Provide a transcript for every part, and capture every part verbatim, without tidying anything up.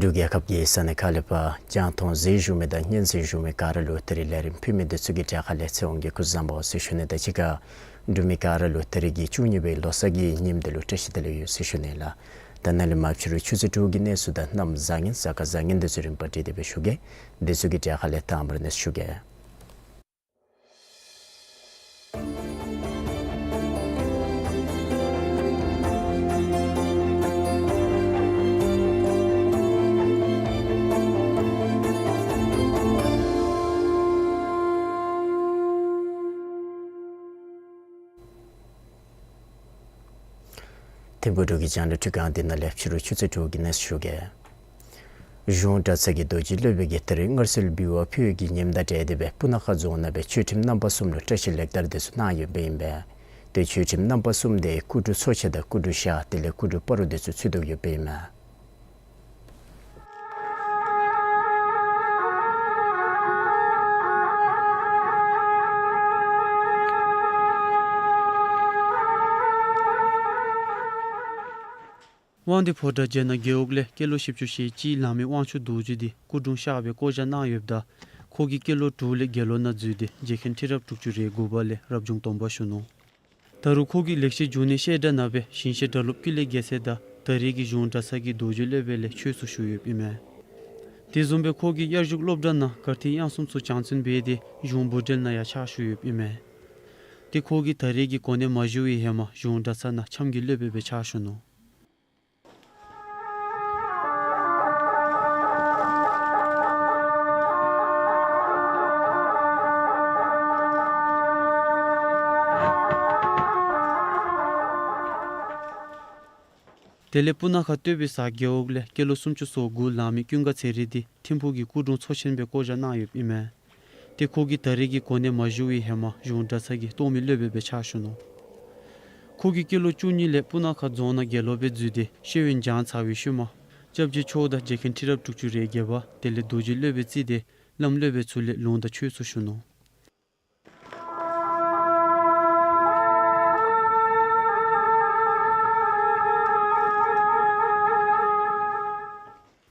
འབྲུག་རྒྱལ་ཁབ་ཀྱི་ས་གནས་ཁག་ལས་ཕར་རྒྱང་མཐོང་གཟིགས་བཞུགས་མི་དང་སྙན་གསན་བཞུགས་མི་ག་ར་ལུ་ད་རིས་ལས་རིམ་ཕུལ་མི་འདི་ཚུ་གི་གྲས་ཁ་ལས་ཚེ་དབང་གིས་སྐུ་གཟུགས་བཟང་པོ་ཟེར་ཞུ་ནི་དང་གཅིག་ཁར་འབྲུག་མི་ག་ར་ལུ་ད་རིས་ཀྱི་བཅུ་གཉིས་པའི་ལོ་གསར་གྱི་ཉིནམ་འདི་ལུ་བཀྲ་ཤིས་བདེ་ལེགས་ཡོད་ཟེར་ཞུ་ནི་ལགས། ད་ནཱ་ལས་མར་ཕྱི་རུ་ཆུ་ཚོད་དྲུག་གི་གནས་ཚུལ་དང་གནམ་བཟང་ངན་གཟའ་སྐར་བཟང་ངན་འདི་ཚུ་རིམ་པ་བསྒྲིགས་ཏེ་སྦེ་ཞུ་གེ། འདི་ཚུ་གི་གྲས་ཁ་ལས་དང་པ་ར་གནས་ཚུལ་ཞུ་གེ། ཐིམ་ཕུག་འབྲུག་གི་རྒྱང་བསྒྲགས་ཁྲི་ཁང་འདི་ནང་ལས་ཕྱི་རུ་ཆུ་ཚོད་དྲུག་གི་གནས་ཚུལ་ཞུ་གེ། གཞུང་གྲྭ་ཚང་གི་རྡོ་རྗེ་སློབ་དཔོན་གྱིས་ད་རིས་མངའ་གསོལ་འབུལ་བ་ཕུལ་བའི་ཉིནམ་དང་འབྲེལ་ཏེ་སྦེ་སྤུ་ན་ཁ་རྫོང་ནང་སྦེ་ཆོས་ཁྲིམས་རྣམ་པ་གསུམ་ལུ་བཀྲ་ཤིས་ལེགས་དར་འདི་ཚུ་གནང་ཡོདཔ་ཨིན་པས། ཏེ་ཆོས་ཁྲིམས་རྣམ་པ་གསུམ་དེ་སྐུ་དྲུང་ཚོ་ཆེན་དང་སྐུ་དྲུང་ཤར་དེ་ལས་སྐུ་དྲུང་སྤ་རོ་འདི་ཚུ་ཚུད་དོ་ཡོདཔ་ཨིན་མས། དབང་འདུས་ཕོ་བྲང་རྒྱལ་ནག་རྒེད་འོག་ལས་སྐྱེས་ལོ་བཞི་བཅུ་ཞེ་གཅིག་ལང་མི་དབང་ཕྱུག་རྡོ་རྗེ་འདི་སྐུ་དྲུང་ཤར་སྦེ་བསྐོ་བཞག་གནང་ཡོདཔ་ད་ཁོ་གིས་སྐྱེས་ལོ་དྲུག་ལས་དགེ་སློང་ནང་འཛུལ་ཏེ་རྗེ་མཁན་ཁྲི་རབས་དྲུག་ཅུ་རེ་དགུ་པ་ལས་རབ་བྱུང་སྡོམ་པ་ཞུ་ནུག། ད་རུང་ཁོ་གིས་ལེགས་བཤད་འབྱུང་གནས་བཤད་གྲྭ་ནང་སྦེ་ཞིང་གཤེགས་སྒྲ་སློབ་ཀུན་ལེགས་རྒྱལ་མཚན་དང་ད་རེས་ཀྱི་གཞུང་གྲྭ་ཚང་གི་རྡོ་རྗེ་སློབ་དཔོན་ལས་ཆོས་སུ་ཞུགས་ཡོདཔ་ཨིན་མས། དེ་བཟུམ་སྦེ་ཁོ་གིས་དབྱར་བཞུགས་སློབ་གྲྭ་ནང་གར་ཐིག་དབྱངས་གསུམ་ཚུ་སྦྱང་བརྩོན་འབད་དེ་གཞུང་འབུལ་འགྲེལ་ནང་ཡང་ཕྱག་ཞུ་ཡོདཔ་ཨིན་མས། ཏེ་ཁོ་གིས་ད་རེས་ཀྱི་གོ་གནས་མ་ཞུ་བའི་ཧེ་མ་གཞུང་གྲྭ་ཚང་ནང་འཆམ་གྱི་སློབ་དཔོན་སྦེ་ཕྱག་ཞུ་ནུག། དེ་ལས་སྤུ་ན་ཁ་སྟོད་པའི་ས་རྒེད་འོག་ལས་སྐྱེས་ལོ་སུམ་ཅུ་སོ་དགུ་ལང་མི་ཀུན་དགའ་ཚེ་རིང་འདི་ཐིམ་ཕུག་གི་སྐུ་དྲུང་ཚོ་ཆེན་སྦེ་བསྐོ་བཞག་གནང་ཡོདཔ་ཨིན་མས། ཏེ་ཁོ་གིས་ད་རེས་ཀྱི་གོ་གནས་མ་ཞུ་བའི་ཧེ་མ་གཞུང་གྲྭ་ཚང་གི་གཏོགས་མི་སློབ་དཔོན་སྦེ་ཕྱག་ཞུ་ནུག། ཁོ་གིས་སྐྱེས་ལོ་བཅུ་གཉིས་ལས་སྤུ་ན་ཁ་རྫོང་ནང་དགེ་སློང་སྦེ་འཛུལ་ཏེ་ཤེས་ཡོན་སྦྱང་ཚར་བའི་ཤུལ་མ་སྐྱབས་རྗེ་མཆོག་དང་རྗེ་མཁན་ཁྲི་རབས་དྲུག་ཅུ་རེ་བརྒྱད་པ་དེ་ལས་རྡོ་རྗེ་སློབ་དཔོན་བརྩིས་ཏེ་བླམ་སློབ་དཔོན་ཚུ་ལས་ལུང་དང་ཆོས་ཚུ་ཞུ་ནུག།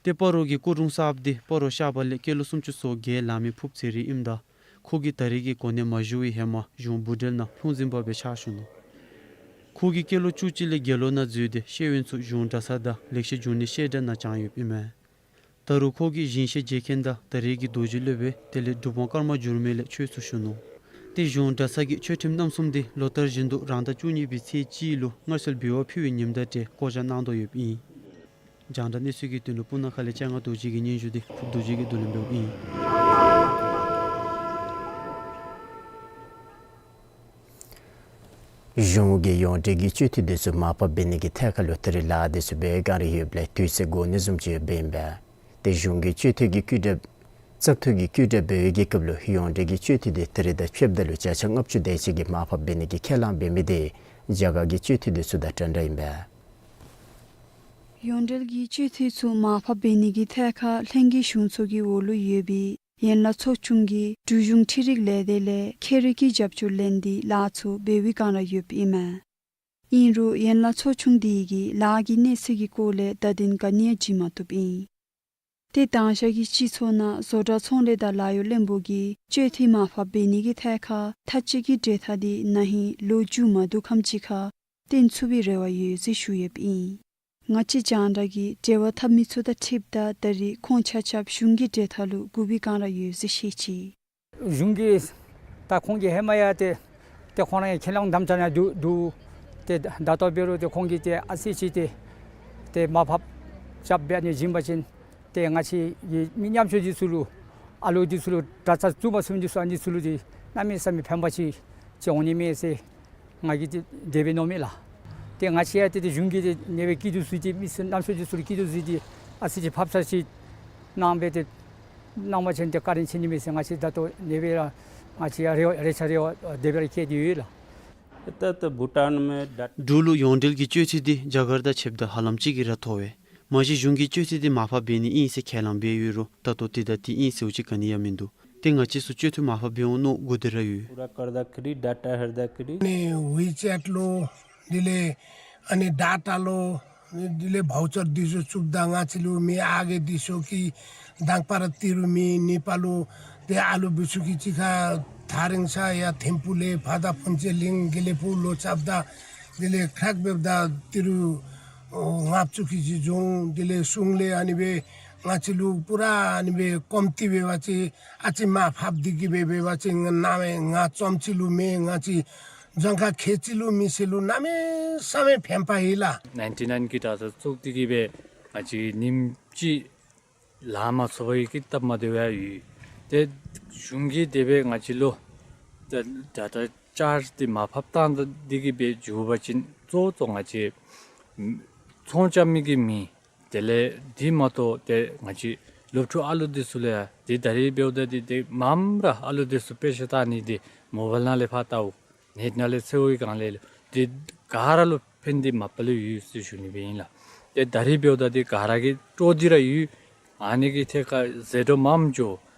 ཏེ་སྤ་རོ་གི་སྐུ་དྲུང་གསརཔ་འདི་སྤ་རོ་ཤར་པ་ལས་སྐྱེས་ལོ་སུམ་ཅུ་སོ་བརྒྱད་ལང་མི་ཕུབ་ཚེ་རིང་ཨིནམ་ད་ཁོ་གིས་ད་རེས་ཀྱི་གོ་གནས་མ་ཞུ་བའི་ཧེ་མ་གཞུང་འབུལ་འགྲེལ་ནང་ལྷུང་འཛིན་པ་སྦེ་ཕྱག་ཞུ་ནུག། ཁོ་གིས་སྐྱེས་ལོ་བཅུ་གཅིག་ལས་དགེ་སློང་ནང་འཛུལ་ཏེ་ཤེས་ཡོན་ཚུ་གཞུང་གྲྭ་ཚང་དང་ལེགས་བཤད་འབྱུང་གནས་བཤད་གྲྭ་ནང་སྦྱངས་ཡོདཔ་ཨིན་མས། ད་རུང་ཁོ་གིས་ཞིང་གཤེགས་རྗེ་མཁན་དང་ད་རེས་ཀྱི་རྡོ་རྗེ་སློབ་དཔོན་དེ་ལས་སྒྲུབ་དབང་ཀརྨ་འགྱུར་མེད་ལས་ཆོས་ཚུ་ཞུ་ནུག། ཏེ་གཞུང་གྲྭ་ཚང་གི་ཆོས་ཁྲིམས་རྣམ་གསུམ་འདི་ལོ་ལྟར་བཞིན་དུ་རང་ཟླ་བཅུ་གཉིས་པའི་ཚེས་གཅིག་ལུ་མངའ་གསོལ་འབུལ་བ་ཕུལ་བའི་ཉིནམ་དང་འབྲེལ་བསྐོ་བཞག་གནང་དོ་ཡོདཔ་ཨིན། རྒྱང་བསྒྲགས་གནས་ཚུལ་གྱི་དོན་ལུ་སྤུ་ན་ཁ་ལས་སྤྱན་སྔ་རྡོ་རྗེ་གི་སྙན་ཞུ་འདི་ཕུབ་རྡོ་རྗེ་གིས་བསྡུ་ལེན་འབདཝ་ཨིན། གཞུང་གི་ཡོངས་འབྲེལ་གྱི་སྤྱི་འཐུས་འདི་ཚུ་མར་ཕབ་འབད་ནི་གི་ཐད་ཁར་ལུ་ད་རེས་ལཱ་འདི་ཚུ་འབད་བའི་བསྒང་ར་ཡོདཔ་ལས་དུས་ཚོད་འགོར་ནི་བཟུམ་ཅིག་ཡོདཔ་ཨིན་པས། ཏེ་གཞུང་གི་སྤྱི་འཐུས་ཀྱི་བསྐོ་གྲབས་བཙག་འཐུ་གི་བསྐོ་གྲབས་འབད་བའི་གི་སྐབས་ལུ་ཡོངས་འབྲེལ་གྱི་སྤྱི་འཐུས་འདི་ད་རེས་དང་ཕྱདཔ་ད་ལུ་བརྒྱ་ཆ་ལྔ་བཅུ་དེ་ཅིག་གིས་མར་ཕབ་འབད་ནི་གི་ཁས་བླངས་འབད་མི་འདི་རྒྱ་གར་གྱི་སྤྱི་འཐུས་འདི་ཚུ་དང་འདྲན་འདྲ་ཨིན་པས། ཡོངས་འབྲེལ་གྱི་སྤྱོད་འཐུས་ཚུ་མར་ཕབ་འབད་ནི་གི་ཐད་ཁར་ལྷན་རྒྱས་གཞུང་ཚོགས་ཀྱི་འོག་ལུ་ཡོད་པའི་ཡན་ལག་ཚོགས་ཆུང་གིས་འབྲུག་གཞུང་འཕྲུལ་རིག་ལས་སྡེ་ལས་ཁེ་རིག་གི་རྒྱབ་སྐྱོར་ལེན་ཏེ་ལཱ་ཚུ་འབད་བའི་བསྒང་ར་ཡོདཔ་ཨིན་མས། ཨིན་རུང་ཡན་ལག་ཚོགས་ཆུང་དེ་གིས་ལཱ་གི་གནས་ཚད་ཀྱི་སྐོར་ལས་བརྡ་དོན་ག་ནི་ཡང་བྱིན་མ་བཏུབ་ཨིན། ཏེ་དང་ཞག་གི་སྤྱི་ཚོགས་ནང་བཟོ་གྲྭ་ཚོང་ལས་དང་ལཱ་གཡོག་བློན་པོ་གིས་སྤྱོད་འཐུས་མར་ཕབ་འབད་ནི་གི་ཐད་ཁར་མཐའ་དཔྱད་ཀྱི་གྲོས་ཐག་དེ་ན་ཧིང་ལོ་མཇུག་མ་བསྡུ་ཁམས་ཅིག་ཁར་བཏོན་ཚུགས་པའི་རེ་བ་ཡོད་ཟེར་ཞུ་ཡོདཔ་ཨིན། ང་བཅས་རྒྱང་བསྒྲགས་ཀྱིས་འབྲེལ་བ་འཐབ་མི་ཚུ་དང་འཁྲིལཝ་ད་ད་རེས་ཁོང་ཆ་ཁྱབ་གཞུང་གི་གྲོས་ཐག་ལུ་སྒུག་པའི་བསྒང་ར་ཡོད་ཟེར་བཤད་ཅི། གཞུང་གིས་ད་ཁོང་གིས་ཧེ་མ་ཡང་ཏེ་ཏེ་ཁོང་ར་ཡང་ཁས་བླངས་དམ་བཅའ་ནང་འདུག་འདུག། ཏེ་ད་ལྟོ་འབད་རུང་ཏེ་ཁོང་གིས་ཏེ་ཨ་ཙི་ཅིག་ཏེ་ཏེ་མར་ཕབ་རྐྱབ་འབད་ནི་བྱིན་པ་ཅིན་ཏེ་ང་བཅས་ཀྱི་མི་ཉམ་ཆུང་འདི་ཚུ་ལུ་ཨ་ལོ་འདི་ཚུ་ལུ་གྲྭ་ཚང་བཙུགས་མ་ཚུགས་མི་འདི་ཚུ་ཨ་ནི་ཚུ་ལུ་ཏེ་གནམ་མེད་ས་མེད་ཕན་པ་ཅིག་ཅིག་འོང་ནི་མས་ཟེར་ང་གིས་ཏེ་དེ་སྦེ་མནོཝ་མས་ལགས། ཏེ་ང་བཅས་ཡང་ཏེ་ཏེ་གཞུང་གིས་ཏེ་ཨ་ནི་སྦེ་སྐྱིད་སྡུག་བཟོ་སྟེ་མི་ཚུ་ཉམ་ཆུང་འདི་ཚུ་ལུ་སྐྱིད་སྡུག་བཟོ་སྟེ་ཨ་ཙི་ཅིག་ཕབ་ཚར་ཅིག་གནང་སྦེ་ཏེ་གནང་བ་ཅིན་ཏེ་བཀའ་དྲིན་ཆེ་ནི་མས་ཟེར་ང་བཅས་ད་ལྟོ་ཨ་ནི་སྦེ་ར་ང་བཅས་ཡང་རེ་བ་རེ་ཆ་རེ་བ་དེ་སྦེ་ར་བསྐྱེད་དེ་ཡོད་ལགས། ད་ལྟ་བྷུ་ཊཱན་མེ་ཌཱ་ཊ། འབྲུག་ལུ་ཡོངས་འབྲེལ་གྱི་སྤྱོད་འཐུས་འདི་རྒྱ་གར་དང་ཕྱདཔ་ད་ཧ་ལམ་གཅིག་གི་ར་མཐོ་བས། མ་གཞི་གཞུང་གིས་སྤྱོད་འཐུས་འདི་མར་ཕབ་འབད་ནི་ཨིན་ཟེར་ཁས་བླངས་འབད་ཡོད་རུང་ད་ལྟོ་དེ་དང་དེ་ཨིན་ཟེར་བ་ཅིན་ག་ནི་ཡང་མིན་འདུག། ཏེ་ང་བཅས་ཚུ་སྤྱོད་འཐུས་མར་ཕབ་འབད་འོང་མནོ་སྒུག་སྡོད་ར་ཡོད། पूरा कर दा करी, डाटा हर दा करी। ཨ་ནི་ཝི་ཅེཊ་ལུ་དེ་ལས་ཨ་ནི་ཌཱ་ཊ་ལུ་དེ་ལས་བའུ་ཅར་འདི་ཚུ་བཙུགསཔ་ད་ང་བཅས་ལུ་མི་ཨ་རྒས་འདི་ཚུ་གིས་དང་པ་ར་ཏི་རུ་མི་ནི་པ་ལུ་ཏེ་ཨ་ལུ་འབད་ཚུགས་ཀྱི་ཅིག་ཁར་ཐག་རིང་ས་ཡར་ཐིམ་ཕུག་ལས་ཕར་དང་ཕོན་ཆེ་གླིང་དགེ་ལེགས་ཕུག་ལུ་རྐྱབ་ད་དེ་ལས་ཁྲག་འབདཝ་ད་ཏི་རུ་ཨོ་ལྔ་བཅུ་གི་ཅིག་བྱུང་། དེ་ལས་གཞུང་ལས་ཨ་ནི་སྦེ་ང་བཅས་ལུ་པུ་ར་ཨ་ནི་སྦེ་ཀོམ་ཏི་འབད་བ་ཅིན་ཨ་ཙི་མར་ཕབ་སྟེ་གི་སྦེ་འབད་བ་ཅིན་ང་ནཱ་མེན་ང་ཙམ་ཅིག་ལུ་མེན་ང་བཅས་རྫོང་ཁག་ཁལ་གཅིག་ལུ་མི་སེར་ལུ་གནམ་མེད་ས་མེད་ཕན་པ་ཡོད་ལགས། ནའིན་ཊི་ནའིན་གི་གྲྭ་ཚང་བཙུགས་ཏེ་གི་སྦེ་ང་བཅས་ཉིནམ་གཅིག་ལཱ་མ་ཚུགས་པར་གྱི་སྟབས་མ་བདེཝ་ཡང་ཡོད། ཏེ་གཞུང་གིས་དེ་སྦེ་ང་བཅས་ལུ་ད་ད་ད་ཅར་འདི་མར་ཕབ་བཏང་སྟེ་གི་སྦེ་འགྱོ་བ་ཅིན་གཙོ་བོ་གཙོ་ང་བཅས་ཚོང་རྐྱབ་མི་གི་མི་དེ་ལས་དེ་མ་གཏོགས་ཏེ་ང་བཅས་སློབ་ཕྲུག་ཨ་ལུ་འདི་ཚུ་ལུ་ཡང་ཏེ་ད་རེས་འབདཝ་ད་འདི་ཏེ་མངམ་ར་ཨ་ལུ་འདི་ཚུ་དཔེ་ཆ་ལྟ་ནི་འདི་མོ་བཱའིལ་ནང་ལས་ཕར་ལྟཝ་ནེཊ་ནང་ལས་འཚོལཝ་གི་སྒང་ལས་ལུ་ཏེ་ག་ར་ལུ་ཕན་ཐོགས་མ་པ་ལས་ཡོད་ཟེར་ཞུ་ནི་སྦེ་ཨིན་ལགས། ཏེ་ད་རེས་འབདཝ་ད་འདི་ག་ར་གིས་སྤྲོ་སྟེ་ར་ཡོད། ཨ་ནི་གི་ཐད་ཁར་ཟད་འགྲོ་མངམ་འགྱོ།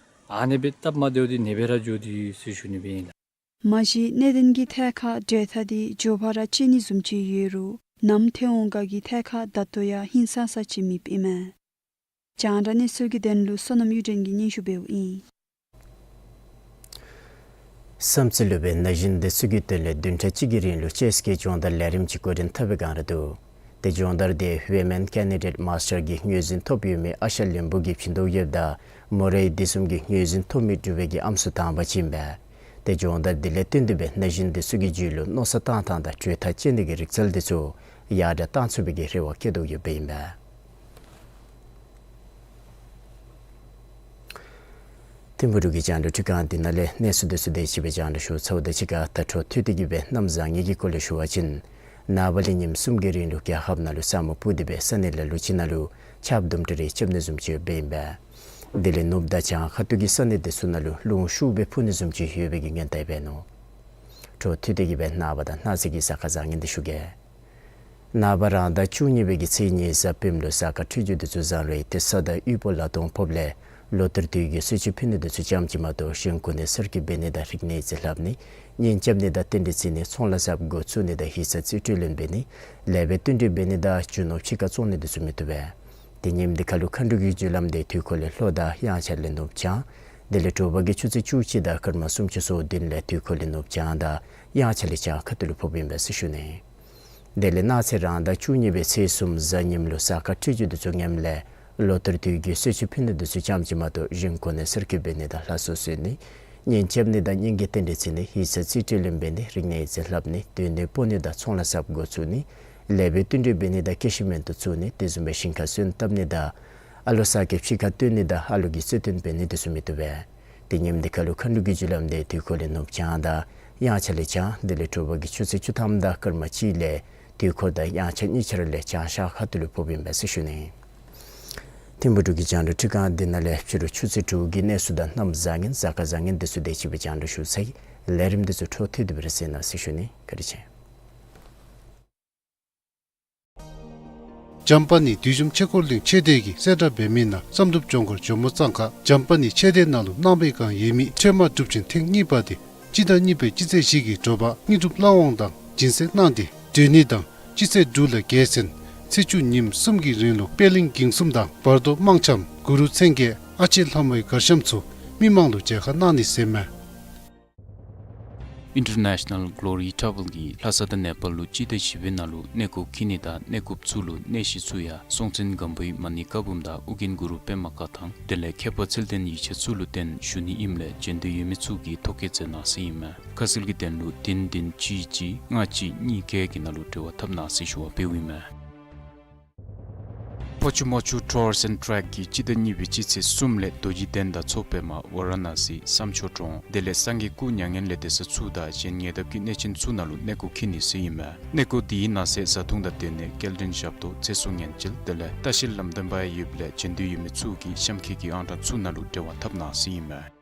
ཨ་ནི་སྦེ་སྟབས་མ་བདེཝ་འདི་ཨ་ནི་སྦེ་ར་འགྱོ་སྟེ་ཡོད་ཟེར་ཞུ་ནི་སྦེ་ཨིན་ལགས། མ་གཞི་གནད་དོན་གྱི་ཐད་ཁར་གྲོས་ཐག་འདི་མགྱོགས་པ་ར་བཅད་ནི་བཟུམ་ཅིག་ཡོད་རུང་ནམ་ཐོན་འོང་ག་གི་ཐད་ཁར་ད་ལྟོ་ཡང་ཧིང་སངས་ས་ཅིག་མེདཔ་ཨིན་མས། རྒྱང་བསྒྲགས་གནས་ཚུལ་གྱི་དོན་ལུ་བསོད་ནམས་གཡུ་སྒྲོན་གྱིས་སྙན་ཞུ་འབདཝ་ཨིན། བསམ་རྩེ་སློབ་དཔོན་ན་གཞོན་སྡེ་ཚུ་གི་དོན་ལས་བདུན་ཕྲག་གཅིག་གི་རིང་ལུ་ཅེསི་གི་སྦྱོང་བརྡར་ལས་རིམ་ཅིག་འགོ་འདྲེན་འཐབ་པའི་བསྒང་ར་འདུག། ཏེ་སྦྱོང་བརྡར་འདི་Women Candidate Master གི་ངོས་འཛིན་ཐོབ་ཡོད་མི་ཨ་ཤ་ལེན་པོ་གིས་བྱིན་དོ་ཡོདཔ་ད་མོ་རའི་འདི་བཟུམ་གྱི་ངོས་འཛིན་ཐོབ་མི་འབྲུག་པའི་གི་ཨམ་སྲུ་དང་པ་ཅིག་ཨིན་པས། ཏེ་སྦྱོང་བརྡར་འདི་ལས་བརྟེན་ཏེ་སྦེ་ན་གཞོན་སྡེ་ཚུ་གི་རྒྱུད་ལུ་མནོ་བསམ་བཏང་ཐངས་དང་གྲོས་ཐག་བཅད་ནི་གི་རིག་རྩལ་འདི་ཚུ་ཡར་དྲག་གཏང་ཚུགས་པའི་གི་རེ་བ་བསྐྱེད་དོ་ཡོདཔ་ཨིན་པས། ཐིམ་ཕུག་འབྲུག་གི་རྒྱང་བསྒྲགས་ཁྲི་ཁང་འདི་ནང་ལས་གནས་ཚུལ་འདི་ཚུ་དེ་ཅིག་སྦེ་རྒྱང་བསྒྲགས་ཞུ་ཚརཝ་དང་གཅིག་ཁར་ད་འཕྲོ་མཐུད་དེ་གི་སྦེ་གནམ་བཟང་ངན་གྱི་སྐོར་ལས་ཞུ་བ་ཅིན་ནངས་པ་ལས་ཉིནམ་གསུམ་གྱི་རིང་ལུ་རྒྱལ་ཁབ་ནང་ལུ་ས་སྨུག་སྤུབས་ཏེ་སྦེ་ས་གནས་ལ་ལུ་ཅིག་ནང་ལུ་ཆརཔ་དུམ་གྲ་རེ་རྐྱབ་ནི་བཟུམ་ཅིག་ཡོདཔ་ཨིན་པས། དེ་ལས་ནུབ་དང་བྱང་ཁ་ཐུག་གི་ས་གནས་འདི་ཚུ་ནང་ལུ་རླུང་ཤུགས་སྦེ་འཕུ་ནི་བཟུམ་ཅིག་ཡོད་པའི་གི་ཉེན་བརྡ་འབད་ནུག། འཕྲོ་མཐུད་དེ་གི་སྦེ་ནངས་པ་དང་གནངས་ཚེ་གི་གཟའ་སྐར་བཟང་ངན་འདི་ཞུ་གེ། ནངས་པ་རང་ཟླ་བཅུ་གཉིས་པའི་གི་ཚེས་གཉིས་གཟའ་སྤེནམ་ལུ་གཟའ་སྐར་འཕྲོད་སྦྱོར་འདི་ཚུ་བཟང་རུང་ཏེ་ས་དང་དབུལ་པོ་ལ་སྟོང་ཕོགཔ་ལས་ལོ་ལྟར་དུས་ཀྱི་གསོལ་མཆོད་ཕུལ་ནི་འདི་ཚུ་ཙམ་ཅིག་མ་གཏོགས་གཞན་གོ་གནས་གསར་བསྐོ་འབད་ནི་དང་རིག་གནས་རྩིས་ལྷབ་ནི་གཉེན་རྐྱབ་ནི་དང་རྟེན་འབྲེལ་བརྩི་ནི་ཚོང་ལཱ་གསརཔ་འགོ་བཙུགས་ནི་དང་ཡིག་ཚང་རྩིས་སྤྲོད་ལེན་འབད་ནི་ལེགས་པའི་བསྟུན་གྲོས་འབད་ནི་དང་རྒྱུ་ནོར་ཕྱི་ཁར་བཙོང་ནི་འདི་ཚུ་མི་བཏུབ་པས། ཏེ་ཉིནམ་འདི་ཁར་ལུ་མཁའ་འགྲོ་གི་རྒྱུ་ལམ་འདི་དུས་འཁོར་ལས་ལྷོ་དང་དབྱངས་འཆར་ལས་ནུབ་བྱང་དེ་ལས་དྲོ་པ་གི་ཆུ་ཚོད་བཅུ་གཅིག་དང་སྐར་མ་སུམ་ཅུ་སོ་བདུན་ལས་དུས་འཁོར་ལས་ནུབ་བྱང་དང་དབྱངས་འཆར་ལས་བྱང་ཁ་ཐུག་ལུ་ཕོགཔ་ཨིན་པས་ཟེར་ཞུ་ནི། དེ་ལས་གནངས་ཚེ་རང་ཟླ་བཅུ་གཉིས་པའི་ཚེས་གསུམ་གཟའ་ཉིམ་ལུ་གཟའ་སྐར་འཕྲོད་སྦྱོར་འདི་ཚུ་ངནམ་ལས་ལོ་ལྟར་དུས་ཀྱི་གསོལ་མཆོད་ཕུལ་ནི་འདི་ཚུ་ཙམ་ཅིག་མ་གཏོགས་གཞན་གོ་གནས་གསར་བསྐོ་འབད་ནི་དང་ལྷ་གསོལ་གསོལ་ནི་གཉེན་རྐྱབ་ནི་དང་གཉེན་གྱི་རྟེན་འབྲེལ་བརྩི་ནི་ཡིག་ཚང་རྩིས་སྤྲོད་ལེན་འབད་ནི་རིག་གནས་རྩིས་ལྷབ་ནི་སྡོད་གནས་སྤོ་ནི་དང་ཚོང་ལཱ་གསརཔ་འགོ་བཙུགས་ནི་ལེགས་པའི་བསྟུན་གྲོས་འབད་ནི་དང་སྐྱེད་ཤིང་སྨན་ཐོ་བཙུགས་ནི་དེ་བཟུམ་སྦེ་ཞིང་ཁར་སོན་བཏབ་ནི་དང་ཨ་ལོ་ས་སྐྱེས་ཕྱི་ཁར་བཏོན་ནི་དང་ཨ་ལོ་གི་རྩིས་སྟོན་འབད་ནི་འདི་ཚུ་མི་བཏུབ་པས། ཏེ་ཉིནམ་འདི་ཁར་ལུ་མཁའ་འགྲོ་གི་རྒྱུ་ལམ་འདི་དུས་འཁོར་ལས་ནུབ་བྱང་དང་དབྱངས་འཆར་ལས་བྱང་དེ་ལས་དྲོ་པ་གི་ཆུ་ཚོད་བཅུ་ཐམ་དང་སྐར་མ་གཅིག་ལས་དུས་འཁོར་དང་དབྱངས་འཆར་གཉིས་ཆ་ར་ལས་བྱང་ཤར་ཁ་ཐུག་ལུ་ཕོགཔ་ཨིན་པས་ཟེར་ཞུ་ནི། ཐིམ་ཕུག་འབྲུག་གི་རྒྱང་བསྒྲགས་ཁྲི་ཁང་འདི་ནང་ལས་ཕྱི་རུ་ཆུ་ཚོད་དྲུག་གི་གནས་ཚུལ་དང་གནམ་བཟང་ངན་གཟའ་སྐར་བཟང་ངན་འདི་ཚུ་དེ་ཅིག་སྦེ་རྒྱང་བསྒྲགས་ཞུ་ཚར་ཡི། ལས་རིམ་འདི་ཚུ་འཕྲོ་མཐུད་དེ་སྦེ་ར་གསན་གནང་ཟེར་ཞུ་ནི། བཀའ་དྲིན་ཆེ། འཇམ་དཔལ་ནི་བདུད་འཇོམས་ཆོས་འཁོར་གླིང་མཆོད་རྟེན་གྱི་གསལ་བསྒྲགས་འབད་མི་ནང་བསམ་གྲུབ་ལྗོངས་མཁར་ཇོ་མོ་གཙང་ཁ་འཇམ་དཔལ་ནི་མཆོད་རྟེན་ནང་ལུ་གནང་བའི་བསྒང་ཡོད་མི་ཁྲོས་མ་གྲུབ་ཆེན་ཐེངས་གཉིས་པ་དེ་སྤྱི་ཟླ་གཉིས་པའི་སྤྱི་ཚེས་བཞི་གི་དྲོ་པ་དངོས་གྲུབ་བླ་འོང་དང་སྦྱིན་སྲེག་གནང་སྟེ་སྒྲོན་ནི་དང་སྤྱི་ཚེས་དྲུག་ལས་བརྒལ་ཚུན་ཚེས་བཅུ་ཉིནམ་གསུམ་གྱི་རིང་ལུ་པད་གླིང་གིང་གསུམ་དང་བར་དོ་དམངས་འཆམ་གུ་རུ་མཚན་བརྒྱད་ཨ་ལྕེ་ལྷ་མོའི་གར་ཤམ་ཚུ་མི་མང་ལུ་མཇལ་ཁ་གནང་ནི་ཟེར་མས། International Glory Travel གིས་ལྷ་ས་དང་ནེ་པཱལ་ལུ་སྤྱི་ཟླ་བཞི་པའི་ནང་ལུ་གནས་སྐོར་འཁྱིད་ནི་དང་གནས་སྐོརཔ་ཚུ་ལུ་གནས་གཞི་ཚུ་ཡང་སྲོང་བཙན་སྒམ་པོའི་མ་ཎི་བཀའ་འབུམ་དང་ཨོ་རྒྱན་གུ་རུ་པདྨ་བཀའ་ཐང་དེ་ལས་མཁས་པ་ཚུལ་ལྡན་ཡིག་ཆ་ཚུ་ལུ་བརྟེན་ཞུ་ནི་ཨིནམ་ལས་མཇལ་འདོད་ཡོད་མི་ཚུ་གིས་ཐོ་བཀོད་མཛད་གནང་ཟེར་ཨིན་མས། ཁ་གསལ་གྱི་དོན་ལུ་བདུན་བདུན་གཅིག་གཅིག་ལྔ་གཅིག་གཉིས་བརྒྱད་ཀྱི་ནང་ལུ་འབྲེལ་བ་འཐབ་གནང་ཟེར་ཞུ་བ་འབདཝ་ཨིན་མས། ཕོ་ཆུ་མོ་ཆུ་Tours and Trek གིས་སྤྱི་ཟླ་གཉིས་པའི་སྤྱི་ཚེས་གསུམ་ལས་རྡོ་རྗེ་གདན་དང་མཚོ་པདྨ་ཝ་ར་ཎ་སི་བསམ་ཆོས་གྲོང་དེ་ལས་སངས་རྒྱས་སྐུ་མྱ་ངན་ལས་འདས་ས་ཚུ་དང་གཞན་ཉེ་འདབས་ཀྱི་གནས་ཆེན་ཚུ་ནང་ལུ་གནས་སྐོར་འཁྱིད་ནི་ཟེར་ཨིན་མས། གནས་སྐོར་དེའི་ནང་གསེས་བཟའ་འཐུང་དང་སྡོད་གནས་སྐྱེལ་འདྲེན་ཞབས་ཏོག་ཚེ་སྲོག་ཉེན་བཅོལ་དེ་ལས་ལྟ་བཤལ་ལམ་སྟོན་པ་ཡང་ཡོདཔ་ལས་མཇལ་འདོད་ཡོད་མི་ཚུ་གིས་གཤམ་འཁོད་ཀྱི་ཨང་གྲངས་ཚུ་ནང་ལུ་འབྲེལ་བ་འཐབ་གནང་ཟེར་ཨིན་མས།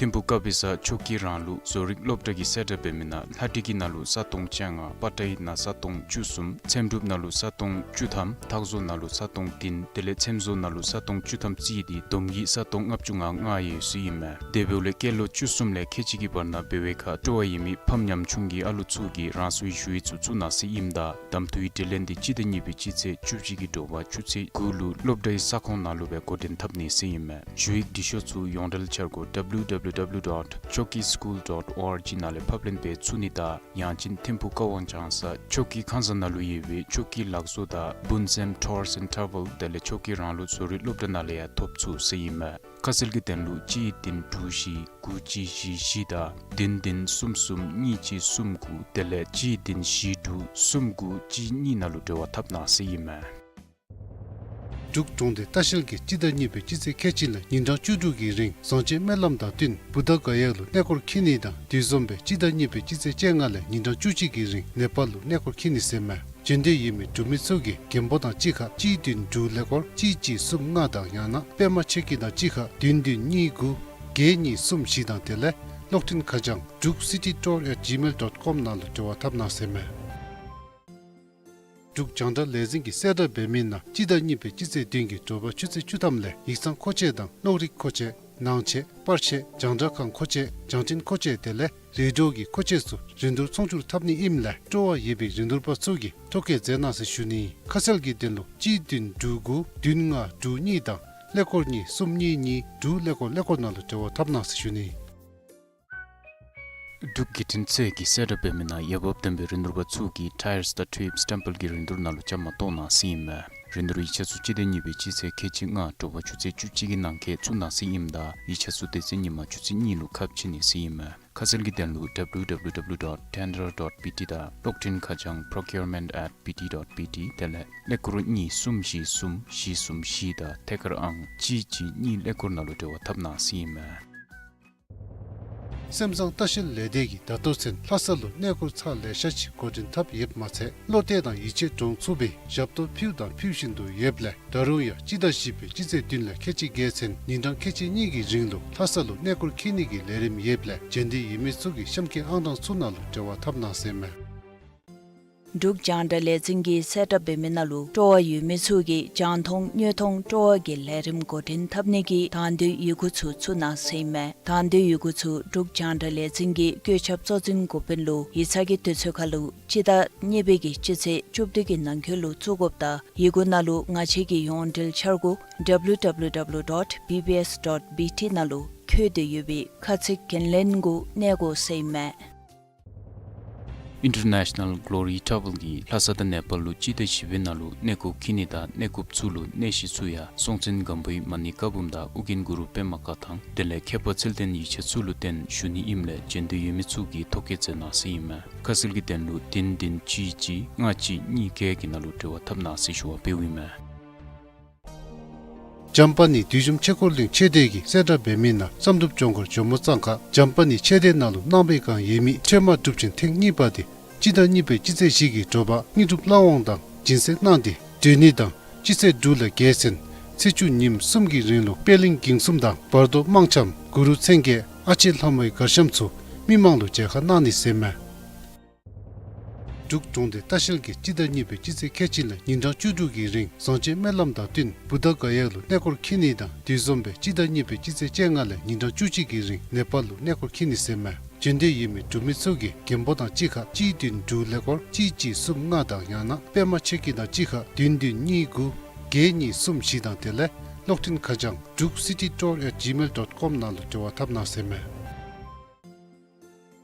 ཐིམ་ཕུག་ཀ་པི་ས་ཆོས་ཀྱི་རང་ལུགས་བཟོ་རིག་སློབ་གྲྭ་གིས་གསལ་བསྒྲགས་འབད་མི་ནང་ལྷ་བྲིས་ཀྱི་ནང་ལུ་ས་སྟོང་བཅོ་ལྔ། པ་ཏྲའི་ནང་ས་སྟོང་བཅུ་གསུམ། ཚེམ་དྲུབ་ནང་ལུ་ས་སྟོང་བཅུ་ཐམ། ཐག་བཟོ་ནང་ལུ་ས་སྟོང་བདུན། དེ་ལས་ཚེམ་བཟོ་ནང་ལུ་ས་སྟོང་བཅུ་ཐམ་རྩིས་ཏེ་བསྡོམས་ཀྱིས་ས་སྟོང་ལྔ་བཅུ་ང་ལྔ་ཡོད་ཟེར་ཨིན་མས། དེ་འབདཝ་ལས་སྐྱེས་ལོ་བཅུ་གསུམ་ལས་ཁལ་གཅིག་གི་བར་ན་འབད་བའི་ཁར་སྤྲོ་བ་ཡོད་མི་ཕམ་ཉམ་ཆུང་གི་ཨ་ལུ་ཚུ་གིས་རང་སོའི་ཞུ་ཡིག་ཚུ་བཙུགས་གནང་ཟེར་ཨིནམ་ད་གདམ་འཐུའི་དྲི་ལན་འདི་སྤྱི་ཟླ་གཉིས་པའི་སྤྱི་ཚེས་བཅུ་གཅིག་གི་དྲོ་པ་ཆུ་ཚོད་དགུ་ལུ་སློབ་གྲྭའི་ས་ཁོངས་ནང་ལུ་སྦེ་འགོ་འདྲེན་འཐབ་ནི་ཟེར་ཨིན་མས། ཞུ་ཡིག་འབྲི་ཤོག་ཚུ་ཡོངས་འབྲེལ་འཆར་སྒོ་W W W dot chokischool dot org ནང་ལས་ཕབ་ལེན་འབད་ཚུགས་ནི་དང་ཡང་ཅིན་ཐིམ་ཕུག་ཀ་ཝང་ལྕང་ས་ཆོས་ཀྱི་ཁང་བཟང་ནང་ལུ་ཡོད་པའི་ཆོས་ཀྱི་ལག་བཟོ་དང་སྤུན་སེམས་Tours and Travel དེ་ལས་ཆོས་ཀྱི་རང་ལུགས་བཟོ་རིག་སློབ་གྲྭ་ནང་ལས་ཡང་ཐོབ་ཚུགས་ཟེར་ཨིན་མས། ཁ་གསལ་གྱི་དོན་ལུ་གཅིག་བདུན་དྲུག་བཞི་དགུ་གཅིག་བཞི་བཞི་དང་བདུན་བདུན་གསུམ་གསུམ་གཉིས་གཅིག་གསུམ་དགུ་དེ་ལས་གཅིག་བདུན་བཞི་དྲུག་གསུམ་དགུ་གཅིག་གཉིས་ནང་ལུ་འབྲེལ་བ་འཐབ་གནང་ཟེར་ཨིན་མས། འབྲུག་གྲོང་སྡེ་ལྟ་བཤལ་གྱིས་སྤྱི་ཟླ་གཉིས་པའི་སྤྱི་ཚེས་ཁལ་གཅིག་ལས་ཉིན་གྲངས་བཅུ་དྲུག་གི་རིང་བཟང་སྤྱོད་སྨོན་ལམ་དང་བསྟུན་བུདྡྷ་ག་ཡ་ལུ་གནས་སྐོར་འཁྱིད་ནི་དང་དེ་བཟུམ་སྦེ་སྤྱི་ཟླ་གཉིས་པའི་སྤྱི་ཚེས་བཅོ་ལྔ་ལས་ཉིན་གྲངས་བཅུ་གཅིག་གི་རིང་ནེ་པཱལ་ལུ་གནས་སྐོར་འཁྱིད་ནི་ཟེར་མས། མཇལ་འདོད་ཡོད་མི་འབྲུག་མི་ཚུ་གིས་རྒན་པོ་དང་གཅིག་ཁར་གཅིག་བདུན་དྲུག་ཀླད་ཀོར་གཅིག་གཅིག་གསུམ་ལྔ་དང་ཡང་ན་པདྨ་ཆོས་སྐྱིད་དང་གཅིག་ཁར་བདུན་བདུན་གཉིས་དགུ་བརྒྱད་གཉིས་གསུམ་བཞི་དང་དེ་ལས་གློག་འཕྲིན་ཁ་བྱང་འབྲུག་སི་ཊི་ཊུར་ཨེཊ་ཇི་མེལ་ཌོཊ་ཀོམ་ནང་ལུ་འབྲེལ་བ་འཐབ་གནང་ཟེར་མས། འབྲུག་རྒྱང་བསྒྲགས་ལས་འཛིན་གྱིས་གསལ་བསྒྲགས་འབད་མི་ནང་སྤྱི་ཟླ་གཉིས་པའི་སྤྱི་ཚེས་བདུན་གྱི་དྲོ་པ་ཆུ་ཚོད་བཅུ་ཐམ་ལས་ཡིག་ཚང་མཁོ་ཆས་དང་གློག་རིག་མཁོ་ཆས་ནང་ཆས་པར་ཆས་རྒྱང་བསྒྲགས་ཁང་མཁོ་ཆས་རྒྱང་འཕྲིན་མཁོ་ཆས་དེ་ལས་རེ་ཌི་ཡོ་གི་མཁོ་ཆས་ཚུ་རིན་བསྡུར་ཚོང་བསྒྱུར་འཐབ་ནི་ཨིནམ་ལས་སྤྲོ་བ་ཡོད་པའི་རིན་བསྡུར་པ་ཚུ་གིས་ཐོ་བཀོད་མཛད་གནང་ཟེར་ཞུ་ནི། ཁ་གསལ་གྱི་དོན་ལུ་གཅིག་བདུན་དྲུག་དགུ་བདུན་ལྔ་དྲུག་གཉིས་དང་ཀླད་ཀོར་གཉིས་གསུམ་གཉིས་གཉིས་དྲུག་ཀླད་ཀོར་ཀླད་ཀོར་ནང་ལུ་འབྲེལ་བ་འཐབ་གནང་ཟེར་ཞུ་ནི། འབྲུག་བརྒྱུད་འཕྲིན་ཚད་ཀྱིས་གསལ་བསྒྲགས་འབད་མི་ནང་འོས་འབབ་ལྡན་པའི་རིན་བསྡུར་པ་ཚུ་གིས་ཊ་ཡརསི་དང་ཊིའུབསི་སི་ཊེམ་པལ་གྱི་རིན་བསྡུར་ནང་ལུ་བཅའ་མར་གཏོགས་གནང་ཟེར་ཨིན་མས། རིན་བསྡུར་ཡིག་ཆ་ཚུ་སྤྱི་ཟླ་གཉིས་པའི་སྤྱི་ཚེས་ཁལ་གཅིག་ལྔ་དྲོ་པ་ཆུ་ཚོད་བཅུ་གཅིག་གི་ནང་འཁོད་བཙུགས་གནང་ཟེར་ཨིནམ་ད་ཡིག་ཆ་ཚུ་དེ་ཚེ་ཉིན་མ་ཆུ་ཚོད་གཉིས་ལུ་ཁ་ཕྱེ་ནི་ཟེར་ཨིན་མས། ཁ་གསལ་གྱི་དོན་ལུ་W W W dot tender dot B T དང་གློག་འཕྲིན་ཁ་བྱང་procurement at B T dot B T དེ་ལས་ཀླད་ཀོར་གཉིས་གསུམ་བཞི་གསུམ་བཞི་གསུམ་བཞི་དང་ཐད་ཀར་ཨང་གཅིག་གཅིག་གཉིས་ཀླད་ཀོར་ནང་ལུ་འབྲེལ་བ་འཐབ་གནང་ཟེར་ཨིན་མས། སེམས་བཟང་ལྟ་བཤལ་ལས་སྡེ་གིས་ད་ལྟོ་ཚུན་ལྷ་ས་ལུ་གནས་སྐོར་ཚར་ལེ་ཤ་ཅིག་འགོ་འདྲེན་འཐབ་ཡོདཔ་མ་ཚད་བློ་གཏད་དང་ཡིད་ཆེས་འདྲོངས་ཚུགས་པའི་ཞབས་ཏོག་ཕུལ་དང་ཕུལ་བཞིན་དུ་ཡོདཔ་ལས་ད་རུང་ཡང་སྤྱི་ཟླ་བཞི་པའི་སྤྱི་ཚེས་བདུན་ལས་ཁལ་གཅིག་བརྒལ་ཚུན་ཉིན་གྲངས་ཁལ་གཅིག་གཉིས་ཀྱི་རིང་ལུ་ལྷ་ས་ལུ་གནས་སྐོར་འཁྱིད་ནི་གི་ལས་རིམ་ཡོདཔ་ལས་མཇལ་འདོད་ཡོད་མི་ཚུ་གིས་གཤམ་འཁོད་ཨང་གྲངས་ཚུ་ནང་ལུ་འབྲེལ་བ་འཐབ་གནང་ཟེར་མས། འབྲུག་རྒྱང་བསྒྲགས་ལས་འཛིན་གྱིས་གསལ་བསྒྲགས་འབད་མི་ནང་ལུ་སྤྲོ་བ་ཡོད་མི་ཚུ་གིས་རྒྱང་མཐོང་དངོས་མཐོང་སྤྲོ་བ་གི་ལས་རིམ་འགོ་འདྲེན་འཐབ་ནི་གི་དང་འདོད་ཡི་གུ་ཚུ་བཙུགས་གནང་ཟེར་ཨིན་མས། དང་འདོད་ཡི་གུ་ཚུ་འབྲུག་རྒྱང་བསྒྲགས་ལས་འཛིན་གྱི་བཀོད་ཁྱབ་གཙོ་འཛིན་འགོ་དཔོན་ལུ་ཡིག་ཚང་གི་དུས་ཚོད་ཁར་ལུ་སྤྱི་ཟླ་གཉིས་པའི་གི་སྤྱི་ཚེས་བཅུ་བདུན་གྱི་ནང་འཁོད་ལུ་བཙུགས་དགོཔ་དང་ཡི་གུ་ནང་ལུ་ང་བཅས་ཀྱི་ཡོངས་འབྲེལ་འཆར་སྒོ་W W W dot B B S dot B T ནང་ལུ་འཁོད་དེ་ཡོད་པའི་ཁ་ཚིག་འགན་ལེན་གུ་གནས་དགོ་ཟེར་ཨིན་མས། International Glory Travel གིས་ལྷ་ས་དང་ནེ་པཱལ་ལུ་སྤྱི་ཟླ་བཞི་པའི་ནང་ལུ་གནས་སྐོར་འཁྱིད་ནི་དང་གནས་སྐོརཔ་ཚུ་ལུ་གནས་གཞི་ཚུ་ཡང་སྲོང་བཙན་སྒམ་པོའི་མ་ཎི་བཀའ་འབུམ་དང་ཨོ་རྒྱན་གུ་རུ་པདྨ་བཀའ་ཐང་དེ་ལས་མཁས་པ་ཚུལ་ལྡན་ཡིག་ཆ་ཚུ་ལུ་བརྟེན་ཞུ་ནི་ཨིནམ་ལས་མཇལ་འདོད་ཡོད་མི་ཚུ་གིས་ཐོ་བཀོད་མཛད་གནང་ཟེར་ཨིན་མས། ཁ་གསལ་གྱི་དོན་ལུ་བདུན་བདུན་གཅིག་གཅིག་ལྔ་གཅིག་གཉིས་བརྒྱད་ཀྱི་ནང་ལུ་འབྲེལ་བ་འཐབ་གནང་ཟེར་ཞུ་བ་འབདཝ་ཨིན་མས། འཇམ་དཔལ་ནི་བདུད་འཇོམས་ཆོས་འཁོར་གླིང་མཆོད་རྟེན་གྱི་གསལ་བསྒྲགས་འབད་མི་ནང་བསམ་གྲུབ་ལྗོངས་མཁར་ཇོ་མོ་གཙང་ཁ་འཇམ་དཔལ་ནི་མཆོད་རྟེན་ནང་ལུ་གནང་བའི་བསྒང་ཡོད་མི་ཁྲོས་མ་གྲུབ་ཆེན་ཐེངས་གཉིས་པ་དེ་སྤྱི་ཟླ་གཉིས་པའི་སྤྱི་ཚེས་བཞི་གི་དྲོ་པ་དངོས་གྲུབ་བླ་འོང་དང་སྦྱིན་སྲེག་གནང་སྟེ་སྒྲོལ་ནི་དང་སྤྱི་ཚེས་དྲུག་ལས་བརྒལ་ཚུན་ཚེས་བཅུ་ཉིནམ་གསུམ་གྱི་རིང་ལུ་པད་གླིང་གིང་གསུམ་དང་བར་དོ་དམངས་འཆམ་གུ་རུ་མཚན་བརྒྱད་ཨ་ལྕེ་ལྷ་མོའི་གར་ཤམ་ཚུ་མི་མང་ལུ་མཇལ་ཁ་གནང་ནི་ཟེར་མས། འབྲུག་གྲོང་སྡེ་ལྟ་བཤལ་གྱིས་སྤྱི་ཟླ་གཉིས་པའི་སྤྱི་ཚེས་ཁལ་གཅིག་ལས་ཉིན་གྲངས་བཅུ་དྲུག་གི་རིང་བཟང་སྤྱོད་སྨོན་ལམ་དང་བསྟུན་བུདྡྷ་ག་ཡ་ལུ་གནས་སྐོར་འཁྱིད་ནི་དང་དེ་བཟུམ་སྦེ་སྤྱི་ཟླ་གཉིས་པའི་སྤྱི་ཚེས་བཅོ་ལྔ་ལས་ཉིན་གྲངས་བཅུ་གཅིག་གི་རིང་ནེ་པཱལ་ལུ་གནས་སྐོར་འཁྱིད་ནི་ཟེར་མས། བྱོན་འདོད་ཡོད་མི་འབྲུག་མི་ཚུ་གིས་རྒན་པོ་དང་གཅིག་ཁར་གཅིག་བདུན་དྲུག་ཀླད་ཀོར་གཅིག་གཅིག་གསུམ་ལྔ་དང་ཡང་ན་པདྨ་ཆོས་སྐྱིད་དང་གཅིག་ཁར་བདུན་བདུན་གཉིས་དགུ་བརྒྱད་གཉིས་གསུམ་བཞི་དང་དེ་ལས་གློག་འཕྲིན་ཁ་བྱང་druk city tour at gmail dot com ནང་ལུ་འབྲེལ་བ་འཐབ་གནང་ཟེར་མས།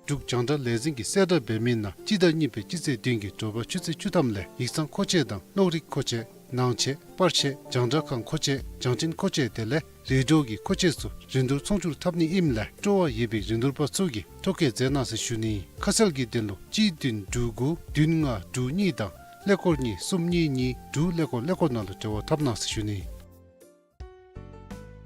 འབྲུག་རྒྱང་བསྒྲགས་ལས་འཛིན་གྱིས་གསལ་བསྒྲགས་འབད་མི་ནང་སྤྱི་ཟླ་གཉིས་པའི་སྤྱི་ཚེས་བདུན་གྱི་དྲོ་པ་ཆུ་ཚོད་བཅུ་ཐམ་ལས་ཡིག་ཚང་མཁོ་ཆས་དང་གློག་རིག་མཁོ་ཆས་ནང་ཆས་པར་ཆས་རྒྱང་བསྒྲགས་ཁང་མཁོ་ཆས་བྱང་འཕྲིན་མཁོ་ཆས་དེ་ལས་རེ་ཌི་ཡོ་གི་མཁོ་ཆས་ཚུ་རིན་བསྡུར་ཚོང་བསྒྱུར་འཐབ་ནི་ཨིནམ་ལས་སྤྲོ་བ་ཡོད་པའི་རིན་བསྡུར་པ་ཚུ་གིས་ཐོ་བཀོད་མཛད་གནང་ཟེར་ཞུ་ནི། ཁ་གསལ་གྱི་དོན་ལུ་གཅིག་བདུན་དྲུག་དགུ་བདུན་ལྔ་དྲུག་གཉིས་དང་ཀླད་ཀོར་གཉིས་གསུམ་གཉིས་གཉིས་དྲུག་ཀླད་ཀོར་ཀླད་ཀོར་ནང་ལུ་འབྲེལ་བ་འཐབ་གནང་ཟེར་ཞུ་ནི།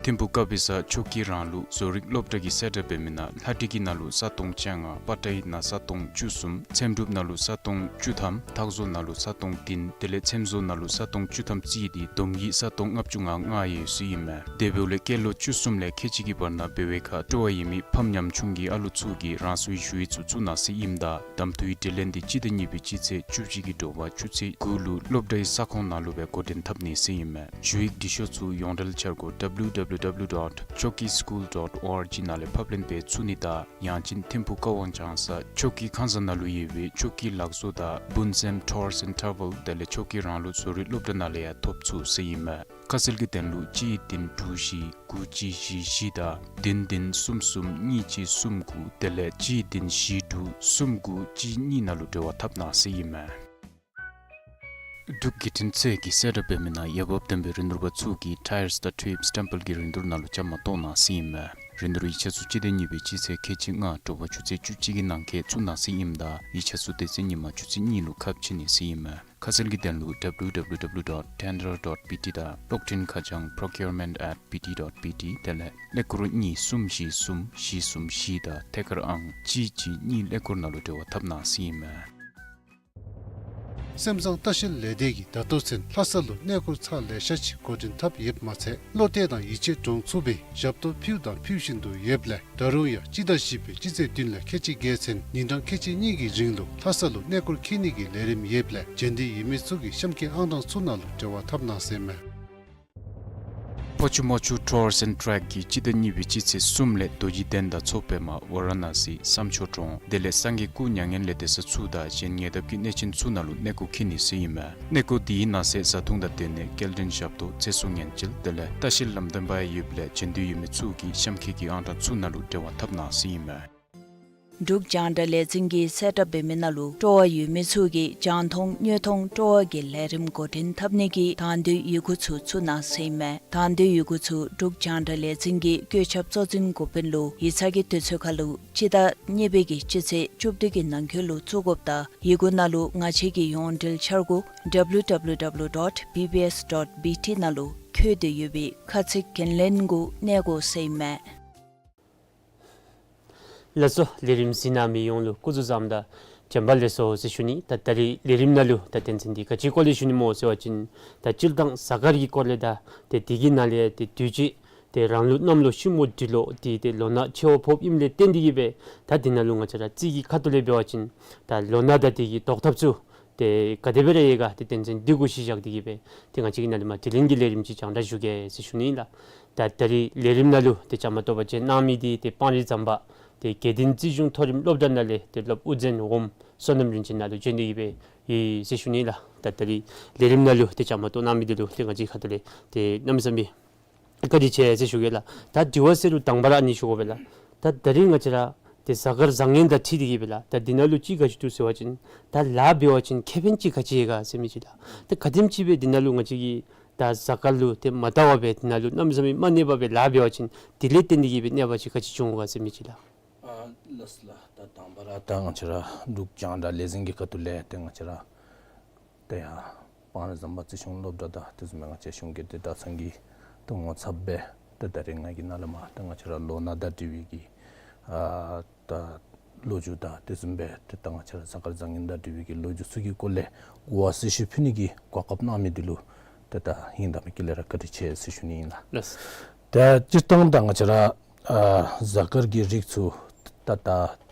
ཐིམ་ཕུག་ཀ་པི་ས་ཆོས་སྐྱིད་རང་ལུགས་བཟོ་རིག་སློབ་གྲྭ་གིས་གསལ་བསྒྲགས་འབད་མི་ནང་ལྷ་བྲིས་ཀྱི་ནང་ལུ་ས་སྟོང་བཅོ་ལྔ། པ་ཏའི་ནང་ས་སྟོང་བཅུ་གསུམ། ཚེམ་དྲུབ་ནང་ལུ་ས་སྟོང་བཅུ་ཐམ། ཐག་བཟོ་ནང་ལུ་ས་སྟོང་བདུན། དེ་ལས་ཚེམ་བཟོ་ནང་ལུ་ས་སྟོང་བཅུ་ཐམ་རྩིས་ཏེ་བསྡོམས་ཀྱིས་ས་སྟོང་ལྔ་བཅུ་ང་ལྔ་ཡོད་ཟེར་ཨིན་མས། དེ་འབདཝ་ལས་སྐྱེས་ལོ་བཅུ་གསུམ་ལས་ཁལ་གཅིག་གི་བར་ན་འབད་བའི་ཁར་སྤྲོ་བ་ཡོད་མི་ཕམ་ཉམ་ཆུང་གི་ཨ་ལུ་ཚུ་གིས་རང་སོའི་ཞུ་ཡིག་ཚུ་བཙུགས་གནང་ཟེར་ཨིནམ་ད་གདམ་འཐུའི་དྲི་ལན་འདི་སྤྱི་ཟླ་གཉིས་པའི་སྤྱི་ཚེས་བཅུ་གཅིག་གི་དྲོ་པ་ཆུ་ཚོད་དགུ་ལུ་སློབ་གྲྭའི་ས་ཁོངས་ནང་ལུ་སྦེ་འགོ་འདྲེན་འཐབ་ནི་ཟེར་ཨིན་མས། ཞུ་ཡིག་འབྲི་ཤོག་ཚུ་ཡོངས་འབྲེལ་འཆར་སྒོ་W W W dot choki school dot org ནང་ལས་ཕབ་ལེན་འབད་ཚུགས་ནི་དང་ཡང་ཅིན་ཐིམ་ཕུག་ཀ་ཝང་ལྕང་ས་ཆོས་སྐྱིད་ཁང་གསར་ནང་ལུ་ཡོད་པའི་ཆོས་སྐྱིད་ལག་བཟོ་དང་སྤུན་སེམས་Tours and Travel དེ་ལས་ཆོས་སྐྱིད་རང་ལུགས་བཟོ་རིག་སློབ་གྲྭ་ནང་ལས་ཡང་ཐོབ་ཚུགས་ཟེར་ཨིན་མས། ཁ་གསལ་གྱི་དོན་ལུ་གཅིག་བདུན་དྲུག་བཞི་དགུ་གཅིག་བཞི་བཞི་དང་བདུན་བདུན་གསུམ་གསུམ་གཉིས་གཅིག་གསུམ་དགུ་དེ་ལས་གཅིག་བདུན་བཞི་དྲུག་གསུམ་དགུ་གཅིག་གཉིས་ནང་ལུ་འབྲེལ་བ་འཐབ་གནང་ཟེར་ཨིན་མས། འབྲུག་བརྒྱུད་འཕྲིན་ཚད་ཀྱིས་གསལ་བསྒྲགས་འབད་མི་ནང་འོས་འབབ་ལྡན་པའི་རིན་བསྡུར་པ་ཚུ་གིས་Tires དང་Tubes སི་ཊེམ་པལ་གྱི་རིན་བསྡུར་ནང་ལུ་བཅའ་མར་གཏོགས་གནང་ཟེར་ཨིན་མས། རིན་བསྡུར་ཡིག་ཆ་ཚུ་སྤྱི་ཟླ་གཉིས་པའི་སྤྱི་ཚེས་ཁལ་གཅིག་ལྔ་དྲོ་པ་ཆུ་ཚོད་བཅུ་གཅིག་གི་ནང་འཁོད་བཙུགས་གནང་ཟེར་ཨིནམ་ད་ཡིག་ཆ་ཚུ་དེ་ཚེ་ཉིན་མ་ཆུ་ཚོད་གཉིས་ལུ་ཁ་ཕྱེ་ནི་ཟེར་ཨིན་མས། ཁ་གསལ་གྱི་དོན་ལུ་W W W dot tender dot B T དང་གློག་འཕྲིན་ཁ་བྱང་procurement at B T dot B T དེ་ལས་ཀླད་ཀོར་གཉིས་གསུམ་བཞི་གསུམ་བཞི་གསུམ་བཞི་དང་ཐད་ཀར་ཨང་གཅིག་གཅིག་གཉིས་ཀླད་ཀོར་ནང་ལུ་འབྲེལ་བ་འཐབ་གནང་ཟེར་ཨིན་མས། སེམས་བཟང་ལྟ་བཤལ་ལས་སྡེ་གིས་ད་ལྟོ་ཚུན་ལྷ་ས་ལུ་གནས་སྐོར་ཚར་ལེ་ཤ་ཅིག་འགོ་འདྲེན་འཐབ་ཡོདཔ་མ་ཚད་བློ་གཏད་དང་ཡིད་ཆེས་འདྲོངས་ཚུགས་པའི་ཞབས་ཏོག་ཕུལཝ་དང་ཕུལ་བཞིན་དུ་ཡོདཔ་ལས་ད་རུང་ཡང་སྤྱི་ཟླ་བཞི་པའི་སྤྱི་ཚེས་བདུན་ལས་ཁལ་གཅིག་བརྒལ་ཚུན་ཉིན་གྲངས་ཁལ་གཅིག་གཉིས་ཀྱི་རིང་ལུ་ལྷ་ས་ལུ་གནས་སྐོར་འཁྱིད་ནི་གི་ལས་རིམ་ཡོདཔ་ལས་བྱོན་འདོད་ཡོད་མི་ཚུ་གིས་གཤམ་གྱི་ཨང་གྲངས་ཚུ་ནང་ལུ་འབྲེལ་བ་འཐབ་གནང་ཟེར་མས། ཕོ་ཆུ་མོ་ཆུ་Tours and Trek གིས་སྤྱི་ཟླ་གཉིས་པའི་སྤྱི་ཚེས་གསུམ་ལས་རྡོ་རྗེ་གདན་དང་མཚོ་པདྨ་ཝ་ར་ཎ་སི་བསམ་ཆོས་གྲོང་དེ་ལས་སངས་རྒྱས་སྐུ་མྱ་ངན་ལས་འདས་ས་ཚུ་དང་གཞན་ཉེ་འདབས་ཀྱི་གནས་ཆེན་ཚུ་ནང་ལུ་གནས་སྐོར་འཁྱིད་ནི་ཟེར་ཨིན་མས། གནས་སྐོར་དེའི་ནང་གསེས་བཟའ་འཐུང་དང་སྡོད་གནས་སྐྱེལ་འདྲེན་ཞབས་ཏོག་ཚེ་སྲོག་ཉེན་བཅོལ་དེ་ལས་ལྟ་བཤལ་ལམ་སྟོན་པ་ཡང་ཡོདཔ་ལས་བྱོན་འདོད་ཡོད་མི་ཚུ་གིས་གཤམ་འཁོད་ཀྱི་ཨང་གྲངས་ཚུ་ནང་ལུ་འབྲེལ་བ་འཐབ་གནང་ཟེར་ཨིན་མས། འབྲུག་རྒྱང་བསྒྲགས་ལས་འཛིན་གྱིས་གསལ་བསྒྲགས་འབད་མི་ནང་ལུ་སྤྲོ་བ་ཡོད་མི་ཚུ་གིས་རྒྱང་མཐོང་དངོས་མཐོང་སྤྲོ་བ་གི་ལས་རིམ་འགོ་འདྲེན་འཐབ་ནི་གི་དང་འདོད་ཡི་གུ་ཚུ་བཙུགས་གནང་ཟེར་ཨིན་མས། དང་འདོད་ཡི་གུ་ཚུ་འབྲུག་རྒྱང་བསྒྲགས་ལས་འཛིན་གྱི་བཀོད་ཁྱབ་གཙོ་འཛིན་འགོ་དཔོན་ལུ་ཡིག་ཚང་གི་དུས་ཚོད་ཁར་ལུ་སྤྱི་ཟླ་གཉིས་པའི་གི་སྤྱི་ཚེས་བཅུ་བདུན་གྱི་ནང་འཁོད་ལུ་བཙུགས་དགོཔ་དང་ཡི་གུ་ནང་ལུ་ང་བཅས་ཀྱི་ཡོངས་འབྲེལ་འཆར་སྒོ་W W W dot B B S dot B T ནང་ལུ་འཁོད་དེ་ཡོད་པའི་ཁ་ཚིག་འགན་ལེན་གུ་གནས་དགོ་ཟེར་ཨིན་མས། ལགས་སོ། ལས་རིམ་གཟིགས་གནང་མི་ཡོངས་ལུ་སྐུ་གཟུགས་བཟང་དང་བྱོན་པ་ལེགས་སོ་ཟེར་ཞུ་ནི། ད་ད་རིས་ལས་རིམ་ནང་ལུ་ད་དོན་ཚན་འདི་ག་ཅིའི་སྐོར་ལས་ཞུ་ནི་སྨོ་ཟེར་བ་ཅིན་ད་སྤྱིར་བཏང་གཟའ་སྐར་གྱི་སྐོར་ལས་དང་ཏེ་དེ་གི་ནང་ལས་ཏེ་དུས་ཅི་ཏེ་རང་ལུགས་གནམ་ལོ་ཤིང་མོ་འབྲི་ལོ་འདི་ཏེ་ལོ་ན་ཆེ་བ་ཕོགཔ་ཨིནམ་ལས་བརྟེན་ཏེ་གིས་སྦེ་ད་འདི་ནང་ལུ་ང་བཅས་ར་རྩིས་ཀྱི་ཁ་ཐུག་ལས་འབད་བ་ཅིན་ད་ལོ་ན་དང་དེ་གི་བཟློག་ཐབས་ཚུ་ཏེ་ག་དེ་སྦེ་ར་ཡོད་ག་ཏེ་དོན་ཚན་འདི་གུ་གཞི་བཞག་སྟེ་གིས་སྦེ་ཏེ་ང་བཅས་ཀྱིས་ནཱ་ལས་མར་དྲི་ལན་གྱི་ལས་རིམ་ཅིག་རྒྱང་བསྒྲགས་ཞུ་གེ་ཟེར་ཞུ་ནི་ཨིན་ལགས། ད་ད་རིས་ལས་རིམ་ནང་ལུ་ཏེ་བཅའ་མར་གཏོགས་པ་བྱོན་གནང་མི་འདི་ཏེ་སྤང་རི་ཟམ་པ་ཏེ་དགེ་ལྡན་རྩིས་གཞུང་མཐོ་རིམ་སློབ་གྲྭ་ནང་ལས་ཏེ་སློབ་དབུ་འཛིན་འོགམ་བསོད་ནམས་རིན་ཆེན་ནཱ་ལུ་བྱོན་ཏེ་གིས་སྦེ་ཡོད་ཟེར་ཞུ་ནི་ཨིན་ལགས། ད་ད་རིས་ལས་རིམ་ནང་ལུ་ཏེ་བཅའ་མར་གཏོགས་གནང་མི་འདི་ལུ་ཏེ་ང་བཅས་ཁ་ཐུག་ལས་ཏེ་གནམ་མེད་ས་མེད་བཀའ་དྲིན་ཆེ་ཟེར་ཞུ་གེ་ལགས། ད་དྲི་བ་ཟེར་རུང་དང་པ་ར་ཨ་ནི་ཞུ་དགོ་པས་ལགས། ད་ད་རིས་ང་བཅས་ར་ཏེ་གཟའ་སྐར་བཟང་ངན་དང་འཁྲིལ་ཏེ་གིས་སྦེ་ལགས། ད་འདི་ནང་ལུ་ཅིག་ག་ཅི་འདུག་ཟེར་བ་ཅིན་ད་ལཱ་འབད་བ་ཅིན་ཁེ་ཕན་ཅིག་ག་ཅི་ཡོད་ག་ཟེར་མི་ཅིག་ལགས། ད་ག་དེམ་ཅིག་སྦེ་འདི་ནང་ལུ་ང་བཅས་ཀྱིས་ད་གཟའ་སྐར་ལུ་ཏེ་མ་བལྟ་བར་སྦེ་འདི་ནང་ལུ་གནམ་མེད་ས་མེད་མ་གནས་པར་སྦེ་ལཱ་འབད་བ་ཅིན་དེ་ལས་བརྟེན་ཏེ་གིས་སྦེ་གནོད་པ་ཅིག་ག་ཅི་འབྱུང་ག་ཟེར་མི་ཅིག་ལགས། ཨ་ལགས་སོ་ལགས། ད་དང་པ་ར་ད་ང་བཅས་ར་འབྲུག་རྒྱང་བསྒྲགས་ལས་འཛིན་གྱི་ཁ་ཐུག་ལས་ཏེ་ང་བཅས་ར་ཏེ་ཡར་སྤང་རི་ཟམ་པ་རྩིས་གཞུང་སློབ་གྲྭ་དང་དེ་བཟུམ་སྦེ་ང་བཅས་གཞུང་སྒེར་བདེ་འཇགས་ཚང་གི་ཏེ་ངོ་ཚབ་སྦེ་ཏེ་ད་རིས་ང་གིས་ནཱ་ལས་མར་ཏེ་ང་བཅས་ར་ལོ་ན་དང་འབྲེལ་བའི་གི་ཨ་ད་ལོ་རྒྱུས་དང་དེ་བཟུམ་སྦེ་ཏེ་ད་ང་བཅས་ར་གཟའ་སྐར་བཟང་ངན་དང་འབྲེལ་བའི་གི་ལོ་རྒྱུས་ཚུ་གི་སྐོར་ལས་གོ་བ་གསལ་ཞུ་ཕུལ་ནི་གི་གོ་སྐབས་གནང་མི་འདི་ལུ་ཏེ་ད་ཧིང་དང་མི་དཀྱིལ་ལས་ར་བཀའ་དྲིན་ཆེ་ཟེར་ཞུ་ནི་ཨིན་ལགས། ལགས། ད་སྤྱིར་བཏང་ད་ང་བཅས་ར་ཨ་གཟའ་སྐར་གྱི་རིགས་ཚུ་ད་ད་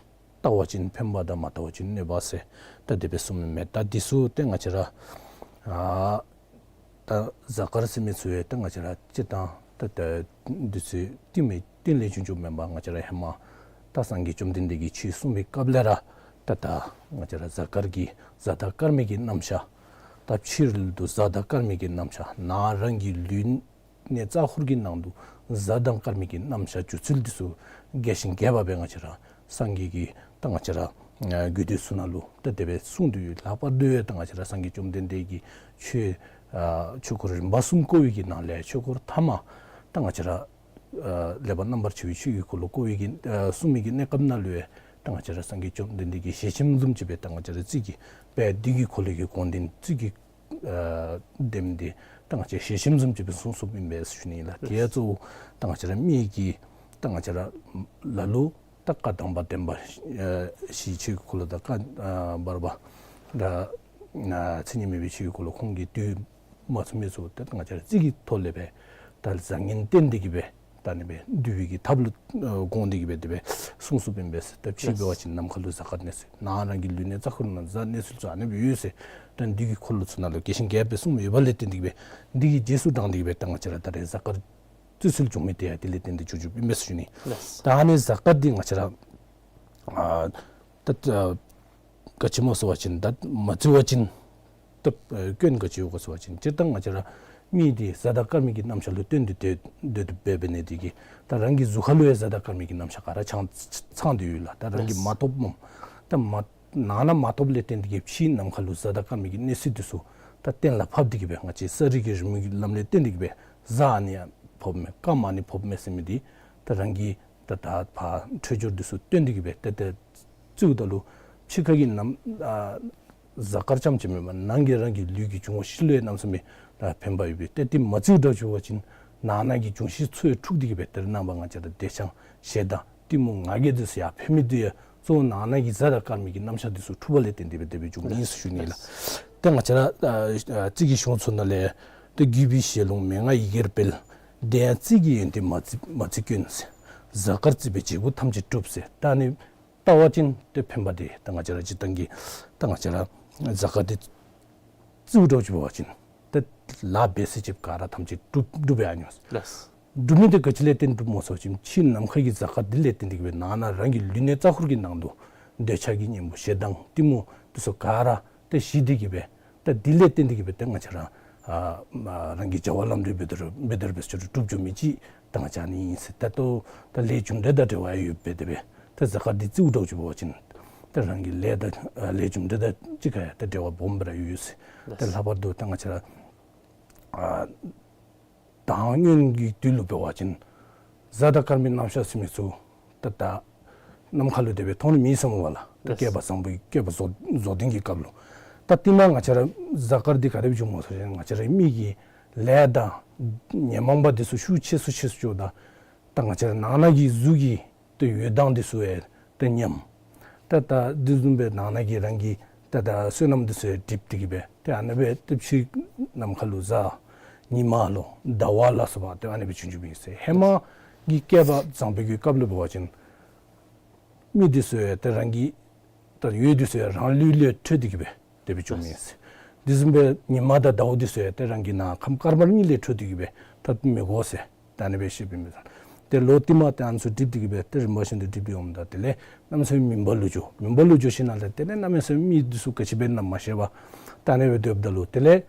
བལྟ་བ་ཅིན་ཕན་པ་དང་མ་བལྟ་བ་ཅིན་གནོད་པ་ཟེར་ ད་དེ་སྦེ་གསུངམ་ཨིན་མས། ད་འདི་ཚུ་ཏེ་ང་བཅས་ར་ཨ་ད་གཟའ་སྐར་ཟེར་མི་ཚུ་ཡང་ད་ང་བཅས་ར་སྤྱིར་བཏང་ད་ད་འདི་ཚུ་ཏེ་མི་རྟེན་ལས་བྱུང་བྱུངམ་མེན་པར་ང་བཅས་ར་ཧེ་མ་ད་སངས་རྒྱས་བཅོམ་ལྡན་འདས་ཀྱིས་ཆོས་གསུངས་པའི་སྐབས་ལས་ར་ད་ད་ང་བཅས་ར་གཟའ་སྐར་གྱི་གཟའ་དང་སྐར་མའི་གི་རྣམ་གཞག། ད་ཕྱི་རོལ་དུ་གཟའ་དང་སྐར་མའི་གི་རྣམ་གཞག། ནང་རང་གི་ལུས་གནས་རྩ་འཁོར་གྱི་ནང་དུ་གཟའ་དང་སྐར་མའི་གི་རྣམ་གཞག་སྒྱུ་རྩལ་འདི་ཚུ་རྒྱས་ཤིང་རྒྱས་པ་སྦེ་ང་བཅས་ར་སངས་རྒྱས་ཀྱིས་ད་ང་བཅས་ར་ཨ་རྒྱུད་སྡེ་ཚུ་ནང་ལུ་ད་དེ་སྦེ་གསུངས་ཏེ་ཡོད། ལྷག་པར་དུ་ཡང་ད་ང་བཅས་ར་སངས་རྒྱས་བཅོམ་ལྡན་འདས་ཀྱིས་ཆོས་ཨ་ཆོས་འཁོར་རིམ་པ་གསུམ་བསྐོར་བའི་གི་ནང་ལས་ཆོས་འཁོར་ཐ་མ་ད་ང་བཅས་ར་ཨ་ལེགས་པར་རྣམ་པར་ཕྱེ་བའི་ཆོས་ཀྱི་འཁོར་ལོ་བསྐོར་བའི་གི་ཨ་གསུངས་མི་གི་གནས་སྐབས་ནང་ལུ་ཡང་ད་ང་བཅས་ར་སངས་རྒྱས་བཅོམ་ལྡན་འདས་ཀྱིས་ཞལ་ཆེམས་བཟུམ་ཅིག་སྦེ་ད་ང་བཅས་ར་རྩིས་ཀྱི་དཔལ་འདི་གི་འཁོར་ལོ་གི་དགོངས་དོན་རྩིས་ཀྱི་ཨ་དེམ་འདི་ད་ང་བཅས་ཞལ་ཆེམས་བཟུམ་ཅིག་སྦེ་གསུངས་གསུངསམ་ཨིན་པས་ཞུ་ནི་ལགས། དེ་ཡང་གཙོ་བོ་ད་ང་བཅས་ར་མི་གི་ད་ང་བཅས་ར་ལ་ལུ་ད་བཀའ་དམ་པ་བདེན་པ་ཨ་ཞི་བྱེད་ཀྱི་འཁོར་ལོ་དང་བཀའ་ཨ་བར་པ་ད་ཨ་མཚན་ཉིད་མེད་པའི་ཆོས་ཀྱི་འཁོར་ལོ་ཁོང་གིས་བསྡུ་མ་ཚུགས་མི་ཚུ་ད་ང་བཅས་ར་རྩིས་ཀྱི་ཐོག་ལས་སྦེ་ད་བཟང་ངན་བསྟན་ཏེ་གི་སྦེ་ད་ཨ་ནི་སྦེ་བསྡུ་བའི་གི་ཐབས་ལུ་ཨ་དགོངས་ཏེ་གི་སྦེ་དེ་སྦེ་གསུངས་གསུངསམ་ཨིན་པས་ཟེར། ད་ཕྱི་འབད་བ་ཅིན་ནམ་མཁའ་ལུ་གཟའ་སྐར་གནས་ཚུལ་ནང་རང་གི་ལུས་གནས་རྩ་འཁོར་ནང་གཟའ་གནས་ཚུལ་ཚུ་ཨ་ནི་སྦེ་ཡོད་ཟེར། ད་འདི་གི་འཁོར་ལོ་ཚུ་ནང་ལུ་རྒྱས་ཤིང་རྒྱས་པ་སྦེ་གསུངསམ་ཡོད་པ་ལས་བརྟེན་ཏེ་གི་སྦེ་འདི་གི་རྗེས་སུ་འབྲངས་ཏེ་གི་སྦེ་ད་ང་བཅས་ར་ད་རེས་གཟའ་སྐར་བརྩི་སྲོལ་བྱུང་མི་དེ་ཡང་དེ་ལས་བརྟེན་ཏེ་བྱུང་བྱུངམ་ཨིན་པས་ཟེར་ཞུ་ནི། ལགས། ད་ཨ་ནི་གཟའ་སྐར་འདི་ང་བཅས་ར་ཨ་ད་ཨ་ག་ཅི་སྨོ་ཟེར་བ་ཅིན་ད་མ་བརྩི་བ་ཅིན་ད་ཨ་སྐྱོན་ག་ཅི་ཡོད་ག་ཟེར་བ་ཅིན་སྤྱིར་བཏང་ང་བཅས་ར་མི་འདི་གཟའ་དང་སྐར་མའི་གི་རྣམ་གཞག་ལུ་བརྟེན་ཏེ་སྡོད་སྡོད་སྡོདཔ་འབད་ནི་དེ་གིས་ད་རང་གི་གཟུགས་ཁ་ལུ་ཡང་གཟའ་དང་སྐར་མའི་གི་རྣམ་གཞག་ག་ར་ཚང་ཚང་སྟེ་ཡོད་ལགས། ད་རང་གིས་མ་རྟོགསཔ་སྨོ། ད་མ་ནང་ན་མ་རྟོགསཔ་ལས་བརྟེན་ཏེ་གི་ཕྱི་ནམ་མཁའ་ལུ་གཟའ་དང་སྐར་མའི་གི་གནས་ཚུལ་འདི་ཚུ་ད་གཏན་ལ་ཕབ་སྟེ་གི་སྦེ་ང་བཅས་ས་རིས་ཀྱི་རི་མོ་གི་ལམ་ལས་བརྟེན་ཏེ་གི་སྦེ་གཟའ་ཨ་ནི་ཡང་ཕོགཔ་མས་སྐར་མ་ཨ་ནི་ཕོགཔ་མས་ཟེར་མི་འདི་ད་རང་གི་ད་ད་ཕར་འཕྲོད་སྦྱོར་འདི་ཚུ་བཏོན་ཏེ་གི་སྦེ་ཏེ་ཏེ་བརྩིཝ་ད་ལུ་ཕྱི་ཁ་གི་ནམ་ཨ་གཟའ་སྐར་རྐྱངམ་ཅིག་མེན་པར་ནང་གི་རང་གི་ལུས་ཀྱི་འབྱུང་བ་བཞི་ལུ་ཡང་གནམ་མེད་ས་མེད་ད་ཕན་པ་ཡོད་པས། ཏེ་དེ་མ་བརྩིཝ་འདྲཝ་ཅིག་འབད་བ་ཅིན་ནང་ན་གི་འབྱུང་བཞི་ཚུ་ཡང་འཁྲུགས་ཏེ་གི་སྦེ་ཏེ་རེ་ནངས་པ་ང་བཅས་ར་བདེ་འཆང་ཞེ་སྡང་གཏི་མུག་ང་རྒྱལ་འདི་ཚུ་ཡར་འཕེལ་མི་འདི་ཡང་གཙོ་བོ་ནང་ན་གི་གཟའ་དང་སྐར་མའི་གི་རྣམ་གཞག་འདི་ཚུ་འཁྲུགས་པ་ལས་བརྟེན་ཏེ་སྦེ་དེ་སྦེ་འབྱུངམ་ཨིན་ཟེར་ཞུ་ནི་ལགས། ཏེ་ང་བཅས་ར་ཨ་ཨ་རྩིས་ཀྱི་གཞུང་ཚུ་ནང་ལས་ཏེ་བརྒྱུད་པའི་ཞལ་ལུང་མན་ངག་ཡི་གེར་སྤེལ། དེ་ཡང་རྩིས་ཀྱི་ཡོན་ཏན་མ་བརྩི་མ་བརྩི་སྐྱོན་ཟེར། གཟའ་སྐར་བརྩིས་པས་བྱེད་པོ་ཐམས་ཅད་འགྲུབ་ཟེར། ད་ཨ་ནི་བལྟ་བ་ཅིན་ཏེ་ཕན་པ་འདི་ད་ང་བཅས་ར་སྤྱིར་བཏང་གི་ད་ང་བཅས་ར་གཟའ་སྐར་འདི་བརྩིཝ་འདྲཝ་ཅིག་འབད་བ་ཅིན་ཏེ་ལཱ་འབད་ས་ཅིག་ག་ར་ཐམས་ཅད་འགྲུབ་འགྲུབ་པའི་ཨ་ནི་ལགས། འགྲུབ་མི་འདི་ག་ཅི་ལས་བརྟེན་འགྲུབ་སྨོ་ཟེར་བ་ཅིན་ཕྱི་ནམ་མཁའ་གི་གཟའ་སྐར་འདི་ལས་བརྟེན་ཏེ་གི་སྦེ་ནང་ན་རང་གི་ལུས་གནས་རྩ་འཁོར་གྱི་ནང་དུ་འདོད་ཆགས་ཀྱི་གཉེན་པོ་ཞེ་སྡང་གཏི་མུག་འདི་ཚུ་ག་ར་ཏེ་ཞི་སྟེ་གི་སྦེ་ད་འདི་ལས་བརྟེན་ཏེ་གི་སྦེ་ཏེ་ང་བཅས་ར་ཨ་མ་རང་གི་བྱ་བ་ལམ་འགྲོ་འབད་དོ་འབད་དོ་འབད་ས་ཅིག་འགྲུབ་འགྱོ་མི་ཅིག་ད་ང་བཅས་ཨ་ནི་ཨིན་ཟེར། ད་ལྟོ་ད་ལས་རྒྱུ་འབྲས་དང་འབྲེལ་བ་ཡོདཔ་སྦེ་དེ་སྦེ་ད་གཟའ་སྐར་འདི་བརྩིཝ་འདྲཝ་ཅིག་འབད་བ་ཅིན་ད་རང་གི་ལས་དང་ཨ་ལས་རྒྱུ་འབྲས་དང་གཅིག་ཁར་ཡང་ད་འབྲེལ་བ་སྦོམ་སྦེ་ར་ཡོད་ཟེར། ད་ལྷག་པར་དུ་ད་ང་བཅས་ར་ཨ་ད་སྔོན་གྱི་དུས་ལུ་འབད་བ་ཅིན་གཟའ་དང་སྐར་མའི་རྣམ་གཞག་ཟེར་མི་ཚུ་ད་ད་ནམ་མཁའ་ལུ་དེ་སྦེ་མཐོང་ནི་མེད་ཟེར་སྨོ་ལགས། ད་ལགས། བསྐལ་པ་བཟང་པོའི་བསྐལ་པ་རྫོགས་རྫོགས་ལྡན་གྱི་སྐབས་ལུ། ད་ཏེ་ནཱ་ང་བཅས་ར་གཟའ་སྐར་འདི་ག་དེ་སྦེ་བྱུངམ་སྨོ་ཟེར་བ་ཅིན་ང་བཅས་ར་མི་གི་ལས་དང་ཉོན་མོངས་པ་འདི་ཚུ་ཤུགས་ཆེ་སུ་ཆེ་སུ་འགྱོཝ་ད་ད་ང་བཅས་ར་ནང་ན་གི་གཟུགས་ཀྱི་ཏེ་འོད་མདངས་འདི་ཚུ་ཡང་ཏེ་ཉམས། ད་ད་འདི་བཟུམ་སྦེ་ནང་ན་གི་རང་གི་ད་ད་བསོད་ནམས་འདི་ཚུ་ཡང་འགྲིབ་སྟེ་གི་སྦེ་ཏེ་ཨ་ནི་སྦེ་ཏེ་ཕྱི་ནམ་མཁའ་ལུ་གཟའ་ཉི་མ་ལོ་ཟླ་བ་ལ་སོགས་པ་ཏེ་ཨ་ནི་སྦེ་བྱུང་བྱུངམ་ཨིན་ཟེར། ཧེ་མ་གི་བསྐལ་པ་བཟང་པོའི་གི་སྐབས་ལུ་འབད་བ་ཅིན་མི་འདི་ཚུ་ཡང་ཏེ་རང་གི་ད་འོད་འདི་ཚུ་ཡང་རང་ལུས་ལས་འཕྲོས་ཏེ་གི་སྦེ་དེ་སྦེ་བྱུངམ་ཨིན་ཟེར། འདི་བཟུམ་སྦེ་ཉི་མ་དང་ཟླཝ་འདི་ཚུ་ཡང་ཏེ་རང་གི་ནང་ཁམས་དཀར་དམར་གཉིས་ལས་འཕྲོས་ཏེ་གི་སྦེ་ད་མི་གོ་ཟེར། ད་ཨ་ནི་སྦེ་བཤདཔ་ཨིན་པས། ཏེ་ལོ་དེ་མ་ཏེ་ཨ་ནི་ཚུ་འགྲིབ་སྟེ་གི་སྦེ་ཏེ་རིམ་པ་བཞིན་དུ་འགྲིབ་སྟེ་འོངམ་ད་དེ་ལས་གནམ་མེད་ས་མེད་མུན་པ་ལུ་འགྱོ། མུན་པ་ལུ་འགྱོ་ཞིནམ་ལས་དེ་ལས་གནམ་མེད་ས་མེད་མི་འདི་ཚུ་ག་ཅི་འབད་ན་མ་ཤེས་པར་ད་ཨ་ནི་སྦེ་སྡོདཔ་ད་ལུ་དེ་ལས་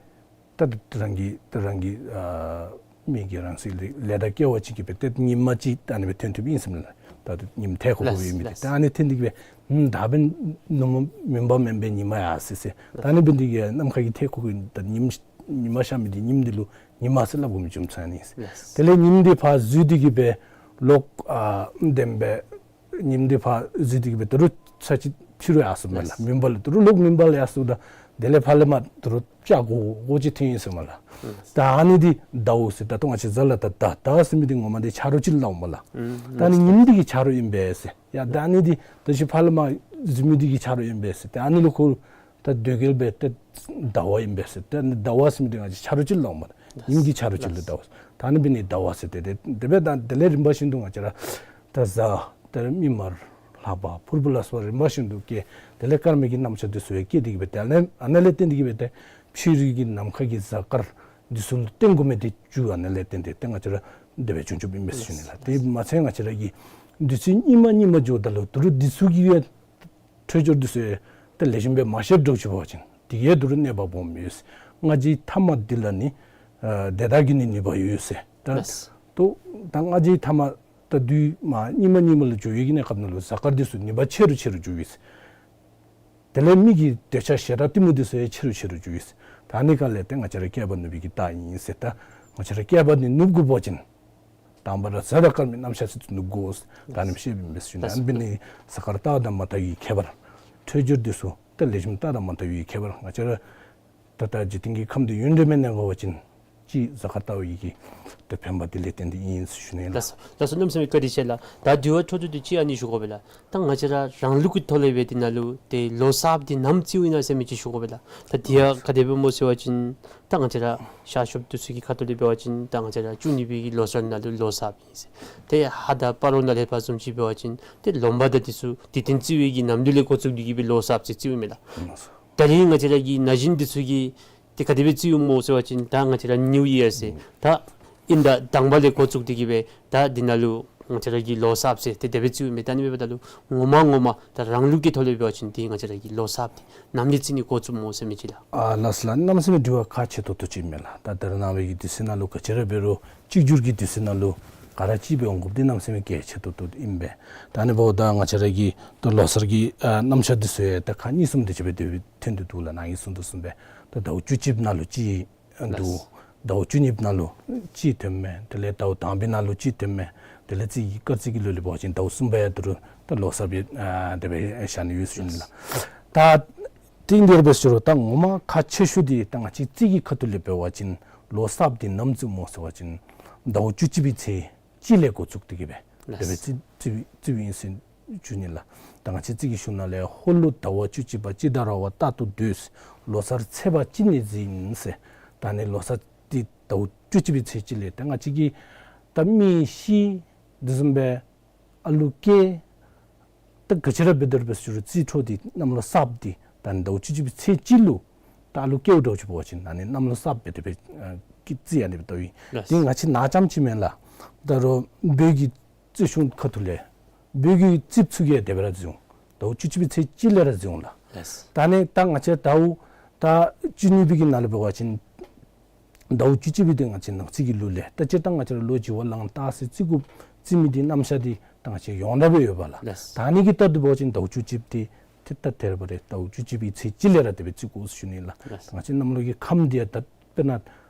ད་རང་གི་ད་རང་གི་ཨ་མི་གི་རང་སྲིད་ལས་ད་སྐྱེ་བ་ཅིག་གི་སྦེ་ཏེ་ཉིམ་ཅིག་ད་ཨ་ནི་སྦེ་ཐོན་ཐོནམ་ཨིན་ཟེར་མས་ལགས། ད་ཉིམ་ཐལ་ཁོག་ཁོག་ཡོད་མི་འདི་ད་ཨ་ནི་ཐོན་ཏེ་གི་སྦེ་ད་འབདན་ནུབ་མོ་མུན་པ་མེན་པར་ཉིམ་ཡར་སོ་ཡི་ཟེར། ད་ཨ་ནི་འབདན་འདི་གིས་ནམ་མཁའ་གི་ཐལ་ཁོག་ཁོག་ད་ཉིམ་ཉིམ་ཤར་མི་འདི་ཉིམ་འདི་ལུ་ཉི་མ་ཟེར་སླབ་དགོ་མི་བྱུང་ཚར་ནི་ཨིན་ཟེར། ལགས། དེ་ལས་ཉིམ་འདི་ཕར་འཛུལ་ཏེ་གི་སྦེ་ལོག་ཨ་དེ་སྦེ་ཉིམ་འདི་ཕར་འཛུལ་ཏེ་གི་སྦེ་ད་རུང་ཚར་གཅིག་ཕྱི་རུ་ཡར་སོངམ་མས་ལགས། ལགས། མུན་པ་ལུ་ད་རུང་ལོག་མུན་པ་ལུ་ཡར་སོངམ་ད་དེ་ལས་ཕར་ལས་མར་ད་རུང་ཆ་སྒོར་སྒོར་ཅིག་ཐོན་ཡི་ཟེར་མས་ལགས། ལགས། ད་ཨ་ནི་འདི་ཟླཝ་ཟེར། ད་ལྟོ་ང་བཅས་གཟའ་ལུ་ད་ཟླ་ཟླ་ཟེར་མི་འདི་ངོ་མ་འདི་ཆ་རོགས་ཅིག་སླབ་འོང་མས་ལགས། ཨུམ། ད་ཨ་ནི་ཉིམ་འདི་གི་ཆ་རོགས་ཨིན་པས་ཟེར། ཡ་ད་ཨ་ནི་འདི་ད་ཅི་ཕར་ལས་མར་འཛུལ་མི་འདི་གི་ཆ་རོགས་ཨིན་པས་ཟེར། ད་ཨ་ནི་ལུ་ཁོ་ད་དོ་གལ་སྦེ་ཏེ་ཟླ་བ་ཨིན་པས་ཟེར། ཏེ་ཨ་ནི་ཟླ་བ་ཟེར་མི་འདི་ང་བཅས་ཆ་རོགས་ཅིག་སླབ་འོང་མས། ཉིམ་གྱི་ཆ་རོགས་ཅིག་ལུ་ཟླ་བ་ཟེར། ད་ཨ་ནི་འབད་ནི་ཟླ་བ་ཟེར། ཏེ་ཏེ་དེ་སྦེ་ད་དེ་ལས་རིམ་པ་བཞིན་དུ་ང་བཅས་ར་ད་གཟའ་ད་མིག་དམར་ ལྷག་པ་ཕུར་བུ་ལ་སོགས་རིམ་པ་བཞིན་དུ་བསྐྱེད། དེ་ལས་སྐར་མའི་གི་རྣམ་གཞག་འདི་ཚུ་ཡང་བསྐྱེད་དེ་གི་སྦེ་དེ་ལས་ཨ་ནཱ་ལས་བརྟེན་ཏེ་གི་སྦེ་ཏེ་ཕྱི་རོལ་གྱི་ནམ་མཁའ་གི་གཟའ་སྐར་འདི་ཚུ་ལུ་བརྟེན་དགོ་མི་འདི་བཅུ་ཨ་ནཱ་ལས་བརྟེན་ཏེ་ཏེ་ང་བཅས་ར་དེ་སྦེ་བྱུང་བྱུངམ་ཨིན་པས་ཟེར་ཞུ་ནི་ལགས། དེ་མ་ཚད་ང་བཅས་ར་གི་དུས་ཚོད་སྙིགས་མ་སྙིགས་མ་འགྱོཝ་ད་ལུ་དོ་རུང་འདི་ཚུ་གི་ཡང་འཕྲོད་སྦྱོར་འདི་ཚུ་ཡང་ཏེ་ལེགས་ཤོམ་སྦེ་མ་ཤེསཔ་འདྲཝ་ཅིག་འབད་བ་ཅིན་དེ་གིས་དོ་རུང་གནོད་པ་སྦོམ་ཡོད་ཟེར། སྔ་རྗེས་ཐ་མ་འདི་ལ་ནི་ཨ་དེ་དག་གི་ནི་ནུས་པ་ཡོད་ཟེར། ད་ལགས། ད་ད་སྔ་རྗེས་ཐ་མ་ད་དུས་མ་སྙིགས་མ་སྙིགས་མ་ལུ་འགྱོ་བའི་གི་གནས་སྐབས་ནང་ལུ་གཟའ་སྐར་འདི་ཚུ་ནུས་པ་ཆེ་རུ་ཆེ་རུ་འགྱོ་ཡི་ཟེར། དེ་ལས་མི་གི་འདོད་ཆགས་ཞེ་སྡང་གཏི་མུག་འདི་ཚུ་ཡང་ཆེ་རུ་ཆེ་རུ་འགྱོ་ཡི་ཟེར། ད་ཨ་ནི་ག་ལས་ཏེ་ང་བཅས་ར་བསྐལ་པ་ནུབ་པའི་གི་རྟགས་ཨིན་ཟེར། ད་ང་བཅས་ར་བསྐལ་པ་འདི་ནུབ་དགོ་པ་ཅིན་དང་པ་ར་གཟའ་དང་སྐར་མའི་རྣམ་གཞག་ཚུ་ནུབ་དགོ་ཟེར་ད་ཨ་ནི་སྦེ་བཤདཔ་ཨིན་པས་ཟེར་ཞུ་ནི། ཨ་ནི་འབད་ནི་གཟའ་སྐར་རྟགས་དང་མ་བརྟགས་པའི་ཁྱད་པར་འཕྲོད་སྦྱོར་འདི་ཚུ་ཏེ་ལེགས་ཤོམ་རྟགས་དང་མ་བརྟགས་པའི་ཁྱད་པར་ང་བཅས་ར་ད་ལྟ་འཇིག་རྟེན་གྱི་ཁམས་འདི་ཡུན་རིངམོ་གནས་དགོ་པ་ཅིན་གཅིག་གཟའ་སྐར་ལྟ་བའི་གི་ཏེ་ཕན་པ་འདི་ལས་བརྟེན་ཏེ་ཨིན་ཟེར་ཞུ་ནི་ལགས། ལགས་སོ། ལགས་སོ། གནམ་མེད་ས་མེད་བཀའ་དྲིན་ཆེ་ལགས། ད་དེ་བ་འཕྲོ་མཐུད་དེ་གཅིག་ཨ་ནི་ཞུ་དགོ་པས་ལགས། ད་ང་བཅས་ར་རང་ལུགས་ཀྱི་ཐོག་ལས་འབད་དེ་ནང་ལུ་ཏེ་ལོ་གསརཔ་འདི་ནམ་བརྩིཝ་ཨིན་ན་ཟེར་མི་ཅིག་ཞུ་དགོ་པས་ལགས། ད་དེ་ཡང་ག་དེ་སྦེ་སྨོ་ཟེར་བ་ཅིན་ད་ང་བཅས་ར་ཤར་ཕྱོགས་འདི་ཚུ་གི་ཁ་ཐུག་ལས་འབད་བ་ཅིན་ད་ང་བཅས་ར་བཅུ་གཉིས་པའི་གི་ལོ་གསར་ནང་ལུ་ལོ་གསརཔ་ཨིན་ཟེར། ཏེ་ཧཱ་དང་སྤ་རོ་ནང་ལས་ཕར་བཟུམ་ཅིག་འབད་བ་ཅིན་ཏེ་ལོ་འབའ་དང་འདི་ཚུ་དུས་སྟོན་བརྩི་བའི་གི་ནམ་ལུགས་ལས་འགོ་བཙུགས་ཏེ་གི་སྦེ་ལོ་གསརཔ་ཟེར་བརྩིཝ་མས་ལགས། ད་རིས་ང་བཅས་ར་གི་ན་གཞོན་འདི་ཚུ་གིས་ཏེ་ག་དེ་སྦེ་བརྩིཝ་སྨོ་ཟེར་བ་ཅིན་ད་ང་བཅས་ར་ནིའུ་ཡར་ཟེར་ད་དབྱིན་ཟླ་དང་པ་ལས་འགོ་བཙུགས་ཏེ་གི་སྦེ་ད་འདི་ནང་ལུ་ང་བཅས་ར་གི་ལོ་གསརཔ་ཟེར་ཏེ་དེ་སྦེ་བརྩིཝ་མས། ད་ཨ་ནི་འབདཝ་ད་ལུ་ངོ་མ་ངོ་མ་ད་རང་ལུགས་ཀྱི་ཐོག་ལས་འབད་བ་ཅིན་ཏེ་ང་བཅས་ར་གི་ལོ་གསརཔ་འདི་ནམ་ལས་བརྩི་ནི་འགོ་བཙུགསཔ་སྨོ་ཟེར་མི་ཅིག་ལགས། ཨ་ལགས་སོ་ལགས། གནམ་མེད་ས་མེད་དྲི་བ་ཁག་ཆེ་ཏོག་ཏོ་ཅིག་མས་ལགས། ད་ད་རེས་ནངས་པའི་གི་དུས་ཚོད་ནང་ལུ་ག་ཅི་ར་འབད་རུང་གཅིག་གྱུར་གྱི་དུས་ཚོད་ནང་ལུ་ག་ར་གཅིག་སྦེ་འོང་དགོཔ་འདི་གནམ་མེད་ས་མེད་གལ་ཆེ་ཏོག་ཏོ་ཨིན་པས། ད་ཨ་ནི་འབདཝ་ད་ང་བཅས་ར་གི་ད་ལོ་གསར་གྱི་ཨ་རྣམ་གཞག་འདི་ཚུ་ཡང་ད་ཁག་གཉིས་གསུམ་དེ་ཅིག་སྦེ་དེ་སྦེ་ཐོན་ཏེ་འདུག་ལགས། ནཱ་གིས་གསུངས་དོ་བཟུམ་སྦེ་ད་ཟླཝ་བཅུ་གཅིག་ནང་ལུ་གཅིག་འདུག། ཟླཝ་བཅུ་གཉིས་ནང་ལུ་གཅིག་ཐོནམ་མས། དེ་ལས་ཟླཝ་དང་པའི་ནང་ལུ་གཅིག་ཐོནམ་མས། དེ་ལས་རྩིས་ཀྱི་སྐར་རྩིས་ཀྱི་ལུགས་ལས་འབད་བ་ཅིན་ཟླཝ་གསུམ་པ་ཡང་དོ་རུང་ད་ལོ་གསར་སྦེ་ཨ་དེ་སྦེ་བཞག་ནི་ཡོད་ཟེར་ཞུ་ནི་ལགས། ད་དེ་འདི་ར་འབད་ཟེར་རུང་ད་ངོ་མ་ཁག་ཆེ་ཤོས་འདི་ད་ང་བཅས་རྩིས་ཀྱི་ཁ་ཐུག་ལས་འབད་བ་ཅིན་ལོ་གསརཔ་འདི་ནམ་བརྩིཝ་སྨོ་ཟེར་བ་ཅིན་ཟླཝ་བཅུ་གཅིག་པའི་ཚེས་གཅིག་ལས་འགོ་བཙུགས་ཏེ་གི་སྦེ་དེ་སྦེ་རྩིས་རྩིས་རྩིསཝ་ཨིན་ཟེར་ཞུ་ནི་ལགས། ད་ང་བཅས་རྩིས་ཀྱི་གཞུང་ནང་ལས་ཧོར་ལུགས་ཟླ་བ་བཅུ་གཅིག་པ་དཔྱིད་ཟླ་ར་བ་རྟག་ཏུ་སྡོད། ལོ་གསར་ཚེས་པ་གཅིག་ནས་འཛིན་ཟེར། ད་ཨ་ནི་ལོ་གསར་འདི་ཟླཝ་བཅུ་གཅིག་པའི་ཚེས་གཅིག་ལས་ད་ང་བཅས་ཀྱི་ད་མི་ཤི་དེ་བཟུམ་སྦེ་ཨ་ལུ་སྐྱེ་ད་ག་ཅི་ར་འབད་དེ་ར་འབད་ཟེར་རུང་རྩིས་འཕྲོ་འདི་གནམ་ལོ་གསརཔ་འདི་ད་ཨ་ནི་ཟླཝ་བཅུ་གཅིག་པའི་ཚེས་གཅིག་ལུ་ད་ཨ་ལུ་སྐྱེཝ་འདྲཝ་ཅིག་འབད་བ་ཅིན་ཨ་ནི་གནམ་ལོ་གསརཔ་སྦེ་དེ་སྦེ་ཨ་རྩིས་ཨ་ནི་སྦེ་བལྟཝ་ཨིན། ལགས། དེ་ང་བཅས་ནཱ་རྐྱངམ་ཅིག་མེན་ལགས། ད་རུང་བོད་ཀྱི་རྩིས་གཞུང་ཁ་ཐུག་ལས་བོད་ཀྱི་རྩིསཔ་ཚུ་གིས་དེ་སྦེ་ར་རྩིསཝ་འོང་། ཟླཝ་བཅུ་གཅིག་པའི་ཚེས་གཅིག་ལས་ར་རྩིསཝ་འོང་ལགས། ལགས། ད་ཨ་ནི་ད་ང་བཅས་ཟླཝ་ད་བཅུ་གཉིས་པའི་གི་ནང་ལུ་འབད་བ་ཅིན་ཟླཝ་བཅུ་གཅིག་པའི་འདི་ང་བཅས་ནང་རྩིས་ཀྱི་ལུགས་ལས་ད་སྤྱིར་བཏང་ང་བཅས་ར་ལོ་བྱི་བ་ལང་སྟག་ཟེར་རྩི་དགོཔ་རྩི་མི་འདི་རྣམ་གཞག་འདི་ད་ང་བཅས་ཡོངས་གྲགས་སྦེ་ཡོད་པས་ལགས། ལགས། ད་ཨ་ནི་གི་ལྟར་དུ་འབད་བ་ཅིན་ཟླཝ་བཅུ་གཅིག་འདི་ཏེ་ད་དེ་ར་འབད་རུང་ཟླཝ་བཅུ་གཅིག་པའི་ཚེས་གཅིག་ལས་ར་དེ་སྦེ་རྩི་དགོ་ཟེར་ཞུ་ནི་ལགས། ལགས། ད་ང་བཅས་གནམ་ལོ་གི་ཁམས་འདི་ཡང་ད་དཔེར་ན་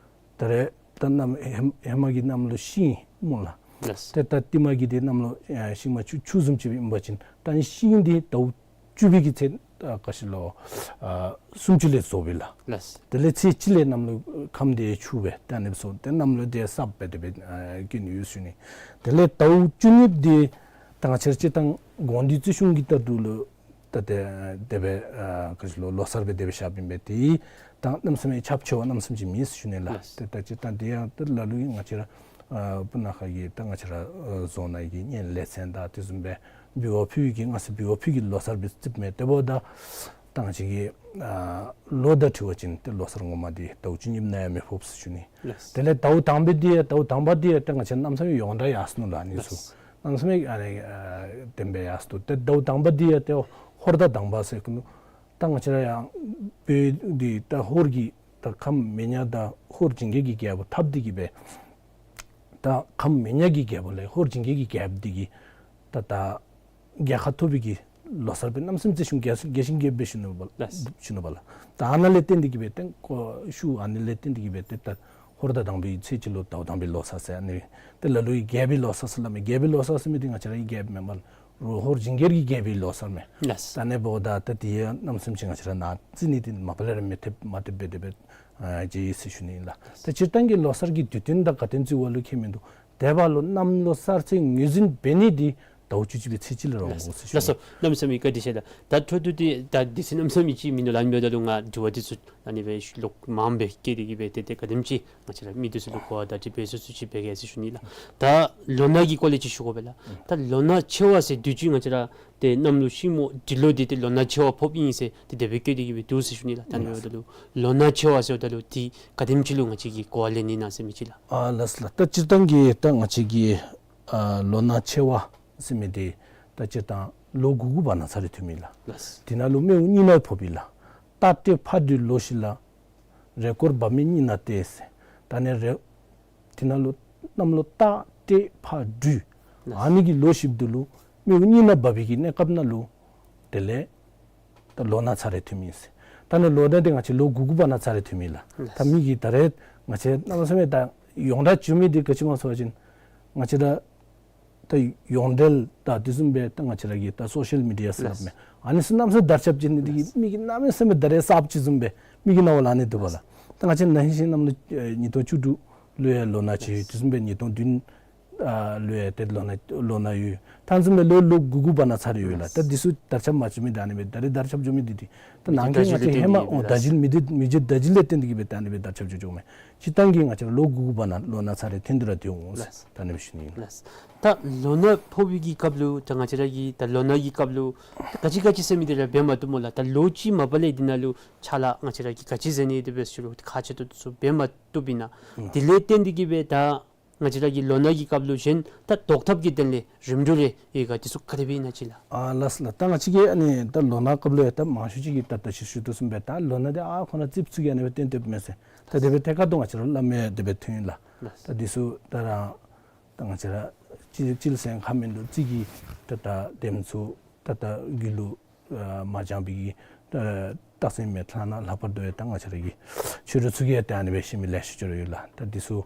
ད་རེས་ད་གནམ་ཧེ་ཧེ་མ་གི་གནམ་ལོ་ཤིང་སྨོ་ལགས། ལགས། ཏེ་ད་ལྟེ་མ་གི་འདི་གནམ་ལོ་ཨ་ཤིང་མ་ཆུ་ཆུ་བཟུམ་ཅིག་ཨིན་པ་ཅིན་ད་ཨ་ནི་ཤིང་འདི་ཟླཝ་བཅུ་པའི་གི་ཚེས་ཨ་ག་ཅི་ལོ་ཨ་སུམ་ཅུ་ལས་རྫོགས་པས་ལགས། ལགས། དེ་ལས་ཚེས་གཅིག་ལས་གནམ་ལོ་ཁམས་འདི་ཆུ་སྦེ་ད་ཨ་ནི་སྦེ་སོང་སྟེ་གནམ་ལོ་འདི་གསརཔ་སྦེ་དེ་སྦེ་ཨ་སྐྱེ་ནི་ཡོད་ཟེར་ཞུ་ནི། དེ་ལས་ཟླཝ་བཅུ་གཉིས་འདི་ད་ང་བཅས་ར་སྤྱིར་བཏང་དགོངས་འདུས་རྩིས་གཞུང་གི་ལྟར་དུ་ལུ་ད་དེ་དེ་སྦེ་ཨ་ག་ཅི་ལོ་ལོ་གསར་སྦེ་དེ་སྦེ་བཞགཔ་ཨིན་པས། དེ་ད་གནམ་མེད་ས་མེད་ཁྱབ་ཆེ་བ་གནམ་མེད་ས་མེད་ཅིག་མེད་ཟེར་ཞུ་ནི་ལགས། ལགས། ཏེ་ད་སྤྱིར་བཏང་དེ་ཡང་ད་ལ་ལུ་གིས་ང་བཅས་ར་ཨ་སྤུ་ན་ཁ་གི་ད་ང་བཅས་ར་ཨ་རྫོང་ནང་གི་གཉེན་ལས་ཚན་དང་དེ་བཟུམ་སྦེ་འབུལ་བ་ཕུལ་བའི་གི་སྔ་ས་འབུལ་བ་ཕུལ་གྱི་ལོ་གསར་སྦེ་རྩིསཔ་མས། དེ་འབདཝ་ད་ད་ང་བཅས་ཀྱི་ཨ་ལོ་དང་འཁྲིལ་བ་ཅིན་ཏེ་ལོ་གསར་ངོ་མ་འདི་ཟླཝ་བཅུ་གཉིས་ནང་ཡང་མི་ཕོགཔ་ཟེར་ཞུ་ནི། ལགས། དེ་ལས་ཟླཝ་དང་པའི་འདི་ཡང་ཟླཝ་དང་པ་འདི་ཡང་ཏེ་ང་བཅས་གནམ་མེད་ས་མེད་ཡོངས་གྲགས་ཡར་སོ་ནུག་ལགས། ཨ་ནི་ཚུ་ལགས། གནམ་མེད་ས་མེད་ཨ་ནི་ཨ་བདེན་པའི་ཡར་སོ་ནུག། ཏེ་ཟླཝ་དང་པ་འདི་ཡང་ཏེ་ཧོར་ཟླ་དང་པ་ཟེར་གོ་ནུག། ད་ང་བཅས་ར་ཡང་བོད་འདི་ད་ཧོར་གྱི་ད་ཁམས་མེ་ཉ་དང་ཧོར་ཇིང་གེ་གི་རྒྱལ་པོ་འཐབ་སྟེ་གི་སྦེ་ད་ཁམས་མེ་ཉ་གི་རྒྱལ་པོ་ལས་ཧོར་ཇིང་གེ་གི་རྒྱལཔོ་འདི་གིས་ད་ད་རྒྱལ་ཁ་ཐོབ་པའི་གི་ལོ་གསར་སྦེ་གནམ་མེད་ས་མེད་རྩིས་གཞུང་རྒྱས་རྒྱས་ཤིང་རྒྱས་པ་སྦེ་ཞུ་ནུག་པ་ལགས། ཞུ་ནུག་པ་ལགས། ད་ཨ་ནཱ་ལས་བརྟེན་ཏེ་གི་སྦེ་ཏེ་ཁོ་ཤུལ་ཨ་ནི་ལས་བརྟེན་ཏེ་གི་སྦེ་ཏེ་ད་ཧོར་ཟླ་དང་པའི་ཚེས་གཅིག་ལུ་ཟླཝ་དང་པའི་ལོ་གསར་ཟེར་ཨ་ནི་ཏེ་ལ་ལུ་ཡང་རྒྱལ་པོའི་ལོ་གསར་ཟེར་སླབ་མས། རྒྱལ་པོའི་ལོ་གསར་ཟེར་མི་འདི་ང་བཅས་ར་གི་རྒྱལཔོ་མེན་པ་ལགས། ཧོར་ཇིང་གེ་གི་རྒྱལ་པོའི་ལོ་གསར་མས། ལགས། ད་ཨ་ནི་འབདཝ་ད་ད་དེ་ཡང་གནམ་མེད་ས་མེད་ཅིག་ང་བཅས་ར་ནཱ་རྩིས་ནི་འདི་མ་པ་ལས་ར་མི་ཐེབས་མ་ཐེབས་སྦེ་དེ་སྦེ་ཨ་མཇལ་ཡི་ཟེར་ཞུ་ནི་ཨིན་ལགས། ད་སྤྱིར་བཏང་གི་ལོ་གསར་གྱི་དུས་སྟོན་དང་ག་དེ་བརྩི་བ་ལུ་ཁྱད་མིན་འདུག། དེ་འབདཝ་ལུ་གནམ་ལོ་གསར་ཚེས་ངོས་འཛིན་འབད་ནི་འདི་ ཟླཝ་བཅུ་གཅིག་པའི་ཚེས་གཅིག་ལུ་ར་འོང་དགོ་ཟེར་ཞུ། ལགས་སོ། གནམ་མེད་ས་མེད་བཀའ་དྲིན་ཆེ་ལགས། ད་འཕྲོ་མཐུད་དེ་ད་དུས་ཚོད་གནམ་མེད་ས་མེད་ཅིག་མིན་འདུག་ལགས། ཨ་ནི་འབདཝ་ད་ལུ་ང་དྲི་བ་འདི་ཚུ་ཨ་ནི་སྦེ་ལོག་མངམ་སྦེ་བཀོད་དེ་གི་སྦེ་ཏེ་ཏེ་ག་དེམ་ཅིག་ང་བཅས་ར་མི་འདི་ཚུ་ལུ་གོ་བ་དང་འདྲིས་སྦེ་སོ་སོ་ཅིག་འབད་གེ་ཟེར་ཞུ་ནི་ལགས། ད་ལོ་ན་གི་སྐོར་ལས་ཅིག་ཞུ་དགོ་པས་ལགས། ད་ལོ་ན་ཆེ་བ་ཟེར་དུས་ཅི་ང་བཅས་ར་ཏེ་གནམ་ལོ་ཤིང་མོ་འབྲི་ལོ་འདི་ཏེ་ལོ་ན་ཆེ་བ་ཕོགཔ་ཨིན་ཟེར་ཏེ་དེ་སྦེ་བཀོད་དེ་གི་སྦེ་འདུག་ཟེར་ཞུ་ནི་ལགས། ད་ཨ་ནི་འབདཝ་ད་ལུ་ལོ་ན་ཆེ་བ་ཟེརཝ་ད་ལུ་ཏེ་ག་དེམ་ཅིག་ལུ་ང་བཅས་ཀྱིས་གོ་བ་ལེན་ནི་ཨིན་ན་ཟེར་མི་ཅིག་ལགས། ཨ་ལགས་ལགས། ད་སྤྱིར་བཏང་གི་ད་ང་བཅས་ཀྱི་ཨ་ལོ་ན་ཆེ་བ་ཟེར་མི་འདི་ད་སྤྱིར་བཏང་ལོ་དགུ་དགུ་བར་ན་ཚར་རེ་ཐོནམ་ཨིན་ལགས། ལགས། དེ་ནང་ལུ་སྨེ་བོ་གཉིས་ནང་ཕོགཔ་ཨིན་ལགས། རྟ་སྤྲེལ་ཕག་སྦྲུལ་ལོ་བཞི་ལ། རེས་སྐོར་བབས་མེད་གཉིས་ནང་སྟེ་ཟེར། ད་ནི་རེས་དེ་ནང་ལུ་གནམ་ལོ་རྟ་སྤྲེལ་ཕག་སྦྲུལ་ཨ་ནི་གི་ལོ་བཞི་པོ་འདི་ལུ་སྨེ་བོ་གཉིས་ནང་འབབ་པའི་གི་གནས་སྐབས་ནང་ལུ་དེ་ལས་ད་ལོ་ན་ཚར་རེ་ཐོནམ་ཨིན་ཟེར། ད་ནི་ལོ་ན་འདི་ང་བཅས་ལོ་དགུ་དགུ་བར་ན་ཚར་རེ་ཐོནམ་ཨིན་ལགས། ད་མི་གིས་ད་རེས་ང་བཅས་གནམ་མེད་ས་མེད་ད་ཡོངས་གྲགས་བྱུང་མི་འདི་ག་ཅི་སྨོ་ཟེར་བ་ཅིན་ང་བཅས་ར་ད་ཡོངས་འབྲེལ་དང་དེ་བཟུམ་སྦེ་ད་ང་བཅས་ར་གི་ད་སོ་ཤལ་མི་ཌི་ཡ་ཟེར་སླབ་མས། ཨ་ནི་ཚུ་གནམ་མེད་ས་མེད་དར་ཁྱབ་ཅིག་ནི་འདི་གིས་མི་གིས་གནམ་མེད་ས་མེད་ད་རེས་གསརཔ་ཅིག་བཟུམ་སྦེ་མི་གིས་མནོ་བ་ལང་ནི་འདུག་པ་ལགས། ད་ང་བཅས་ན་ཧིང་གཤིན་གནམ་ལོ་ཨེ་ཉིས་སྟོང་བཅུ་དྲུག་ལུ་ཡང་ལོ་ན་ཅིག་ཡོད། དེ་བཟུམ་སྦེ་ཉིས་སྟོང་བདུན་ཨ་ལུ་ཡང་ཏེ་ལོ་ན་ལོ་ན་ཡོད། ད་བཟུམ་སྦེ་ལོ་ལོ་དགུ་དགུ་བར་ན་ཚར་རེ་ཡོད་ལགས། ད་འདི་ཚུ་དར་ཁྱབ་མ་བྱུང་མི་ད་ཨ་ནི་སྦེ་ད་རེས་དར་ཁྱབ་བྱུང་མི་འདི་འདི་ད་ནང་གི་ང་བཅས་ཧེ་མ་ཨོ་ད་བརྒྱུད་མི་འདི་མི་རྒྱུད་ད་བརྒྱུད་ལས་བརྟེན་ཏེ་གི་སྦེ་ད་ཨ་ནི་སྦེ་དར་ཁྱབ་བྱུང་བྱུངམ་མས། སྤྱིར་བཏང་གི་ང་བཅས་ལོ་དགུ་དགུ་བར་ན་ལོ་ན་ཚར་རེ་ཐོན་ཏེ་ར་སྡོད་འོང་ཟེར་ད་ཨ་ནི་སྦེ་ཞུ་ནི་ཨིན། ལགས། ད་ལོ་ན་ཕོག་པའི་གི་སྐབས་ལུ་ད་ང་བཅས་ར་གི་ད་ལོ་ན་གི་སྐབས་ལུ་ག་ཅི་ག་ཅི་ཟེར་མི་འདི་ར་འབད་མ་བཏུབ་སྨོ་ལགས། ད་ལོ་གཅིག་མ་པ་ལས་འདི་ནང་ལུ་ཕྱག་ལཱ་ང་བཅས་ར་གིས་ག་ཅི་མཛད་ནི་འདི་འབད་ཞུ་རུང་ཁག་ཆེ་ཏོག་ཏོ་ཚུ་འབད་མ་བཏུབ་ཨིན་ན། དེ་ལས་བརྟེན་ཏེ་གི་སྦེ་ད་ང་བཅས་ར་གི་ལོ་ན་གི་སྐབས་ལུ་གཞན་ད་བཟློག་ཐབས་ཀྱི་དོན་ལས་རིམ་གྲོ་རེ་ཡོད་ག། དེ་ཚུ་ག་དེ་སྦེ་ཨིན་ན་ཅིག་ལགས། ཨ་ལགས་ལགས། ད་ང་བཅས་ཀྱིས་ཨ་ནི་ད་ལོ་ན་སྐབས་ལུ་ཡང་ད་མང་ཤོས་ཅིག་གིས་ད་ད་ཅི་ཞུ་དོ་བཟུམ་སྦེ་ད་ལོ་ན་འདི་ཨ་ཁོ་ན་རྩིགཔ་ཚུ་གིས་ཨ་ནི་སྦེ་བཏོན་བཏོནམ་མས་ཟེར་ད་དེ་སྦེ་ཐད་ཀར་དུ་ང་བཅས་ར་སླབ་མི་དེ་སྦེ་ཐོན་ཡི་ལགས། ལགས། ད་འདི་ཚུ་ད་རང་ད་ང་བཅས་ར་ཅི་ཅི་ལ་ཟེར་ཁ་མིན་འདུག་རྩིག་གི་ད་ད་དེམ་ཚུ་ད་ད་རྒྱུད་ལུ་ཨ་མ་སྦྱངས་པའི་གི་ཨ་རྟགས་མཚན་མེད་ལྷག་ན་ལྷག་པར་དུ་ཡང་ད་ང་བཅས་ར་གི་ཆོས་གྲོགས་ཚུ་གིས་ཡང་ད་ཨ་ནི་སྦེ་ཤེས་མི་ལེ་ཤ་ཅིག་ར་ཡོད་ལགས། ད་འདི་ཚུ་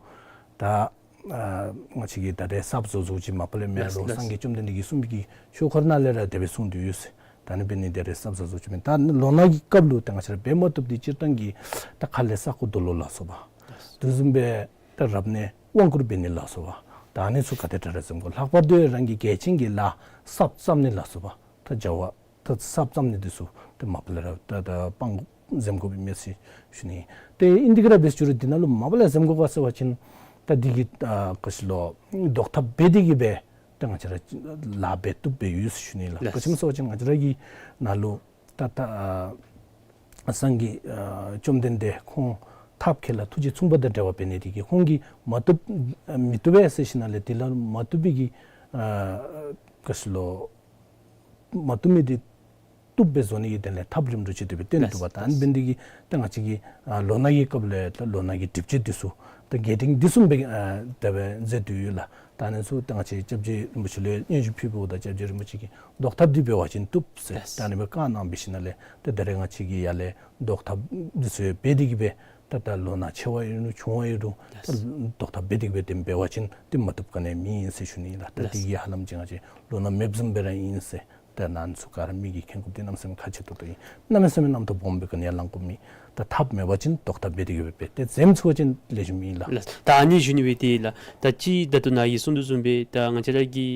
ད་ཨ་ང་བཅས་ཀྱིས་ད་རེས་གསརཔ་བཟོ་བཟོཝ་ཅིག་མ་པ་ལས་མེན་ལགས། ལོ་ལགས། སངས་རྒྱས་བཅོམ་ལྡན་འདས་ཀྱིས་གསུངས་པའི་གི་ཆོས་འཁོར་ནང་ལས་ར་དེ་སྦེ་གསུངས་ཏེ་ཡོད་ཟེར། ད་ཨ་ནི་འབད་ནི་ད་རེས་གསརཔ་བཟོ་བཟོཝ་ཅིག་མེན། ད་ལོ་ན་གི་སྐབས་ལུ་ད་ང་བཅས་ར་འབད་མ་བཏུབ་འདི་སྤྱིར་བཏང་གི་ད་ཁ་ལས་ས་རྐོ་རྡོ་སློག་ལ་སོགས་པ། ལགས། དེ་བཟུམ་སྦེ་ད་རབ་གནས་དབང་བསྐུར་འབད་ནི་ལ་སོགས་པ། ད་ཨ་ནི་ཚུ་ག་དེ་དྲག་ར་འཛེམ་དགོ། ལྷག་པར་དུ་རང་གི་གལ་ཆེན་གྱི་ལཱ་གསརཔ་བརྩམ་ནི་ལ་སོགས་པ། ད་བྱ་བ་ད་གསརཔ་བརྩམ་ནི་འདི་ཚུ་ད་མ་པ་ལས་ར་ད་ད་སྤང་དགོ་འཛེམ་དགོཔ་ཨིན་མས་ཟེར་ཞུ་ནི། ཏེ་ཨིན་དེ་ག་ར་འབད་ཞུ་རུང་འདི་ནང་ལུ་མ་པ་ལས་འཛེམ་དགོ་ག་ཟེར་བ་ཅིན་ད་འདི་གི་ཨ་ག་ཅི་ལོ་བཟློག་ཐབས་འབད་དེ་གི་སྦེ་ད་ང་བཅས་ར་ལཱ་འབད་བཏུབ་སྦེ་ཡོད་ཟེར་ཞུ་ནི་ལགས། ལགས། ག་ཅི་སྨོ་ཟེར་བ་ཅིན་ང་བཅས་ར་གི་ནང་ལུ་ད་ད་ཨ་སངས་རྒྱས་ཨ་བཅོམ་ལྡན་འདས་ཁོང་ཐབས་མཁས་ལ་ཐུགས་རྗེ་མཚུངས་པ་དང་འབྲེལ་བ་འབད་ནི་དེ་གིས་ཁོང་གིས་མ་བཏུབ་ཨ་མི་བཏུབ་པས་ཟེར་ཞིནམ་ལས་དེ་ལུ་མ་བཏུབ་པའི་གི་ཨ་ག་ཅི་ལོ་མ་བཏུབ་མི་འདི་བཏུབ་སྦེ་བཟོ་ནི་གི་དོན་ལས་ཐབས་རིམ་གྲོ་ཅིག་དེ་སྦེ་སྟོན་ཏེ་འདུག་པ། ལགས། ད་ཨ་ནི་འབད་ནི་དེ་གིས་ད་ང་བཅས་ཀྱི་ཨ་ལོ་ན་གི་སྐབས་ལས་ད་ལོ་ན་གི་སྒྲིབ་བྱེད་འདི་ཚུ་ད་འགལ་འབྲེལ་འདི་བཟུམ་སྦེ་ཨ་དེ་སྦེ་མཛད་དེ་ཡོད་ལགས། ད་ཨ་ནི་ཚུ་ད་ང་བཅས་སྐྱབས་རྗེ་རིན་པོ་ཆེ་ལུ་སྙན་ཞུ་ཕུལཝ་ད་སྐྱབས་རྗེ་རིན་པོ་ཆེ་གིས་བཟློག་ཐབས་འདི་འབད་བ་ཅིན་བཏུབ་ཟེར། ལགས། ད་ཨ་ནི་སྦེ་བཀའ་གནང་འབད་ཞིནམ་ལས་ད་ད་རེས་ང་བཅས་ཀྱིས་ཡར་ལས་བཟློག་ཐབས་འདི་ཚུ་འབད་དེ་གི་སྦེ་ད་ད་ལོ་ན་ཆེ་བ་ཨིན་རུང་ཆུང་བ་ཨིན་རུང་ད་ལགས། བཟློག་ཐབས་འབད་དེ་གི་སྦེ་དེ་འབད་བ་ཅིན་དེ་མ་བཏུབ་ག་ནི་ཡང་མེད་ཟེར་ཞུ་ནི་ལགས། ད་དེ་གི་ཧ་ལམ་ཅིག་ང་བཅས་ལོ་ན་མེདཔ་བཟུམ་སྦེ་ར་ཨིན་ཟེར། ད་ཨ་ནི་ཚུ་ག་ར་མི་གིས་མཁྱེན་དགོཔ་འདི་གནམ་མེད་ས་མེད་ཁག་ཆེ་ཏོག་ཏོ་ཨིན། གནམ་མེད་ས་མེད་རྣམ་རྟོག་སྦོམ་སྦེ་ག་ནི་ཡང་ལང་དགོཔ་མེད། ད་ཐབས་མེད་པ་ཅིན་བཟློག་ཐབས་འབད་དེ་གི་སྦེ་འབད་དེ་འཛེམ་ཚུགས་པ་ཅིན་ལེགས་ཤོམ་ཨིན་ལགས། ལགས། ད་ཨ་ནི་ཞུ་ནི་སྦེ་འདི་ལགས། ད་ཅི་ད་ལྟོ་ནཱ་གིས་གསུངས་དོ་བཟུམ་སྦེ་ད་ང་བཅས་ར་གི་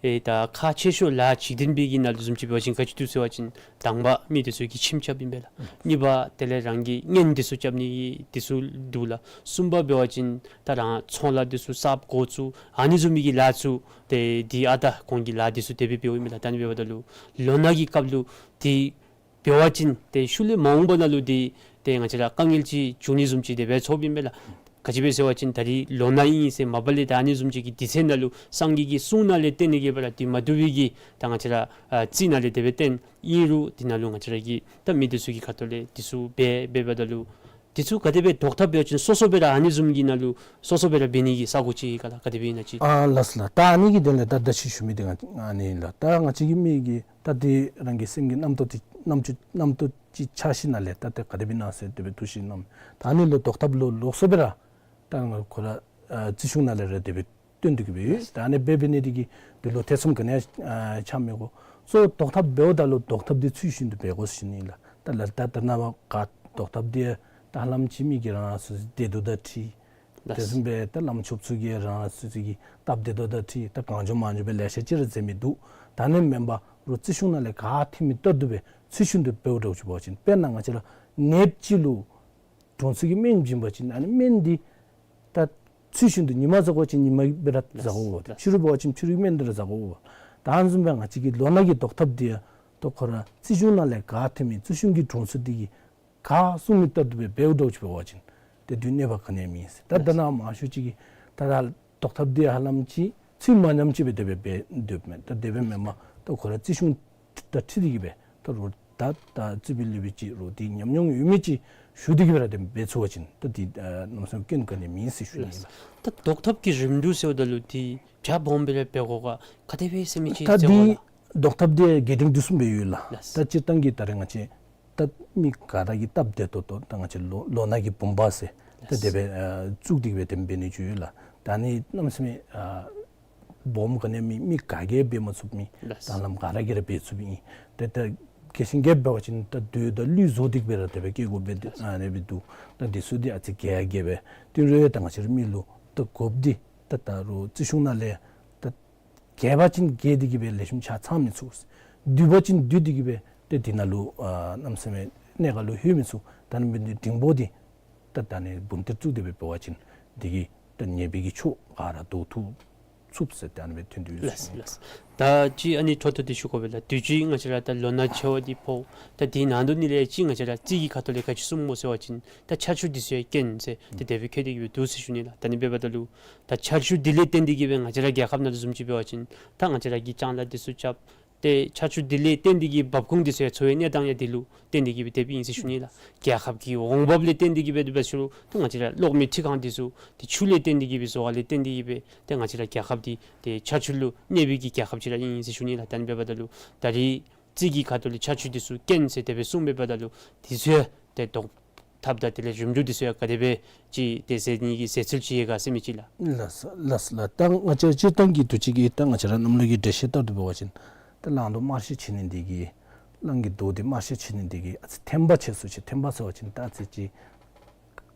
ཨེ་ད་ཁག་ཆེ་ཤོས་ལཱ་འཇིག་རྟེན་པའི་གི་ནང་ལུ་བཟུམ་ཅིག་འབད་བ་ཅིན་ག་ཅི་འདུག་ཟེར་བ་ཅིན་དང་པ་མི་འདི་ཚུ་གིས་ཁྱིམ་རྐྱབ་ཨིན་པས་ལགས། གཉིས་པ་དེ་ལས་རང་གི་གཉེན་འདི་ཚུ་རྐྱབ་ནི་གི་འདི་ཚུ་འདུག་ལགས། གསུམ་པ་འབད་བ་ཅིན་ད་རང་ཚོང་ལཱ་འདི་ཚུ་གསརཔ་འགོ་བཙུགས་ཨ་ནི་བཟུམ་མའི་གི་ལཱ་ཚུ་ཏེ་འདི་ཨ་ད་གོང་གི་ལཱ་འདི་ཚུ་དེ་སྦེ་འབདཝ་ཨིན་པས་ལགས། ད་ཨ་ནི་འབདཝ་ད་ལུ་ལོ་ན་གི་སྐབས་ལུ་འདི་འབད་བ་ཅིན་ཏེ་ཤུལ་ལས་མ་འོངས་པ་ནང་ལུ་འདི་ཏེ་ང་བཅས་ར་དཀའ་ངལ་ཅིག་འབྱུང་ནི་བཟུམ་ཅིག་དེ་སྦེ་ཚོརཝ་ཨིན་པས་ལགས། ག་ཅི་སྦེ་ཟེར་བ་ཅིན་ད་རིས་ལོ་ན་ཨིན་ཟེར་མ་པ་ལས་ད་ཨ་ནི་བཟུམ་ཅིག་གི་དུས་ཚོད་ནང་ལུ་སངས་རྒྱས་ཀྱི་གསུང་ནང་ལས་བརྟེན་ནི་གི་སྦེ་ར་འདི་མ་བཏུབ་པའི་གི་ད་ང་བཅས་ར་ཨ་རྩིས་ནང་ལས་དེ་སྦེ་བརྟེན་ཨིན་རུང་འདི་ནང་ལུ་ང་བཅས་ར་གི་ད་མི་འདི་ཚུ་གི་ཁ་ཐུག་ལས་འདི་ཚུ་འབད་འབདཝ་ད་ལུ་འདི་ཚུ་ག་དེ་སྦེ་བཟློག་ཐབས་འབད་བ་ཅིན་སོ་སོ་སྦེ་ར་ཨ་ནི་བཟུམ་གྱི་ནང་ལུ་སོ་སོ་སྦེ་ར་འབད་ནི་གི་ས་གོ་ཅིག་ག་ལགས། ག་དེ་སྦེ་ཨིན་ན་ཅིག། ཨ་ལགས་ལགས། ད་ཨ་ནི་གི་དོན་ལས་ད་ད་ཅི་ཞུ་མི་འདི་ང་ཨ་ནི་ལགས། ད་ང་བཅས་ཀྱི་མི་གིས་ད་འདི་རང་གི་སེམས་ཀྱི་རྣམ་རྟོག་འདི་རྣམ་ཅོ་རྣམ་རྟོག་ཅིག་ཆགས་ཞིནམ་ལས་ད་ཏེ་ག་དེ་སྦེ་ཨིན་ན་ཟེར་དེ་སྦེ་འདུ་ཤེས་རྣམ་ད་ཨ་ནི་ལུ་བཟློག་ཐབས་ལུ་ལོགས་སུ་སྦེ་ར་ད་ང་ཁོ་ར་ཨ་རྩིས་གཞུང་ནང་ལས་ར་དེ་སྦེ་སྟོན་ཏེ་གི་སྦེ་ཡོད། ད་ཨ་ནི་སྦེ་འབད་ནི་འདི་གིས་འདི་ལུ་ཐེ་ཚོམ་ག་ནི་ཡང་ཨ་ཆགས་མི་དགོ། གཙོ་བོ་བཟློག་ཐབས་འབདཝ་ད་ལུ་བཟློག་ཐབས་འདི་ཚུལ་བཞིན་དུ་འབད་དགོ་ཟེར་ཞུ་ནི་ལགས། ད་ལ་ད་ད་ནངས་པ་ག་བཟློག་ཐབས་འདི་ད་ཧ་ལམ་ཅིག་མི་གིས་རང་རང་སོ་སོའི་བདེ་སྡུག་དང་འཁྲིལ་ ལགས། དེ་བཟུམ་སྦེ་ད་བླམ་ཆོསཔ་ཚུ་གིས་རང་སོ་སོ་གི་སྟབས་བདེ་ཏོག་ཏོ་ཅིག་ད་གང་བྱུང་མང་བྱུང་སྦེ་ལེ་ཤ་ཅིག་ར་མཛད་མི་འདུག། ད་ཨ་ནི་མེན་པར་རོགས་རྩིས་གཞུང་ནང་ལས་ག་ཐོན་མི་ལྟར་དུ་སྦེ་ཚུལ་བཞིན་དུ་འབདཝ་འདྲཝ་ཅིག་འབད་བ་ཅིན། དཔེར་ན་ང་བཅས་ར་ནདཔ་ཅིག་ལུ་དྲུང་འཚོ་གིས་སྨན་བྱིན་པ་ཅིན་ཨ་ནི་སྨན་འདི་ད་ཚུལ་བཞིན་དུ་ཉིན་མ་ཟ་དགོ་པ་ཅིན་ཉིན་མའི་སྦེ་ར་ཟ་དགོ། ལགས། ཕྱི་རུ་འབད་བ་ཅིན་ཕྱི་རུའི་སྨན་འདི་ར་ཟ་དགོ། ད་ཨ་ནི་བཟུམ་སྦེ་ང་བཅས་ཀྱི་ལོ་ན་གི་བཟློག་ཐབས་འདི་ཡང་ད་ཁོ་ར་རྩིས་གཞུང་ནང་ལས་ག་ཐོན་མི་རྩིས་གཞུང་གི་དྲུང་འཚོ་འདི་གིས་ག་གསུང་མི་ལྟར་དུ་སྦེ་འབདཝ་འདྲཝ་ཅིག་འབད་བ་ཅིན་ཏེ་དུས་གནོད་པ་ག་ནི་ཡང་མེད་ཟེར། ད་ད་ལགས། ནཱ་མང་ཤོས་ཅིག་གིས་ད་ད་བཟློག་ཐབས་འདི་ཧ་ལམ་ཅིག་ཚུལ་མ་ཉམས་ཅིག་སྦེ་དེ་སྦེ་འབད་སྡོདཔ་མས། ད་དེ་སྦེ་མེན་པར་ད་ཁོ་ར་རྩིས་གཞུང་དང་འཁྲིལ་ཏེ་གིས་སྦེ་ད་རོགས་ད་ད་རྩིས་པའི་སློབ་དཔོན་ཅིག་རོགས་འདི་ཉམས་མྱོང་ཡོད་མི་ཅིག་ཞུ་སྟེ་གིས་སྦེ་ར་དེ་འབད་ཚུགས་པ་ཅིན་ད་འདི་ཨ་གནམ་མེད་ས་མེད་སྐྱོན་ག་ནི་ཡང་མེད་ཟེར་ཞུ་ནི་ཨིན་ལགས། ད་བཟློག་ཐབས་ཀྱི་རིམ་གྲོ་ཟེརཝ་ད་ལུ་འདི་བྱ་སྦོམ་སྦེ་ར་འབད་དགོ་ག་ག་དེ་སྦེ་ཟེར་མི་ཅིག་ད་འདི་བཟློག་ཐབས་འདི་རྒྱས་འབྲིང་བསྡུས་གསུམ་སྦེ་ཡོད་ལགས། ལགས། ད་སྤྱིར་བཏང་གི་ད་རེས་ང་བཅས་ད་མི་ག་ར་གིས་སྟབས་བདེ་ཏོག་ཏོ་ད་ང་བཅས་ལོ་ལོ་ན་གི་བུམ་པ་ཟེར་ད་དེ་སྦེ་ཨ་བཙུགས་ཏེ་གིས་སྦེ་དེ་འབད་ནི་ཅིག་ཡོད་ལགས། ད་ཨ་ནི་གནམ་མེད་ས་མེད་ཨ་སྦོམ་ག་ནི་ཡང་མེད། མི་ག་གིས་འབད་མ་ཚུགས་མི། ལགས། ད་ལམ་ག་ར་གིས་ར་འབད་ཚུགས་མི་ཨིན། ཏེ་ད་རྒྱས་ཤིང་རྒྱསཔ་འབད་བ་ཅིན་ད་རྡོ་དང་ལུད་བཟོ་སྟེ་གིས་སྦེ་ར་དེ་སྦེ་བཀལ་དགོཔ་སྦེ་ཨ་ནི་སྦེ་འདུག། ད་འདི་ཚུ་འདི་ཨ་ཙི་རྒྱས་རྒྱསཔ་སྦེ་དེ་རུང་ད་ང་བཅས་ར་མི་ལུ་ད་དགོཔ་འདི་ད་ད་རོགས་རྩིས་གཞུང་ནང་ལས་ད་རྒྱས་པ་ཅིན་རྒྱས་ཏེ་གིས་སྦེ་ལེགས་ཤོམ་ཆ་ཚང་མི་ཚུགས། བསྡུས་པ་ཅིན་བསྡུས་ཏེ་གིས་སྦེ་ཏེ་དེ་ནང་ལུ་ཨ་གནམ་མེད་ས་མེད་གནད་འགག་ལུ་ལྷོད་མི་ཚུགས། ད་ཨ་ནི་འབད་ནི་འདི་འབྲིང་པོ་འདི་ད་ད་ཨ་ནི་བུམ་གཏེར་བཙུགས་ཏེ་སྦེ་འབད་བ་ཅིན་འདི་གིས་ད་ཉེས་པའི་གི་ཕྱོགས་ག་ར་བཟློག་ཚུགས་ཚུགས་ཟེར་ཏེ་ཨ་ནི་སྦེ་ཐོན་ཏེ་ཡོད་ཟེར་ཞུ་ནི་ལགས། ལགས། ད་ཅིག་ཨ་ནི་འཕྲོ་མཐུད་དེ་ཞུ་དགོ་པས་ལགས། དུས་ཅི་ང་བཅས་ར་ད་ལོ་ན་ཆེ་བ་འདི་ཕོག། ད་དེའི་ནང་དུ་ནི་ལས་ཅིག་ང་བཅས་ར་རྩིས་ཀྱི་ཁ་ཐུག་ལས་ག་ཅི་གསུངམ་སྨོ་ཟེར་བ་ཅིན་ད་ཆར་ཆུ་འདི་ཚུ་ཡང་རྐྱེན་ཟེར་ཏེ་དེ་སྦེ་བཀོད་དེ་གིས་སྦེ་འདུག་ཟེར་ཞུ་ནི་ལགས། ད་ཨ་ནི་འབདཝ་ད་ལུ་ད་ཆར་ཆུ་འདི་ལས་བརྟེན་ཏེ་གིས་སྦེ་ང་བཅས་ར་རྒྱལ་ཁབ་ནང་དུ་བཟུམ་ཅིག་འབད་བ་ཅིན་ད་ང་བཅས་ར་གིས་ལྕང་ལཱ་འདི་ཚུ་རྐྱབ། ཏེ་ཆར་ཆུ་འདི་ལས་བརྟེན་ཏེ་གིས་འབབ་ཁུངས་འདི་ཚུ་ཡང་འཚོ་བའི་གནས་སྟངས་ཡང་འདི་ལུ་བརྟེན་ཏེ་གིས་སྦེ་དེ་སྦེ་ཨིན་ཟེར་ཞུ་ནི་ལགས། རྒྱལ་ཁབ་ཀྱི་འོང་འབབ་ལས་བརྟེན་ཏེ་གིས་སྦེ་དེ་སྦེ་ཞུ་རུང་ད་ང་བཅས་ར་གློག་མེ་འཕྲུལ་ཁང་འདི་ཚུ་ཏེ་ཆུ་ལས་བརྟེན་ཏེ་གིས་སྦེ་བཟོ་བ་ལས་བརྟེན་ཏེ་གིས་སྦེ་ཏེ་ང་བཅས་ར་རྒྱལ་ཁབ་འདི་ཏེ་ཆར་ཆུ་ལུ་གནས་པའི་གི་རྒྱལ་ཁབ་ཅིག་ར་ཨིན་ཟེར་ཞུ་ནི་ལགས། ད་ཨ་ནི་འབདཝ་ད་ལུ་ད་རེས་རྩིས་ཀྱི་ཁ་ཐུག་ལས་ཆར་ཆུ་འདི་ཚུ་རྐྱེན་ཟེར་དེ་སྦེ་གསུངམ་འབདཝ་ད་ལུ་འདི་ཚུ་ཡང་ཏེ་བཟློག་ཐབས་དང་དེ་ལས་རིམ་གྲོ་འདི་ཚུ་ཡང་ག་དེ་སྦེ་ཅིག་ཏེ་ཟེར་ནི་གི་ཟེར་ཚུལ་ཅིག་ཡོད་ག་ཟེར་མི་ཅིག་ལགས། ལགས་སོ་ལགས་སོ་ལགས། ད་ང་བཅས་སྤྱིར་བཏང་གི་དུས་ཅི་གི་ད་ང་བཅས་ར་གནམ་ལོ་གི་འགྲེལ་བཤད་ལྟར་དུ་འབད་བ་ཅིན་ད་གླང་རྡོ་དམར་ཤོས་ཆེ་ནི་འདི་གིས་གླང་གི་རྡོ་འདི་དམར་ཤོས་ཆེ་ནི་འདི་གིས་ཨ་ཙི་ཐན་པ་ཆེ་སུ་ཅིག། ཐན་པ་ཟེར་བ་ཅིན་ད་ཨ་ཙི་ཅིག་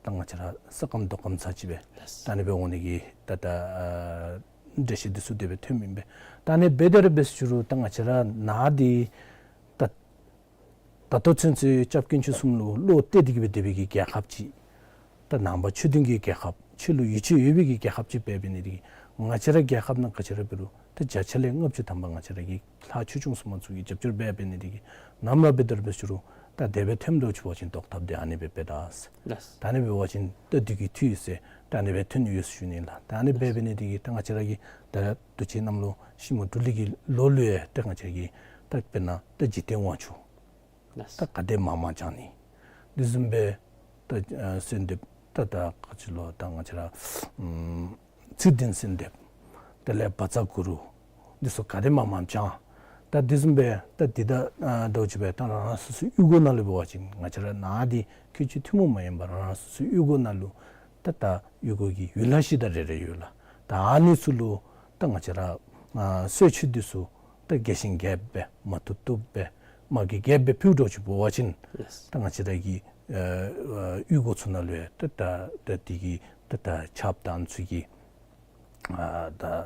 ད་ང་བཅས་ར་ས་སྐམ་རྡོ་སྐམ་ཚར་ཅིག་སྦེ། ལགས། ད་ཨ་ནི་སྦེ་འོང་ནི་གི་ད་ད་ཨ་འགྲེལ་བཤད་འདི་ཚུ་དེ་སྦེ་ཐོནམ་ཨིན་པས། ད་ཨ་ནི་སྦེ་དེ་ར་འབད་ཞུ་རུང་ད་ང་བཅས་ར་ནཱ་འདི་ད་ད་ལྟོ་ཚུན་ཚོད་སྐྱབས་དཀོན་མཆོག་གསུམ་ལུ་བློ་གཏད་དེ་གིས་སྦེ་སྡོད་པའི་གི་རྒྱལ་ཁབ་ཅིག། ད་ནང་པ་ཆོས་ལྡན་གྱི་རྒྱལ་ཁབ་ཆོས་ལུ་ཡིད་ཆེས་ཡོད་པའི་གི་རྒྱལ་ཁབ་ཅིག་འབད་འབད་ནི་འདི་གིས་ང་བཅས་ར་རྒྱལ་ཁབ་ནང་ག་ཅི་ར་འབད་རུང་ད་བརྒྱ་ཆ་ལས་ལྔ་བཅུ་ཐམ་པ་ང་བཅས་ར་གི་ལྷ་ཆོས་སྐྱོང་སྲུང་མ་ཚུ་གིས་རྒྱབ་སྐྱོར་འབད་འབད་ནི་འདི་གིས་ནམ་ར་འབད་དེ་ར་འབད་ཞུ་རུང་ད་དེ་སྦེ་ཐོནམ་འདྲཝ་ཅིག་འབད་བ་ཅིན་བཟློག་ཐབས་འདི་ཨ་ནི་སྦེ་འབད་ད་ཟེར། ལགས། ད་ཨ་ནི་འབད་བ་ཅིན་ད་དུས་ཀྱི་འཐུས་ཟེར་ད་ཨ་ནི་སྦེ་ཐོན་ཡོད་ཟེར་ཞུ་ནི་ལགས། ད་ཨ་ནི་སྦེ་འབད་ནི་འདི་གིས་ད་ང་བཅས་ར་གི་ད་དུས་ཅི་གནམ་ལོ་ཤིང་མོ་འབྲུ་ལེགས་ཀྱི་ལོ་ལུ་ཡང་ད་ང་བཅས་ར་གི་ད་དཔེར་ན་ད་འཇིག་རྟེན་དབང་ཕྱུག། ལགས། ད་ག་དེ་མང་མང་བྱང་ནི། དེ་བཟུམ་སྦེ་ད་ཨ་གསོལ་འདེབས་ད་ད་ག་ཅི་ལོ་ད་ང་བཅས་ར་ཨམ་ཚེ་བདུན་གསོལ་འདེབས་དེ་ལས་བཛྲ་གུ་རུ་འདི་ཚུ་ག་དེ་མང་མང་བྱང་། ད་དེ་བཟུམ་སྦེ་ད་འདི་ད་ཨ་འདྲཝ་ཅིག་སྦེ་ད་རང་རང་སོ་སོའི་གཡུས་སྒོ་ནང་ལུ་འབད་བ་ཅིན་ང་བཅས་ར་ནཱ་འདི་ཁལ་གཅིག་ཐུན་མོང་མ་ཡིན་པར་རང་རང་སོ་སོའི་གཡུས་སྒོ་ནང་ལུ་ད་ད་གཡུས་སྒོ་གི་ཡུལ་ལྷ་གཞི་བདག་རེ་རེ་ཡོད་ལགས། ད་ཨ་ནི་ཚུ་ལུ་ད་ང་བཅས་ར་ཨ་གསོལ་མཆོད་འདི་ཚུ་ད་རྒྱས་ཤིང་རྒྱསཔ་སྦེ་མ་བཏུབ་བཏུབ་སྦེ་མ་གི་རྒྱསཔ་སྦེ་ཕུལཝ་འདྲཝ་ཅིག་འབད་བ་ཅིན། ལགས། ད་ང་བཅས་ར་གི་ཨ་ཨ་གཡུས་སྒོ་ཚུ་ནང་ལུ་ཡང་ད་ད་ད་འདི་གི་ད་ད་ཆརཔ་དང་ཚུ་གི་ཨ་ད་ཨ་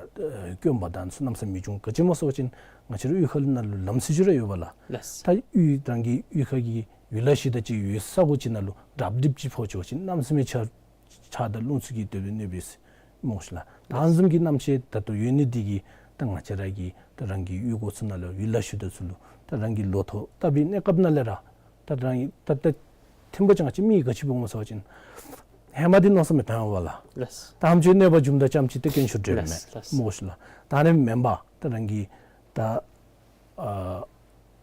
སྐྱོན་པ་དང་ཚུ་གནམ་མེད་ས་མེད་མི་འབྱུང་། ག་ཅི་སྨོ་ཟེར་བ་ཅིན་ང་བཅས་ར་གཡུས་ཁ་ལུ་ནང་ལུ་ལམ་སྲོལ་ཅིག་ར་ཡོད་པས་ལགས། ལགས། ད་གཡུས་རང་གི་གཡུས་ཁ་གི་ཡུལ་ལྷ་གཞི་བདག་ཅིག་ཡོད་ས་གོ་ཅིག་ནང་ལུ་རབ་རྡིབ་ཅིག་ཕོག་ཅི་བ་ཅིན་གནམ་མེད་ས་མེད་ཆར་ཆར་དང་རླུང་ཚུ་གིས་དེ་སྦེ་གནོད་པས་ཟེར་སྨོ་ཤིག་ལགས། ད་ཨ་ནི་བཟུམ་གྱི་རྣམ་ཤེས་ད་ལྟོ་ཡོད་ནི་འདི་གིས་ད་ང་བཅས་ར་གི་ད་རང་གི་གཡུས་སྒོ་ཚུ་ནང་ལུ་ཡུལ་ལྷ་གཞི་བདག་ཚུ་ལུ་ད་རང་གི་ལོ་ཐོག་བཏབ་པའི་གནས་སྐབས་ནང་ལས་ར་ད་རང་གི་ད་ད་ཐེངས་པ་ཅང་ཅིག་མི་ག་ཅི་འབད་འོང་ཟེར་བ་ཅིན་ཧེ་མ་འདི་མནོ་བསམ་མི་བཏང་བས་ལགས། ལགས། ད་ཨ་ནེམ་ཅིག་གནོད་པ་འབྱུངམ་ད་ཙམ་ཅིག་ཏེ་དཀོན་མཆོག་འདྲེན་མས། ལགས། ལགས། སྨོ་ཤིག་ལགས། ད་ཨ་ནི་མེན་པར་ད་རང་གི་ད་ཨ་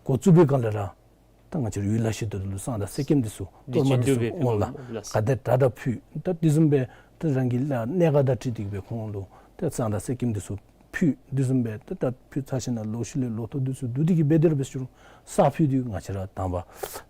འགོ་བཙུགས་པའི་སྒང་ལས་ར་ད་ང་བཅས་ར་ཡུལ་ལྷ་གཞི་བདག་ལུ་བསང་དང་གསེར་སྐྱེམས་འདི་ཚུ་གཏོར་མ་འདི་ཚུ་འདི་འོང་ལགས། ལགས། ག་དེ་དྲག་དྲག་ཕུལ། ད་དེ་བཟུམ་སྦེ་ད་རང་གི་ལཱ་གནད་འགག་དང་འཁྲིལ་ཏེ་གིས་སྦེ་ཁོང་ལུ་ད་བསང་དང་གསེར་སྐྱེམས་འདི་ཚུ་ཕུལ། དེ་བཟུམ་སྦེ་ད་ད་ཕུལ་ཚར་ཞིནམ་ལས་ལོག་ཤུལ་ལས་ལོ་ཐོག་འདི་ཚུ་བསྡུ་སྟེ་གིས་སྦེ་དེ་ར་འབད་ཞུ་རུང་ས་ཕུལ་ཏེ་ང་བཅས་ར་དང་པ་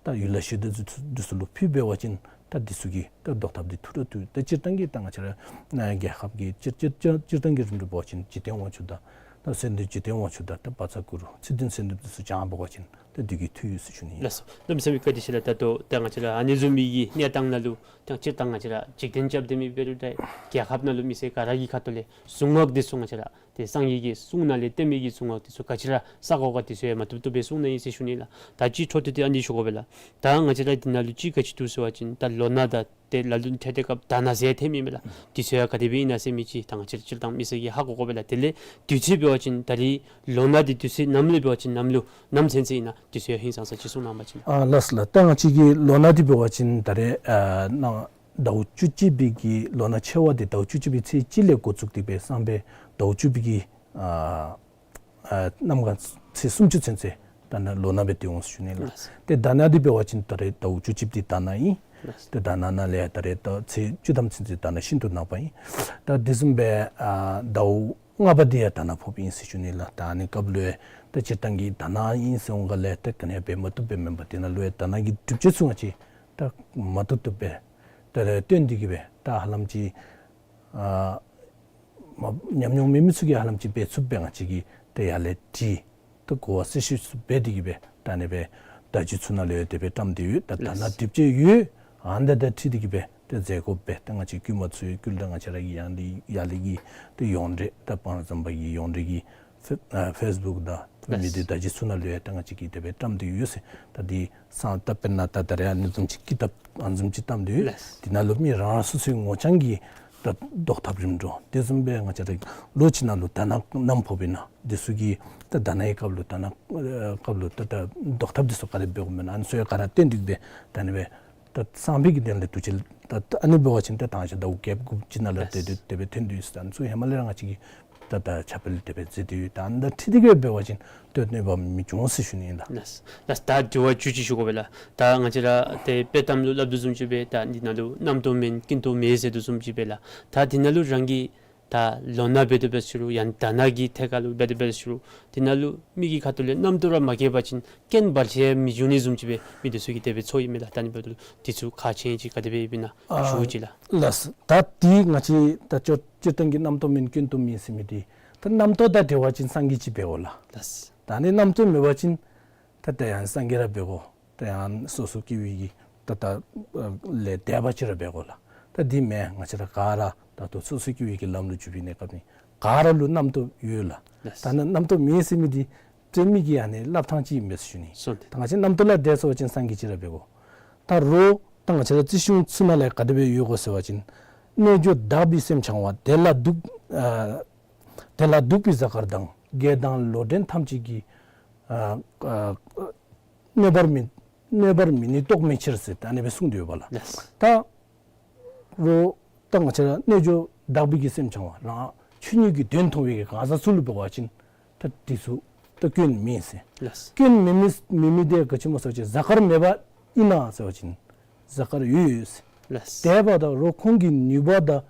ད་ཡུལ་ལྷ་གཞི་བདག་ཚུ་འདི་ཚུ་ལུ་ཕུལ་འབད་བ་ཅིན་ད་འདི་ཚུ་གི་ད་བཟློག་ཐབས་འདི་ཐུགས་ར་ཐུགས། ད་སྤྱིར་བཏང་གི་ད་ང་བཅས་ར་ཨ་རྒྱལ་ཁབ་ཀྱི་སྤྱིར་སྤྱིར་སྤྱིར་སྤྱིར་བཏང་གི་རིམ་གྲོ་འབད་བ་ཅིན་འཇིག་རྟེན་དབང་ཕྱུག་དང་ད་གསོལ་འདེབས་འཇིག་རྟེན་དབང་ཕྱུག་དང་ད་བཛྲ་གུ་རུ་ཚེ་བདུན་གསོལ་འདེབས་འདི་ཚུ་བགྱང་འབད་བ་ཅིན་ད་ ད་དེ་གི་ཐུག་ཡོད་ཟེར་ཞུ་ནི་ཨིན། ལགས་སོ། གནམ་མེད་ས་མེད་བཀའ་དྲིན་ཆེ་ལགས། ད་ལྟོ་ད་ང་བཅས་ར་ཨ་ནི་བཟུམ་མའི་གི་གནས་སྟངས་ནང་ལུ་ད་སྤྱིར་བཏང་ང་བཅས་ར་འཇིག་རྟེན་རྐྱབ་སྡོད་མི་འབད་རུང་ད་རྒྱལ་ཁབ་ནང་ལུ་མི་སེར་ག་ར་གི་ཁ་ཐུག་ལས་གཟུངས་སྔགས་འདི་ཚུ་ང་བཅས་ར་ཏེ་སངས་རྒྱས་ཀྱི་གསུང་ནང་ལས་བསྟན་མི་གི་གཟུངས་སྔགས་འདི་ཚུ་ག་ཅི་ར་བསག་དགོ་ག་འདི་ཚུ་ཡང་མ་བཏུབ་བཏུབ་སྦེ་གསུངས་ནི་ཨིན་ཟེར་ཞུ་ནི་ལགས། ད་ཅི་འཕྲོ་མཐུད་དེ་ཨ་ནི་ཞུ་དགོ་པས་ལགས། ད་ང་བཅས་ར་འདི་ནང་ལུ་ཅིག་ག་ཅི་འདུག་ཟེར་བ་ཅིན་ད་ལོ་ན་དང་ཏེ་ལ་ལུ་འཕྲལ་འཕྲལ་སྐབས་དར་ནག་ཟེར་ཐོནམ་ཨིན་མས་ལགས། འདི་ཚུ་ཡང་ག་དེ་སྦེ་ཨིན་ན་ཟེར་མི་ཅིག་ད་ང་བཅས་ར་སྤྱིར་བཏང་མི་སེར་གྱིས་ཧ་གོ་དགོ་པས་ལགས། དེ་ལས་དུས་ཚོད་འབད་བ་ཅིན་ད་རིས་ལོ་ན་འདི་དུས་ཚོད་ནམ་ལུ་འབད་བ་ཅིན་ནམ་ལུ་ནམ་ཚུན་ཚོད་ཨིན་ན་འདི་ཚུ་ཡང་ཧིང་སངས་ས་ཅིག་གསུང་གནང་བ་ཅིན། ཨ་ལགས་ལགས། ད་ང་བཅས་ཀྱི་ལོ་ན་འདི་འབད་བ་ཅིན་ད་རེས་ཨ་ནཱ་ཟླཝ་བཅུ་གཅིག་པའི་གི་ལོ་ན་ཆེ་བ་འདི་ཟླཝ་བཅུ་གཅིག་པའི་ཚེས་གཅིག་ལས་འགོ་བཙུགས་ཏེ་སྦེ་སང་ཕོད་ཟླཝ་བཅུ་པའི་གི་ཨ་ཨ་གནམ་གང་ཚེས་སུམ་ཅུ་ཚུན་ཚོད་ད་ནཱ་ལོ་ན་སྦེ་སྡོད་འོང་ཟེར་ཞུ་ནི་ལགས། ལགས། ཏེ་དར་ནག་འདི་འབད་བ་ཅིན་ད་རེས་ཟླཝ་བཅུ་གཅིག་འདི་དར་ནག་ཨིན། ལགས། ཏེ་དར་ནག་ནང་ལས་ད་རེས་ད་ཚེས་བཅུ་ཐམ་ཚུན་ཚོད་དར་ནག་ཤིན་ཏུ་ནག་པ་ཨིན། ད་དེ་བཟུམ་སྦེ་ཨ་ཟླཝ་ལྔ་པ་འདི་ཡང་དར་ནག་ཕོགཔ་ཨིན་ཟེར་ཞུ་ནི་ལགས། ད་ཨ་ནི་སྐབས་ལུ་ཡང་ད་སྤྱིར་བཏང་གི་དར་ནག་ཨིན་ཟེར་འོང་ག་ལས་ད་ག་ནི་ཡང་འབད་མ་བཏུབ་སྦེ་མེན་པར་དེ་ནང་ལུ་ཡང་དར་ནག་གི་སྒྲུབ་བྱེད་ཚུ་ང་བཅས་ད་མ་བཏུབ་བཏུབ་སྦེ་ད་རེས་སྟོན་ཏེ་གི་སྦེ་ད་ཧ་ལམ་ཅིག་ཨ་མ་ཉམས་མྱོང་མེད་མི་ཚུ་གིས་ཧ་ལམ་ཅིག་འབད་ཚུགསཔ་སྦེ་ང་བཅས་ཀྱིས་ད་ཡར་ལས་བྲིས་ད་གོ་བ་གསལ་ཤོས་ཚུ་འབད་དེ་གི་སྦེ་ད་ཨ་ནི་སྦེ་བརྡ་བརྒྱུད་ཚུ་ནང་ལུ་ཡང་དེ་སྦེ་བཀྲམ་སྟེ་ཡོད། ད་དར་ནག་ལགས། སྒྲུབ་བྱེད་ཡོད། ཨ་ནི་ད་ད་ཁྲིད་དེ་གི་སྦེ་ད་མཛད་དགོ་པས། ད་ང་བཅས་བཀོད་མ་ཚུགས་ཡོད་ཀྱི་ལགས། ང་བཅས་ར་གི་ཡང་ལི་ཡར་ལས་ཀྱི་ད་ཡོངས་འབྲེལ་ད་སྤང་ར་ཟམ་པ་གི་ཡོངས་འབྲེལ་གྱི་ཕེ་ཨ་ཕེསི་བུཀ་དང་མི་སྡེ་བརྡ་བརྒྱུད་ཚུ་ནང་ལུ་ཡང་ད་ང་བཅས་ཀྱིས་དེ་སྦེ་བཀྲམ་སྟེ་ཡོད་ཟེར། ད་འདི་སང་ད་དཔེར་ན་ད་ད་རེས་ཨ་ནི་བཟུམ་ཅིག་ཀི་ཏབ་ཨ་ནི་བཟུམ་ཅིག་བཀྲམ་སྟེ་ཡོད། ལགས། འདི་ནང་ལུ་མི་རང་རང་སོ་སོའི་ངོ་རྐྱང་གི་ད་བཟློག་ཐབས་རིམ་གྲོ་དེ་བཟུམ་སྦེ་ང་བཅས་ར་ལོ་གཅིག་ནང་ལུ་དར་ནག་ནམ་ཕོགཔ་ཨིན་ན་འདི་ཚུ་གི་ད་དར་ནག་གི་སྐབས་ལུ་དར་ནག་ཨ་སྐབས་ལུ་ད་ད་བཟློག་ཐབས་འདི་ཚུ་ག་དེ་སྦེ་འབད་དགོཔ་ཨིན་ན་ཨ་ནི་ཚུ་ཡང་ག་ར་སྟོན་ཏེ་གི་སྦེ་ད་ཨ་ནི་སྦེ་ད་སང་ཕོད་ཀྱི་དོན་ལས་དུས་ཅི་ད་ཨ་ནི་འབད་བ་ཅིན་ད་དང་ཞག་ཟླཝ་བརྒྱད་དགུ་ཅིག་ནང་ལུ་ཏེ་ཏེ་དེ་སྦེ་ཐོན་ཏེ་ཡོད་ཟེར། ཨ་ནི་ཚུ་ཧེ་མ་ལས་ར་ང་བཅས་ཀྱིས་ད་ད་ཁྱབ་སྤེལ་དེ་སྦེ་མཛད་དེ་ཡོད། ད་ཨ་ནི་ད་ཁྲིད་དེ་གི་སྦེ་འབད་བ་ཅིན་ད་གནོད་པ་མི་འབྱུང་ཟེར་ཞུ་ནི་ཨིན་ལགས། ལགས། ལགས། ད་དྲི་བ་བཅུ་གཅིག་ཞུ་དགོ་པས་ལགས། ད་ང་བཅས་ར་ཏེ་དཔྱེ་གཏམ་ལུ་སླབ་དོ་བཟུམ་ཅིག་སྦེ་ད་འདི་ནང་ལུ་རྣམ་རྟོག་མེད་ཀུན་རྟོག་མེད་ཟེར་དོ་བཟུམ་ཅིག་སྦེ་ལགས། ད་འདི་ནང་ལུ་རང་གི་ད་ལོ་ན་འབད་དོ་འབད་ཟེར་རུང་ཡང་དར་ནག་གི་ཐད་ཁར་ལུ་འབད་དོ་འབད་ཟེར་རུང་འདི་ནང་ལུ་མི་གི་ཁ་ཐུག་ལས་རྣམ་རྟོག་ར་མ་སྐྱེས་པ་ཅིན་རྐྱེན་བར་ཆད་མི་འབྱུང་ནི་བཟུམ་ཅིག་སྦེ་མི་འདི་ཚུ་གིས་དེ་སྦེ་ཚོར་ཡི་མས་ལགས། ད་ཨ་ནི་འབདཝ་ད་ལུ་འདི་ཚུ་ཁག་ཆེ་ཅིག་ག་དེ་སྦེ་ཨིན་ན་ཨ་ཞུ་ཅིག་ལགས། ལགས། ད་འདི་ང་བཅས་ད་སྤྱིར་བཏང་གི་རྣམ་རྟོག་མེད་ཀུན་རྟོག་མེད་ཟེར་མི་འདི་ད་རྣམ་རྟོག་དང་འབྲེལ་བ་ཅིན་སངས་རྒྱས་ཅིག་འབད་དགོ་ལགས། ལགས། ད་ཨ་ནི་རྣམ་རྟོག་མེད་པ་ཅིན་ད་ད་ཡང་སངས་རྒྱས་ར་འབད་དགོ། ད་ཡང་སོ་སོ་སྐྱེ་བོའི་གི་ད་ད་ལས་འདས་པ་ཅིག་ར་འབད་དགོ་ལགས། ད་འདི་མེན། ང་བཅས་ར་ག་ར་ད་ལྟོ་སོ་སོ་སྐྱེ་བོའི་གི་ལམ་ལུ་འཇུག་པའི་གནས་སྐབས་ནི་ག་ར་ལུ་རྣམ་རྟོག་ཡོད་ལགས། ལགས། ད་ནི་རྣམ་རྟོག་མེད་ཟེར་མི་འདི་དཔྱེ་མི་གི་ཨ་ནི་སླབ་ཐངས་ཅིག་ཨིན་མས་ཟེར་ཞུ་ནི། སོ་ནི། ད་ང་བཅས་རྣམ་རྟོག་ལས་འདས་སོང་པ་ཅིན་སངས་རྒྱས་ཅིག་ར་འབད་དགོ། ད་རོགས་ད་ང་བཅས་ར་རྩིས་གཞུང་ཚུ་ནང་ལས་ག་དེ་སྦེ་ཡོད་གོ་ཟེར་བ་ཅིན་རྣལ་འབྱོར་དག་པའི་སེམས་འཆང་བ། དེ་ལ་གདུག་ཨ་དེ་ལ་གདུག་པའི་གཟའ་སྐར་དང་། བགེགས་དང་ལོག་འདྲེན་ཐམས་ཅད་ཀྱིས་ཨ་ཨ་གནོད་པར་མི་གནོད་པར་མི་ནུས་རྟོག་མེད་ཕྱིར་ཟེར་ད་ཨ་ནི་སྦེ་གསུངས་ཏེ་ཡོད་པ་ལགས། ལགས། ད་རོགས་ད་ང་བཅས་ར་རྣལ་འབྱོར་དག་པའི་གི་སེམས་འཆང་བ་རང་ཆོས་ཉིད་ཀྱི་དོན་མཐོང་བའི་གི་གང་ཟག་ཚུ་ལུ་འབད་བ་ཅིན་ད་འདི་ཚུ་ད་སྐྱོན་མེད་ཟེར། ལགས། སྐྱོན་མེད་མི་མེད་མི་དེ་ག་ཅི་སྨོ་ཟེར་བ་ཅིན་གཟའ་སྐར་མེད་པ་ཨིན་ན་ཟེར་བ་ཅིན་གཟའ་སྐར་ཡོད་ཡོད་ཟེར། ལགས། དེ་འབདཝ་ད་རོགས་ཁོང་གི་ནུས་པ་དང་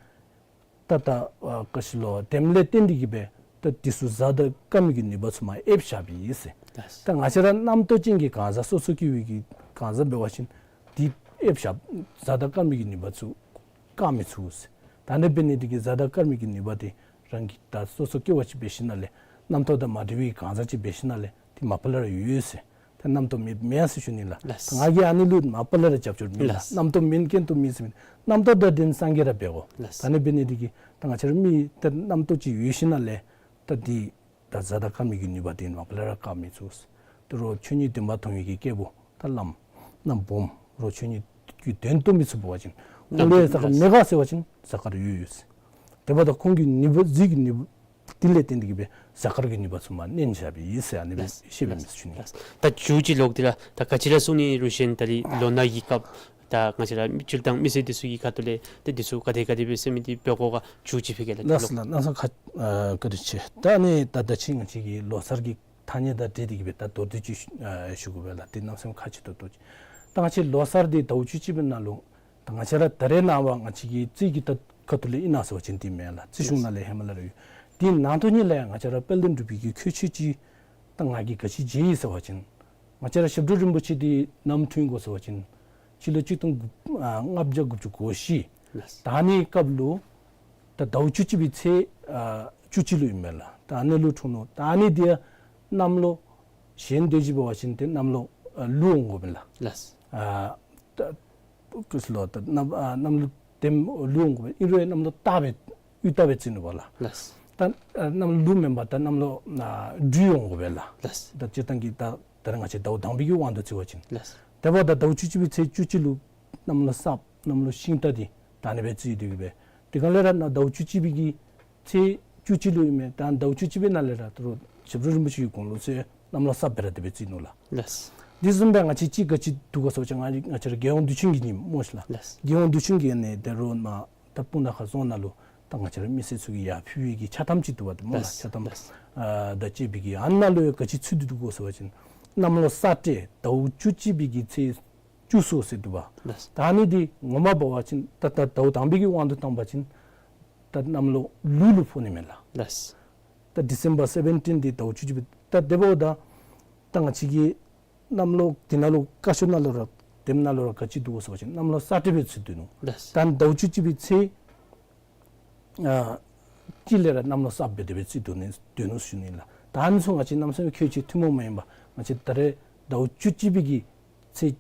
ད་ད་ཨ་ག་ཅི་ལོ་དེམ་ལས་བརྟེན་ཏེ་གི་སྦེ་ད་འདི་ཚུ་གཟའ་དང་སྐར་མའི་གི་ནུས་པ་ཚུ་མར་ཨེབ་བཞགཔ་ཨིན་ཟེར། ལགས། ད་ང་བཅས་ར་རྣམ་རྟོག་ཅན་གྱི་གང་ཟག་སོ་སོ་སྐྱེ་བོའི་གི་གང་ཟག་འབད་བ་ཅིན་འདི་ཨེབ་བཞག་གཟའ་དང་སྐར་མའི་གི་ནུས་པ་ཚུ་བཀག་མི་ཚུགས་ཟེར། ད་ཨ་ནི་འབད་ནི་འདི་གིས་གཟའ་དང་སྐར་མའི་གི་ནུས་པ་འདི་རང་གི་ད་སོ་སོ་སྐྱེ་བ་ཅིག་འབད་ཞིནམ་ལས་རྣམ་རྟོག་དང་མ་འདྲེས་པའི་གང་ཟག་ཅིག་འབད་ཞིནམ་ལས་འདི་མ་པ་ལས་ར་ཡོད་ཡོད་ཟེར། ད་རྣམ་རྟོག་མེད་མེད་ཟེར་ཞུ་ནི་ལགས། ལགས། ད་ང་གིས་ཨ་ནི་ལུ་མ་པ་ལས་ར་རྒྱབ་སྐྱོར་མེད་ལགས། ལགས། རྣམ་རྟོག་མེད་ཀུན་རྟོག་མེད་ཟེར་མི་རྣམ་རྟོག་དང་ལྡན་སངས་རྒྱས་ར་འབད་དགོ། ལགས། ད་ཨ་ནི་འབད་ནི་འདི་གིས་ད་ང་བཅས་ར་མི་ད་རྣམ་རྟོག་ཅིག་ཡོད་ཞིནམ་ལས་ད་འདི་ད་གཟའ་དང་སྐར་མའི་གི་ནུས་པ་འདི་མ་པ་ལས་ར་བཀག་མི་ཚུགས། ད་རོགས་ཆོས་ཉིད་བདེན་པ་མཐོང་བའི་གི་སྐྱེས་བུ་ད་བླམ་རྣམ་སྦོམ་རོགས་ཆོས་ཉིད་ཀྱི་དོན་རྟོགས་མི་ཚུགས་པ་ཅིན་ཁོང་ལུ་ཡང་གཟའ་སྐར་མེད་ག་ཟེར་བ་ཅིན་གཟའ་སྐར་ཡོད་ཡོད་ཟེར། དེ་འབདཝ་ད་ཁོང་གི་ནུས་པ་རྫས་ཀྱི་ནུས་པ་འདི་ལས་བརྟེན་ཏེ་གི་སྦེ་གཟའ་སྐར་གྱི་ནུས་པ་ཚུ་མར་མནན་བཞགཔ་ཨིན་ཟེར་ཨ་ནི་སྦེ་ལགས། ཤེས་པའི་མི་ཚུ་ནི། ལགས། ད་མཇུག་ཅིག་ལོག་སྟེ་ར་ད་ག་ཅི་ར་གསུང་ནི་རུང་ཞིན་ད་རིས་ལོ་ན་གི་སྐབས་ད་ང་བཅས་ར་སྤྱིར་བཏང་མི་སེར་འདི་ཚུ་གི་ཁ་ཐུག་ལས་ཏེ་འདི་ཚུ་ག་དེ་ག་དེ་སྦེ་ཟེར་མི་འདི་འབད་དགོ་ག་མཇུག་ཅིག་ཕུལ་གེ་ལགས། ལགས་སོ་ལགས། གནམ་མེད་ས་མེད་ཁག་ཨ་བཀའ་དྲིན་ཆེ། ད་ཨ་ནི་ད་ད་ཅི་ང་བཅས་ཀྱི་ལོ་གསར་གྱི་ཐ་སྙད་དང་འབྲེལ་ཏེ་གི་སྦེ་ད་མདོར་བསྡུས་ཅིག་ཨ་ཞུ་དགོ་པས་ལགས། ཏེ་གནམ་མེད་ས་མེད་ཁག་ཆེ་ཏོག་ཏོ་ཅིག། ད་ང་བཅས་ལོ་གསར་འདི་ཟླཝ་བཅུ་གཅིག་པའི་ནང་ལུ་ད་ང་བཅས་ར་ད་རེས་ནངས་པ་ང་བཅས་ཀྱི་རྩིས་ཀྱི་ད་ཁ་ཐུག་ལས་ཨིན་ན་ཟེར་བ་ཅིན་འདི་མེན་ལགས། རྩིས་གཞུང་ནང་ལས་ཧེ་མ་ལས་ར་ཡོད། འདི་ནང་དོན་ཉིད་ལས་ང་བཅས་ར་དཔལ་ལྡན་འབྲུག་པའི་གི་ཁྱད་ཆོས་ཅིག་ད་ང་གིས་ག་ཅི་མཇལ་ཡི་ཟེར་བ་ཅིན་ང་བཅས་ར་ཞབས་དྲུང་རིན་པོ་ཆེ་འདི་ནམ་འཁྲུངས་ཡི་གོ་ཟེར་བ་ཅིན་སྤྱི་ལོ་གཅིག་སྟོང་དགུ་ཨ་ལྔ་བརྒྱ་དགུ་བཅུ་གོ་བཞི། ལགས། ད་ཨ་ནི་སྐབས་ལུ་ད་ཟླཝ་བཅུ་གཅིག་པའི་ཚེས་ཨ་བཅུ་གཅིག་ལུ་ཨིན་མས་ལགས། ད་ཨ་ནི་ལུ་འཁྲུངས་ནུག། ད་ཨ་ནི་འདི་ཡང་གནམ་ལོ་ གཞན་དེ་ཅིག་འབད་བ་ཅིན་ཏེ་གནམ་ལོ་ཨ་ལུག་འོང་དགོ་པས་ལགས། ལགས། ཨ་ད་ཀུ་ལོ་ད་གནམ་ཨ་གནམ་ལོ་དེམ་ལུག་འོང་དགོ་པས། ཨིན་རུང་གནམ་ལོ་སྟག་སྦེ་དབུ་སྟག་སྦེ་བརྩི་ནུག་པ་ལགས། ལགས། ད་ཨ་གནམ་ལོ་ལུག་མེན་པར་ད་གནམ་ལོ་ཨ་སྦྲུལ་འོང་དགོ་པས་ལགས། ལགས། ད་སྤྱིར་བཏང་གི་ད་ད་རེས་ང་བཅས་ཟླཝ་དང་པའི་གི་དབང་དུ་བརྩི་བ་ཅིན། ལགས། དེ་འབདཝ་ད་ཟླཝ་བཅུ་གཅིག་པའི་ཚེས་བཅུ་གཅིག་ལུ་གནམ་ལོ་སྲབ་གནམ་ལོ་ཤིང་སྟག་འདི་ད་ཨ་ནི་སྦེ་བརྩི་དོ་གི་སྦེ། དེ་ག་ལས་ར་ནཱ་ཟླཝ་བཅུ་གཅིག་པའི་གི་ཚེས་བཅུ་གཅིག་ལུ་ཨིན་མས། ད་ཟླཝ་བཅུ་གཅིག་པའི་ནང་ལས་ར་ད་རུང་ཞབས་དྲུང་རིན་པོ་ཆེ་གི་དགུང་ལོ་ཚུ་གནམ་ལོ་སྲབ་སྦེ་ར་དེ་སྦེ་བརྩི་ནུག་ལགས། ལགས། དེ་བཟུམ་སྦེ་ང་བཅས་ཅིག་ག་ཅི་འདུག་གོ་ཟེར་བ་ཅིན་ང་ང་བཅས་ར་རྒྱལ་ཡོངས་དུས་ཆེན་གྱི་ཉིནམ་སྨོ་ཤིག་ལགས། ལགས། རྒྱལ་ཡོངས་དུས་ཆེན་གྱི་ཨ་ནི་དེ་རུ་ནཱ་ད་སྤུངས་ཐང་ཁ་རྫོང་ནང་ལུ་ད་ང་བཅས་ར་མི་སེར་ཚུ་གིས་ཡར་ཕུལ་བའི་གི་ཕྱག་ཐམ་ཅིག་འདུག་པ་ཏེ་སྨོ་ལགས། ལགས། ཕྱག་ཐམ། ལགས། ཨ་དང་བཅས་པའི་གི་ཨ་ནཱ་ལུ་ཡང་ག་ཅི་ཚུད་དེ་འདུག་གོ་ཟེར་བ་ཅིན་གནམ་ལོ་ས་སྤྲེལ་ཟླཝ་བཅུ་གཅིག་པའི་གི་ཚེས་བཅུ་གསུམ་ཟེར་འདུག་པ། ལགས། ད་ཨ་ནི་འདི་ངོ་མ་འབད་བ་ཅིན་ད་ད་ཟླཝ་དང་པའི་གི་དབང་དུ་བཏང་བ་ཅིན་ད་གནམ་ལོ་ལུག་ལུ་ཕོག་ནི་མས་ལགས། ལགས། ད་December seventeen འདི་ཟླཝ་བཅུ་གཅིག་པའི་ད་དེ་འབདཝ་ད་ད་ང་བཅས་ཀྱི་གནམ་ལོ་འདི་ནང་ལུ་བཀའ་ཤོག་ནང་ལུ་ར་དེམ་ནང་ལུ་ར་ག་ཅི་འདུག་གོ་ཟེར་བ་ཅིན་གནམ་ལོ་ས་སྤྲེལ་སྦེ་ཚུད་སྡོད་ནུག། ལགས། ད་ཟླཝ་བཅུ་གཅིག་པའི་ཚེས་ཨ་གཅིག་ལས་ར་གནམ་ལོ་སྲབ་སྦེ་དེ་སྦེ་བརྩི་དོ་ནི་དོ་ནུག་ཞུ་ནི་ལགས། ད་ཨ་ནི་ཚུ་ང་བཅས་གནམ་ས་གི་ཁྱད་ཆོས་ཐུན་མོང་མ་ཡིན་པ་ང་བཅས་ད་རེས་ཟླཝ་བཅུ་གཅིག་པའི་གི་ཚེས་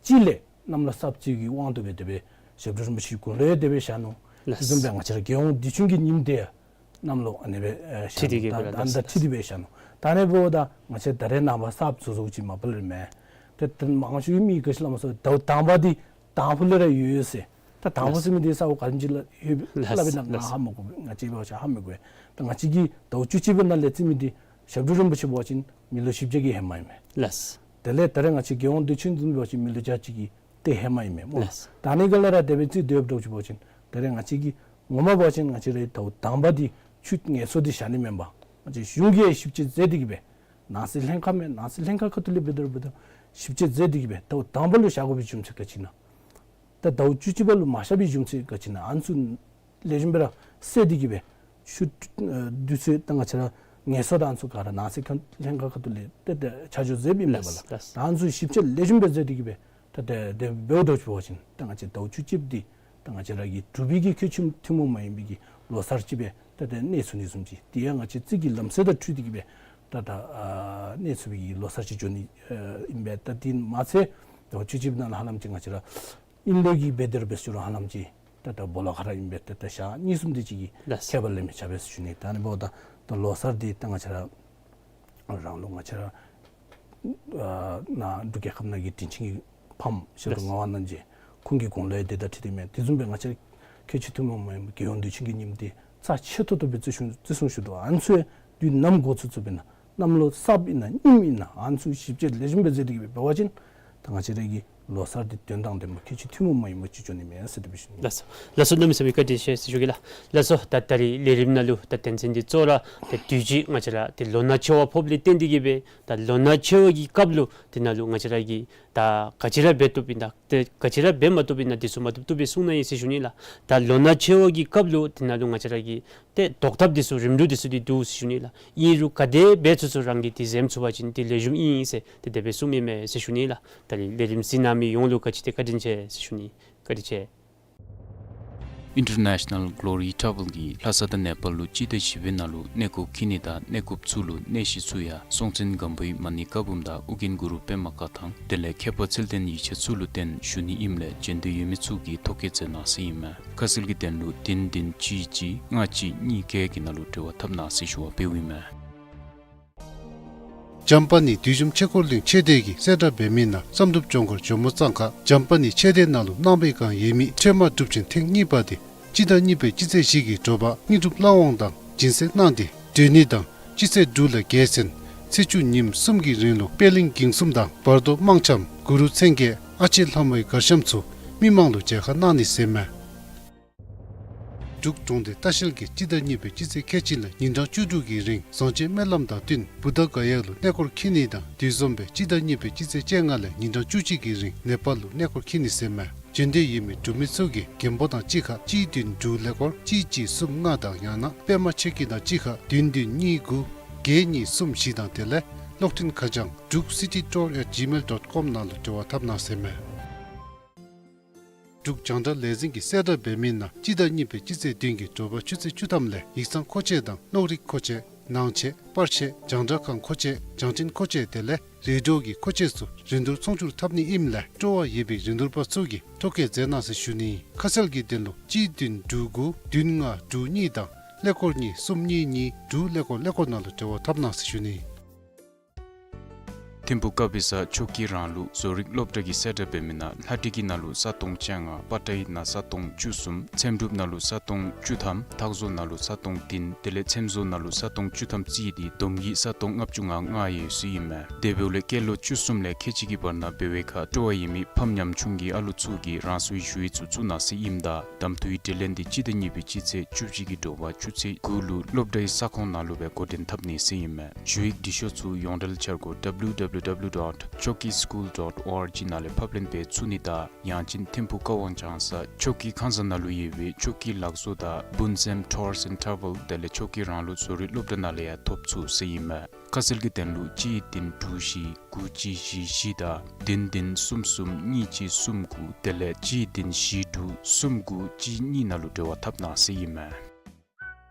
གཅིག་ལས་གནམ་ལོ་སྲབ་བརྩི་གི་དབང་དུ་སྦེ་དེ་སྦེ་ཞབས་དྲུང་རིན་པོ་ཆེའི་དགུང་ལོ་ཡང་དེ་སྦེ་བཞག་ནུག། ལགས། དེ་བཟུམ་སྦེ་ང་བཅས་ར་རྒྱལ་ཡོངས་དུས་ཆེན་གྱི་ཉིནམ་དེ་ཡང་གནམ་ལོ་ཨ་ནི་སྦེ་ཨེ་བཞག་ནུག། ཁྲིད་དེ་གི་ད་སྦེ་ཨ་ནི་ད་ཁྲིད་དེ་སྦེ་བཞག་ནུག། ད་ཨ་ནི་འབདཝ་ད་ང་བཅས་ད་རེས་ནངས་པ་གསརཔ་བཟོ་བཟོཝ་ཅིག་མ་པ་ལས་མེན། ཏེ་ད་མང་ཤོས་མི་ག་ཅི་སླབ་མས་ཟེར་ཟླཝ་དང་པ་འདི་དང་ཕུ་ལས་ར་ཡོད་ཡོད་ཟེར། ད་དང་ཕུ་ཟེར་མི་འདི་གསརཔ་ག་ཅི་ལུ་ཡོད་སླབ་ཨིན་ན་ང་ཧ་མ་གོ། ང་བཅས་འབད་བ་ཅིན་ཧ་མི་གོ་བས། ད་ང་བཅས་ཀྱིས་ཟླཝ་བཅུ་གཅིག་པའི་ནང་ལས་བརྩི་མི་འདི་ཞབས་དྲུང་རིན་པོ་ཆེ་འབད་བ་ཅིན་མི་ལོ་བཞི་བརྒྱ་གི་ཧེ་མ་ཨིན་མས། ལགས། དེ་ལས་ད་རེས་ང་བཅས་རྒྱལ་ཡོངས་དུས་ཆེན་བཟུམ་འབད་བ་ཅིན་མི་ལོ་བརྒྱ་གཅིག་གི་ཏེ་ཧེ་མ་ཨིན་མས་སྨོ། ལགས། ད་ཨ་ནི་ག་ལས་ར་དེ་སྦེ་བརྩི་དོ་ཡོདཔ་འདྲཝ་ཅིག་འབད་བ་ཅིན་ད་རེས་ང་བཅས་ཀྱིས་ངོ་མ་འབད་བ་ཅིན་ང་བཅས་རའི་ཟླཝ་དང་པ་འདི་ཆུ་ངལ་གསོ་འདི་བཞག་ནི་མེན་པར་ང་བཅས་གཞུང་གིས་ཞིབ་དཔྱད་མཛད་དེ་གི་སྦེ་ནང་སྲིད་ལྷན་ཁག་མས། ནང་སྲིད་ལྷན་ཁག་ཁ་ཐུག་ལས་འབད་དེ་ར་འབད་དེ་ཞིབ་དཔྱད་མཛད་དེ་གི་སྦེ་ཟླཝ་དང་པ་ལུ་བཞག་དགོ་པའི་རྒྱུ་མཚན་ག་ཅི་ཨིན་ན། ད་ཟླཝ་བཅུ་གཅིག་པ་ལུ་མ་བཞག་པའི་རྒྱུ་མཚན་ག་ཅི་ཨིན་ན། ཨ་ནི་ཚུ་ལེགས་ཤོམ་སྦེ་ར་བསལ་ཏེ་གི་སྦེ་ཆུ་ཨ་དུས་ཚོད་ད་ང་བཅས་ར་ངལ་གསོ་དང་ཨ་ནི་ཚུ་ག་ར་ནང་སྲིད་ཁ་ལྷན་ཁག་ཁ་ཐུག་ལས་ཏེ་ཏེ་ཆ་འཇོག་མཛདཔ་ཨིན་མས་པ་ལགས། ལགས། ད་ཨ་ནི་ཚུ་ཞིབ་དཔྱད་ལེགས་ཤོམ་སྦེ་མཛད་དེ་གི་སྦེ་ད་ཏེ་དེ་འབདཝ་འདྲཝ་ཅིག་འབད་བ་ཅིན་ད་ང་བཅས་ཟླཝ་བཅུ་གཅིག་པ་འདི་ད་ང་བཅས་ར་གི་འབྲུག་པའི་གི་ཁྱད་ཆོས་ཐུན་མོང་མ་ཡིན་པའི་གི་ལོ་གསར་ཅིག་སྦེ་ད་ཏེ་གནས་ཚུགས་ནི་བཟུམ་ཅིག། དེ་ཡང་ང་བཅས་རྩིས་ཀྱི་ལམ་སྲོལ་དང་འཁྲིལ་ཏེ་གི་སྦེ་ད་ད་ཨ་གནས་ཚུགས་པའི་གི་ལོ་གསར་ཅིག་འགྱོ་ནི་ཨ་ཨིན་པས། ད་དེ་མ་ཚད་ཟླཝ་བཅུ་གཅིག་པའི་ནང་ལུ་ཧ་ལམ་ཅིག་ང་བཅས་ར་ཨིན་ལུགས་ཀྱི་འབད་དེ་ར་འབད་ཞུ་རུང་ཧ་ལམ་ཅིག་ད་ད་སྦོ་ལོགས་ཁར་ཨིན་པས། ད་ད་ཞག་གཉིས་གསུམ་དེ་ཅིག་གི་ལགས། ཁྱད་པར་ལས་མི་ཆགས་པས་ཟེར་ཞུ་ནི། ད་ཨ་ནི་འབདཝ་ད་ད་ལོ་གསར་འདི་ད་ང་བཅས་ར་རང་ལུགས་ང་བཅས་ར་ཨ་ནཱ་འབྲུག་རྒྱལ་ཁབ་ནང་གི་དྲིན་ཅན་གྱི་ཕམ་ཞབས་དྲུང་ལགས། ངག་དབང་རྣམ་རྒྱལ་ཁོང་གི་དགུང་ལོ་ཡང་དེ་དང་འཁྲིལ་ཏེ་མས། དེ་བཟུམ་སྦེ་ང་བཅས་ཁྱད་ཆོས་ཐུན་མོང་མ་ཡིན་པ་རྒྱལ་ཡོངས་དུས་ཆེན་གྱི་ཉིནམ་འདི་རྩ་ཆེ་ཏོག་ཏོ་སྦེ་བརྩི་སྲུང་བརྩི་སྲུང་ཞུ་དོ། ཨ་ནི་ཚུ་ཡང་དུས་ནམ་འགོ་བཙུགས་བཙུགསཔ་ཨིན་ན་གནམ་ལོ་གསརཔ་ཨིན་ན་རྙིངམ་ཨིན་ན་ཨ་ནི་ཚུ་ཞིབ་དཔྱད་ལེགས་ཤོམ་སྦེ་མཛད་དེ་གི་སྦེ་འབད་བ་ཅིན་ད་ང་བཅས་ར་གི་ལོ་གསར་འདི་དོན་དང་ལྡན་པ་ཁྱད་ཆོས་ཐུན་མོང་མ་ཡིན་པ་ཅིག་འགྱོ་ནི་མས་ཟེར་དེ་སྦེ་ཞུ་ནི། ལགས་སོ། ལགས་སོ། གནམ་མེད་ས་མེད་བཀའ་དྲིན་ཆེ་ཟེར་ཞུ་གེ་ལགས། ལགས་སོ། ད་ད་རིས་ལས་རིམ་ནང་ལུ་ད་དོན་ཚན་འདི་གཙོ་བོ་ར་ད་དུས་ཅི་ང་བཅས་ར་ད་ལོ་ན་ཆེ་བ་ཕོགཔ་ལས་བརྟེན་ཏེ་གི་སྦེ་ད་ལོ་ན་ཆེ་བ་གི་སྐབས་ལུ་དེ་ནང་ལུ་ང་བཅས་ར་གིས་ད་ག་ཅི་ར་འབད་བཏུབ་ཨིན་ན་ད་ག་ཅི་ར་འབད་མ་བཏུབ་ཨིན་ན་དེ་ཚུ་མ་བཏུབ་བཏུབ་སྦེ་གསུང་གནང་ཡི་ཟེར་ཞུ་ནི་ལགས། ད་ལོ་ན་ཆེ་བ་གི་སྐབས་ལུ་དེ་ནང་ལུ་ང་བཅས་ར་གིས་ཏེ་བཟློག་ཐབས་འདི་ཚུ་རིམ་གྲོ་འདི་ཚུ་འདི་འདུག་ཟེར་ཞུ་ནི་ལགས། ཨིན་རུང་ག་དེ་འབད་ཚུགས་ཚུགས་རང་གིས་འདི་འཛེམ་ཚུགས་པ་ཅིན་འདི་ལེགས་ཤོམ་ཨིན་ཟེར་ཏེ་དེ་སྦེ་གསུངམ་ཨིན་མས་ཟེར་ཞུ་ནི་ལགས། ད་རིས་ལས་རིམ་གཟིགས་གནང་མི་ཡོངས་ལུ་ག་ཅི་ཏེ་བཀའ་དྲིན་ཆེ་ཟེར་ཞུ་ནི། བཀའ་དྲིན་ཆེ། International Glory Travel གིས་ལྷ་ས་དང་ནེ་པཱལ་ལུ་སྤྱི་ཟླ་བཞི་པའི་ནང་ལུ་གནས་སྐོར་འཁྱིད་ནི་དང་གནས་སྐོརཔ་ཚུ་ལུ་གནས་གཞི་ཚུ་ཡང་སྲོང་བཙན་སྒམ་པོའི་མ་ཎི་བཀའ་འབུམ་དང་ཨོ་རྒྱན་གུ་རུ་པདྨ་བཀའ་ཐང་དེ་ལས་མཁས་པ་ཚུལ་ལྡན་ཡིག་ཆ་ཚུ་ལུ་བརྟེན་ཞུ་ནི་ཨིནམ་ལས་འབྱོན་འདོད་ཡོད་མི་ཚུ་གིས་ཐོ་བཀོད་མཛད་གནང་ཟེར་ཨིན་མས། ཁ་གསལ་གྱི་དོན་ལུ་བདུན་བདུན་གཅིག་གཅིག་ལྔ་གཅིག་གཉིས་བརྒྱད་ཀྱི་ནང་ལུ་འབྲེལ་བ་འཐབ་གནང་ཟེར་ཞུ་བ་འབདཝ་ཨིན་མས། འཇམ་དཔལ་ནི་བདུད་འཇོམས་ཆོས་འཁོར་གླིང་ཆོས་སྡེ་གི་གསལ་བསྒྲགས་འབད་མི་ནང་བསམ་གྲུབ་ལྗོངས་མཁར་ཇོ་མོ་གཙང་ཁ་འཇམ་དཔལ་ནི་ཆོས་སྡེ་ནང་ལུ་གནང་བའི་བསྒང་ཡོད་མི་ཁྲོས་མ་སྒྲུབ་ཆེན་ཐེངས་གཉིས་པ་དེ་སྤྱི་ཟླ་གཉིས་པའི་སྤྱི་ཚེས་བཞི་གི་དྲོ་པ་དངོས་གྲུབ་ལྷ་དབང་དང་སྦྱིན་སྲེག་གནང་སྟེ་སྒྲོལ་ནི་དང་སྤྱི་ཚེས་དྲུག་ལས་བརྒྱད་ཚུན་ཚེས་བཅུ་ཉིནམ་གསུམ་གྱི་རིང་ལུ་པད་གླིང་དགེ་གསུམ་དང་བར་དོ་དམངས་འཆམ་གུ་རུ་མཚན་བརྒྱད་ཨ་ལྕེ་ལྷ་མོའི་གར་འཆམ་ཚུ་མི་མང་ལུ་མཇལ་ཁ་གནང་ནི་ཟེར་མས། འབྲུག་གྲོང་སྡེ་ལྟ་བཤལ་གྱིས་སྤྱི་ཟླ་གཉིས་པའི་སྤྱི་ཚེས་ཁལ་གཅིག་ལས་ཉིན་གྲངས་བཅུ་དྲུག་གི་རིང་བཟང་སྤྱོད་སྨོན་ལམ་དང་བསྟུན་བུདྡྷ་ག་ཡ་ལུ་གནས་སྐོར་འཁྱིད་ནི་དང་དེ་བཟུམ་སྦེ་སྤྱི་ཟླ་གཉིས་པའི་སྤྱི་ཚེས་བཅོ་ལྔ་ལས་ཉིན་གྲངས་བཅུ་གཅིག་གི་རིང་ནེ་པཱལ་ལུ་གནས་སྐོར་འཁྱིད་ནི་ཟེར་མས། འབྱོན་འདོད་ཡོད་མི་འབྲུག་མི་ཚུ་གིས་རྒན་པོ་དང་གཅིག་ཁར་གཅིག་བདུན་དྲུག་ཀླད་ཀོར་གཅིག་གཅིག་གསུམ་ལྔ་དང་ཡང་ན་པདྨ་ཆོས་སྐྱིད་དང་གཅིག་ཁར་བདུན་བདུན་གཉིས་དགུ་བརྒྱད་གཉིས་གསུམ་བཞི་དང་དེ་ལས་གློག་འཕྲིན་ཁ་བྱང་འབྲུག་སི་ཊི་ཊུར་ཨེཊ་ཇི་མེལ་ཌོཊ་ཀོམ་ནང་ལུ་འབྲེལ་བ་འཐབ་གནང་ཟེར་མས། འབྲུག་རྒྱང་བསྒྲགས་ལས་འཛིན་གྱིས་གསལ་བསྒྲགས་འབད་མི་ནང་སྤྱི་ཟླ་གཉིས་པའི་སྤྱི་ཚེས་བདུན་གྱི་དྲོ་པ་ཆུ་ཚོད་བཅུ་ཐམ་ལས་ཡིག་ཚང་མཁོ་ཆས་དང་གློག་རིག་མཁོ་ཆས་ ནང་ཆས་པར་ཆས་རྒྱང་བསྒྲགས་ཁང་མཁོ་ཆས་རྒྱང་འཕྲིན་མཁོ་ཆས་དེ་ལས་རིལ་གྲོ་གི་མཁོ་ཆས་ཚུ་རིན་བསྡུར་ཚོང་སྒྱུར་འཐབ་ནི་ཨིནམ་ལས་སྤྲོ་བ་ཡོད་པའི་རིན་བསྡུར་པ་ཚུ་གིས་ཐོ་བཀོད་མཛད་གནང་ཟེར་ཞུ་ནི། ཁ་གསལ་གྱི་དོན་ལུ་གཅིག་བདུན་དྲུག་དགུ་བདུན་ལྔ་དྲུག་གཉིས་དང་ཀླད་ཀོར་གཉིས་གསུམ་གཉིས་གཉིས་དྲུག་ཀླད་ཀོར་ཀླད་ཀོར་ནང་ལུ་འབྲེལ་བ་འཐབ་གནང་ཟེར་ཞུ་ནི། ཐིམ་ཕུག་ཀ་པི་ས་ཆོས་ཀྱི་རང་ལུགས་བཟོ་རིག་སློབ་གྲྭ་གིས་གསལ་བསྒྲགས་འབད་མི་ནང་ལྷ་བྲིས་ཀྱི་ནང་ལུ་ས་སྟོང་བཅོ་ལྔ། པ་ཏྲ་ཡིག་ནང་ས་སྟོང་བཅུ་གསུམ། ཚེམ་དྲུབ་ནང་ལུ་ས་སྟོང་བཅུ་ཐམ། ཐག་བཟོ་ནང་ལུ་ས་སྟོང་བདུན། དེ་ལས་ཚེམ་བཟོ་ནང་ལུ་ས་སྟོང་བཅུ་ཐམ་རྩིས་ཏེ་བསྡོམས་ཀྱིས་ས་སྟོང་ལྔ་བཅུ་ང་ལྔ་ཡོད་ཟེར་ཨིན་མས། དེ་འབདཝ་ལས་སྐྱེས་ལོ་བཅུ་གསུམ་ལས་ཁལ་གཅིག་གི་བར་ན་འབད་བའི་ཁར་སྤྲོ་བ་ཡོད་མི་ཕམ་ཉམ་ཆུང་གི་ཨ་ལུ་ཚུ་གིས་རང་སོའི་ཞུ་ཡིག་ཚུ་བཙུགས་གནང་ཟེར་ཨིནམ་ད་གདམ་འཐུའི་དྲི་ལན་འདི་སྤྱི་ཟླ་གཉིས་པའི་སྤྱི་ཚེས་བཅུ་གཅིག་གི་དྲོ་པ་ཆུ་ཚོད་དགུ་ལུ་སློབ་གྲྭའི་ས་ཁོངས་ནང་ལུ་སྦེ་འགོ་འདྲེན་འཐབ་ནི་ཟེར་ཨིན་མས། ཞུ་ཡིག་འབྲི་ཤོག་ཚུ་ཡོངས་འབྲེལ་འཆར་སྒོ་W W W dot choki school dot org ནང་ལས་ཕབ་ལེན་འབད་ཚུགས་ནི་དང་ཡང་ཅིན་ཐིམ་ཕུག་ཀ་ཝང་ལྕང་ས་ཆོས་ཀྱི་ཁང་བཟང་ནང་ལུ་ཡོད་པའི་ཆོས་ཀྱི་ལག་བཟོ་དང་སྤུན་སེམས་Tours and Travel དེ་ལས་ཆོས་ཀྱི་རང་ལུགས་བཟོ་རིག་སློབ་གྲྭ་ནང་ལས་ཡང་ཐོབ་ཚུགས་ཟེར་ཨིན་མས། ཁ་གསལ་གྱི་དོན་ལུ་གཅིག་བདུན་དྲུག་བཞི་དགུ་གཅིག་བཞི་བཞི་དང་བདུན་བདུན་གསུམ་གསུམ་གཉིས་གཅིག་གསུམ་དགུ་དེ་ལས་གཅིག་བདུན་བཞི་དྲུག་གསུམ་དགུ་གཅིག་གཉིས་ནང་ལུ་འབྲེལ་བ་འཐབ་གནང་ཟེར་ཨིན་མས།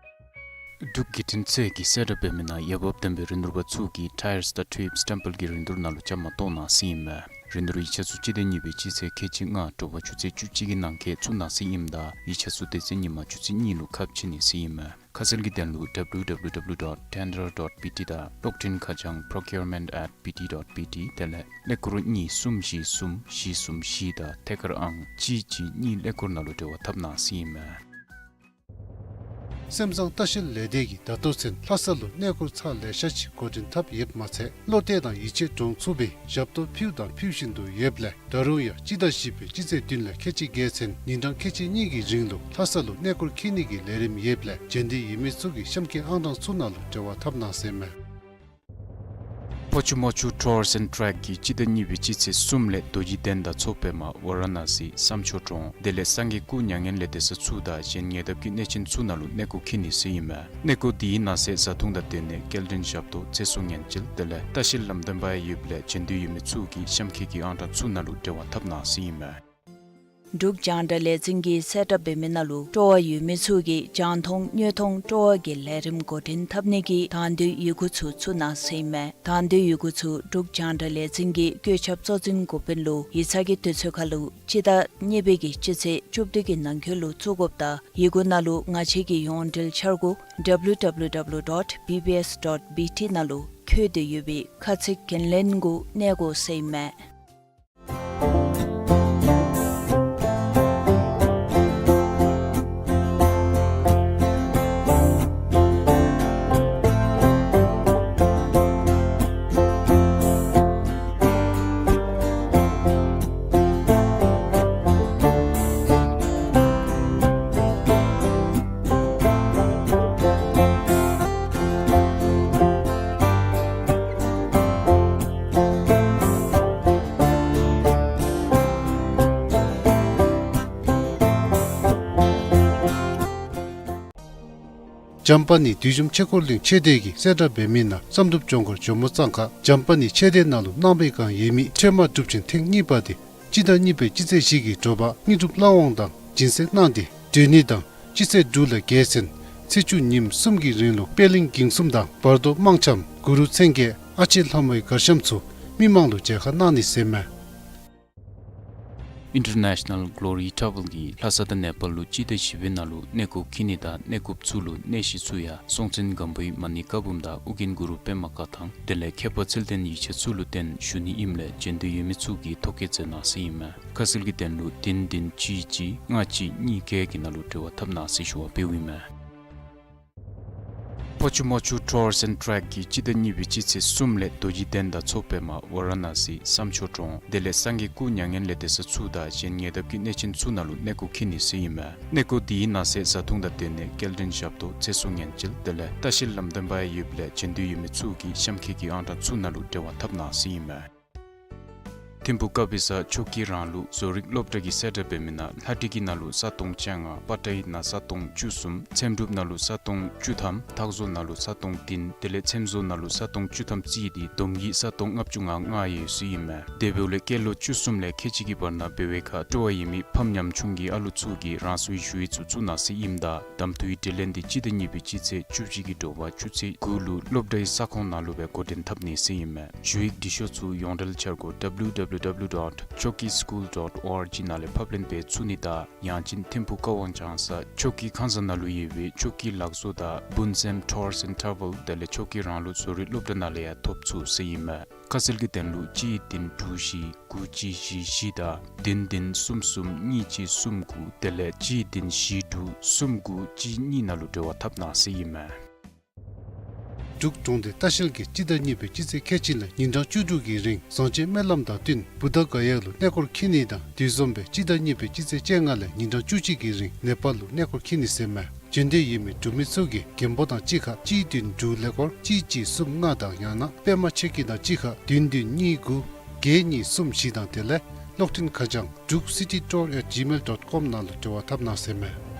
འབྲུག་བརྒྱུད་འཕྲིན་ཚད་ཀྱིས་གསལ་བསྒྲགས་འབད་མི་ནང་འོས་འབབ་ལྡན་པའི་རིན་བསྡུར་པ་ཚུ་གིས་Tyres དང་Tubes སྟེམ་པེལ་གྱི་རིན་བསྡུར་ནང་ལུ་བཅའ་མར་གཏོགས་གནང་ཟེར་ཨིན་མས། རིན་བསྡུར་ཡིག་ཆ་ཚུ་སྤྱི་ཟླ་གཉིས་པའི་སྤྱི་ཚེས་ཁལ་གཅིག་ལྔ་དྲོ་པ་ཆུ་ཚོད་བཅུ་གཅིག་གི་ནང་འཁོད་བཙུགས་གནང་ཟེར་ཨིནམ་ད་ཡིག་ཆ་ཚུ་དེ་ཚེ་ཉིན་མ་ཆུ་ཚོད་གཉིས་ལུ་ཁ་ཕྱེ་ནི་ཟེར་ཨིན་མས། ཁ་གསལ་གྱི་དོན་ལུ W W W dot tender dot B T དང་གློག་འཕྲིན་ཁ་བྱང་procurement at B T dot B T དེ་ལས་ཀླད་ཀོར་གཉིས་གསུམ་བཞི་གསུམ་བཞི་གསུམ་བཞི་དང་ཐད་ཀར་ཨང་གཅིག་གཅིག་གཉིས་ཀླད་ཀོར་ནང་ལུ་འབྲེལ་བ་འཐབ་གནང་ཟེར་ཨིན་མས། སེམས་བཟང་ལྟ་བཤལ་ལས་སྡེ་གིས་ད་ལྟོ་ཚུན་ལྷ་ས་ལུ་གནས་སྐོར་ཚར་ལེ་ཤ་ཅིག་འགོ་འདྲེན་འཐབ་ཡོདཔ་མ་ཚད་བློ་གཏད་དང་ཡིད་ཆེས་འདྲོངས་ཚུགས་པའི་ཞབས་ཏོག་ཕུལཝ་དང་ཕུལ་བཞིན་དུ་ཡོདཔ་ལས་ད་རུང་ཡང་སྤྱི་ཟླ་བཞི་པའི་སྤྱི་ཚེས་བདུན་ལས་ཁལ་གཅིག་བརྒལ་ཚུན་ཉིན་གྲངས་ཁལ་གཅིག་གཉིས་ཀྱི་རིང་ལུ་ལྷ་ས་ལུ་གནས་སྐོར་འཁྱིད་ནི་གི་ལས་རིམ་ཡོདཔ་ལས་འབྱོན་འདོད་ཡོད་མི་ཚུ་གིས་གཤམ་འཁོད་ཨང་གྲངས་ཚུ་ནང་ལུ་འབྲེལ་བ་འཐབ་གནང་ཟེར་ཨིན་མས། ཕོ་ཆུ་མོ་ཆུ་Tours and Track གིས་སྤྱི་ཟླ་གཉིས་པའི་སྤྱི་ཚེས་གསུམ་ལས་རྡོ་རྗེ་གདན་དང་མཚོ་པདྨ་ཝ་ར་ཎ་སི་བསམ་མཆོག་གྲོང་དེ་ལས་སངས་རྒྱས་སྐུ་མྱ་ངན་ལས་འདས་ས་ཚུ་དང་གཞན་ཉེ་འདབས་ཀྱི་གནས་ཆེན་ཚུ་ནང་ལུ་གནས་སྐོར་འཁྱིད་ནི་ཟེར་ཨིན་མས། གནས་སྐོར་དེའི་ནང་གསེས་བཟའ་འཐུང་དང་སྡོད་གནས་སྐྱེལ་འདྲེན་ཞབས་ཏོག་ཚེ་སྲོག་ཉེན་བཅོལ་དེ་ལས་ལྟ་བཤལ་ལམ་སྟོན་པ་ཡང་ཡོདཔ་ལས་འབྱོན་འདོད་ཡོད་མི་ཚུ་གིས་གཤམ་འཁོད་ཀྱི་ཨང་གྲངས་ཚུ་ནང་ལུ་འབྲེལ་བ་འཐབ་གནང་ཟེར་ཨིན་མས། འབྲུག་རྒྱང་བསྒྲགས་ལས་འཛིན་གྱིས་གསལ་བསྒྲགས་འབད་མི་ནང་ལུ་སྤྲོ་བ་ཡོད་མི་ཚུ་གིས་རྒྱང་མཐོང་དངོས་མཐོང་སྤྲོ་བ་གི་ལས་རིམ་འགོ་འདྲེན་འཐབ་ནི་གི་དང་འདོད་ཡི་གུ་ཚུ་བཙུགས་གནང་ཟེར་ཨིན་མས། དང་འདོད་ཡི་གུ་ཚུ་འབྲུག་རྒྱང་བསྒྲགས་ལས་འཛིན་གྱི་བཀོད་ཁྱབ་གཙོ་འཛིན་འགོ་དཔོན་ལུ་ཡིག་ཚང་གི་དུས་ཚོད་ཁར་ལུ་སྤྱི་ཟླ་གཉིས་པའི་གི་སྤྱི་ཚེས་བཅུ་བདུན་གྱི་ནང་འཁོད་ལུ་བཙུགས་དགོཔ་དང་ཡི་གུ་ནང་ལུ་ང་བཅས་ཀྱི་ཡོངས་འབྲེལ་འཆར་སྒོ་W W W dot B B S dot B T ནང་ལུ་འཁོད་དེ་ཡོད་པའི་ཁ་ཚིག་འགན་ལེན་གུ་གནས་དགོ་ཟེར་ཨིན་མས། འཇམ་དཔལ་ནི་བདུད་འཇོམས་ཆོས་འཁོར་གླིང་ཆོས་སྡེ་གིས་གསལ་བསྒྲགས་འབད་མི་ནང་བསམ་གྲུབ་ལྗོངས་མཁར་ཇོ་མོ་གཙང་ཁ་འཇམ་དཔལ་ནི་ཆོས་སྡེ་ནང་ལུ་གནང་པའི་བསྒང་ཡོད་མི་ཁྲོས་མ་སྒྲུབ་ཆེན་ཐེངས་གཉིས་པ་དེ་སྤྱི་ཟླ་གཉིས་པའི་སྤྱི་ཚེས་བཞི་གི་དྲོ་པ་དངོས་གྲུབ་ལྷ་དབང་དང་སྦྱིན་སྲེག་གནང་སྟེ་སྒྲོལ་ནི་དང་སྤྱི་ཚེས་དྲུག་ལས་བརྒལ་ཚུན་ཚེས་བཅུ་ཉིནམ་གསུམ་གྱི་རིང་ལུ་པད་གླིང་འགྱིང་གསུམ་དང་བར་དོ་དམངས་འཆམ་གུ་རུ་མཚན་བརྒྱད་ཨ་ལྕེ་ལྷ་མོའི་གར་འཆམ་ཚུ་མི་མང་ལུ་མཇལ་ཁ་གནང་ནི་ཟེར་མས། International Glory Travel གིས་ལྷ་ས་དང་ནེ་པཱལ་ལུ་སྤྱི་ཟླ་བཞི་པའི་ནང་ལུ་གནས་སྐོར་འཁྱིད་ནི་དང་གནས་སྐོརཔ་ཚུ་ལུ་གནས་གཞི་ཚུ་ཡང་སྲོང་བཙན་སྒམ་པོའི་མ་ཎི་བཀའ་འབུམ་དང་ཨོ་རྒྱན་གུ་རུ་པདྨ་བཀའ་ཐང་དེ་ལས་མཁས་པ་ཚུལ་ལྡན་ཡིག་ཆ་ཚུ་ལུ་བརྟེན་ཞུ་ནི་ཨིནམ་ལས་འབྱོན་འདོད་ཡོད་མི་ཚུ་གིས་ཐོ་བཀོད་མཛད་གནང་ཟེར་ཨིན་མས། ཁ་གསལ་གྱི་དོན་ལུ་བདུན་བདུན་གཅིག་གཅིག་ལྔ་གཅིག་གཉིས་བརྒྱད་ཀྱི་ནང་ལུ་འབྲེལ་བ་འཐབ་གནང་ཟེར་ཞུ་བ་འབདཝ་ཨིན་མས། ཕོ་ཆུ་མོ་ཆུ་Tours and Track གིས་སྤྱི་ཟླ་གཉིས་པའི་སྤྱི་ཚེས་གསུམ་ལས་རྡོ་རྗེ་གདན་དང་མཚོ་པདྨ་ཝ་ར་ཎ་སི་བསམ་མཆོག་གྲོང་དེ་ལས་སངས་རྒྱས་སྐུ་མྱ་ངན་ལས་འདས་ས་ཚུ་དང་གཞན་ཉེ་འདབས་ཀྱི་གནས་ཆེན་ཚུ་ནང་ལུ་གནས་སྐོར་འཁྱིད་ནི་ཟེར་ཨིན་མས། གནས་སྐོར་དེའི་ནང་གསེས་བཟའ་འཐུང་དང་སྡོད་གནས་སྐྱེལ་འདྲེན་ཞབས་ཏོག་ཚེ་སྲོག་ཉེན་བཅོལ་དེ་ལས་ལྟ་བཤལ་ལམ་སྟོན་པ་ཡང་ཡོདཔ་ལས་འབྱོན་འདོད་ཡོད་མི་ཚུ་གིས་གཤམ་འཁོད་ཀྱི་ཨང་གྲངས་ཚུ་ནང་ལུ་འབྲེལ་བ་འཐབ་གནང་ཟེར་ཨིན་མས། ཐིམ་ཕུག་ཀ་བི་ས་ཆོས་ཀྱི་རང་ལུགས་བཟོ་རིག་སློབ་གྲྭ་གིས་གསལ་བསྒྲགས་འབད་མི་ནང་ལྷ་བྲིས་ཀྱི་ནང་ལུ་ས་སྟོང་བཅོ་ལྔ། པ་ཊའི་ནང་ས་སྟོང་བཅུ་གསུམ། ཚེམ་དྲུབ་ནང་ལུ་ས་སྟོང་བཅུ་ཐམ། ཐག་བཟོ་ནང་ལུ་ས་སྟོང་བདུན། དེ་ལས་ཚེམ་བཟོ་ནང་ལུ་ས་སྟོང་བཅུ་ཐམ་རྩིས་ཏེ་བསྡོམས་ཀྱིས་ས་སྟོང་ལྔ་བཅུ་ང་ལྔ་ཡོད་ཟེར་ཨིན་མས། དེ་འབདཝ་ལས་སྐྱེས་ལོ་བཅུ་གསུམ་ལས་ཁལ་གཅིག་གི་བར་ན་འབད་བའི་ཁར་སྤྲོ་བ་ཡོད་མི་ཕམ་ཉམ་ཆུང་གི་ཨ་ལུ་ཚུ་གིས་རང་སོའི་ཞུ་ཡིག་ཚུ་བཙུགས་གནང་ཟེར་ཨིནམ་ད་གདམ་འཐུའི་དྲི་ལན་འདི་སྤྱི་ཟླ་གཉིས་པའི་སྤྱི་ཚེས་བཅུ་གཅིག་གི་དྲོ་པ་ཆུ་ཚོད་དགུ་ལུ་སློབ་གྲྭའི་ས་ཁོངས་ནང་ལུ་སྦེ་འགོ་འདྲེན་འཐབ་ནི་ཟེར་ཨིན་མས། ཞུ་ཡིག་འབྲི་ཤོག་ཚུ་ཡོངས་འབྲེལ་འཆར་སྒོ་W W W dot choki school dot org ནང་ལས་ཕབ་ལེན་འབད་ཚུགས་ནི་དང་ཡང་ཅིན་ཐིམ་ཕུག་ཀ་ཝང་ལྕང་ས་ཆོས་ཀྱི་ཁང་ས་ནང་ལུ་ཡོད་པའི་ཆོས་ཀྱི་ལག་བཟོ་དང་སྤུན་སེམས་Tours and Travel དེ་ལས་ཆོས་ཀྱི་རང་ལུགས་བཟོ་རིག་སློབ་གྲྭ་ནང་ལས་ཡང་ཐོབ་ཚུགས་ཟེར་ཨིན་མས། ཁ་གསལ་གྱི་དོན་ལུ་གཅིག་བདུན་དྲུག་བཞི་དགུ་གཅིག་བཞི་བཞི་དང་བདུན་བདུན་གསུམ་གསུམ་གཉིས་གཅིག་གསུམ་དགུ་དེ་ལས་གཅིག་བདུན་བཞི་དྲུག་གསུམ་དགུ་གཅིག་གཉིས་ནང་ལུ་འབྲེལ་བ་འཐབ་གནང་ཟེར་ཨིན་མས། འབྲུག་གྲོང་སྡེ་ལྟ་བཤལ་གྱིས་སྤྱི་ཟླ་གཉིས་པའི་སྤྱི་ཚེས་ཁལ་གཅིག་ལས་ཉིན་གྲངས་བཅུ་དྲུག་གི་རིང་བཟང་སྤྱོད་སྨོན་ལམ་དང་བསྟུན་བུདྡྷ་ག་ཡ་ལུ་གནས་སྐོར་འཁྱིད་ནི་དང་དེ་བཟུམ་སྦེ་སྤྱི་ཟླ་གཉིས་པའི་སྤྱི་ཚེས་བཅོ་ལྔ་ལས་ཉིན་གྲངས་བཅུ་གཅིག་གི་རིང་ནེ་པཱལ་ལུ་གནས་སྐོར་འཁྱིད་ནི་ཟེར་མས། འབྱོན་འདོད་ཡོད་མི་འབྲུག་མི་ཚུ་གིས་རྒན་པོ་དང་གཅིག་ཁར་གཅིག་བདུན་དྲུག་ཀླད་ཀོར་གཅིག་གཅིག་གསུམ་ལྔ་དང་ཡང་ན་པདྨ་ཆོས་སྐྱིད་དང་གཅིག་ཁར་བདུན་བདུན་གཉིས་དགུ་བརྒྱད་གཉིས་གསུམ་བཞི་དང་དེ་ལས་གློག་འཕྲིན་ཁ་བྱང་druk city tour at gmail dot com ནང་ལུ་འབྲེལ་བ་འཐབ་གནང་ཟེར་མས།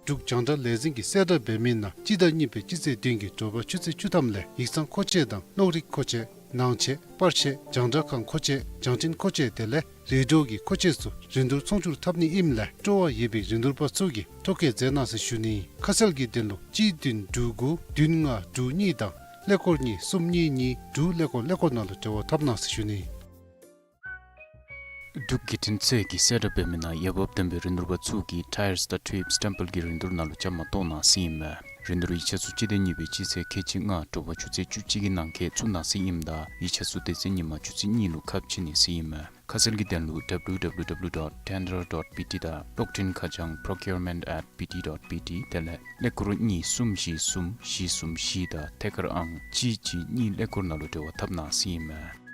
འབྲུག་རྒྱང་བསྒྲགས་ལས་འཛིན་གྱིས་གསལ་བསྒྲགས་འབད་མི་ནང་སྤྱི་ཟླ་གཉིས་པའི་སྤྱི་ཚེས་བདུན་གྱི་དྲོ་པ་ཆུ་ཚོད་བཅུ་ཐམ་ལས་ཡིག་ཚང་མཁོ་ཆས་དང་གློག་རིག་མཁོ་ཆས་ནང་ཆས་པར་ཆས་རྒྱང་བསྒྲགས་ཁང་མཁོ་ཆས་བྱང་འཕྲིན་མཁོ་ཆས་དེ་ལས་རེ་ཌི་ཡོ་གི་མཁོ་ཆས་ཚུ་རིན་བསྡུར་ཚོང་བསྒྱུར་འཐབ་ནི་ཨིནམ་ལས་སྤྲོ་བ་ཡོད་པའི་རིན་བསྡུར་པ་ཚུ་གིས་ཐོ་བཀོད་མཛད་གནང་ཟེར་ཞུ་ནི། ཁ་གསལ་གྱི་དོན་ལུ་གཅིག་བདུན་དྲུག་དགུ་བདུན་ལྔ་དྲུག་གཉིས་དང་ཀླད་ཀོར་གཉིས་གསུམ་གཉིས་གཉིས་དྲུག་ཀླད་ཀོར་ཀླད་ཀོར་ནང་ལུ་འབྲེལ་བ་འཐབ་གནང་ཟེར་ཞུ་ནི། འབྲུག་བརྒྱུད་འཕྲིན་ཚད་ཀྱིས་གསལ་བསྒྲགས་འབད་མི་ནང་འོས་འབབ་ལྡན་པའི་རིན་བསྡུར་པ་ཚུ་གིས་ཊའི་ཡརསི་དང་ཊིའུབསི་སི་ཊེམ་པལ་གྱི་རིན་བསྡུར་ནང་ལུ་བཅའ་མར་གཏོགས་གནང་ཟེར་ཨིན་མས། རིན་བསྡུར་ཡིག་ཆ་ཚུ་སྤྱི་ཟླ་གཉིས་པའི་སྤྱི་ཚེས་ཁལ་གཅིག་ལྔ་དྲོ་པ་ཆུ་ཚོད་བཅུ་གཅིག་གི་ནང་འཁོད་བཙུགས་གནང་ཟེར་ཨིནམ་ད་ཡིག་ཆ་ཚུ་སྡེ་ཚན་ཉིན་མ་ཆུ་ཚོད་གཉིས་ལུ་ཁ་ཕྱེ་ནི་ཟེར་ཨིན་མས། ཁ་གསལ་གྱི་དོན་ལུ་W W W dot tender dot B T དང་གློག་འཕྲིན་ཁ་བྱང་procurement at B T dot B T དེ་ལས་ཀླད་ཀོར་གཉིས་གསུམ་བཞི་གསུམ་བཞི་གསུམ་བཞི་དང་ཐད་ཀར་ཨང་གཅིག་གཅིག་གཉིས་ཀླད་ཀོར་ནང་ལུ་འབྲེལ་བ་འཐབ་གནང་ཟེར་ཨིན་མས།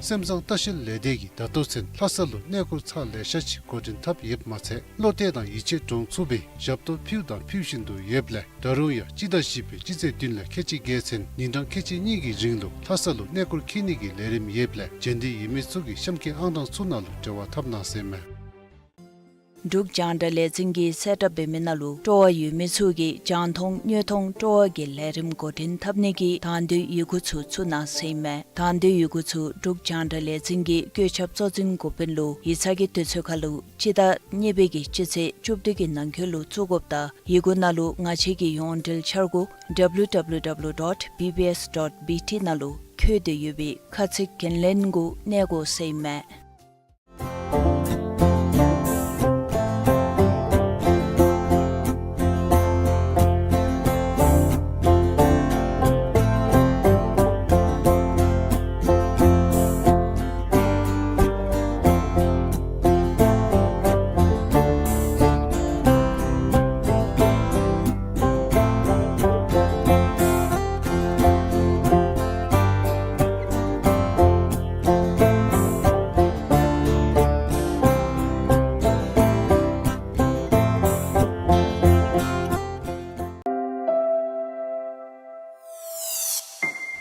སེམས་བཟང་ལྟ་བཤལ་ལས་སྡེ་གིས་ད་ལྟོ་ཚུན་ལྷ་ས་ལུ་གནས་སྐོར་ཚར་ལེ་ཤ་ཅིག་འགོ་འདྲེན་འཐབ་ཡོདཔ་མ་ཚད་བློ་གཏད་དང་ཡིད་ཆེས་འདྲོངས་ཚུགས་པའི་ཞབས་ཏོག་ཕུལ་དང་ཕུལ་བཞིན་དུ་ཡོདཔ་ལས་ད་རུང་ཡང་སྤྱི་ཟླ་བཞི་པའི་སྤྱི་ཚེས་བདུན་ལས་ཁལ་གཅིག་བརྒལ་ཚུན་ཉིན་གྲངས་ཁལ་གཅིག་གཉིས་ཀྱི་རིང་ལུ་ལྷ་ས་ལུ་གནས་སྐོར་འཁྱིད་ནི་གི་ལས་རིམ་ཡོདཔ་ལས་འབྱོན་འདོད་ཡོད་མི་ཚུ་གིས་གཤམ་གྱི་ཨང་གྲངས་ཚུ་ནང་ལུ་འབྲེལ་བ་འཐབ་གནང་ཟེར་མས། འབྲུག་རྒྱང་བསྒྲགས་ལས་འཛིན་གྱིས་གསལ་བསྒྲགས་འབད་མི་ནང་ལུ་སྤྲོ་བ་ཡོད་མི་ཚུ་གིས་རྒྱང་མཐོང་དངོས་མཐོང་སྤྲོ་བ་གི་ལས་རིམ་འགོ་འདྲེན་འཐབ་ནི་གི་དང་འདོད་ཡི་གུ་ཚུ་བཙུགས་གནང་ཟེར་ཨིན་མས། དང་འདོད་ཡི་གུ་ཚུ་འབྲུག་རྒྱང་བསྒྲགས་ལས་འཛིན་གྱི་བཀོད་ཁྱབ་གཙོ་འཛིན་འགོ་དཔོན་ལུ་ཡིག་ཚང་གི་དུས་ཚོད་ཁར་ལུ་སྤྱི་ཟླ་གཉིས་པའི་གི་སྤྱི་ཚེས་བཅུ་བདུན་གྱི་ནང་འཁོད་ལུ་བཙུགས་དགོཔ་དང་ཡི་གུ་ནང་ལུ་ང་བཅས་ཀྱི་ཡོངས་འབྲེལ་འཆར་སྒོ་W W W dot B B S dot B T ནང་ལུ་འཁོད་དེ་ཡོད་པའི་ཁ་ཚིག་འགན་ལེན་གུ་གནས་དགོ་ཟེར་ཨིན་མས།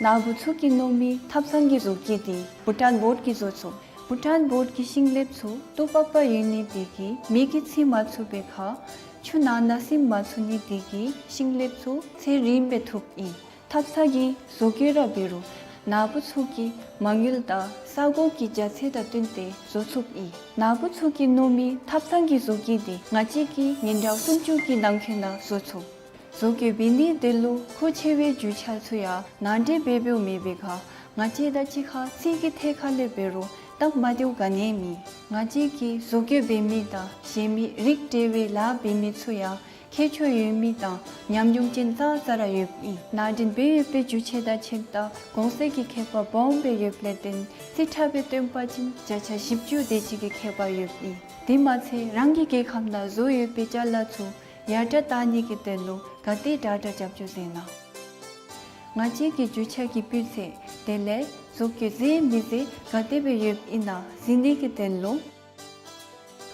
ནཱ་བུ་ཚུ་གིས་མནོ་མི་ཐབ་ཚང་གི་བཟོ་བཀོད་འདི་བྷུ་ཊཱན་བོཌ་ཀྱིས་བཟོ་ཚུགས། བྷུ་ཊཱན་བོཌ་ཀྱི་ཤིང་ལེབ་ཚུ་ཏོག་པག་པ་ཡོད་ནི་དེ་གིས་མེ་གིས་འཚིག་མ་ཚུགས་པའི་ཁར་ཆུ་ནང་ན་ཟིམ་མ་ཚུགས་ནི་དེ་གིས་ཤིང་ལེབ་ཚུ་ཚེ་རིངམོ་སྦེ་ཐུབ་ཨིན། ཐབ་ཚང་གི་བཟོ་བཀོད་ར་འབད་རུང་ནཱ་བུ་ཚུ་གི་མ་དངུལ་དང་ས་གོ་གི་རྒྱ་ཚད་དང་བསྟུན་ཏེ་བཟོ་ཚུགས་ཨིན། ནཱ་བུ་ཚུ་གིས་མནོ་མི་ཐབ་ཚང་གི་བཟོ་བཀོད་འདི་ང་བཅས་ཀྱིས་ཉིན་གྲངས་སུམ་ཅུ་གི་ནང་འཁོད་ནང་བཟོ་ཚུགས། བཟོ་བཀོད་འབད་ནིའི་དོན་ལུ་མཁོ་ཆེ་བའི་རྒྱུ་ཆ་ཚུ་ཡང་ནང་འདྲེན་འབད་འབདཝ་མེད་པའི་ཁར་ང་བཅས་དང་གཅིག་ཁར་ཚིག་གི་ཐད་ཁར་ལས་འབད་རུང་སྟབས་མ་བདེཝ་ག་ནི་ཡང་མེད། ང་བཅས་ཀྱིས་བཟོ་བཀོད་འབད་མི་དང་གཞན་མི་རིགས་བྲལ་བའི་ལཱ་འབད་མི་ཚུ་ཡང་ཁྱད་ཆོས་ཡོད་མི་དང་ཉམས་མྱོང་ཅན་ཙང་ཙ་ར་ཡོདཔ་ཨིན། ནང་འདྲེན་འབད་ཡོད་པའི་རྒྱུ་ཆ་དང་ཁྱིམ་བདག་གོང་ཚད་ཀྱི་ཁྱད་པར་སྦོམ་སྦེ་ཡོདཔ་ལས་བརྟེན་རྩིས་ཁྲ་སྦེ་སྟོན་པ་ཅིན་བརྒྱ་ཆ་བཞི་བཅུ་དེ་ཅིག་གི་ཁྱད་པར་ཡོདཔ་ཨིན། དེ་མ་ཚད་རང་གི་རྒྱལ་ཁབ་ནང་བཟོ་ཡོད་པའི་ཅ་ལ་ཚུ་ཡར་དྲག་བཏང་ནི་གི་དོན་ལུ་ག་དེ་དྲག་དྲག་རྒྱབ་སྐྱོར་མཛད་གནང་། ང་བཅས་ཀྱི་རྒྱུ་ཆ་གི་སྤུས་ཚད་དེ་ལས་བཟོ་བཀོད་མཛེས་མི་མཛེས་ག་དེ་སྦེ་ཡོདཔ་ཨིན་ན་གཟིགས་ནི་གི་དོན་ལུ་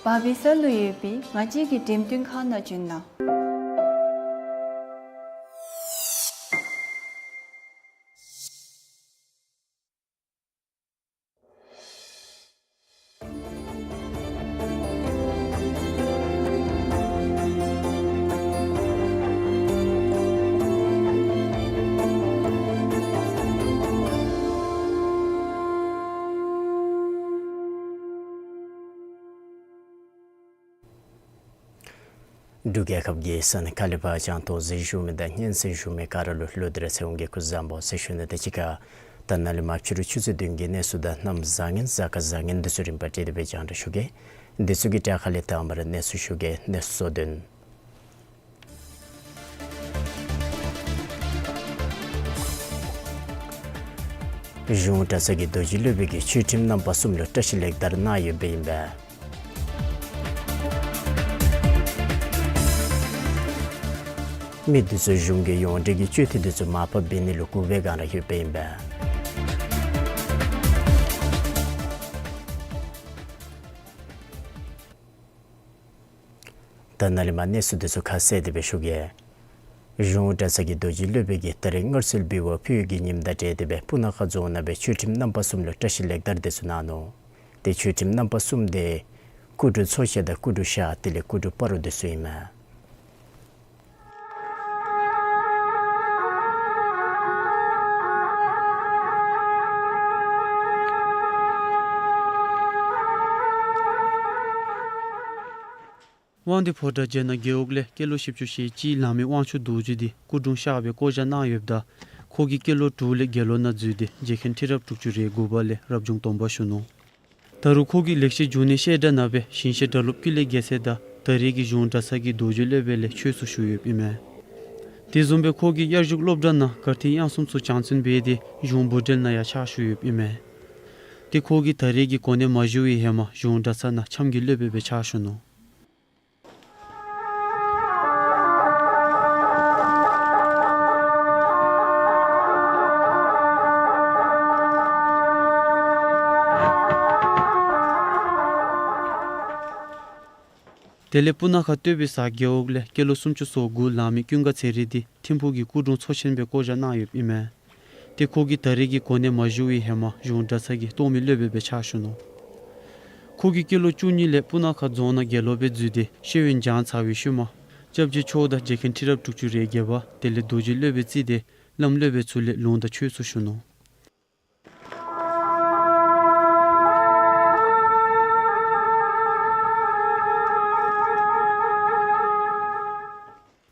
བ་བི་ས་ལུ་ཡོད་པའི་ང་བཅས་ཀྱི་འགྲེམས་སྟོན་ཁང་ནང་བྱོན་གནང་། འབྲུག་རྒྱལ་ཁབ་ཀྱི་ས་གནས་ཁ་ལས་ཕར་རྒྱང་མཐོང་གཟིགས་བཞུགས་མི་དང་སྙན་གསན་བཞུགས་མི་ག་ར་ལུ་ལོག་སྟེ་ར་ཚེ་དབང་གིས་སྐུ་གཟུགས་བཟང་པོ་ཟེར་ཞུ་ནི་དང་གཅིག་ཁར་ད་ནཱ་ལས་མར་ཕྱི་རུ་ཆུ་ཚོད་བདུན་གྱི་གནས་ཚུལ་དང་གནམ་བཟང་ངན་གཟའ་སྐར་བཟང་ངན་འདི་ཚུ་རིམ་པ་བསྒྲིགས་ཏེ་སྦེ་རྒྱང་བསྒྲགས་ཞུ་གེ། འདི་ཚུ་གི་གྲས་ཁ་ལས་དང་པ་ར་གནས་ཚུལ་ཞུ་གེ། གནས་ཚུལ་གཙོ་དོན། གཞུང་གྲྭ་ཚང་གི་རྡོ་རྗེ་སློབ་དཔོན་གྱིས་ཆོས་ཁྲིམས་རྣམ་པ་གསུམ་ལུ་བཀྲིས་ལེགས་དར་གནང་ཡོདཔ་ཨིན་པས། མི་འདི་ཚུ་གཞུང་གིས་ཡོངས་འབྲེལ་གྱི་སྤྱོད་འཐུས་འདི་ཚུ་མར་ཕབ་འབད་ནི་ལུ་སྒུག་པའི་བསྒང་ར་ཡོདཔ་ཨིན་པས། ད་ནཱ་ལས་མར་གནས་ཚུལ་འདི་ཚུ་ཁ་གསལ་ཏེ་སྦེ་ཞུ་གེ། གཞུང་གྲྭ་ཚང་གི་རྡོ་རྗེ་སློབ་དཔོན་གྱིས་ད་རིས་སྔར་སྲོལ་འབུལ་བ་ཕུལ་བའི་ཉིནམ་དང་འབྲེལ་ཏེ་སྦེ་སྤུ་ན་ཁ་རྫོང་ནང་སྦེ་ཆོས་ཁྲིམས་རྣམ་པ་གསུམ་ལུ་བཀྲིས་ལེགས་དར་འདི་ཚུ་གནང་ནུག། ཏེ་ཆོས་ཁྲིམས་རྣམ་པ་གསུམ་འདི་སྐུ་དྲུང་ཚོ་ཆེན་དང་སྐུ་དྲུང་ཤར་དེ་ལས་སྐུ་དྲུང་སྤ་རོ་འདི་ཚུ་ཨིན་མས། དབང་འདུས་ཕོ་བྲང་རྗེས་གནང་རྒེད་འོག་ལས་སྐྱེས་ལོ་བཞི་བཅུ་ཞེ་གཅིག་ལང་མི་དབང་ཕྱུག་རྡོ་རྗེ་འདི་སྐུ་དྲུང་ཤར་སྦེ་བསྐོ་བཞག་གནང་ཡོདཔ་ད་ཁོ་གིས་སྐྱེས་ལོ་དྲུག་ལས་དགེ་སློང་ནང་འཛུལ་ཏེ་རྗེ་མཁན་ཁྲི་རབས་དྲུག་ཅུ་རེ་དགུ་པ་ལས་རབ་བྱུང་སྡོམ་པ་ཞུ་ནུག། ད་རུང་ཁོ་གིས་ལེགས་བཤད་འབྱུང་གནས་བཤད་གྲྭ་ནང་སྦེ་ཞིང་གཤེགས་སྒྲ་སློབ་ཀུན་ལེགས་རྒྱལ་མཚན་དང་ད་རེས་ཀྱི་གཞུང་གྲྭ་ཚང་གི་རྡོ་རྗེ་སློབ་དཔོན་ལས་ཆོས་སུ་ཞུགས་ཡོདཔ་ཨིན་མས། དེ་བཟུམ་སྦེ་ཁོ་གིས་དབྱར་བཞུགས་སློབ་གྲྭ་ནང་གར་ཐིག་དབྱངས་གསུམ་ཚུ་སྦྱང་བརྩོན་འབད་དེ་གཞུང་བུ་འབྲེལ་ནང་ཡང་ཕྱག་ཞུ་ཡོདཔ་ཨིན་མས། ཏེ་ཁོ་གིས་ད་རེས་ཀྱི་གོ་གནས་མ་བཞུགས་པའི་ཧེ་མ་གཞུང་གྲྭ་ཚང་ནང་འཆམ་གྱི་སློབ་དཔོན་སྦེ་ཕྱག་ཞུ་ནུག། དེ་ལས་སྤུ་ན་ཁ་སྟོད་པའི་གཟའ་རྒེད་འོག་ལས་སྐྱེས་ལོ་སུམ་ཅུ་སོ་དགུ་ལང་མི་ཀུན་དགའ་ཚེ་རིང་འདི་ཐིམ་ཕུག་གི་སྐུ་དྲུང་ཚོ་ཆེན་སྦེ་བསྐོ་བཞག་གནང་ཡོདཔ་ཨིན་མས། ཏེ་ཁོ་གིས་ད་རེས་ཀྱི་གོ་གནས་མ་བཞུགས་པའི་ཧེ་མ་གཞུང་གྲྭ་ཚང་གི་གཏོགས་མི་སློབ་དཔོན་སྦེ་ཕྱག་ཞུ་ནུག། ཁོ་གིས་སྐྱེས་ལོ་བཅུ་གཉིས་ལས་སྤུ་ན་ཁ་རྫོང་ནང་དགེ་སློང་སྦེ་འཛུལ་ཏེ་ཤེས་ཡོན་སྦྱང་ཚར་བའི་ཤུལ་མ་སྐྱབས་རྗེ་མཆོག་དང་རྗེ་མཁན་ཁྲི་རབས་དྲུག་ཅུ་རེ་བརྒྱད་པ་དེ་ལས་རྡོ་རྗེ་སློབ་དཔོན་རྩིས་ཏེ་བླམ་སློབ་དཔོན་ཚུ་ལས་ལུང་དང་ཆོས་སུ་ཞུ་ནུག།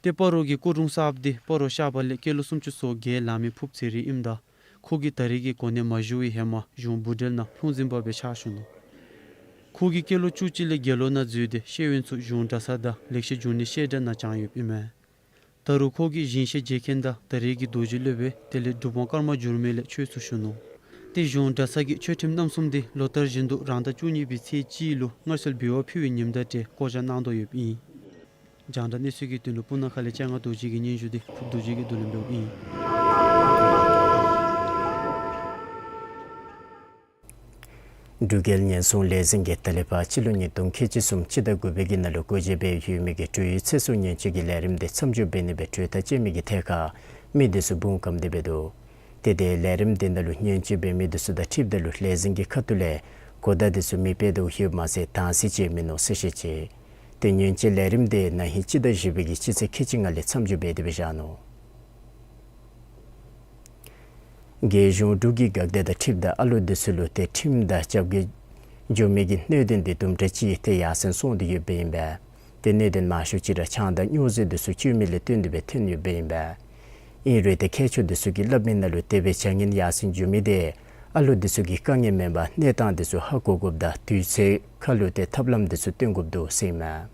ཏེ་སྤ་རོ་གི་སྐུ་དྲུང་གསརཔ་འདི་སྤ་རོ་ཤར་པ་ལས་སྐྱེས་ལོ་སུམ་ཅུ་སོ་བརྒྱད་ལང་མི་ཕུབ་ཚེ་རིང་ཨིནམ་ད་ཁོ་གིས་ད་རེས་ཀྱི་གོ་གནས་མ་བཞུགས་པའི་ཧེ་མ་གཞུང་བུ་འབྲེལ་ནང་ལྷུང་འཛིན་པ་སྦེ་ཕྱག་ཞུ་ནུག། ཁོ་གིས་སྐྱེས་ལོ་བཅུ་གཅིག་ལས་དགེ་སློང་ནང་འཛུལ་ཏེ་ཤེས་ཡོན་ཚུ་གཞུང་གྲྭ་ཚང་དང་ལེགས་བཤད་འབྱུང་གནས་བཤད་གྲྭ་ནང་སྦྱངས་ཡོདཔ་ཨིན་མས། ད་རུང་ཁོ་གིས་ཞིང་གཤེགས་རྗེ་མཁན་དང་ད་རེས་ཀྱི་རྡོ་རྗེ་སློབ་དཔོན་དེ་ལས་སྒྲུབ་དབང་ཀརྨ་འགྱུར་མེད་ལས་ཆོས་སུ་ཞུ་ནུག། ཏེ་གཞུང་གྲྭ་ཚང་གིས་ཆོས་ཁྲིམས་རྣམ་གསུམ་འདི་ལོ་ལྟར་བཞིན་དུ་རང་ཟླ་བཅུ་གཉིས་པའི་ཚེས་གཅིག་ལུ་སྔར་སྲོལ་འབུལ་བ་ཕུལ་བའི་ཉིནམ་དང་འབྲེལ་བསྐོ་བཞག་གནང་དོ་ཡོདཔ་ཨིན། རྒྱང་བསྒྲགས་གནས་ཚུལ་གྱི་དོན་ལུ་སྤུ་ན་ཁ་ལས་སྤྱན་སྔ་རྡོ་རྗེ་གི་སྙན་ཞུ་འདི་ཕུབ་རྡོ་རྗེ་གིས་བསྡུ་ལེན་འབདཝ་ཨིན། འབྲུག་རྒྱལ་ཉེན་སྲུང་ལས་འཛིན་གྱིས་ད་ལས་ཕར་སྤྱི་ལོ་ཉིས་སྟོང་ཁལ་གཅིག་གསུམ་སྤྱི་ཟླ་དགུ་པའི་གི་ནང་ལུ་འགོ་འབྱེད་འབད་ཡོད་མི་གི་འགྲུལ་འཁྱིད་ཚེ་སྲོག་ཉེན་བཅོལ་གྱི་ལས་རིམ་འདི་མཚམས་འཇོག་འབད་ནི་སྦེ་གྲོས་ཐག་བཅད་མི་གི་ཐད་ཁར་མི་འདི་ཚུ་འབུམ་སྐམ་སྟེ་འབད་འདུག། ཏེ་དེ་ལས་རིམ་འདི་ནང་ལུ་ཉེན་བཅོལ་འབད་མི་འདི་ཚུ་དང་འཁྲིལཝ་ད་ལུ་ལས་འཛིན་གྱི་ཁ་ཐུག་ལས་གོ་བརྡ་འདི་ཚུ་མི་སྤེལ་དོ་ཡོདཔ་མ་ཚད་དྭངས་གསལ་ཅིག་མིན་ནུག་ཟེར་བཤད་ཅི། ཏེ་ཉེན་བཅོལ་ལས་རིམ་འདི་ན་ཧིང་སྤྱི་ཟླ་བཞི་པའི་གི་སྤྱི་ཚེས་ཁལ་གཅིག་ལྔ་ལས་མཚམས་འཇོག་འབད་དེ་སྦེ་བཞག་ནུག། རྒྱལ་གཞུང་འབྲུག་གི་འགག་སྡེ་དང་འཁྲིལཝ་ད་ཨ་ལོ་འདི་ཚུ་ལུ་ཏེ་ཁྲིམས་དང་རྒྱབ་འགལ་འགྱོ་མི་གི་གནད་དོན་འདི་དུམ་གྲ་ཅིག་ཏེ་ཡར་སེང་སོང་སྟེ་ཡོདཔ་ཨིན་པས། ཏེ་གནད་དོན་མང་ཤོས་ཅིག་ར་ཆང་དང་སྨྱོ་རྫས་འདི་ཚུ་སྤྱོད་མི་ལས་བརྟེན་ཏེ་སྦེ་ཐོན་ཡོདཔ་ཨིན་པས། ཨིན་རུང་ཏེ་མཁས་མཆོག་འདི་ཚུ་གིས་སླབ་མི་ནང་ལུ་དེ་སྦེ་བྱ་ངན་ཡར་སེང་འགྱོ་མི་འདི་ཨ་ལོ་འདི་ཚུ་གི་དཀའ་ངལ་མེན་པར་གནས་སྟངས་འདི་ཚུ་ཧ་གོ་དགོཔ་དང་དུས་ཚོད་ཁར་ལུ་ཏེ་ཐབས་ལམ་འདི་ཚུ་སྟོན་དགོཔ་འདུག་ཟེར་ཨིན་མས།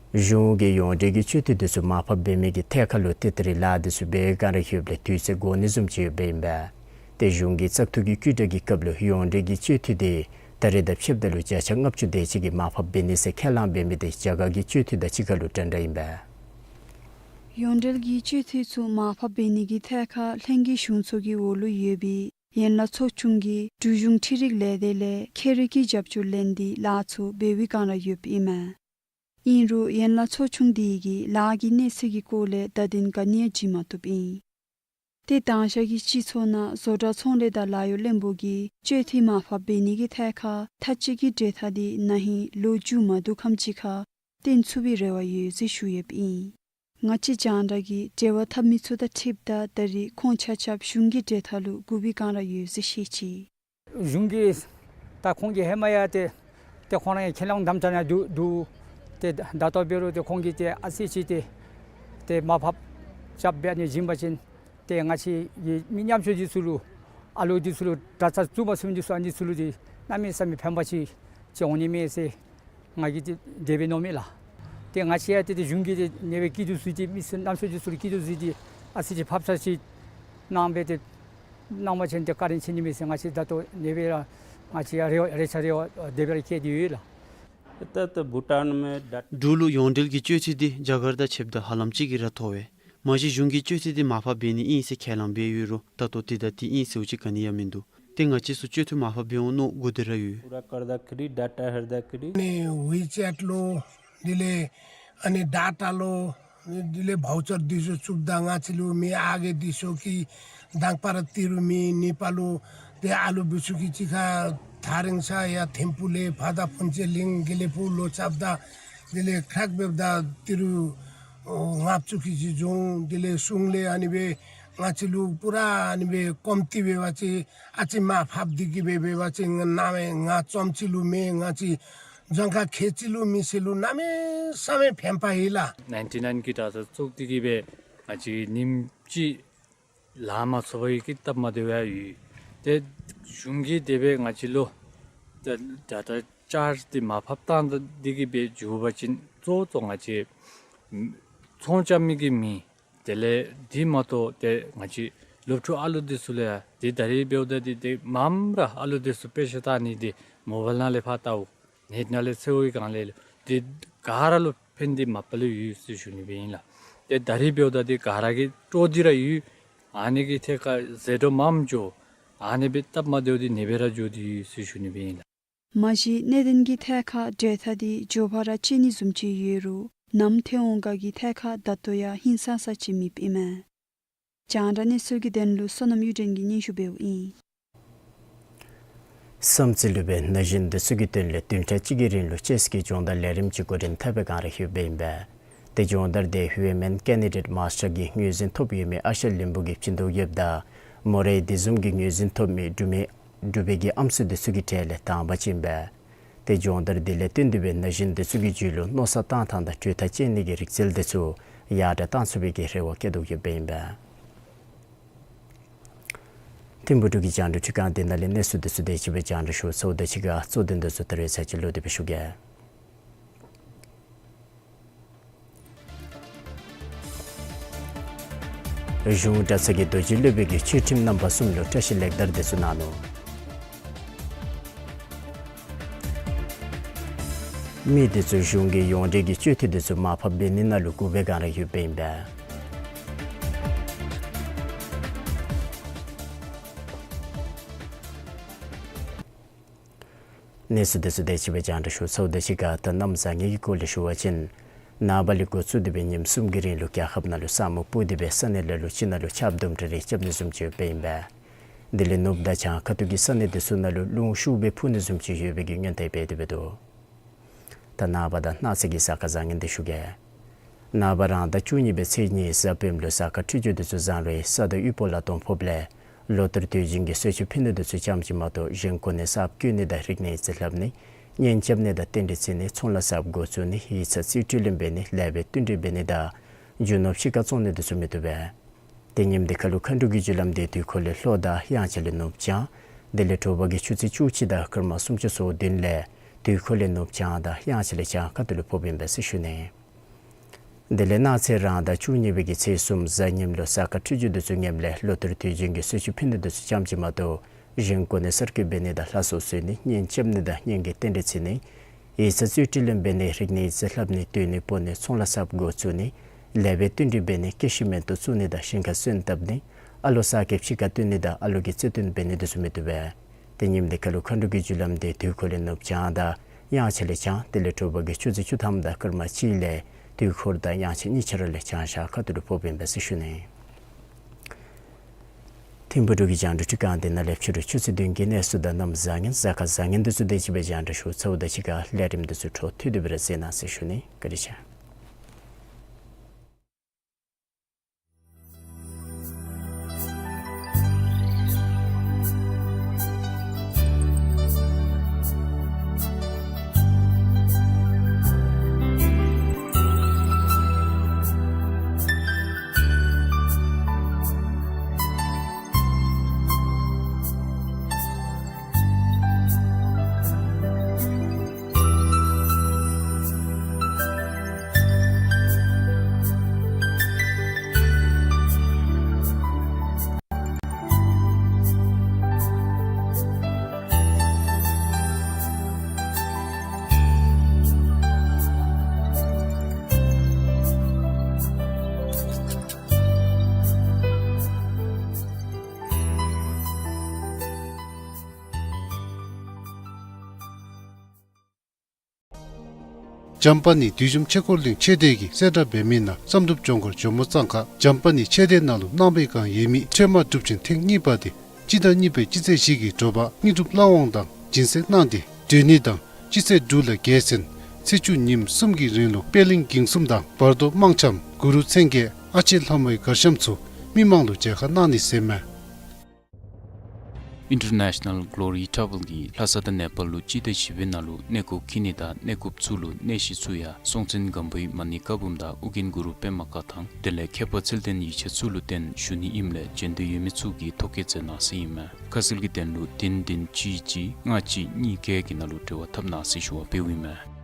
གཞུང་གིས་ཡོངས་འབྲེལ་གྱི་སྤྱོད་འཐུས་འདི་ཚུ་མར་ཕབ་འབད་མི་གི་ཐད་ཁར་ལུ་ཏེ་ད་རིས་ལཱ་འདི་ཚུ་འབད་བའི་བསྒང་ར་ཡོདཔ་ལས་དུས་ཚོད་འགོར་ནི་བཟུམ་ཅིག་ཡོདཔ་ཨིན་པས། ཏེ་གཞུང་གིས་བཙག་འཐུ་གི་བཀོད་སྒྲིག་གི་སྐབས་ལུ་ཡོངས་འབྲེལ་གྱི་སྤྱོད་འཐུས་འདི་ད་རེས་དང་ཕྱདཔ་ད་ལུ་བརྒྱ་ཆ་ལྔ་བཅུ་དེ་ཅིག་གིས་མར་ཕབ་འབད་ནི་ཟེར་ཁས་བླངས་འབད་མི་འདི་རྒྱ་གར་གྱི་སྤྱོད་འཐུས་དང་གཅིག་ཁར་ལུ་འདྲན་འདྲ་ཨིན་པས། ཡོངས་འབྲེལ་གྱི་སྤྱོད་འཐུས་ཚུ་མར་ཕབ་འབད་ནི་གི་ཐད་ཁར་ལྷན་རྒྱས་གཞུང་ཚོགས་ཀྱི་འོག་ལུ་ཡོད་པའི་ཡན་ལག་ཚོགས་ཆུང་གིས་འབྲུག་གཞུང་འཕྲུལ་རིག་ལས་སྡེ་ལས་ཁྱད་རིག་གི་རྒྱབ་སྐྱོར་ལེན་ཏེ་ལཱ་ཚུ་འབད་བའི་བསྒང་ར་ཡོདཔ་ཨིན་མས། ཨིན་རུང་ཡན་ལག་ཚོགས་ཆུང་འདི་གིས་ལཱ་གི་གནས་ཚད་ཀྱི་སྐོར་ལས་བརྡ་དོན་ག་ནི་ཡང་བྱིན་མ་བཏུབ་ཨིན། ཏེ་དང་ཞག་གི་སྤྱི་ཚོགས་ནང་བཟོ་གྲྭ་ཚོང་ལས་དང་ལཱ་གཡོག་བློན་པོ་གིས་སྤྱོད་འཐུས་མར་ཕབ་འབད་ནི་གི་ཐད་ཁར་མཐའ་དཔྱད་ཀྱི་གྲོས་ཐག་འདི་ན་ཧིང་ལོ་མཇུག་མ་བསྡུ་ཁམས་ཅིག་ཁར་བཏོན་ཚུགས་པའི་རེ་བ་ཡོད་ཟེར་ཞུ་ཡོདཔ་ཨིན། ང་བཅས་རྒྱང་བསྒྲགས་ཀྱིས་འབྲེལ་བ་འཐབ་མི་ཚུ་དང་འཁྲིལཝ་ད་ད་རེས་ཁོང་ཆ་ཁྱབ་གཞུང་གི་གྲོས་ཐག་ལུ་སྒུག་པའི་བསྒང་ར་ཡོད་ཟེར་བཤད་ཅི། གཞུང་གིས་ད་ཁོང་གིས་ཧེ་མ་ཡང་ཏེ་ཏེ་ཁོང་ར་ཡང་ཁས་བླངས་དམ་བཅའ་ནང་འདུག་འདུག། ཏེ་ད་ལྟོ་འབད་རུང་ཏེ་ཁོང་གིས་ཏེ་ཨ་ཙི་ཅིག་ཏེ་ཏེ་མར་ཕབ་རྐྱབ་སྦེ་ཨ་ནི་བྱིན་པ་ཅིན་ཏེ་ང་བཅས་ཀྱི་མི་ཉམ་ཆུང་འདི་ཚུ་ལུ་ཨ་ལུ་འདི་ཚུ་ལུ་གྲྭ་ཚང་བཙུགས་མ་ཚུགས་མི་འདི་ཚུ་ཨ་ནི་ཚུ་ལུ་ཏེ་གནམ་མེད་ས་མེད་ཕན་པ་ཅིག་ཅིག་འོང་ནི་མས་ཟེར་ང་གིས་ཏེ་དེ་སྦེ་མནོཝ་མས་ལགས། ཏེ་ང་བཅས་ཡང་ཏེ་ཏེ་གཞུང་གིས་ཏེ་ཨ་ནི་སྦེ་སྐྱིད་སྡུག་བཟོ་སྟེ་མི་སེར་ཉམ་ཆུང་འདི་ཚུ་ལུ་སྐྱིད་སྡུག་བཟོ་སྟེ་ཨ་ཙི་ཅིག་ཕབ་ཚར་ཅིག་གནང་སྦེ་ཏེ་གནང་པ་ཅིན་ཏེ་བཀའ་དྲིན་ཆེ་ནི་མས་ཟེར་ང་བཅས་ད་ལྟོ་ཨ་ནི་སྦེ་ར་ང་བཅས་ཡང་རེ་བ་རེ་ཆ་རེ་བ་དེ་སྦེ་ར་བསྐྱེད་དེ་ཡོད་ལགས། ད་ད་བྷུ་ཊཱན་མི་ད་འབྲུག་ལུ་ཡོངས་འབྲེལ་གྱི་སྤྱོད་ཚུལ་འདི་རྒྱ་གར་དང་ཕྱདཔ་ད་ཧ་ལམ་གཅིག་གི་ར་ཐོབ་པས། མ་གཞི་གཞུང་གིས་སྤྱོད་ཚུལ་འདི་མར་ཕབ་འབད་ནི་ཨིན་ཟེར་ཁས་བླངས་འབད་ཡོད་རུང་ད་ལྟོ་འདི་དང་འདི་ཨིན་ཟེར་བ་ཅིན་ག་ནི་ཡང་མིན་འདུག། ཏེ་ང་བཅས་ཚུ་སྤྱོད་ཚུལ་མར་ཕབ་འབད་འོང་མནོ་དགོ་སྟེ་ར་ཡོད། ཨ་ནི་ཝི་ཅེཊ་ལུ་དེ་ལས་ཨ་ནི་ཌ་ཊ་ལུ་དེ་ལས་བའུ་ཅར་འདི་ཚུ་བཙུགསཔ་ད་ང་བཅས་ལུ་མི་ཨ་རྒས་འདི་ཚུ་གིས་དང་པ་ར་ཏི་རུ་མི་ནི་པ་ལུ་ཏེ་ཨ་ལུ་འབད་ཚུ་གིས་གཅིག་ཁར་ཐག་རིང་ས་ཡར་ཐིམ་ཕུག་ལས་ཕར་དང་ཕོན་ཆེན་གླིང་དགེ་ལེགས་ཕུག་ལུ་རྐྱབ་ད་དེ་ལས་ཁྲག་འབདཝ་ད་ཏི་རུ་ཨོ་ལྔ་བཅུ་གི་ཅིག་འབྱུང་། དེ་ལས་གཞུང་ལས་ཨ་ནི་སྦེ་ང་བཅས་ལུ་པུ་ར་ཨ་ནི་སྦེ་ཀོམ་ཏི་འབད་བ་ཅིན་ཨ་ཙི་མར་ཕབ་སྟེ་གིས་སྦེ་འབད་བ་ཅིན་ང་གནམ་མེད་ང་ཚོམས་ཅིག་ལུ་མེད། ང་བཅས་ལྗང་ཁ་ཁལ་གཅིག་ལུ་མི་སེར་ལུ་གནམ་མེད་ས་མེད་ཕན་པ་ཡོད་ལགས། ནའིན་ཊི་ནའིན་གི་གྲྭ་ཚང་བཙུགས་ཏེ་གིས་སྦེ་ང་བཅས་ཉིནམ་གཅིག་ལཱ་མ་ཚུགས་པར་གྱི་སྟབས་མ་བདེཝ་ཡང་ཡོད། ཏེ་གཞུང་གིས་དེ་སྦེ་ང་བཅས་ལུ་ད་ད་ལྟོ་ཅརཇ་འདི་མར་ཕབ་བཏང་སྟེ་གིས་སྦེ་འགྱོ་བ་ཅིན་གཙོ་བོ་གཙོ་ང་བཅས་ཚོང་རྐྱབ་མི་གི་མི་དེ་ལས་འདི་མ་གཏོགས་ཏེ་ང་བཅས་སློབ་ཕྲུག་ཨ་ལུ་འདི་ཚུ་ལུ་ཡང་ཏེ་ད་རིས་འབདཝ་ད་འདི་ཏེ་མངམ་ར་ཨ་ལུ་འདི་ཚུ་དཔེ་ཆ་ལྟ་ནི་འདི་མོ་བཱའིལ་ནང་ལས་ཕར་ལྟཝ་ནེཊ་ནང་ལས་འཚོལཝ་གི་སྒང་ལས་ཏེ་ག་ར་ལུ་ཕན་འདི་མ་པ་ལས་ཡོད་ཟེར་ཞུ་ནི་སྦེ་ཨིན་ལགས། ཏེ་ད་རིས་འབདཝ་ད་འདི་ག་ར་གིས་སྤྲོ་སྟེ་ར་ཡོད། ཨ་ནི་གི་ཐད་ཁར་ཟད་འགྲོ་མངམ་འགྱོ། ཨ་ནི་སྦེ་སྟབས་མ་བདེཝ་འདི་ནེ་སྦེ་ར་འགྱོ་སྟེ་ཡོད་ཟེར་ཞུ་ནི་སྦེ་ཨིན་ལགས། མ་གཞི་གནད་དོན་གྱི་ཐད་ཁར་གྲོས་ཐག་འདི་མགྱོགས་པ་ར་བཅད་ནི་བཟུམ་ཅིག་ཡོད་རུང་ནམ་ཐོན་འོང་ག་གི་ཐད་ཁར་ད་ལྟོ་ཡང་ཧིང་སངས་ས་ཅིག་མེདཔ་ཨིན་མས། རྒྱང་བསྒྲགས་གནས་ཚུལ་གྱི་དོན་ལུ་བསོད་ནམས་གཡུ་སྒྲོན་གྱིས་སྙན་ཞུ་འབདཝ་ཨིན། བསམ་རྩེ་ལུ་སྦེ་ན་གཞོན་འདི་ཚུ་གི་དོན་ལས་བདུན་ཕྲག་གཅིག་གི་རིང་ལུ་ཅེསི་གི་སྦྱོང་བརྡར་ལས་རིམ་ཅིག་འགོ་འདྲེན་འཐབ་པའི་སྒང་ར་ཡོདཔ་ཨིན་པས། ཏེ་སྦྱོང་བརྡར་འདི་ཝི་མེན་ཀེན་ཌི་ཌེཊ་མཱས་ཊར་གི་ངོས་འཛིན་ཐོབ་ཡོད་མི་ཨ་ཤ་ལིམ་བུ་གིས་བྱིན་དོ་ཡོདཔ་ད་མོ་རའི་དེ་བཟུམ་གྱི་ངོས་འཛིན་ཐོབ་མི་འབྲུག་མི་འབྲུག་པའི་གི་ཨམ་སྲུ་འདི་ཚུ་གི་གྲས་ལས་དང་པ་ཅིག་ཨིན་པས། ཏེ་སྦྱོང་བརྡར་འདི་ལས་བརྟེན་ཏེ་སྦེ་ན་གཞོན་འདི་ཚུ་གི་རྒྱུད་ལུ་མནོ་བསམ་གཏང་ཐངས་དང་གྲོས་ཐག་བཅད་ནི་གི་རིག་རྩལ་འདི་ཚུ་ཡར་དྲག་གཏང་ཚུགས་པའི་གི་རེ་བ་བསྐྱེད་དོ་ཡོདཔ་ཨིན་པས། ཐིམ་ཕུག་འབྲུག་གི་རྒྱང་བསྒྲགས་ཁྲི་ཁང་འདི་ནང་ལས་གནས་ཚུལ་འདི་ཚུ་དེ་ཅིག་སྦེ་རྒྱང་བསྒྲགས་ཞུ་ཚརཝ་ད་གཅིག་ཁར་གཙོ་དོན་འདི་ཚུ་ད་རིས་ཚར་གཅིག་ལོག་སྟེ་སྦེ་ཞུ་གེ། གཞུང་གྲྭ་ཚང་གི་རྡོ་རྗེ་སློབ་དཔོན་གྱིས་ཆོས་ཁྲིམས་རྣམ་པ་གསུམ་ལུ་བཀྲ་ཤིས་ལེགས་དར་འདི་ཚུ་གནང་ནུག། མི་འདི་ཚུ་གཞུང་གི་ཡོངས་འབྲེལ་གྱི་སྤྱོད་འཐུས་འདི་ཚུ་མར་ཕབ་འབད་ནི་ནང་ལུ་བསྒུག་པའི་སྒང་ར་ཡོདཔ་ཨིན་པས། གནས་ཚུལ་འདི་ཚུ་དེ་ཅིག་སྦེ་རྒྱང་བསྒྲགས་ཞུ་ཚརཝ་ད་གཅིག་ཁར་ད་གནམ་བཟང་ངན་གྱི་སྐོར་ལས་ཞུ་བ་ཅིན་ནངས་པ་ལས་འགོ་བཙུགས་ཏེ་སྦེ་ཉིནམ་གསུམ་གྱི་རིང་ལུ་རྒྱལ་ཁབ་ནང་ལུ་ས་སྨུག་སྤུབས་ཏེ་སྦེ་ས་གནས་ལ་ལུ་ཅིག་ནང་ལུ་ཆརཔ་དུམ་གྲ་རེ་རྐྱབ་ནི་བཟུམ་ཅིག་ཡོདཔ་ཨིན་པས། དེ་ལས་ནུབ་དང་བྱང་ཁ་ཐུག་གི་ས་གནས་འདི་ཚུ་ནང་ལུ་རླུང་ཤུགས་སྦེ་འཕུ་ནི་བཟུམ་ཅིག་ཡོད་པའི་གི་སྔོན་བརྡ་འབད་དེ་སྦེ་འདུག། ད་ནངས་པ་དང་གནངས་ཚེ་གི་གཟའ་སྐར་བཟང་ངན་འདི་ཞུ་གེ། ནངས་པ་རང་ཟླ་བཅུ་གཉིས་པའི་ཚེས་གཉིས་གཟའ་སྤེནམ་ལུ་གཟའ་སྐར་འཕྲོད་སྦྱོར་འདི་ཚུ་བཟང་རུང་ས་དང་དབུལ་པོ་ལ་དོན་ཕོགཔ་ལས་ལོ་ལྟར་དུས་རྒྱུན་གྱི་གསོལ་མཆོད་ཕུལ་ནི་འདི་ཚུ་ཙམ་ཅིག་མ་གཏོགས་གཞན་གོ་གནས་གསརཔ་བསྐོ་ནི་དང་རིག་གནས་རྩིས་ལྷབ་ནི་གཉེན་རྐྱབ་ནི་དང་རྟེན་འབྲེལ་བརྩི་ནི་ཚོང་ལཱ་གསརཔ་འགོ་བཙུགས་ནི་ཡིག་ཚང་རྩིས་སྤྲོད་ལེན་འབད་ནི་ལེགས་པའི་བསྟུན་གྲོས་འབད་ནི་དང་རྒྱུ་ནོར་ཕྱི་ཁར་བཙོང་ནི་འདི་ཚུ་མི་བཏུབ་པས། ཏེ་ཉིནམ་འདི་ཁ་ལུ་མཁའ་འགྲོ་གི་རྒྱུ་ལམ་འདི་དུས་འཁོར་ལས་ལྷོ་དང་དབྱངས་འཆར་ལས་ནུབ་བྱང་དེ་ལས་དྲོ་པ་གི་ཆུ་ཚོད་བཅུ་གཅིག་དང་སྐར་མ་སུམ་ཅུ་སོ་བདུན་ལས་དུས་འཁོར་ལས་ནུབ་བྱང་དང་དབྱངས་འཆར་ལས་བྱང་ཁ་ཐུག་ལུ་ཕོགཔ་ཨིན་པས་ཟེར་ཞུ་ནི། དེ་ལས་གནངས་ཚེ་རང་ཟླ་བཅུ་གཉིས་པའི་གི་ཚེས་གསུམ་གཟའ་ཉིམ་ལུ་གཟའ་སྐར་འཕྲོད་སྦྱོར་འདི་ཚུ་ངནམ་ལས་ལོ་ལྟར་དུས་རྒྱུན་གྱི་གསོལ་མཆོད་ཕུལ་ནི་འདི་ཚུ་ཙམ་ཅིག་མ་གཏོགས་གཞན་གོ་གནས་གསར་བསྐོ་འབད་ནི་དང་ལྷ་གསོལ་གསོལ་ནི་གཉེན་རྐྱབ་ནི་དང་གཉེན་གྱི་རྟེན་འབྲེལ་བརྩི་ནི་ཡིག་ཚང་རྩིས་སྤྲོད་ལེན་འབད་ནི་རིག་གནས་རྩིས་ལྷབ་ནི་སྡོད་གནས་སྤོ་ནི་ཚོང་ལཱ་གསརཔ་འགོ་བཙུགས་ནི་ལེགས་པའི་བསྟུན་གྲོས་འབད་ནི་ཀེ་ཤི་མེན་ཏོག་བཙུགས་ནི་དང་ཞིང་ཁར་སོན་བཏབ་ནི་ཨ་ལོ་གསར་སྐྱེས་ཕྱི་ཁར་བཏོན་ནི་དང་ཨ་ལོ་གི་རྩེད་འགྲན་འབད་ནི་འདི་ཚུ་མི་བཏུབ་པས། ཏེ་ཉིནམ་འདི་ཁ་ལུ་མཁའ་འགྲོ་གི་རྒྱུ་ལམ་འདི་དུས་འཁོར་ལས་ནུབ་བྱང་དང་དབྱངས་འཆར་ལས་བྱང་དེ་ལས་དྲོ་པ་གི་ཆུ་ཚོད་བཅུ་ཐམ་དང་སྐར་མ་གཅིག་ལས་དུས་འཁོར་དང་དབྱངས་འཆར་གཉིས་ཆ་ར་ལས་བྱང་ཤར་ཁ་ཐུག་ལུ་ཕོགཔ་ཨིན་པས་ཟེར་ཞུ་ནི། ཐིམ་ཕུག་འབྲུག་གི་རྒྱང་བསྒྲགས་ཁྲི་ཁང་འདི་ནང་ལས་ཕྱི་རུ་ཆུ་ཚོད་བདུན་གྱི་གནས་ཚུལ་དང་གནམ་བཟང་ངན་གཟའ་སྐར་བཟང་ངན་འདི་ཚུ་དེ་ཅིག་སྦེ་རྒྱང་བསྒྲགས་ཞུ་ཚརཝ་ད་གཅིག་ཁར་ལས་རིམ་འདི་ཚུ་འཕྲོ་མཐུད་དེ་སྦེ་ར་གཟིགས་གནང་ཟེར་ཞུ་ནི། བཀའ་དྲིན་ཆེ། འཇམ་དཔལ་ནི་བདུད་འཇོམས་ཆོས་འཁོར་གླིང་མཆོད་རྟེན་གྱི་གསལ་བསྒྲགས་འབད་མི་ནང་བསམ་གྲུབ་ལྗོངས་མཁར་ཇོ་མོ་གཙང་ཁ་འཇམ་དཔལ་ནི་མཆོད་རྟེན་ནང་ལུ་གནང་བའི་བསྒང་ཡོད་མི་ཁྲོས་མ་གྲུབ་ཆེན་ཐེངས་གཉིས་པ་དེ་སྤྱི་ཟླ་གཉིས་པའི་སྤྱི་ཚེས་བཞི་གི་དྲོ་པ་དངོས་གྲུབ་ལྷ་དབང་དང་སྦྱིན་སྲེག་གནང་སྟེ་སྒྲོལ་ནི་དང་སྤྱི་ཚེས་དྲུག་ལས་བརྒྱད་ཚུན་ཚེས་བཅུ་ཉིནམ་གསུམ་གྱི་རིང་ལུ་པད་གླིང་དགེ་གསུམ་དང་བར་དོ་དམངས་འཆམ་གུ་རུ་མཚན་བརྒྱད་ཨ་ལྕེ་ལྷ་མོའི་གར་འཆམ་ཚུ་མི་མང་ལུ་མཇལ་ཁ་གནང་ནི་ཟེར་མས། International Glory Travel གིས་ལྷ་ས་དང་ནེ་པཱལ་ལུ་སྤྱི་ཟླ་བཞི་པའི་ནང་ལུ་གནས་སྐོར་འཁྱིད་ནི་དང་གནས་སྐོརཔ་ཚུ་ལུ་གནས་གཞི་ཚུ་ཡང་སྲོང་བཙན་སྒམ་པོའི་མ་ཎི་བཀའ་འབུམ་དང་ཨོ་རྒྱན་གུ་རུ་པདྨ་བཀའ་ཐང་དེ་ལས་མཁས་པ་ཚུལ་ལྡན་ཡིག་ཆ་ཚུ་ལུ་བརྟེན་ཞུ་ནི་ཨིནམ་ལས་མཇལ་འདོད་ཡོད་མི་ཚུ་གིས་ཐོ་བཀོད་མཛད་གནང་ཟེར་ཨིན་མས། ཁ་གསལ་གྱི་དོན་ལུ་བདུན་བདུན་གཅིག་གཅིག་ལྔ་གཅིག་གཉིས་བརྒྱད་ཀྱི་ནང་ལུ་འབྲེལ་བ་འཐབ་གནང་ཟེར་ཞུ་བ་འབདཝ་ཨིན་མས།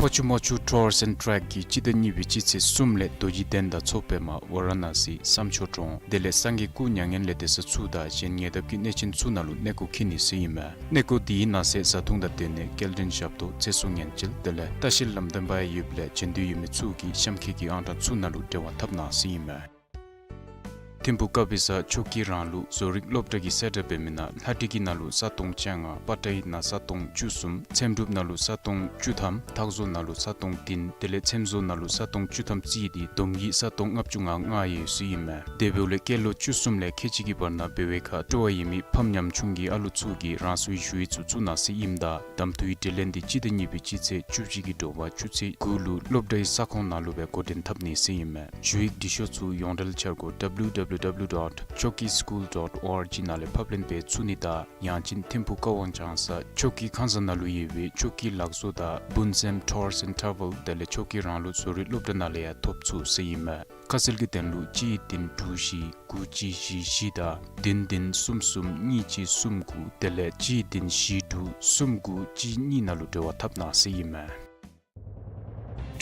ཕ་ཆུ་མ་ཆུ་Tours and Trek གིས་སྤྱི་ཟླ་གཉིས་པའི་སྤྱི་ཚེས་གསུམ་ལས་རྡོ་རྗེ་གདན་དང་མཚོ་པདྨ་ཝ་ར་ཎ་སི་བསམ་མཆོག་གྲོང་དེ་ལས་སངས་རྒྱས་སྐུ་མྱ་ངན་ལས་འདས་ས་ཚུ་དང་གཞན་ཉེ་འདབས་ཀྱི་གནས་ཆེན་ཚུ་ནང་ལུ་གནས་སྐོར་འཁྱིད་ནི་ཟེར་ཨིན་མས། གནས་སྐོར་དེའི་ནང་གསེས་བཟའ་འཐུང་དང་སྡོད་གནས་སྐྱེལ་འདྲེན་ཞབས་ཏོག་ཚེ་སྲོག་ཉེན་བཅོལ་དེ་ལས་ལྟ་བཤལ་ལམ་སྟོན་པ་ཡོདཔ་ལས་མཇལ་འདོད་ཡོད་མི་ཚུ་གིས་གཤམ་འཁོད་ཀྱི་ཨང་གྲངས་ཚུ་ནང་ལུ་འབྲེལ་བ་འཐབ་གནང་ཟེར་ཨིན་མས། ཐིམ་ཕུག་དཀར་སྦི་ས་ཆོས་ཀྱི་རང་ལུགས་བཟོ་རིག་སློབ་གྲྭ་གིས་གསལ་བསྒྲགས་འབད་མི་ནང་ལྷ་བྲིས་ཀྱི་ནང་ལུ་ས་སྟོང་བཅོ་ལྔ། པ་ཏྲ་ཡི་ནང་ས་སྟོང་བཅུ་གསུམ། ཚེམ་དྲུབ་ནང་ལུ་ས་སྟོང་བཅུ་ཐམ། ཐག་བཟོ་ནང་ལུ་ས་སྟོང་བདུན། དེ་ལས་ཚེམ་བཟོ་ནང་ལུ་ས་སྟོང་བཅུ་ཐམ་རྩིས་ཏེ་བསྡོམས་ཀྱིས་ས་སྟོང་ལྔ་བཅུ་ང་ལྔ་ཡོད་ཟེར་ཨིན་མས། དེ་འབདཝ་ལས་སྐྱེས་ལོ་བཅུ་གསུམ་ལས་ཁལ་གཅིག་གི་བར་ན་འབད་བའི་ཁར་སྤྲོ་བ་ཡོད་མི་ཕམ་ཉམ་ཆུང་གི་ཨ་ལུ་ཚུ་གིས་རང་སོའི་ཞུ་ཡིག་ཚུ་བཙུགས་གནང་ཟེར་ཨིནམ་ད་གདམ་འཐུའི་དྲི་ལན་འདི་སྤྱི་ཟླ་གཉིས་པའི་སྤྱི་ཚེས་བཅུ་གཅིག་གི་དྲོ་པ་ཆུ་ཚོད་དགུ་ལུ་སློབ་གྲྭའི་ས་ཁོངས་ནང་ལུ་སྦེ་འགོ་འདྲེན་འཐབ་ནི་ཟེར་ཨིན་མས། ཞུ་ཡིག་འབྲི་ཤོག་ཚུ་ཡོངས་འབྲེལ་འཆར་སྒོ་W W W dot choki school dot org ནང་ལས་ཕབ་ལེན་འབད་ཚུགས་ནི་དང་ཡང་ཅིན་ཐིམ་ཕུག་ཀ་ཝང་ལྕང་ས་ཆོས་ཀྱི་ཁང་བཟང་ནང་ལུ་ཡོད་པའི་ཆོས་ཀྱི་ལག་བཟོ་དང་འབུན་སེམས་Tours and Travel དེ་ལས་ཆོས་ཀྱི་རང་ལུགས་བཟོ་རིག་སློབ་གྲྭ་ནང་ལས་ཡང་ཐོབ་ཚུགས་ཟེར་ཨིན་མས། ཁ་གསལ་གྱི་དོན་ལུ་གཅིག་བདུན་དྲུག་བཞི་དགུ་གཅིག་བཞི་བཞི་དང་བདུན་བདུན་གསུམ་གསུམ་གཉིས་གཅིག་གསུམ་དགུ་དེ་ལས་གཅིག་བདུན་བཞི་དྲུག་གསུམ་དགུ་གཅིག་གཉིས་ནང་ལུ་འབྲེལ་བ་འཐབ་གནང་ཟེར་ཨིན་མས།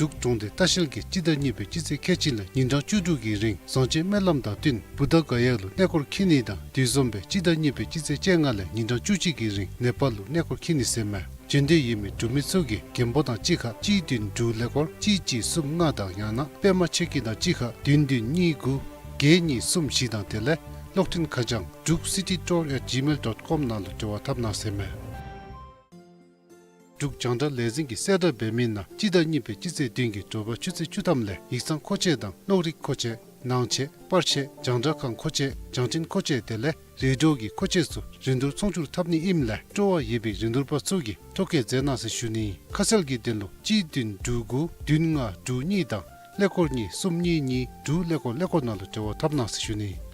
འབྲུག་གྲོང་སྡེ་ལྟ་བཤལ་གྱིས་སྤྱི་ཟླ་གཉིས་པའི་སྤྱི་ཚེས་ཁལ་གཅིག་ལས་ཉིན་གྲངས་བཅུ་དྲུག་གི་རིང་བཟང་སྤྱོད་སྨོན་ལམ་དང་བསྟུན་བུདྡྷ་ག་ཡ་ལུ་གནས་སྐོར་འཁྱིད་ནི་དང་དེ་བཟུམ་སྦེ་སྤྱི་ཟླ་གཉིས་པའི་སྤྱི་ཚེས་བཅོ་ལྔ་ལས་ཉིན་གྲངས་བཅུ་གཅིག་གི་རིང་ནེ་པཱལ་ལུ་གནས་སྐོར་འཁྱིད་ནི་ཟེར་མས། མཇལ་འདོད་ཡོད་མི་འབྲུག་མི་ཚུ་གིས་མགོན་པོ་དང་གཅིག་ཁར་གཅིག་བདུན་དྲུག་ཀླད་ཀོར་གཅིག་གཅིག་གསུམ་ལྔ་དང་ཡང་ན་པདྨ་ཆོས་སྐྱིད་དང་གཅིག་ཁར་བདུན་བདུན་གཉིས་དགུ་བརྒྱད་གཉིས་གསུམ་བཞི་དང་དེ་ལས་གློག་འཕྲིན་ཁ་བྱང་འབྲུག་སི་ཊི་ཊུར་ཨེཊ་ཇི་མེལ་ཌོཊ་ཀོམ་ནང་ལུ་འབྲེལ་བ་འཐབ་གནང་ཟེར་མས། འབྲུག་རྒྱང་བསྒྲགས་ལས་འཛིན་གྱིས་གསལ་བསྒྲགས་འབད་མི་ནང་སྤྱི་ཟླ་གཉིས་པའི་སྤྱི་ཚེས་བདུན་གྱི་དྲོ་པ་ཆུ་ཚོད་བཅུ་ཐམ་ལས་ཡིག་ཚང་མཁོ་ཆས་དང་གློག་རིག་མཁོ་ཆས་ནང་ཆས་པར་ཆས་རྒྱང་བསྒྲགས་ཁང་མཁོ་ཆས་རྒྱང་འཕྲིན་མཁོ་ཆས་དེ་ལས་རེ་ཌི་ཡོ་གི་མཁོ་ཆས་ཚུ་རིན་བསྡུར་ཚོང་སྒྱུར་འཐབ་ནི་ཨིནམ་ལས་སྤྲོ་བ་ཡོད་པའི་རིན་བསྡུར་པ་ཚུ་གིས་ཐོ་བཀོད་མཛད་གནང་ཟེར་ཞུ་ནི། ཁ་གསལ་གྱི་དོན་ལུ་གཅིག་བདུན་དྲུག་དགུ་བདུན་ལྔ་དྲུག་གཉིས་དང་ཀླད་ཀོར་གཉིས་གསུམ་གཉིས་གཉིས་དྲུག་ཀླད་ཀོར་ཀླད་ཀོར་ནང་ལུ་འབྲེལ་བ་འཐབ་གནང་ཟེར་ཞུ་ནི།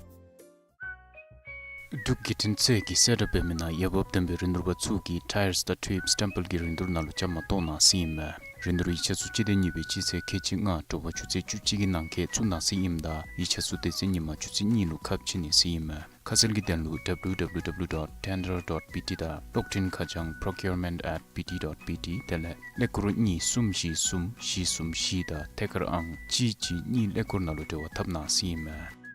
འབྲུག་བརྒྱུད་འཕྲིན་ཚད་ཀྱིས་གསལ་བསྒྲགས་འབད་མི་ནང་འོས་འབབ་ལྡན་པའི་རིན་བསྡུར་པ་ཚུ་གིས་ཊ་ཡརསི་དང་ཊིའུབསི་སི་ཊེམ་པལ་གྱི་རིན་བསྡུར་ནང་ལུ་བཅའ་མར་གཏོགས་གནང་ཟེར་ཨིན་མས། རིན་བསྡུར་ཡིག་ཆ་ཚུ་སྤྱི་ཟླ་གཉིས་པའི་སྤྱི་ཚེས་ཁལ་གཅིག་ལྔ་དྲོ་པ་ཆུ་ཚོད་བཅུ་གཅིག་གི་ནང་འཁོད་བཙུགས་གནང་ཟེར་ཨིནམ་ད་ཡིག་ཆ་ཚུ་དེ་ཚེ་ཉིན་མ་ཆུ་ཚོད་གཉིས་ལུ་ཁ་ཕྱེ་ནི་ཟེར་ཨིན་མས། ཁ་གསལ་གྱི་དོན་ལུ་W W W dot tender dot B T དང་གློག་འཕྲིན་ཁ་བྱང་procurement at B T dot B T དེ་ལས་ཀླད་ཀོར་གཉིས་གསུམ་བཞི་གསུམ་བཞི་གསུམ་བཞི་དང་ཐད་ཀར་ཨང་གཅིག་གཅིག་གཉིས་ཀླད་ཀོར་ནང་ལུ་འབྲེལ་བ་འཐབ་གནང་ཟེར་ཨིན་མས།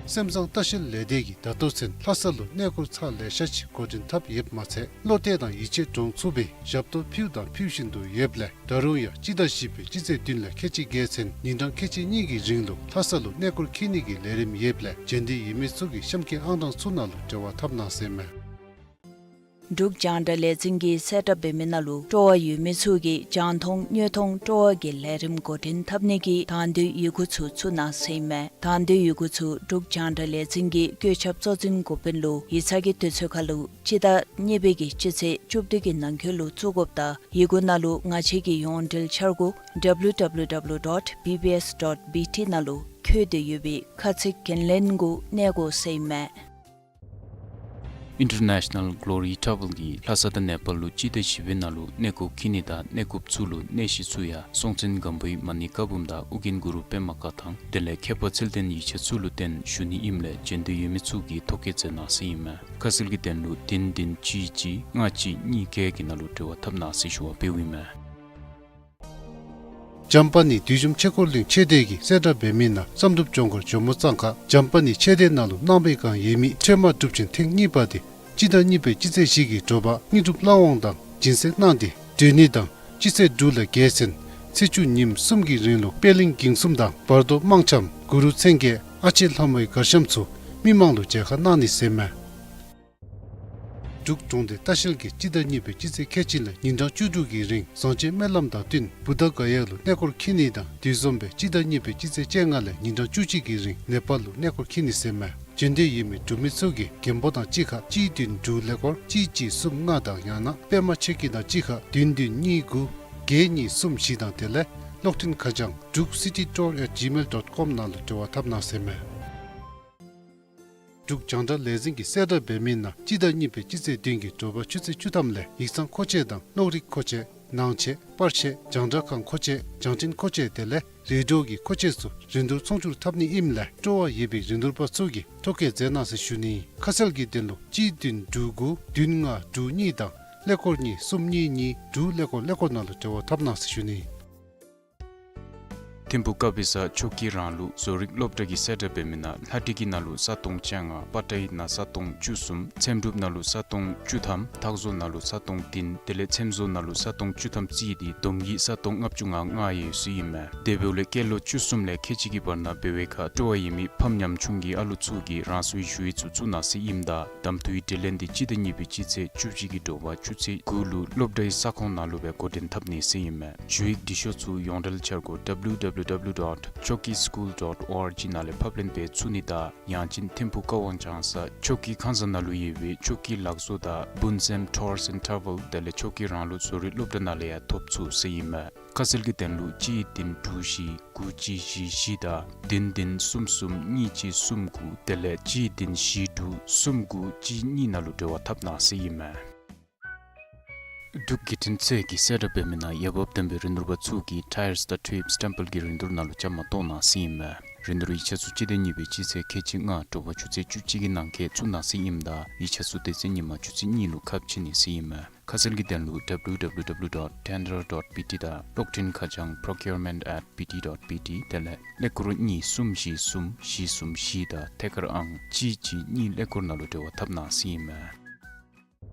སེམས་བཟང་ལྟ་བཤལ་ལས་སྡེ་གིས་ད་ལྟོ་ཚུན་ལྷ་ས་ལུ་གནས་སྐོར་ཚར་ལེ་ཤ་ཅིག་འགོ་འདྲེན་འཐབ་ཡོདཔ་མ་ཚད་བློ་གཏད་དང་ཡིད་ཆེས་འདྲོངས་ཚུགས་པའི་ཞབས་ཏོག་ཕུལཝ་དང་ཕུལ་བཞིན་དུ་ཡོདཔ་ལས་ད་རུང་ཡང་སྤྱི་ཟླ་བཞི་པའི་སྤྱི་ཚེས་བདུན་ལས་ཁལ་གཅིག་བརྒྱད་ཚུན་ཉིན་གྲངས་ཁལ་གཅིག་གཉིས་ཀྱི་རིང་ལུ་ལྷ་ས་ལུ་གནས་སྐོར་འཁྱིད་ནི་གི་ལས་རིམ་ཡོདཔ་ལས་མཇལ་འདོད་ཡོད་མི་ཚུ་གིས་གཤམ་འཁོད་ཨང་གྲངས་ཚུ་ནང་ལུ་འབྲེལ་བ་འཐབ་གནང་ཟེར་མས། འབྲུག་རྒྱང་བསྒྲགས་ལས་འཛིན་གྱིས་གསལ་བསྒྲགས་འབད་མི་ནང་ལུ་སྤྲོ་བ་ཡོད་མི་ཚུ་གིས་རྒྱང་མཐོང་དངོས་མཐོང་སྤྲོ་བ་གི་ལས་རིམ་འགོ་འདྲེན་འཐབ་ནི་གི་དང་འདོད་ཡི་གུ་ཚུ་བཙུགས་གནང་ཟེར་ཨིན་མས། དང་འདོད་ཡི་གུ་ཚུ་འབྲུག་རྒྱང་བསྒྲགས་ལས་འཛིན་གྱི་བཀོད་ཁྱབ་གཙོ་འཛིན་འགོ་དཔོན་ལུ་ཡིག་ཚང་གི་དུས་ཚོད་ཁར་ལུ་སྤྱི་ཟླ་གཉིས་པའི་གི་སྤྱི་ཚེས་བཅུ་བདུན་གྱི་ནང་འཁོད་ལུ་བཙུགས་དགོཔ་དང་ཡི་གུ་ནང་ལུ་ང་བཅས་ཀྱི་ཡོངས་འབྲེལ་འཆར་སྒོ་W W W dot B B S dot B T ནང་ལུ་འཁོད་དེ་ཡོད་པའི་ཁ་ཚིག་འགན་ལེན་གུ་གནས་དགོ་ཟེར་ཨིན་མས། International Glory Travel གིས་ལྷ་ས་དང་ནེ་པཱལ་ལུ་སྤྱི་ཟླ་བཞི་པའི་ནང་ལུ་གནས་སྐོར་འཁྱིད་ནི་དང་གནས་སྐོརཔ་ཚུ་ལུ་གནས་གཞི་ཚུ་ཡང་སྲོང་བཙན་སྒམ་པོའི་མ་ཎི་བཀའ་འབུམ་དང་ཨོ་རྒྱན་གུ་རུ་པདྨ་བཀའ་ཐང་དེ་ལས་མཁས་པ་ཚུལ་ལྡན་ཡིག་ཆ་ཚུ་ལུ་བརྟེན་ཞུ་ནི་ཨིནམ་ལས་མཇལ་འདོད་ཡོད་མི་ཚུ་གིས་ཐོ་བཀོད་མཛད་གནང་ཟེར་ཨིན་མས། ཁ་གསལ་གྱི་དོན་ལུ་བདུན་བདུན་གཅིག་གཅིག་ལྔ་གཅིག་གཉིས་བརྒྱད་ཀྱི་ནང་ལུ་འབྲེལ་བ་འཐབ་གནང་ཟེར་ཞུ་བ་འབདཝ་ཨིན་མས། འཇམ་དཔལ་ནི་བདུད་འཇོམས་ཆོས་འཁོར་གླིང་མཆོད་རྟེན་གྱི་གསལ་བསྒྲགས་འབད་མི་ནང་བསམ་གྲུབ་ལྗོངས་མཁར་ཇོ་མོ་གཙང་ཁ་འཇམ་དཔལ་ནི་མཆོད་རྟེན་ནང་ལུ་གནང་བའི་བསྒང་ཡོད་མི་ཁྲོས་མ་གྲུབ་ཆེན་ཐེངས་གཉིས་པ་དེ་སྤྱི་ཟླ་གཉིས་པའི་སྤྱི་ཚེས་བཞི་གི་དྲོ་པ་དངོས་གྲུབ་ལྷ་དབང་དང་སྦྱིན་སྲེག་གནང་སྟེ་སྒྲོལ་ནི་དང་སྤྱི་ཚེས་དྲུག་ལས་བརྒྱད་ཚུན་ཚེས་བཅུ་ཉིནམ་གསུམ་གྱི་རིང་ལུ་པད་གླིང་དགེ་གསུམ་དང་བར་དོ་དམངས་འཆམ་གུ་རུ་མཚན་བརྒྱད་ཨ་ལྕེ་ལྷ་མོའི་གར་འཆམ་ཚུ་མི་མང་ལུ་མཇལ་ཁ་གནང་ནི་ཟེར་མས། འབྲུག་གྲོང་སྡེ་ལྟ་བཤལ་གྱིས་སྤྱི་ཟླ་གཉིས་པའི་སྤྱི་ཚེས་ཁལ་གཅིག་ལས་ཉིན་གྲངས་བཅུ་དྲུག་གི་རིང་བཟང་སྤྱོད་སྨོན་ལམ་དང་བསྟུན་བུདྡྷ་ག་ཡ་ལུ་གནས་སྐོར་འཁྱིད་ནི་དང་དེ་བཟུམ་སྦེ་སྤྱི་ཟླ་གཉིས་པའི་སྤྱི་ཚེས་བཅོ་ལྔ་ལས་ཉིན་གྲངས་བཅུ་གཅིག་གི་རིང་ནེ་པཱལ་ལུ་གནས་སྐོར་འཁྱིད་ནི་ཟེར་མས། འབྱོན་འདོད་ཡོད་མི་འབྲུག་མི་ཚུ་གིས་རྒན་པོ་དང་གཅིག་ཁར་གཅིག་བདུན་དྲུག་ཀླད་ཀོར་གཅིག་གཅིག་གསུམ་ལྔ་དང་ཡང་ན་པདྨ་ཆོས་སྐྱིད་དང་གཅིག་ཁར་བདུན་བདུན་གཉིས་དགུ་བརྒྱད་གཉིས་གསུམ་བཞི་དང་དེ་ལས་གློག་འཕྲིན་ཁ་བྱང་druk city tour at gmail dot com ནང་ལུ་འབྲེལ་བ་འཐབ་གནང་ཟེར་མས། འབྲུག་རྒྱང་བསྒྲགས་ལས་འཛིན་གྱིས་གསལ་བསྒྲགས་འབད་མི་ནང་སྤྱི་ཟླ་གཉིས་པའི་སྤྱི་ཚེས་བདུན་གྱི་དྲོ་པ་ཆུ་ཚོད་བཅུ་ཐམ་ལས་ཡིག་ཚང་མཁོ་ཆས་དང་གློག་རིག་མཁོ་ཆས་ནང་ཆས་པར་ཆས་རྒྱང་བསྒྲགས་ཁང་མཁོ་ཆས་བྱང་འཕྲིན་མཁོ་ཆས་དེ་ལས་རེ་ཌི་ཡོ་གི་མཁོ་ཆས་ཚུ་རིན་བསྡུར་ཚོང་བསྒྱུར་འཐབ་ནི་ཨིནམ་ལས་སྤྲོ་བ་ཡོད་པའི་རིན་བསྡུར་པ་ཚུ་གིས་ཐོ་བཀོད་མཛད་གནང་ཟེར་ཞུ་ནི། ཁ་གསལ་གྱི་དོན་ལུ་གཅིག་བདུན་དྲུག་དགུ་བདུན་ལྔ་དྲུག་གཉིས་དང་ཀླད་ཀོར་གཉིས་གསུམ་གཉིས་གཉིས་དྲུག་ཀླད་ཀོར་ཀླད་ཀོར་ནང་ལུ་འབྲེལ་བ་འཐབ་གནང་ཟེར་ཞུ་ནི། ཐིམ་ཕུག་ཀ་པི་ས་ཆོས་ཀྱི་རང་ལུགས་བཟོ་རིག་སློབ་གྲྭ་གིས་གསལ་བསྒྲགས་འབད་མི་ནང་ལྷ་བྲིས་ཀྱི་ནང་ལུ་ས་སྟོང་བཅོ་ལྔ། པ་ཊའི་ནང་ས་སྟོང་བཅུ་གསུམ། ཚེམ་དྲུབ་ནང་ལུ་ས་སྟོང་བཅུ་ཐམ། ཐག་བཟོ་ནང་ལུ་ས་སྟོང་བདུན། དེ་ལས་ཚེམ་བཟོ་ནང་ལུ་ས་སྟོང་བཅུ་ཐམ་རྩིས་ཏེ་བསྡོམས་ཀྱིས་ས་སྟོང་ལྔ་བཅུ་ང་ལྔ་ཡོད་ཟེར་ཨིན་མས། དེ་འབདཝ་ལས་སྐྱེས་ལོ་བཅུ་གསུམ་ལས་ཁལ་གཅིག་གི་བར་ན་འབད་བའི་ཁར་སྤྲོ་བ་ཡོད་མི་ཕམ་ཉམ་ཆུང་གི་ཨ་ལུ་ཚུ་གིས་རང་སོའི་ཞུ་ཡིག་ཚུ་བཙུགས་གནང་ཟེར་ཨིནམ་ད་གདམ་འཐུའི་དྲི་ལན་འདི་སྤྱི་ཟླ་གཉིས་པའི་སྤྱི་ཚེས་བཅུ་གཅིག་གི་དྲོ་པ་ཆུ་ཚོད་དགུ་ལུ་སློབ་གྲྭའི་ས་ཁོངས་ནང་ལུ་སྦེ་འགོ་འདྲེན་འཐབ་ནི་ཟེར་ཨིན་མས། ཞུ་ཡིག་འབྲི་ཤོག་ཚུ་ཡོངས་འབྲེལ་འཆར་སྒོ་W W W dot choki school dot org ནང་ལས་ཕབ་ལེན་འབད་ཚུགས་ནི་དང་ཡང་ཅིན་ཐིམ་ཕུག་ཀ་ཝང་ལྗང་ས་ཆོས་ཀྱི་ཁང་བཟང་ནང་ལུ་ཡོད་པའི་ཆོས་ཀྱི་ལག་བཟོ་དང་འབུམ་སེམས་Tours and Travel དེ་ལས་ཆོས་ཀྱི་རང་ལུགས་བཟོ་རིག་སློབ་གྲྭ་ནང་ལས་ཡང་ཐོབ་ཚུགས་ཟེར་ཨིན་མས། ཁ་གསལ་གྱི་དོན་ལུ་གཅིག་བདུན་དྲུག་བཞི་དགུ་གཅིག་བཞི་བཞི་དང་བདུན་བདུན་གསུམ་གསུམ་གཉིས་གཅིག་གསུམ་དགུ་དེ་ལས་གཅིག་བདུན་བཞི་དྲུག་གསུམ་དགུ་གཅིག་གཉིས་ནང་ལུ་འབྲེལ་བ་འཐབ་གནང་ཟེར་ཨིན་མས། འབྲུག་བརྒྱུད་འཕྲིན་ཚད་ཀྱིས་གསལ་བསྒྲགས་འབད་མི་ནང་འོས་འབབ་ལྡན་པའི་རིན་བསྡུར་པ་ཚུ་གིས་ཊའིརསི་དང་ཊེབསི་སི་ཊེམ་པལ་གྱི་རིན་བསྡུར་ནང་ལུ་བཅའ་མར་གཏོགས་གནང་ཟེར་ཨིན་མས། རིན་བསྡུར་ཡིག་ཆ་ཚུ་སྤྱི་ཟླ་གཉིས་པའི་སྤྱི་ཚེས་ཁལ་གཅིག་ལྔ་དྲོ་པ་ཆུ་ཚོད་བཅུ་གཅིག་གི་ནང་འཁོད་བཙུགས་གནང་ཟེར་ཨིནམ་ད་ཡིག་ཆ་ཚུ་དེ་ཚེ་ཉིན་མ་ཆུ་ཚོད་གཉིས་ལུ་ཁ་ཕྱེ་ནི་ཟེར་ཨིན་མས། ཁ་གསལ་གྱི་དོན་ལུ་W W W dot tender dot B T དང་གློག་འཕྲིན་ཁ་བྱང་procurement at B T dot B T དེ་ལས་ཀླད་ཀོར་གཉིས་གསུམ་བཞི་གསུམ་བཞི་གསུམ་བཞི་དང་ཐད་ཀར་ཨང་གཅིག་གཅིག་གཉིས་ཀླད་ཀོར་ནང་ལུ་འབྲེལ་བ་འཐབ་གནང་ཟེར་ཨིན་མས།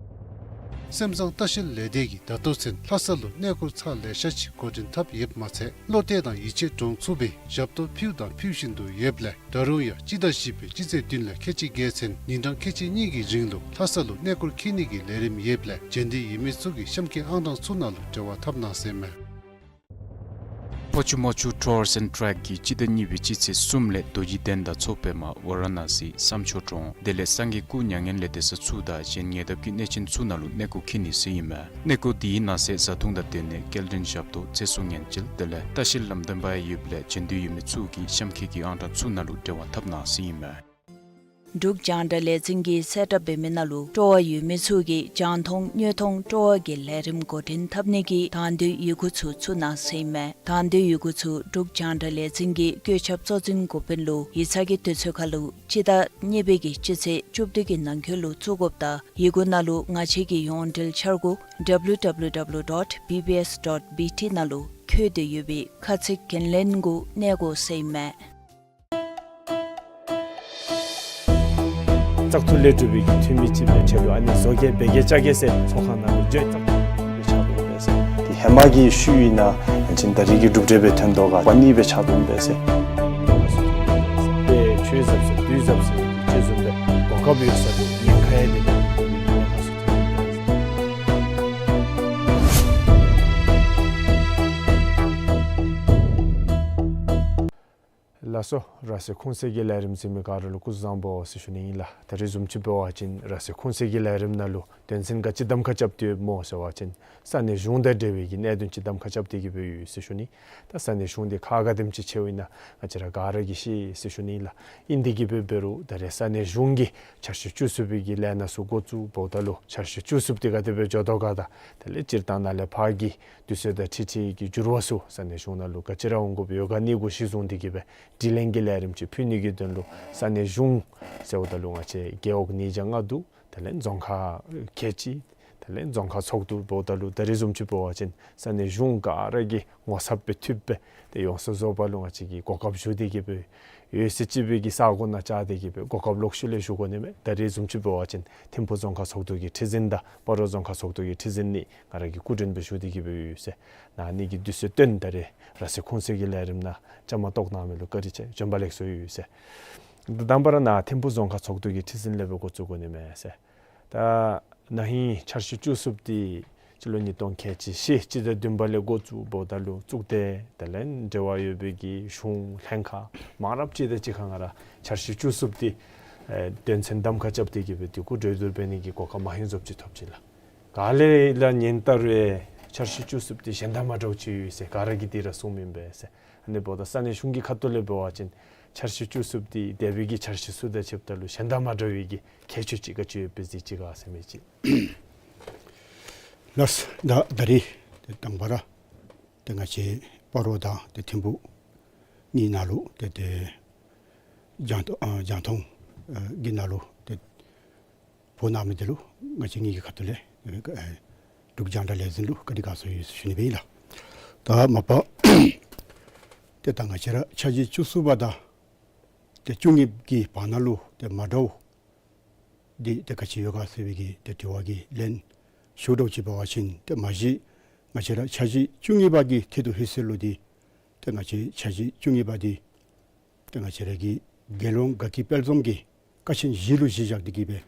སེམས་བཟང་ལྟ་བཤལ་ལས་སྡེ་གིས་ད་ལྟོ་ཚུན་ལྷ་ས་ལུ་གནས་སྐོར་ཚར་ལེ་ཤ་ཅིག་འགོ་འདྲེན་འཐབ་ཡོདཔ་མ་ཚད་བློ་གཏད་དང་ཡིད་ཆེས་འདྲོངས་ཚུགས་པའི་ཞབས་ཏོག་ཕུལ་དང་ཕུལ་བཞིན་དུ་ཡོདཔ་ལས་ད་རུང་ཡང་སྤྱི་ཟླ་བཞི་པའི་སྤྱི་ཚེས་བདུན་ལས་ཁལ་གཅིག་བརྒལ་ཚུན་ཉིན་གྲངས་ཁལ་གཅིག་གཉིས་ཀྱི་རིང་ལུ་ལྷ་ས་ལུ་གནས་སྐོར་འཁྱིད་ནི་གི་ལས་རིམ་ཡོདཔ་ལས་འབྱོན་འདོད་ཡོད་མི་ཚུ་གིས་གཤམ་འཁོད་ཨང་གྲངས་ཚུ་ནང་ལུ་འབྲེལ་བ་འཐབ་གནང་ཟེར་མས། ཕོ་ཆུ་མོ་ཆུ་Tours and Trek གིས་སྤྱི་ཟླ་གཉིས་པའི་སྤྱི་ཚེས་གསུམ་ལས་རྡོ་རྗེ་གདན་དང་མཚོ་པདྨ་ཝ་ར་ཎ་སི་བསམ་ཆོས་གྲོང་དེ་ལས་སངས་རྒྱས་སྐུ་མྱ་ངན་ལས་འདས་ས་ཚུ་དང་གཞན་ཉེ་འདབས་ཀྱི་གནས་ཆེན་ཚུ་ནང་ལུ་གནས་སྐོར་འཁྱིད་ནི་ཟེར་ཨིན་མས། གནས་སྐོར་འདི་ནང་གསེས་བཟའ་འཐུང་དང་སྡོད་གནས་སྐྱེལ་འདྲེན་ཞབས་ཏོག་ཚེ་སྲོག་ཉེན་བཅོལ་དེ་ལས་ལྟ་བཤལ་ལམ་སྟོན་པ་ཡོདཔ་ལས་འབྱོན་འདོད་ཡོད་མི་ཚུ་གིས་གཤམ་འཁོད་ཀྱི་ཨང་གྲངས་ཚུ་ནང་ལུ་འབྲེལ་བ་འཐབ་གནང་ཟེར་ཨིན་མས། འབྲུག་རྒྱང་བསྒྲགས་ལས་འཛིན་གྱིས་གསལ་བསྒྲགས་འབད་མི་ནང་ལུ་སྤྲོ་བ་ཡོད་མི་ཚུ་གིས་རྒྱང་མཐོང་དངོས་མཐོང་སྤྲོ་བ་གི་ལས་རིམ་འགོ་འདྲེན་འཐབ་ནི་གི་དང་འདོད་ཡི་གུ་ཚུ་བཙུགས་གནང་ཟེར་ཨིན་མས། དང་འདོད་ཡི་གུ་ཚུ་འབྲུག་རྒྱང་བསྒྲགས་ལས་འཛིན་གྱི་བཀོད་ཁྱབ་གཙོ་འཛིན་འགོ་དཔོན་ལུ་ཡིག་ཚང་གི་དུས་ཚོད་ཁར་ལུ་སྤྱི་ཟླ་གཉིས་པའི་གི་སྤྱི་ཚེས་བཅུ་བདུན་གྱི་ནང་འཁོད་ལུ་བཙུགས་དགོཔ་དང་ཡི་གུ་ནང་ལུ་ང་བཅས་ཀྱི་ཡོངས་འབྲེལ་འཆར་སྒོ་W W W dot B B S dot B T ནང་ལུ་བཀོད་དེ་ཡོད་པའི་ཁ་ཚིག་འགན་ལེན་གུ་གནས་དགོ་ཟེར་ཨིན་མས། བཙག་འཐུ་ལས་གྲུབ་པའི་གི་འཐུས་མི་ཅིག་སྦེ་ཆེད་དུ་ཨ་ནི་བཟོ་གེ་འབད་གེ་བཅའ་གེ་ཟེར་ཚོགས་ཁང་ནང་ལུ་འགྱོ་བཙག་འཐུ་སྦེ་ཆགས་འདུག་པས་ཟེར། དེ་ཧེ་མ་གི་ཤུལ་ཨིན་ན་ཨ་ནི་ད་རིས་ཀྱི་གྲུབ་འབྲས་སྦེ་ཐོན་དོ་ག་པ་ནི་སྦེ་ཆགས་འདུག་པས་ཟེར། དེ་ཆོས་ཟབ་ཟེར་དུས་ཟབ་ཟེར་ཅིག་བཟུམ་སྦེ་གོ་སྐབས་ཡོད་ས་ལུ་ཉེན་ཁ་ཡང་མེད་པའི་གི་ནང་ཚུད་དོ་པས་ཟེར། ལགས་སོ། ར་སེ་ཁུང་སེ་གི་ལས་རིམ་གཟིགས་མི་ག་ར་ལུ་སྐུ་གཟུགས་བཟང་པོ་ཟེར་ཞུ་ནི་ཨིན་ལགས། ད་རིས་བཟུམ་ཅིག་འབད་བ་ཅིན་ར་སེ་ཁུང་སེ་གི་ལས་རིམ་ནང་ལུ་དོན་ཚན་ག་ཅི་གདམ་ཁ་རྐྱབ་སྟེ་ཡོདཔ་སྨོ་ཟེར་བ་ཅིན་ས་གནས་གཞུང་དང་འབྲེལ་བའི་གི་གནད་དོན་ཅིག་གདམ་ཁ་རྐྱབ་སྟེ་གི་སྦེ་ཡོད་ཟེར་ཞུ་ནི། ད་ས་གནས་གཞུང་འདི་ག་ག་དེམ་ཅིག་ཆེཝ་ཨིན་ན་ང་བཅས་ར་ག་ར་གིས་ཤེས་ཟེར་ཞུ་ནི་ཨིན་ལགས། ཨིན་ཏེ་གི་སྦེ་འབད་རུང་ད་རེས་ས་གནས་གཞུང་གིས་འཆར་གཞི་བཅུ་གསུམ་པའི་གི་ལས་སྣ་ཚུ་འགོ་བཙུགས་འབདཝ་ད་ལུ་འཆར་གཞི་བཅུ་གསུམ་འདི་ག་དེ་སྦེ་འགྱོ་དོ་ག་དང་དེ་ལས་སྤྱིར་བཏང་ནཱ་ལས་ཕར་གྱི་དུས་ཚོད་དང་འཁྲིལ་འཁྲིལ་གྱི་འགྱུར་བ་ཚུ་ས་གནས་གཞུང་ནང་ལུ་ག་ཅི་ར་འོང་དགོཔ་ཡོད་ག་ཨ་ནི་གུ་གཞི་བཟུང་སྟེ་གི་སྦེ་དྲི་ལན་གྱི་ལས་རིམ་ཅིག་ཕུལ་ནི་གི་དོན་ལུ་ས་གནས་གཞུང་ཟེརཝ་ད་ལུ་ང་བཅས་རྒེད་འོག་ཉིས་བརྒྱ་ལྔ་བཅུ་དེ་ལས་རྫོང་ཁག་ཁལ་གཅིག་དེ་ལས་རྫོང་ཁག་ཚོགས་འདུ་འབདཝ་ད་ལུ་ད་རིས་བཟུམ་ཅིག་འབད་བ་ཅིན་ས་གནས་གཞུང་ག་ར་གིས་ངོ་ཚབ་སྦེ་འཐུས་སྦེ་ཏེ་ཡོངས་སུ་རྫོགས་པ་ལུ་ང་བཅས་ཀྱིས་གོ་སྐབས་ཞུ་སྟེ་གི་སྦེ་ཡོད་ཟེར་ཅིག་སྦེ་གི་ས་གོ་ནང་བཅར་ཏེ་གི་སྦེ་གོ་སྐབས་ལོག་ཤུལ་ལས་ཞུ་དགོ་ནི་མས། ད་རིས་བཟུམ་ཅིག་འབད་བ་ཅིན་ཐིམ་ཕུག་རྫོང་ཁག་ཚོགས་འདུ་གི་ཁྲི་འཛིན་དང་སྤ་རོ་རྫོང་ཁག་ཚོགས་འདུ་གི་ཁྲི་འཛིན་ནི་ང་ར་གིས་སྐུ་མགྲོན་སྦེ་ཞུ་སྟེ་གི་སྦེ་ཡོད་ཟེར། ན་ཨ་ནི་གི་དུས་ཚོད་བཏོན་ད་རེས་ར་སེ་ཁུང་སེ་གི་ལས་རིམ་ནང་བཅའ་མར་གཏོགས་གནང་མི་ལུ་བཀའ་དྲིན་ཆེ། བྱོན་པ་ལེགས་སོ་ཡོད་ཟེར། དང་པ་ར་ནཱ་ཐིམ་ཕུག་རྫོང་ཁག་ཚོགས་འདུ་གི་ཁྲི་འཛིན་ལས་སྦེ་འགོ་བཙུགས་དགོ་ནི་མས་ཟེར། ད་ ན་ཧིང་འཆར་གཞི་བཅུ་གསུམ་འདི་སྤྱི་ལོ་ཉིས་སྟོང་ཁལ་གཅིག་བཞི་སྤྱི་ཟླ་བདུན་པ་ལས་འགོ་བཙུགསཔ་ད་ལུ་བཙུགས་ཏེ་དེ་ལས་འབྲེལ་བ་ཡོད་པའི་གི་གཞུང་ལྷན་ཁག་མང་རབས་ཅིག་དང་གཅིག་ཁར་ང་ར་འཆར་གཞི་བཅུ་གསུམ་འདི་ཨེ་དོན་ཚན་གདམ་ཁ་རྐྱབ་སྟེ་གི་སྦེ་འདི་གུ་གྲོས་བསྡུར་འབད་ནི་གི་གོ་སྐབས་མ་ཧེང་བཟུམ་ཅིག་ཐོབ་ཅི་ལགས། ག་ལས་ལགས་ཉིན་ལྟར་རེ་འཆར་གཞི་བཅུ་གསུམ་འདི་གཞན་དང་མ་འདྲཝ་ཅིག་ཡོད་ཟེར་ག་ར་གིས་འདི་ར་གསུངམ་ཨིན་པས་ཟེར། ཨ་ནི་འབདཝ་ད་ས་གནས་གཞུང་གི་ཁ་ཐུག་ལས་འབད་བ་ཅིན་འཆར་གཞི་བཅུ་གསུམ་འདི་འདས་པའི་གི་འཆར་གཞི་ཚུ་དང་ཕྱདཔ་ད་ལུ་གཞན་དང་མ་འདྲ་བའི་གི་ཁྱད་ཆོས་ཅིག་ག་ཅི་ཡོདཔ་སྦེ་གཟིགས་ཅི་ག་ཟེར་མི་ཅིག། ལགས། ད་ད་རིས་ཏེ་དང་པ་ར་ཏེ་ང་བཅས་སྤ་རོ་དང་ཏེ་ཐིམ་ཕུག་གཉིས་ནང་ལུ་ཏེ་ཏེ་རྒྱང་ཨ་རྒྱང་མཐོང་ཨ་གི་ནང་ལུ་ཏེ་འབོ་གནང་མི་འདི་ལུ་ང་བཅས་གཉིས་ཀྱི་ཁ་ཐུག་ལས་ཨེ་འབྲུག་རྒྱང་བསྒྲགས་ལས་འཛིན་ལུ་བཀའ་དྲིན་དགའ་ཚོར་ཡོད་ཟེར་ཞུ་ནི་སྦེ་ཨིན་ལགས། ད་མ་པ་ཏེ་ད་ང་བཅས་ར་འཆར་གཞི་བཅུ་གསུམ་པ་དང་ཏེ་བཅུ་གཉིས་ཀྱི་བར་ན་ལུ་ཏེ་མ་འདྲཝ་འདི་ཏེ་ག་ཅི་ཡོད་ག་ཟེར་བའི་གི་ཏེ་དྲི་བ་གི་ལན་ཞུ་འདྲཝ་ཅིག་འབད་བ་ཅིན་ཏེ་མ་གཞི་ང་བཅས་ར་འཆར་གཞི་བཅུ་གཉིས་པ་གི་ཐད་དུ་ལྷོད་ས་ལུ་འདི་ཏེ་ང་བཅས་འཆར་གཞི་བཅུ་གཉིས་པ་འདི་ཏེ་ང་བཅས་ར་གི་རྒྱལ་ཡོངས་དགའ་སྐྱིད་དཔལ་འཛོམས་ཀྱི་ཀ་ཆེན་བཞི་ལུ་གཞི་བཞག་སྟེ་གི་སྦེ་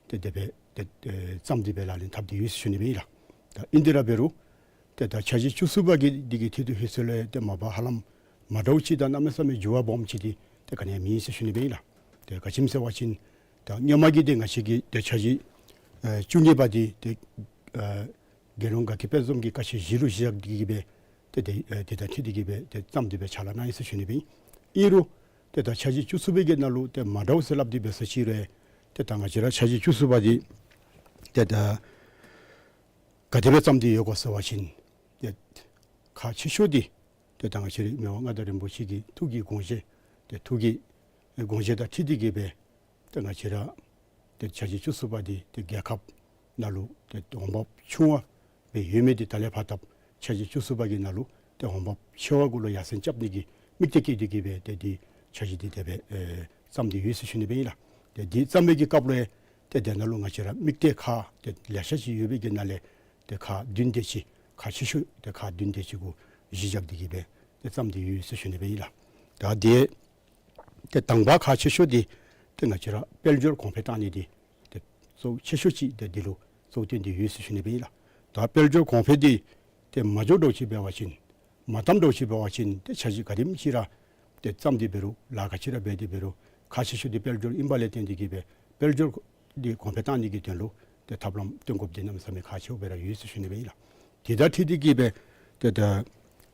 ཏེ་དེ་སྦེ་ཏེ་ཨེ་བརྩམས་ཏེ་སྦེ་ལག་ལེན་འཐབ་སྟེ་ཡོད་ཟེར་ཞུ་ནི་སྦེ་ཨིན་ལགས། ད་ཨིན་དེ་ར་འབད་རུང་ཏེ་ད་འཆར་གཞི་བཅུ་གསུམ་པ་གི་འདི་གི་ཐད་དུ་ལྷོད་ས་ལུ་ཡང་ཏེ་མ་པ་ཧ་ལམ་མ་འདྲཝ་ཅིག་དང་གནམ་མེད་ས་མེད་འགྱུར་བ་སྦོམ་ཅིག་འདི་ཏེ་ག་ནི་ཡང་མེད་ཟེར་ཞུ་ནི་སྦེ་ཨིན་ལགས། ཏེ་ག་ཅི་སྨོ་ཟེར་བ་ཅིན་ད་སྔོན་མ་གི་འདི་ང་བཅས་ཀྱི་ཏེ་འཆར་གཞི་ཨེ་བཅུ་གཉིས་པ་འདི་ཏེ་ཨེ་རྒྱལ་ཡོངས་དགའ་སྐྱིད་དཔལ་འཛོམས་ཀྱི་ཀ་ཆེན་བཞི་ལུ་གཞི་བཞག་སྟེ་གི་སྦེ་ཏེ་ཏེ་ཨེ་དེ་དང་འཁྲིལ་ཏེ་གི་སྦེ་ཏེ་བརྩམས་ཏེ་སྦེ་ཕྱག་ལཱ་གནང་ཡི་ཟེར་ཞུ་ནི་སྦེ་ཨིན། ཨིན་རུང་ཏེ་ད་འཆར་གཞི་བཅུ་གསུམ་པའི་གི་ནང་ལུ་ཏེ་མ་འདྲཝ་ཟེར་སླབ་སྟེ་འབད་ས་ཅིག་རུང་ཏེ་ད་ང་བཅས་ར་འཆར་གཞི་བཅུ་གསུམ་པ་འདི་ཏེ་ད་ག་དེ་སྦེ་བརྩམས་ཏེ་ཡོད་ག་ཟེར་བ་ཅིན་ཏེ་ཁག་ཆེ་ཤོས་འདི་ཏེ་ད་ང་བཅས་རའི་མི་དབང་མངའ་བདག་རིན་པོ་ཆེ་གི་ཐུགས་ཀྱི་དགོངས་བཞེད་ཏེ་ཐུགས་ཀྱི་དགོངས་བཞེད་དང་འཁྲིལ་ཏེ་གི་སྦེ་ཏེ་ང་བཅས་ར་ཏེ་འཆར་གཞི་བཅུ་གསུམ་པ་འདི་ཏེ་རྒྱལ་ཁབ་ནང་ལུ་ཏེ་འོང་འབབ་ཆུང་བ་སྦེ་ཡོད་མི་འདི་ད་ལས་ཕར་ད་འཆར་གཞི་བཅུ་གསུམ་པ་གི་ནང་ལུ་ཏེ་འོང་འབབ་ཆེ་བ་གུ་ལུ་ཡར་སེང་རྐྱབ་ནི་གི་དམིགས་གཏད་བསྐྱེད་དེ་གི་སྦེ་ཏེ་འདི་འཆར་གཞི་འདི་དེ་སྦེ་ཨེ་བརྩམས་ཏེ་ཡོད་ཟེར་ཞུ་ནི་སྦེ་ཨིན་ལགས། ཏེ་འདི་བརྩམ་པའི་གི་སྐབས་ལུ་ཡང་ཏེ་དེ་ནང་ལུ་ང་བཅས་ར་དམིགས་གཏད་ཁག་ཏེ་ལེ་ཤ་ཅིག་ཡོད་པའི་གི་ནང་ལས་ཏེ་ཁག་བདུན་དེ་ཅིག་ཁག་ཆེ་ཤོས་ཏེ་ཁག་བདུན་དེ་ཅིག་གུ་གཞི་བཞག་སྟེ་གི་སྦེ་ཏེ་བརྩམས་ཏེ་ཡོད་ཟེར་ཞུ་ནི་སྦེ་ཨིན་ལགས། ད་འདི་ཏེ་དང་པ་ཁག་ཆེ་ཤོས་འདི་ཏེ་ང་བཅས་ར་དཔལ་འབྱོར་གོང་འཕེལ་བཏང་ནི་འདི་ཏེ་གཙོ་བོ་ཆེ་ཤོས་ཅིག་ཏེ་འདི་ལུ་གཙོ་བོ་བཏོན་ཏེ་ཡོད་ཟེར་ཞུ་ནི་སྦེ་ཨིན་ལགས། ད་དཔལ་འབྱོར་གོང་འཕེལ་འདི་ཏེ་མ་འགྱོ་འདྲཝ་ཅིག་འབད་བ་ཅིན་མ་བརྩམ་འདྲཝ་ཅིག་འབད་བ་ཅིན་ཏེ་འཆར་གཞི་ག་དེམ་ཅིག་ར་ཏེ་བརྩམས་ཏེ་འབད་རུང་ལཱ་ག་ཅི་ར་འབད་དེ་འབད་རུང་ཁག་ཆེ་ཤོས་འདི་དཔལ་འབྱོར་ཨིན་པ་ལས་བརྟེན་ཏེ་གི་སྦེ་དཔལ་འབྱོར་འདི་གོང་འཕེལ་བཏང་ནི་གི་དོན་ལུ་ཏེ་ཐབས་ལམ་སྟོན་དགོཔ་འདི་གནམ་མེད་ས་མེད་ཁག་ཆེཝ་སྦེ་ར་ཡོད་ཟེར་ཞུ་ནི་སྦེ་ཨིན་ལགས། དེ་དང་འཁྲིལ་ཏེ་གི་སྦེ་ཏེ་ད་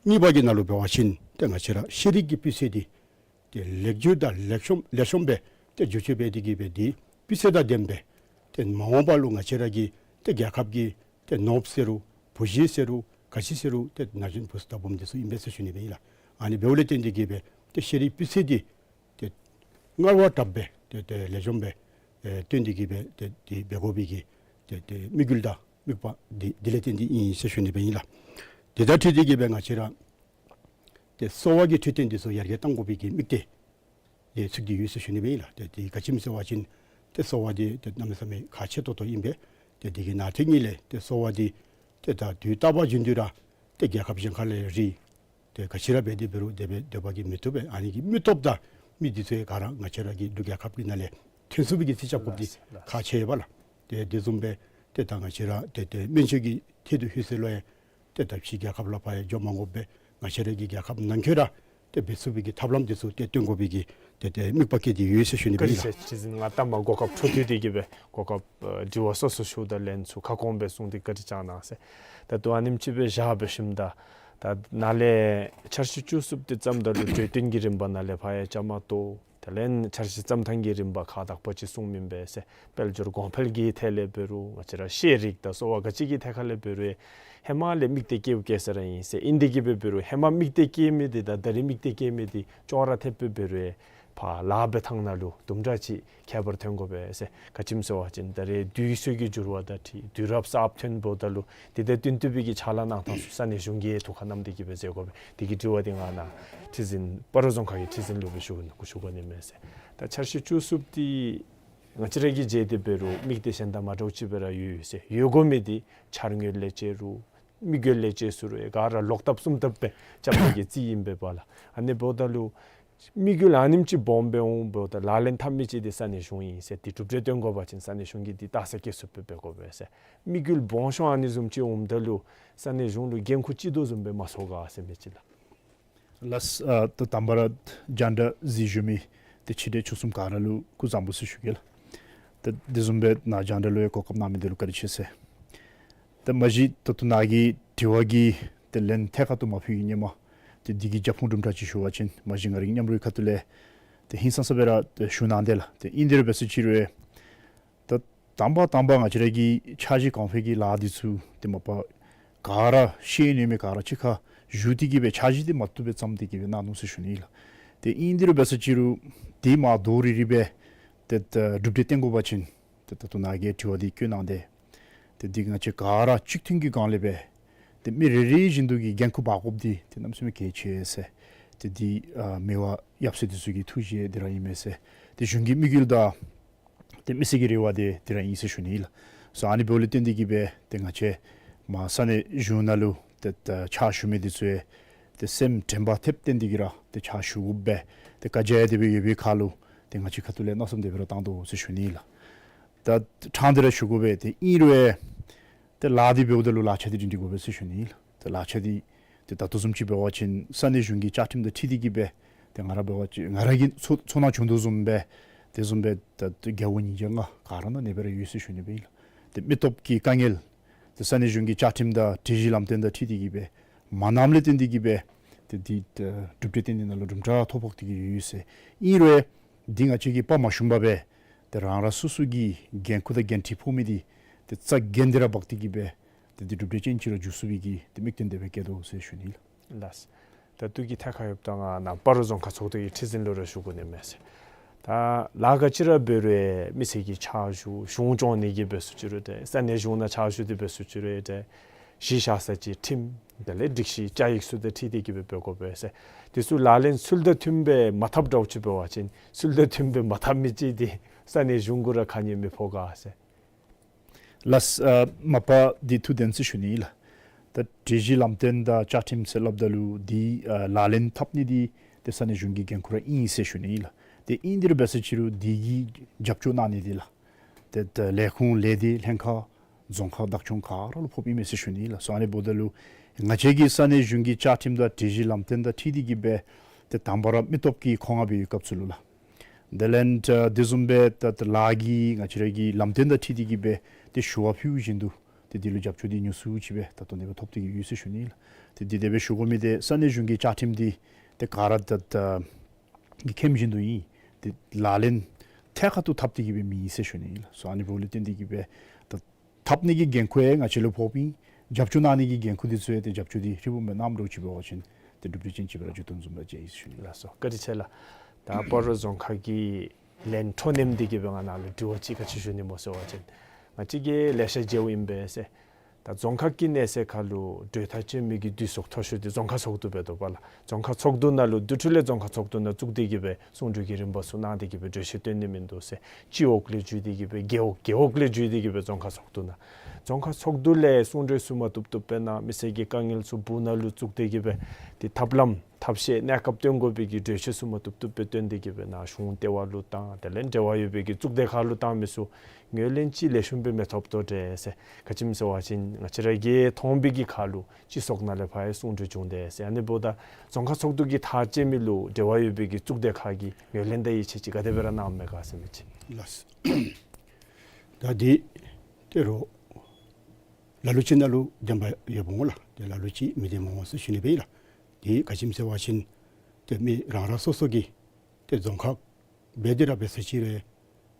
གཉིས་པ་གི་ནང་ལུ་འབད་བ་ཅིན་ཏེ་ང་བཅས་ར་ཤེས་རིག་གི་སྤུས་ཚད་འདི་ཏེ་ལེགས་བཅོས་དང་ལེགས་ཤོམ་ལེགས་ཤོམ་སྦེ་ཏེ་བསྒྱུར་བཅོས་འབད་དེ་གི་སྦེ་འདི་སྤུས་ཚད་དང་ལྡནམ་སྦེ་ཏེ་མ་འོངས་པ་ལུ་ང་བཅས་ར་གི་ཏེ་རྒྱལ་ཁབ་ཀྱི་ཏེ་ནོར་བུ་ཟེར་རུང་བུ་གཞི་ཟེར་རུང་ག་ཅི་ཟེར་རུང་ཏེ་ན་གཞོན་བུ་ཚུ་དང་བུམོ་འདི་ཚུ་ཨིན་པས་ཟེར་ཞུ་ནི་སྦེ་ཨིན་ལགས། ཨ་ནི་འབདཝ་ལས་བརྟེན་ཏེ་གི་སྦེ་ཏེ་ཤེས་རིག་སྤུས་ཚད་འདི་ཏེ་སྔར་བ་དྲགཔ་སྦེ་ཏེ་ཏེ་ལེགས་ཤོམ་སྦེ་ཨེ་བཏོན་ཏེ་གི་སྦེ་ཏེ་འདི་འབད་དགོ་པའི་གི་ཏེ་ཏེ་དམིགས་ཡུལ་དང་དམིགས་པ་འདི་འདི་ལས་བརྟེན་ཏེ་ཨིན་ཟེར་ཞུ་ནི་སྦེ་ཨིན་ལགས། དེ་དང་འཁྲིལ་ཏེ་གི་སྦེ་ང་བཅས་ར་ཏེ་གསོ་བ་གི་འཕྲོད་བསྟེན་འདི་ཚུ་ཡར་རྒྱས་གཏང་དགོ་པའི་གི་དམིགས་གཏད་ཏེ་ཚུད་དེ་ཡོད་ཟེར་ཞུ་ནི་སྦེ་ཨིན་ལགས། ཏེ་འདི་ག་ཅི་སྨོ་ཟེར་བ་ཅིན་ཏེ་གསོ་བ་འདི་ཏེ་གནམ་མེད་ས་མེད་ཁག་ཆེ་ཏོག་ཏོ་ཨིན་པས། ཏེ་འདི་གི་ནང་དེ་ཉིད་ལས་ཏེ་གསོ་བ་འདི་ཏེ་ད་དུས་རྟག་པ་བཞིན་དུ་ར་ཏེ་རྒྱལ་ཁབ་གཞན་ཁ་ལས་རིགས་ཏེ་ག་ཅི་ར་འབད་དེ་འབད་རུང་དེ་སྦེ་སྡོད་པ་གིས་མི་བཏུབ་པས། ཨ་ནི་གི་མི་སྟོབས་དང་མི་འདི་ཚུ་ག་ར་ང་བཅས་ར་གི་འབྲུག་རྒྱལ་ཁབ་ཀྱི་ནང་ལས་ཐོན་ཚུགས་པའི་གི་རྩིས་རྐྱབ་དགོཔ་འདི་ཁག་ཆེ་ཡོད་པས་ལགས། ཏེ་དེ་བཟུམ་སྦེ་ཏེ་ད་ང་བཅས་ར་ཏེ་ཏེ་སྨན་བཅོས་ཀྱི་ཐད་དུ་ལྷོད་ས་ལུ་ཡང་ཏེ་ད་ཕྱི་རྒྱལ་ཁབ་ལུ་ཕར་ཡང་འགྱོ་མ་དགོཔ་སྦེ་ང་བཅས་ར་གི་རྒྱལ་ཁབ་ནང་འཁོད་ར་ཏེ་འབད་ཚུགས་པའི་གི་ཐབས་ལམ་འདི་ཚུ་ཏེ་སྟོན་དགོ་པའི་གི་ཏེ་ཏེ་དམིགས་པ་བསྐྱེད་དེ་ཡོད་ཟེར་ཞུ་ནི་སྦེ་ཨིན་ལགས། བཀའ་དྲིན་ཆེ། ཁྲི་འཛིན་ང་ད་མ་གོ་སྐབས་འཕྲོ་མཐུད་དེ་གི་སྦེ་གོ་སྐབས་ཨ་དྲི་བ་སོ་སོ་ཞུཝ་ད་ལན་ཚུ་ཁ་སྐོང་སྦེ་གསུངས་ཏེ་བཀའ་དྲིན་བསྐྱང་གནང་ཟེར། ད་ལྟོ་ཨ་ནེམ་ཅིག་སྦེ་བཞག་འབད་ཞིནམ་ད་ད་ནཱ་ལས་འཆར་གཞི་བཅུ་གསུམ་འདི་བརྩམ་ད་ལུ་གྲོས་བསྟུན་གྱི་རིམ་པ་ནཱ་ལས་ཕར་ཡང་བཅའ་མར་གཏོགས། དེ་ལས་འཆར་གཞི་བརྩམ་ཐངས་ཀྱི་རིམ་པ་ཁག་དག་པ་ཅིག་གསུངམ་ཨིན་པས་ཟེར། དཔལ་འབྱོར་གོང་འཕེལ་གྱི་ཐད་ལས་འབད་རུང་ང་བཅས་ར་ཤེས་རིག་དང་གསོ་བ་ག་ཅི་གི་ཐད་ཁ་ལས་འབད་རུང་ཧེ་མ་ལས་དམིགས་གཏད་བསྐྱེདཔ་བསྐྱེད་ས་ར་ཨིན་ཟེར། ཨིན་དེ་གི་སྦེ་འབད་རུང་ཧེ་མ་དམིགས་གཏད་བསྐྱེད་མི་འདི་དང་ད་རེས་དམིགས་གཏད་བསྐྱེད་མི་འདི་ཅོག་ར་འཐདཔ་སྦེ་འབད་རུང་ཕར་ལཱ་འབད་ཐངས་ནང་ལུ་དུམ་གྲ་ཅིག་ཁྱད་པར་ཐོན་དགོ་པས་ཟེར། ག་ཅི་སྨོ་ཟེར་བ་ཅིན་ད་རེས་དུས་ཚོད་ཀྱི་འགྱུར་བ་དང་འཁྲིལ་དུས་རབས་གསརཔ་ཐོན་འབདཝ་ད་ལུ་དེ་དང་བསྟུན་ཏེ་སྦེ་གི་ཕྱག་ལཱ་གནང་ཐངས་ཚུ་ས་གནས་གཞུང་གིས་ཐུགས་ཁར་བསྣམས་ཏེ་གི་སྦེ་མཛད་དགོ་པས། དེ་གི་དྲི་བ་འདི་ང་ནཱ་ཁྲི་འཛིན་སྤ་རོ་རྫོང་ཁག་གི་ཁྲི་འཛིན་ལུ་སྦེ་ཞུ་ཞུ་དགོ་ནི་མས་ཟེར། ད་འཆར་གཞི་བཅུ་གསུམ་འདི་ང་བཅས་ར་གིས་མཇལ་ཏེ་འབད་རུང་དམིགས་གཏད་གཞན་དང་མ་འདྲཝ་ཅིག་སྦེ་ར་ཡོད་ཟེར། ཡོད་དགོ་མི་འདི་འཆར་དངོས་ལས་བཅད་རུང་དམིགས་ཡུལ་ལས་བཅད་ཟེར་རུང་ག་ར་ལོག་ལྟབ་གསུམ་ལྟབ་སྦེ་རྐྱབ་ནི་གི་རྩིས་ཨིན་པས་པ་ལགས། ཨ་ནི་འབདཝ་ད་ལུ་ དམིགས་ཡུལ་ཨ་ནེམ་ཅིག་སྦོམ་སྦེ་འོང་འབདཝ་ད་ལག་ལེན་འཐབ་མི་ཅིག་འདི་ས་གནས་གཞུང་ཨིན་ཟེར། འདི་གྲུབ་འབྲས་སྟོན་དགོ་པ་ཅིན་ས་གནས་གཞུང་གིས་འདི་ལྟ་ས་སྐྱེལ་ཚུགསཔ་སྦེ་འབད་དགོ་པས་ཟེར། དམིགས་ཡུལ་སྦོམ་ཤོས་ཨ་ནི་བཟུམ་ཅིག་འོངམ་ད་ལུ་ས་གནས་གཞུང་ལུ་འགན་ཁུར་ཅིག་དོ་བཟུམ་སྦེ་མ་སོང་ག་ཟེར་མི་ཅིག་ལགས། ལགས། ཨ་ད་དང་པ་ར་རྒྱང་བསྒྲགས་གཟིགས་བཞུགས་མི་ཏེ་ཆེ་འབྲིང་ཆུང་གསུམ་ག་ར་ལུ་སྐུ་གཟུགས་བཟང་པོ་ཟེར་ཞུ་གེ་ལགས། ཏེ་དེ་བཟུམ་སྦེ་ནཱ་རྒྱང་བསྒྲགས་ལུ་ཡང་གོ་སྐབས་གནང་མི་འདི་ལུ་བཀའ་དྲིན་ཆེ་ཟེར། ཏེ་མ་གཞི་ད་ལྟོ་ནཱ་གི་དྲི་བ་གི་ཏེ་ལན་ཐད་ཀར་དུ་མ་ཕུལ་གྱི་ཧེ་མ་ཏེ་འདི་གི་རྒྱབ་ཁུངས་དུམ་གྲ་ཅིག་ཞུ་བ་ཅིན་མ་གཞི་ང་རའི་མཉམ་རོགས་ཁ་ཐུག་ལས་ཏེ་ཧིང་སངས་ས་སྦེ་ར་ཏེ་ཞུ་གནང་དེས་ལགས། ཏེ་ཨིན་དེ་རུང་འབད་ཟེར་ཅི་རུང་ད་དང་པ་དང་པ་ང་བཅས་ར་གི་འཆར་གཞི་གོང་འཕེལ་གྱི་ལཱ་འདི་ཚུ་ཏེ་མ་པ་ག་ར་ཤེས་ནི་མི་ག་ར་གཅིག་ཁར་བཞུགས་ཏེ་གི་སྦེ་འཆར་གཞི་འདི་མ་བཏུབ་སྦེ་བརྩམས་ཏེ་གི་སྦེ་གནང་ནུག་ཟེར་ཞུ་ནི་ལགས། ཏེ་ཨིན་དེ་རུང་འབད་ཟེར་ཅི་རུང་ཏེ་མ་དོ་རི་རི་སྦེ་ཏེ་ད་གྲུབ་འབྲས་སྟོན་དགོ་པ་ཅིན་ཏེ་ད་ལྟོ་ནཱ་གིས་དྲི་བ་འདི་བཀོད་གནང་དེས། ཏེ་འདི་ང་བཅས་ག་ར་གཅིག་མཐུན་གྱི་སྒང་ལས་སྦེ་ཏེ་མི་རེ་རེ་བཞིན་དུ་གི་འགན་ཁུར་འབག་དགོཔ་འདི་ཏེ་གནམ་མེད་ས་མེད་གལ་ཆེ་ཟེར། ཏེ་འདི་ཨ་མི་དབང་ཡབ་སྲས་འདི་ཚུ་གི་ཐུགས་བཞེད་འདི་ར་ཨིན་མས་ཟེར། ཏེ་གཞུང་གི་དམིགས་ཡུལ་དང་ཏེ་མི་སེར་གྱི་རེ་བ་འདི་འདི་ར་ཨིན་ཟེར་ཞུ་ནི་ལགས། སོ་ཨ་ནི་འབདཝ་ལས་བརྟེན་ཏེ་གི་སྦེ་ཏེ་ང་བཅས་མར་ས་གནས་གཞུང་ནང་ལུ་ཏེ་ད་ཕྱག་ཞུ་མི་འདི་ཚུ་ཡང་ཏེ་སེམས་དྲན་པ་ཐེབས་བརྟན་ཏེ་གི་ར་ཏེ་ཕྱག་ཞུ་དགོཔ་སྦེ་ཏེ་བཀའ་རྒྱ་ཡང་དེ་སྦེ་ཡོད་པའི་ཁར་ལུ་ཏེ་ང་བཅས་ཁ་ཐུག་ལས་མནོ་བསམ་དེ་སྦེ་ར་བཏང་དོ་ཟེར་ཞུ་ནི་ལགས། ད་ཕྲང་སྟེ་ར་ཞུ་དགོ་པས། ཏེ་ཨིན་རུང་ཡང་ཏེ་ལཱ་འདི་འབདཝ་ད་ལུ་ལག་ཆ་འདི་སྒྲིང་སྒྲི་དགོ་པས་ཟེར་ཞུ་ནི་ལགས། ཏེ་ལག་ཆ་འདི་ཏེ་ད་ལྟོ་བཟུམ་ཅིག་འབད་བ་ཅིན་ས་གནས་གཞུང་གི་བཅའ་ཁྲིམས་དང་འཁྲིལ་ཏེ་གི་སྦེ་ཏེ་ང་ར་འབད་བ་ཅིན་ང་ར་གིས་ཚོར་ཚོར་སྣང་བྱུང་དོ་བཟུམ་སྦེ་དེ་བཟུམ་སྦེ་ད་ཏེ་རྒྱལ་པོ་ཉིས་བརྒྱ་ལྔ་ག་ར་ནང་ཨ་ནེ་སྦེ་ར་ཡོད་ཟེར་ཞུ་ནི་སྦེ་ཨིན་ལགས། ཏེ་མི་སྟོབས་ཀྱི་དཀའ་ངལ་ཏེ་ས་གནས་གཞུང་གི་བཅའ་ཁྲིམས་དང་སྒྲིག་གཞི་ལམ་སྟོན་དང་འཁྲིལ་ཏེ་གི་སྦེ་མ་གནངམ་ལས་བརྟེན་ཏེ་གི་སྦེ་ཏེ་འདི་ཏེ་གྲུབ་འབྲས་ཏན་ཏན་ནང་ལུ་གྲུབ་འབྲས་ཐོ་ཕོག་སྟེ་གི་ཡོད་ཟེར། ཨིན་རུང་འདི་ང་བཅས་ཀྱིས་དཔའ་མ་ཞུམ་པར་སྦེ་ཏེ་རང་རང་སོ་སོ་གི་འགན་ཁུར་དང་འགན་འཁྲི་ཕོག་མི་འདི་ཏེ་རྩ་འགེངས་ཏེ་ར་འབག་སྟེ་གི་སྦེ་ཏེ་འདི་གྲུབ་འབྲས་ཅན་ཅིག་ར་འགྱུར་ཚུགས་པའི་གི་ཏེ་དམིགས་དོན་དེ་སྦེ་བསྐྱེད་དོ་ཟེར་ཞུ་ནི་ལགས། ལགས། ད་ལྟོ་གི་ཐད་ཁར་ཡོདཔ་ད་ང་ནཱ་སྤ་རོ་རྫོང་ཁག་ཚོགས་འདུ་གི་ཁྲི་འཛིན་ལུ་ར་ཞུ་དགོ་ནི་མས་ཟེར། ད་ལཱ་ག་ཅི་ར་འབད་རུང་མི་སེར་གྱི་ཕྱག་ཞུ་གཞུང་སྐྱོང་ནི་གི་འབད་ཟེར་ཅི་རུང་ཏེ་ས་གནས་གཞུང་ནང་ཕྱག་ཞུ་སྟེ་འབད་ཟེར་ཅི་རུང་ཏེ་གཞི་བཞག་ས་ཅིག་ཁྲིམས་དེ་ལས་སྒྲིག་གཞི་བཅའ་ཡིག་ཚུ་དང་འཁྲིལ་ཏེ་གི་སྦེ་འབད་དགོ་པས་ཟེར། དེ་ཚུ་ལག་ལེན་ཚུལ་དང་མཐུནམ་སྦེ་མ་འཐབ་འདྲཝ་ཅིག་འབད་བ་ཅིན་ཚུལ་དང་མཐུནམ་སྦེ་མ་འཐབ་མི་ཅིག་འདི་ས་གནས་གཞུང་གུ་ར་ཁ་ཉེས་མི་ཕོག་ག་ཟེར། ལགས། ཨ་མ་པ་འདི་ཐུགས་བདེན་ཟེར་ཞུ་ནི་ལགས། ད་སྒྲིག་གཞི་ལམ་སྟོན་དང་བཅའ་ཁྲིམས་ཟེར་སླབ་ད་ལུ་འདི་ཨ་ལག་ལེན་འཐབ་ནི་འདི་ཏེ་ས་གནས་གཞུང་གི་འགན་ཁུར་ར་ཨིན་ཟེར་ཞུ་ནི་ལགས། ཏེ་ཨིན་དེ་རུང་འབད་ཟེར་ཅི་རུང་འདི་གི་རྒྱབ་སྐྱོར་གནང་ནི་འདི་ལགས། ཏེ་ད་ལས་ཁུངས་ལས་སྡེ་ལྷན་ཁག་རྫོང་ཁག་བདག་སྐྱོང་ག་ར་ལུ་ཕོགཔ་ཨིན་མས་ཟེར་ཞུ་ནི་ལགས། སོ་ཨ་ནི་འབདཝ་ད་ལུ་ང་བཅས་ཀྱིས་ས་གནས་གཞུང་གི་བཅའ་ཁྲིམས་དང་སྒྲིག་གཞི་ལམ་སྟོན་དང་འཁྲིལ་ཏེ་གི་སྦེ་ཏེ་དང་པ་ར་མི་སྟོབས་ཀྱི་མཁོ་མངགས་སྦེ་ཡོད་སྐབས་སུ་ལུ་ལགས། དེ་ལས་ད་དེ་བཟུམ་སྦེ་ད་ད་ལཱ་གི་ང་བཅས་ར་གི་ལམ་སྟོན་དང་འཁྲིལ་ཏེ་གི་སྦེ་ཏེ་ཞུ་བ་ཕུལཝ་བཞིན་དུ་ཏེ་འདི་ལུ་རྒྱབ་སྐྱོར་འདི་ཉུང་སུ་ཅིག་སྦེ་ད་ལྟོ་ནི་སྦེ་ཐོབ་སྟེ་གི་ཡོད་ཟེར་ཞུ་ནི་ལགས། ཏེ་འདི་དེ་སྦེ་ཞུ་དགོ་མི་འདི་ས་གནས་གཞུང་གི་བཅའ་ཁྲིམས་འདི་ཏེ་ག་ར་ད་ད་གི་ཁྲིམས་བཞིན་དུ་ཨིན། ཏེ་ལག་ལེན་ཐད་ཀར་དུ་འཐབ་སྟེ་གི་སྦེ་མེད་ཟེར་ཞུ་ནི་ལགས། སོ་ཨ་ནི་འབདཝ་ལས་བརྟེན་ཏེ་གི་སྦེ་ད་འཐབ་ནི་གི་འགན་ཁུར་ཡང་ང་བཅས་ལུ་ཕོགཔ་ཨིན། རྒྱབ་སྐྱོར་གནང་ནི་གི་འགན་ཁུར་འདི་ཚུ་ཡང་ཏེ་རྒྱབ་སྐྱོར་འདི་ཧྲིལ་བུམ་སྦེ་གནངམ་འདྲཝ་ཅིག་འབད་བ་ཅིན་ཏེ་གྲུབ་འབྲས་ཅན་ཅིག་སྦེ་ར་འགྱུར་དོ་བཟུམ་ར་ཅིག་ཨིན་ཟེར་ཞུ་ནི་ལགས། སོ་བཀའ་དྲིན་ཆེ་ལགས། ད་སྤ་རོ་རྫོང་ཁག་གི་ལན་འཕྲོ་མཉམ་འདི་གི་སྦེ་ང་ནཱ་ལུ་དྲི་བ་ཅིག་ག་ཅི་ཞུ་ནི་སྨོ་ཟེར་བ་ཅིན་ང་བཅས་ཀྱིས་ལེ་ཤ་མཇལཝ་ཨིན་པས་ཟེར། ད་རྫོང་ཁག་གི་གནས་ཚད་ཁར་ལུ་གྲོས་ཐག་བཅད་མི་གི་འདུས་ཚོགས་མཐོ་ཤོས་འདི་རྫོང་ཁག་ཚོགས་འདུ་འབད་དོ་བ་ལགས། རྫོང་ཁག་ཚོགས་འདུ་ནང་ལུ་དེ་འཕྲོ་ལས་རྫོང་ཁག་ཚོགས་འདུ་ནང་བཙུགས་ཏེ་གི་སྦེ་གསུང་གྲོས་ཀྱི་རིམ་པ་ཚུ་གནང་སྟེ་གི་སྦེ་གྲོས་ཆོད་བཏོན་ནི་མིན་འདུག་ཟེར། སྤྱི་འོག་ལས་བརྒྱུད་དེ་གི་སྦེ་རྒེད་འོག་རྒེད་འོག་ལས་བརྒྱུད་དེ་གི་སྦེ་རྫོང་ཁག་ཚོགས་འདུ་ནང་རྫོང་ཁག་ཚོགས་འདུ་ལས་གསུང་གྲོས་ཚུ་མ་བཏུབ་བཏུབ་སྦེ་གནང་། མི་སེར་གྱི་དཀའ་ངལ་ཚུ་སྦུག་ནང་ལུ་བཙུགས་ཏེ་གི་སྦེ་ཏེ་ཐབས་ལམ་ཐབས་ཤེས་གནས་སྐབས་སྟོན་དགོ་པའི་གི་གྲོས་ཆོད་ཚུ་མ་བཏུབ་བཏུབ་སྦེ་བཏོན་ཏེ་གི་སྦེ་ནཱ་གཞུང་ལྟེ་བ་ལུ་དང་དེ་ལས་འབྲེལ་བ་ཡོད་པའི་གི་གཙུག་སྡེ་ཁག་ལུ་དང་མི་ཚུ་ངོས་ལེན་ཅིག་ལེགས་ཤོམ་སྦེ་མི་ཐོབ་དོ་འདྲས་ཟེར། ག་ཅི་སྨོ་ཟེར་བ་ཅིན་ང་བཅས་ར་གིས་མཐོང་བའི་གི་ཁར་ལུ་སྤྱི་ཚོགས་ནང་ལས་ཕར་ཡང་གསུང་གྲོས་བྱུང་དེས་ཟེར། ཨ་ནི་འབདཝ་ད་རྫོང་ཁག་ཚོགས་འདུ་གི་ཐག་བཅད་མི་ལུ་འབྲེལ་བ་ཡོད་པའི་གི་གཙུག་སྡེ་ཁག་གིས་ངོས་ལེན་དང་ཡིད་ཆེས་ཅིག་ག་དེ་སྦེ་ར་གནངམ་མས་ག་ཟེར་མི་ཅིག། ལགས། ད་འདི་ཏེ་རོགས་ལ་ལུ་ཅིག་ནང་ལུ་བདེན་པ་ཡོདཔ་འོང་ལགས། ཏེ་ལ་ལུ་ཅིག་མི་བདེནམ་འོང་ཟེར་ཞུ་ནི་སྦེ་ཨིན་ལགས། འདི་ག་ཅི་སྨོ་ཟེར་བ་ཅིན་ཏེ་མི་རང་རང་སོ་སོ་གི་ཏེ་རྫོང་ཁག་འབད་དེ་ར་འབད་ཟེར་ཅི་རུང་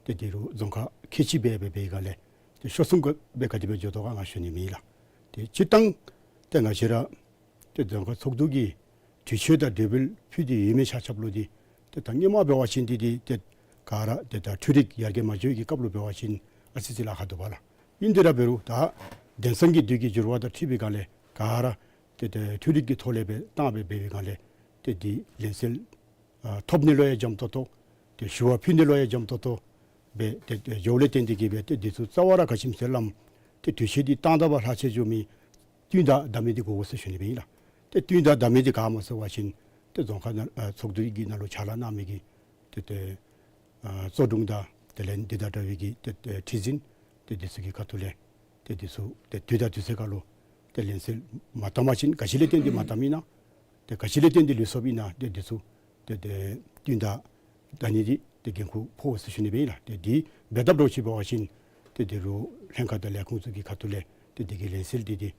ཏེ་འདི་རུ་རྫོང་ཁག་ཁལ་གཅིག་སྦེ་འབད་བའི་སྒང་ལས་ཏེ་ཤོར་སོང་ག་སྦེ་ག་དེ་སྦེ་འགྱོ་དོ་ག་ང་ཞུ་ནི་མེད་ལགས། ཏེ་སྤྱིར་བཏང་ཏེ་ང་བཅས་ར་ཏེ་རྫོང་ཁག་ཚོགས་འདུ་གིས་གྲོས་ཆོད་དང་གྲོས་འབུལ་ཕུལ་ཏེ་ཡོད་མི་ཆ་ཁྱབ་ལུ་འདི་ཏེ་ད་སྔོན་མ་འབད་བ་ཅིན་འདི་འདི་ཏེ་ག་ར་ཏེ་ད་འཕྲུལ་རིག་ཡར་རྒྱས་མ་འགྱོ་བའི་གི་སྐབས་ལུ་འབད་བ་ཅིན་ཨ་ཙི་ཅིག་ལཱ་ཁག་འདུག་པ་ལགས། ཨིན་དེ་ར་འབད་རུང་ད་དེང་སང་གི་དུས་ཀྱི་འགྱུར་བ་དང་འཁྲིལ་བའི་སྒང་ལས་ག་ར་ཏེ་ཏེ་འཕྲུལ་རིག་གི་ཐོག་ལས་སྦེ་བཏང་སྦེ་འབད་བའི་སྒང་ལས་ཏེ་འདི་ལན་གསལ་ཨ་ཐོབ་ནི་ལུ་ཡང་འཇམ་ཏོང་ཏོ། ཏེ་ཞུ་བ་ཕུལ་ནི་ལུ་ཡང་འཇམ་ཏོང་ཏོ་སྦེ་ཏེ་ཏེ་འགྱོཝ་ལས་བརྟེན་ཏེ་གི་སྦེ་ཏེ་འདི་ཚུ་རྩ་བ་ར་ག་ཅི་སྨོ་ཟེར་བ་ཅིན་ཏེ་དུས་ཆེན་འདི་བཏང་ད་བ་ལྷག་ཆད་འགྱོ་མི་བསྟུན་ཟླ་བདའ་མི་འདི་དགོ་དགོ་ཟེར་ཞུ་ནི་སྦེ་ཨིན་ལགས། ཏེ་བསྟུན་ཟླ་བདའ་མི་འདི་ག་སྨོ་ཟེར་བ་ཅིན་ ཏེ་རྫོང་ཁག་ནང་ཨ་ཚོགས་འདུ་གི་ནང་ལུ་ཕྱག་ལཱ་གནང་མི་གི་ཏེ་ཏེ་ཨ་གཙོ་དྲུང་དང་དེ་ལས་འདི་དང་འདྲ་བའི་གི་ཏེ་ཏེ་ཁྲི་འཛིན་ཏེ་འདི་ཚུ་གི་ཁ་ཐུག་ལས་ཏེ་འདི་ཚུ་ཏེ་དུས་དང་དུས་ཚོད་ཁར་ལུ་ཏེ་ལན་གསལ་མ་བཏབ་པ་ཅིན་ག་ཅི་ལས་བརྟེན་ཏེ་མ་བཏབ་ཨིན་ན་ཏེ་ག་ཅི་ལས་བརྟེན་ཏེ་ལུས་སོཔ་ཨིན་ན་ཏེ་འདི་ཚུ་ཏེ་ཏེ་བསྟུན་ད་ད་ནི་འདི་ཏེ་འགན་ཁུར་ཕོག་ཟེར་ཞུ་ནི་སྦེ་ཨིན་ལགས། ཏེ་འདི་འབད་དཔ་འདྲཝ་ཅིག་འབད་བ་ཅིན་ཏེ་འདི་རུ་ལྷན་ཁག་དང་ལས་ཁུངས་ཚུ་གི་ཁ་ཐུག་ལས་ཏེ་འདི་གི་ལན་གསལ་འདི་འདི་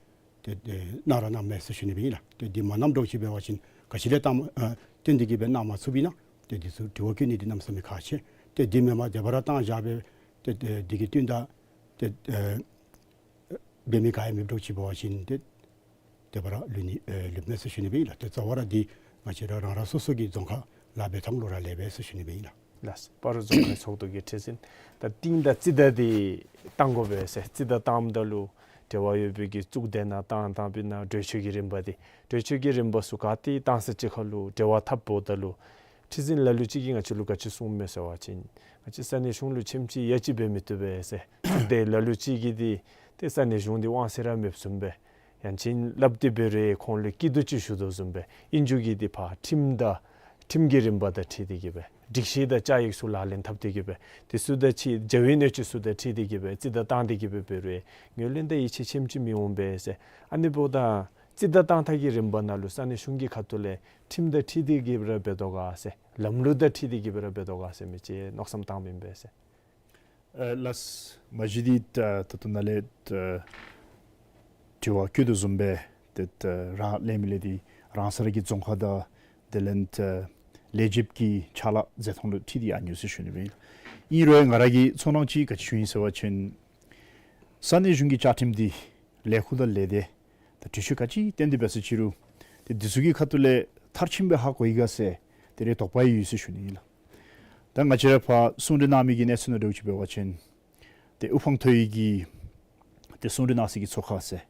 ཏེ་ཏེ་གནང་ར་གནངམ་མས་ཟེར་ཞུ་ནི་སྦེ་ཨིན་ལགས། ཏེ་འདི་མ་གནངམ་འདྲཝ་ཅིག་འབད་བ་ཅིན་ག་ཅི་ལས་བརྟེན་ཨ་བརྟེན་ཏེ་གིས་སྦེ་གནངམ་མ་ཚུགས་པ་ཨིན་ན་ཏེ་འདི་ཚུ་དྲི་བ་བཀོད་ནི་འདི་གནམ་མེད་ས་མེད་ཁག་ཆེ། ཏེ་འདི་མེན་པར་དེ་སྦེ་ར་བཏང་བཞག་སྦེ་ཏེ་ཏེ་འདི་གི་བསྟུན་ད་ཏེ་ཨེ་འབད་མི་ག་ཡང་མེདཔ་འདྲཝ་ཅིག་འབད་བ་ཅིན་ཏེ་དེ་སྦེ་ར་ལུས་ནི་ཨེ་ལུསཔ་མས་ཟེར་ཞུ་ནི་སྦེ་ཨིན་ལགས། ཏེ་རྩ་བ་ར་འདི་ང་བཅས་ར་རང་རང་སོ་སོ་གི་རྫོང་ཁག་ལཱ་འབད་ཐངས་ལུ་ར་ལས་པས་ཟེར་ཞུ་ནི་སྦེ་ཨིན་ལགས། ལགས། སྤ་རོ་རྫོང་ཁག་ཚོགས་འདུ་གི་ཁྲི་འཛིན། ད་བསྟུན་ད་རྩིས་ད་འདི་བཏང་དགོ་པས་ཟེར། རྩིས་ད་བཏངམ་ད་ལུ་འབྲེལ་བ་ཡོད་པའི་གི་གཙུག་སྡེ་ནང་བཏང་བཏངམ་ཨིན་ན་གྲོས་ཆོད་ཀྱི་རིམ་པ་འདི་གྲོས་ཆོད་ཀྱི་རིམ་པ་ཚུ་ག་ཏེ་བཏང་ས་ཅིག་ཁར་ལུ་འབྲེལ་བ་འཐབ་འབདཝ་ད་ལུ་ཁྲི་འཛིན་ལ་ལུ་ཅིག་གིས་ང་བཅས་ལུ་ག་ཅི་གསུངམ་མས་ཟེར་བ་ཅིན་ང་བཅས་ས་གནས་གཞུང་ལུ་ཆེམ་ཅིག་ཡ་ཅིག་འབད་མི་བཏུབ་པས་ཟེར། གཙུག་སྡེ་ལ་ལུ་ཅིག་གིས་འདི་ཏེ་ས་གནས་གཞུང་འདི་དབང་ཚད་ར་མེདཔ་བཟུམ་སྦེ་ཡང་ཅིན་སླབ་སྟེ་འབད་རུང་ཁོང་ལུ་སྐྱིད་སྡུག་ཅིག་ཞུ་དོ་བཟུམ་སྦེ་ཨིན་རྒྱུ་གི་འདི་ཕར་ཁྲིམས་དང་ཁྲིམས་ཀྱི་རིམ་པ་དང་འཁྲིལ་ཏེ་གིས་སྦེ་སྒྲིག་གཞི་དང་བཅའ་ཡིག་ཚུ་ལག་ལེན་འཐབ་སྟེ་གིས་སྦེ་དེ་ཚུ་དང་འཁྲིལ་འཇའ་བའི་སྣོད་བཅུད་ཚུ་དང་འཁྲིལ་ཏེ་གིས་སྦེ་རྩིས་ད་བཏང་སྟེ་གིས་སྦེ་འབད་རུང་ངོས་ལེན་དང་ཡིད་ཆེས་ཆེམ་ཅིག་མི་འོང་པས་ཟེར། ཨ་ནི་འབདཝ་ད་རྩིས་ད་བཏང་ཐངས་ཀྱི་རིམ་པ་ནང་ལུ་ས་གནས་གཞུང་གི་ཁ་ཐུག་ལས་ཁྲིམས་དང་འཁྲིལ་ཏེ་གིས་སྦེ་ར་འབད་དོ་ག་ཟེར་ལམ་ལུགས་དང་འཁྲིལ་ཏེ་གིས་སྦེ་ར་འབད་དོ་ག་ཟེར་མི་ཅིག་མནོ་བསམ་བཏངམ་ཨིན་པས་ཟེར། ཨ་ལགས། མ་གཞི་འདི་ད་ད་ལྟོ་ནཱ་ལས་ད་དྲི་བ་བཀོད་དོ་བཟུམ་སྦེ་ཏེ་ད་རང་ལས་མི་ལས་འདི་རང་ས་ར་གི་རྫོང་ཁག་དང་དེ་ལས་ད་ལས་བྱེདཔ་གི་ཕྱག་ལཱ་མཛད་ཐངས་ལུ་འཁྲིལ་ཏེ་ཨ་ནི་ཡོད་ཟེར་ཞུ་ནི་སྦེ་ཨིན། ཨིན་རུང་ང་ར་གི་ཚོར་སྣང་ཅིག་ག་ཅི་ཞུ་ཡི་ཟེར་བ་ཅིན་ས་གནས་གཞུང་གི་བཅའ་ཁྲིམས་འདི་ལས་ཁུངས་དང་ལས་སྡེ་ད་གྲོས་ཆོད་ག་ཅི་བཏོན་ཏེ་འབད་ས་ཅིག་རུང་ཏེ་འདི་ཚུ་གི་ཁ་ཐུག་ལས་མཐར་ཕྱིནམ་སྦེ་ཧ་གོ་ཡི་ག་ཟེར་ཏེ་རེ་དོགས་པ་ཡོད་ཟེར་ཞུ་ནི་ཨིན་ལགས། ད་ང་བཅས་ར་ཕར་གསུང་གྲོས་གནང་མི་གི་གནས་ཚུལ་ནང་འདྲཝ་ཅིག་འབད་བ་ཅིན་ཏེ་དབུ་འཕང་མཐོ་ཡི་གི་ཏེ་གསུང་གྲོས་གནང་སའི་གི་ཚོགས་ཁང་ཟེར་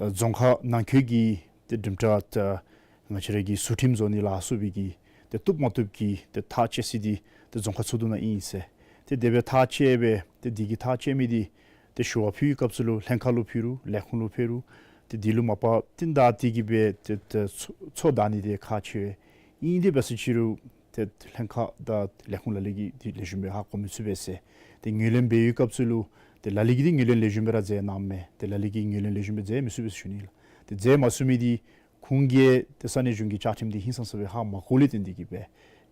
ཨ་རྫོང་ཁག་ནང་འཁོད་ཀྱི་ཏེ་གྲུབ་མཐའ་ད་ང་བཅས་ར་གི་ཟུར་ཁྲིམས་བཟོ་ནི་ལ་སོགས་པའི་གི་ཏེ་བཏུབ་མ་བཏུབ་ཀྱི་ཏེ་ཐག་བཅད་ས་འདི་ཏེ་རྫོང་ཁག་ཚོགས་འདུ་ནང་ཨིན་ཟེར། ཏེ་དེ་སྦེ་ཐག་བཅད་སྦེ་ཏེ་འདི་གི་ཐག་བཅད་མི་འདི་ཏེ་ཞུ་བ་ཕུལ་བའི་སྐབས་སུ་ལུ་ལྷན་ཁག་ལུ་ཕུལ་རུང་ལས་ཁུངས་ལུ་ཕུལ་རུང་ཏེ་འདི་ལུ་མ་པ་བསྟུན་ད་དེ་གིས་སྦེ་ཏེ་ཏེ་ཚོགས་ཚོགས་བསྡད་ནི་འདི་ཁག་ཆེ་བས། ཨིན་ཏེ་འབད་ས་ཅིག་རུང་ཏེ་ལྷན་ཁག་དང་ལས་ཁུངས་ལ་ལུ་གིས་འདི་ལེགས་ཤོམ་སྦེ་ཧ་གོ་མི་ཚུགས་པས་ཟེར། ཏེ་ངོས་ལེན་འབད་བའི་སྐབས་སུ་ལུ་ཏེ་ལ་ལུ་གིས་འདི་ངོས་ལེན་ལེགས་ཤོམ་སྦེ་ར་མཛད་གནངམ་མས། ཏེ་ལ་ལུ་གིས་ངོས་ལེན་ལེགས་ཤོམ་སྦེ་མཛད་མི་ཚུགས་པས་ཟེར་ཞུ་ནི་ལགས། ཏེ་མཛད་མ་ཚུགས་མི་འདི་ཁོང་གིས་ཏེ་ས་གནས་གཞུང་གི་བཅའ་ཁྲིམས་འདི་ཧིང་སངས་ས་སྦེ་ཧ་མ་གོཝ་ལས་བརྟེན་ཏེ་གིས་སྦེ་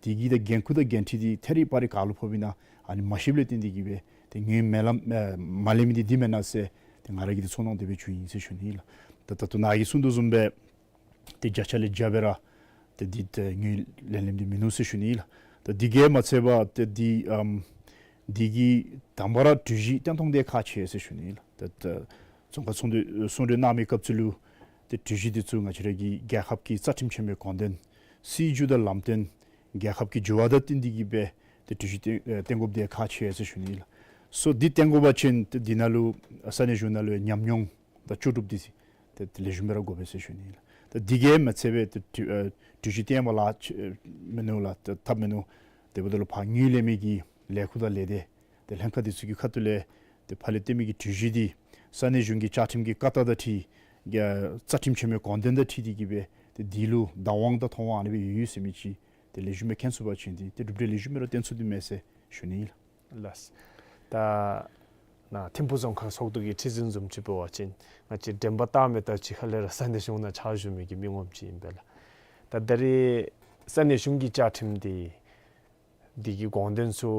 དེ་གི་ད་འགན་ཁུར་དང་འགན་འཁྲི་འདི་ཐད་རི་བ་རི་ག་ལུ་ཕོགཔ་ཨིན་ན་ཨ་ནི་མ་ཤེསཔ་ལས་བརྟེན་ཏེ་གིས་སྦེ་ཏེ་ངོས་མེད་ལམ་ཨེ་མ་ལེན་མི་འདི་འདི་མེན་ན་ཟེར་ཏེ་ང་ར་གི་འདི་ཚོར་སྣང་དེ་སྦེ་བྱུང་ཡི་ཟེར་ཞུ་ནི་ལགས། ད་ད་ལྟོ་ནཱ་གིས་གསུང་དོ་བཟུམ་སྦེ་ཏེ་བརྒྱ་ཆ་ལས་བརྒྱ་སྦེ་ར་ཏེ་འདི་ཏེ་ངོས་ལེན་ལེནམ་འདི་མིན་ནུག་ཟེར་ཞུ་ནི་ལགས། ད་འདི་གིས་མ་ཚད་པར་ཏེ་འདི་ཨམ་འདི་གི་དང་པ་ར་གྲོས་གཞི་བཏོན་ཐངས་འདི་ཁག་ཆེ་ཟེར་ཞུ་ནི་ལགས། ད་ད་རྫོང་ཁག་ཚོགས་འདུ་གསུང་གྲོས་གནང་མི་སྐབས་སུ་ལུ་ཏེ་གྲོས་གཞི་འདི་ཚུ་ང་བཅས་ར་གི་རྒྱལ་ཁབ་ཀྱི་རྩ་ཁྲིམས་ཆེན་མོའི་དགོངས་དོན་སྲིད་བྱུས་དང་ལམ་སྟོན་རྒྱལ་ཁབ་ཀྱི་འགྱུར་བ་དང་བསྟུན་ཏེ་གིས་སྦེ་ཏེ་གྲོས་གཞི་བཏོན་ཨེ་བཏོན་དགོཔ་འདི་ཁག་ཆེ་ཟེར་ཞུ་ནི་ལགས། སོ་འདི་བཏོན་དགོ་པ་ཅིན་ཏེ་འདི་ནང་ལུ་ས་གནས་གཞུང་ནང་ལུ་ཉམས་མྱོང་དང་ལྕོགས་གྲུབ་འདི་ཏེ་ལེགས་ཤོམ་སྦེ་ར་དགོ་པས་ཟེར་ཞུ་ནི་ལགས། ད་འདི་གིས་མ་ཚད་པར་ཏེ་གྲོས་ཨེ་གྲོས་གཞི་བཏོན་པ་ལཱ་ཨེ་མིན་ནུག་ལགས། ད་ཐབས་མིན་ནུག། དེ་འབདཝ་ད་ལུ་ཕར་ངོས་ལེན་མི་གི་ལས་ཁུངས་དང་ལས་སྡེ་ཏེ་ལྷན་ཁག་འདི་ཚུ་གི་ཁ་ཐུག་ལས་ཏེ་ཕར་ལས་བཏོན་མི་གི་གྲོས་གཞི་འདི་ས་གནས་གཞུང་གི་བཅའ་ཁྲིམས་ཀྱི་བཀའ་རྟགས་དང་འཁྲིལ་རྒྱ་རྩ་ཁྲིམས་ཆེན་མོའི་དགོངས་དོན་དང་འཁྲིལ་ཏེ་གིས་སྦེ་ཏེ་འདི་ལུ་བདག་དབང་དང་ཐོབ་དབང་ཨ་ནི་སྦེ་ཡོད་ཡོད་ཟེར་མི་ཅིག་ཏེ་ལེགས་ཤོམ་སྦེ་མཁྱེན་ཚུགས་པ་ཅིན་ཏེ་གྲུབ་འབྲས་ལེགས་ཤོམ་སྦེ་ར་བཏོན་ཚུགས་ནི་མས་ཟེར་ཞུ་ནི་ལགས། ལགས། ད་ནཱ་ཐིམ་ཕུག་རྫོང་ཁག་ཚོགས་འདུ་གི་ཁྲི་འཛིན་བཟུམ་ཅིག་འབད་བ་ཅིན་ང་བཅས་དྲན་པ་བཏང་མི་ད་ཅི་ཁ་ལས་ར་ས་གནས་གཞུང་ནང་ཕྱག་ཞུ་མི་གི་མི་ངོམ་ཅིག་ཨིན་པས་ལགས། ད་ད་རེས་ས་གནས་གཞུང་གི་བཅའ་ཁྲིམས་འདི་འདི་གི་དགོངས་དོན་ཚུ་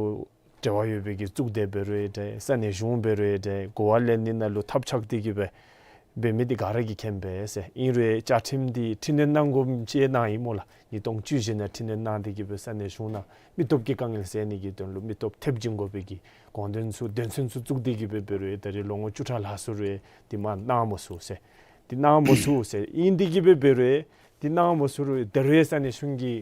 འབྲེལ་བ་ཡོད་པའི་གི་གཙུག་སྡེ་འབད་རུང་འདྲ་ས་གནས་གཞུང་འབད་རུང་འདྲ་གོ་བ་ལེན་ནི་ནང་ལུ་ཐབས་ཆག་སྟེ་གིས་སྦེ་འབད་མི་འདི་ག་ར་གིས་མཁྱེན་པས་ཟེར། ཨིན་རུང་བཅའ་ཁྲིམས་འདི་འཕྲི་སྣོན་གནང་དགོཔ་ཅིག་གནང་ཡི་སྨོ་ལགས། ཉིས་སྟོང་བཅུ་བཞི་ནང་འཕྲི་སྣོན་གནང་སྟེ་གིས་སྦེ་ས་གནས་གཞུང་ནང་མི་སྟོབས་ཀྱི་དཀའ་ངལ་སེལ་ནི་གི་དོན་ལུ་མི་སྟོབས་ཐེབས་སྦྱིན་དགོ་པའི་གི་དགོངས་དོན་ཚུ་དོན་ཚན་ཚུ་བཙུགས་ཏེ་གིས་སྦེ་འབད་རུང་ད་རེས་ལོ་ངོ་བཅུ་ཕྲག་ལྷག་སོང་རུང་འདི་མ་གནང་མ་ཚུགས་ཟེར། འདི་གནང་མ་ཚུགས་ཟེར། ཨིན་ཏེ་གིས་སྦེ་འབད་རུང་འདི་གནང་མ་ཚུགས་རུང་ད་རེས་ས་གནས་གཞུང་གི་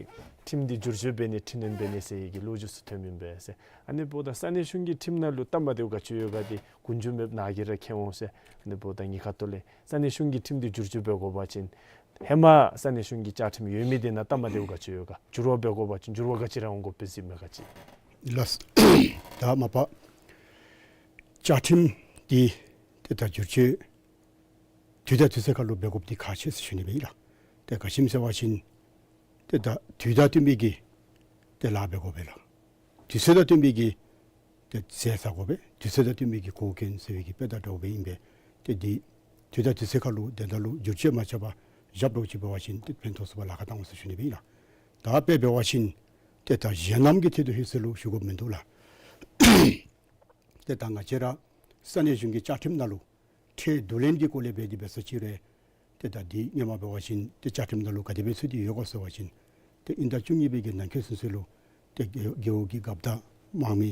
ཁྲིམས་འདི་བསྒྱུར་བཅོས་འབད་ནི་འཕྲི་སྣོན་འབད་ནི་ཟེར་བའི་གི་ལོ་རྒྱུས་ཚུ་ཐོནམ་ཨིན་པས་ཟེར། ཨ་ནི་འབདཝ་ད་ས་གནས་གཞུང་གི་ཁྲིམས་ནང་ལུ་སྟབས་མ་བདེཝ་ག་ཅི་ཡོད་ག་འདི་མགུ་མཇུག་མེདཔ་ནཱ་གིས་ར་མཁྱེན་འོང་ཟེར། ཨ་ནི་འབདཝ་ད་ངེའི་ཁ་ཐུག་ལས་ས་གནས་གཞུང་གི་ཁྲིམས་འདི་བསྒྱུར་བཅོས་འབད་དགོ་པ་ཅིན་ཧེ་མ་ས་གནས་གཞུང་གི་བཅའ་ཁྲིམས་ཡོད་མི་འདི་ནང་སྟབས་མ་བདེཝ་ག་ཅི་ཡོད་ག་འགྱུར་བ་འབད་དགོ་པ་ཅིན་འགྱུར་བ་ག་ཅི་ར་འོང་དགོཔ་སྦེ་གཟིགས་མས་ག་ཅི། ལགས། ད་མ་པ་བཅའ་ཁྲིམས་འདི་ཏེ་ད་བསྒྱུར་བཅོས་དུས་དང་དུས་ཚོད་ཁར་ལུ་འབད་དགོཔ་འདི་ཁག་ཆེ་ཟེར་ཞུ་ནི་སྦེ་ཨིན་ལགས། ཏེ་ག་ཅི་སྨོ་ཟེར་བ་ཅིན་ ཏེ་ད་དུས་དང་བསྟུན་པའི་གི་ཏེ་ལཱ་འབད་དགོ་པས་ལགས། དུས་ཚོད་དང་བསྟུན་པའི་གི་ཏེ་ཟས་ཟ་དགོ་པས། དུས་ཚོད་དང་བསྟུན་པའི་གི་གོ་གྱོན་ཟེར་བའི་གི་དཔེ་དང་འདྲཝ་སྦེ་ཨིན་པས། ཏེ་འདི་དུས་དང་དུས་ཚོད་ཁར་ལུ་དེ་འདྲ་ལུ་བསྒྱུར་བཅོས་མ་རྐྱབ་པར་བཞག་དོ་ཅིག་འབད་བ་ཅིན་ཏེ་ཕན་ཐོགས་ཚུགས་པར་ལཱ་ཁག་བཏང་འོང་ཟེར་ཞུ་ནི་སྦེ་ཨིན་ལགས། ད་དཔེ་འབད་བ་ཅིན་ཏེ་ད་གཞན་རྣམས་ཀྱི་ཐད་དུ་ཧེ་ཟེར་ལུ་ཞུ་དགོཔ་མིན་འདུག་ལགས། ཏེ་ད་ང་བཅས་ར་ས་གནས་གཞུང་གི་བཅའ་ཁྲིམས་ནང་ལུ་ཁྲལ་བསྡུ་ལེན་གྱི་སྐོར་ལས་འབད་དེ་འབད་ས་ཅིག་རུང་ཏེ་ད་འདི་སྔོན་མ་འབད་བ་ཅིན་ཏེ་བཅའ་ཁྲིམས་ནང་ལུ་ག་དེ་སྦེ་ཚུད་དེ་ཡོད་ག་ཟེར་བ་ཅིན་ཏེ་དབྱིན་ཟླ་བཅུ་གཉིས་པའི་གི་ནང་འཁོད་ཚུན་ཚོད་ལུ་ཏེ་རྒེད་རྒེད་འོག་གི་རྒཔོ་དང་དམངས་མི་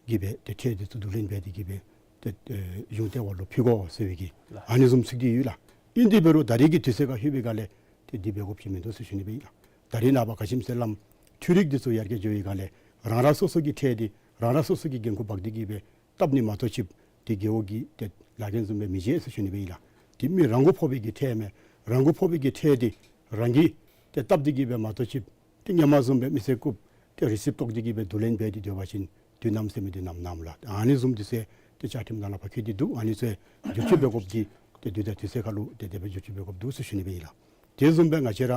གིས་སྦེ་ཏེ་ཁྲལ་འདི་ཚུ་བསྡུ་ལེན་འབད་དེ་གིས་སྦེ་ཏེ་ཨེ་གཞུང་ལྟེ་བ་ལུ་ཕུལ་དགོ་ཟེར་བའི་གི་ལགས། ཨ་ནི་བཟུམ་ཚུད་དེ་ཡོད་ལགས། ཨིན་དེ་འབད་རུང་ད་རེས་ཀྱི་དུས་ཚོད་ཁར་ལྷོད་པའི་སྒང་ལས་ཏེ་འདི་འབད་དགོཔ་ཅིག་མིན་འདུག་ཟེར་ཞུ་ནི་སྦེ་ཨིན་ལགས། ད་རེས་ནངས་པ་ག་ཅི་སྨོ་ཟེར་སླབ་མཐོ་རིས་འདི་ཚུ་ཡར་རྒྱས་འགྱོ་བའི་སྒང་ལས་རང་རང་སོ་སོ་གི་ཁྲལ་འདི་རང་རང་སོ་སོ་གི་འགན་ཁུར་འབག་སྟེ་གིས་སྦེ་བཏབ་ནི་མ་གཏོགས་ཅིག་ཏེ་རྒེད་འོག་གི་ཏེ་ལཱ་འགན་བཟུམ་སྦེ་མི་བྱེད་ཟེར་ཞུ་ནི་སྦེ་ཨིན་ལགས། ཏེ་མི་རང་མགོ་ཕོག་པའི་གི་ཁྲལ་མས། རང་མགོ་ཕོག་པའི་གི་ཁྲལ་འདི་རང་གིས་ཏེ་བཏབ་སྟེ་གིས་སྦེ་མ་གཏོགས་ཅིག་ཏེ་སྔོན་མ་བཟུམ་སྦེ་མི་སེར་རྐུབ་ཏེ་རི་སིབ་བཏོག་སྟེ་གིས་སྦེ་བསྡུ་ལེན་འབད་དེ་སྡོད་པ་ཅིན་དུས་ནམ་ཟེར་མི་འདི་ནམ་ནམ་ལགས། ཨ་ནི་བཟུམ་འདི་ཚུ་ཏེ་བཅའ་ཁྲིམས་ནང་ལུ་ཕར་བཀོད་དེ་འདུག། ཨ་ནི་ཚུ་བསྒྱུར་བཅོས་འབད་དགོཔ་འདི་ཏེ་དུས་དང་དུས་ཚོད་ཁར་ལུ་ཏེ་དེ་སྦེ་བསྒྱུར་བཅོས་འབད་དགོཔ་འདུག་ཟེར་ཞུ་ནི་སྦེ་ཨིན་ལགས། དེ་བཟུམ་སྦེ་ང་བཅས་ར་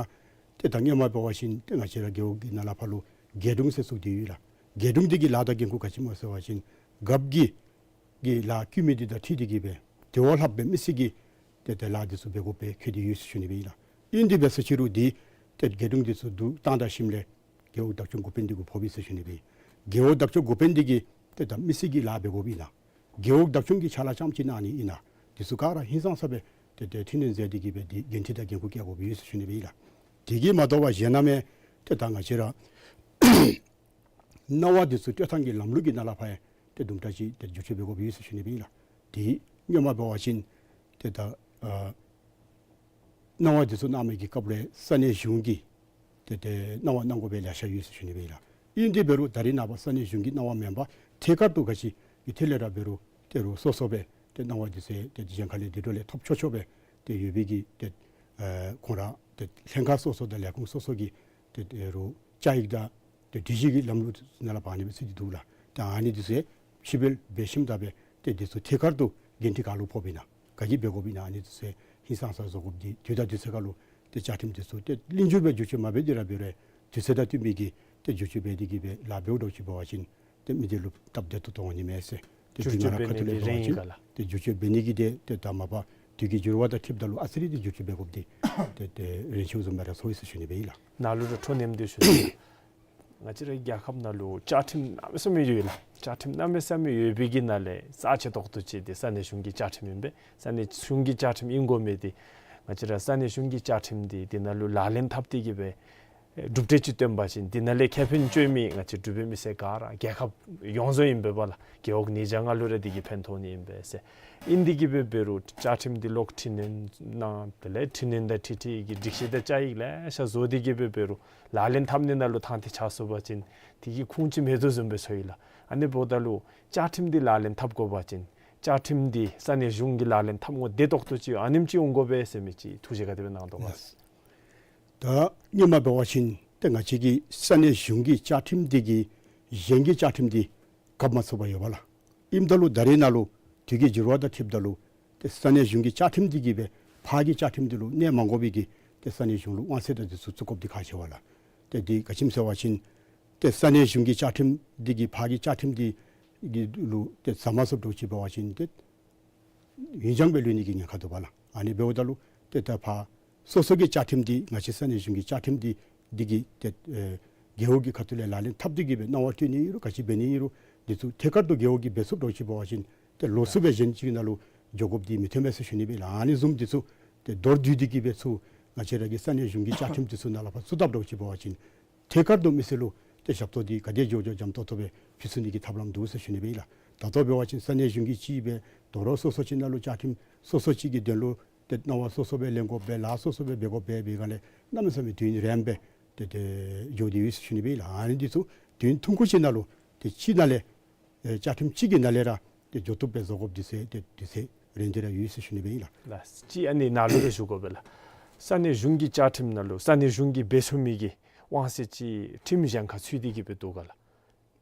ཏེ་ད་སྔོན་མ་འབད་བ་ཅིན་ཏེ་ང་བཅས་ར་རྒེད་འོག་གི་ནང་ལས་ཕར་ལུ་རྒེད་དྲུང་ཟེར་བཙུགས་ཏེ་ཡོད་ལགས། རྒེད་དྲུང་འདི་གི་ལཱ་དང་འགན་ཁུར་ག་ཅི་སྨོ་ཟེར་བ་ཅིན་རྒཔོ་གི་གི་ལཱ་བཀོད་མི་འདི་དང་འཁྲིལ་ཏེ་གིས་སྦེ་དེ་བ་ལྷགཔ་སྦེ་མི་སེར་གྱི་ཏེ་ཏེ་ལཱ་འདི་ཚུ་འབད་དགོཔ་སྦེ་བཀོད་དེ་ཡོད་ཟེར་ཞུ་ནི་སྦེ་ཨིན་ལགས། ཨིན་དེ་འབད་ས་ཅིག་རུང་འདི་ཏེ་རྒེད་དྲུང་འདི་ཚུ་བསྡུ་བཏང་ད་ཞིནམ་ལས་རྒེད་འོག་བདག་སྐྱོང་འགོ་དཔོན་འདི་གུ་ཕོག་པས་ཟེར་ཞུ་ནི་སྦེ་ཨིན། རྒེད་འོག་བདག་སྐྱོང་འགོ་དཔོན་འདི་གིས་ཏེ་ད་མི་སེར་གྱི་ལཱ་འབད་དགོཔ་ཨིན་ན། རྒེད་འོག་བདག་སྐྱོང་གི་ཕྱག་ལཱ་རྐྱངམ་ཅིག་གནང་ནི་ཨིན་ན། འདི་ཚུ་ག་ར་ཧིང་སངས་ས་སྦེ་ཏེ་ཏེ་འཕྲི་སྣོན་མཛད་དེ་གིས་སྦེ་འདི་འགན་འཁྲི་དང་འགན་ཁུར་བཀལ་དགོཔ་ཡོད་ཟེར་ཞུ་ནི་སྦེ་ཨིན་ལགས། དེ་གིས་མ་དོ་བར་གཞན་ནང་མེད་ཏེ་ད་ང་བཅས་ར་གནང་བ་འདི་ཚུ་སྤྲོད་ཐངས་ཀྱི་ལམ་ལུགས་ཀྱི་ནང་ལས་ཕར་ཡང་ཏེ་དུམ་གྲ་ཅིག་ཏེ་བསྒྱུར་བཅོས་འབད་དགོཔ་ཡོད་ཟེར་ཞུ་ནི་སྦེ་ཨིན་ལགས། ཏེ་སྔོན་མ་འབད་བ་ཅིན་ཏེ་ད་ཨ་གནང་བ་འདི་ཚུ་གནང་མི་གི་སྐབས་ལས་ས་གནས་གཞུང་གི་ཏེ་ཏེ་གནང་བ་གནང་དགོ་པའི་ལེ་ཤ་ཡོད་ཟེར་ཞུ་ནི་སྦེ་ཨིན་ལགས། ཨིན་དེ་འབད་རུང་ད་རེས་ནངས་པ་ས་གནས་གཞུང་གི་གནང་བ་མེན་པར་ཐད་ཀར་དུ་ག་ཅི་གི་ཐད་ལས་ར་འབད་རུང་ཏེ་རུང་སོ་སོ་སྦེ་ཏེ་གནང་བ་འདི་ཚུ་ཏེ་གཞན་ཁ་ལས་དེ་འགྲོ་ལས་ཐོབ་ཆོག་ཆོག་སྦེ་ཏེ་ཡོད་པའི་གི་ཏེ་ཨེ་ཁོང་ར་ཏེ་ལྷན་ཁག་སོ་སོ་དང་ལས་ཁུངས་སོ་སོ་གི་ཏེ་ཏེ་རུང་བཅའ་ཡིག་དང་ཏེ་སྒྲིག་གཞི་གི་ལམ་ལུགས་ནང་ལས་ཕར་ཨ་ནི་སྦེ་ཚུད་དེ་འདུག་ལགས། ཏེ་ཨ་ནི་འདི་ཚུ་ཕྱིར་བལྟ་འབད་ཞིནམ་ད་སྦེ་ཏེ་འདི་ཚུ་ཐད་ཀར་དུ་འགན་འཁྲི་ག་ལུ་ཕོགཔ་ཨིན་ན་ག་གིས་འབད་དགོཔ་ཨིན་ན་ཨ་ནི་འདི་ཚུ་ཧིང་སངས་ས་བཟོ་དགོཔ་འདི་དུས་དང་དུས་ཚོད་ཁར་ལུ་ཏེ་བཅའ་ཁྲིམས་འདི་ཚུ་ཏེ་ལེགས་ཤོམ་སྦེ་བསྒྱུར་བཅོས་མ་འབད་དེ་ར་འབད་རུང་དུས་ཚོད་དང་བསྟུན་པའི་གི་ཏེ་བསྒྱུར་བཅོས་འབད་དེ་གིས་སྦེ་ལཱ་འབདཝ་འདྲཝ་ཅིག་འབད་བ་ཅིན་ཏེ་མི་སྡེ་ལུ་སྟབས་བདེ་ཏོག་ཏོ་འོང་ནི་མས་ཟེར། ཏེ་བསྒྱུར་བཅོས་འབད་ནི་འདི་རན་ཡི་ག་ལགས། ཏེ་བསྒྱུར་བཅོས་འབད་ནི་གི་ཏེ་ཏེ་ད་མ་པ་དུས་ཀྱི་འགྱུར་བ་དང་འཁྲིལཝ་ད་ལུ་ཨ་ཙི་རེ་ཏེ་བསྒྱུར་བཅོས་འབད་དགོཔ་འདི་ཏེ་ཏེ་རན་ཆི་བཟུམ་སྦེ་ར་ཚོར་ཡི་ཟེར་ཞུ་ནི་སྦེ་ཨིན་ལགས། ནཱ་ལུ་ར་འཕྲོ་མཉམ་འདི་ཞུ་ནི། ང་བཅས་རའི་རྒྱལ་ཁབ་ནང་ལུ་བཅའ་ཁྲིམས་གནམ་མེད་ས་མེད་ཡོད་ལགས། བཅའ་ཁྲིམས་གནམ་མེད་ས་མེད་ཡོད་པའི་གི་ནང་ལས་རྩ་ཆེ་ཏོག་ཏོ་ཅིག་འདི་ས་གནས་གཞུང་གི་བཅའ་ཁྲིམས་ཨིན་པས། ས་གནས་གཞུང་གི་བཅའ་ཁྲིམས་ཨིན་དགོ་མི་འདི་ང་བཅས་ར་ས་གནས་གཞུང་གི་བཅའ་ཁྲིམས་འདི་འདི་ནང་ལུ་ལག་ལེན་འཐབ་སྟེ་གིས་སྦེ་གྲུབ་འབྲས་ཅིག་སྟོན་པ་ཅིན་འདི་ནང་ལས་ཁེ་ཕན་ལྕོགས་མི་ང་བཅས་འབྲུག་པའི་མི་སེར་ག་ར་རྒྱལ་ཁབ་ཡོངས་རྫོགས་ཨིན་པས་ལགས། རྒེད་འོག་ཉིས་བརྒྱ་ལྔ་ལུ་ར་འདི་གིས་ཕན་ཐོགས་ནི་ཨིན་པས་ཟེར། ཨིན་དེ་གིས་སྦེ་འབད་རུང་བཅའ་ཁྲིམས་འདི་ལོག་འཕྲི་སྣོན་གནང་། དེ་ལས་འཕྲི་སྣོན་དང་འཁྲིལ་འཁྲིལ་གྱི་སྒྲིག་གཞི་དང་བཅའ་ཡིག་ལེ་ཤ་བཟོ་སྟེ་གིས་སྦེ་འབད་རུང་ལག་ལེན་འཐབ་ནི་ནང་ལུ་ཐང་ཐིག་ཆགས་སོང་པ་ཅིན་དེ་གི་ཁུངས་ཅིག་མེད་དོ་བཟུམ་སྦེ་ཚོར་ཡི་ལགས། ཨ་ནི་འབདཝ་ད་ལུ་བཅའ་ཁྲིམས་འདི་ལག་ལེན་འཐབ་དགོ་པ་ཅིན་བཅའ་ཁྲིམས་འདི་ས་གནས་གཞུང་གིས་ལག་ལེན་འཐབ་དགོཔ་བདེ་ཏོག་ཏོ་ཅིག་ཨ་ནེམ་ཅིག་འོང་དགོ་པས་ཟེར་མི་ཅིག་ཐུགས་བཞེད་ག་དེ་སྦེ་གནང་དོ་ག། ལགས། ད་སྔོན་མ་འབད་བ་ཅིན་ཏེ་ང་བཅས་ཀྱི་ས་གནས་གཞུང་གི་བཅའ་ཁྲིམས་འདི་གིས་གཞན་གྱི་བཅའ་ཁྲིམས་འདི་གབ་མ་ཚུགས་པར་ཡོད་པ་ལགས། ཨིནམ་ད་ལུ་ད་རེས་ནང་ལུ་དུས་ཀྱི་འགྱུར་བ་དང་འཁྲིལཝ་ད་ལུ་ཏེ་ས་གནས་གཞུང་གི་བཅའ་ཁྲིམས་འདི་གིས་སྦེ་ཕར་གྱི་བཅའ་ཁྲིམས་འདི་ལུ་གནོད་མ་དགོ་པའི་གི་ཏེ་ས་གནས་གཞུང་ལུ་དབང་ཚད་དང་འདི་ཚུ་བཙུགས་དགོཔ་འདི་ཁག་ཆེ་བས་ལགས། ཏེ་འདི་ག་ཅི་སྨོ་ཟེར་བ་ཅིན་ཏེ་ས་གནས་གཞུང་གི་བཅའ་ཁྲིམས་འདི་གིས་ཕར་གྱི་བཅའ་ཁྲིམས་འདི་གི་ལུ་ཏེ་ཟ་མ་ཚུགསཔ་འདྲཝ་ཅིག་འབད་བ་ཅིན་ཏེ་ཡུན་འགྱངས་སྦེ་ལུས་ནི་གི་ཉེན་ཁ་འདུག་པ་ལགས། ཨ་ནི་འབདཝ་ད་ལུ་ཏེ་ད་ཕར་སོ་སོ་གི་བཅའ་ཁྲིམས་འདི་ང་བཅས་ས་གནས་གཞུང་གི་བཅའ་ཁྲིམས་འདི་འདི་གིས་ཏེ་ཨེ་རྒེད་འོག་གི་ཁ་ཐུག་ལས་ལག་ལེན་འཐབ་སྟེ་གིས་སྦེ་གནང་བ་སྤྲོད་ནི་ཨིན་རུང་ག་ཅི་འབད་ནི་ཨིན་རུང་འདི་ཚུ་ཐད་ཀར་དུ་རྒེད་འོག་གིས་འབད་ཚུགསཔ་འདྲཝ་ཅིག་འབད་བ་ཅིན་ཏེ་ལོགས་སུ་སྦེ་གཞན་ཅིག་གི་ནང་ལུ་འགྱོ་དགོཔ་འདི་མི་འཐོན་པས་ཟེར་ཞུ་ནི་སྦེ་ལགས། ཨ་ནི་བཟུམ་འདི་ཚུ་ཏེ་མདོར་བསྡུས་ཏེ་གིས་སྦེ་ཚུར་ང་བཅས་ར་གི་ས་གནས་གཞུང་གི་བཅའ་ཁྲིམས་འདི་ཚུ་ནང་ལས་ཕར་བཙུགས་དཔ་འདྲཝ་ཅིག་འབད་བ་ཅིན་ཐད་ཀར་དུ་མི་སེར་ལུ་ཏེ་ཞབས་ཏོག་འདི་ག་དེ་མགྱོགས་མགྱོགས་འཇམ་ཏོག་ཏོ་སྦེ་ཕུལ་ཚུགས་ནི་གི་ཐབས་ལམ་འདུག་ཟེར་ཞུ་ནི་སྦེ་ཨིན་ལགས། ད་ལྟོ་འབད་བ་ཅིན་ས་གནས་གཞུང་གིས་ཅིག་སྦེ་དོ་རུང་སོ་སོ་ཅིག་ནང་ལུ་བཅའ་ཁྲིམས་སོ་སོ་ཅིག་གི་དོན་ལུ་ཏེ་གནང་བ་སོ་སོ་སྦེ་ལེན་དགོཔ་སྦེ་ལཱ་སོ་སོ་སྦེ་འབད་དགོཔ་སྦེ་འབད་བའི་སྒང་ལས་གནམ་མེད་ས་མེད་དུས་ཡུན་རིངམོ་སྦེ་ཏེ་ཏེ་འགྱོ་སྟེ་ཡོད་ཟེར་ཞུ་ནི་སྦེ་ཨིན་ལགས། ཨ་ནི་འདི་ཚུ་དུས་ཡུན་ཐུང་ཀུ་ཅིག་ནང་ལུ་ཏེ་ཅིག་ནང་ལས་ཨེ་བཅའ་ཁྲིམས་གཅིག་གི་ནང་ལས་ར་ཏེ་འགྱོ་བཏུབ་སྦེ་བཟོ་དགོཔ་འདི་ཚུ་ཏེ་འདི་ཚུ་རན་ཏེ་ར་ཡོད་ཟེར་ཞུ་ནི་སྦེ་ཨིན་ལགས། ལགས། ཅིག་ཨ་ནི་ནཱ་ལུ་ར་ཞུ་དགོ་པས་ལགས། ས་གནས་གཞུང་གི་བཅའ་ཁྲིམས་ནང་ལུ་ས་གནས་གཞུང་གིས་འབད་ཚུགས་མི་གི་དབང་ཚད་ཅིག་ཁྲིམས་གཞན་ཁར་ཚུད་དེ་གིས་སྦེ་འདུག་ག་ལགས།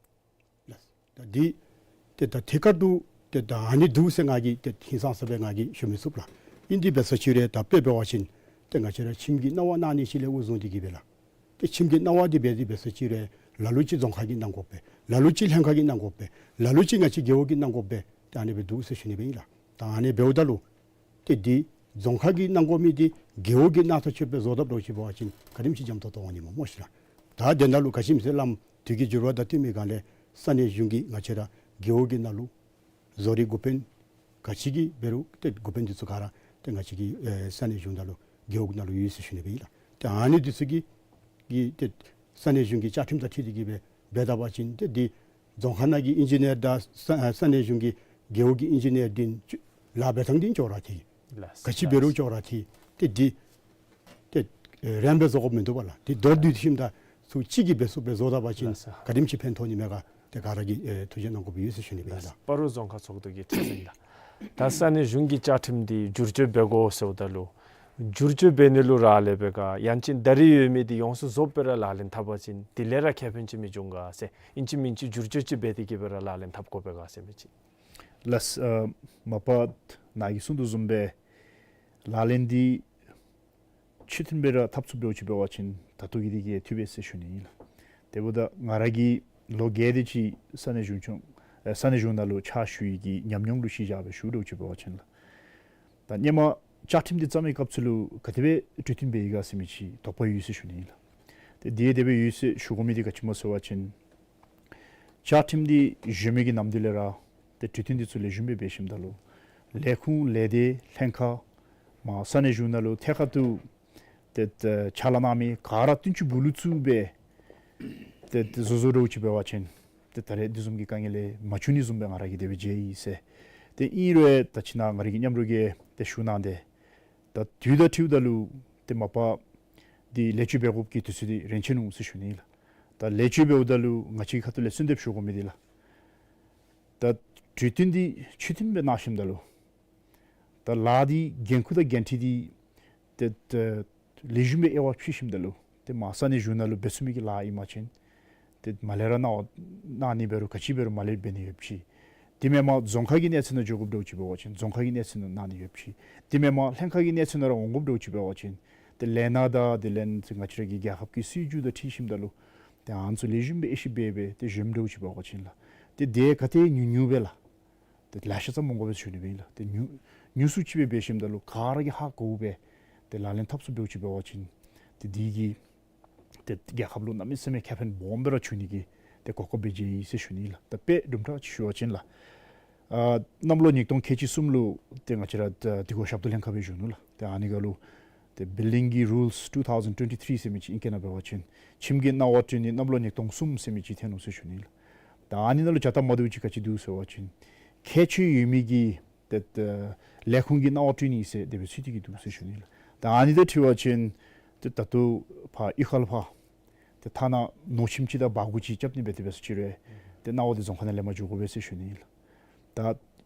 ལགས། ད་འདི་ཏེ་ད་ཐད་ཀར་དུ་ཏེ་ད་ཨ་ནི་འདུག་ཟེར་ང་གིས་ཏེ་ཧིང་སངས་ས་སྦེ་ང་གིས་ཞུ་མི་ཚུགས་ལགས། ཨིན་དེ་འབད་ས་ཅིག་རུང་ད་དཔེ་འབད་བ་ཅིན་ཏེ་ང་བཅས་ར་ཁྱིམ་གྱི་གནང་བ་གནང་ནི་ཅིག་ལས་འགོ་བཟུང་སྟེ་གིས་སྦེ་ལགས། ཏེ་ཁྱིམ་གྱི་གནང་བ་འདི་འབད་དེ་འབད་ས་ཅིག་རུང་ལ་ལུ་ཅིག་རྫོང་ཁག་གིས་གནང་དགོ་པས། ལ་ལུ་ཅིག་ལྷན་ཁག་གིས་གནང་དགོ་པས། ལ་ལུ་ཅིག་ང་བཅས་རྒེད་འོག་གིས་གནང་དགོ་པས། ཏེ་ཨ་ནི་སྦེ་འདུག་ཟེར་ཞུ་ནི་སྦེ་ཨིན་ལགས། ད་ཨ་ནི་འབདཝ་ད་ལུ་ཏེ་འདི་རྫོང་ཁག་གིས་གནང་དགོ་མི་འདི་རྒེད་འོག་གིས་གནང་ཐག་ཆོད་སྦེ་བཟོ་དཔ་འདྲཝ་ཅིག་འབད་བ་ཅིན་ག་དེམ་ཅིག་འཇམ་ཏོང་ཏོ་འོང་ནི་སྨོ་མོ་ཤིག་ལགས། ད་དེ་ནང་ལུ་ག་ཅི་སྨོ་ཟེར་བ་ཅིན་དུས་ཀྱི་འགྱུར་བ་དང་བསྟུན་མི་སྒང་ལས་ས་གནས་གཞུང་གིས་ང་བཅས་ར་རྒེད་འོག་གི་ནང་ལུ་བཟོ་རིག་འགོ་དཔོན་ག་ཅི་གི་འབད་རུང་ཏེ་འགོ་དཔོན་འདི་ཚུ་ག་ར་ཏེ་ང་བཅས་ཀྱི་ཨེ་ས་གནས་གཞུང་ནང་ལུ་རྒེད་འོག་ནང་ལུ་ཡོད་ཟེར་ཞུ་ནི་སྦེ་ཨིན་ལགས། ཏེ་ཨ་ནི་འདི་ཚུ་གིས་གིས་ཏེ་ས་གནས་གཞུང་གི་བཅའ་ཁྲིམས་དང་འཁྲིལ་ཏེ་གིས་འབད་འབད་ད་པ་ཅིན་ཏེ་འདི་རྫོང་ཁག་ནང་གི་ཨིན་ཇི་ནིར་དང་ས་ཨ་ས་གནས་གཞུང་གི་རྒེད་འོག་གི་ཨིན་ཇི་ནིར་འདི་ལཱ་འབད་ཐངས་འདི་ཅོག་ར་འཐད། ལགས། ག་ཅི་འབད་རུང་ཅོག་ར་འཐད། ཏེ་འདི་ཏེ་ཨེ་རང་འབད་བཟོ་དགོཔ་མིན་འདུག་པ་ལགས། ཏེ་མདོར་བསྡུས་ཞིནམ་ད་ཚུ་གཅིག་གིས་འབད་ཚུགསཔ་སྦེ་བཟོ་ད་པ་ཅིན་ལགས་སོ། ག་དེམ་ཅིག་ཕན་ཐོགས་ནི་མས་ག། ཏེ་ག་ར་གིས་ཨེ་ཐུགས་རྗེ་གནང་དགོཔ་ཡོད་ཟེར་ཞུ་ནི་སྦེ་ཨིན་ལགས། སྤ་རོ་རྫོང་ཁག་ཚོགས་འདུ་གི་ཁྲི་འཛིན་ལགས། ད་ས་གནས་གཞུང་གི་བཅའ་ཁྲིམས་འདི་བསྒྱུར་བཅོས་འབད་དགོ་ཟེརཝ་ད་ལུ་བསྒྱུར་བཅོས་འབད་ནི་ལུ་རག་ལས་པས་ག། ཡང་ཅིན་ད་རེས་ཡོད་མི་འདི་ཡོངས་སུ་རྫོགསཔ་སྦེ་ར་ལག་ལེན་འཐབ་པ་ཅིན་དེ་ལས་ར་ཁེ་ཕན་ཅིག་མི་འབྱུང་ག་ཟེར། ཨིན་ཅི་མིན་ཅི་བསྒྱུར་བཅོས་ཅིག་འབད་དེ་གིས་སྦེ་ར་ལག་ལེན་འཐབ་དགོ་པས་ག་ཟེར་མི་ཅིག། ལགས། ཨ་མ་པ་ནཱ་གིས་གསུངས་དོ་བཟུམ་སྦེ་ལག་ལེན་འདི་ཆོས་མཐུན་སྦེ་ར་འཐབ་ཚུགསཔ་འདྲཝ་ཅིག་འབད་བ་ཅིན་ད་ལྟོ་གི་འདི་གིས་འཐུས་པས་ཟེར་ཞུ་ནི་ཨིན་ལགས། དེ་འབདཝ་ད་ང་ར་གིས་ལོ་བརྒྱད་དེ་ཅིག་ས་གནས་གཞུང་ཆུང་ཨེ་ས་གནས་གཞུང་ནང་ལུ་ཕྱག་ཞུ་ཡི་གི་ཉམས་མྱོང་ལུ་གཞི་བཞག་སྦེ་ཞུཝ་འདྲཝ་ཅིག་འབད་བ་ཅིན་ལགས། ད་སྔོན་མ་བཅའ་ཁྲིམས་འདི་བརྩམ་པའི་སྐབས་སུ་ལུ་ག་དེ་སྦེ་གྲོས་བསྟུན་འབད་ཡི་ག་ཟེར་མི་ཅིག་དོགས་པ་ཡོད་ཟེར་ཞུ་ནི་ཨིན་ལགས། ཏེ་འདི་དེ་སྦེ་ཡོད་ཟེར་ཞུ་དགོ་མི་འདི་ག་ཅི་སྨོ་ཟེར་བ་ཅིན་བཅའ་ཁྲིམས་འདི་གཞོན་མི་གི་ནམ་དུས་ལས་ར་ཏེ་གྲོས་བསྟུན་འདི་ཚུ་ལེགས་ཤོམ་སྦེ་འབད་ཞིནམ་ད་ལུ་ལས་ཁུངས་ལས་སྡེ་ལྷན་ཁག་མ་ས་གནས་གཞུང་ནང་ལུ་ཐད་ཀར་དུ་ཏེ་ཏེ་ཕྱག་ལཱ་གནང་མི་ག་ར་བསྟུན་ཅིག་སྦུག་ལུ་བཙུགས་སྦེ་ཏེ་ཏེ་བཟོ་བཟོཝ་འདྲཝ་ཅིག་འབད་བ་ཅིན་ཏེ་ད་རེས་འདི་བཟུམ་གྱི་དཀའ་ངལ་ལས་མ་བྱུང་ནི་བཟུམ་སྦེ་ང་ར་གིས་དེ་སྦེ་མཇལ་ཡི་ཟེར། ཏེ་ཨིན་རུང་ད་ཅི་ནཱ་ང་ར་གི་མཉམ་རོགས་ཀྱིས་ཏེ་ཞུ་གནང་སྟེ་ད་དུས་དང་འཁྲིལཝ་ད་ལུ་ཏེ་མ་པ་འདི་ལེགས་བཅོས་འབད་དགོཔ་གི་དུས་ཚོད་འདི་རན་ཆི་ནུག་ཟེར་ཞུ་ནི་ལགས། ད་ལེགས་བཅོས་འབདཝ་ད་ལུ་ང་བཅས་ཁ་ཐུག་ལས་གསོལ་འདེབས་ཞུ་དགོ་མི་འདི་ལགས། ད་གྲོས་བསྟུན་འདི་ཆོས་མཐུན་སྦེ་གནང་ཞིནམ་ད་ལུ་ད་ལཱ་འདི་འགན་ཁུར་དང་འགན་འཁྲི་འདི་ཏེ་ཏེ་ལེགས་ཤོམ་སྦེ་དབྱེ་བ་ཕྱེ་ཞིནམ་ད་ལུ་ཏེ་མ་ས་གནས་གཞུང་ནང་ལུ་འབད་ཚུགས་མི་གི་ལཱ་ཨིན་པ་ཅིན་ཏེ་མར་ལས་ར་གནང་བ་གནང་ནི་འབད་རུང་ག་ཅི་འབད་རུང་མར་ལས་འབད་ནི་ཡོདཔ་ཅིག། དེ་མེན་པར་རྫོང་ཁག་གི་གནས་ཚད་ནང་འགྱོ་དགོཔ་འདྲཝ་ཅིག་འབད་བ་ཅིན་རྫོང་ཁག་གི་གནས་ཚད་ནང་གནང་ནི་ཡོདཔ་ཅིག། དེ་མེན་པར་ལྷན་ཁག་གི་གནས་ཚད་ནང་ར་འོང་དགོཔ་འདྲཝ་ཅིག་འབད་བ་ཅིན་ཏེ་ལས་སྣ་དང་དེ་ལས་ང་བཅས་ར་གི་རྒྱལ་ཁབ་ཀྱི་སྲིད་བྱུས་དང་འཁྲིལ་ཞིནམ་ད་ལུ་ཏེ་ཨ་ནི་ཚུ་ལེགས་ཤོམ་སྦེ་དབྱེ་ཞིབ་འབད་སྦེ་ཏེ་གཞོནམ་འདྲཝ་ཅིག་འབད་བ་ཅིན་ལགས། ཏེ་དེ་ག་དེ་ཉུང་ཉུང་སྦེ་ལགས། ཏེ་ལེ་ཤ་ཙམ་འོང་དགོ་པས་ཟེར་ཞུ་ནི་སྦེ་ཨིན་ལགས། ཏེ་ཉུང་ཉུང་སུ་ཅིག་སྦེ་འབད་ཞིནམ་ད་ལུ་ག་ར་གིས་ཧ་གོཝ་སྦེ་ཏེ་ལག་ལེན་འཐབ་ཚུགསཔ་འདྲཝ་ཅིག་འབད་བ་ཅིན་ཏེ་འདི་གིས་ཏེ་རྒྱལ་ཁབ་ལུ་གནམ་མེད་ས་མེད་ཁེ་ཕན་སྦོམ་སྦེ་ར་འབྱུང་ནི་གི་ཏེ་གོ་སྐབས་སྦེ་མཇལ་ཡི་ཟེར་ཞུ་ནི་ལགས། ད་དཔེ་དུམ་གྲ་ཅིག་ཞུ་བ་ཅིན་ལགས། ཨ་གནམ་ལོ་ཉིས་སྟོང་ཁལ་གཅིག་གསུམ་ལུ་ཏེ་ང་བཅས་ར་ད་དུས་འཁོར་ཞབས་ཏོག་ལྷན་ཁག་སྦེ་བཞུགས་ནུག་ལགས། ཏེ་ཨ་ནི་སྒང་ལུ་ཏེ་Building Rules two thousand twenty-three ཟེར་མི་ཅིག་ཨིང་སྐད་ནང་འབད་བ་ཅིན་ཁྱིམ་གྱི་གནང་བ་སྤྲོད་ནི་གནམ་ལོ་ཉིས་སྟོང་གསུམ་ཟེར་མི་ཅིག་ཐོན་ནུག་ཟེར་ཞུ་ནི་ལགས། ད་ཨ་ནི་ནང་ལུ་བྱ་སྟབས་མ་བདེཝ་ཅིག་ག་ཅི་འདུག་ཟེར་བ་ཅིན་ཁྱད་ཆོས་ཡོད་མི་གི་ཏེ་ཏེ་ལས་ཁུངས་ཀྱི་གནང་བ་སྤྲོད་ནི་ཟེར་དེ་སྦེ་ཚུད་དེ་གི་འདུག་ཟེར་ཞུ་ནི་ལགས། ད་ཨ་ནི་དང་འཁྲིལ་བ་ཅིན་ཏེ་ད་ལྟོ་ཕར་གཡུས་ཁ་ལུ་ཕར་ཏེ་ཐ་ན་ནོར་ཁྱིམ་ཅིག་དང་སྦ་སྒོར་ཅིག་རྐྱབ་ནི་འབད་དེ་འབད་ས་ཅིག་རུང་ཏེ་གནང་བ་འདི་རྫོང་ཁག་ནང་ལེན་པར་འགྱོ་དགོ་པས་ཟེར་ཞུ་ནི་ལགས། ད་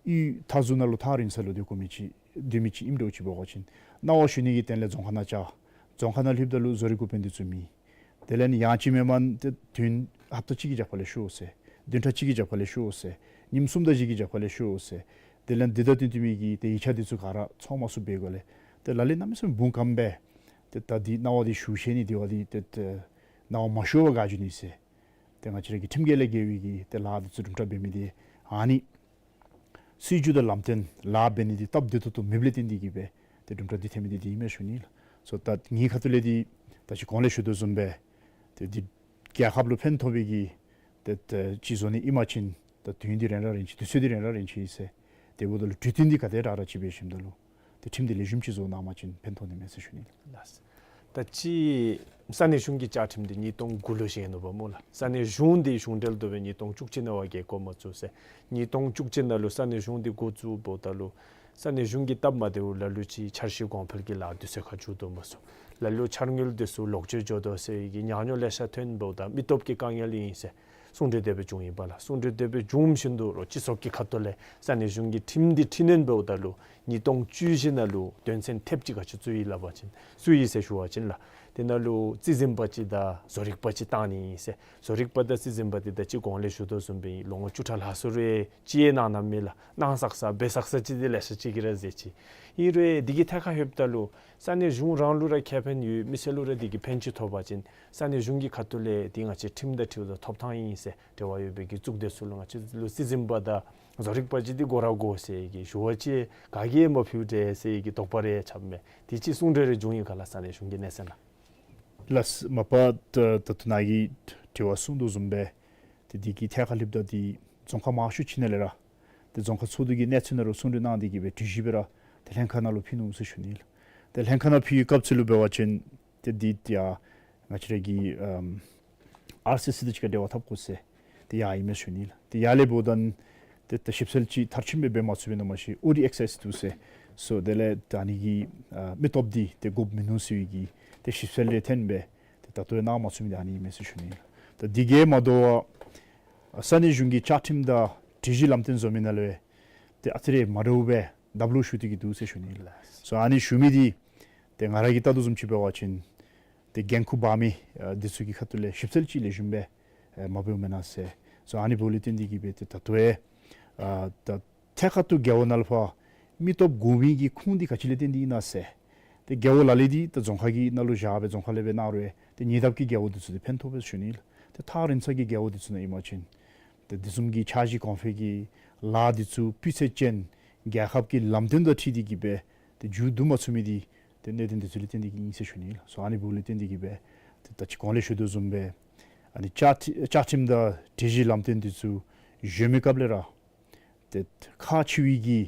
གཡུས་མཐའ་ཟུར་ནང་ལུ་ཐག་རིང་ས་ལུ་སྡོད་དགོ་མི་ཅིག་སྡོད་མི་ཅིག་ཨིནམ་འདྲཝ་ཅིག་འབད་བ་ཅིན་གནང་བ་ཞུ་ནི་གི་དོན་ལས་རྫོང་ཁག་ནང་བཅར། རྫོང་ཁག་ནང་ལྷོདཔ་ད་ལུ་བཟོ་རིག་འགོ་དཔོན་འདི་ཚུ་མེད། དེ་ལས་ཡང་ཅིན་མེན་པར་ཏེ་དུས་ཡུན་ཧབ་ཏ་གཅིག་གི་རྒྱབ་ཁ་ལས་ཤོག་ཟེར། བདུན་ཕྲག་གཅིག་གི་རྒྱབ་ཁ་ལས་ཤོག་ཟེར། ཉིནམ་གསུམ་དང་བཞི་གི་རྒྱབ་ཁ་ལས་ཤོག་ཟེར། དེ་ལས་འདི་དང་བསྟུན་བསྟུན་མི་གི་ཏེ་ཡིག་ཆ་འདི་ཚུ་ག་ར་ཚོགས་མ་ཚུགས་པའི་སྒང་ལས་ཏེ་ལ་ལུ་གནམ་མེད་ས་མེད་འབུངས་སྐམ་སྦེ་ཏེ་ད་འདི་གནང་བ་འདི་ཞུ་ཤེས་ནི་འདི་བ་འདི་ཏེ་ཏེ་གནང་བ་མ་ཞུ་བར་བཀག་འགྱོ་ནི་ཟེར། ཏེ་ང་བཅས་ར་གི་ཁྲིམས་འགལ་ལས་འགལ་བའི་གི་ཏེ་ལཱ་འདི་ཚུ་དུམ་གྲ་འབད་མི་འདི་ཨ་ནི་སྲིད་བྱུས་དང་ལམ་སྟོན་ལཱ་འབད་ནི་འདི་སྟབས་བདེ་ཏོག་ཏོ་མེདཔ་ལས་བརྟེན་ཏེ་གིས་སྦེ་ཏེ་དུམ་གྲ་འདི་ཐོན་མི་འདི་འདི་ཨིན་མས་ཞུ་ནི་ལགས། སོ་ད་ངེའི་ཁ་ཐུག་ལས་འདི་ད་ཅི་གོང་ལས་ཞུ་དོ་བཟུམ་སྦེ་ཏེ་འདི་རྒྱལ་ཁབ་ལུ་ཕན་ཐོགས་པའི་གི་ཏེ་ཏེ་ཅིག་བཟོ་ནི་ཨིན་པ་ཅིན་ད་དུས་ཡུན་འདི་རན་ར་རན་ཅི། དུས་ཚོད་འདི་རན་ར་རན་ཅི་ཟེར། དེ་འབདཝ་ད་ལུ་གྲོས་བསྟུན་འདི་ག་དེ་དྲག་དྲག་ཅིག་འབད་ཞིནམ་ད་ལུ་ཏེ་ཁྲིམས་འདི་ལེགས་ཤོམ་ཅིག་བཟོ་གནང་པ་ཅིན་ཕན་ཐོགས་ནི་མས་ཟེར་ཞུ་ནི་ལགས། ད་ཅི་ས་གནས་གཞུང་གི་བཅའ་ཁྲིམས་འདི་ཉིས་སྟོང་དགུ་ལུ་བཞེངས་ནུག་པ་སྨོ་ལགས། ས་གནས་གཞུང་འདི་གཞུང་འབྲེལ་དུ་སྦེ་ཉིས་སྟོང་བཅུ་གཅིག་ནང་བ་རྒྱལ་བསྐོར་མ་ཚུགས་ཟེར། ཉིས་སྟོང་བཅུ་གཅིག་ནང་ལུ་ས་གནས་གཞུང་འདི་འགོ་བཙུགསཔ་ད་ལུ་ས་གནས་གཞུང་གི་སྟབས་མ་བདེཝ་ལ་ལུ་ཅིག་འཆར་གཞི་གོང་འཕེལ་གྱི་ལཱ་དུས་ཚོད་ཁར་མཇུག་བསྡུ་མ་ཚུགས། ལ་ལུ་འཆར་དངུལ་འདི་ཚུ་ལོག་སྤྱོད་འགྱོ་དོ་ཟེར་བའི་གི་ཉག་ཉོག་ལེ་ཤ་ཐོན་འབདཝ་ད་མི་སྟོབས་ཀྱི་དཀའ་ངལ་ཨིན་ཟེར་གསུང་གྲོས་དེ་སྦེ་བྱུང་ཡི་པ་ལགས། གསུང་གྲོས་དེ་སྦེ་བྱུང་བཞིན་དུ་རོགས་སྤྱི་ཚོགས་ཀྱི་ཁ་ཐུག་ལས་ས་གནས་གཞུང་གི་ཁྲིམས་འདི་འཕྲི་སྣོན་འབདཝ་ད་ལུ་ཉིས་སྟོང་བཅུ་བཞི་ནང་ལུ་དོན་ཚན་ཐེབས་གཅིག་ག་ཅི་བཙུགས་ཡི་སླབ་པ་ཅིན་བཙུགས་ཡི་ཟེར་ཞུ་བ་ཅིན་ལགས། དེ་ནང་ལུ་རྩིས་འཛིན་པ་ཅིག་དང་བཟོ་རིག་པ་ཅིག་བཏང་ནི་ཨིན་ཟེར། བཟོ་རིག་པ་དང་རྩིས་འཛིན་པ་འདི་ད་ཅི་གོང་ལས་ཞུ་དོ་བཟུམ་སྦེ་ལོ་ངོ་བཅུ་ཕྲག་ལྷག་སོང་རུང་ཅི་ཡང་གནང་གནངམ་མེད་ལགས། གནང་བསགས་ས་འབད་བསགས་ས་ཅིག་འདི་ལེ་ཤ་ཅིག་གིས་ར་མཛད་ཅི། ཨིན་རུང་འདི་གི་ཐད་ཁར་ལྷོདཔ་ད་ལུ་ས་གནས་གཞུང་རང་ལུ་ར་ཁེ་ཕན་ཡོད། མི་སེར་ལུ་ར་འདི་གིས་ཕན་ཅིག་ཐོགས་པ་ཅིན་ས་གནས་གཞུང་གི་ཁ་ཐུག་ལས་འདི་ང་བཅས་ཁྲིམས་དང་འཁྲིལཝ་ད་ཐོབ་ཐང་ཨིན་ཟེར་འབྲེལ་བ་ཡོད་པའི་གི་གཙུག་སྡེ་ཚུ་ལུ་ང་བཅས་ལུ་རྩིས་འཛིན་པ་དང་བཟོ་རིག་པ་ཅིག་འདི་དགོ་ར་དགོ་ཟེར་གྱི་ཞུ་བ་ཅིན་ག་གིས་ཡང་མ་ཕུལ་དེས་ཟེར་གྱི་དོགས་པ་རེ་ཡང་རྐྱབ་མས། དེ་ཅིག་གསུང་གྲོས་རེ་བྱུང་ཡི་ག་ལགས། ས་གནས་གཞུང་གི་གནས་ཚད་ནང་། ལགས། མ་པ་ད་ད་ལྟོ་ནཱ་གིས་དྲི་བ་གསུངས་དོ་བཟུམ་སྦེ་ཏེ་འདི་གི་ཐད་ཁར་ལྷོདཔ་ད་འདི་རྫོང་ཁག་མང་ཤོས་ཅིག་ནང་ལས་ར་ཏེ་རྫོང་ཁག་ཚོགས་འདུ་གི་གནས་ཚུལ་ནང་ལུ་གསུང་གྲོས་གནང་སྟེ་གི་སྦེ་གྲོས་གཞི་སྦེ་ར་ཏེ་ལྷན་ཁག་ནང་ལུ་ཕུལ་ནུག་ཟེར་ཞུ་ནི་ལགས། ཏེ་ལྷན་ཁག་ནང་ཕུལ་བའི་སྐབས་སུ་ལུ་འབད་བ་ཅིན་ཏེ་འདི་ཏེ་ཡ་ང་བཅས་ར་གི་ཨམ་ཨར་སི་སི་དང་གཅིག་ཁར་འབྲེལ་བ་འཐབ་དགོ་ཟེར་ཏེ་ཡ་ཨིན་མས་ཞུ་ནི་ལགས། ཏེ་ཡར་ལས་འབདཝ་ད་ཏེ་ད་ཞིབ་འཚོལ་ཅིག་མཐར་ཕྱིནམ་སྦེ་འབད་མ་ཚུགས་པས་ན་མ་ཤེས། ཨོ་ཌི་ཨེག་སེས་འདུག་ཟེར་སོ་དེ་ལས་ད་ཨ་ནི་གི་ཨ་མི་སྟོབས་འདི་ཏེ་དགོཔ་མིན་ནུག་ཟེར་བའི་གི་ཏེ་ཞིབ་འཚོལ་ལས་བརྟེན་སྦེ་ཏེ་ད་ལྟོ་ཡང་གནང་མ་ཚུགས་མི་འདི་ཨ་ནི་ཨིན་མས་ཟེར་ཞུ་ནི་ལགས། ད་འདི་གིས་མ་དོ་བར་ས་གནས་གཞུང་གི་བཅའ་ཁྲིམས་དང་སྒྲིག་གཞི་ལམ་སྟོན་བཟོ་མི་ནང་ལུ་ཏེ་ཨ་ཙི་རེ་མ་འདྲཝ་སྦེ་ལྡབ་ལོག་ཞུ་སྟེ་གི་འདུག་ཟེར་ཞུ་ནི་ལགས། སོ་ཨ་ནི་ཞུ་མི་འདི་ཏེ་ང་ར་གིས་བལྟ་དོ་བཟུམ་ཅིག་འབད་བ་ཅིན་ཏེ་འགན་ཁུར་འབག་མི་ཨ་འདི་ཚུ་གི་ཁ་ཐུག་ལས་ཞིབ་འཚོལ་ཅིག་ལེགས་ཤོམ་སྦེ་ཨེ་མ་འབདཝ་མེན་ན་ཟེར། སོ་ཨ་ནི་འབདཝ་ལས་བརྟེན་ཏེ་གི་སྦེ་ཏེ་ད་ལྟོ་ཡང་ཨ་ད་ཐད་ཀར་དུ་རྒེད་འོག་ནང་ལུ་ཕར་མི་སྟོབས་དགོ་མི་གི་ཁུངས་འདི་ག་ཅི་ལས་བརྟེན་ཏེ་ཨིན་ན་ཟེར། ཏེ་རྒེད་འོག་ལ་ལུ་འདི་ད་རྫོང་ཁག་གི་ནང་ལུ་བཞག་སྦེ་རྫོང་ཁག་ལས་སྦེ་གནང་རུང་ཏེ་ཉེ་འདབས་ཀྱི་རྒེད་འོག་འདི་ཚུ་འདི་ཕན་ཐོགས་པས་ཞུ་ནི་ལགས། ཏེ་ཐག་རིང་ས་གི་རྒེད་འོག་འདི་ཚུ་ནང་ཨིན་པ་ཅིན་ཏེ་འདི་བཟུམ་གྱི་འཆར་གཞི་གོང་འཕེལ་གྱི་ལཱ་འདི་ཚུ་སྤུས་ཚད་ཅན་རྒྱལ་ཁབ་ཀྱི་ལམ་སྟོན་དང་འཁྲིལ་ཏེ་གི་སྦེ་ཏེ་མཇུག་བསྡུ་མ་ཚུགས་མི་འདི་ཏེ་གནད་དོན་འདི་ཚུ་ལས་བརྟེན་ཏེ་གི་ཨིན་ཟེར་ཞུ་ནི་ལགས། སོ་ཨ་ནི་འབདཝ་ལས་བརྟེན་ཏེ་གི་སྦེ་ཏེ་ད་ཅི་གོང་ལས་ཞུ་དོ་བཟུམ་སྦེ་ཨ་ནི་བཅའ་ཁྲི་བཅའ་ཁྲིམས་དང་སྒྲིག་གཞི་ལམ་སྟོན་འདི་ཚུ་གཞོན་མི་སྐབས་ལས་ར་ཏེ་ཁག་ཆེ་བའི་གི་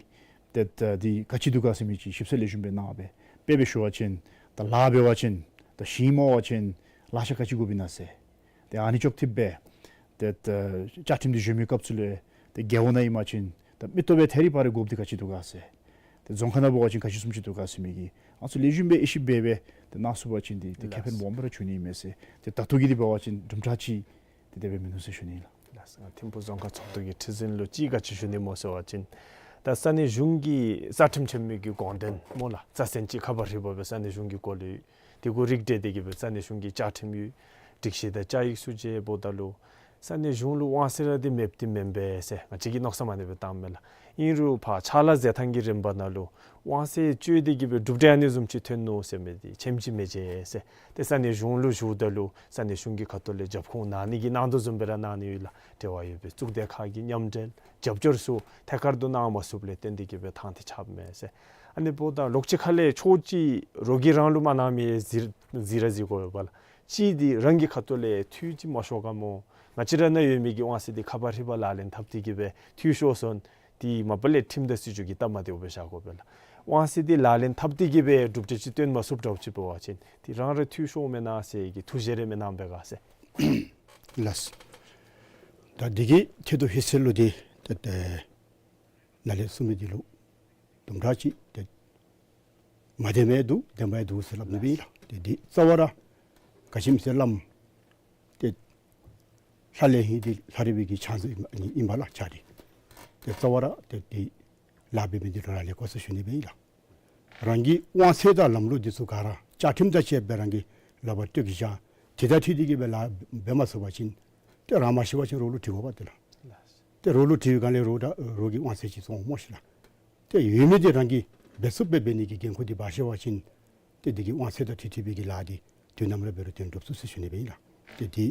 ཏེ་ད་འདི་ག་ཅི་འདུག་ག་ཟེར་མི་ཅིག་ཞིབ་འཚོལ་ལེགས་ཤོམ་སྦེ་གནང་སྦེ་དཔེ་སྦེ་ཞུ་བ་ཅིན་ད་ལཱ་འབད་བ་ཅིན་ད་ཞིང་རྨོ་བ་ཅིན་ལག་ཆས་ག་ཅི་དགོཔ་ཨིན་ན་ཟེར། ཏེ་ཨ་ནི་ཅོག་འཐདཔ་སྦེ་ཏེ་ད་བཅའ་ཁྲིམས་འདི་གཞོན་མི་སྐབས་སུ་ལས་ཏེ་རྒེད་འོག་ནང་ཨིན་པ་ཅིན་ད་མི་སྟོབས་སྦེ་ཐད་རི་བ་རི་དགོཔ་འདི་ག་ཅི་འདུག་ག་ཟེར། ཏེ་རྫོང་ཁག་ནང་འབད་བ་ཅིན་ག་ཅི་བཟུམ་ཅིག་འདུག་ག་ཟེར་མི་གི་ཨ་ནི་ཚུ་ལེགས་ཤོམ་སྦེ་དབྱེ་ཞིབ་འབད་སྦེ་ཏེ་གནང་ཚུགས་པ་ཅིན་འདི་ཏེ་ཁེ་ཕན་ལགས། སྦོམ་སྦེ་ར་འབྱུང་ནི་ཨིན་མས་ཟེར། ཏེ་ད་ལྟོ་གི་འདི་འབད་བ་ཅིན་གྲུབ་འབྲས་ཅིག་ཏེ་དེ་སྦེ་མིན་ནུག་ཟེར་ཞུ་ནི་ལགས། ལགས་སོ། ཐིམ་ཕུ་རྫོང་ཁག་ཚོགས་འདུ་གི་ཁྲི་འཛིན་ལུ་ཅིག་ག་ཅི་ཞུ་ནི་སྨོ་ཟེར་བ་ཅིན་ད་ས་གནས་གཞུང་གི་རྩ་ཁྲིམས་ཆེན་མོའི་གི་དགོངས་དོན་སྨོ་ལགས། རྩ་ཚན་ཅིག་ཁ་པར་ཧྲིལ་བུ་སྦེ་ས་གནས་གཞུང་གི་སྐོར་ལས་དེ་གུ་རིགས་བསྒྲེས་ཏེ་གི་སྦེ་ས་གནས་གཞུང་གི་བཅའ་ཁྲིམས་ཡོད། སྒྲིག་གཞི་དང་བཅའ་ཡིག་ཚུ་མཇལཝ་ད་ལུ་ས་གནས་གཞུང་ལུ་དབང་ཚད་ར་འདི་མེདཔ་འདི་མེན་པས་ཟེར་ང་བཅས་ཀྱིས་མནོ་བསམ་ཨ་ནི་སྦེ་བཏངམ་མས་ལགས། ཨིན་རུང་ཕར་ཕྱག་ལཱ་མཛད་ཐངས་ཀྱི་རིམ་པ་ནང་ལུ་དབང་ཚད་སྤྱོད་དེ་གི་སྦེ་གྲུབ་འབྲས་ཨ་ནི་བཟུམ་ཅིག་ཐོན་ནུག་ཟེར་མི་འདི་ཆེམ་ཅིག་མི་མཇལ་ཟེར། ཏེ་ས་གནས་གཞུང་ལུ་ཞུཝ་ད་ལུ་ས་གནས་གཞུང་གི་ཁ་ཐུག་ལས་རྒྱབ་ཁུངས་གནང་ནི་གི་གནང་དོ་བཟུམ་སྦེ་ར་གནང་ནི་ཡོད་ལགས། འབྲེལ་བ་ཡོད་པའི་གཙུག་སྡེ་ཁག་གི་མཉམ་འབྲེལ་རྒྱབ་སྐྱོར་ཚུ་ཐད་ཀར་དུ་གནང་མ་ཚུགསཔ་ལས་བརྟེན་ཏེ་གི་སྦེ་ཐང་འདི་ཆགསཔ་མས་ཟེར། ཨ་ནི་འབདཝ་ད་ལོགས་ཅིག་ཁ་ལས་ཕྱོགས་གཅིག་རོགས་ཀྱིས་རང་ལུ་མ་གནང་མི་གཟིགས་གཟིགས་ར་གཟིགས་དགོ་པས་ལགས། གཅིག་འདི་རང་གི་ཁ་ཐུག་ལས་འཐུས་ཅིག་མ་ཤོར་ག་སྨོ། ང་བཅས་ར་ནང་ཡོད་མི་གི་དབང་ཚད་འདི་ཁ་པར་ཧྲིལ་བུ་ལག་ལེན་འཐབ་སྟེ་གི་སྦེ་འཐུས་ཤོར་སོང་། དེ་མ་པ་ལས་ཁྲིམས་དང་སྲིད་བྱུས་ཀྱི་སྟབས་མ་བདེཝ་སྦེ་བཞག་དགོ་པས་ལགས། དབང་ཚད་འདི་ལག་ལེན་འཐབ་སྟེ་གི་སྦེ་གྲུབ་འབྲས་ཅིག་སྟོན་མ་ཚུགསཔ་འདྲཝ་ཅིག་འབད་བ་ཅིན་དེ་རང་ར་འཐུས་ཤོརཝ་མེན་ན་ཟེར་གྱི་ཐུགས་བཞེད་རེ་མི་གནང་པས་ག་ཟེར། ལགས། ད་འདི་གི་ཐད་དུ་ཧེ་སེ་ལུ་འདི་ཏེ་ཏེ་ནཱ་ལས་གསུངས་མི་འདི་ལུ་དུམ་གྲ་ཅིག་ཏེ་མ་བདེནམ་འདུག། བདེནམ་འདུག་ཟེར་སླབ་ནི་སྦེ་ཨིན་ལགས། ཏེ་འདི་རྩ་བ་ར་ག་ཅི་སྨོ་ཟེར་སླབ་ཏེ་ལྷ་ལས་ཧིང་འདི་ལྷ་རི་བའི་གི་ཕྱག་མཛོད་ཨིན་པས་ལགས། ཕྱག་འདི་ཏེ་རྩ་བ་ར་ཏེ་འདི་ལཱ་འབད་མི་འདི་ལུ་རག་ལས་དགོ་ཟེར་ཞུ་ནི་སྦེ་ཨིན་ལགས། རང་གི་དབང་ཚད་དང་ལམ་ལུགས་འདི་ཚུ་ག་ར་བཅའ་ཁྲིམས་དང་བཅས་པའི་རང་གི་ལག་པར་སྤྲོད་དེ་བཞག། དེ་དང་འཁྲིལ་ཏེ་གི་སྦེ་ལཱ་འབད་མ་ཚུགས་པ་ཅིན་ཏེ་རང་མ་ཤེས་པ་ཅིན་རོགས་ལུ་དྲི་དགོ་པས་ཏེ་ལགས། ཏེ་རོགས་ལུ་དྲི་བའི་སྒང་ལས་རོགས་དང་རོགས་ཀྱིས་དབང་ཚད་ཅིག་བཙོང་སྨོ་ཤེས་ལགས། ཏེ་ཡོད་མི་འདི་རང་གིས་འབད་ཚུགསཔ་སྦེ་འབད་ནི་གི་འགན་ཁུར་འདི་འབག་ཤེས་པ་ཅིན་ཏེ་འདི་གི་དབང་ཚད་དང་འཁྲིལ་འཁྲིལ་བའི་གི་ལཱ་འདི་དུས་ནམ་ར་འབད་རུང་དོན་འགྲུབ་ཚུགས་ཟེར་ཞུ་ནི་སྦེ་ཨིན་ལགས། ཏེ་འདི་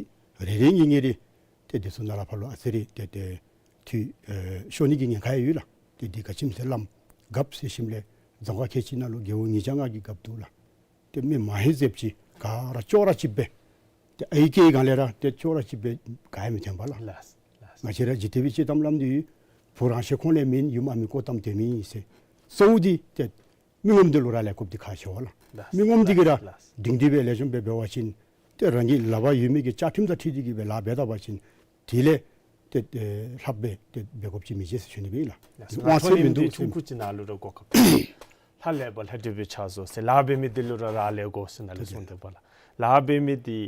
རེ་རེ་གཉིས་གཉིས་རེ་ཏེ་འདི་ཚུ་ནཱ་ལས་ཕར་ལུ་ཨ་ཙི་རེ་ཏེ་ཏེ་འཐུས་ཨེ་ཤོར་ནི་གི་ཉེན་ཁ་ཡང་ཡོད་ལགས། ཏེ་འདི་ག་ཅི་སྨོ་ཟེར་སླབ་རྒཔོ་ཟེར་ཞིནམ་ལས་རྫོང་ཁག་ཁལ་གཅིག་ནང་ལུ་རྒེད་འོག་ཉིས་བརྒྱ་ལྔ་གི་རྒཔོ་འདུག་ལགས། ཏེ་མི་མང་ཧེང་ཟེརཝ་ཅིག་ག་ར་ཅོག་ར་གཅིག་སྦེ་ཏེ་ཨའི་སྐད་སྒང་ལས་ར་ཏེ་ཅོག་ར་གཅིག་སྦེ་ག་ཡང་མི་ཐོན་པས་ལགས། ལགས་ལགས། ང་བཅས་ར་འཇིག་རྟེན་པའི་སྤྱོད་གཏམ་སླབ་ནི་འདི་བུ་རང་བཞིན་ཁོག་ནས་མེན། ཡུམ་ཨ་མི་ལྐོག་གཏམ་དེ་མེན་ཟེར། གཙོ་བོ་འདི་ཏེ་མི་ངོམ་འདི་ལུ་རག་ལས་དགོཔ་འདི་ཁག་ཆེ་བས་ལགས། ལགས། མི་ངོམ་འདི་གིས་ར་ལགས་ལགས། སྒྲིང་སྒྲི་སྦེ་ལེགས་ཤོམ་སྦེ་འབད་བ་ཅིན་ཏེ་རང་གི་ལག་པར་ཡོད་མི་གི་བཅའ་ཁྲིམས་དང་འཁྲིལ་ཏེ་གི་སྦེ་ལཱ་འབད་ད་པ་ཅིན་དེ་ལས་ཏེ་ཏེ་ལྷགཔ་སྦེ་ཏེ་འབད་དགོཔ་ཅིག་མི་མཇལ་ཟེར་ཞུ་ནི་སྦེ་ཨིན་ལགས། ལགས། དབང་ཚད་མིན་འདུག་ཟེར། ཐུང་ཀུ་ཅིག་ནཱ་ལུ་ར་གོ་སྐབས། ལྷ་ལས་པ་ལྷ་སྒྲིབ་པའི་ཕྱག་བཟོ་ཟེར། ལཱ་འབད་མི་འདི་ལུ་ར་རག་ལས་དགོ་ཟེར་ནཱ་ལུ་གསུངས་ཏེ་འབདཝ་ལས་ལཱ་འབད་མི་འདི་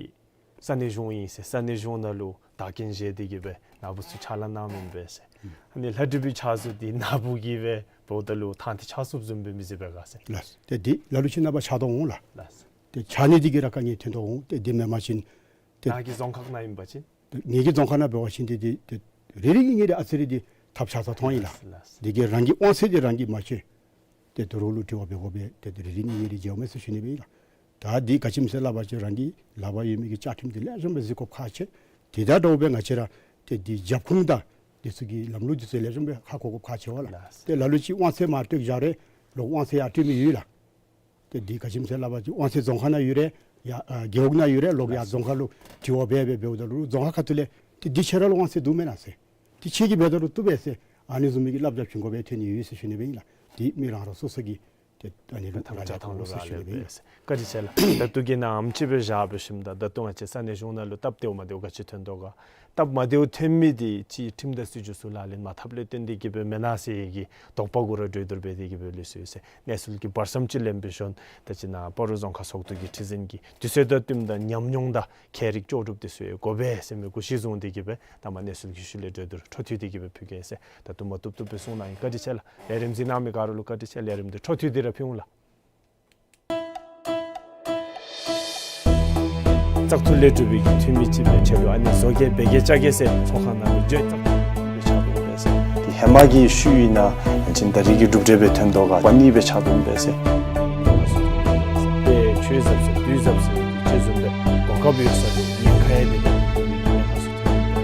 ས་གནས་གཞུང་ཨིན་ཟེར། ས་གནས་གཞུང་ནང་ལུ་བདག་རྐྱེན་བཞེས་ཏེ་གི་སྦེ་ནཱ་བུ་ཚུ་ཕྱག་ལཱ་གནང་མི་ཨིན་པས་ཟེར། ཨ་ནི་ལྷ་སྒྲིབ་པའི་ཕྱག་བཟོ་འདི་ནཱ་བུ་གིས་སྦེ་འབདཝ་ད་ལུ་ཐང་འདི་ཆགས་ཚུགསཔ་བཟུམ་སྦེ་མི་གཟིགས་པས་ག་ཟེར། ལགས། ཏེ་འདི་ལ་ལུ་ཅིག་ནངས་པ་ཆགས་དོ་འོང་ལགས། ལགས། ཏེ་ཆ་ནི་འདི་གིས་ར་དཀའ་ངལ་ཐོན་དོ་འོང་། ཏེ་འདི་མེན་པ་ཅིན་ཏེ་ནཱ་གི་རྫོང་ཁག་ནང་ཨིན་པ་ཅིན། ཏེ་ངེ་གི་རྫོང་ཁག་ནང་འབད་བ་ཅིན་ཏེ་འདི་ཏེ་རེ་རེ་གཉིས་གཉིས་རེ་ཨ་ཙི་རེ་འདི་ཐབས་ཆག་ས་མཐོང་ཡི་ལགས། ལགས། འདི་གིས་རང་གི་དབང་ཚད་འདི་རང་གིས་མ་ཆོད། ཏེ་དོ་རུང་ལུ་དྲི་བ་འབད་དགོ་པས། ཏེ་རེ་རེ་གཉིས་གཉིས་རེ་མཇལཝ་མས་ཟེར་ཞུ་ནི་སྦེ་ཨིན་ལགས། ད་འདི་ག་ཅི་སྨོ་ཟེར་སླབ་པ་ཅིན་རང་གི་ལག་པར་ཡོད་མི་གི་བཅའ་ཁྲིམས་འདི་ལེགས་ཤོམ་སྦེ་གཟིགས་དགོཔ་ཁག་ཆེ། དེ་དང་འདྲཝ་སྦེ་ང་བཅས་ར་ཏེ་འདི་རྒྱབ་ཁུངས་དང་འདི་ཚུ་གི་ལམ་ལུགས་འདི་ཚུ་ལེགས་ཤོམ་སྦེ་ཧ་གོ་དགོཔ་ཁག་ཆེ་བས་ལགས། ལགས། ཏེ་ལ་ལུ་ཅིག་དབང་ཚད་མར་སྤྲོད་བཞག་རུང་ལོག་དབང་ཚད་ཡར་སྤྲོད་མི་ཡོད་ལགས། ཏེ་འདི་ག་ཅི་སྨོ་ཟེར་སླབ་པ་ཅིན་དབང་ཚད་རྫོང་ཁག་ནང་ཡོད་རུང་ཡར་ཨ་རྒེད་འོག་ནང་ཡོད་རུང་ལོག་ཡར་རྫོང་ཁག་ལུ་དྲི་བ་འབད་འབད་འབདཝ་ད་ལུ་རྫོང་ཁག་ཁ་ཐུག་ལས་ཏེ་འདི་ཁྱེད་ར་ལུ་དབང་ཚད་འདུག་མེན་ན་ཟེར། ཏེ་ཁྱེད་ཀྱིས་འབད་ད་རུང་བཏུབ་པས་ཟེར། ཨ་ནི་བཟུམ་མའི་གི་བསླབ་བྱ་བྱིན་དགོ་པའི་ཐོན་ནི་ཡོད་ཟེར་ཞུ་ནི་སྦེ་ཨིན་ལགས། འདི་མི་རང་རང་སོ་སོ་གིས་ཏེ་ཨ་ནི་ལུ་ཐམས་ཅད་ཐང་ལུ་ར་ལེགས་པས་ཟེར་ཞུ་ནི་སྦེ་ཨིན། བཀའ་དྲིན་ཆེ་ལགས། ད་ལྟོ་གི་ནང་ཨ་ཙི་སྦེ་བཞག་སྦེ་ཞིནམ་ད་ད་ལྟོ་ང་བཅས་ས་གནས་གཞུང་ནང་ལུ་སྟབས་བདེཝ་མ་བདེཝ་ག་ཅི་ཐོན་དོ་ག། སྟབས་མ་བདེཝ་ཐོན་མི་འདི་ཅིག་ཁྲིམས་དང་སྲིད་བྱུས་ཚུ་ལག་ལེན་མ་འཐབ་ལས་བརྟེན་ཏེ་གིས་སྦེ་མེན་ན་ཟེར་གྱི་དོགས་པ་གུ་ར་གྲོས་བསྡུར་འབད་དེ་གིས་སྦེ་ལུས་སོ་ཡི་ཟེར། གནས་ཚུལ་གྱི་བར་མཚམས་ཅིག་ལེན་སྦེ་ཞིནམ་ད་ཅི་ནཱ་སྤ་རོ་རྫོང་ཁག་ཚོགས་འདུ་གི་ཁྲི་འཛིན་གྱིས་དུས་ཚོད་དང་བསྟུནམ་ད་ཉམས་མྱོང་དང་ཁྱད་རིག་ལྕོགས་གྲུབ་འདི་ཚུ་ཡང་དགོ་པས་ཟེར་མི་གུ་གཞི་བཟུང་སྟེ་གིས་སྦེ་ད་མ་གནས་ཚུལ་གྱི་ཤུལ་ལས་གྲོས་བསྡུར་འཕྲོ་མཐུད་དེ་གིས་སྦེ་ཕུལ་གེ་ཟེར། ད་དུམ་གྲ་དུམ་གྲ་སྦེ་གསུང་གནང་ཡི། བཀའ་དྲིན་ཆེ་ལགས། ལས་རིམ་གཟིགས་གནང་མི་ག་ར་ལུ་བཀའ་དྲིན་ཆེ། ལས་རིམ་འདི་འཕྲོ་མཐུད་དེ་ར་ཕུལ་འོང་ལགས། བཙག་འཐུ་ལས་གྲུབ་པའི་འཐུས་མི་ཅིག་སྦེ་ཆ་ལུ་ཨ་ནི་བཟོ་བཀོད་འབད་བཀོད་རྐྱབ་གེ་ཟེར་ཚོགས་ཁང་ནང་ལུ་བརྗོད། བཙག་འཐུ་སྦེ་ཆགས་འོང་པས་ཟེར། ཏེ་ཧེ་མ་གི་ཤུལ་ཨིན་ན་ཨ་ཙི་ད་རིས་ཀྱི་གྲུབ་འབྲས་སྦེ་ཐོན་དོ་ག་པ་ནི་སྦེ་ཆགས་འོང་པས་ཟེར། ཆོས་ཟབ་ཟེར་དུས་ཟབ་ཟེར་ཅིག་བཟུམ་སྦེ་གོ་སྐབས་ཡོད་ས་ལུ་ཉེན་ཁ་ཡང་དེ་ལས་ཉེན་ཁ་ཚུ་ཐོན་ཡི།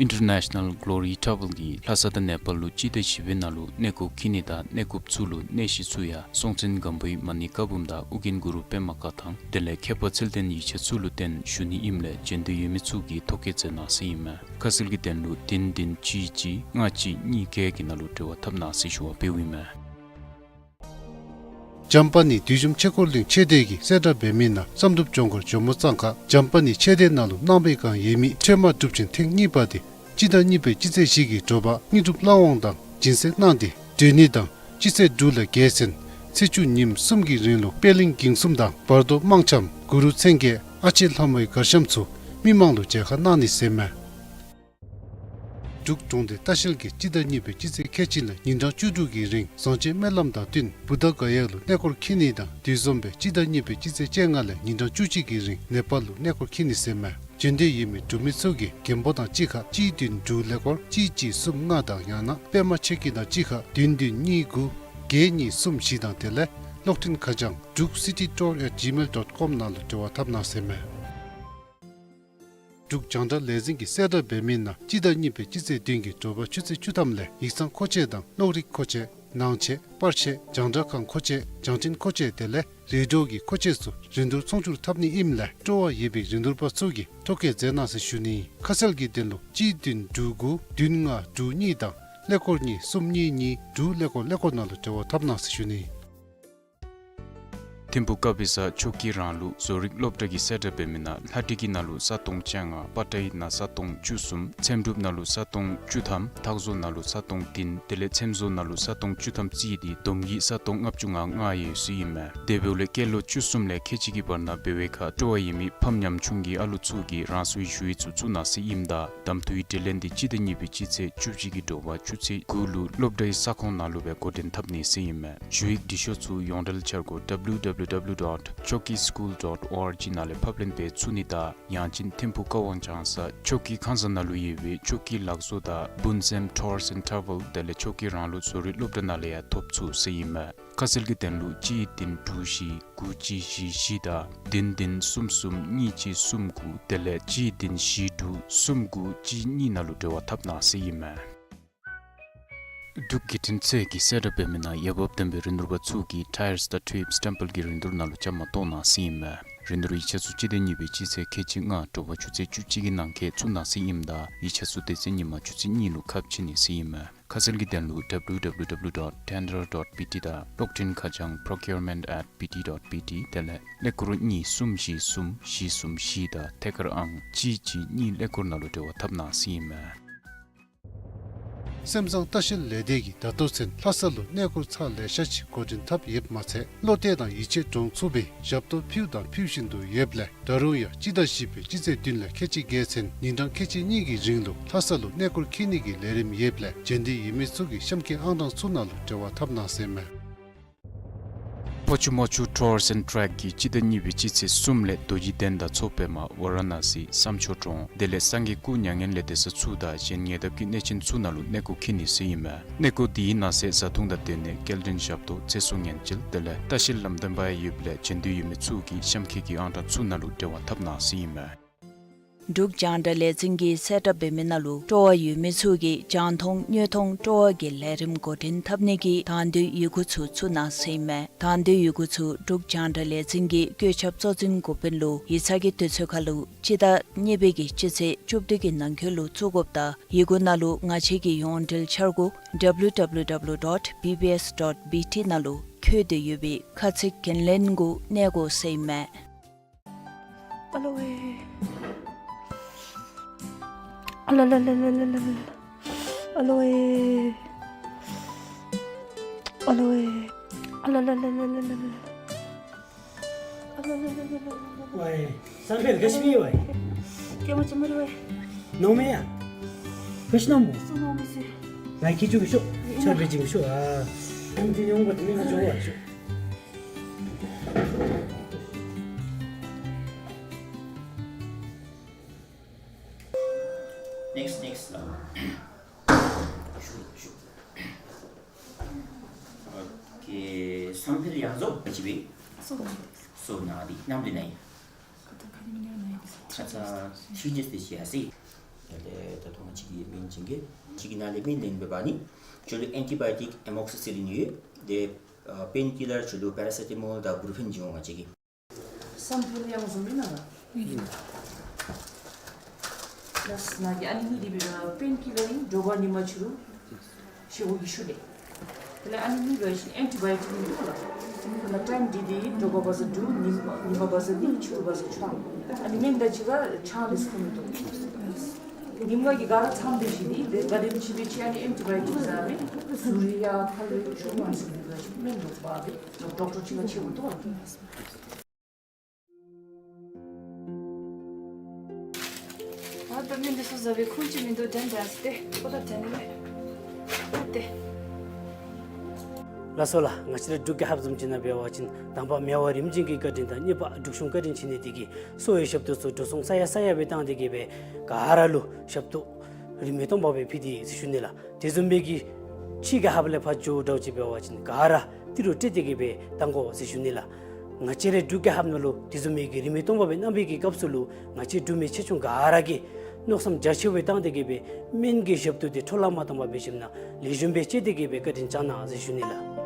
International Glory Travel གིས་ལྷ་ས་དང་ནེ་པཱལ་ལུ་སྤྱི་ཟླ་བཞི་པའི་ནང་ལུ་གནས་སྐོར་འཁྱིད་ནི་དང་གནས་སྐོརཔ་ཚུ་ལུ་གནས་གཞི་ཚུ་ཡང་སྲོང་བཙན་སྒམ་པོའི་མ་ཎི་བཀའ་འབུམ་དང་ཨོ་རྒྱན་གུ་རུ་པདྨ་བཀའ་ཐང་དེ་ལས་མཁས་པ་ཚུལ་ལྡན་ཡིག་ཆ་ཚུ་ལུ་བརྟེན་ཞུ་ནི་ཨིནམ་ལས་བྱོན་འདོད་ཡོད་མི་ཚུ་གིས་ཐོ་བཀོད་མཛད་གནང་ཟེར་ཨིན་མས། ཁ་གསལ་གྱི་དོན་ལུ་བདུན་བདུན་གཅིག་གཅིག་ལྔ་གཅིག་གཉིས་བརྒྱད་ཀྱི་ནང་ལུ་འབྲེལ་བ་འཐབ་གནང་ཟེར་ཞུ་བ་འབདཝ་ཨིན་མས། འཇམ་དཔལ་ནི་བདུད་འཇོམས་ཆོས་འཁོར་གླིང་ཆོས་སྡེ་གི་གསལ་བསྒྲགས་འབད་མི་ནང་བསམ་གྲུབ་ལྗོངས་མཁར་ཇོ་མོ་གཙང་ཁ་འཇམ་དཔལ་ནི་ཆོས་སྡེ་ནང་ལུ་གནང་པའི་སྒང་ཡོད་མི་ཁྲོས་མ་སྒྲུབ་ཆེན་ཐེངས་གཉིས་པ་དེ་སྤྱི་ཟླ་གཉིས་པའི་སྤྱི་ཚེས་བཞི་གི་དྲོ་པ་དངོས་གྲུབ་བླ་འོང་དང་སྦྱིན་སྲེག་གནང་སྟེ་སྒྲོལ་ནི་དང་སྤྱི་ཚེས་དྲུག་ལས་རྒྱལ་མཚན་ཚེས་བཅུ་ཉིནམ་གསུམ་གྱི་རིང་ལུ་པད་གླིང་འགྱིང་གསུམ་དང་བར་དོ་དམངས་འཆམ་གུ་རུ་མཚན་བརྒྱད་ཨ་ལྕེ་ལྷ་མོའི་གར་འཆམ་ཚུ་མི་མང་ལུ་མཇལ་ཁ་གནང་ནི་ཟེར་མས། འབྲུག་གྲོང་སྡེ་ལྟ་བཤལ་གྱིས་སྤྱི་ཟླ་གཉིས་པའི་སྤྱི་ཚེས་ཁལ་གཅིག་ལས་ཉིན་གྲངས་བཅུ་དྲུག་གི་རིང་བཟང་སྤྱོད་སྨོན་ལམ་དང་བསྟུན་བུདྡྷ་ག་ཡ་ལུ་གནས་སྐོར་འཁྱིད་ནི་དང་དེ་བཟུམ་སྦེ་སྤྱི་ཟླ་གཉིས་པའི་སྤྱི་ཚེས་བཅོ་ལྔ་ལས་ཉིན་གྲངས་བཅུ་གཅིག་གི་རིང་ནེ་པཱལ་ལུ་གནས་སྐོར་འཁྱིད་ནི་ཟེར་མས། བྱོན་འདོད་ཡོད་མི་འབྲུག་མི་ཚུ་གིས་རྒན་པོ་དང་གཅིག་ཁར་གཅིག་བདུན་དྲུག་ཀླད་ཀོར་གཅིག་གཅིག་གསུམ་ལྔ་དང་ཡང་ན་པདྨ་ཆོས་སྐྱིད་དང་གཅིག་ཁར་བདུན་བདུན་གཉིས་དགུ་བརྒྱད་གཉིས་གསུམ་བཞི་དང་དེ་ལས་གློག་འཕྲིན་ཁ་བྱང་Druk city tour at gmail dot com ནང་ལུ་འབྲེལ་བ་འཐབ་གནང་ཟེར་མས། འབྲུག་རྒྱང་བསྒྲགས་ལས་འཛིན་གྱི་གསལ་བསྒྲགས་འབད་མི་ནང་སྤྱི་ཟླ་གཉིས་པའི་སྤྱི་ཚེས་བདུན་གྱི་དྲོ་པ་ཆུ་ཚོད་བཅུ་ཐམ་ལས་ཡིག་ཚང་མཁོ་ཆས་དང་གློག་རིག་མཁོ་ཆས་ནང་ཆས་པར་ཆས་རྒྱང་བསྒྲགས་ཁང་མཁོ་ཆས་རྒྱང་འཕྲིན་མཁོ་ཆས་དེ་ལས་རེ་ཌི་ཡོ་གི་མཁོ་ཆས་ཚུ་རིན་བསྡུར་ཚོང་བསྒྱུར་འཐབ་ནི་ཨིནམ་ལས་སྤྲོ་བ་ཡོད་པའི་རིན་བསྡུར་པ་ཚུ་གིས་ཐོ་བཀོད་མཛད་གནང་ཟེར་ཞུ་ནི། ཁ་གསལ་གྱི་དོན་ལུ་གཅིག་བདུན་དྲུག་དགུ་བདུན་ལྔ་དྲུག་གཉིས་དང་ཀླད་ཀོར་གཉིས་གསུམ་གཉིས་གཉིས་དྲུག་ཀླད་ཀོར་ཀླད་ཀོར་ནང་ལུ་འབྲེལ་བ་འཐབ་གནང་ཟེར་ཞུ་ནི། ཐིམ་ཕུག་ཀ་པི་ས་ཆོས་ཀྱི་རང་ལུགས་བཟོ་རིག་སློབ་གྲྭ་གི་གསལ་བསྒྲགས་འབད་མི་ནང་ལྷ་བྲིས་ཀྱི་ནང་ལུ་ས་སྟོང་བཅོ་ལྔ། པ་ཊའི་ནང་ས་སྟོང་བཅུ་གསུམ། ཚེམ་དྲུབ་ནང་ལུ་ས་སྟོང་བཅུ་ཐམ། ཐག་བཟོ་ནང་ལུ་ས་སྟོང་བདུན། དེ་ལས་ཚེམ་བཟོ་ནང་ལུ་ས་སྟོང་བཅུ་ཐམ་རྩིས་ཏེ་བསྡོམས་ཀྱིས་ས་སྟོང་ལྔ་བཅུ་ང་ལྔ་ཡོད་ཟེར་ཨིན་མས། དེ་འབདཝ་ལས་སྐྱེས་ལོ་བཅུ་གསུམ་ལས་ཁལ་གཅིག་གི་བར་ན་འབད་བའི་ཁར་སྤྲོ་བ་ཡོད་མི་ཕམ་ཉམ་ཆུང་གི་ཨ་ལུ་ཚུ་གིས་རང་སོའི་ཞུ་ཡིག་ཚུ་བཙུགས་གནང་ཟེར་ཨིནམ་ད་གདམ་འཐུའི་དྲི་ལན་འདི་སྤྱི་ཟླ་གཉིས་པའི་སྤྱི་ཚེས་བཅུ་གཅིག་གི་དྲོ་པ་ཆུ་ཚོད་དགུ་ལུ་སློབ་གྲྭའི་ས་ཁོངས་ནང་ལུ་སྦེ་འགོ་འདྲེན་འཐབ་ནི་ཟེར་ཨིན་མས། ཞུ་ཡིག་འབྲི་ཤོག་ཚུ་ཡོངས་འབྲེལ་འཆར་སྒོ་W W W dot choki school dot org ནང་ལས་ཕབ་ལེན་འབད་ཚུགས་ནི་དང་ཡང་ཅིན་ཐིམ་ཕུག་ཀ་ཝང་ལྕང་ས་ཆོས་ཀྱི་ཁང་གསར་ནང་ལུ་ཡོད་པའི་ཆོས་ཀྱི་ལག་བཟོ་དང་སྤུན་སེམས་Tours and Travel དེ་ལས་ཆོས་ཀྱི་རང་ལུགས་བཟོ་རིག་སློབ་གྲྭ་ནང་ལས་ཡང་ཐོབ་ཚུགས་ཟེར་ཨིན་མས། ཁ་གསལ་གྱི་དོན་ལུ་གཅིག་བདུན་དྲུག་བཞི་དགུ་གཅིག་བཞི་བཞི་དང་བདུན་བདུན་གསུམ་གསུམ་གཉིས་གཅིག་གསུམ་དགུ་དེ་ལས་གཅིག་བདུན་བཞི་དྲུག་གསུམ་དགུ་གཅིག་གཉིས་ནང་ལུ་འབྲེལ་བ་འཐབ་གནང་ཟེར་ཨིན་མས། འབྲུག་བརྒྱུད་འཕྲིན་ཚད་ཀྱི་གསལ་བསྒྲགས་འབད་མི་ནང་འོས་འབབ་ལྡན་པའི་རིན་བསྡུར་པ་ཚུ་གིས་Tyres དང་Tubes སྟེམ་པལ་གྱི་རིན་བསྡུར་ནང་ལུ་བཅའ་མར་གཏོགས་གནང་ཟེར་ཨིན་མས། རིན་བསྡུར་ཡིག་ཆ་ཚུ་སྤྱི་ཟླ་གཉིས་པའི་སྤྱི་ཚེས་ཁལ་གཅིག་ལྔ་དྲོ་པ་ཆུ་ཚོད་བཅུ་གཅིག་གི་ནང་འཁོད་བཙུགས་གནང་ཟེར་ཨིནམ་ད་ཡིག་ཆ་ཚུ་དེ་ཚེ་ཉིན་མ་ཆུ་ཚོད་གཉིས་ལུ་ཁ་ཕྱེ་ནི་ཟེར་ཨིན་མས། ཁ་གསལ་གྱི་དོན་ལུ་W W W dot tender dot B T དང་གློག་འཕྲིན་ཁ་བྱང་procurement at B T dot B T དེ་ལས་ཀླད་ཀོར་གཉིས་གསུམ་བཞི་གསུམ་བཞི་གསུམ་བཞི་དང་ཐད་ཀར་ཨང་གཅིག་གཅིག་གཉིས་ཀླད་ཀོར་ནང་ལུ་འབྲེལ་བ་འཐབ་གནང་ཟེར་ཨིན་མས། སེམས་བཟང་ལྟ་བཤལ་ལས་སྡེ་གིས་ད་ལྟོ་ཚུན་ལྷ་ས་ལུ་གནས་སྐོར་ཚར་ལེ་ཤ་ཅིག་འགོ་འདྲེན་འཐབ་ཡོདཔ་མ་ཚད་བློ་གཏད་དང་ཡིད་ཆེས་འདྲོངས་ཚུགས་པའི་ཞབས་ཏོག་ཕུལཝ་དང་ཕུལ་བཞིན་དུ་ཡོདཔ་ལས་ད་རུང་ཡང་སྤྱི་ཟླ་བཞི་པའི་སྤྱི་ཚེས་བདུན་ལས་ཁལ་གཅིག་བརྒྱད་ཚུན་ཉིན་གྲངས་ཁལ་གཅིག་གཉིས་ཀྱི་རིང་ལུ་ལྷ་ས་ལུ་གནས་སྐོར་འཁྱིད་ནི་གི་ལས་རིམ་ཡོདཔ་ལས་འབྱོན་འདོད་ཡོད་མི་ཚུ་གིས་གཤམ་འཁོད་ཨང་གྲངས་ཚུ་ནང་ལུ་འབྲེལ་བ་འཐབ་གནང་ཟེར་ཨིན་མས། ཕོ་ཆུ་མོ་ཆུ་ཊུརསི་ཨེནཌ་ཊེཀ་གིས་སྤྱི་ཟླ་གཉིས་པའི་སྤྱི་ཚེས་གསུམ་ལས་རྡོ་རྗེ་གདན་དང་མཚོ་པདྨ་ཝ་ར་ཎ་སི་བསམ་ཆོས་གྲོང་དེ་ལས་སངས་རྒྱས་སྐུ་མྱ་ངན་ལས་འདས་ས་ཚུ་དང་གཞན་ཉེ་འདབས་ཀྱི་གནས་ཆེན་ཚུ་ནང་ལུ་གནས་སྐོར་འཁྱིད་ནི་ཟེར་ཨིན་མས། གནས་སྐོར་དེའི་ནང་གསེས་བཟའ་འཐུང་དང་སྡོད་གནས་སྐྱེལ་འདྲེན་ཞབས་ཏོག་ཚེ་སྲོག་ཉེན་བཅོལ་དེ་ལས་ལྟ་བཤལ་ལམ་སྟོན་པ་ཡང་ཡོདཔ་ལས་འབྱོན་འདོད་ཡོད་མི་ཚུ་གིས་གཤམ་འཁོད་ཀྱི་ཨང་གྲངས་ཚུ་ནང་ལུ་འབྲེལ་བ་འཐབ་གནང་ཟེར་ཨིན་མས། འབྲུག་རྒྱང་བསྒྲགས་ལས་འཛིན་གྱིས་གསལ་བསྒྲགས་འབད་མི་ནང་ལུ་སྤྲོ་བ་ཡོད་མི་ཚུ་གིས་རྒྱང་མཐོང་དངོས་མཐོང་སྤྲོ་བ་གི་ལས་རིམ་འགོ་འདྲེན་འཐབ་ནི་གི་དང་འདོད་ཡི་གུ་ཚུ་ཚུར་གནང་ཟེར་ཨིན་མས། དང་འདོད་ཡི་གུ་ཚུ་འབྲུག་རྒྱང་བསྒྲགས་ལས་འཛིན་གྱི་བཀོད་ཁྱབ་གཙོ་འཛིན་འགོ་དཔོན་ལུ་ཡིག་ཚང་གི་དུས་ཚོད་ཁར་ལུ་སྤྱི་ཟླ་གཉིས་པའི་གི་སྤྱི་ཚེས་བཅུ་བདུན་གྱི་ནང་འཁོད་ལུ་བཙུགས་དགོཔ་དང་ཡི་གུ་ནང་ལུ་ང་བཅས་ཀྱི་ཡོངས་འབྲེལ་འཆར་སྒོ་W W W dot B B S dot B T ནང་ལུ་འཁོད་དེ་ཡོད་པའི་ཁ་ཚིག་འགན་ལེན་གུ་གནས་དགོ་ཟེར་ཨིན་མས། ཨ་ལོ་ཝེ། ཨ་ལ་ལ་ལ། ཨ་ལོ་ཝེ། ཨ་ལོ་ཝེ། ཨ་ལ་ལ་ལ། ཝེ། སང་ཕེལ་ག་ཅི་མི་ཝེ། ཀེ་མ་ཅི་མི་ཝེ། ནོ་མེ་ཡ། ག་ཅི་ནོ་མོ། སུ་ནོ་མེ་སི། ང་ཁྱི་ཅུ་གི་ཤོ། ཆར་བེ་ཅིང་ཤོ་ཨ། ཨང་ཏི་ཉོང་གོ་ཏི་མི་ང་ཅོ་ཝ་ཤོ། Next, next. ཨོ་ཁེ། སང་ཕེལ་ཡང་ཟོ་ཅི་བེ། སོ་ནང་དེ་ནམ་དེ་ནའི། ཁ་ཚ་ཁ་ནི་མི་ནི་ནའི་དེ་སི། ཁ་ཚ་ཕྱི་རྒྱལ་དེ་ཤི་ཡ་སི། ད་ལྟ་ད་ཐོག་མ་ཅིག་གི་མིང་ཅིག་གི་ཅིག་གི་ནང་ལས་མིང་ལེན་འབད་བ་ནི་ཇོ་ལུ་ཨེན་ཊི་བའི་ཊིཀ་ཨེ་མོག་སི་སི་ལིན་ཡོད། དེ་པེན་ཀི་ལར་ཇོ་ལུ་པེ་ར་སེ་ཊ་མོལ་དང་བུ་རུ་ཕེན་ཅིག་འོང་ང་ཅིག་གི། སང་ཕེལ་ཡང་ཟོ་མི་ན་ལ། ལགས་ན་གི་ཨ་ནི་ནི་དེ་བི་ར་པེན་ཀི་ལར་ཨིན། དྲོ་པ་ཉི་མ་ཕྱི་རུ་ཤི་བོ་གི་ཤུ་ལེ། དེ་ལས་ཨ་ནི་ནི་བེ་ཤིན་ཨེན་ཊི་བའི་ཊིཀ་ཨིན་འདུག་ལགས། དེ་ལས་ཊའིམ་དེ་དེ་དྲོ་པ་བ་ཟ་དྲུག་ཉིམ་ཉི་མ་བ་ཟ་གཉིས་ཕྱི་རུ་བ་ཟ་བཅུ། ཨ་ནི་མེན་ད་ཅི་ག་ཆང་ལེ་སི་ཁུ་མི་འདུག། ཉིམ་ག་གི་ག་ར་ཚང་དེ་ཤི་དེ་དེ་ག་དེམ་ཅིག་བེ་ཅི་ཨ་ནི་ཨེན་ཊི་བའི་ཊིཀ་ཟ་བེ་ཟུ་རི་ཡ་ཁ་ལེ་ཆུ་མ་ཟ་བེ་ཤིན་མེན་འདུག་པ་བེ་ཌོག་ཊར་ཅིག་ག་ཆེ་བོ་འདུག་ལགས། ཨ་ད་མི་འདི་ཚུ་ཟ་བའི་ཁུངས་ཅིག་མིན་འདུག། དྲན་དྲན་སྟེ་ཁོ་ད་དྲན་མེད་ཨ་ཏེ། ལགས་སོ་ལགས། ང་བཅས་ར་འབྲུག་རྒྱལ་ཁབ་བཟུམ་ཅིག་ནང་འབད་བ་ཅིན་དང་པ་མེ་དབོན་རིམ་བྱོན་གྱི་བཀའ་དྲིན་དང་གཉིས་པ་འབྲུག་གཞུང་བཀའ་དྲིན་ཆེ་ནི་དེ་གིས་གསོ་བའི་ཞབས་ཏོག་ཚུ་འགྲོ་སོང་ས་ཡ་ས་ཡ་སྦེ་བཏང་སྟེ་གི་སྦེ་ག་ར་ལུ་ཞབས་ཏོག་རིན་མེད་སྟོང་པ་སྦེ་ཕུལ་ཏེ་ཟེར་ཞུ་ནི་ལགས། དེ་བཟུམ་སྦེ་གི་ཕྱི་རྒྱལ་ཁབ་ལས་ཕར་འགྱོ་འདྲཝ་ཅིག་འབད་བ་ཅིན་ག་ར་ཏི་རུ་སྤྲོད་དེ་གི་སྦེ་བཏང་དགོ་ཟེར་ཞུ་ནི་ལགས། ང་བཅས་རའི་འབྲུག་རྒྱལ་ཁབ་ནང་ལུ་དེ་བཟུམ་མའི་གི་རིན་མེད་སྟོང་པ་སྦེ་གནང་བའི་གི་སྐབས་སུ་ལུ་ང་བཅས་འབྲུག་མི་ཆེ་ཆུང་ག་ར་གིས་མནོ་བསམ་རྒྱ་ཆེ་བའི་བཏང་སྟེ་གི་སྦེ་སྨན་གྱི་ཞབས་ཏོག་དེ་འཕྲོ་བརླག་མ་བཏང་པར་སྦེ་ཞིནམ་ལས་ལེགས་ཤོམ་སྦེ་སྤྱོད་དེ་གི་སྦེ་བཀའ་དྲིན་བསྐྱང་གནང་ཟེར་ཞུ་ནི་ལགས།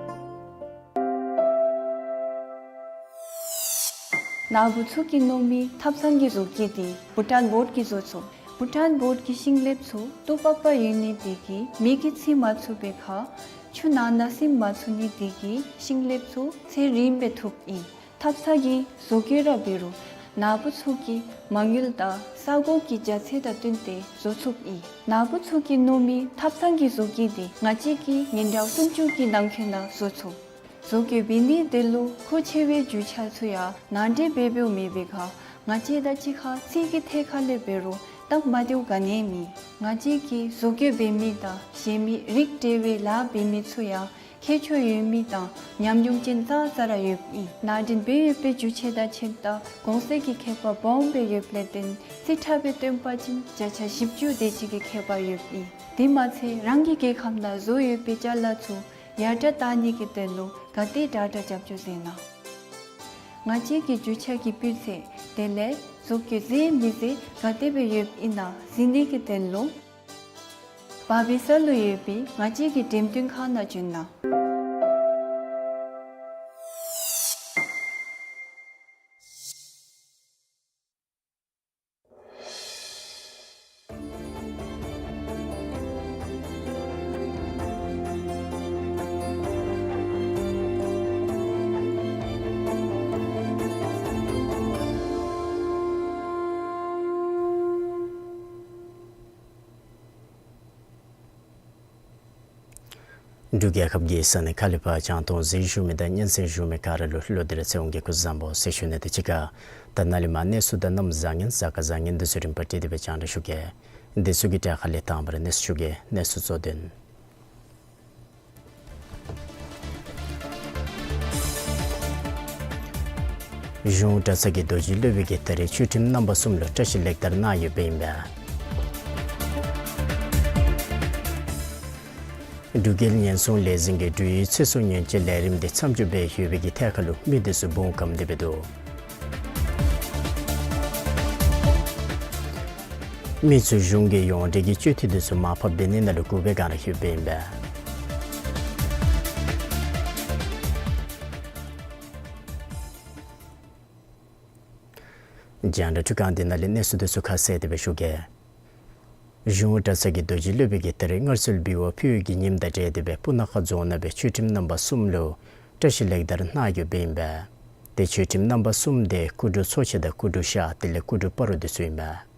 ནཱ་བུ་ཚུ་གིས་མནོ་མི་ཐབ་ཚང་གི་བཟོ་བཀོད་དེ་བྷུ་ཊཱན་བོཌ་ཀྱིས་བཟོ་ཚུགས། བྷུ་ཊཱན་བོཌ་ཀྱི་ཤིང་ལེབ་ཚུ་ཏོག་པག་པ་ཡོད་ནི་དེ་གིས་མེ་གིས་འཚིག་མ་ཚུགས་པའི་ཁར་ཆུ་ནང་ན་ཟིམ་མ་ཚུགས་ནི་དེ་གིས་ཤིང་ལེབ་ཚུ་ཚེ་རིངམོ་སྦེ་ཐུབ་ཨིན། ཐབ་ཚང་གི་བཟོ་བཀོད་ར་འབད་རུང་ནཱ་བུ་ཚུ་གིས་མ་དངུལ་དང་ས་གོ་གི་རྒྱ་ཚད་དང་བསྟུན་ཏེ་བཟོ་ཚུགས་ཨིན། ནཱ་བུ་ཚུ་གིས་མནོ་མི་ཐབ་ཚང་གི་བཟོ་བཀོད་དེ་ང་བཅས་ཀྱིས་ཉིན་གྲངས་སུམ་ཅུ་གི་ནང་འཁོད་ནང་བཟོ་ཚུགས། བཟོ་བཀོད་འབད་ནི་དེ་ལུ་མཁོ་ཆེ་བའི་རྒྱུ་ཆ་ཚུ་ཡང་ནང་འདྲེན་འབད་འབདཝ་མེད་པའི་ཁར་ང་བཅས་དང་གཅིག་ཁར་ཚིག་གི་ཐད་ཁར་ལས་འབད་རུང་སྟབས་མ་བདེཝ་ག་ནི་ཡང་མེད། ང་བཅས་ཀྱིས་བཟོ་བཀོད་འབད་མི་དང་བཞེངས་མི་རིགས་བསྒྲེས་པའི་ལཱ་འབད་མི་ཚུ་ཡང་ཁྱད་ཆོས་ཡོད་མི་དང་ཉམས་མྱོང་ཅན་ཙང་ཙ་ར་ཡོདཔ་ཨིན། ནང་འདྲེན་འབད་ཡོད་པའི་རྒྱུ་ཆ་དང་ཁྱིམ་བདག་གོང་ཚད་ཀྱི་ཁྱད་པར་སྦོམ་སྦེ་ཡོདཔ་ལས་བརྟེན་རྩིས་ཁྲ་སྦེ་སྟོན་པ་ཅིན་བརྒྱ་ཆ་བཞི་བཅུ་དེ་ཅིག་གི་ཁྱད་པར་ཡོདཔ་ཨིན། དེ་མ་ཚད་རང་གི་རྒྱལ་ཁབ་ནང་བཟོ་ཡོད་པའི་ཅ་ལ་ཚུ་ཡར་དྲག་བཏང་ནི་གི་དོན་ལུ་ག་དེ་དྲག་དྲག་རྒྱབ་སྐྱོར་མཛད་གནང་། ང་བཅས་ཀྱི་རྒྱུ་ཆ་གི་སྤུས་ཚད་དེ་ལས་བཟོ་བཀོད་མཛེས་མི་མཛེས་ག་དེ་སྦེ་ཡོདཔ་ཨིན་ན་གཟིགས་ནི་གི་དོན་ལུ་བ་བི་ས་ལུ་ཡོད་པའི་ང་བཅས་ཀྱི་འགྲེམས་སྟོན་ཁང་ནང་བྱོན་གནང་། འབྲུག་རྒྱལ་ཁབ་ཀྱི་ས་གནས་ཁག་ལས་ཕར་རྒྱང་མཐོང་གཟིགས་བཞུགས་མི་དང་སྙན་གསན་བཞུགས་མི་ག་ར་ལུ་ལོག་སྟེ་ར་ཚེ་དབང་གིས་སྐུ་གཟུགས་བཟང་པོ་ཟེར་ཞུ་ནི་དང་གཅིག་ཁར་ད་ནཱ་ལས་མར་གནས་ཚུལ་དང་གནམ་བཟང་ངན་གཟའ་སྐར་བཟང་ངན་འདི་ཚུ་རིམ་པ་བསྒྲིགས་ཏེ་སྦེ་རྒྱང་བསྒྲགས་ཞུ་གེ། འདི་ཚུ་གི་གྲས་ཁ་ལས་དང་པ་ར་གནས་ཚུལ་ཞུ་གེ། གནས་ཚུལ་གཙོ་དོན། གཞུང་གྲྭ་ཚང་གི་རྡོ་རྗེ་སློབ་དཔོན་གྱིས་ད་རེས་ཆོས་ཁྲིམས་རྣམ་པ་གསུམ་ལུ་བཀྲིས་ལེགས་དར་གནང་ཡོདཔ་ཨིན་པས། འབྲུག་རྒྱལ་ཉེན་སྲུང་ལས་འཛིན་གྱིས་འབྲུག་ཡུལ་ཚེ་སྲོག་ཉེན་བཅོལ་ལས་རིམ་འདི་མཚམས་འཇོག་འབད་ཡོད་པའི་གི་ཐད་ཁར་ལུ་མི་འདི་ཚུ་བུང་སྐམ་སྟེ་སྦེ་འདུག། མི་ཚུ་གཞུང་གི་ཡོངས་འབྲེལ་གྱི་སྤྱོད་འཐུས་འདི་ཚུ་མར་ཕབ་འབད་ནི་ནང་ལུ་སྒུག་པའི་བསྒང་ར་ཡོདཔ་ཨིན་པས། རྒྱང་བསྒྲགས་འཕྲུལ་ཁང་འདི་ནང་ལས་གནས་ཚུལ་འདི་ཚུ་ཁ་གསལ་ཏེ་སྦེ་ཞུ་གེ། གཞུང་གྲྭ་ཚང་གི་རྡོ་རྗེ་སློབ་དཔོན་གྱིས་ད་རེས་སྔར་སྲོལ་འབུལ་བ་ཕུལ་བའི་གི་ཉིནམ་དང་འབྲེལ་ཏེ་སྦེ་སྤུ་ན་ཁ་རྫོང་ནང་སྦེ་ཆོས་ཁྲིམས་རྣམ་པ་གསུམ་ལུ་བཀྲིས་ལེགས་དར་གནང་ཡོདཔ་ཨིན་པས། ཏེ་ཆོས་ཁྲིམས་རྣམ་པ་གསུམ་འདི་སྐུ་དྲུང་ཚོགས་ཆེན་དང་སྐུ་དྲུང་ཤར་དེ་ལས་སྐུ་དྲུང་སྤ་རོ་འདི་ཚུ་ཨིན་པས།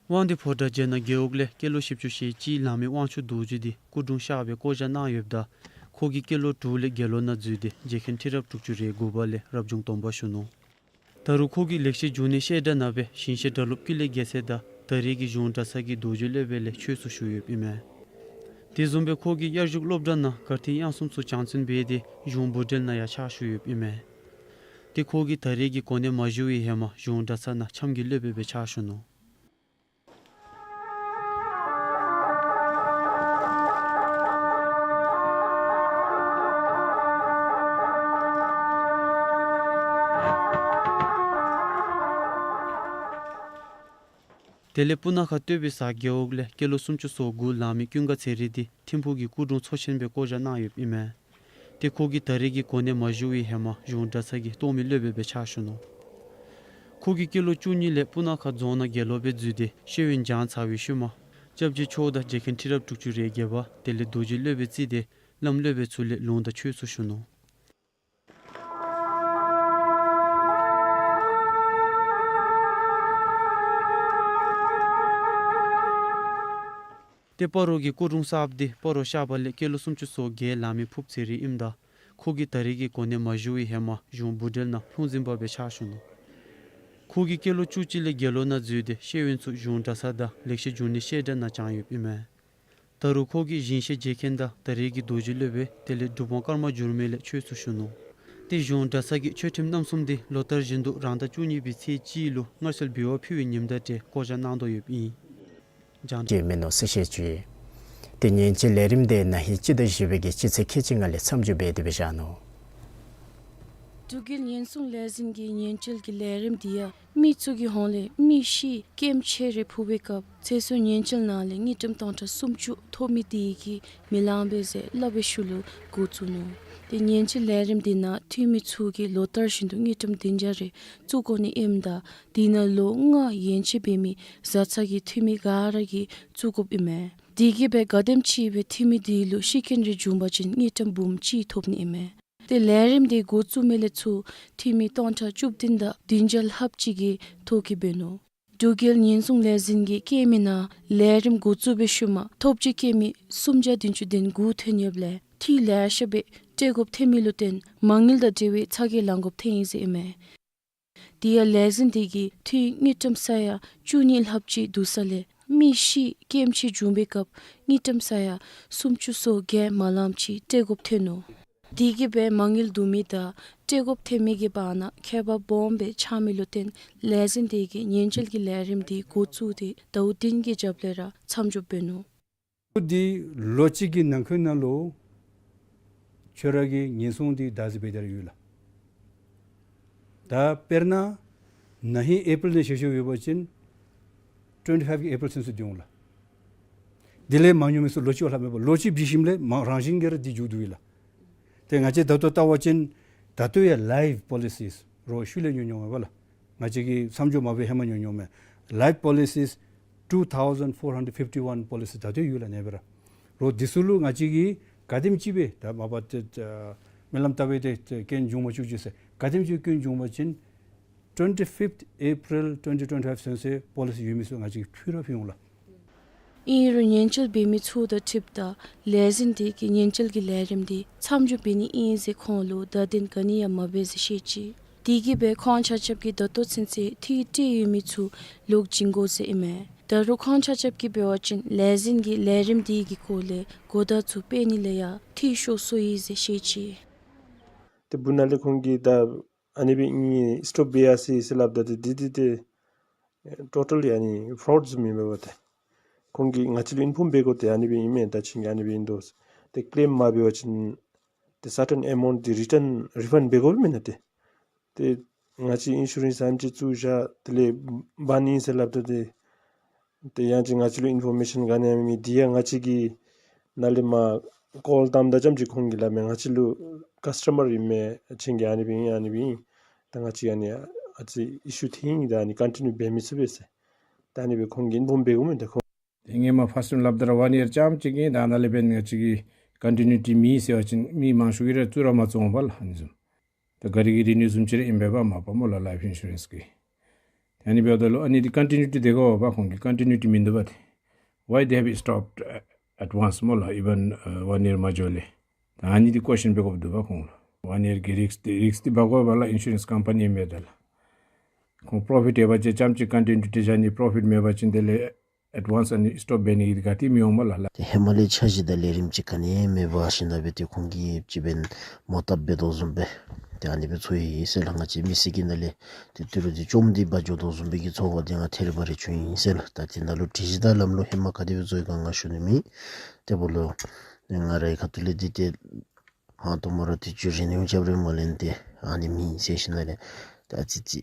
དབང་འདུས་ཕོ་བྲང་རྗེ་ནག་རྒེད་འོག་ལས་སྐྱེས་ལོ་བཞི་བཅུ་ཞེ་གཅིག་ལང་མི་དབང་ཕྱུག་རྡོ་རྗེ་འདི་སྐུ་དྲུང་ཤར་སྦེ་བསྐོ་བཞག་གནང་ཡོདཔ་ད་ཁོ་གིས་སྐྱེས་ལོ་དྲུག་ལས་དགེ་སློང་ནང་འཛུལ་ཏེ་རྗེ་མཁན་ཁྲི་རབས་དྲུག་ཅུ་རེ་དགུ་པ་ལས་རབ་བྱུང་སྡོམ་པ་ཞུ་ནུག། ད་རུང་ཁོ་གིས་ལེགས་བཤད་འབྱུང་གནས་བཤད་གྲྭ་ནང་སྦེ་ཞིང་གཤེགས་སྒྲ་སློབ་ཀུན་ལེགས་རྒྱལ་མཚན་དང་ད་རེས་ཀྱི་གཞུང་གྲྭ་ཚང་གི་རྡོ་རྗེ་སློབ་དཔོན་ལས་ཆོས་སུ་ཞུགས་ཡོདཔ་ཨིན་མས། དེ་བཟུམ་སྦེ་ཁོ་གིས་དབྱར་བཞུགས་སློབ་གྲྭ་ནང་གར་ཐིག་དབྱངས་གསུམ་ཚུ་སྦྱང་བརྩོན་འབད་དེ་གཞུང་བུ་འབྲེལ་ནང་ཡང་ཕྱག་ཞུ་ཡོདཔ་ཨིན་མས། ཏེ་ཁོ་གིས་ད་རེས་ཀྱི་གོ་གནས་མ་བཞུགས་པའི་ཧེ་མ་གཞུང་གྲྭ་ཚང་ནང་འཆམ་གྱི་སློབ་དཔོན་སྦེ་ཕྱག་ཞུ་ནུག། དེ་ལས་སྤུ་ན་ཁ་སྟོད་པའི་གཟར་རྒེད་འོག་ལས་སྐྱེས་ལོ་སུམ་ཅུ་སོ་དགུ་ལང་མི་ཀུན་དགའ་ཚེ་རིང་འདི་ཐིམ་ཕུག་གི་སྐུ་དྲུང་ཚོགས་ཆེན་སྦེ་བསྐོ་བཞག་གནང་ཡོདཔ་ཨིན་མས། ཏེ་ཁོ་གིས་ད་རེས་ཀྱི་གོ་གནས་མ་བཞུགས་པའི་ཧེ་མ་གཞུང་གྲྭ་ཚང་གི་གཏོགས་མི་སློབ་དཔོན་སྦེ་ཕྱག་ཞུ་ནུག། ཁོ་གིས་སྐྱེས་ལོ་བཅུ་གཉིས་ལས་སྤུ་ན་ཁ་རྫོང་ནང་དགེ་སློང་སྦེ་འཛུལ་ཏེ་ཤེས་ཡོན་སྦྱང་ཚར་བའི་ཤུལ་མ་སྐྱབས་རྗེ་མཆོག་དང་རྗེ་མཁན་ཁྲི་རབས་དྲུག་ཅུ་རེ་བརྒྱད་པ་དེ་ལས་རྡོ་རྗེ་སློབ་དཔོན་བརྩིས་ཏེ་བླམ་སློབ་དཔོན་ཚུ་ལས་ལུང་དང་ཆོས་སུ་ཞུ་ནུག། ཏེ་སྤ་རོ་གི་སྐུ་དྲུང་གསརཔ་འདི་སྤ་རོ་ཤར་པ་ལས་སྐྱེས་ལོ་སུམ་ཅུ་སོ་བརྒྱད་ལང་མི་ཕུབ་ཚེ་རིང་ཨིནམ་ད་ཁོ་གིས་ད་རེས་ཀྱི་གོ་གནས་མ་བཞུགས་པའི་ཧེ་མ་གཞུང་བུ་འབྲེལ་ནང་ལྷུང་འཛིན་པ་སྦེ་ཕྱག་ཞུ་ནུག། ཁོ་གིས་སྐྱེས་ལོ་བཅུ་གཅིག་ལས་དགེ་སློང་ནང་འཛུལ་ཏེ་ཤེས་ཡོན་ཚུ་གཞུང་གྲྭ་ཚང་དང་ལེགས་བཤད་འབྱུང་གནས་བཤད་གྲྭ་ནང་སྦྱངས་ཡོདཔ་ཨིན་མས། ད་རུང་ཁོ་གིས་ཞིང་གཤེགས་རྗེ་མཁན་དང་ད་རེས་ཀྱི་རྡོ་རྗེ་སློབ་དཔོན་དེ་ལས་སྒྲུབ་དབང་ཀརྨ་འགྱུར་མེད་ལས་ཆོས་སུ་ཞུ་ནུག། ཏེ་གཞུང་གྲྭ་ཚང་གིས་ཆོས་ཁྲིམས་རྣམ་གསུམ་འདི་ལོ་ལྟར་བཞིན་དུ་རང་ཟླ་བཅུ་གཉིས་པའི་ཚེས་གཅིག་ལུ་སྔར་སྲོལ་འབུལ་བ་ཕུལ་བའི་ཉིནམ་དང་འབྲེལ་བསྐོ་བཞག་གནང་དོ་ཡོདཔ་ཨིན། རྒྱང་བསྒྲགས་མེན་ནོ་ཟེར་ཞུ་ཡི། ཏེ་ཉེན་བཅོལ་ལས་རིམ་འདི་ན་ཧིང་སྤྱི་ཟླ་བཞི་པའི་གི་སྤྱི་ཚེས་ཁལ་གཅིག་ལྔ་ལས་མཚམས་འཇོག་འབད་དེ་སྦེ་བཞག་ནུག། འབྲུག་རྒྱལ་ཉེན་སྲུང་ལས་འཛིན་གྱི་ཉེན་བཅོལ་གྱི་ལས་རིམ་འདི་ཡང་མི་ཚུ་གི་ཧོངས་ལས་མི་ཤི་རྐྱེན་ཆེ་རེ་ཕོག་པའི་སྐབས་ཚེ་སྲོག་ཉེན་བཅོལ་ནང་ལས་དངུལ་ཀྲམ་སྟོང་ཕྲག་སུམ་ཅུ་ཐོབ་མི་དེ་གིས་མི་ལང་པས་ཟེར་སླབ་པའི་ཤུལ་ལུ་འགོ་བཙུགས་ནུག། ཏེ་ཉེན་བཅོལ་ལས་རིམ་འདི་ནང་འཐུས་མི་ཚུ་གིས་ལོ་ལྟར་བཞིན་དུ་དངུལ་ཀྲམ་བདུན་བརྒྱ་རེ་བཙུགས་དགོ་ནི་ཨིནམ་ད་དེ་ནང་ལོ་ལྔ་ཡན་ཆད་འབད་མི་བཟའ་ཚང་གི་འཐུས་མི་ག་ར་གིས་བཙུགས་དགོཔ་ཨིན་མས། དེ་གིས་སྦེ་ག་དེམ་ཅིག་སྦེ་འཐུས་མི་དེ་ལུ་ཤི་རྐྱེན་རེ་བྱུང་པ་ཅིན་དངུལ་ཀྲམ་འབུམ་གཅིག་ཐོབ་ནི་ཨིན་མས། ཏེ་ལས་རིམ་འདི་འགོ་བཙུགས་མི་ལས་ཚུར་འཐུས་མི་སྟོང་ཕྲག་བཅུ་བདུན་དང་བདུན་བརྒྱ་ལྷགཔ་ཅིག་གིས་ཐོ་བཀོད་འབད་ནུག། འབྲུག་རྒྱལ་ཉེན་སྲུང་ལས་འཛིན་གྱིས་བཀོད་མི་ནང་ལས་རིམ་འགོ་བཙུགས་པའི་ཤུལ་མ་ཐོབ་བྱ་བཀོད་མི་སུམ་བརྒྱ་བདུན་ཅུ་དོན་དགུ་ཐོན་ཡོདཔ་ལས་འཐུས་ལེ་ཤ་སྦེ་སྤྲོད་དགོཔ་ཐོན་མི་ལུ་བརྟེན་མ་དངུལ་དང་འབྲེལ་བའི་ཚ་གྱང་ལང་དགོཔ་ཐོན་ཡི་ཟེར་ཨིན་མས། དེ་ཡང་ལས་འཛིན་དེ་གིས་འཐུས་དངུལ་ཀྲམ་ས་ཡ་བཅུ་གཉིས་ལྷགཔ་ཅིག་བསྡུ་ས་ལས་མི་ཤི་རྐྱེན་ཆེ་བྱུང་པའི་སྐབས་དངུལ་ཀྲམ་ས་ཡ་སུམ་ཅུ་སོ་བརྒྱད་མ་ལངམ་ཅིག་སྤྲོད་དགོཔ་ཐོན་ནུག། དེ་གིས་སྦེ་མ་དངུལ་བསྡུ་མི་དང་སྤྲོད་དགོཔ་ཐོན་མི་གི་བར་ན་ཁྱད་པར་སྦོམ་སྦེ་ཆགས་མི་ལུ་བརྟེན་ལས་འཛིན་དེ་གིས་ཉེན་བཅོལ་གྱི་ལས་རིམ་དེ་འགོ་བཙུགས་ཏེ་ཟླཝ་བདུན་གྱི་རྒྱབ་ལས་ར་མཚམས་འཇོག་འབད་ནུག། འདི་ལོ་གཅིག་གི་ནང་འཁོད་ནང་ལུ་ཁྱོད་ར་གི་ཉེན་སྲུང་འདི་བདག་འཛིན་འབད་དེ་ར་ཡོད་ལགས། ད་དཔེར་ན་ན་ཧིང་ཨེ་པིལ་ནང་བཞེས་བཞེསཔ་ཡོད་པ་ཅིན་ཊུ་ཝེན་ཊི་ཕའིབ་གི་ཨེ་པིལ་ཚུན་ཚོད་སྡོད་འོང་ལགས། དེ་ལས་མ་ཉོ་མི་ཚུ་ལོ་གཅིག་ལྷག་མེད་པར་ལོ་གཅིག་འབད་ཞིནམ་ལས་མ་རང་བཞིན་གྱིས་ར་འདི་མཇུག་བསྡུ་ཡི་ལགས། ཏེ་ང་བཅས་ད་ལྟོ་བལྟ་བ་ཅིན་ད་ལྟོ་ཡང་ལའིབ་པོ་ལི་སིས་རོགས་ཤུལ་ལས་ཉོ་ཉོཝ་མས་པ་ལགས། ང་བཅས་ཀྱིས་མཚམས་འཇོག་མ་འབད་ཧེ་མ་ཉོ་ཉོཝ་མས། ལའིབ་པོ་ལི་སིས་two thousand four hundred fifty-one པོ་ལི་སི་ད་ལྟོ་ཡོད་ལགས་ཨ་ནི་སྦེ་ར། རོགས་འདི་ཚུ་ལུ་ང་བཅས་ཀྱིས་ག་དེམ་ཅིག་སྦེ་ད་མ་པ་ཏེ་ཨ་ སྨོན་ལམ་བཏབ་སྦེ་ཏེ་སྐྱོན་བྱུང་མ་བཅུག་ཅིག་ཟེར། ག་དེམ་ཅིག་སྐྱོན་བྱུང་བ་ཅིན་twenty fifth April twenty twenty-five ཚུན་ཚོད་པོ་ལི་སི་ཡོད་མི་ཚུ་ང་བཅས་ཕུལ་ར་ཕུལ་འོང་ལགས། ཨིན་རུང་ཉེན་བཅོལ་འབད་མི་ཚུ་དང་འཁྲིལཝ་ད་ལས་འཛིན་དེ་གིས་ཉེན་བཅོལ་གྱི་ལས་རིམ་དེ་མཚམས་འཇོག་འབད་ནི་ཨིན་ཟེར་ཁོང་ལུ་བརྡ་དོན་ག་ནི་ཡང་མ་འབད་ཟེར་བཤད་ཅི། དེ་གིས་སྦེ་ཁོང་ཆ་ཁྱབ་ཀྱིས་ད་ལྟོ་ཚུན་ཚོད་འཐུས་སྤྲོད་ཡོད་མི་ཚུ་ལོག་བྱིན་དགོ་ཟེར་ཨིན་མས། ད་རུང་ཁོང་ཆ་ཁྱབ་ཀྱིས་འབད་བ་ཅིན་ལས་འཛིན་གྱི་ལས་རིམ་དེ་གི་སྐོར་ལས་གོ་བརྡ་ཚུ་སྤེལ་ནི་ལས་ཡང་འཐུས་ཤོར་སོ་ཡི་ཟེར་བཤད་ཅི། ཏེ་སྦུག་ན་ལས་ཁོང་གིས་ད་ཨ་ནི་སྦེ་ཨིན་སི་ཊོབ་འབད་ཡར་སོ་ཡི་ཟེར་སླབ་ད་ཏེ་འདི་འདི་ཏེ་ཊོ་ཊལ་ཡ་ནི་ཕོརཌ་བཟུམ་ཨིན་པས་པ་ཏེ། ཁོང་གིས་ང་བཅས་ལུ་ཨིན་ཕོརམ་འབད་དགོ་ཏེ་ཨ་ནི་སྦེ་ཨིན་མས། ད་ཁྱེད་ཀྱིས་ཨ་ནི་སྦེ་ཨིན་དོ་ཟེར། ཏེ་ཀེ་ལེམ་མ་འབད་བ་ཅིན་ཏེ་སར་ཊེན་ཨེ་མའུནཊ་འདི་རི་ཊརན་རི་ཕཱནཌ་འབད་དགོཔ་མེན་ན་ཏེ། ཏེ་ང་བཅས་ཨིན་ཤུ་རེནསི་ཨ་ནེམ་ཅིག་བཙུགས་བཞག་དེ་ལས་བཱན་ཨིན་ཟེར་སླབ་ད་ཏེ། ཏེ་ཡང་ཅིན་ང་བཅས་ལུ་ཨིན་ཕོར་མེ་ཤཱན་ག་ནི་ཡང་མེད་མི་འདི་ཡང་ང་བཅས་ཀྱིས་ནཱ་ལས་མར་ཀོལ་བཏངམ་ད་ཙམ་ཅིག་ཁོང་གིས་སླབ་མས། ང་བཅས་ལུ་ཀཱསི་ཊ་མར་ཨིན་མས། ཁྱེད་ཀྱིས་ཨ་ནི་སྦེ་ཨིན་ཨ་ནི་སྦེ་ཨིན། ད་ང་བཅས་ཨ་ནི་ཨ་ཙི་ཨི་ཤུ་ཐོན་ཡི། ད་ཨ་ནི་ཀོན་ཊི་ནིའུ་འབད་མི་ཚུགས་པས་ཟེར། ད་ཨ་ནི་སྦེ་ཁོང་གིས་ཨིན་ཕོརམ་འབད་དགོ་མེན་ན་ཏེ་ཁོང་། ཏེ་ངེ་མ་ཕརསཊ་ཊའིམ་སླབ་ད་ར་ཝན་ཡར་ཙམ་ཅིག་ཨིན། ད་ནཱ་ལས་འབདན་ང་བཅས་ཀྱི་ཀོན་ཊི་ནིའུ་ཊི་མེད་ཟེར་བ་ཅིན་མི་མང་ཤོས་ཀྱིས་ར་བཙུགས་ར་མ་བཙུགས་འོང་པ་ལགས། ཨ་ནི་བཟུམ་ད་ག་ར་གིས་རི་ནིའུ་བཟུམ་ཅིག་ར་ཨིན་པས་པ་མ་པ་སྨོ་ལགས་ལའིཕ་ཨིན་ཤུ་རེནསི་གི། ཏེ་ཨ་ནི་འབདཝ་ད་ལུ་ཨ་ནི་འདི་ཀོན་ཊི་ནིའུ་ཊི་དེ་གོ་པ་ཁོང་གི་ཀོན་ཊི་ནིའུ་ཊི་མིན་འདུག་པ་ཏེ། Why they have stopped at once སྨོ་ལགས། ཨི་ཝན་ཝན་ཡར་མ་འགྱོ་ལས། ད་ཨ་ནི་འདི་ཀོ་ཤཱན་འབད་དགོཔ་འདུག་པ་ཁོང་ལུ། ཝན་ཡར་གྱི་རིསཀ་འདི་རིསཀ་འདི་འབག་དགོ་པ་ལགས་ཨིན་ཤུ་རེནསི་ཀམ་པ་ནི་ཨིན་མས་ད་ལགས། ཁོང་པོརོ་ཕིཊ་ཡོད་པ་ཅིན་ཙམ་ཅིག་ཀོན་ཊི་ནིའུ་ཊི་བཞག་ནི། པོརོ་ཕིཊ་མེད་པ་ཅིན་དེ་ལས་ཨེཌ་ཝན་སི་ཨ་ནི་སི་ཊོབ་འབད་ནི་འདི་ག་ཏེ་མི་འོང་པ་ལགས་ལགས། ཏེ་ཧེ་མ་ལས་འཆར་གཞི་དང་ལས་རིམ་ཅིག་ག་ནི་མེད་པ་ཞིནམ་ད་སྦེ་ཏེ་ཁོང་གིས་ཅིག་འབདན་མོ་བཏབ་འབད་དོ་བཟུམ་སྦེ་ཏེ་ཨ་ནི་སྦེ་ཚོར་ཡི་ཟེར་ལགས། ང་བཅས་མི་སེར་གྱི་ནང་ལས་ཏེ་ཏི་རུ་འདི་བཅོམ་སྟེ་འབག་འགྱོ་དོ་བཟུམ་སྦེ་གི་ཚོར་བ་འདི་ང་ཐད་རི་བ་རི་བྱུང་ཡི་ཟེར་ལགས། ད་འདི་ནང་ལུ་སྒྲིག་གཞི་དང་ལམ་ལུགས་ཧེ་མ་ག་དེ་སྦེ་བཟོ་ཡི་ག་ང་ཞུ་ནི་མེད། ཏེ་འབདཝ་ལུ་ང་རའི་ཁ་ཐུག་ལས་འདི་ཏེ་ཧང་སྟོང་མ་ར་ཏེ་ཅིག་རི་ནིའུ་རྐྱབ་རན་མ་ལེན་ཏེ་ཨ་ནི་མེད་ཟེར་ཞིནམ་ལས་ད་ཨ་ཙི་ཙི་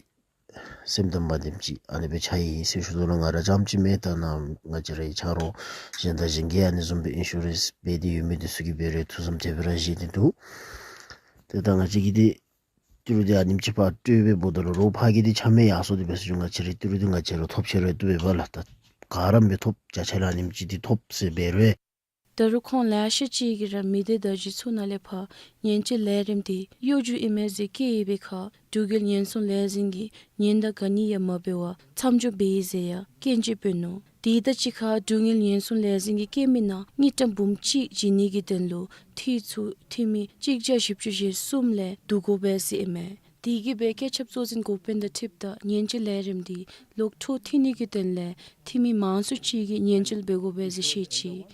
སེམས་དང་མ་བདེཝ་ཅིག་ཨ་ནི་སྦེ་ཆགས་ཡི་ཟེར་ཞུ་དོ་ལགས། ང་ར་རྐྱངམ་ཅིག་མེན། ད་ནཱ་ང་བཅས་རའི་ཆ་རོགས་གཞན་དང་གཞན་གྱིས་ཨ་ནི་བཟུམ་སྦེ་ཨིན་ཤུ་རེནསི་འབད་དེ་ཡོད་མི་འདི་ཚུ་གིས་འབད་རུང་ཐུགས་བསམ་དེ་སྦེ་ར་བཞེས་ཏེ་འདུག། ཏེ་ད་ང་བཅས་ཀྱིས་འདི་ཏི་རུ་འདི་ཨ་ནེམ་ཅིག་ཕར་སྤྲོད་སྦེ་འབདཝ་ད་ལུ་རོགས་ཕར་གྱི་འདི་ཆ་མེད་ཡར་སོང་སྟེ་འབད་ཟེར་ང་བཅས་རའི་ཏི་རུ་འདི་ང་བཅས་ར་ཐོབ་ཆེ་རུང་བཏུབ་པས་པ་ལགས། ད་ག་ར་མི་ཐོབ། བརྒྱ་ཆ་ལས་ཨ་ནེམ་ཅིག་འདི་ཐོབ་ཟེར་འབད་རུང་། ད་རུང་ཁོང་ལེ་ཤ་ཅིག་གིས་ར་མི་སྡེ་བརྡ་བརྒྱུད་ཚུ་ནང་ལས་ཕར་ཉེན་བཅོལ་ལས་རིམ་འདི་གཡོ་སྒྱུ་ཨིན་མས་ཟེར་བཀོད་ཡོད་པའི་ཁར་འབྲུག་རྒྱལ་ཉེན་སྲུང་ལས་འཛིན་གྱིས་ཉེན་བརྡ་ག་ནི་ཡང་མ་འབད་བར་མཚམས་འཇོག་འབད་ཡི་ཟེར་ཡང་སྐྱོན་བརྗོད་འབད་ནུག། དེ་དང་གཅིག་ཁར་འབྲུག་རྒྱལ་ཉེན་སྲུང་ལས་འཛིན་གྱིས་བཀོད་མི་ནང་དངུལ་ཀྲམ་འབུམ་གཅིག་བྱིན་ནི་གི་དོན་ལུ་འཐུས་ཚུ་འཐུས་མི་གཅིག་བརྒྱ་བཞི་བཅུ་ཞེ་གསུམ་ལས་བསྡུ་དགོ་པས་ཟེར་ཨིན་མས། དེ་གིས་སྦེ་བཀོད་ཁྱབ་གཙོ་འཛིན་འགོ་དཔོན་དང་འཁྲིལཝ་ད་ཉེན་བཅོལ་ལས་རིམ་འདི་ལོག་འཕྲོ་མཐུད་ནི་གི་དོན་ལས་འཐུས་མི་མང་སུ་ཅིག་གིས་ཉེན་བཅོལ་འབད་དགོ་པས་ཟེར་བཤད་ཅི།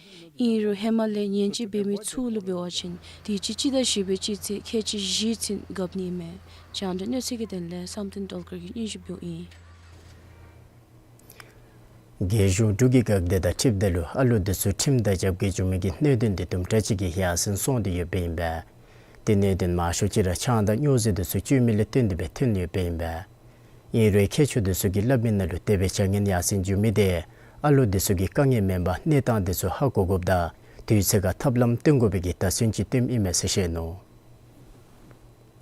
ཨིན་རུང་ཧེ་མ་ལས་ཉེན་བཅོལ་འབད་མི་ཚུ་ལུ་འབད་བ་ཅིན་དུས་ཅི་སྤྱི་ཟླ་བཞི་པའི་སྤྱི་ཚེས་ཁལ་གཅིག་བཞི་ཚུན་རྐྱབ་ནི་ཨིན་མས། རྒྱང་བསྒྲགས་གནས་ཚུལ་གྱི་དོན་ལས་བསམ་གཏན་སྒྲོལ་དཀར་གྱིས་སྙན་ཞུ་འབདཝ་ཨིན། རྒྱལ་གཞུང་འབྲུག་གི་འགག་སྡེ་དང་འཁྲིལཝ་ད་ལུ་ཨ་ལུ་འདི་ཚུ་ཁྲིམས་དང་རྒྱབ་འགལ་འགྱོ་མི་གི་གནད་དོན་འདི་དུམ་གྲ་ཅིག་གིས་ཡར་སེང་སོང་སྟེ་ཡོདཔ་ཨིན་པས། ཏེ་གནད་དོན་མང་ཤོས་ཅིག་ར་ཆང་དང་སྨྱོ་རྫས་འདི་ཚུ་སྤྱོད་མི་ལས་བརྟེན་ཏེ་སྦེ་ཐོན་ཡོདཔ་ཨིན་པས། ཨིན་རུང་མཁས་མཆོག་འདི་ཚུ་གིས་སླབ་མི་ནང་ལུ་དེ་སྦེ་བྱ་ངན་ཡར་སེང་འགྱོ་མི་འདི་ཨ་ལུ་འདི་ཚུ་གི་དཀའ་ངལ་མེན་པར་གནས་སྟངས་འདི་ཚུ་ཧ་གོ་དགོཔ་དང་དུས་ཚོད་ཁར་ཐབས་ལམ་སྟོན་དགོ་པའི་གི་བརྡ་མཚོན་ཅིག་སྟོནམ་ཨིན་མས་ཟེར་བཤད་ནུག།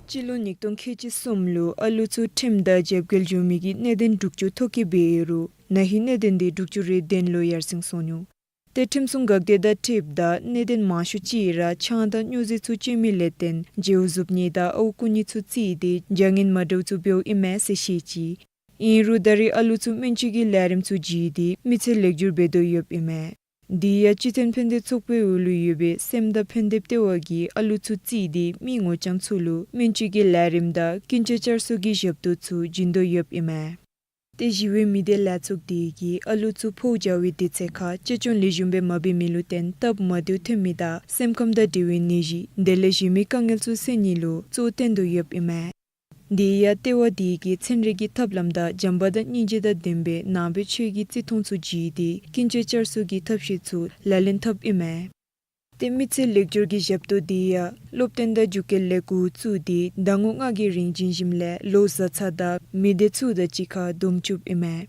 སྤྱི་ལོ་ཉིས་སྟོང་ཁལ་གཅིག་གསུམ་ལུ་ཨ་ལུ་ཚུ་ཁྲིམས་དང་རྒྱབ་འགལ་འགྱོ་མི་གི་གནད་དོན་དྲུག་ཅུ་ཐོ་བཀོད་འབད་ཡོད་རུང་ན་ཧིང་གནད་དོན་འདི་དྲུག་ཅུ་རེ་བདུན་ལུ་ཡར་སེང་སོང་ནུག། ཏེ་ཁྲིམས་སྲུང་འགག་སྡེ་དང་འཁྲིལཝ་ད་གནད་དོན་མང་ཤོས་ཅིག་ར་ཆང་དང་སྨྱོ་རྫས་ཚུ་སྤྱོད་མི་ལས་བརྟེན་རྗེའུ་གཟུགས་བརྙན་དང་ཨརཝ་བརྐུ་ནི་ཚུ་བརྩིས་ཏེ་བྱ་ངན་མ་འདྲཝ་ཚུ་འབདཝ་ཨིན་མས་ཟེར་བཤད་ཅི། ཨིན་རུང་ད་རེས་ཨ་ལུ་ཚུ་སྨན་བཅོས་ཀྱི་ལས་རིམ་ཚུ་བརྒྱུད་དེ་མི་ཚེ་ལེགས་བསྒྱུར་འབད་དོ་ཡོདཔ་ཨིན་མས། དེ་ཡང་སྤྱི་མཐུན་ཕན་བདེ་ཚོགས་པའི་འོག་ལུ་ཡོད་པའི་སེམས་དང་ཕན་བདེ་ལྟེ་བ་གིས་ཨ་ལུ་ཚུ་བརྩིས་ཏེ་མི་ངོ་རྐྱང་ཚུ་ལུ་སྨན་བཅོས་ཀྱི་ལས་རིམ་དང་ཀུན་སྤྱོད་བསྐྱར་གསོ་གི་ཞབས་ཏོག་ཚུ་བྱིན་དོ་ཡོདཔ་ཨིན་མས། ཏེ་ཞི་བའི་མི་སྡེ་ལས་ཚོགས་དེ་གིས་ཨ་ལུ་ཚུ་ཕོཝ་འཇལ་བའི་དུས་ཚོད་ཁར་གཅེས་སྐྱོང་ལེགས་ཤོམ་སྦེ་མ་འབད་མི་ལུ་བརྟེན་སྟབས་མ་བདེཝ་ཐོན་མི་དང་སེམས་ཁམས་དང་འབྲེལ་བའི་ནད་གཞི་དེ་ལས་གཞན་མི་དཀའ་ངལ་ཚུ་སེལ་ནི་ལུ་གཙོ་བོ་བཏོན་དོ་ཡོདཔ་ཨིན་མས། དེ་ཡང་ལྟེ་བ་དེ་གིས་ཚན་རིག་གི་ཐབས་ལམ་དང་བྱམས་པ་དང་སྙིང་རྗེ་དང་ལྡན་པའི་ནང་པའི་ཆོས་ཀྱི་བརྩི་མཐོང་ཚུ་བརྒྱུད་དེ་ཀུན་སྤྱོད་བསྐྱར་གསོ་གི་ཐབས་ཤེས་ཚུ་ལག་ལེན་འཐབ་ཨིན་མས། ཏེ་མི་ཚེ་ལེགས་བསྒྱུར་གྱི་ཞབས་ཏོག་དེ་ཡང་སློབ་སྟོན་དང་རྒྱུགས་སྐྱེལ་ལས་འགོ་བཙུགས་ཏེ་ཟླ་ངོ་ལྔ་གི་རིང་བྱིན་ཞིནམ་ལས་ལོ་བཟའ་ཚང་དང་མི་སྡེ་ཚུ་དང་གཅིག་ཁར་སྡོམ་བཅུགཔ་ཨིན་མས།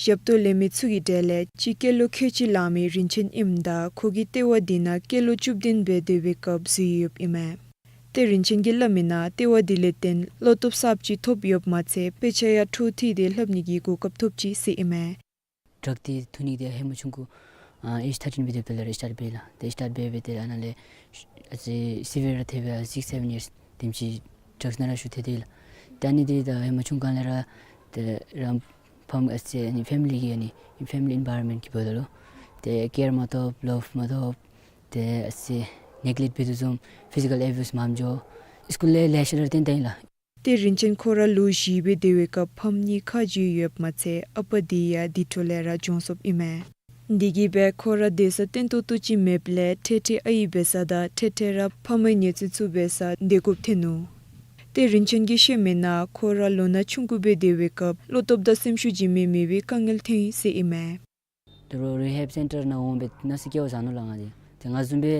ཞབས་ཏོག་ལེན་མི་ཚུ་གི་གྲས་ལས་གཅིག་སྐྱེས་ལོ་ཁལ་གཅིག་ལང་མི་རིན་ཆེན་ཨིནམ་ད་ཁོ་གིས་ལྟེ་བ་དེ་ནང་སྐྱེས་ལོ་བཅུ་བདུན་འབད་སྡོད་པའི་སྐབས་བཟོ་ཡོདཔ་ཨིན་མས། ཏེ་རིན་ཆེན་གྱིས་སླབ་མི་ནང་ལྟེ་བ་དེ་ལས་བརྟེན་བློ་སྟོབས་གསརཔ་ཅིག་ཐོབ་ཡོདཔ་མ་ཚད་དཔེ་ཆ་ཡང་འཕྲོ་མཐུད་དེ་ལྷབ་ནི་གི་གོ་སྐབས་ཐོབ་ཅི་ཟེར་ཨིན་མས། ཌྲག་འདི་འཐུང་ནི་འདི་ཧེ་མ་ཆུང་ཀུ་ཨེཇ་ཐར་ཊིན་འབད་དེ་འབད་ལས་ར་སི་ཊཱཊ་འབད་ལགས། ཏེ་སི་ཊཱཊ་འབད་འབད་དེ་ཨ་ནཱ་ལས་ ཨ་ཙི་སི་བི་ཡར་ཐལ་སྦེ་six seven years དེམ་ཅིག་ཌྲགསི་ནང་ར་ཤོར་ཏེ་སྡོད་ཡི་ལགས། ད་ཨ་ནི་འདི་ད་ཧེ་མ་ཆུང་ཀུ་ལས་ར་ད་རང་ཕམ་ཨ་ཙི་ཨ་ནི་ཕེ་མི་ལི་གི་ཨ་ནི་ཕེ་མི་ལི་ཨིན་བཱའི་རོན་མེནཊ་གི་འབདཝ་ད་ལུ་ཏེ་ཀེར་མ་ཐོབ་ལབ་མ་ཐོབ་ཏེ་ཨ་ཙི་ནེག་ལེཀཊ་འབད་དོ་བཟུམ་ཕི་ཟི་ཀཱལ་ཨེ་བིའུསི་མངམ་འགྱོ་སི་ཀུལ་ལས་ལེ་ཤ་ར་བཏོན་ད་ཡི་ལགས། ཏེ་རིན་ཆེན་ཁོ་ར་ལོ་བཞི་སྦེ་སྡོད་པའི་སྐབས་ཕམ་གཉིས་ཁ་འགྱུར་ཡོདཔ་མ་ཚད་ཨ་པ་འདི་ཡང་འདི་འཕྲོ་ལས་ར་གྱོངས་སོཔ་ཨིན་མས། འདི་གིས་སྦེ་ཁོ་ར་སྡོད་ས་བརྟན་ཏོག་ཏོ་ཅིག་མེདཔ་ལས་འཕྲལ་འཕྲལ་ཨའི་འབད་ས་དང་འཕྲལ་འཕྲལ་ར་ཕམ་གཉེན་ཚན་ཚུ་འབད་སར་སྡོད་དགོཔ་ཐོན་ནུག། ཏེ་རིན་ཆེན་གྱིས་བཤད་མི་ནང་ཁོ་ར་ལོ་ན་ཆུང་ཀུ་སྦེ་སྡོད་པའི་སྐབས་བློ་སྟོབས་དང་སེམས་ཤུགས་ལྗིད་མི་མེད་པའི་དཀའ་ངལ་ཐོན་ཡི་ཟེར་ཨིན་མས། ད་རུང་རི་ཧེབ་སེན་ཊར་ནང་འོང་སྦེ་ནང་སི་སྐྱེལ་བ་ཟ་ནུག་ལགས་ང་འདི། ཏེ་ང་བཟུམ་སྦེ་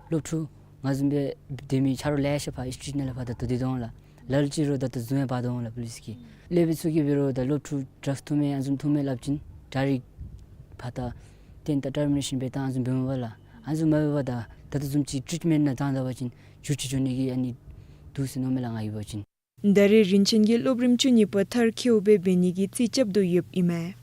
སློབ་ཕྲུག་ང་བཟུམ་སྦེ་སྡོད་མི་ཆ་རོགས་ལེ་ཤ་ཕར་སི་ཊིཊ་ནང་ལས་ཕར་ད་ལྟོ་སྡོད་དོ་འོང་ལགས། ལ་ལུ་ཅིག་རུང་ད་ལྟོ་བཟུང་ཡང་འབག་དོ་འོང་ལགས་པོ་ལིསི་གིས། སློབ་དཔོན་ཚུ་གིས་འབད་རུང་ད་སློབ་ཕྲུག་ཌྲགསི་འཐུང་མས་ཨ་ནི་བཟུམ་འཐུང་མས་སླབ་ཅིན་ཌའི་རེཀཊ་ཕར་ད་ཏེ་ད་ཊར་མི་ནེ་ཤཱན་འབད་ད་ཨ་ནི་བཟུམ་འབདཝ་མས་པ་ལགས། ཨ་ནི་བཟུམ་མ་འབད་བར་ད་ད་ལྟོ་བཟུམ་ཅིག་ཊིཊ་མེནཊ་ནང་བཏང་ད་པ་ཅིན་འགྱུར་ཅིག་འགྱོ་ནི་གི་ཨ་ནི་འདུག་ཟེར་མནོཝ་མས་ལགས་ང་གིས་འབད་བ་ཅིན། ད་རེས་རིན་ཆེན་གྱིས་སློབ་རིམ་བཅུ་གཉིས་པ་མཐར་འཁྱོལ་སྦེ་འབད་ནི་གི་རྩིས་རྐྱབ་དོ་ཡོདཔ་ཨིན་མས།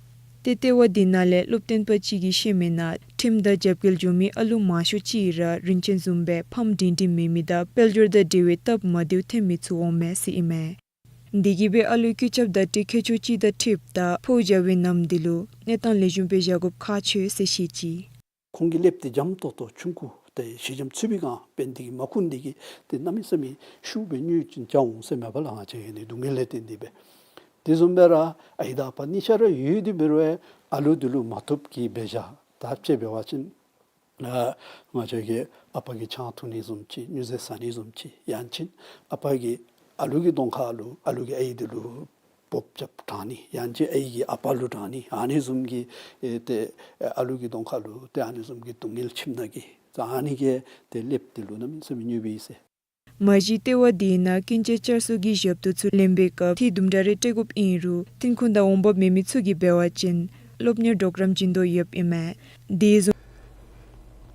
ཏེ་ལྟེ་བ་འདི་ནང་ལས་སློབ་སྟོན་པ་ཅིག་གིས་བཤད་མི་ནང་ཁྲིམས་དང་རྒྱབ་འགལ་འགྱོ་མི་ཨ་ལུ་མང་ཤོས་ཅིག་ར་རིན་ཆེན་བཟུམ་སྦེ་ཕམ་སྒྲིང་སྒྲིང་མེད་མི་དང་དཔལ་འབྱོར་དང་འབྲེལ་བའི་སྟབས་མ་བདེཝ་ཐོན་མི་ཚུ་འོངམ་མས་ཟེར་ཨིན་མས། འདི་གིས་སྦེ་ཨ་ལུའི་སྐུ་ཚབ་བརྡ་སྤྲོད་མཁས་མཆོག་ཅིག་དང་འཁྲིལཝ་ད་ཕོཝ་རྒྱག་པའི་ནམ་འདི་ལུ་གནས་སྟངས་ལེགས་ཤོམ་སྦེ་བཞག་དགོཔ་ཁག་ཆེ་ཟེར་བཤད་ཅི། ཁོང་གི་སློབ་དེ་འཇམ་ཏོང་ཏོ་ཆུང་ཀུ་ཏེ་ཞི་འཇམ་ཚུད་པའི་སྒང་འབད་ནི་དེ་གིས་མ་ཁུངས་འདི་གིས་ཏེ་གནམ་མེད་ས་མེད་ཤུགས་སྦེ་གཉོད་ཅིག་རྐྱབ་འོང་ཟེར་མས་པ་ལགས། ང་བཅས་ཨ་ནི་སྡུག་བསྔལ་ལས་བརྟེན་ཏེ་སྦེ། དེ་བཟུམ་སྦེ་ར་ཨའི་དང་ཨ་པ་གཉིས་ཆ་ར་ཡོད་དེ་འབད་རུང་ཨ་ལུ་འདི་ལུ་མ་བཏུབ་ཀྱི་འབད་བཞག། ད་ཅིག་འབད་བ་ཅིན་ཨ་ང་བཅས་ཀྱི་ཨ་པ་གིས་ཆང་འཐུང་ནི་བཟུམ་ཅིག་སྨྱོ་རྫས་ཟ་ནི་བཟུམ་ཅིག་ཡང་ཅིན་ཨ་པ་གིས་ཨ་ལུ་གི་གདོང་ཁ་ལུ་ཨ་ལུ་གིས་ཨའི་འདི་ལུ་སྤོབས་རྐྱབ་དྲང་ནི་ཡང་ཅིན་ཨའི་གིས་ཨ་པ་ལུ་དྲང་ནི་ཨ་ནི་བཟུམ་གྱི་ཨེ་ཏེ་ཨ་ལུ་གི་གདོང་ཁ་ལུ་ཏེ་ཨ་ནི་བཟུམ་གྱི་སྡུག་བསྔལ་ཁྱིམ་ནང་གི་ད་ཨ་ནི་གིས་ཏེ་སློབ་དེ་ལུ་གནམ་མེད་ས་མེད་གཉོད་འབད་ཡི་ཟེར། མ་གཞི་ལྟེ་བ་འདི་ནང་ཀུན་སྤྱོད་བསྐྱར་གསོ་གི་ཞབས་ཏོག་ཚུ་ལེན་པའི་སྐབས་འཐུས་དུམ་གྲ་རེ་སྤྲོད་དགོཔ་ཨིན་རུང་འཐུས་ཁུངས་དང་འོང་འབབ་མེད་མི་ཚུ་གིས་འབད་བ་ཅིན་སློབ་གཉེར་གྲོགས་རམ་བྱིན་དོ་ཡོདཔ་ཨིན་མས། དེ་བཟུམ།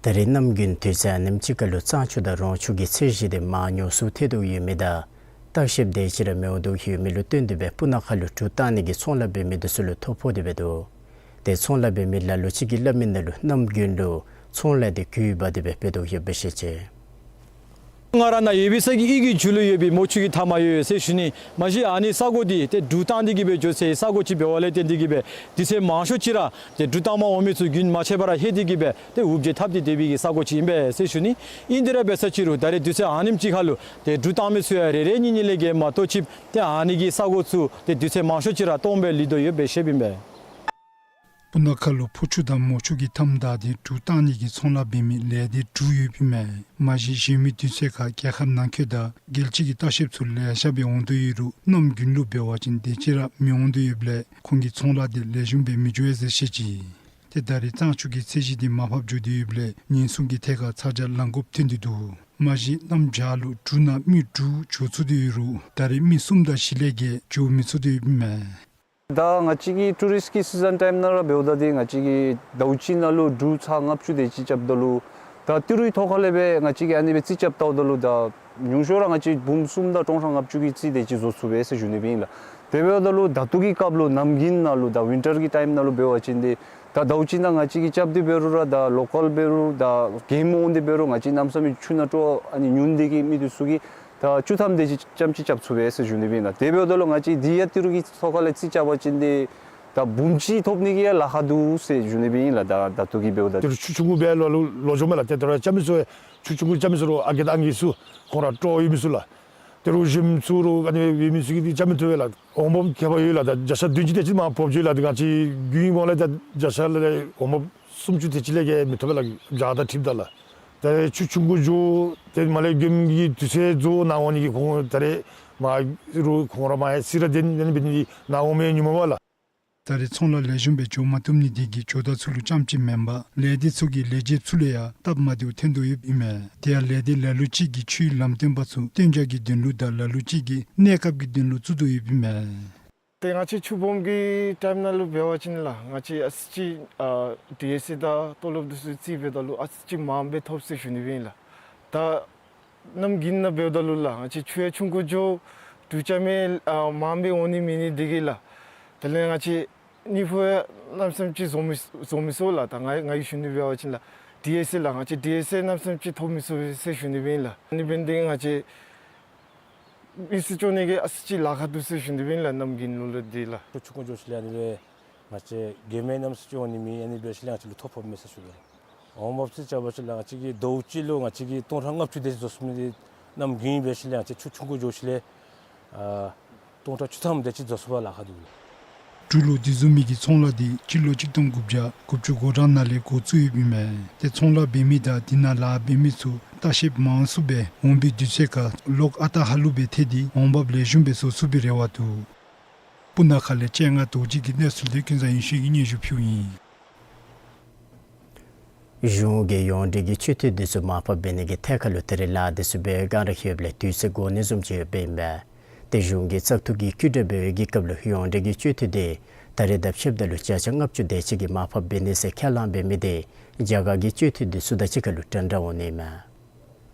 ད་རེས་གནམ་དགུན་དུས་ཚོད་ཨ་ནེམ་ཅིག་ཁར་ལུ་གཙང་ཆུ་དང་རོང་ཆུ་གི་ཚད་གཞི་དེ་མར་མྱོང་སུ་ཐལ་དོ་ཡོད་མི་དང་ལྟ་བཤལཔ་དེ་ཅིག་ར་མི་འོང་དོ་ཡོད་མི་ལུ་བརྟེན་ཏེ་སྦེ་སྤུ་ན་ཁ་ལུ་གྲུ་བཏང་ནི་གི་ཚོང་ལཱ་འབད་མི་དེ་ཚུ་ལུ་ཐོ་ཕོག་སྟེ་སྦེ་འདུག། ཏེ་ཚོང་ལཱ་འབད་མི་ལ་ལུ་ཅིག་གིས་སླབ་མི་ནང་ལུ་གནམ་དགུན་ལུ་ཚོང་ལཱ་དེ་རྒུད་པ་དེ་སྦེ་འབད་དོ་ཡོདཔ་སྦེ་བཤད་ཅི། ང་ར་ནཱ་ཡོད་པའི་ས་གི་གཡུས་ཀྱི་མཇུག་ལུ་ཡོད་པའི་མོ་ཆུ་གི་མཐའ་མར་ཡོད་ཟེར་ཞུ་ནི། མ་གཞི་ཨ་ནི་ས་གོ་འདི་ཏེ་གྲུ་བཏང་སྟེ་གི་སྦེ་འགྱོ་སའི་ས་གོ་ཅིག་འབདཝ་ལས་བརྟེན་ཏེ་གི་སྦེ་དུས་ཚོད་མང་ཤོས་ཅིག་ར་ཏེ་གྲུ་བཏང་མར་འོང་མི་ཚུ་དགུན་མ་ཆད་པར་ལྷོད་དེ་གི་སྦེ་ཏེ་འུབ་བྱེད་འཐབ་སྟེ་སྡོད་པའི་གི་ས་གོ་ཅིག་ཨིན་པས་ཟེར་ཞུ་ནི། ཨིན་དེ་ར་འབད་ས་ཅིག་རུང་ད་རེས་དུས་ཚོད་ཨ་ནེམ་ཅིག་ཁར་ལུ་ཏེ་གྲུ་བཏང་མི་ཚུ་ཡང་རེ་རེ་གཉིས་གཉིས་ལས་བརྒལ་མ་གཏོགས་ཅིག་ཏེ་ཨ་ནི་གི་ས་གོ་ཚུ་ཏེ་དུས་ཚོད་མང་ཤོས་ཅིག་ར་སྟོངམ་སྦེ་ལུས་དོ་ཡོདཔ་སྦེ་བཤདཔ་ཨིན་པས། སྤུ་ན་ཁ་ལུ་ཕོ་ཆུ་དང་མོ་ཆུ་གི་མཐའམ་བདའ་སྟེ་གྲུ་བཏང་ནི་གི་ཚོང་ལཱ་འབད་མི་ལས་སྡེ་དྲུག་ཡོདཔ་ཨིན་མས། མ་གཞི་གཞན་མི་དུས་ཚོད་ཁར་རྒྱལ་ཁབ་ནང་འཁོད་དང་རྒྱལ་སྤྱི་གི་ལྟ་བཤལཔ་ཚུ་ལེ་ཤ་སྦེ་འོང་དོ་ཡོད་རུང་གནམ་དགུན་ལུ་འབད་བ་ཅིན་དེ་ཅིག་ར་མི་འོང་དོ་ཡོདཔ་ལས་ཁོང་གི་ཚོང་ལཱ་དེ་ལེགས་ཤོམ་སྦེ་མི་འགྱོ་བས་ཟེར་བཤད་ཅི། ཏེ་ད་རེས་གཙང་ཆུ་གི་ཚད་གཞི་དེ་མར་ཕབ་འགྱོ་སྟེ་ཡོདཔ་ལས་ཉེན་སྲུང་གི་ཐད་ཁར་ཚ་གྱང་ལང་དགོཔ་ཐོན་ཏེ་འདུག། མ་གཞི་གནམ་བྱཱར་ལུ་གྲུ་ནང་མི་དྲུག་འགྱོ་ཚུགས་ཏེ་ཡོད་རུང་ད་རེས་མི་གསུམ་དང་བཞི་ལས་བརྒལ་འགྱོ་མི་ཚུགས་ཏེ་ཡོདཔ་ཨིན་མས། ད་ང་བཅས་ཀྱི་ཊུ་རིསཊ་ཀྱི་སི་ཛཱན་ཊའིམ་ནང་ར་འབདཝ་ད་འདི་ང་བཅས་ཀྱི་ཟླཝ་གཅིག་ནང་ལུ་གྲུ་ཚར་ལྔ་བཅུ་དེ་ཅིག་རྐྱབ་ད་ལུ་ད་ཏི་རུའི་ཐོག་ཁ་ལས་སྦེ་ང་བཅས་ཀྱིས་ཨ་ནི་སྦེ་རྩིས་རྐྱབ་བལྟཝ་ད་ལུ་ད་ཉུང་ཤོས་ར་ང་བཅས་འབུམ་གསུམ་དང་སྟོང་ཕྲག་ལྔ་བཅུ་གི་རྩིས་དེ་ཅིག་བཟོ་ཚུགས་པས་ཟེར་ཞུ་ནི་སྦེ་ཨིན་ལགས། དེ་འབདཝ་ད་ལུ་ད་ལྟོ་གི་སྐབས་ལུ་གནམ་དགུན་ནང་ལུ་ད་ཝིན་ཊར་གྱི་ཊའིམ་ནང་ལུ་འབད་བ་ཅིན་འདི་ད་ཟླཝ་གཅིག་ནང་ང་བཅས་ཀྱིས་རྐྱབ་སྟེ་འབད་རུང་ར་ད་ལོ་ཀཱལ་འབད་རུང་ད་གེམ་འོང་སྟེ་འབད་རུང་ང་བཅས་གནམ་མེད་ས་མེད་ཆུ་ནང་དྲོ་ཨ་ནི་ཉུང་སྟེ་གི་མི་འདི་ཚུ་གིས་ད་བཅུ་ཐམ་དེ་ཅིག་ཙམ་ཅིག་རྐྱབ་ཚུགས་པས་ཟེར་ཞུ་ནི་སྦེ་ཨིན་ལགས། དེ་འབདཝ་ད་ལུ་ང་བཅས་འདི་ཡང་ཏི་རུ་གི་ཐོག་ཁ་ལས་རྩིས་རྐྱབ་པ་ཅིན་འདི་ད་འབུམ་གཅིག་ཐོབ་ནི་གི་ཡང་ལཱ་ཁག་འདུག་ཟེར་ཞུ་ནི་སྦེ་ཨིན་ལགས། ད་ད་ལྟོ་གི་འབདཝ་ད་ཏི་རུ་ཆུ་ཆུང་ཀུ་སྦེ་ལོག་ལོག་འགྱོཝ་མས་ལགས། ཏེ་ད་རུང་རྐྱབ་མི་ཚུ་ཆུ་ཆུང་ཀུ་རྐྱབ་མི་ཚུ་རུང་ཨ་རྒས་དང་ཨང་རྒས་ཚུ་ཁོང་ར་སྤྲོ་ཡོད་མི་ཚུ་ལགས། ཏི་རུ་གཞོནམ་ཚུ་རུང་ཨ་ནི་ཡོད་མི་ཚུ་གིས་འདི་རྐྱབ་མི་བཏུབ་པས་ལགས། འོང་འབབ་ཁྱད་པར་ཡོད་ལགས། ད་བརྒྱ་ཆ་བདུན་ཅུ་དེ་ཅིག་མར་ཕབ་འགྱོ་ཡི་ལགས། ད་ང་བཅས་རྒྱུན་གོང་ལས་ད་བརྒྱ་ཆ་ལས་འོང་འབབ་སུམ་ཅུ་དེ་ཅིག་ལས་བརྒལ་མི་ཐོབ་པས་ལགས། བྱཱར་དང་འཁྲིལཝ་ད་ལགས། ད་ཆུ་ཆུང་ཀུ་འགྱོ་ཏེ་མར་ལས་གེམ་གྱི་དུས་ཚོད་རྫོགས་ནཱ་འོང་ནི་གི་ཁོང་ད་རེས་མར་རུང་ཁོང་ར་མར་ཡང་ཚུར་ར་དེ་ནང་འབད་ནི་ནཱ་འོང་མི་ཉུང་མས་པ་ལགས། ད་རེས་ཚོང་ལཱ་ལེགས་ཤོམ་སྦེ་འགྱོ་མ་བཏུབ་ནི་དེ་གིས་ཇོ་བདག་ཚུ་ལུ་རྐྱངམ་ཅིག་མེན་པར་ལས་སྡེ་ཚུ་གི་ལས་བྱེདཔ་ཚུ་ལུ་ཡང་སྟབས་མ་བདེཝ་ཐོན་དོ་ཡོདཔ་ཨིན་མས། དེ་ཡང་ལས་སྡེ་ལ་ལུ་ཅིག་གིས་ཆུའི་ལམ་སྟོན་པ་ཚུ་གཏན་འཇགས་ཀྱི་དོན་ལུ་དང་ལ་ལུ་ཅིག་གིས་གནས་སྐབས་ཀྱི་དོན་ལུ་བཙུགས་དོ་ཡོདཔ་ཨིན་མས། ཏེ་ང་བཅས་ཆུ་སྦོམ་གྱི་ཊའིམ་ནང་ལུ་འབད་བ་ཅིན་ལགས་ང་བཅས་ཨ་ཙི་ཅིག་ཨ་ཌི་ཨེསི་ཨེསི་དང་ཏོ་ལོབ་འདི་ཚུ་རྩིས་འབདཝ་ད་ལུ་ཨ་ཙི་ཅིག་མངམ་སྦེ་ཐོབ་ཟེར་ཞུ་ནི་སྦེ་ཨིན་ལགས། ད་གནམ་དགུན་ནང་འབདཝ་ད་ལུ་ལགས་ང་བཅས་ཆུ་ཡང་ཆུང་ཀུ་འགྱོ་གྲུ་རྐྱབ་མི་ཨ་མངམ་སྦེ་འོང་ནི་མེད་ནི་དེ་གིས་ལགས། དེ་ལས་ང་བཅས་གཉིས་ཕུ་ཡང་གནམ་མེད་ས་མེད་ཅིག་བཟོ་མི་བཟོ་མི་ཚུགས་ལགས། ད་ང་ང་གིས་ཞུ་ནི་འབད་བ་ཅིན་ལགས་ ཌི་ཨེསི་ཨེལ་ལགས་ང་བཅས་ཌི་ཨེསི་ཨེལ་གནམ་མེད་ས་མེད་ཅིག་ཐོབ་མི་ཚུགས་པས་ཟེར་ཞུ་ནི་སྦེ་ཨིན་ལགས། ཨ་ནི་འབདཝ་ད་ང་བཅས་མི་སེར་སྐྱོང་ནི་གི་ཨ་ཙི་ཅིག་ལཱ་ཁག་འདུག་ཟེར་ཞུ་ནི་སྦེ་ཨིན་ལགས། གནམ་དགུན་ལུ་ལུ་འདི་ལགས། ཆུ་ཆུང་ཀུ་འགྱོ་ཞིནམ་ལས་ཨ་ནི་སྦེ་ང་བཅས་གེ་མེ་གནམ་མེད་ས་མེད་ཅིག་འོང་ནི་མེད། ཨ་ནི་འབད་ཞིནམ་ལས་ང་བཅས་ལུ་ཐོ་ཕོགཔ་མས་ཟེར་ཞུ་ལགས། འོང་འབབ་ཚུ་རྐྱབ་པ་ཅིན་ལགས་ང་བཅས་ཀྱིས་ཟླཝ་གཅིག་ལུ་ང་བཅས་ཀྱིས་སྟོང་ཕྲག་ལྔ་བཅུ་དེ་ཅིག་བཟོ་ཚུགས་མི་འདི་གནམ་དགུན་འབད་ཞིནམ་ལས་ང་བཅས་ཆུ་ཆུང་ཀུ་འགྱོ་ཞིནམ་ལས་ཨ་སྟོང་ཕྲག་བཅུ་ཐམ་དེ་ཅིག་བཟོ་ཚུགས་པར་ལཱ་ཁག་འདུག་ལགས། འབྲུག་ལུ་འདི་བཟུམ་མའི་གི་ཚོང་ལཱ་འདི་སྤྱི་ལོ་གཅིག་སྟོང་དགུ་བརྒྱ་དགུ་བཅུ་གོ་གྲངས་ནང་ལས་འགོ་བཙུགས་ཡོདཔ་ཨིན་མས། ཏེ་ཚོང་ལཱ་འབད་མི་དང་དེ་ནང་ལཱ་འབད་མི་ཚུ་ལྟ་བཤལཔ་མང་སུ་སྦེ་འོང་བའི་དུས་ཚོད་ཁར་ལོག་ཨ་རྟག་ཧ་ལུགས་སྦེ་ཐལ་ཏེ་འོང་འབབ་ལེགས་ཤོམ་སྦེ་བཟོ་ཚུགས་པའི་རེ་བ་འདུག། སྤུ་ན་ཁ་ལས་སྤྱན་སྔ་རྡོ་རྗེ་གི་གནས་ཚུལ་འདི་ཀུན་བཟང་ཡེ་ཤེས་ཀྱིས་སྙན་ཞུ་ཕུལཝ་ཨིན། གཞུང་གིས་ཡོངས་འབྲེལ་གྱི་སྤྱོད་འཐུས་འདི་ཚུ་མར་ཕབ་འབད་ནི་གི་ཐད་ཁར་ལུ་ད་རེས་ལཱ་འདི་ཚུ་འབད་བའི་བསྒང་ར་ཡོདཔ་ལས་དུས་ཚོད་འགོར་ནི་བཟུམ་ཅིག་ཡོདཔ་ཨིན་པས། ཏེ་གཞུང་གིས་བཙག་འཐུ་གི་བཀོད་སྒྲིག་འབད་བའི་གི་སྐབས་ལུ་ཡོངས་འབྲེལ་གྱི་སྤྱོད་འཐུས་འདི་ད་རེས་དང་ཕྱདཔ་ད་ལུ་བརྒྱ་ཆ་ལྔ་བཅུ་དེ་ཅིག་གིས་མར་ཕབ་འབད་ནི་ཟེར་ཁས་བླངས་འབད་མི་འདི་རྒྱ་གར་གྱི་སྤྱོད་འཐུས་འདི་ཚུ་དང་གཅིག་ཁར་ལུ་འདྲན་འདྲ་འོང་ནི་མས།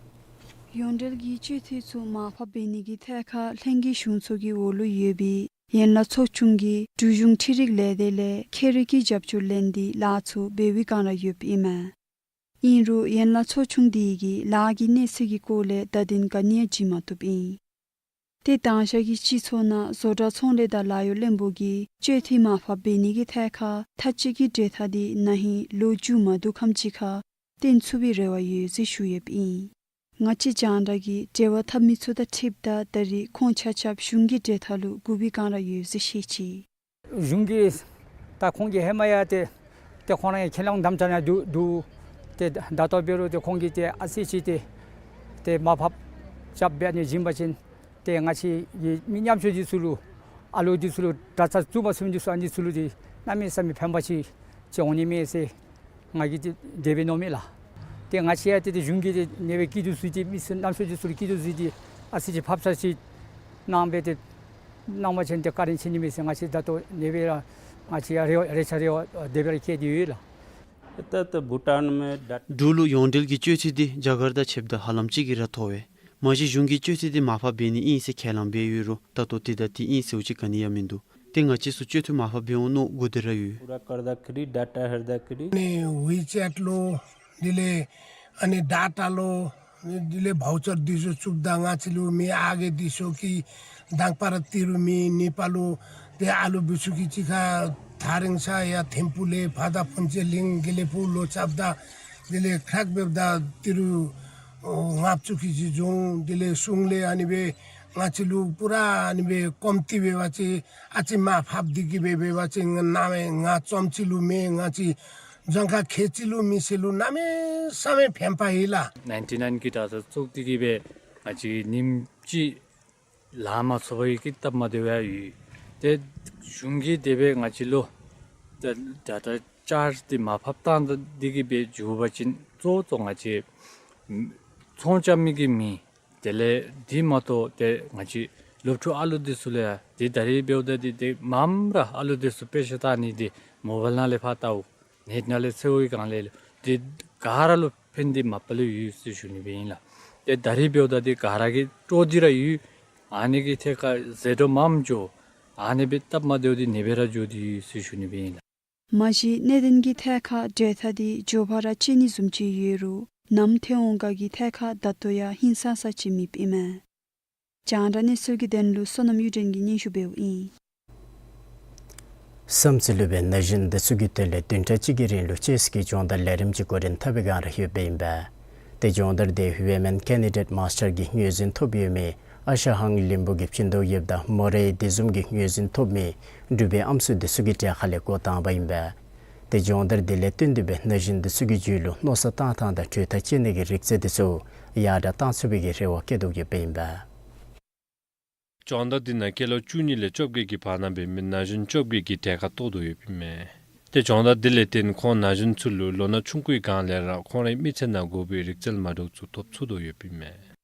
ཡོངས་འབྲེལ་གྱི་སྤྱོད་འཐུས་ཚུ་མར་ཕབ་འབད་ནི་གི་ཐད་ཁར་ལྷན་རྒྱས་གཞུང་ཚོགས་ཀྱི་འོག་ལུ་ཡོད་པའི་ཡན་ལག་ཚོགས་ཆུང་གི་འབྲུག་གཞུང་འཕྲུལ་རིག་ལས་སྡེ་ལས་ཁྱད་རིག་གི་རྒྱབ་སྐྱོར་ལེན་ཏེ་ལཱ་ཚུ་འབད་བའི་བསྒང་ར་ཡོདཔ་ཨིན་མས། ཨིན་རུང་ཡན་ལག་ཚོགས་ཆུང་འདི་གིས་ལཱ་གི་གནས་ཚུལ་གྱི་སྐོར་ལས་བརྡ་དོན་ག་ནི་ཡང་བྱིན་མ་བཏུབ་ཨིན། ཏེ་དང་ཞག་གི་སྤྱི་ཚོགས་ནང་བཟོ་གྲྭ་ཚོང་ལས་དང་ལཱ་གཡོག་བློན་པོ་གིས་སྤྱོད་འཐུས་མར་ཕབ་འབད་ནི་གི་ཐད་ཁར་མཐའ་དཔྱད་ཀྱི་གྲོས་ཐག་འདི་ན་ཧིང་ལོ་མཇུག་མ་བསྡུ་ཁམས་ཅིག་ཁར་བཏོན་ཚུགས་པའི་རེ་བ་ཡོད་ཟེར་ཞུ་ཡོདཔ་ཨིན། ང་བཅས་རྒྱང་བསྒྲགས་ཀྱིས་འབྲེལ་བ་འཐབ་མི་ཚུ་དང་འཁྲིལཝ་ད་ད་རེས་ཁོང་ཆ་ཁྱབ་གཞུང་གི་གྲོས་ཐག་ལུ་སྒུག་པའི་བསྒང་ར་ཡོད་ཟེར་བཤད་ཅི། གཞུང་གིས་ད་ཁོང་གིས་ཧེ་མ་ཡང་ཏེ་ཏེ་ཁོང་ར་ཡང་ཁས་བླངས་དམ་བཅའ་ནང་འདུག་འདུག། ཏེ་ད་ལྟོ་འབད་རུང་ཏེ་ཁོང་གིས་ཏེ་ཨ་ཙི་ཅིག་ཏེ་ཏེ་མར་ཕབ་རྐྱབ་འབད་ནི་བྱིན་པ་ཅིན་ཏེ་ང་བཅས་ཀྱི་མི་ཉམ་ཆུང་འདི་ཚུ་ལུ་ཨ་ལུ་འདི་ཚུ་ལུ་གྲྭ་ཚང་བཙུགས་མ་ཚུགས་མི་འདི་ཚུ་ཨ་ནི་ཚུ་ལུ་ཏེ་གནམ་མེད་ས་མེད་ཕན་པ་ཅིག་ཅིག་འོང་ནི་མས་ཟེར་ང་གིས་ཏེ་དེ་སྦེ་མནོཝ་མས་ལགས། ཏེ་ང་བཅས་ཡང་ཏེ་ཏེ་གཞུང་གིས་ཏེ་ཨ་ནི་སྦེ་སྐྱིད་སྡུག་བཟོ་སྟེ་མི་སེར་ཉམ་ཆུང་འདི་ཚུ་ལུ་སྐྱིད་སྡུག་བཟོ་སྟེ་ཨ་ཙི་ཅིག་ཕབ་ཚར་ཅིག་གནང་སྦེ་ཏེ་གནང་པ་ཅིན་ཏེ་བཀའ་དྲིན་ཆེ་ནི་མས་ཟེར་ང་བཅས་ད་ལྟོ་ཨ་ནི་སྦེ་ར་ང་བཅས་ཡང་རེ་བ་རེ་ཆ་རེ་བ་དེ་སྦེ་ར་བསྐྱེད་དེ་ཡོད་ལགས། ད་ད་བྷུ་ཊཱན་མེ་ཌཱ་འབྲུག་ལུ་ཡོངས་འབྲེལ་གྱི་སྤྱོད་འཐུས་འདི་རྒྱ་གར་དང་ཕྱདཔ་ད་ཧ་ལམ་ཅིག་གིས་ར་མཐོ་བས། མ་གཞི་གཞུང་གིས་སྤྱོད་འཐུས་འདི་མར་ཕབ་འབད་ནི་ཨིན་ཟེར་ཁས་བླངས་འབད་ཡོད་རུང་ད་ལྟོ་དེ་དང་དེ་ཨིན་ཟེརཝ་ཅིག་ག་ནི་ཡང་མིན་འདུག། ཏེ་ང་བཅས་ཚུ་སྤྱོད་འཐུས་མར་ཕབ་འབད་འོང་མནོ་སྒུག་སྡོད་ར་ཡོད། ཨ་ནི་ཝི་ཅེཊ་ལུ་དེ་ལས་ཨ་ནི་ཌ་ཊ་ལུ་དེ་ལས་བའུ་ཅར་འདི་ཚུ་བཙུགསཔ་ད་ང་བཅས་ལུ་མི་ཨ་རྒས་འདི་ཚུ་གིས་དང་པ་ར་ཏི་རུ་མི་ནི་པ་ལུ་ཏེ་ཨ་ལུ་འབུ་ཚུ་གི་ཅིག་ཁར་ཐག་རིང་ས་ཡར་ཐིམ་ཕུག་ལས་ཕར་དང་ཕོན་ཆེན་གླིང་དགེ་ལེགས་ཕུག་ལུ་རྐྱབ་ད་དེ་ལས་ཁྲག་འབདཝ་ད་ཏི་རུ་ཨོ་ལྔ་བཅུ་གི་ཅིག་བྱུང་། དེ་ལས་གཞུང་ལས་ཨ་ནི་སྦེ་ང་བཅས་ལུ་པུ་ར་ཨ་ནི་སྦེ་ཀོམ་ཏི་འབད་བ་ཅིན་ཨ་ཙི་མར་ཕབ་སྟེ་གི་སྦེ་འབད་བ་ཅིན་ང་ནཱ་མེན་ང་ཙམ་ཅིག་ལུ་མེན་ང་བཅས་རྫོང་ཁག་ཁལ་གཅིག་ལུ་མི་སེར་ལུ་གནམ་མེད་ས་མེད་ཕན་པ་ཡོད་ལགས། ནའིན་ཊི་ནའིན་གི་གྲྭ་ཚང་བཙུགས་ཏེ་གི་སྦེ་ང་བཅས་ཉིནམ་གཅིག་ལཱ་མ་ཚུགས་པར་གི་སྟབས་མ་བདེཝ་ཡང་ཡོད། ཏེ་གཞུང་གིས་དེ་སྦེ་ང་བཅས་ལུ་ད་ད་ད་ཅར་འདི་མར་ཕབ་བཏང་སྟེ་གི་སྦེ་འགྱོ་བ་ཅིན་གཙོ་བོ་གཙོ་ང་བཅས་ཚོང་རྐྱབ་མི་གི་མི་དེ་ལས་འདི་མ་གཏོགས་ཏེ་ང་བཅས་སློབ་ཕྲུག་ཨ་ལུ་འདི་ཚུ་ལུ་ཡང་ཏེ་ད་རིས་འབདཝ་ད་འདི་ཏེ་མངམ་ར་ཨ་ལུ་འདི་ཚུ་དཔེ་ཆ་ལྟ་ནི་འདི་མོ་བཱའིལ་ནང་ལས་ཕར་ལྟཝ་ནེཊ་ནང་ལས་འཚོལཝ་གི་སྒང་ལས་ཏེ་ག་ར་ལུ་ཕན་ཏེ་མ་པ་ལས་ཡོད་ཟེར་ཞུ་ནི་སྦེ་ཨིན་ལགས། ཏེ་ད་རིས་འབདཝ་ད་འདི་ག་ར་གིས་སྤྲོ་སྟེ་ར་ཡོད། ཨ་ནི་གི་ཐད་ཁར་ཟད་འགྲོ་མངམ་འགྱོ། ཨ་ནི་སྦེ་སྟབས་མ་བདེཝ་འདི་ཨ་ནི་སྦེ་ར་འགྱོ་སྟེ་ཡོད་ཟེར་ཞུ་ནི་སྦེ་ཨིན་ལགས། མ་གཞི་གནད་དོན་གྱི་ཐད་ཁར་གྲོས་ཐག་འདི་མགྱོགས་པ་ར་བཅད་ནི་བཟུམ་ཅིག་ཡོད་རུང་ནམ་ཐོན་འོང་ག་གི་ཐད་ཁར་ད་ལྟོ་ཡང་ཧིང་སངས་ས་ཅིག་མེདཔ་ཨིན་མས། རྒྱང་བསྒྲགས་གནས་ཚུལ་གྱི་དོན་ལུ་བསོད་ནམས་གཡུ་སྒྲོན་གྱིས་སྙན་ཞུ་འབདཝ་ཨིན། བསམ་རྩེ་ལུ་སྦེ་ན་གཞོན་འདི་ཚུ་གི་དོན་ལས་བདུན་ཕྲག་གཅིག་གི་རིང་ལུ་ཅེསི་གི་སྦྱོང་བརྡར་ལས་རིམ་གྱི་འགོ་འདྲེན་འཐབ་པའི་བསྒང་ར་ཡོདཔ་ཨིན་པས། ཏེ་སྦྱོང་བརྡར་འདི་ཝི་མེན་ཀེན་ཌི་ཌེཊ་མཱས་ཊར་གྱི་ངོས་འཛིན་ཐོབ་ཡོད་མི་ཨ་ཤ་ཧང་ལིམ་བུ་གིས་བྱིན་དོ་ཡོདཔ་ད་མོ་རའི་དེ་བཟུམ་གྱི་ངོས་འཛིན་ཐོབ་མི་འབྲུག་པའི་ཨམ་སྲུ་འདི་ཚུ་གི་གྲལ་ཁ་ལས་འགོ་དང་པ་ཨིན་པས། ཏེ་སྦྱོང་བརྡར་འདི་ལས་བརྟེན་ཏེ་སྦེ་ན་གཞོན་འདི་ཚུ་གི་རྒྱུད་ལུ་མནོ་བསམ་བཏང་ཐངས་དང་གྲོས་ཐག་བཅད་ནི་གི་རིག་རྩལ་འདི་ཚུ་ཡར་དྲག་གཏང་ཚུགས་པའི་གི་རེ་བ་བསྐྱེད་དོ་ཡོདཔ་ཨིན་པས། སྦྱོང་བརྡར་འདི་ནང་སྐྱེས་ལོ་བཅུ་གཉིས་ལས་བཅོ་བརྒྱད་ཀྱི་བར་ན་འབད་མི་ན་གཞོན་བཅོ་བརྒྱད་ཀྱིས་གྲལ་ཁར་གཏོགས་དོ་ཡོདཔ་ཨིན་མས། ཏེ་སྦྱོང་བརྡར་འདི་ལས་བརྟེན་ཁོང་ན་གཞོན་ཚུ་ལུ་ལོ་ན་ཆུང་ཀུའི་སྒང་ལས་ར་ཁོང་རའི་མི་ཚེ་ནང་དགོ་པའི་རིག་རྩལ་མ་འདྲཝ་ཚུ་ཐོབ་ཚུགས་དོ་ཡོདཔ་ཨིན་མས།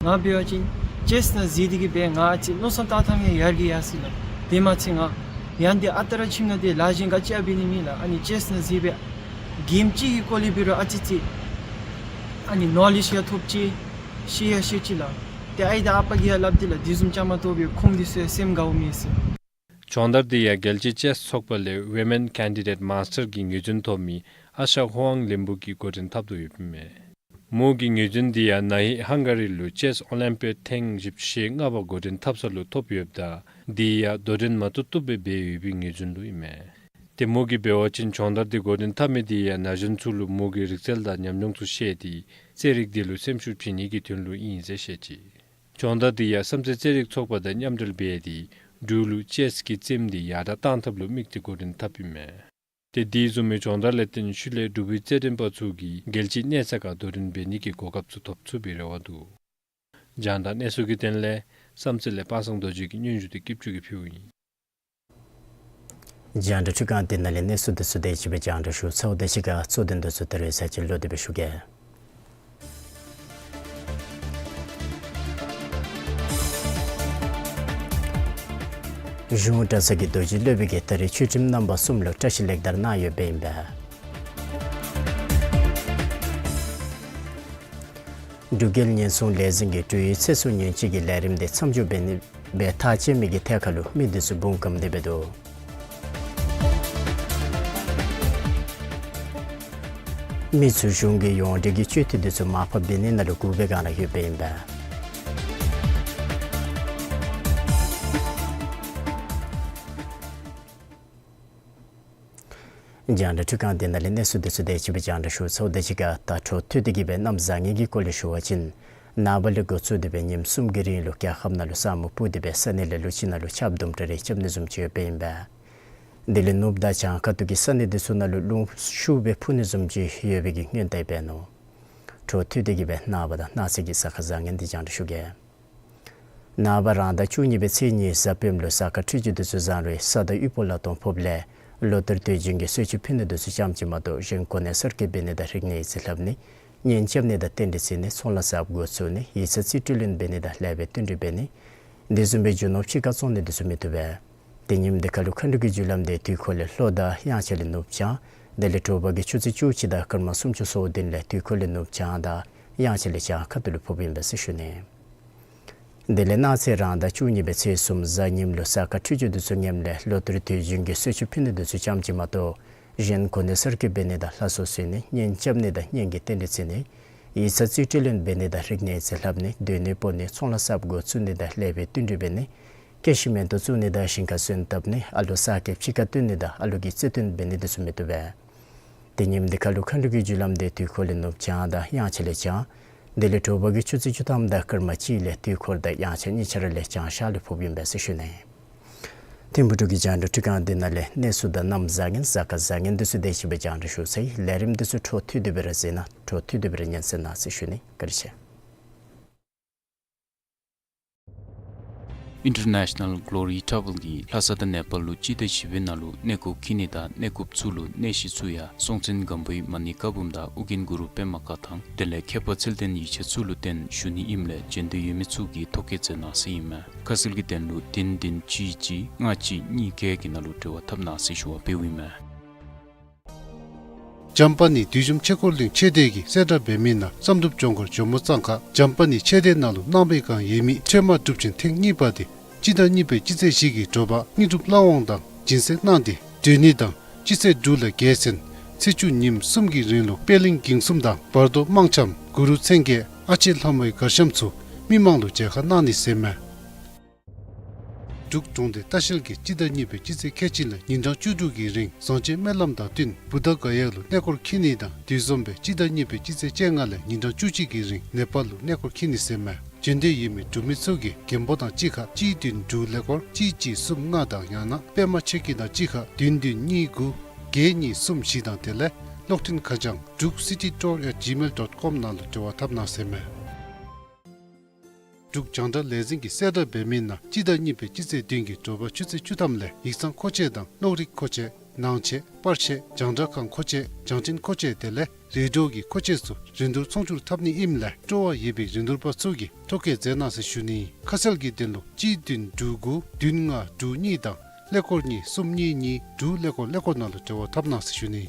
ང་འབད་བ་ཅིན་ཅེསི་ནང་འཛུལ་ཏེ་གི་སྦེ་ང་ཨ་ཙི་མནོ་བསམ་བཏང་ཐངས་ཡང་ཡར་རྒྱས་ཡར་སོ་ཡི་ལགས། དེ་མ་ཚད་ང་ཡང་འདི་ཨ་རྟག་ར་ཁྱིམ་ནང་འདི་ལཱ་གཞན་ག་ཅི་ཡང་འབད་ནི་མེད་ལགས། ཨ་ནི་ཅེསི་ནང་འཛུལ་སྦེ་གེམ་ཅིག་གི་སྐོར་ལས་འབད་རུང་ཨ་ཙི་ཅིག་ཨ་ནི་ནོ་ལེཇ་ཡང་ཐོབ་ཅི། ཤེས་ཡང་ཤེས་ཅི་ལགས། ཏེ་ཨའི་དང་ཨ་པ་གིས་ཡང་སླབ་སྟེ་ལགས། དེ་བཟུམ་ཅིག་མ་གཏོགས་སྦེ་ཁོང་འདི་ཚུ་ཡང་སེམས་དགའཝ་མེད་ཟེར། སྦྱོང་བརྡར་འདི་ཡང་རྒྱལ་སྤྱིའི་ཅེསི་ཚོགས་པ་ལས་ཝི་མེན་ཀེན་ཌི་ཌེཊ་མཱས་ཊར་གྱི་ངོས་འཛིན་ཐོབ་མི་ ཨ་ཤ་ཧོང་ལེན་པུ་གིས་འགོ་འདྲེན་འཐབ་དོ་ཡོདཔ་ཨིན་མས། མོ་གི་ངོས་འཛིན་འདི་ཡང་ན་ཧིང་ཧང་ག་རི་ལུ་ཅེསི་ཨོ་ལིམ་པིག་ཐེངས་བཞི་བཅུ་ཞེ་ལྔ་པ་འགོ་འདྲེན་འཐབ་ས་ལུ་ཐོབ་ཡོདཔ་ད་འདི་ཡང་དོ་འགྲན་མ་བཏུབ་བཏུབ་སྦེ་འབད་ཡོད་པའི་ངོས་འཛིན་ལུ་ཨིན་མས། ཏེ་མོ་གིས་འབད་བ་ཅིན་སྦྱོང་བརྡར་འདི་འགོ་འདྲེན་འཐབ་མི་འདི་ཡང་ན་གཞོན་ཚུ་ལུ་མོ་གི་རིག་རྩལ་དང་ཉམས་མྱོང་ཚུ་བཤད་དེ་རྩེད་རིགས་འདི་ལུ་སེམས་ཤུགས་བྱིན་ནི་གི་དོན་ལུ་ཨིན་ཟེར་བཤད་ཅི། སྦྱོང་བརྡར་འདི་ཡང་བསམ་རྩེ་རྩེད་རིགས་ཚོགས་པ་དང་མཉམ་འབྲེལ་འབད་དེ་འབྲུག་ལུ་ཅེསི་གི་རྩེདམོ་འདི་ཡར་དྲག་བཏང་ཐབས་ལུ་དམིགས་ཏེ་འགོ་འདྲེན་འཐབ་ཨིན་མས། ཏེ་དེ་བཟུམ་མའི་སྦྱོང་བརྡར་ལས་བརྟེན་ཤུལ་ལས་འབྲུག་པའི་རྩེད་འགྲན་པ་ཚུ་གིས་རྒྱལ་སྤྱིའི་གནས་ས་ཁར་དོ་འགྲན་འབད་ནི་གི་གོ་སྐབས་ཚུ་ཐོབ་ཚུགས་པའི་རེ་བ་འདུག། རྒྱང་བསྒྲགས་གནས་ཚུལ་གྱི་དོན་ལས་བསམ་རྩེ་ལས་པ་སངས་རྡོ་རྗེ་གི་སྙན་ཞུ་འདི་སྐྱིད་ཅུང་གིས་ཕུལཝ་ཨིན། རྒྱང་བསྒྲགས་འཕྲུལ་ཁང་འདི་ནང་ལས་གནས་ཚུལ་འདི་ཚུ་དེ་ཅིག་སྦེ་རྒྱང་བསྒྲགས་ཞུ་ཚརཝ་ད་གཅིག་ཁར་གཙོ་དོན་འདི་ཚུ་ད་རེས་ཚར་གཅིག་ལོག་སྟེ་སྦེ་ཞུ་གེ། གཞུང་གྲྭ་ཚང་གི་རྡོ་རྗེ་སློབ་དཔོན་གྱིས་ད་རེས་ཆོས་ཁྲིམས་རྣམ་པ་གསུམ་ལུ་བཀྲ་ཤིས་ལེགས་དར་གནང་ཡོདཔ་ཨིན་པས། འབྲུག་རྒྱལ་ཉེན་སྲུང་ལས་འཛིན་གྱི་གྲོས་ཡོད་ཚེས་སུ་ཉིན་གཅིག་གི་ལས་རིམ་འདི་མཚམས་འཇོག་འབད་ནི་སྦེ་ཐག་བཅད་མི་གི་ཐད་ཁར་ལུ་མི་འདི་ཚུ་འབུམ་སྒམ་སྟེ་སྦེ་འདུག། མི་ཚུ་གཞུང་གི་ཡོངས་འབྲེལ་གྱི་སྤྱོད་འཐུས་འདི་ཚུ་མར་ཕབ་འབད་ནི་ནང་ལུ་སྒུག་པའི་བསྒང་ལུ་ཡོདཔ་ཨིན་པས། རྒྱང་བསྒྲགས་འཕྲུལ་ཁང་འདི་ནང་ལས་གནས་ཚུལ་འདི་ཚུ་དེ་ཅིག་སྦེ་རྒྱང་བསྒྲགས་ཞུ་ཚརཝ་ད་གཅིག་ཁར་ད་འཕྲོ་མཐུད་དེ་གི་སྦེ་གནམ་བཟང་ངན་གྱི་སྐོར་ལས་ཞུ་བ་ཅིན་ནངས་པ་ལས་འགོ་བཙུགས་ཏེ་སྦེ་ཉིནམ་གསུམ་གྱི་རིང་ལུ་རྒྱལ་ཁབ་ནང་ལུ་ས་སྨུག་སྤུབས་ཏེ་སྦེ་ས་གནས་ལ་ལུ་ཅིག་ནང་ལུ་ཆརཔ་དུམ་གྲ་རེ་རྐྱབ་ནི་བཟུམ་ཅིག་ཡོདཔ་ཨིན་པས། དེ་ལས་ནུབ་དང་བྱང་ཁ་ཐུག་གི་ས་གནས་འདི་ཚུ་ནང་ལུ་རླུང་ཤུགས་སྦེ་འཕུ་ནི་བཟུམ་ཅིག་ཡོད་པའི་གི་སྔོན་བརྡ་འབད་ནུག། འཕྲོ་མཐུད་དེ་གི་སྦེ་ནངས་པ་དང་གནངས་ཚེ་གི་གཟའ་སྐར་བཟང་ངན་འདི་རྒྱང་བསྒྲགས་ཞུ་གེ། ནངས་པ་རང་ཟླ་བཅུ་གཉིས་པའི་ཚེས་གཉིས་གཟའ་སྤེནམ་ལུ་གཟའ་སྐར་འཕྲོད་སྦྱོར་འདི་ཚུ་བཟང་རུང་ས་དང་དབུལ་པོ་གླ་གཏོང་ཕོགཔ་ལས་ལོ་ལྟར་དུས་རྒྱུན་གྱི་གསོལ་མཆོད་ཕུལ་ནི་འདི་ཚུ་ཙམ་ཅིག་མ་གཏོགས་གཞན་གོ་གནས་གསར་བསྐོ་འབད་ནི་དང་རིག་གནས་ཡིག་རྩིས་ལྷབ་ནི་གཉེན་རྐྱབ་ནི་དང་རྟེན་འབྲེལ་བརྩི་ནི་ཚོང་ལཱ་གསརཔ་འགོ་བཙུགས་ནི་ཡིག་ཚང་རྩིས་སྤྲོད་ལེན་འབད་ནི་དང་ལེགས་པའི་བསྟུན་གྲོས་འབད་ནི་འདི་བཟུམ་སྦེ་རྒྱུ་ནོར་ཕྱི་ཁར་བཙོང་ནི་འདི་ཚུ་མི་བཏུབ་པས། ཏེ་ཉིནམ་འདི་ཁར་ལུ་མཁའ་འགྲོ་གི་རྒྱུ་ལམ་འདི་དུས་འཁོར་ལས་ལྷོ་དང་དབྱངས་འཆར་ལས་ནུབ་བྱང་དེ་ལས་དྲོ་པ་གི་ཆུ་ཚོད་བཅུ་གཅིག་དང་སྐར་མ་སུམ་ཅུ་སོ་བདུན་ལས་དུས་འཁོར་ལས་ནུབ་བྱང་དང་དབྱངས་འཆར་ལས་བྱང་ཁ་ཐུག་ལུ་ཕོགཔ་ཨིན་པས་ཟེར་ཞུ་ནི། དེ་ལས་གནངས་ཚེ་རང་ཟླ་བཅུ་གཉིས་པའི་ཚེས་གསུམ་གཟའ་ཉིམ་ལུ་གཟའ་སྐར་འཕྲོད་སྦྱོར་འདི་ཚུ་ངནམ་ལས་ལོ་ལྟར་དུས་རྒྱུན་གྱི་གསོལ་མཆོད་ཕུལ་ནི་འདི་ཚུ་ཙམ་ཅིག་མ་གཏོགས་གཞན་གོ་གནས་གསར་བསྐོ་འབད་ནི་དང་ལྷ་གསོལ་གསོལ་ནི་གཉེན་རྐྱབ་ནི་དང་གཉེན་གྱི་རྟེན་འབྲེལ་བརྩི་ནི་ཡིག་ཚང་རྩིས་སྤྲོད་ལེན་འབད་ནི་དང་རིག་གནས་ཡིག་རྩིས་ལྷབ་ནི་སྡོད་གནས་སྤོ་ནི་ཚོང་ལཱ་གསརཔ་འགོ་བཙུགས་ནི་དང་ལེགས་པའི་བསྟུན་གྲོས་འབད་ནི་ཀེ་ཤི་མེན་ཏོ་བཙུགས་ནི་དང་ཞིང་ཁར་སོན་བཏབ་ནི་ཨ་ལོ་གསར་སྐྱེས་ཕྱི་ཁར་བཏོན་ནི་དང་ཨ་ལོ་གི་རྩིས་སྟོན་འབད་ནི་འདི་ཚུ་མི་བཏུབ་པས། ཏེ་ཉིནམ་འདི་ཁར་ལུ་མཁའ་འགྲོ་གི་རྒྱུ་ལམ་འདི་དུས་འཁོར་ལས་ནུབ་བྱང་དང་དབྱངས་འཆར་ལས་བྱང་དེ་ལས་དྲོ་པ་གི་ཆུ་ཚོད་བཅུ་ཐམ་དང་སྐར་མ་གཅིག་ལས་དུས་འཁོར་དང་དབྱངས་འཆར་གཉིས་ཆ་ར་ལས་བྱང་ཤར་ལུ་ཕོགཔ་ཨིན་པས་ཟེར་ཞུ་ནི། ཐིམ་ཕུ་འབྲུག་གི་རྒྱང་བསྒྲགས་འཕྲུལ་ཁང་འདི་ནང་ལས་གནས་ཚུལ་དང་གནམ་བཟང་ངན་གཟའ་སྐར་བཟང་ངན་འདི་ཚུ་དེ་ཅིག་སྦེ་རྒྱང་བསྒྲགས་ཞུ་ཚར་ཡི། ལས་རིམ་འདི་ཚུ་འཕྲོ་མཐུད་དེ་སྦེ་ར་གཟིགས་གནང་འཕྲོ་མཐུད་དེ་སྦེ་ར་ཉན་གཟིགས་གནང་ཟེར་ཞུ་ནི། བཀའ་དྲིན་ཆེ། International Glory Travel གིས་ལྷ་ས་དང་ནེ་པཱལ་ལུ་སྤྱི་ཟླ་བཞི་པའི་ནང་ལུ་གནས་སྐོར་འཁྱིད་ནི་དང་གནས་སྐོརཔ་ཚུ་ལུ་གནས་གཞི་ཚུ་ཡང་སྲོང་བཙན་སྒམ་པོའི་མ་ཎི་བཀའ་འབུམ་དང་ཨོ་རྒྱན་གུ་རུ་པདྨ་བཀའ་ཐང་དེ་ལས་མཁས་པ་ཚུལ་ལྡན་ཡིད་ཆེས་ཚུ་ལུ་བརྟེན་ཞུ་ནི་ཨིནམ་ལས་འབྱོན་འདོད་ཡོད་མི་ཚུ་གིས་ཐོ་བཀོད་མཛད་གནང་ཟེར་ཨིན་མས། ཁ་གསལ་གྱི་དོན་ལུ་བདུན་བདུན་གཅིག་གཅིག་ལྔ་གཅིག་གཉིས་བརྒྱད་ཀྱི་ནང་ལུ་འབྲེལ་བ་འཐབ་གནང་ཟེར་ཞུ་བ་འབདཝ་ཨིན་མས། འཇམ་དཔལ་ནི་བདུད་འཇོམས་ཆོས་འཁོར་གླིང་ཆོས་སྡེ་གི་གསལ་བསྒྲགས་འབད་མི་ནང་བསམ་གྲུབ་ལྗོངས་མཁར་ཇོ་མོ་གཙང་ཁ་འཇམ་དཔལ་ནི་ཆོས་སྡེ་ནང་ལུ་གནང་བའི་བསྒང་ཡོད་མི་ཁྲོས་མ་སྒྲུབ་ཆེན་ཐེངས་གཉིས་པ་དེ་སྤྱི་ཟླ་གཉིས་པའི་སྤྱི་ཚེས་བཞི་གི་དྲོ་པ་དངོས་གྲུབ་ལྷ་དབང་དང་སྦྱིན་སྲེག་གནང་སྟེ་སྒྲོལ་ནི་དང་སྤྱི་ཚེས་དྲུག་ལས་བརྒྱད་ཚུན་ཚེས་བཅུ་ཉིནམ་གསུམ་གྱི་རིང་ལུ་པད་གླིང་དགེ་གསུམ་དང་བར་དོ་དམངས་འཆམ་གུ་རུ་མཚན་བརྒྱད་ཨ་ལྕེ་ལྷ་མོའི་གར་འཆམ་ཚུ་མི་མང་ལུ་མཇལ་ཁ་གནང་ནི་ཟེར་མས། འབྲུག་གྲོང་སྡེ་ལྟ་བཤལ་གྱིས་སྤྱི་ཟླ་གཉིས་པའི་སྤྱི་ཚེས་ཁལ་གཅིག་ལས་ཉིན་གྲངས་བཅུ་དྲུག་གི་རིང་བཟང་བྱེད་སྨོན་ལམ་དང་བསྟུན་བུདྡྷ་ག་ཡ་ལུ་གནས་སྐོར་འཁྱིད་ནི་དང་དུས་འཛོམས་པའི་སྤྱི་ཟླ་གཉིས་པའི་སྤྱི་ཚེས་བཅོ་ལྔ་ལས་ཉིན་གྲངས་བཅུ་གཅིག་གི་རིང་ནེ་པཱལ་ལུ་གནས་སྐོར་འཁྱིད་ནི་ཟེར་མས། འབྱོན་འདོད་ཡོད་མི་འབྲུག་མི་ཚུ་གིས་རྒན་པོ་དང་གཅིག་ཁར་གཅིག་བདུན་དྲུག་ཀླད་ཀོར་གཅིག་གཅིག་གསུམ་ལྔ་དང་ཡང་ན་པདྨ་ཆོས་སྐྱིད་དང་གཅིག་ཁར་བདུན་བདུན་གཉིས་དགུ་བརྒྱད་གཉིས་གསུམ་བཞི་དང་དེ་ལས་གློག་འཕྲིན་ཁ་བྱང་druk city tour at gmail dot com ནང་ལུ་འབྲེལ་བ་འཐབ་གནང་ཟེར་མས། འབྲུག་རྒྱང་བསྒྲགས་ལས་འཛིན་གྱིས་གསལ་བསྒྲགས་འབད་མི་ནང་སྤྱི་ཟླ་གཉིས་པའི་སྤྱི་ཚེས་བདུན་གྱི་དྲོ་པ་ཆུ་ཚོད་བཅུ་ཐམ་ལས་ཡིག་ཚང་མཁོ་ཆས་དང་གློག་རིག་མཁོ་ཆས་ནང་ཆས་པར་ཆས་རྒྱང་བསྒྲགས་ཁང་མཁོ་ཆས་རྒྱང་འཕྲིན་མཁོ་ཆས་དེ་ལས་རེ་ཌི་ཡོ་གི་མཁོ་ཆས་ཚུ་རིན་བསྡུར་ཚོང་བསྒྱུར་འཐབ་ནི་ཨིནམ་ལས་སྤྲོ་བ་ཡོད་པའི་རིན་བསྡུར་པ་ཚུ་གིས་ཐོ་བཀོད་མཛད་གནང་ཟེར་ཞུ་ནི། ཁ་གསལ་གྱི་དོན་ལུ་གཅིག་བདུན་དྲུག་དགུ་བདུན་ལྔ་དྲུག་གཉིས་དང་ཀླད་ཀོར་གཉིས་གསུམ་གཉིས་གཉིས་དྲུག་ཀླད་ཀོར་ཀླད་ཀོར་ནང་ལུ་འབྲེལ་བ་འཐབ་གནང་ཟེར་ཞུ་ནི།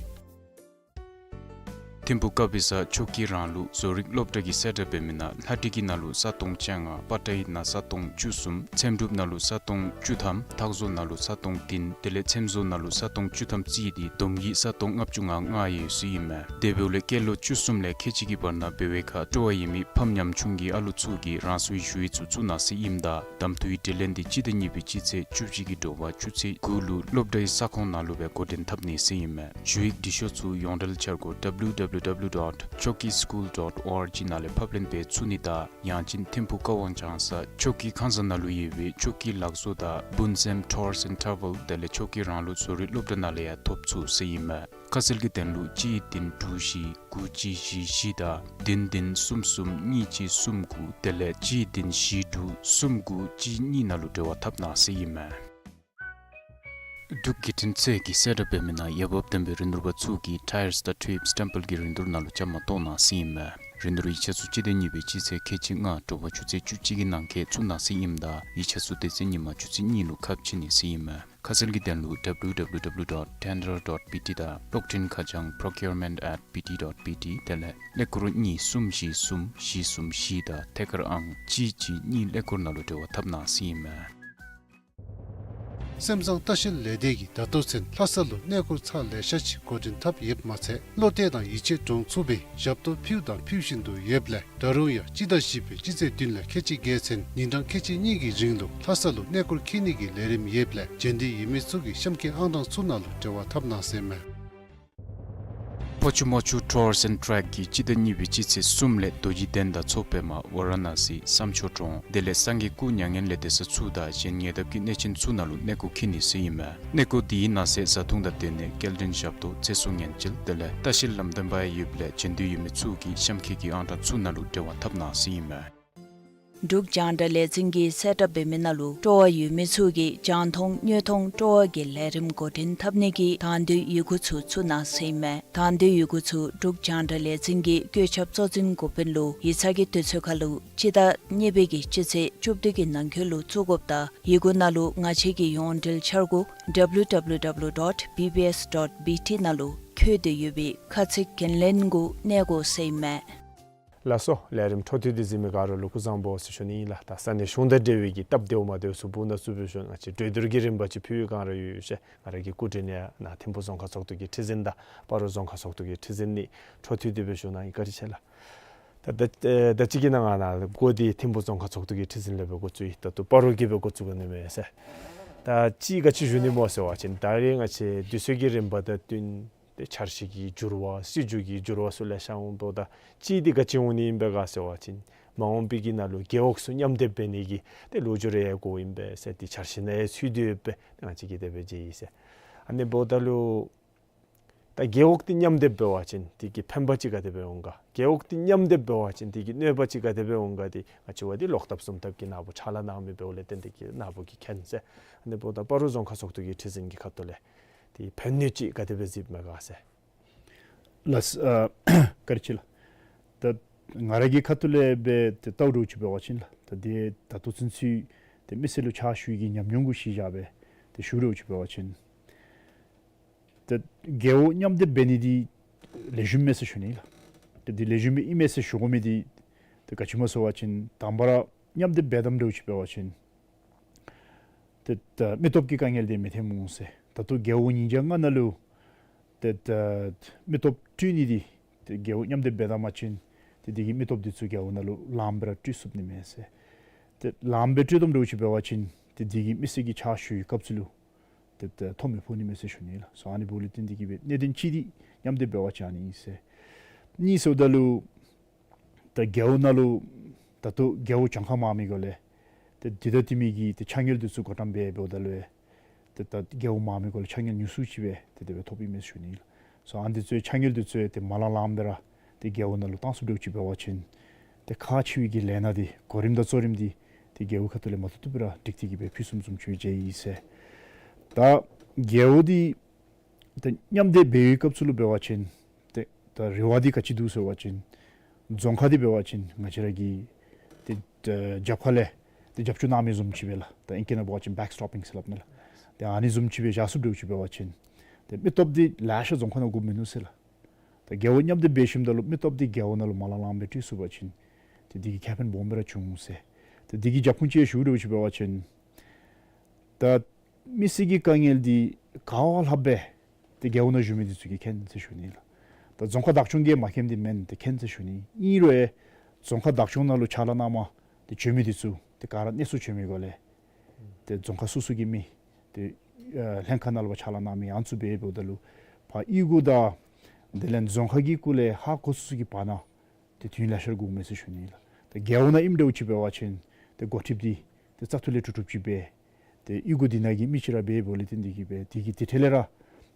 ཐིམ་ཕུག་ཀ་བི་ས་ཆོས་ཀྱི་རང་ལུགས་བཟོ་རིག་སློབ་གྲྭ་གིས་གསལ་བསྒྲགས་འབད་མི་ནང་ལྷ་བྲིས་ཀྱི་ནང་ལུ་ས་སྟོང་བཅོ་ལྔ། པ་ཏའི་ནང་ས་སྟོང་བཅུ་གསུམ། ཚེམ་དྲུབ་ནང་ལུ་ས་སྟོང་བཅུ་ཐམ། ཐག་བཟོ་ནང་ལུ་ས་སྟོང་བདུན། དེ་ལས་ཚེམ་བཟོ་ནང་ལུ་ས་སྟོང་བཅུ་ཐམ་རྩིས་ཏེ་བསྡོམས་ཀྱིས་ས་སྟོང་ལྔ་བཅུ་ང་ལྔ་ཡོད་ཟེར་ཨིན་མས། དེ་འབདཝ་ལས་སྐྱེས་ལོ་བཅུ་གསུམ་ལས་ཁལ་གཅིག་གི་བར་ན་འབད་བའི་ཁར་སྤྲོ་བ་ཡོད་མི་ཕམ་ཉམ་ཆུང་གི་ཨ་ལུ་ཚུ་གིས་རང་སོའི་ཞུ་ཡིག་ཚུ་བཙུགས་གནང་ཟེར་ཨིནམ་ད་གདམ་འཐུའི་དྲི་ལན་འདི་སྤྱི་ཟླ་གཉིས་པའི་སྤྱི་ཚེས་བཅུ་གཅིག་གི་དྲོ་པ་ཆུ་ཚོད་དགུ་ལུ་སློབ་གྲྭའི་ས་ཁོངས་ནང་ལུ་སྦེ་འགོ་འདྲེན་འཐབ་ནི་ཟེར་ཨིན་མས། ཞུ་ཡིག་འབྲི་ཤོག་ཚུ་ཡོངས་འབྲེལ་འཆར་སྒོ་W W W dot choki school dot org ནང་ལས་ཕབ་ལེན་འབད་ཚུགས་ནི་དང་ཡང་ཅིན་ཐིམ་ཕུག་ཀ་ཝང་ལྗང་ས་ཆོས་ཀྱི་ཁང་བཟང་ནང་ལུ་ཡོད་པའི་ཆོས་ཀྱི་ལག་བཟོ་དང་སྤུན་སེམས་Tours and Travel དེ་ལས་ཆོས་ཀྱི་རང་ལུགས་བཟོ་རིག་སློབ་གྲྭ་ནང་ལས་ཡང་ཐོབ་ཚུགས་ཟེར་ཨིན་མས། ཁ་གསལ་གྱི་དོན་ལུ་གཅིག་བདུན་དྲུག་བཞི་དགུ་གཅིག་བཞི་བཞི་དང་བདུན་བདུན་གསུམ་གསུམ་གཉིས་གཅིག་གསུམ་དགུ་དེ་ལས་གཅིག་བདུན་བཞི་དྲུག་གསུམ་དགུ་གཅིག་གཉིས་ནང་ལུ་འབྲེལ་བ་འཐབ་གནང་ཟེར་ཨིན་མས། འབྲུག་བརྒྱུད་འཕྲིན་ཚད་ཀྱིས་གསལ་བསྒྲགས་འབད་མི་ནང་འོས་འབབ་ལྡན་པའི་རིན་བསྡུར་པ་ཚུ་གིས་Tyres དང་Tubes་ཊེམ་པལ་གྱི་རིན་བསྡུར་ནང་ལུ་བཅའ་མར་གཏོགས་གནང་ཟེར་ཨིན་མས། རིན་བསྡུར་ཡིག་ཆ་ཚུ་སྤྱི་ཟླ་གཉིས་པའི་སྤྱི་ཚེས་ཁལ་གཅིག་ལྔ་དྲོ་པ་ཆུ་ཚོད་བཅུ་གཅིག་གི་ནང་འཁོད་བཙུགས་གནང་ཟེར་ཨིནམ་ད་ཡིག་ཆ་ཚུ་དེ་ཚེ་ཉིན་མ་ཆུ་ཚོད་གཉིས་ལུ་ཁ་ཕྱེ་ནི་ཟེར་ཨིན་མས། ཁ་གསལ་གྱི་དོན་ལུ W W W dot tender dot B T དང་གློག་འཕྲིན་ཁ་བྱང་procurement at B T dot B T དེ་ལས་ཀླད་ཀོར་གཉིས་གསུམ་བཞི་གསུམ་བཞི་གསུམ་བཞི་དང་ཐད་ཀར་ཨང་གཅིག་གཅིག་གཉིས་ཀླད་ཀོར་ནང་ལུ་འབྲེལ་བ་འཐབ་གནང་ཟེར་ཨིན་མས། སེམས་ཙང་ལྟ་བཤལ་ལས་སྡེ་གིས་ད་ལྟོ་ཚུན་ལྷ་ས་ལུ་གནས་སྐོར་ཚར་ལེ་ཤ་ཅིག་འགོ་འདྲེན་འཐབ་ཡོདཔ་མ་ཚད་བློ་གཏད་དང་ཡིད་ཆེས་འདྲོངས་ཚུགས་པའི་ཞབས་ཏོག་ཕུལཝ་དང་ཕུལ་བཞིན་དུ་ཡོདཔ་ལས་ད་རུང་ཡང་སྤྱི་ཟླ་བཞི་པའི་སྤྱི་ཚེས་བདུན་ལས་ཁལ་གཅིག་བརྒལ་ཚུན་ཉིན་གྲངས་ཁལ་གཅིག་གཉིས་ཀྱི་རིང་ལུ་ལྷ་ས་ལུ་གནས་སྐོར་འཁྱིད་ནི་གི་ལས་རིམ་ཡོདཔ་ལས་འབྱོན་འདོད་ཡོད་མི་ཚུ་གིས་གཤམ་གྱི་ཨང་གྲངས་ཚུ་ནང་ལུ་འབྲེལ་བ་འཐབ་གནང་ཟེར་མས། ཕོ་ཆུ་མོ་ཆུ་Tours and Track གིས་སྤྱི་ཟླ་གཉིས་པའི་སྤྱི་ཚེས་གསུམ་ལས་རྡོ་རྗེ་གདན་དང་མཚོ་པདྨ་ཝ་ར་ཎ་སི་བསམ་མཆོག་གྲོང་དེ་ལས་སངས་རྒྱས་སྐུ་མྱ་ངན་ལས་འདས་ས་ཚུ་དང་གཞན་ཉེ་འདབས་ཀྱི་གནས་ཆེན་ཚུ་ནང་ལུ་གནས་སྐོར་འཁྱིད་ནི་ཟེར་ཨིན་མས། གནས་སྐོར་འདི་ནང་གསེས་བཟའ་འཐུང་དང་སྡོད་གནས་སྐྱེལ་འདྲེན་ཞབས་ཏོག་ཚེ་སྲོག་ཉེན་བཅོལ་དེ་ལས་ལྟ་བཤལ་ལམ་སྟོན་པ་ཡོདཔ་ལས་འབྱོན་འདོད་ཡོད་མི་ཚུ་གིས་གཤམ་འཁོད་ཀྱི་ཨང་གྲངས་ཚུ་ནང་ལུ་འབྲེལ་བ་འཐབ་གནང་ཟེར་ཨིན་མས། འབྲུག་རྒྱང་བསྒྲགས་ལས་འཛིན་གྱིས་གསལ་བསྒྲགས་འབད་མི་ནང་ལུ་སྤྲོ་བ་ཡོད་མི་ཚུ་གིས་རྒྱང་མཐོང་དངོས་མཐོང་སྤྲོ་བ་གི་ལས་རིམ་འགོ་འདྲེན་འཐབ་ནི་གི་དང་འདོད་ཡི་གུ་ཚུ་བཙུགས་གནང་ཟེར་ཨིན་མས། དང་འདོད་ཡི་གུ་ཚུ་འབྲུག་རྒྱང་བསྒྲགས་ལས་འཛིན་གྱི་བཀོད་ཁྱབ་གཙོ་འཛིན་འགོ་དཔོན་ལུ་ཡིག་ཚང་གི་དུས་ཚོད་ཁར་ལུ་སྤྱི་ཟླ་གཉིས་པའི་གི་སྤྱི་ཚེས་བཅུ་བདུན་གྱི་ནང་འཁོད་ལུ་བཙུགས་དགོཔ་དང་ཡི་གུ་ནང་ལུ་ང་བཅས་ཀྱི་ཡོངས་འབྲེལ་འཆར་སྒོ་W W W dot B B S dot B T ནང་ལུ་འཁོད་དེ་ཡོད་པའི་ཁ་ཚིག་འགན་ལེན་གུ་གནས་དགོ་ཟེར་ཨིན་མས། ལགས་སོ། ལས་རིམ་འཕྲོ་མཐུད་དེ་གཟིགས་མི་ག་ར་ལུ་སྐུ་གཟུགས་བཟང་པོ་ཟེར་ཞུ་ནི་ཨིན་ལགས། ད་ས་གནས་གཞུང་དང་འབྲེལ་བའི་གི་སྟབས་བདེཝ་མ་བདེཝ་ཚུ་བུ་ན་ཚུ་འབད་ཞིནམ་ང་བཅས་གྲོས་བསྡུར་གྱི་རིམ་པ་ཅིག་ཕུལ་བའི་སྒང་ར་ཡོད་ཡོད་ཤེས། ང་ར་གི་སྐུ་མགྲོན་ཡང་ནཱ་ཐིམ་ཕུ་རྫོང་ཁག་ཚོགས་འདུ་གི་ཁྲི་འཛིན་དང་སྤ་རོ་རྫོང་ཁག་ཚོགས་འདུ་གི་ཁྲི་འཛིན་ནི་འཕྲོ་མཐུད་དེ་འབད་ཞིནམ་ང་གིས་བཀའ་དྲིན་ཆེ་ལགས། ད་ད་ད་ཅི་གི་ནང་ང་ནཱ་འགོ་འདི་ཐིམ་ཕུ་རྫོང་ཁག་ཚོགས་འདུ་གི་ཁྲི་འཛིན་ལས་འབད་འགོ་བཙུགས་ཡི། ད་ལྟོ་སྤ་རོ་གིས་འབད་འགོ་བཙུགས་དགོ་ནི་མས་ཟེར། ད་ཅི་ག་ཅི་ཞུ་ནི་སྨོ་ཟེར་བ་ཅིན་ད་རེས་ང་བཅས་དུས་ཚོད་ཀྱི་རིམ་པ་དང་བསྟུན་ཏེ་འཆར་གཞི་གི་འགྱུར་བ་སྲིད་བྱུས་ཀྱི་འགྱུར་བ་ཚུ་ལེ་ཤ་འོང་དོ། ད་ཅི་འདི་ག་ཅི་འོང་ནི་ཨིན་པས་ག་ཟེར་བ་ཅིན་མ་འོངས་པའི་གི་ནང་ལུ་རྒེད་འོག་ཚུ་མཉམ་སྡེབ་འབད་ནི་གི་ཏེ་ལོ་རྒྱུས་རེ་ཡང་གོཝ་ཨིན་པས་ཟེར་ཏེ་འཆར་གཞི་ནང་ཡང་ཚུད་དེ་ཡོདཔ་སྦེ་ང་བཅས་ཀྱིས་དེ་སྦེ་མཇལ་ཡི་ཟེར། ཨ་ནི་འབདཝ་ད་ལུ་ད་རྒེད་འོག་འདི་མཉམ་སྡེབ་འབད་བ་ཅིན་དེ་གི་ཕན་པ་ཅིག་ག་དེ་སྦེ་འོང་ག། རྒེད་འོག་འདི་མཉམ་སྡེབ་འབད་བ་ཅིན་དེ་གི་གནོད་པ་ཅིག་ག་དེ་སྦེ་འོང་ག་འདི་ང་བཅས་འབདཝ་ད་ལོག་ཐབས་ཟུམ་ཐབས་ཀྱི་ནཱ་བུ་ཕྱག་ལཱ་གནང་མི་འབདཝ་ལས་བརྟེན་ཏེ་གི་ནཱ་བུ་གིས་མཁྱེན་ཟེར། ཨ་ནི་འབདཝ་ད་སྤ་རོ་རྫོང་ཁག་ཚོགས་འདུ་གི་ཁྲི་འཛིན་གྱི་ཁ་ཐུག་ལས་ཏེ་ཕན་གནོད་ཅིག་ག་དེ་སྦེ་གཟིགསཔ་མས་ག་ཟེར། ལགས་སོ། ཨ་བཀའ་དྲིན་ཆེ་ལགས། ད་ང་ར་གི་ཁ་ཐུག་ལས་སྦེ་ཏེ་བལྟཝ་འདྲཝ་ཅིག་འབད་བ་ཅིན་ལགས། ད་དེ་ད་ལྟོ་ཚུན་ཚོད་ཏེ་མི་སེར་ལུ་ཕྱག་ཞུ་ནི་གི་ཉམས་མྱོང་གུ་གཞི་བཞག་སྦེ་ཏེ་ཞུཝ་འདྲཝ་ཅིག་འབད་བ་ཅིན་ཏེ་རྒེད་འོག་མཉམ་སྡེབ་འབད་ནི་འདི་ལེགས་ཤོམ་མས་ཟེར་ཞུ་ནི་ལགས། ཏེ་འདི་ལེགས་ཤོམ་ཨིན་མས་ཟེར་ཞུ་དགོ་མི་འདི་ཏེ་ག་ཅི་སྨོ་ཟེར་བ་ཅིན་དང་པ་ར་མཉམ་སྡེབ་འབད་དཝ་འདྲཝ་ཅིག་འབད་བ་ཅིན་ཏེ་ད་མི་སྟོབས་ཀྱི་དཀའ་ངལ་འདི་མི་ཐོནམ་འོང་ཟེར། ད་ལྟོ་རྒེད་འོག་ཉིས་བརྒྱ་ལྔ་ནང་ལུ་ཏེ་ད་མི་སྟོབས་སྤྲོད་ནི་འདི་ཏེ་རྒེད་འོག་མཉམ་སྡེབ་འབད་ད་པ་ཅིན་ཏེ་དེ་གི་མི་སྟོབས་འདི་ཚུ་རྒེད་འོག་ནང་ལུ་ལངམ་སྦེ་ར་སྤྲོད་ཚུགས་ནི་མས་ཟེར། ཏེ་ལངམ་སྦེ་སྤྲོད་དཝ་འདྲཝ་ཅིག་འབད་བ་ཅིན་ཏེ་དེ་གི་མི་སེར་གྱི་ཕྱག་ཞུ་བའི་སྐབས་སུ་ལུ་ཏེ་ད་ཐོ་མི་ཕོག་ནི་མས་ཟེར་ཞུ་ནི་ལགས། སོ་ཨ་ནི་འབདཝ་ལས་བརྟེན་ཏེ་གི་སྦེ་གནད་དོན་གཅིག་འདི་མཉམ་སྡེབ་འབད་བ་ཅིན་ཨ་ནི་ཨིན་ཟེར། གཉིས་ཟེརཝ་ད་ལུ་ད་རྒེད་འོག་ནང་ལུ་ད་ལྟོ་རྒེད་འོག་གྱངས་ཁ་མང་མི་སྒོ་ལས་ཏེ་དེ་དང་དེ་མིན་གྱི་ཏེ་ཕྱག་དངུལ་འདི་ཚུ་བགོ་བཀྲམ་འབད་འབདཝ་ད་ལུ་ཏེ་ད་རྒེད་འོག་མང་མི་སྒོ་ལས་ཕྱག་དངུལ་ཉུང་སུ་ཅིག་སྦེ་ཏེ་དེ་སྦེ་ཐོབ་ཨིན་མས་ཟེར་ཞུ་ནི་ལགས། སོ་ཨ་ནི་འདི་ཚུ་ཕྱག་དངུལ་འདི་ཚུ་ཏེ་མ་ལང་ལངམ་སྦེ་ར་ཏེ་རྒེད་འོག་ནང་ལུ་བཏང་ཚུགས་འདྲཝ་ཅིག་འབད་བ་ཅིན་ཏེ་ཁག་ཆེ་བའི་གི་ལས་སྣ་འདི་གོ་རིམ་དང་གཙོ་རིམ་འདི་ཏེ་རྒེད་འོག་ཁ་ཐུག་ལས་མ་བཏུབ་བཏུབ་སྦེ་ར་སྒྲིག་སྟེ་གི་སྦེ་ཕུལ་ཚུགསཔ་བཟུམ་ཅིག་མཇལ་ཡི་ཟེར། ད་རྒེད་འོག་འདི་ཏེ་མཉམ་སྡེབ་འབད་བའི་སྐབས་སུ་ལུ་འབད་བ་ཅིན་ཏེ་ད་རེ་བ་འདི་ག་ཅི་འདུག་ཟེར་བ་ཅིན་རྫོང་ཁག་འདི་འབད་བ་ཅིན་ང་བཅས་ར་གི་ཏེ་ད་རྒྱབ་ཁ་ལས་ཏེ་རྒྱབ་སྐྱོར་གནང་མི་བཟུམ་ཅིག་སྦེ་ལགས། ད་ཨིང་སྐད་ནང་འབད་བ་ཅིན་བེག་སི་ཊོ་པིང་ཟེར་སླབ་ནི་ལགས། ཏེ་ཨ་ནི་བཟུམ་ཅིག་སྦེ་བཞག་ཚུགས་འདྲཝ་ཅིག་འབད་བ་ཅིན་ཏེ་མི་སྟོབས་འདི་ལེ་ཤ་རྫོང་ཁག་ནང་དགོཔ་མིན་ནུག་ཟེར་ལགས། ད་ ད་རྒྱལ་པོ་མཉམ་སྡེབ་འབད་ཞིནམ་ད་ལུ་མི་སྟོབས་འདི་རྒྱལ་པོ་ནང་ལུ་མ་ལང་ལངམ་སྦེ་སྤྲོད་ཚུགས་པ་ཅིན་ཏེ་འདི་གིས་ཁེ་ཕན་སྦོམ་སྦེ་ར་འབྱུང་ཟེར། ཏེ་འདི་གི་རྒྱབ་ཁུངས་ཅིག་ཞུ་དོ་ཅིག་འབད་བ་ཅིན་ད་མི་སེར་གྱི་དཀའ་ངལ་འདི་ག་བ་ལྷགཔ་སྦེ་ཏེ་རྒྱལ་པོ་ནང་བཞུགས་མི་འདི་ཚུ་གིས་མཁྱེན་ཟེར་ཞུ་ནི་ལགས། ད་རྫོང་ཁག་བདག་སྐྱོང་གིས་མ་མཁྱེནམ་འདི་མེན། ཏེ་མཁྱེན་ཟེར་ཞུ་ནི། ཨིན་རུང་རྫོང་ཁག་བདག་སྐྱོང་ནང་ལུ་ཕྱག་ལཱ་གནངམ་ཏེ་བྱོན་མི་འདི་ཚུ་ཏེ་ག་ར་གནས་ཚུལ་བྱོན་མི་གུ་ལས་ཏེ་རྫོང་ཁག་སོ་སོ་གི་མི་ཏེ་ཨ་ལྷན་ཁག་ནང་ལུ་ཕྱག་ལཱ་གནང་མི་ཨ་ནི་ཚུ་འབད་འབདཝ་ད་ལུ་ཕར་གཡུས་སྒོ་དང་དེ་ལས་རྫོང་ཁག་གི་སྐོར་ལས་ཧ་གོ་ཚུགས་ཚུགས་ཀྱི་བར་ན་ཏེ་དུས་ལེ་ཤ་ར་འགོརཝ་མས་ཟེར་ཞུ་ནི་ལགས། ཏེ་རྒྱལ་པོ་ནང་ཨིནམ་འདྲཝ་ཅིག་འབད་བ་ཅིན་ཏེ་འགོ་ཁྲིདཔ་འདི་ཏེ་བཙག་འཐུ་ལས་གྲུབ་གྲུབ་ཅིག་འབད། ཏེ་གཡུས་སྒོ་འདི་ནང་གི་མི་ཅིག་ར་འབད་འབདཝ་ལས་བརྟེན་ཏེ་གིས་སྦེ་དེ་གི་དེ་འཕྲལ་ལས་ར་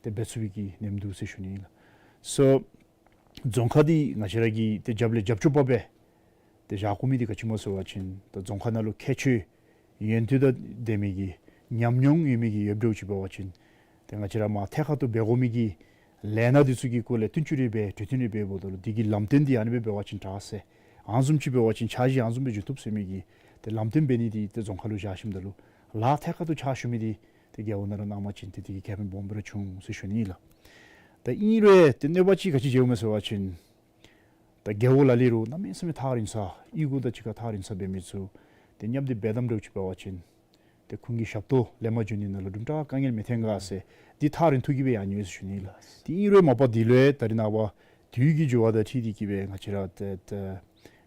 ཏེ་འབད་ཚུགས་པའི་གི་ནེམ་འདུག་ཟེར་ཞུ་ནི་ལགས། སོ་རྫོང་ཁག་འདི་ང་བཅས་ར་གིས་ཏེ་རྒྱབ་ལས་རྒྱབ་སྐྱོར་པ་སྦེ་ཏེ་བཞག་དགོ་མི་འདི་ག་ཅི་སྨོ་ཟེར་བ་ཅིན་ད་རྫོང་ཁག་ནང་ལུ་ཁྱད་ཆོས་ཡོན་ཏན་དང་ལྡན་མི་གི་ཉམས་མྱོང་ཡོད་མི་གི་ཡོདཔ་འདྲཝ་ཅིག་འབད་བ་ཅིན་ཏེ་ང་བཅས་ར་མར་ཐད་ཀར་དུ་འབད་དགོ་མི་གི་ལས་སྣ་འདི་ཚུ་གི་སྐོར་ལས་བསྟུན་ཞིབ་རེ་འབད་གྲོས་བསྟུན་རེ་འབད་འབདཝ་ད་ལུ་དེ་གི་ལམ་སྟོན་འདི་ཨ་ནི་སྦེ་འབད་བ་ཅིན་དྲག་ཟེར་ཨ་ནི་བཟུམ་ཅིག་འབད་བ་ཅིན་འཆར་གཞི་ཨ་ནི་བཟུམ་སྦེ་འགྱོ་བཏུབ་ཟེར་མི་གི་ཏེ་ལམ་སྟོན་འབད་ནི་འདི་ཏེ་རྫོང་ཁག་ལུ་བཞག་ཞིནམ་ད་ལུ་ལཱ་ཐད་ཀར་དུ་ཕྱག་ཞུ་མི་འདི་ཏེ་རྒྱལ་པོ་ནང་ར་གནང་པ་ཅིན་ཏེ་དེ་གིས་ཁེ་ཕན་སྦོམ་སྦེ་ར་འབྱུང་ཟེར་ཞུ་ནི་ལགས། ད་ཨིན་རུང་ཏེ་གནོད་པ་ཅིག་ག་ཅི་འབྱུངམ་སྨོ་ཟེར་བ་ཅིན་ད་རྒྱལ་པོ་ལ་ལུ་རུང་གནམ་མེད་ས་མེད་ཐག་རིང་ས་གཡུས་སྒོ་དང་གཅིག་ཁར་ཐག་རིང་ས་འབད་མི་ཚུ་ཏེ་མཉམ་སྡེབ་འབད་དཝ་འདྲཝ་ཅིག་འབད་བ་ཅིན་ཏེ་ཁོང་གི་ཞབས་ཏོག་ལེན་པར་འགྱོ་ནི་ནང་ལུ་དུམ་གྲ་དཀའ་ངལ་མི་འཐོན་ག་ཟེར་འདི་ཐག་རིང་ཐུག་གི་སྦེ་ཡང་ཡོད་ཟེར་ཞུ་ནི་ལགས། ཏེ་ཨིན་རུང་མ་པ་འདི་ལུ་ད་རེས་ནངས་པ་དུས་ཀྱི་འགྱུར་བ་དང་འཁྲིལ་ཏེ་གིས་སྦེ་ང་བཅས་ར་ཏེ་ཏེ་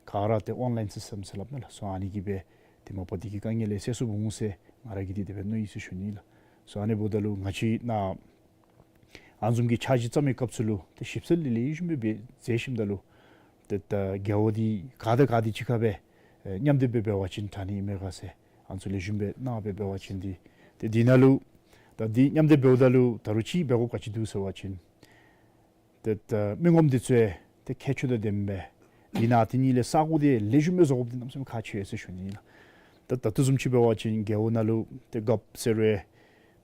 ག་ར་ཏེ་ཨོན་ལཱའིན་སིསི་ཊམ་ཟེར་སླབ་མས་ལགས། སོ་ཨ་ནི་གིས་སྦེ་ཏེ་མ་པ་འདི་གི་དཀའ་ངལ་ལས་སེལ་ཚུགསཔ་འོང་ཟེར་ང་ར་གིས་འདི་དེ་སྦེ་མནོ་ཡི་ཟེར་ཞུ་ནི་ལགས། སོ་ཨ་ནི་འབདཝ་ད་ལུ་ང་བཅས་ནཱ་ཨ་ནི་བཟུམ་གྱི་འཆར་གཞི་བརྩམ་མི་སྐབས་སུ་ལུ་ཏེ་ཞིབ་འཚོལ་ལེ་ལེ་ཤ་སྦེ་འབད་མཛད་ཞིནམ་ད་ལུ་ཏེ་ད་རྒྱལ་པོ་འདི་ག་དང་ག་འདི་གཅིག་ཁར་སྦེ་ཨེ་མཉམ་སྡེབ་སྦེ་འབད་བ་ཅིན་དྲག་ནི་མས་ག་ཟེར་ཨ་ནི་ཚུ་ལེགས་ཤོམ་སྦེ་གནང་སྦེ་འབད་བ་ཅིན་འདི་ཏེ་འདི་ནང་ལུ་ད་འདི་མཉམ་སྡེབ་འབདཝ་ད་ལུ་ད་རུང་ཅིག་འབད་དགོཔ་ག་ཅི་འདུག་ཟེར་བ་ཅིན་ཏེ་ད་མི་ངོམ་འདི་ཚུ་ཡང་ཏེ་ཁྱད་ཆོས་དང་ལྡནམ་སྦེ་འདི་ནང་དེ་གཉིས་ལས་ས་གོ་འདི་ལེགས་ཤོམ་སྦེ་བཟོ་དགོཔ་འདི་གནམ་མེད་ས་མེད་ཁག་ཆེ་ཟེར་ཞུ་ནི་ལགས། ད་ད་ལྟོ་བཟུམ་ཅིག་འབད་བ་ཅིན་རྒེད་འོག་ནང་ལུ་ཏེ་རྒཔོ་ཟེར་རུང་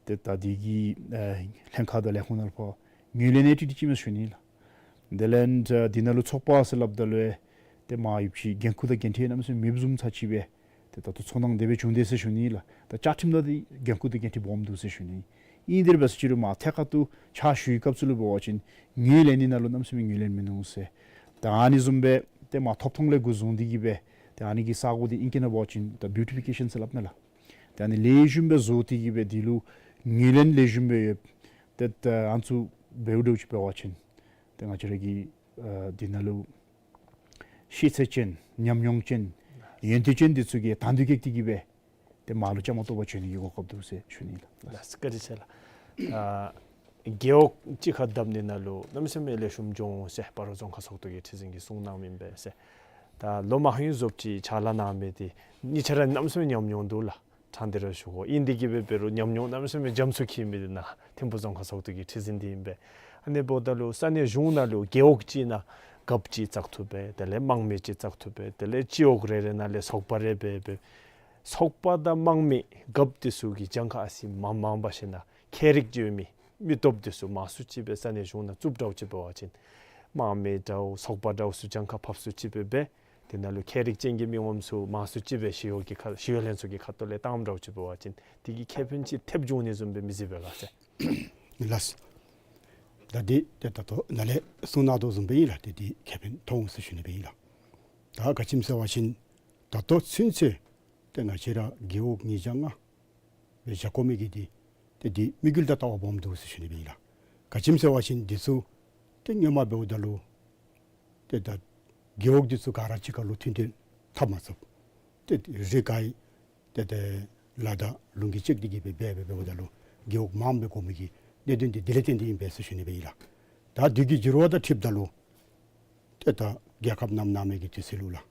ཏེ་ད་འདི་གི་ཨེ་ལྷན་ཁག་དང་ལས་ཁུངས་ནང་ལུ་ཕར་ངོས་ལེན་ཡང་ཏིག་ཏིག་ཅིག་མས་ཟེར་ཞུ་ནི་ལགས། དེ་ལས་ད་འདི་ནང་ལུ་ཚོགས་པ་ཟེར་སླབ་ད་ལུ་ཡང་ཏེ་མ་ཡུདཔ་ཅིག་འགན་ཁུར་དང་འགན་འཁྲི་གནམ་མེད་ས་མེད་མེདཔ་བཟུམ་ཚར་ཅིག་སྦེ་ཏེ་ད་ལྟོ་ཚོར་སྣང་དེ་སྦེ་བྱུང་དེས་ཟེར་ཞུ་ནི་ལགས། ད་བཅའ་ཁྲིམས་ནང་འདི་འགན་ཁུར་དང་འགན་འཁྲི་སྦོམ་འདུག་ཟེར་ཞུ་ནི། ཨིན་དེ་འབད་ཟེར་ཅི་རུང་མར་ཐད་ཀར་དུ་ཕྱག་ཞུ་བའི་སྐབས་སུ་ལུ་འབད་བ་ཅིན་ངོས་ལེན་ནི་ནང་ལུ་གནམ་མེད་ས་མེད་ངོས་ལེན་མིན་ནུག་ཟེར། ད་ཨ་ནི་བཟུམ་སྦེ་ཏེ་མར་ཐོབ་ཐང་ལས་འགོ་བཟུང་སྟེ་གིས་སྦེ་ཏེ་ཨ་ནི་གི་ས་གོ་འདི་ཨིང་སྐད་ནང་འབད་བ་ཅིན་ད་བིའུ་ཊི་ཕི་ཀེ་ཤཱན་ཟེར་སླབ་མས་ལགས། ཏེ་ཨ་ནི་ལེགས་ཤོམ་སྦེ་བཟོ་སྟེ་གིས་སྦེ་འདི་ལུ་ངོས་ལེན་ལེགས་ཤོམ་སྦེ་ཡོད། ཏེ་ད་ཨ་ནི་ཚུ་འབདཝ་འདྲཝ་ཅིག་འབད་བ་ཅིན་ཏེ་ང་བཅས་ར་གི་ཨ་འདི་ནང་ལུ་ཤེས་ཚད་ཅན་ཉམས་མྱོང་ཅན་ཡོན་ཏན་ཅན་འདི་ཚུ་གིས་དང་འདོད་བསྐྱེད་དེ་གིས་སྦེ་ཏེ་མར་ལུ་བཅའ་མར་གཏོགས་པར་བྱོན་ནི་གི་གོ་སྐབས་འདུག་ཟེར་ཞུ་ནི་ལགས། ལགས་བཀའ་དྲིན་ཆེ་ལགས། ཨ་རྒེད་འོག་གཅིག་ཁར་བསྡབ་ནི་ནང་ལུ་གནམ་མེད་ས་མེད་ལེགས་ཤོམ་འགྱོ་འོང་ཟེར་སྤ་རོ་རྫོང་ཁག་ཚོགས་འདུ་གི་ཁྲི་འཛིན་གྱིས་གསུངས་གནང་མི་ཨིན་པས་ཟེར། ད་ལོ་མང་ཧིང་བཟོཝ་ཅིག་ཕྱག་ལཱ་གནང་མི་འདི་གཉིས་ཆ་ར་གནམ་མེད་ས་མེད་ཉམས་མྱོང་འདུག་ལགས། ཕྲང་སྟེ་ར་ཞུ་དགོ། ཨིན་དེ་གིས་སྦེ་འབད་རུང་ཉམས་མྱོང་གནམ་མེད་ས་མེད་འཇམ་སུ་འཁྱིལ་མི་འདི་ནཱ་ཐིམ་ཕུ་རྫོང་ཁག་ཚོགས་འདུ་གི་ཁྲི་འཛིན་འདི་ཨིན་པས། ཨ་ནི་འབདཝ་ད་ལུ་ས་གནས་གཞུང་ནང་ལུ་རྒེད་འོག་གཅིག་ནང་རྒཔོ་གཅིག་བཙག་འཐུ་འབད། དེ་ལས་དམངས་མི་གཅིག་བཙག་འཐུ་འབད། དེ་ལས་སྤྱི་འོག་རེ་རེ་ནང་ལས་ཚོགས་པ་རེ་འབད་འབད། ཚོགས་པ་དང་དམངས་མི་རྒཔོ་འདི་ཚུ་གི་གྱངས་ཁ་ཨ་ཙི་མངམ་མངམ་འབད་ཞིནམ་ན་མཁས་རིག་ཡོད་མི་མི་སྟོབས་འདི་ཚུ་མང་སུ་ཅིག་སྦེ་ས་གནས་གཞུང་ནང་བཙུགསཔ་འདྲཝ་ཅིག་འབད་བ་ཅིན་དམངས་མི་འདྲཝ་ཚོགས་པ་འདྲཝ་ཚུ་གྱངས་ཁ་ཕབ་སུ་ཅིག་སྦེ་འབད། དེ་ནང་ལུ་མཁས་རིག་ཅན་གྱི་མི་ངོམ་ཚུ་མང་སུ་ཅིག་སྦེ་ཞི་གཡོག་གི་ཁ་ཞི་གཡོག་ལྷན་ཚོགས་ཀྱི་ཁ་ཐུག་ལས་བཏངམ་འདྲཝ་ཅིག་འབད་བ་ཅིན་དེ་གིས་ཁེ་ཕན་ཅིག་ཐེབས་འགྱོ་ནི་བཟུམ་སྦེ་མི་གཟིགས་པས་ག་ཟེར། ལགས། ད་འདི་ཏེ་ད་ལྟོ་ནཱ་ལས་གསུངས་གནང་དོ་བཟུམ་སྦེ་ཨིན་ལགས། ཏེ་འདི་ཁེ་ཕན་ཐོགས་འོང་ཟེར་ཞུ་ནི་སྦེ་ཨིན་ལགས། ད་ག་ཅི་སྨོ་ཟེར་བ་ཅིན་ད་ལྟོ་ཚུན་ཚོད་ཏེ་ང་བཅས་ར་རྒེད་འོག་ཉིས་བརྒྱ་ལྔ་སྦེ་བཞག་དགོ་མི་གི་འདི་ཏེ་འདི་དམིགས་ཡུལ་དང་ལྟ་བ་སྦོམ་འདུག་ཟེར་ཞུ་ནི་སྦེ་ཨིན་ལགས། ག་ཅི་སྨོ་ཟེར་བ་ཅིན་འདི་ཚུ་ཏེ་སྔོན་མ་འབདཝ་ད་ལུ་ཏེ་ད་རྒེད་འོག་འདི་ཚུ་ག་ར་གཅིག་ཁར་ལུ་མཐུན་འབྲེལ་འཐབ་མ་ཚུགས། ཏེ་རི་ཁའི་ཏེ་ཏེ་ལ་དང་ལུང་གིས་བཅད་དེ་གིས་སྦེ་འབད་འབད་འབདཝ་ད་ལུ་རྒེད་འོག་མངམ་སྦེ་དགོ་མི་གི་གནད་དོན་འདི་དེ་ལས་བརྟེན་ཏེ་ཨིན་པས་ཟེར་ཞུ་ནི་སྦེ་ཨིན་ལགས། ད་དུས་ཀྱི་འགྱུར་བ་དང་འཁྲིལཝ་ད་ལུ་ཏེ་ད་རྒྱལ་ཁབ་རྣམ་གནང་མི་གི་དུས་ཚོད་ལུ་ལགས།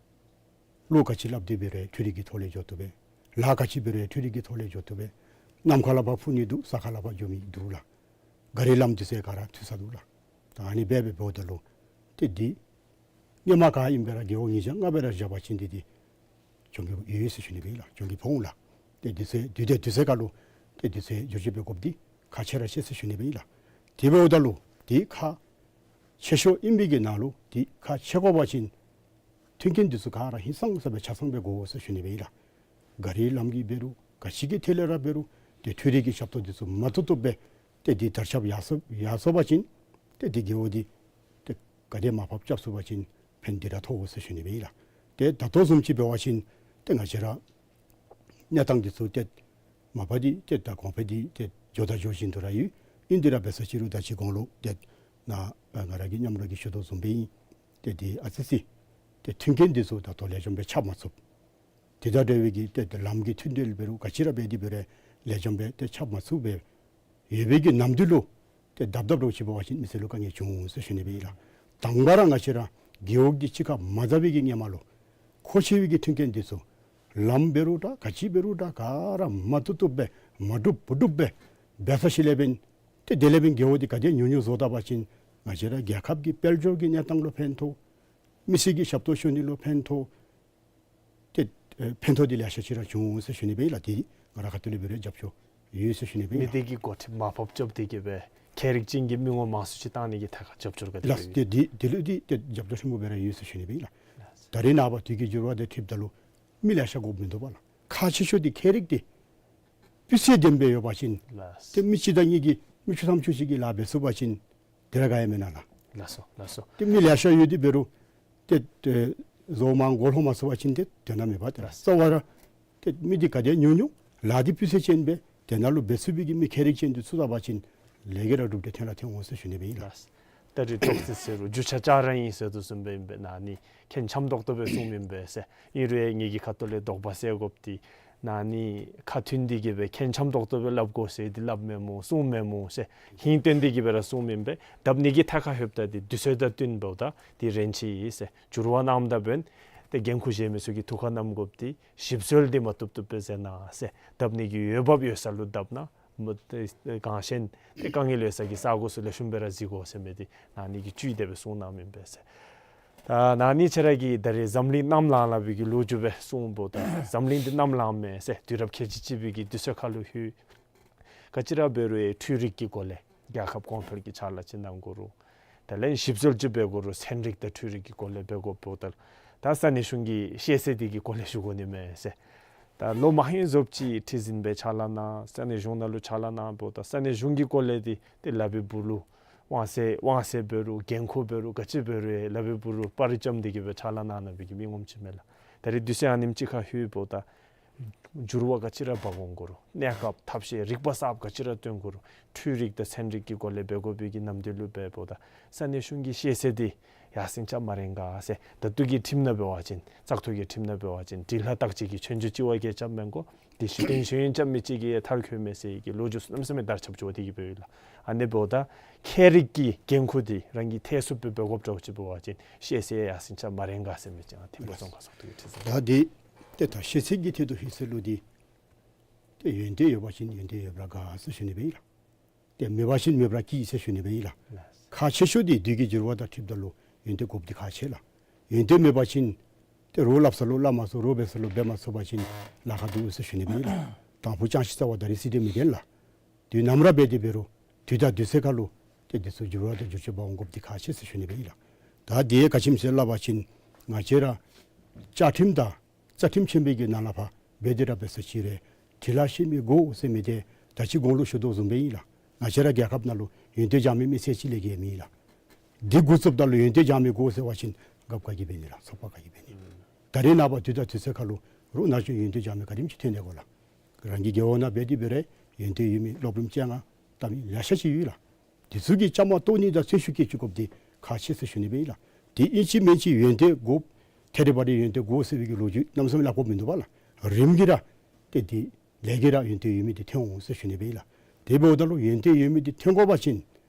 བློ་ག་ཅི་སླབ་སྟེ་འབད་རུང་འཕྲུལ་རིག་གི་ཐོག་ལས་འགྱོ་བཏུབ་པས། ལཱ་ག་ཅི་འབད་རུང་འཕྲུལ་རིག་གི་ཐོག་ལས་འགྱོ་བཏུབ་པས། གནམ་ཁ་ལས་ཕར་འཕུར་ནི་འདུག། ས་ཁ་ལས་ཕར་འགྱོ་མི་འདུག་ལགས། ག་རི་ལམ་འདི་ཚུ་ག་ར་འཐུས་ས་འདུག་ལགས། ད་ཨ་ནི་སྦེ་འབད་འབདཝ་ད་ལུ་ཏེ་འདི་སྔོན་མ་ག་ཨིནམ་སྦེ་ར་རྒེད་འོག་ཉིས་བརྒྱ་ལྔ་སྦེ་ར་བཞག་པ་ཅིན་འདི་འདི་གྱོང་གུད་ཡོད་ཟེར་ཞུ་ནི་སྦེ་ཨིན་ལགས། གྱོང་གུད་ཕོག་འོང་ལགས། ཏེ་འདི་ཚུ་དུས་དེ་དུས་ཚོད་ཁར་ལུ་ཏེ་འདི་ཚུ་བསྒྱུར་བཅོས་འབད་དགོཔ་འདི་ཁག་ཆེ་ར་ཆེ་ཟེར་ཞུ་ནི་སྦེ་ཨིན་ལགས། དེ་འབདཝ་ད་ལུ་འདི་ཁག་ཆེ་ཤོས་ཨིན་པའི་གི་ནང་ལུ་འདི་ཁག་ཆེ་དགོ་པ་ཅིན་མཐུན་རྐྱེན་འདི་ཚུ་ག་ར་ཧིང་སངས་ས་སྦེ་ཆ་ཚང་སྦེ་དགོ་ཟེར་ཞུ་ནི་སྦེ་ཨིན་ལགས། ག་རི་ལམ་གྱི་འབད་རུང་ག་ཅི་གི་ཐད་ལས་ར་འབད་རུང་ཏེ་འཕྲུལ་རིག་གི་ཞབས་ཏོག་འདི་ཚུ་མ་ཐུབ་ཐུབ་སྦེ་ཏེ་འདི་དར་ཁྱབ་ཡར་སོ་ཡར་སོ་བ་ཅིན་ཏེ་འདི་རྒེད་འོག་འདི་ཏེ་ ག་དེ་མར་ཕབ་རྐྱབ་ཚུགས་པ་ཅིན་ཕན་འདི་ར་ཐོགས་འོང་ཟེར་ཞུ་ནི་སྦེ་ཨིན་ལགས། ཏེ་ད་ལྟོ་བཟུམ་ཅིག་འབད་བ་ཅིན་ཏེ་ང་བཅས་ར་གནས་སྟངས་འདི་ཚུ་ཏེ་མ་པ་འདི་ཏེ་ད་གོང་འཕེལ་འདི་ཏེ་འགྱོ་དང་འགྱོ་བཞིན་དུ་ར་ཡོད། ཨིན་དེ་ར་འབད་ས་ཅིག་རུང་ད་ཅི་གོང་ལུ་ཏེ་ནཱ་ང་ར་གིས་མཉམ་རོགས་ཀྱིས་ཞུ་དོ་བཟུམ་སྦེ་ཨིན། ཏེ་འདི་ཨ་ཙི་ཅིག་ཏེ་མཐུན་རྐྱེན་འདི་ཚུ་ད་ལྟོ་ལེགས་ཤོམ་སྦེ་ཁྱབ་མ་ཚུགས། དེ་དང་འབྲེལ་བའི་གི་ཏེ་ལམ་གྱི་མཐུད་འབྲེལ་འབད་རུང་ག་ཅི་ར་འབད་དེ་འབད་རུང་ལེགས་ཤོམ་སྦེ་ཏེ་ཁྱབ་མ་ཚུགས་པས། ཡོད་པའི་གི་ནམ་དུས་ལུ་ཏེ་དབ་དབ་རོགས་ཅིག་འབད་བ་ཅིན་མི་སེར་ལུ་དཀའ་ངལ་འབྱུང་འོང་ཟེར་ཞུ་ནི་སྦེ་ཨིན་ལགས། དང་པ་ར་ང་བཅས་ར་རྒེད་འོག་གི་གཅིག་ཁར་མ་འཛོམས་པའི་གི་ཧེ་མ་ལུ་མཁོ་ཆེ་བའི་གི་མཐུན་རྐྱེན་འདི་ཚུ་ལམ་འབད་རུང་འདྲ་ག་ཅི་འབད་རུང་འདྲ་ག་ར་མ་བཏུབ་བཏུབ་སྦེ་མ་འགྲུབ་མ་འགྲུབ་སྦེ་འབད་ས་ཅིག་ལས་འབདན་ཏེ་དེ་ལས་འབདན་རྒེད་འོག་འདི་ག་དེ་ཉུང་ཉུང་བཟོ་ད་པ་ཅིན་ང་བཅས་ར་རྒྱལ་ཁབ་ཀྱི་དཔལ་འབྱོར་གྱི་གནས་སྟངས་ལུ་ཕན་ཐོགས། མི་སེར་གྱི་ཞབས་ཏོག་ཞུ་ནི་ལུ་ཕན་ཐོགས། ཏེ་ཨེ་ཕན་ཐོགས་འདི་ལེ་ཤ་ཅིག་ར་འབྱུང་འོང་ཟེར་ཞུ་ནི་སྦེ་ཨིན་ལགས། འདི་ང་ར་ཁ་ཐུག་ལས་འབད་རུང་རྒྱབ་སྐྱོར་ཡོད་ཟེར་ཞུ་ནི་སྦེ་ཨིན་མི་ལགས། སྡེ་གི་འགོ་ཁྲིདཔ་མར་ཕབ་རྐྱབ་སྟེ་གི་སྦེ་ཁྱད་རིག་ཅན་གྱི་མི་ངོམ་མང་སུ་ཅིག་བཏང་ནི་གི་ཐད་ཁར་རྒྱབ་སྐྱོར་ག་དེ་ལགས་སྦེ་ཨིན། ཏེ་འདི་འདི་ལུ་འདི་ཏེ་རྒྱབ་སྐྱོར་ཆེན་པོ་སྦེ་ར་ཡོད་ཟེར་ཞུ་ནི་སྦེ་ཨིན་ལགས། ལགས་སོ། ད་རེས་ནངས་པ་དུས་ཀྱི་འགྱུར་བ་དང་འཁྲིལཝ་ད་ལུ་མི་ལེ་ཤ་དགོཔ་མིན་འདུག་པ་ལགས། ཁག་ཆེ་ཤོས་འདི་ཁྱད་རིག་འདི་སྤུས་ཚད་ལྡནམ་སྦེ་ཡོད་པ་ཅིན་ལགས་སོ། ཏེ་མི་གཅིག་དང་གཉིས་ཀྱིས་མི་བཅུ་ཐམ་བཅུ་གཅིག་གིས་ལཱ་འབད་ཚུགས་པ་ཅིན་དེ་ར་ག་ཡང་མེན་ན་ལགས། ལགས་སོ་ལགས་སོ། ཏེ་མི་ལེ་ཤ་ཡོད་དེ་འབད་རུང་ཏེ་ཏེ་བཟོ་མང་མགུ་ལོག་མ་ཚུགས་པ་ཅིན་ཏེ་དོན་དག་མེད་པ། ཏེ་ལགས་སོ། རྩ་བ་ར་ཏེ་མི་འདི་ག་དེ་ཉུང་ཉུང་ལཱ་འདི་སྤུས་ཚད་ཅན་སྦེ་དེ་ནང་ལུ་འབད་ཚུགས་པའི་གི་མི་ཁྱད་རིག་ཅན་འདི་ཚུད་ད་པ་ཅིན་ལས་ཀྱི་ར་གྲུབ་འབྲས་ཐོན་ར་ཐོན་འོང་ཟེར་ཞུ་ནི་སྦེ་ཨིན་ལགས། ལགས་སོ། ད་རེས་ཏོག་ཙི་ཟེར་རུང་རྒྱུ་ཆ་ཅ་ར་ཨིན་ཟེར་དོ་བཟུམ་སྦེ་ཨིན་པས། ནཱ་ནི་ཁེན་འཆམ་ཏོག་ཏོ་སྦེ་གསུངམ་ཨིན་པས་ཟེར། ཨིན་རུང་ངེ་གི་ཁ་ཐུག་ལས་དོགས་པ་སེལ་དགོཔ་འདི་ནཱ་ནི་ཁ་མཐུན་ཏེ་གི་སྦེ་ཁེན་འཆམ་ཏོག་ཏོ་སྦེ་སླབ་དགོ་ཟེར་འདི་སླབ་མེན་སྨོ་གསུངམ་མེན་སྨོ་ཟེར་ཧིང་སྟོན་ཏེ་གི་སྦེ་ར་གསུངམ་ཨིན་པས། ད་ནི་གི་ཐད་ཁར་ལྷོདཔ་ད་འདི་དུས་ཚོད་དང་བསྟུན་འབདཝ་ད་འདི་རན་ཆི་ཨིན་ཟེར་འགྱུར་བ་གནངམ་ད་འབདན་ཏེ་འགན་ཁུར་བཞེས་མི་ཚུ་གིས་ཐུགས་ཁར་བསྣམ་དགོཔ་འདི་ཞིབ་འཚོལ་འདི་མ་བཏུབ་བཏུབ་སྦེ་མཛད་གནང་ཟེར། ད་ནི་གི་འོས་འབབ་ཡོད་ས་ལུ་ད་ནཱ་མ་ཏེ་གང་ཤེས་ཏེ་དཀའ་ངལ་ཡོད་ས་གི་ས་གོ་ཚུ་ལེགས་ཤོམ་སྦེ་ར་གཟིགས་དགོ་ཟེར་མི་འདི་ནཱ་ནི་གི་བཅུད་དེ་སྦེ་གསུངས་གནངམ་ཨིན་པས་ཟེར། ད་ནཱ་ནི་ཁྱེད་ར་གིས་ད་རེས་འཛམ་གླིང་གནམ་ལངས་སླབ་པའི་གི་ལོ་རྒྱུས་སྦེ་གསུངམ་ད་འཛམ་གླིང་འདི་གནམ་ལངས་མས་ཟེར་དུས་རབས་ཁལ་གཅིག་གཅིག་པའི་གི་དུས་ཚོད་ཁར་ལུ་ལྷོད། ག་ཅི་ར་འབད་རུང་འཕྲུལ་རིག་གི་སྒོ་ལས་རྒྱལ་ཁབ་གོང་འཕེལ་གྱི་ཕྱག་ལཱ་ཅིག་གནང་དགོ་རུང་དེ་ལས་ཞིབ་འཚོལ་ཅིག་འབད་དགོ་རུང་ཚན་རིག་དང་འཕྲུལ་རིག་གི་སྒོ་ལས་འབད་དགོཔ་ད་ད་ས་གནས་གཞུང་གི་ཤེས་ཚད་འདི་གི་སྒོ་ལས་ཞུ་དགོ་ནི་མས་ཟེར། ད་ལོ་མང་རབས་ཅིག་ཁྲི་འཛིན་སྦེ་ཕྱག་ལཱ་གནང་ས་གནས་གཞུང་ནང་ལུ་ཕྱག་ལཱ་གནངམ་ད་ས་གནས་གཞུང་གི་སྒོ་ལས་འདི་ཏེ་ལཱ་འབད་འབདཝ་ལུ་དབང་ཚད་དབང་ཚད་འབད་རུང་འགན་ཁུར་འབད་རུང་ག་ཅི་འབད་རུང་ལཱ་འབད་འབདཝ་ལུ་པར་རྐྱབ་སྟེ་གི་སྦེ་ཕྱག་ལཱ་གནང་གནང་བའི་གི་མི་ངོམ་ཅིག་མས་ལགས། ད་རེས་དུས་ཚོད་ཨ་ནེམ་ཅིག་ཁར་ལྷོདཔ་ད་འགྱུར་བ་ག་ཅི་ར་འབག་འོང་དགོ་རུང་གནས་སྐབས་ཐབས་ཤེས་རིག་པ་གསརཔ་ག་ཅི་ར་བཏོན་དགོ་རུང་འཕྲུལ་རིག་དང་ཚན་རིག་གི་སྒོ་ལས་འབད་དགོ་པའི་གི་ནམ་དུས་ལུ་འབདཝ་ད་ས་གནས་གཞུང་གི་ཤེས་ཚད་འདི་ཡར་སེང་རྐྱབ་མ་རན་ག་ཟེར། ད་ལྟོ་གི་ཁྲིམས་ནང་འབད་བ་ཅིན་བཙག་འཐུ་གི་ཁྲིམས་ནང་འབད་བ་ཅིན་འབྲི་ལྷག་བརྟག་དཔྱད་ཀྱི་ཆོས་རྒྱུགས་ཅིག་བ་གིས་རྐྱབ་མི་དགོ། འདི་ཞུ་དོན་ཞུ་ཡིན་རྐྱབ་མི་ཅིག་གིས་མཐར་འཁྱོལ་མས་ཟེར་གྱི་ལོ་རྒྱུས་གནམ་མེད་ས་མེད་དར་ཁྱབ་འགྱོ་སྟེ་གི་འབདཝ་ཨིན་ལགས། ཨ་ནི་འབདཝ་ད་ཁྱད་རིག་གི་འགན་ཁུར་འདི་རང་གིས་ཐེག་ཚུགསཔ་སྦེ་འབད་དགོཔ་འདྲཝ་ཅིག་འབད་བ་ཅིན་ཤེས་ཚད་ཡར་སེང་རྐྱབ་མ་རན་ག་ཟེར་མི་ཅིག་ཨ་ཐིམ་ཕུག་རྫོང་ཁག་ཚོགས་འདུ་གི་ཁྲི་འཛིན། ད་འདི་ཏེ་ད་ཤེས་ཚད་ཀྱི་ཐད་དུ་ལྷོད་ཚར་ལུ་འདི་ཏེ་ཡོན་ཏན་ཡོད་པ་ཅིན་ཡོན་ཏན་ཡོདཔ་ར་དགའ་ཟེར་ཞུ་ནི་སྦེ་ཨིན་ལགས། ཏེ་མེད་པ་ཅིན་མེདཔ་ར་སྐྱེས་ཟེར་ཞུ་ནི་སྦེ་ཨིན་ལགས། ལགས། ཁག་ཆེ་ཤོས་འདི་དུས་ཀྱི་འགྱུར་བ་དང་འཁྲིལཝ་ད་ལུ་ཡོན་ཏན་དགོཔ་འདི་ཁག་ཆེ་ལགས། ཡོན་ཏན་མེད་པ་ཅིན་ཏེ་རོགས་སླབ་ས་ལུ་སླབ་མ་ཚུགས། རོགས་འབད་ས་ལུ་འབད་མ་ཚུགས་པ་ཅིན་ལཱ་ཁག་འདུག་ཟེར་ཞུ་ནི་སྦེ་ཨིན་ལགས། དང་ཕུ་ཅང་ཤེས་རྩ་བ་ད་རིས་སྲིད་དེ་མི་བདེན་ལགས། དུས་ནམ་ར་འབད་དེ་འབད་རུང་དུས་དང་དུས་ཚོད་ཁར་ལུ་ཏེ་འདི་ཚུ་འགྱུར་བ་དང་འགྱུར་བཅོས་འབག་འོང་དགོཔ་འདི་ཁག་ཆེ་ཟེར་ཞུ་ནི་སྦེ་ཨིན་ལགས། ད་འདི་ག་ཅི་སྨོ་ཟེར་སླབ་པ་ཅིན་ང་བཅས་ར་བཅའ་ཁྲིམས་དང་རྩ་ཁྲིམས་ཆེན་པོའི་གི་ནང་ལས་ཕར་འབད་དེ་ར་འབད་ས་ཅིག་རུང་འབྲི་ལྷག་ཤེས་མི་དགོ་ཟེར་མི་འདི་ད་ཅི་གོང་ལུ་ཞུ་དོ་བཟུམ་སྦེ་ཨིན་ལགས། ང་བཅས་ར་རྒྱལ་ཁབ་ནང་ལུ་ཡོན་ཏན་སྦྱང་མི་མི་སེར་ཅིག་ལས་བརྒལ་མེད་ལགས། འདི་འགོ་བཙུགསཔ་ད་ལུ་ཡོན་ཏན་སྦྱང་མི་དགོ་ཟེར་བ་ཅིན་རྒཔོ་ག་གིས་འབད་ནི་ལགས། ཚོགས་པ་ག་གིས་འབད་ནི། ད་རེས་ནངས་པ་དུས་དང་དུས་ཚོད་ཁར་ལུ་རོགས་ནཱ་ཚུ་ཡོན་ཏན་སྦྱང་མི་ག་དེམ་ཅིག་ཐོན་ནི་གོ་ལགས། རང་གི་རྒེད་འོག་ནང་འབད་དེ་འབད་རུང་ཡོན་ཏན་ཡོད་མི་སློབ་རིམ་བཅོ་ལྔ་བལྟ་མི་ལེ་ཤ་ཅིག་ཡོད་ལགས། དེ་ཚུ་གིས་བཅའ་མར་གཏོགས་ནི་དང་ཚོན་ཤུགས་བསྐྱེད་བཅུག་དགོཔ་འདི་ཁག་ཆེ་ཟེར་ཞུ་ནི་སྦེ་ཨིན་ལགས། དེ་ཨིན་ཅི་མིན་ཅི་ཡོན་ཏན་དགོ། ཐད་རི་བ་རི་ཡོན་ཏན་དགོ་ཟེར་བའི་གི་ལོ་རྒྱུས་གནམ་མེད་ས་མེད་སླབ་དགོཔ་མིན་འདུག་པ་ལགས། རིམ་གྱིས་ར་ཏེ་འདི་ལས་ཀྱིས་ར་ཡོན་ཏན་ཡོད་མི་འདི་ཐོན་འོང་ཟེར་ཞུ་ནི་སྦེ་ཨིན་ལགས། དེ་འབདཝ་ད་ལུ་ཡོན་ཏན་ཡོད་མི་འདི་ཐོན་དགོ་པ་ཅིན་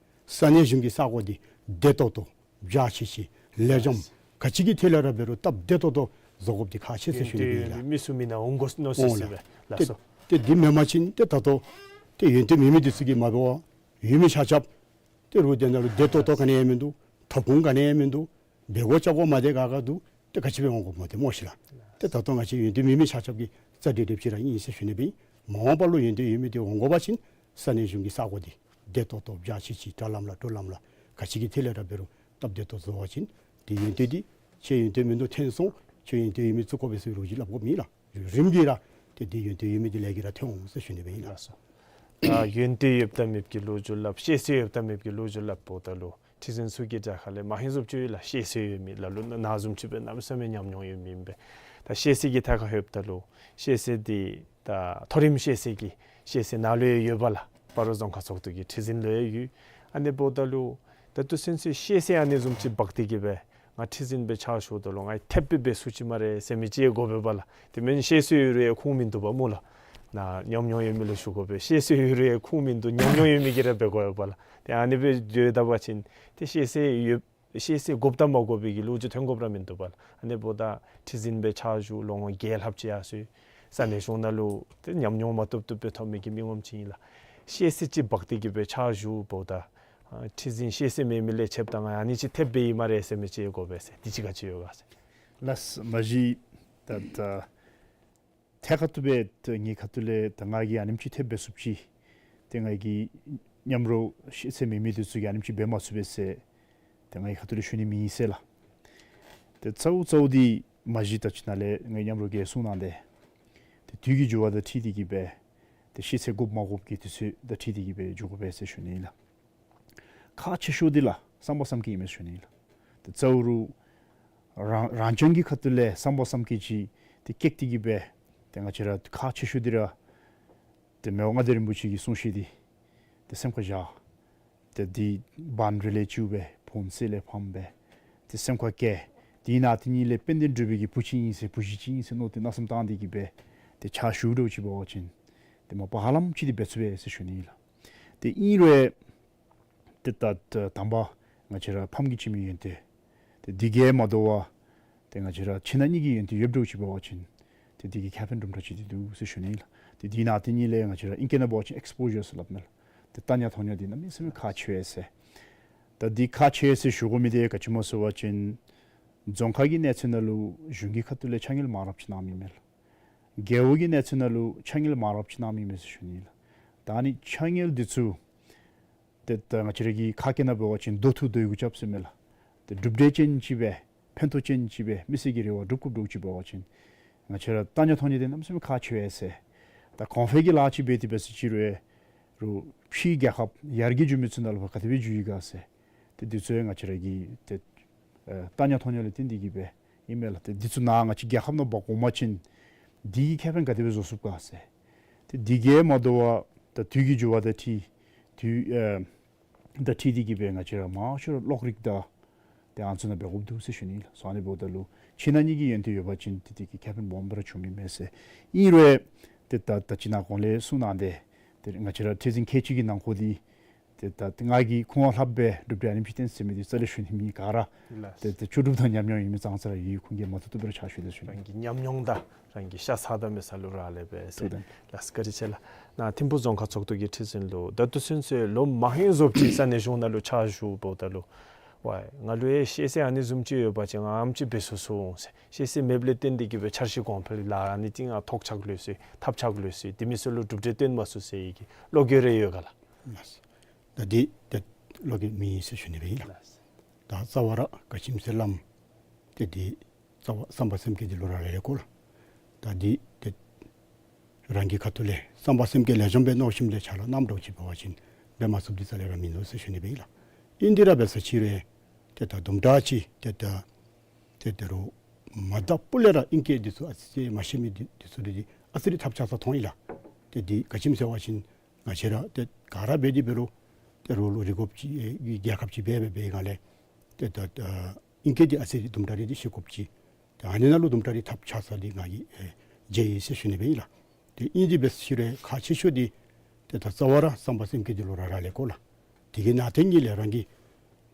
ས་གནས་གཞུང་གི་ས་གོ་འདི་བདེ་ཏོག་ཏོ་འཇའ་ཆི་ཆི་ལེགས་ཤོམ་ག་ཅི་གི་ཐད་ལས་ར་འབད་རུང་སྟབས་བདེ་ཏོག་ཏོ་བཟོ་དགོཔ་འདི་ཁག་ཆེ་ཟེར་ཞུ་ནི་སྦེ་ཨིན་ལགས། མི་ཚུ་མི་ནང་འོང་དགོ་མནོ་ཟེར་ཟེར་སྦེ་ལགས་སོ། ཏེ་ཏེ་འདི་མེན་པ་ཅིན་ཏེ་ད་ལྟོ་ཏེ་ཡོན་ཏན་མེད་མི་འདི་ཚུ་གིས་མ་འབད་བར་ཡོད་མི་ཆ་ཁྱབ་ཏེ་རོགས་དེ་ནང་ལུ་བདེ་ཏོག་ཏོ་ག་ནི་ཡང་མིན་འདུག། ཐོབ་ཁུངས་ག་ནི་ཡང་མིན་འདུག། འབད་དགོ་བཅའ་དགོ་མ་བདེ་ག་ག་འདུག། ཏེ་ག་ཅི་སྦེ་འོང་དགོཔ་སྨོ་ཏེ་སྨོ་ཤིག་ལགས། ཏེ་ད་ལྟོ་ང་བཅས་ཡོན་ཏན་མེད་མི་ཆ་ཁྱབ་ཀྱི་རྩ་འགྲིག་འགྲིགཔ་ཅིག་ར་ཨིན་ཟེར་ཞུ་ནི་སྦེ་ཨིན། མ་འོངས་པ་ལུ་ཡོན་ཏན་ཡོད་མི་འདི་འོང་དགོ་པ་ཅིན་ས་གནས་གཞུང་གི་ས་གོ་འདི་བདེ་ཏོག་ཏོ་འཇའ་ཆི་ཆི་དྲ་ལམ་ལ་གྲུ་ལམ་ལ་ག་ཅི་གི་ཐད་ལས་ར་འབད་རུང་སྟབས་བདེ་ཏོག་བཟོ་བ་ཅིན་ཏེ་ཡོན་ཏན་འདི་ཁྱོད་ཡོན་ཏན་མིན་འདུག་ཐོན་སོང་། ཁྱོད་ཡོན་ཏན་ཡོད་མི་བཙུགས་དགོ་པས་ཟེར་བའི་ལོ་རྒྱུས་སླབ་དགོཔ་མེད་ལགས། རིམ་གྱིས་ར་ཏེ་འདི་ཡོན་ཏན་ཡོད་མི་འདི་ལས་ཀྱིས་ར་ཐོན་འོང་ཟེར་ཞུ་ནི་སྦེ་ཨིན་ལགས། ལགས་སོ། ཨ་ཡོན་ཏན་ཡོདཔ་དང་མེདཔ་ཀྱི་ལོ་རྒྱུས་སླབ། ཤེས་ཚད་ཡོདཔ་དང་མེདཔ་ཀྱི་ལོ་རྒྱུས་སླབ་འབདཝ་ད་ལུ་ ཁྲི་འཛིན་ཚུ་གི་གྲལ་ཁ་ལས་མ་ཧེ་བཟུམ་ཅིག་ཡོད་ལགས། ཤེས་ཚད་ཡོད་མི་ལ་ལུ་ན་བཟུམ་ཅིག་སྦེ་གནམ་མེད་ས་མེད་ཉམས་མྱོང་ཡོད་མི་ཨིན་པས། ད་ཤེས་ཚད་ཀྱི་ཐད་ཁར་ལྷོདཔ་ད་ལུ་ཤེས་ཚད་འདི་ད་མཐོ་རིམ་ཤེས་ཚད་ཀྱི་ཤེས་ཚད་ནཱ་ལུ་ཡང་ཡོད་པས་ལགས། སྤ་རོ་རྫོང་ཁག་ཚོགས་འདུ་གི་ཁྲི་འཛིན་ལུ་ཡང་ཡོད། ཨ་ནི་འབདཝ་ད་ལུ་ད་ལྟོ་ཚུན་ཚོད་ཤེས་ཚད་ཨ་ནི་བཟུམ་ཅིག་འབག་སྟེ་གི་སྦེ་ང་ཁྲི་འཛིན་སྦེ་ཕྱག་ཞུཝ་ད་ལུ་ང་ཐེབས་སྦེ་འབད་ཚུགས་ཅི་སྨ་རེ་ཟེར་མི་ཅིག་ཡང་དགོ་པས་ལགས། དེ་མེན་ཤེས་ཚད་ཡོད་རུང་ཡང་ཁུངས་མིན་འདུག་པ་སྨོ་ལགས། ནཱ་ཉམས་མྱོང་ཡོད་མི་ལུ་ཞུ་དགོ་པས། ཤེས་ཚད་ཡོད་རུང་ཡང་ཁུངས་མིན་འདུག། ཉམས་མྱོང་ཡོད་མི་གིས་ར་འབད་དགོ་པས་ལགས། ཏེ་ཨ་ནི་སྦེ་འགྱོ་ད་པ་ཅིན་ཏེ་ཤེས་ཚད་ཡོད་ཤེས་ཚད་དགོཔ་དང་མ་དགོ་པའི་གི་ལོ་རྒྱུས་ཐོན་དགོཔ་ར་མིན་འདུག་པ་ལགས། ཨ་ནི་འབདཝ་ད་ཁྲི་འཛིན་སྦེ་ཕྱག་ཞུ་ལོ་ངོ་བརྒྱད་ལྷགཔ་ཅིག་ཡར་སོ་ཡི། ས་གནས་གཞུང་ནང་ལུ་ཏེ་ཉམས་མྱོང་མ་ཐོབ་ཐོབ་སྦེ་ཐོབ་མི་གི་མི་ངོམ་ཅིག་ཨིན་ལགས། ཤེས་ཚད་ཅིག་འབག་སྟེ་གི་སྦེ་ཕྱག་ཞུཝ་ད་ཨ་ཁྲི་འཛིན་ཤེས་ཚད་མེད་མི་ལས་ཕྱདཔ་ད་ང་ཨ་ནི་ཅིག་ཐེབས་སྦེ་ཨིན་སྨ་རེ་ཟེར་མི་ཅིག་ཡང་དགོ་པས་ཟེར། དེ་ཅིག་ག་ཅི་ཡོད་ག་ཟེར། ལགས། མ་གཞི་ད་ད་ཐད་ཁ་ཐུག་སྦེ་ད་ངེའི་ཁ་ཐུག་ལས་ད་ང་གིས་ཨ་ནེམ་ཅིག་ཐེབས་འབད་ཚུགསཔ་ཅིག་ཏེ་ང་གི་མཉམ་རོགས་ཤེས་ཚད་མེད་མི་འདི་ཚུ་གིས་ཨ་ནེམ་ཅིག་འབད་མ་ཚུགས་པས་ཟེར་ཏེ་ངེའི་ཁ་ཐུག་ལས་ཞུ་ནི་མེད་ཟེར་ལགས། ཏེ་གཙོ་བོ་གཙོ་བོ་འདི་མ་གཞི་ད་ཅི་ནཱ་ལས་ངེའི་མཉམ་རོགས་ཀྱིས་གསུངས་གནང་སྟེ་ཏེ་དུས་ཀྱི་འགྱུར་བ་དང་འཁྲིལ་ཏེ་གི་སྦེ་ཏེ་ཤེས་ཚད་དགོཔ་མ་དགོཔ་ཀྱི་དུས་ཚོད་དང་འཁྲིལ་ཏེ་གི་སྦེ་འགྱོ་དགོ་པས་ཟེར་ཞུ་ནི་ཨིན་ལགས། ཁག་ཆེ་ཤོས་འདི་ལགས་བསམ་པ་བསམ་འཁྱེར་ཨིན་མས་ཟེར་ཞུ་ནི་ཨིན་ལགས། ཏེ་གཙོ་བོ་ར་རང་རང་རྐྱང་གི་ཁ་ཐུག་ལས་བསམ་པ་བསམ་འཁྱེར་ཅིག་ཏེ་བསྐྱེད་དེ་གི་སྦེ་ཏེ་ང་བཅས་ར་ཁག་ཆེ་ཤོས་འདི་ར་ཏེ་མི་དབང་མངའ་བདག་རིན་པོ་ཆེ་གི་གསུང་བཤད་འདི་ཏེ་སེམས་ཁར་བཞག། ཏེ་འདི་བཱན་རི་ལས་འཁྱུ་སྦེ་བོན་སྲིད་ལས་ཕམ་སྦེ་ཏེ་སེམས་ཁར་བཀལ། དེ་ནང་དེ་གཉིས་ལས་དཔལ་ལྡན་འབྲུག་པའི་གི་བུ་ཅིག་ཨིན་ཟེར་བུ་གཞི་ཅིག་ཨིན་ཟེར་མནོ་སྟེ་མནོ་བསམ་བཏང་སྟེ་གི་སྦེ་ཏེ་ཕྱག་ཞུ་འགྱོ་ཅི་འབད་བ་ཅིན་ཏེ་མ་པ་ཧ་ལམ་ཅིག་འདི་འབད་ཚུགས་པས་ཟེར་ཞུ་ནི་ཨིན་ལགས། ཏེ་ཨིན་རུང་ཏེ་ད་ད་དང་པ་ང་བཅས་ར་ཕམ་གྱིས་བྱིན་མི་ཡོན་ཏན་ཏེ་འདི་གིས་མ་དོ་བར་ཏེ་ང་བཅས་ར་ཕྱི་ནང་གཉིས་ཀྱི་ཡོན་ཏན་ཡོདཔ་འདྲཝ་ཅིག་འབད་བ་ཅིན་ཏེ་འདི་གིས་ཁེ་ཕན་དུམ་གྲ་ཅིག་འདི་འདུག་ཟེར་ཞུ་ནི་ཨིན་ལགས། ཏེ་འདི་ནང་དེ་གཉིས་ལས་ང་བཅས་ར་ཨིང་སྐད་ནང་འབད་བ་ཅིན་ཨེགསི་པོ་ཞར་ཟེར་སླབ་མས་ལགས། ཏེ་བལྟ་ཉན་མཐོང་ཉན་འདི་གནམ་མེད་ས་མེད་ཁག་ཆེ་བས་ཟེར། ད་འདི་ཁག་ཆེ་བས་ཟེར་ཞུ་དགོ་མི་འདི་ག་ཅི་སྨོ་ཟེར་བ་ཅིན་རྫོང་ཁག་གི་གནས་ཚད་ནང་ལུ་གཞུང་གི་ཁ་ཐུག་ལས་ཕྱག་དངུལ་མང་རབས་ཅིག་གནང་མི་མས་ལགས། རྒེད་འོག་གི་གནས་ཚད་ནང་ལུ་ཕྱག་དངུལ་མང་རབས་ཅིག་གནང་མི་མས་ཟེར་ཞུ་ནི་ཨིན་ལགས། ད་ཨ་ནི་ཕྱག་དངུལ་འདི་ཚུ་ཏེ་ད་ང་བཅས་ར་གི་ཁ་སྐད་ནང་འབད་བ་ཅིན་མདོ་ཐུག་རྡོ་གུ་རྐྱབ་ཟེར་མས་ལགས། ཏེ་གྲུབ་འབྲས་ཅན་ཅིག་སྦེ་ཕན་ཐོགས་ཅན་ཅིག་སྦེ་མི་སེར་གྱི་རེ་བ་སྒྲུབ་དགོཔ་འདྲཝ་ཅིག་འབད་བ་ཅིན་ང་བཅས་ར་བལྟ་ཉན་མཐོང་ཉན་འདི་གནམ་མེད་ས་མེད་ཁག་ཆེ་བས་ཟེར། ད་གོང་འཕེལ་གྱི་ལཱ་ཅིག་འབད་དེ་འབད་ཟེར་ཅི་རུང་རུང་ཕྱིའི་རྒྱལ་ཁབ་ཡར་རྒྱས་འགྱོ་མི་ཚུ་ནང་ལུ་ཕར་ག་དེ་སྦེ་འགྱོ་ཡི་ག་ཟེར། ཏེ་འདི་ཚུ་ཡང་ང་བཅས་ར་གི་ཏེ་ཨེ་བལྟ་ཉན་མཐོང་ཉན་ལུ་བརྟེན་ཏེ་གི་སྦེ་ཨིན་མས་ལགས། ཏེ་འདི་ཚུ་ནཱ་ང་བཅས་རྒྱལ་ཁབ་ནང་འབག་འོང་པ་ཅིན་འདི་གིས་ཁེ་ཕན་ག་དེ་སྦེ་བཟོ་ཚུགས་ག་ཟེར། ཏེ་འདི་གིས་མ་དོ་བར་ད་དུས་ཀྱི་འགྱུར་བ་དང་འཁྲིལ་དུས་ཨེ་དང་འཁྲིལ་ཏེ་གི་སྦེ་ང་བཅས་ར་མང་ཤོས་ར་གློག་རིག་དང་ཏེ་ཨ་ནི་ཚུ་ནང་འབད་དགོཔ་འདུག་ཟེར་ཞུ་ནི་ལགས། སོ་ཨ་ནི་འབདཝ་ད་ལུ་ཕྱི་ནང་གཉིས་ཀྱི་ཡོན་ཏན་ཡོད་པ་ཅིན་ཏེ་འདི་གིས་ཁེ་ཕན་སྦོམ་སྦེ་ར་བྱུང་མི་མས་ཟེར། ཨིན་རུང་ཏེ་ད་ད་ཅི་ནཱ་གོང་ལས་གསུངས་གནང་སྟེ་ཏེ་ང་བཅས་ར་ཁྲི་འཛིན་ཁལ་གཅིག་གི་ནང་འཁོད་འདི་ཏེ་ད་ང་གིས་ཁོང་ལྷགཔ་སྦེ་གྲུབ་འབྲས་ཨ་ནེམ་ཅིག་བཏོན་ཟེར་མི་འདི་རྩ་ལས་ཞུ་ནི་མེད། ག་ར་ལགས། ཏེ་ཏེ་ལྕོགས་གྲུབ་དང་ཉམས་མྱོང་ཡོད་མི་ཙང་ཙ་ར་ཡོད། ཁོང་གིས་མ་བཏུབ་བཏུབ་སྦེ་ར་ཕྱག་ཞུ་དོ་ཞུ་ནི། རང་གི་ཉམས་མྱོང་དང་རང་གི་ཤ་ཚ་དང་མི་ཚ་ལུ་རག་ལས་པས་ཟེར། ཐུགས་དམ། ལགས་སོ་བཀའ་དྲིན་ཆེ་ལགས། ནཱ་ཐིམ་ཕུ་རྫོང་ཁག་ཚོགས་འདུ་གི་ཁྲི་འཛིན་ལུ་ད་ལྟོ་ཚུན་ཚོད་ལོ་མ་ཧེ་བཟུམ་ཅིག་ས་གནས་གཞུང་ནང་ལུ་ཕྱག་ཞུ་འབདཝ་ད་ལུ་ཝའི་ང་ལུ་ཡང་ཤེས་ཚད་ཨ་ནི་བཟུམ་ཅིག་ཡོད་པ་ཅིན་ང་ཨ་ནེམ་ཅིག་འབད་ཚུགས་ཚུགས་འོང་ཟེར། ཤེས་ཚད་མེདཔ་ལས་བརྟེན་ཏེ་གི་སྦེ་འཆར་གཞི་གོང་འཕེལ་ལཱ་ཨ་ནི་ཅིག་ང་ཐོགས་ཆགས་ལུས་སོ་ཡི། ཐབས་ཆགས་ལུས་སོ་ཡི། དེ་མི་ཚུ་ལུ་གྲུབ་འབྲས་བཏོན་མ་ཚུགས་ཟེར་བའི་གི་བློ་འགྱོད་རེ་ཡོད་ག་ལགས། ལགས། ད་འདི་ཏེ་བློ་འགྱོད་མེད་ཟེར་ཞུ་ནི་སྦེ་ཨིན་ལགས། ད་རྩ་བ་ར་ག་ཅི་སྨོ་ཟེར་སླབ་ཏེ་འདི་རྩ་བ་བསམ་པ་སེམས་བསྐྱེད་འདི་ལུ་རག་ལས་ལས་གོ་ལགས། ད་འདི་ཏེ་རང་གི་ཁ་ཐུག་ལས་བསམ་པ་སེམས་བསྐྱེད་ལེགས་ཤོམ་སྦེ་མནོ་བསམ་ལས་ཕྱག་ལཱ་གནངམ་འདྲཝ་ཅིག་འབད་བ་ཅིན་འབད་མ་ཚུགསཔ་འདི་རྩ་ལས་ར་མིན་འདུག་ཟེར་ཞུ་ནི་སྦེ་ཨིན་ལགས། ཨིན་ཏེ་ར་འབད་ཟེར་ཅི་རུང་ཏེ་ད་དུམ་གྲ་ཅིག་ཏེ་ད་ཏེ་ད་རུང་མ་དག་པོ་ལས་ར་ཨིང་སྐད་འདི་ཚུ་ཨ་ཙི་ཅིག་མ་ཤེས་མི་འདི་འདི་ཚུ་འདི་ཨ་ཙི་རེ་ཐབས་ཆག་ས་མཐོང་ཡི་ལགས། ཏེ་འདི་ག་ཅི་སྨོ་ཟེར་བ་ཅིན་ང་བཅས་ར་ཏེ་ག་ར་འབད་དེ་འབད་རུང་ཏེ་རོགས་ལུ་རིག་དགོཔ་ཅིག་ཨེ་རྒྱལ་ཁབ་ཅིག་འབད་འབད་འབད་སྒང་ལས་ཏེ་ད་ཨིང་སྐད་འདི་ཨ་ཙི་རེ་དུམ་གྲ་རེ་འདི་ཤེས་དགོཔ་ཅིག། ཏེ་ཨ་ནི་ནང་ལུ་དུམ་གྲ་རེ་ཐབས་ཆག་ས་འདི་ང་གིས་ཨེ་མཇལ་ཡི་ཟེར་ཞུ་ནི་སྦེ་ཨིན་ལགས། ཏེ་ཨིན་ཏེ་འབད་ཟེར་ཅི་རུང་ཁག་ཆེ་ཤོས་འདི་ཏེ་ད་རྩ་བ་ར་བསམ་པ་སེམས་བསྐྱེད་འདི་ལུ་རག་རག་ལས་གོ་ལགས། དེ་གི་ནང་དེ་གཉིས་ལས་རང་གི་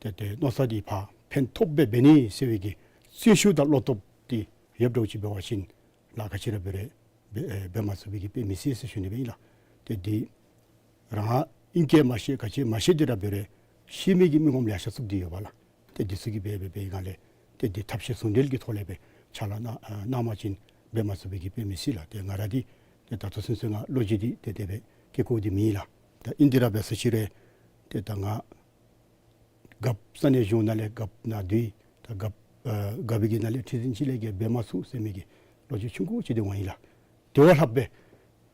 ཏེ་ཏེ་མནོ་བསམ་འདི་ཕར་ཕན་ཐོགས་སྦེ་འབད་ནི་ཟེར་བའི་གི་བརྩོན་ཤུགས་དང་བློ་སྟོབས་འདི་ཡོདཔ་འདྲཝ་ཅིག་འབད་བ་ཅིན་ལཱ་ག་ཅི་ར་འབད་རུང་འབད་ཨེ་འབད་མ་ཚུགས་པའི་གི་དཔེ་མི་སྲིད་ཟེར་ཞུ་ནི་སྦེ་ཨིན་ལགས། ཏེ་འདི་རང་ཨིང་སྐད་མ་ཤེས་ག་ཅི་མ་ཤེས་ཏེ་ར་འབད་རུང་ཤེས་མི་གི་མི་ངོམ་ལེ་ཤ་ཚུ་འདི་ཡོད་པས་ལགས། ཏེ་འདི་ཚུ་གིས་འབད་འབད་འབད་སྒང་ལས་ཏེ་འདི་ཐབས་ཤེས་ཟུང་འབྲེལ་གྱི་ཐོག་ལས་སྦེ་ཕྱག་ལཱ་གནང་ཨ་གནང་པ་ཅིན་འབད་མ་ཚུགས་པའི་གི་དཔེ་མི་སྲིད་ལགས། ཏེ་ང་ར་འདི་ཏེ་ད་ལྟོ་ཚུན་ཚོད་ང་བློ་འགྱོད་འདི་ཏེ་དེ་སྦེ་སྐྱེ་དགོཔ་འདི་མེད་ལགས། ད་ཨིན་ཏེ་ར་འབད་ཟེར་ཅི་རུང་ཏེ་ད་ང་རྒཔོ་ས་གནས་གཞུང་ནང་ལས་རྒཔོ་ནང་འདི་ད་རྒཔོ་ཨ་རྒཔོ་གི་ནང་ལས་ཁྲི་འཛིན་ཅིག་ལས་བརྒལ་འབད་མ་ཚུགས་ཟེར་མི་གི་བློ་འགྱོད་ཆུང་ཀུ་ཅིག་འདི་འོང་ཡི་ལགས། དེ་བ་ལྷགཔ་སྦེ་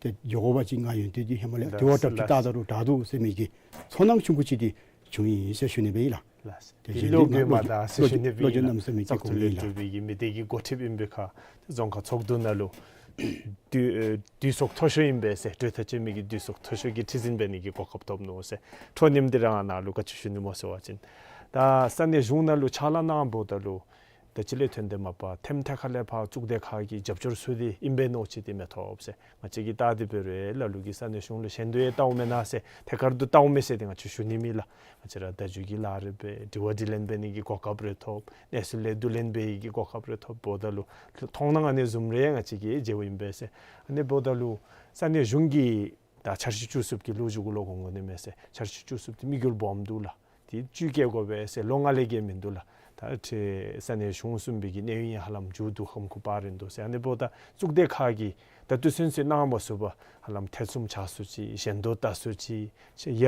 ཏེ་འགྱོ་དགོ་པ་ཅིན་ང་ཡོན་ཏན་འདི་ཧེ་མ་ལས་དེ་བ་ལྷགཔ་ཅིག་ལགས། བལྟ་ད་རུང་དྲག་འདུག་ཟེར་མི་གི་ཚོར་སྣང་ཆུང་ཀུ་ཅིག་འདི་བྱུང་ཡི་ཟེར་ཞུ་ནི་སྦེ་ཨིན་ལགས། དེ་བཞིན་ལོ་དེ་རྒས་མ་ད་ཟེར་ཞུ་ནི་སྦེ་ཨིན་ལགས། བཙག་འཐུ་ལས་གྲུབ་པའི་གི་མི་སྡེ་གི་འགོ་ཁྲིདཔ་ཨིན་པའི་ཁར་རྫོང་ཁག་ཚོགས་འདུ་ནང་ལུ་དུས་ཨེ་དུས་ཚོད་མཐོ་ཤོས་ཨིན་པས་ཟེར། གྲོས་ཐག་བཅད་མི་གི་དུས་ཚོད་མཐོ་ཤོས་ཀྱི་ཁྲི་འཛིན་འབད་ནི་གི་གོ་སྐབས་ཐོབ་ནུག་ཟེར། འཕྲོ་མཐུད་དེ་ར་ནཱ་ལུ་ག་ཅི་ཞུ་ནི་སྨོ་ཟེར་བ་ཅིན་ད་ས་གནས་གཞུང་ནང་ལུ་ཕྱག་ལཱ་གནངམ་ད་ལུ་ད་ཅི་ལས་ཐོན་ཏེ་མ་པ་ཐེམ་ཐེ་ཁ་ལས་ཕར་གཙུག་སྡེ་ཁག་གི་རྒྱབ་སྐྱོར་ཚུ་འདི་ཨིན་པས་མནོ་ཅི་འདི་མི་ཐོབ་ཟེར། ང་བཅས་ཀྱིས་བལྟ་སྟེ་འབད་རུང་ལ་ལུ་གིས་ས་གནས་གཞུང་ལུ་ཞེན་དོ་ཡང་བལྟཝ་མེན་ན་ཟེར། ཐད་ཀར་དུ་བལྟཝ་མས་ཟེར་ཏེ་ང་བཅས་ཞུ་ནི་མེད་ལགས། ང་བཅས་ར་བརྡ་བརྒྱུད་ཀྱི་ལཱ་རེ་འབད། དྲི་བ་དྲིས་ལན་འབད་ནི་གི་གོ་སྐབས་རེ་ཐོབ། གནས་ཚུལ་ལས་བསྡུ་ལེན་འབད་ནི་གི་གོ་སྐབས་རེ་ཐོབ། འབདཝ་ད་ལུ་མཐོང་སྣང་ཨ་ནི་བཟུམ་རེ་ང་བཅས་ཀྱིས་མཇལཝ་ཨིན་པས་ཟེར། ཨ་ནི་འབདཝ་ད་ལུ་ས་གནས་གཞུང་གི་ད་འཆར་གཞི་བཅུ་གསུམ་གྱི་ལོ་རྒྱུས་གུ་ལུ་གོ་དགོ་ནི་མས་ཟེར། འཆར་གཞི་བཅུ་གསུམ་འདི་དམིགས་ཡུལ་སྦོམ་འདུག་ལགས། ཏེ་བཅུད་བསྐྱེད་དགོ་པས་ཟེར་ལོ་ལྔ་ལས་བརྒལ་མིན་འདུག་ལགས། ད་ཏེ་ས་གནས་གཞུང་གསུམ་པའི་གི་གནས་ཡུན་ཡང་ཧ་ལམ་མཇུག་བསྡུ་ཁམས་ཁུ་པ་རན་འདུག་ཟེར། ཨ་ནི་འབདཝ་ད་གཙུག་སྡེ་ཁག་གིས་ད་ལྟོ་ཚུན་ཚོད་གནང་མ་ཚུགས་པར་ཧ་ལམ་ཐེ་ཚོམ་ཆགས་སུ་ཅིག་ཞེན་དོ་ལྟ་སུ་ཅིག་ཡ་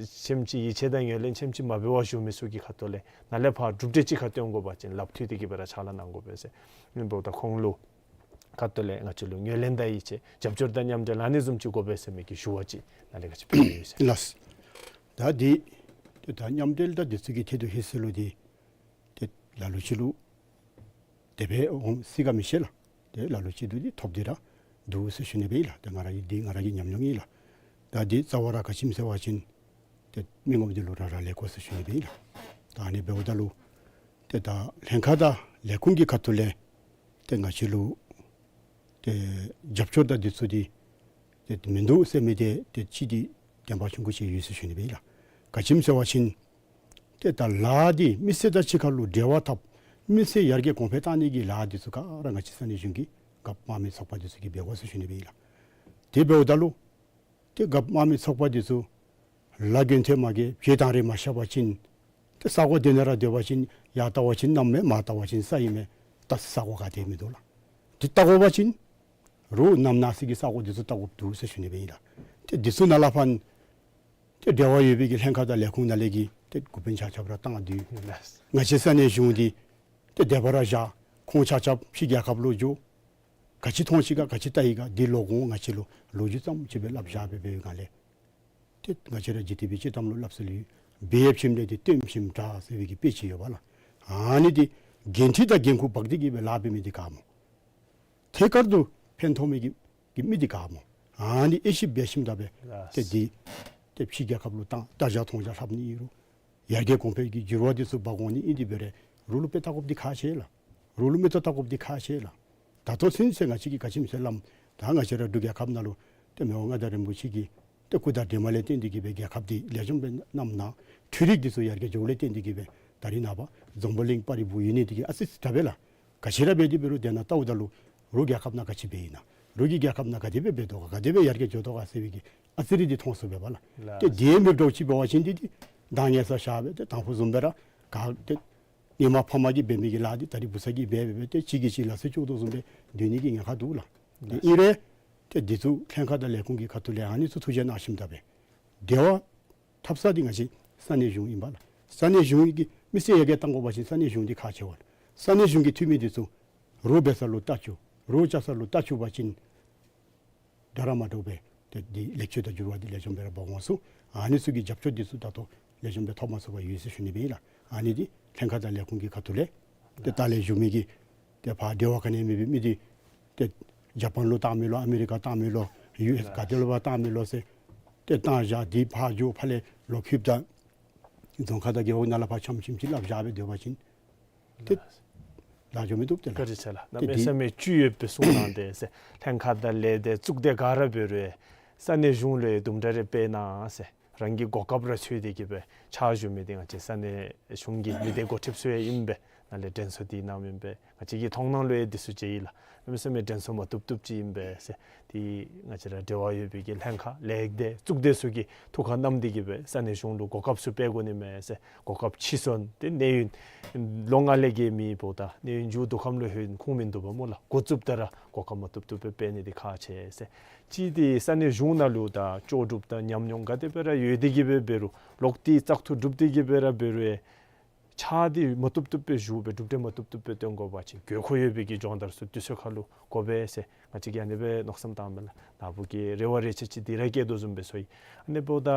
ཆེམ་ཅིག་ཡིད་ཆེས་དང་ངོས་ལེན་ཆེམ་ཅིག་མ་འབད་བར་བཞུགས་མི་ཚུ་གི་ཁ་ཐུག་ལས་ནཱ་ལས་ཕར་གྲུབ་འབྲས་ཅིག་ཁ་སྟོན་དགོ་པ་ཅིན་ལགཔ་མཐུད་དེ་གི་སྦེ་ར་ཕྱག་ལཱ་གནང་དགོ་པས་ཟེར། ཨ་ནི་འབདཝ་ད་ཁོང་ལུ་ཁ་ཐུག་ལས་ང་བཅས་ལུ་ངོས་ལེན་དང་ཡིད་ཆེས་རྒྱབ་སྐྱོར་དང་མཉམ་འབྲེལ་ཨ་ནི་བཟུམ་ཅིག་དགོ་པས་ཟེར་མི་གི་ཞུ་བ་ཅིག་ནཱ་ལས་ག་ཅི་ཕུལ་ཡི་ཟེར། ལགས། ད་འདི་ད་མཉམ་འབྲེལ་དང་འདི་ཚུ་གི་ཐད་དུ་ཧེ་སི་ལུ་འདི་ཏེ་ལ་ལུ་ཅིག་ལུ་དེ་སྦེ་འོང་སྲིད་ག་མི་ཤེས་ལགས། ཏེ་ལ་ལུ་ཅིག་འདི་ཐོབ་སྟེ་ར་འདུག་ཟེར་ཞུ་ནི་སྦེ་ཨིན་ལགས། ཏེ་ང་ར་གི་འདི་ང་ར་གི་ཉམས་མྱོང་ཨིན་ལགས། ད་འདི་རྩ་བ་ར་ག་ཅི་སྨོ་ཟེར་བ་ཅིན་ཏེ་མི་ངོམ་འདི་ལུ་ར་ར་ལས་དགོ་ཟེར་ཞུ་ནི་སྦེ་ཨིན་ལགས། ད་ཨ་ནི་འབདཝ་ད་ལུ་ཏེ་ད་ལྷན་ཁག་དང་ལས་ཁུངས་ཀྱི་ཁ་ཐུག་ལས་ཏེ་ང་བཅས་ལུ་ཏེ་རྒྱབ་སྐྱོར་དང་འདི་ཚུ་འདི་ཏེ་མིན་འདུག་ཟེར་མི་འདི་ཏེ་ཅིག་འདི་བདེན་པ་ཆུང་ཀུ་ཅིག་ཡོད་ཟེར་ཞུ་ནི་སྦེ་ཨིན་ལགས། ག་ཅི་སྨོ་ཟེར་བ་ཅིན་ཏེ་ད་ལཱ་འདི་མི་སེར་དང་གཅིག་ཁར་ལུ་འབྲེལ་བ་འཐབ་མི་སེར་ཡར་རྒྱས་གོང་འཕེལ་བཏང་ནི་གི་ལཱ་འདི་ཚུ་ག་ར་ང་བཅས་ས་གནས་གཞུང་གི་རྒཔོ་དམངས་མི་ཚོགས་པ་འདི་ཚུ་གིས་འབད་དགོ་ཟེར་ཞུ་ནི་སྦེ་ཨིན་ལགས། དེ་འབདཝ་ད་ལུ་ཏེ་རྒཔོ་དམངས་མི་ཚོགས་པ་འདི་ཚུ་ལཱ་འགན་ཐེ་མ་གི་བྱེ་ཐང་རེ་མ་བཞག་པ་ཅིན་ཏེ་ས་གོ་དེ་ནང་ར་སྡོད་པ་ཅིན་ཡར་བལྟ་བ་ཅིན་གནམ་མེད་མར་བལྟ་བ་ཅིན་ས་ཨིན་མས། ད་ས་གོ་ག་ཏེ་མིན་འདུག་ལགས། འདི་བལྟ་དགོ་པ་ཅིན་རོགས་ནམ་ནང་ཟེར་གི་ས་གོ་འདི་ཚུ་བལྟ་དགོཔ་འདུག་ཟེར་ཞུ་ནི་སྦེ་ཨིན་ལགས། ཏེ་འདི་ཚུ་ནང་ལས་ཕར་ཏེ་འབྲེལ་བ་ཡོད་པའི་གི་ལྷན་ཁག་དང་ལས་ཁུངས་ནང་ལས་ཀྱི་ཏེ་འགོ་དཔོན་ཆ་ཁྱབ་ར་བཏང་སྟེ་ང་བཅས་ས་གནས་གཞུང་འདི་ཏེ་དེ་སྦེ་ར་བཞག་ཁོང་ཆ་ཁྱབ་ཕྱི་རྒྱལ་ཁབ་ལུ་འགྱོ། ག་ཅི་མཐོང་ཅི་ག་ག་ཅི་བལྟ་ཡི་ག་འདི་ལོག་འོང་ང་བཅས་ལུ་ལོ་རྒྱུས་ཙམ་ཅིག་སྦེ་སླབ་བཞག་སྦེ་འབད་བའི་སྒང་ལས་ཏེ་ང་བཅས་ར་ཇི་ཏེ་སྦེ་ཅིག་གཏམ་ལུ་སླབ་ས་ལུ་འབད་ཞིནམ་ལས་ཏེ་སྟོན་ཞིནམ་དྲག་ཟེར་བའི་གི་དཔེ་ཅིག་ཡོད་པ་ལགས། ཨ་ནི་འདི་འགན་འཁྲི་དང་འགན་ཁུར་འབག་སྟེ་གི་སྦེ་ལཱ་འབད་མི་འདི་ག་སྨོ། ཐད་ཀར་དུ་ཕན་ཐོགས་མི་གི་གི་མི་འདི་ག་སྨོ། ཨ་ནི་དབྱེ་ཞིབ་འབད་ཞིནམ་ད་སྦེ་ལགས། ཏེ་འདི་ཏེ་ཕྱི་རྒྱལ་ཁབ་ལུ་བཏང་ལྟ་བཞག་མཐོང་བཞག་ལྷབ་ནི་ཨིན་རུང་ཡར་རྒྱས་གོང་འཕེལ་གྱི་འགྱུར་བ་འདི་ཚུ་འབག་འོང་ནི་ཨིན། དེ་འབད་རུང་རོགས་ལུ་དཔེ་བལྟ་དགོཔ་འདི་ཁག་ཆེ་ལགས། རོགས་ལུ་མིག་ཏོ་བལྟ་དགོཔ་འདི་ཁག་ཆེ་ལགས། ད་ལྟོ་ཚུན་ཚོད་ང་བཅས་ཀྱིས་ག་ཅི་སྨོ་ཟེར་སླབ་ད་ང་བཅས་ར་འབྲུག་རྒྱལ་ཁབ་ནང་ལུ་ཏེ་མི་དབང་མངའ་བདག་རིན་པོ་ཆེ་གི་ཏེ་སྐུ་དང་འབྲེལ་མ་ལས་བརྟེན་ཏེ་གི་སྦེ་རྒྱལ་ཁབ་འདི་ལེགས་ཤོམ་སྦེ་གནངམ་ད་འཕྲུལ་རིག་འདི་ཚུ་ཡར་རྒྱས་འགྱོཝ་ལས་བརྟེན་ཏེ་གི་སྦེ་ད་རིས་ནངས་པ་འཛམ་བུ་གླིང་པར་རིས་བུ་ཡོད་ནི་འདི་གིས་ཨ་ཙི་ཙི་དྲག་པས་ལགས། ག་ཅི་ར་འབད་དེ་འབད་རུང་དེ་ནང་བལྟཝ་ད་ལུ་རོགས་རྒྱལ་ཁབ་ནང་ག་ཅི་འབད་ཡི་ན་རོགས་ཀྱི་རྒྱལ་ཁབ་ནང་ག་དེ་སྦེ་འབད་དོ་ག་ག་དེ་སྦེ་ཡར་རྒྱས་འགྱོ་དོ་ག་ཟེར་བའི་གི་ཨ་ཙི་རེ་འདི་མཐོང་ཚུགས་པས་ལགས། ལགས། ཏེ་དེ་མེདཔ་འདྲཝ་ཅིག་འབད་བ་ཅིན་འདི་འདི་འདང་ངེས་ས་བཞག་སྦེ་ཏེ་དང་ཕུ་བཟུམ་སྦེ་ར་ག་ཏེ་ཨེ་མ་ཕ་མ་གིས་འབད་མི་གི་ལཱ་འདི་ད་རིས་བུ་ཚ་གིས་འབད་འབད་འབད་ཏེ་གཅིག་གིས་གཅིག་ལ་སོགས་བཅུག་དོ་བཟུམ་སྦེ་སྡོད་ནི་གི་ཉེན་ཁ་འདུག་ལགས། ཏེ་ཨིན་རུང་ཏེ་འདི་ཚུ་ལྷན་ཁག་དང་ལས་ཁུངས་ཀྱི་ཁ་ཐུག་ལས་ཨ་ནི་ཚུ་ཐུགས་རྗེ་གནང་ཞིནམ་ད་སྦེ་འབྲེལ་བ་འཐབ་ས་འདི་ང་བཅས་ས་གནས་གཞུང་ཨིན་པས་ལགས། ས་གནས་གཞུང་གི་མི་སེར་ཡར་རྒྱས་གཏང་དགོ་པ་ཅིན་ས་གནས་གཞུང་འདི་ཁག་ཆེ་བས། ས་གནས་གཞུང་གི་འཐུས་མི་འདི་ཚུ་རོགས་འབད་ས་ལུ་ལྟ་བཅུག་རོགས་བཅའ་ས་ལུ་ལྟ་བཅུག་པ་ཅིན་འདྲ་ར་མ་འདྲཝ་སྦེ་ཏེ་འདི་ལེགས་བཅོས་དང་འགྱུར་བ་འདི་ལེགས་ཤོམ་སྦེ་ར་འབག་འོང་ཚུགས། ཨ་ནི་ཚུ་གི་རྒྱབ་སྐྱོར་འདི་ཚུ་ད་ལྟོ་ལེགས་ཤོམ་སྦེ་ཐོབ་མ་ཚུགས་པར་ཡོད་ཟེར་ཞུ་ནི་སྦེ་ཨིན་ལགས། ཨ་ནི་འདི་ལྷན་ཁག་དང་ལས་ཁུངས་ཀྱི་ཁ་ཐུག་ལས་ཏེ་ལྟག་ལས་བཞུགས་མི་གི་ཏེ་ཕར་འབྲེལ་བ་ག་ནི་མེད་པའི་མི་འདི་ཏེ་ཇ་པཱན་ལུ་བཏང་མི་ལོ་ཨ་མི་རི་ཀ་བཏང་མི་ལོ་ཡུ་ཨེསི་ག་ཏེ་ལུ་ཕར་བཏང་མི་ལོ་ཟེར་ཏེ་བཏང་བཞག་འདི་ཕར་འགྱོ་ཕར་ལས་ལོག་ཁིབ་ད་རྫོང་ཁག་དང་རྒེད་འོག་ནང་ལས་ཕར་འཆམ་ཞིནམ་ཅིག་སླབ་བཞག་སྦེ་སྡོད་པ་ཅིན་ཏེ་ལགས། ལཱ་འགྱོ་མི་བཏུབ་ཏེ་ལགས། བཀའ་དྲིན་ཆེ་ལགས། ཏེ་གནམ་མེད་འདི་ས་མེད་བཅུད་ཡོད་པའི་གསུང་གནང་སྟེ་ཟེར་ལྷན་ཁག་དང་ལས་སྡེ་གཙུག་སྡེ་ག་ར་འབད་རུང་ས་གནས་གཞུང་ལུ་དུམ་གྲ་རེ་སྤེལ་གནང་ཟེར་རང་གི་གོ་སྐབས་ར་འཚོལ་ཏེ་གི་སྦེ་ཕྱག་ཞུ་མི་འདི་ང་བཅས་ས་གནས་གཞུང་གི་མི་སྡེ་འགོ་ཁྲིདཔ་ཚུ་ཡང་ཨིན་པས། ནཱ་ལས་དྲན་གསོ་འདི་གནངམ་ཨིན་པས། ང་བཅས་ཀྱི་མཐོང་སྣང་ལུ་ཡང་འདི་ཚུ་མཇལ་ཡི་ལགས། གནམ་མེད་ས་མེད་དྲན་གསོ་མ་བཏུབ་བཏུབ་ཅིག་ཨིན་པས་ཟེར། ཏེ་ང་བཅས་ར་འབྲེལ་བ་ཡོད་པའི་གི་ལྷན་ཁག་ལས་སྡེ་གཙུག་སྡེ་ཚུ་གིས་ཐུགས་ཁར་བསྣམས་ཏེ་གི་སྦེ་ས་གནས་གཞུང་ལུ་གོ་སྐབས་ཚུ་སྤེལ་དགོ་ནི་མས་ཟེར། གོ་སྐབས་ཕྱིས་སོང་སྟེ་གནས་ཡུན་ལོ་ལྔ་ལས་བརྒལ་མི་འབདཝ་ད་གནས་ཡུན་མཇུག་བསྡུ་ཁམས་ལུ་ལྷོད་ཁུངས་མིན་འདུག་པ་སྨོ་ལགས། འགོ་བཙུགསཔ་ད་ར་གོ་སྐབས་མ་བཏུབ་བཏུབ་སྦེ་སྤེལ་ནི་འདི་ཁག་ཆེ་ཟེར། གཅིག་འདི་ས་གནས་གཞུང་ནང་ལུ་ད་ལྕོགས་གྲུབ་དང་ཉམས་མྱོང་ག་དེ་སྦེ་ར་ཡོད་དེ་གི་སྦེ་འབད་རུང་ལོག་སྟེ་བཙག་འཐུ་གྲུབ་སྟེ་གི་སྦེ་ར་འབད་རུང་ཡང་ཕྱག་འདི་མ་བཏུབ་བཏུབ་སྦེ་ཞུ་སྦེ་གྲུབ་འབྲས་མ་བཏུབ་བཏུབ་སྦེ་སྟོན་དགོ་པ་ཅིན་དགོས་མཁོ་ཡོད་པའི་གི་སྦྱོང་བརྡར་ཚུ་དུས་ཚོད་ཁར་ལུ་དགོ་པས་ཟེར་ང་བཅས་ཀྱིས་ཨ་ནི་སྦེ་མནོ་བསམ་བཏངམ་མས་ལགས། ནཱ་བུ་གིས་རེ་བ་རེ་ཆེ་ཅིག་འདི་ར་བསྐྱེད་དོ་བཟུམ་སྦེ་ཚོར་ཡི། ཨ་ནི་འབདཝ་ད་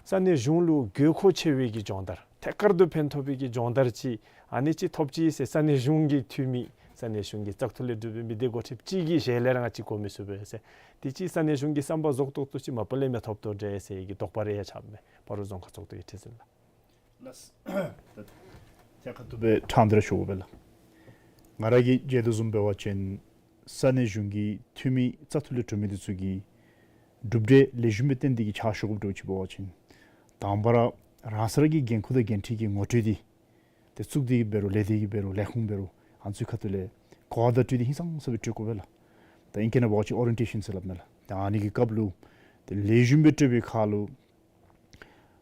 ས་གནས་གཞུང་ལུ་དགོས་མཁོ་ཆེ་བའི་གི་སྦྱོང་བརྡར་ ཐད་ཀར་དུ་ཕན་ཐོགས་པའི་གི་སྦྱོང་བརྡར་ཅིག་ཨ་ནི་ཅིག་ཐོབ་ཅི་ཟེར་ས་གནས་གཞུང་གི་འཐུས་མི་ས་གནས་གཞུང་གི་བཙག་འཐུ་ལས་གྲུབ་པའི་མི་སྡེ་འགོ་ཁྲིདཔ་ཅིག་གི་ཞལ་ལས་ར་ང་བཅས་གོ་མི་ཚུགས་པས་ཟེར། དེ་ཅིག་ས་གནས་གཞུང་གི་བསམ་པ་རྫོགས་ཏོག་ཏོ་ཅིག་མ་པ་ལས་མི་ཐོབ་དོ་འདྲས་ཟེར་གྱི་དོགས་པ་རེ་ཡང་ཆགསཔ་མས། སྤ་རོ་རྫོང་ཁག་ཚོགས་འདུ་གི་ཁྲི་འཛིན་ལགས། ལགས། ཐད་ཀར་དུ་སྦེ་ཕྲང་སྟེ་ར་ཞུ་དགོ་པས་ལགས། ང་ར་གིས་མཇལ་དོ་བཟུམ་འབད་བ་ཅིན་ས་གནས་གཞུང་གི་འཐུས་མི་བཙག་འཐུ་ལས་གྲུབ་མི་འདི་ཚུ་གིས་གྲུབ་འབྲས་ལེགས་ཤོམ་སྦེ་བཏོན་ཏེ་གི་ཕྱག་ཞུ་དགོཔ་འདྲཝ་ཅིག་འབད་བ་ཅིན་དང་པ་ར་རང་སོ་ར་གི་འགན་ཁུར་དང་འགན་འཁྲི་གི་ངོ་སྤྲོད་འདི་ཏེ་གཙུག་སྡེ་གི་འབད་རུང་ལས་སྡེ་གི་འབད་རུང་ལས་ཁུངས་འབད་རུང་ཨ་ནི་ཚུ་ཁ་ཐུག་ལས་གོ་བ་བརྡ་སྤྲོད་འདི་ཧིང་སངས་ས་སྦེ་སྤྲོད་དགོ་པས་ལགས། ད་ཨིང་སྐད་ནང་འབད་བ་ཅིན་ཨོ་རི་ཡེན་ཊེ་ཤཱན་ཟེར་སླབ་མས་ལགས། ད་ཨ་ནི་གི་སྐབས་ལུ་ཏེ་ལེགས་ཤོམ་སྦེ་སྤྲོད་པའི་ཁར་ལུ་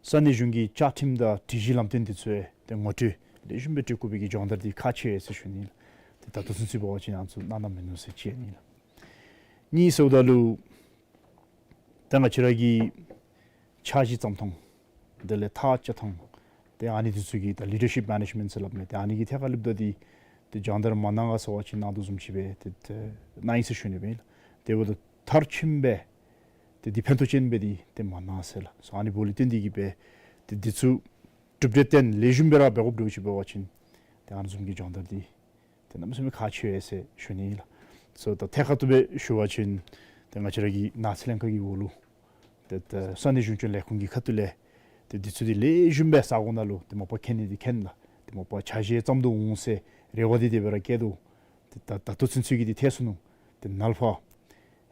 ས་གནས་གཞུང་གི་བཅའ་ཁྲིམས་དང་སྒྲིག་གཞི་ལམ་སྟོན་འདི་ཚུ་ཏེ་ངོ་སྤྲོད་ལེགས་ཤོམ་སྦེ་སྤྲོད་དགོ་པའི་གི་སྦྱོང་བརྡར་འདི་ཁག་ཆེ་ཟེར་ཞུ་ནི་ལགས། ཏེ་ད་ལྟོ་ཚུན་ཚོད་འབད་བ་ཅིན་ཨ་ནི་ཚུ་གནང་གནངམ་མིན་ནུག་ཟེར་ཅིག་ཨིན་ལགས། གཉིས་ཟེརཝ་ད་ལུ་ད་ང་བཅས་ར་གི་འཆར་གཞི་བརྩམ་ཐངས་དེ་ལས་ཐག་བཅད་ཐངས་ཏེ་ཨ་ནི་འདི་ཚུ་གི་ད་ལི་ཌར་ཤིཔ་མེ་ནེཇ་མེནཊ་ཟེར་སླབ་མས། ཏེ་ཨ་ནི་གི་ཐད་ཁར་ལུ་ད་འདི་ཏེ་སྦྱོང་བརྡར་མ་གནང་ག་ཟེར་བ་ཅིན་གནང་དོ་བཟུམ་ཅིག་སྦེ་ཏེ་ཏེ་གནང་ཡི་ཟེར་ཞུ་ནི་སྦེ་ཨིན་ལགས། དེ་འབདཝ་ད་མཐར་ཕྱིནམ་སྦེ་ཏེ་འདི་ཕན་ཐོགས་ཅན་སྦེ་འདི་ཏེ་མ་གནང་ཟེར་ལགས། སོ་ཨ་ནི་འབདཝ་ལས་བརྟེན་ཏེ་གི་སྦེ་ཏེ་འདི་ཚུ་གྲུབ་འབྲས་བཏོན་ལེགས་ཤོམ་སྦེ་ར་འབད་དགོཔ་འདྲཝ་ཅིག་འབད་བ་ཅིན་ཏེ་ཨ་ནི་བཟུམ་གྱི་སྦྱོང་བརྡར་འདི་ཏེ་གནམ་མེད་ས་མེད་ཁག་ཆེ་བས་ཟེར་ཞུ་ནི་ཨིན་ལགས། སོ་ད་ཐད་ཀར་དུ་སྦེ་ཞུ་བ་ཅིན་ཏེ་ང་བཅས་ར་གི་ནགས་ཚལ་ལྷན་ཁག་གི་འོག་ལུ་ཏེ་ད་ས་གནས་གཞུང་སྐྱོང་ལས་ཁུངས་ཀྱི་ཁ་ཐུག་ལས་ཏེ་འདི་ཚུ་འདི་ལེགས་ཤོམ་སྦེ་ས་གོ་ནང་ལུ་ཏེ་མ་པ་མཁྱེན་ནི་འདི་མཁྱེན་ལགས། ཏེ་མ་པ་ཆ་བཞག་ཙམ་དུ་འོང་ཟེར་རེ་བ་འདི་དེ་སྦེ་ར་བསྐྱེད་དོ། ཏེ་ད་ད་ལྟོ་ཚུན་ཚོད་ཀྱི་འདི་ཐལ་སོ་ནུག། ཏེ་ནཱ་ལས་ཕར་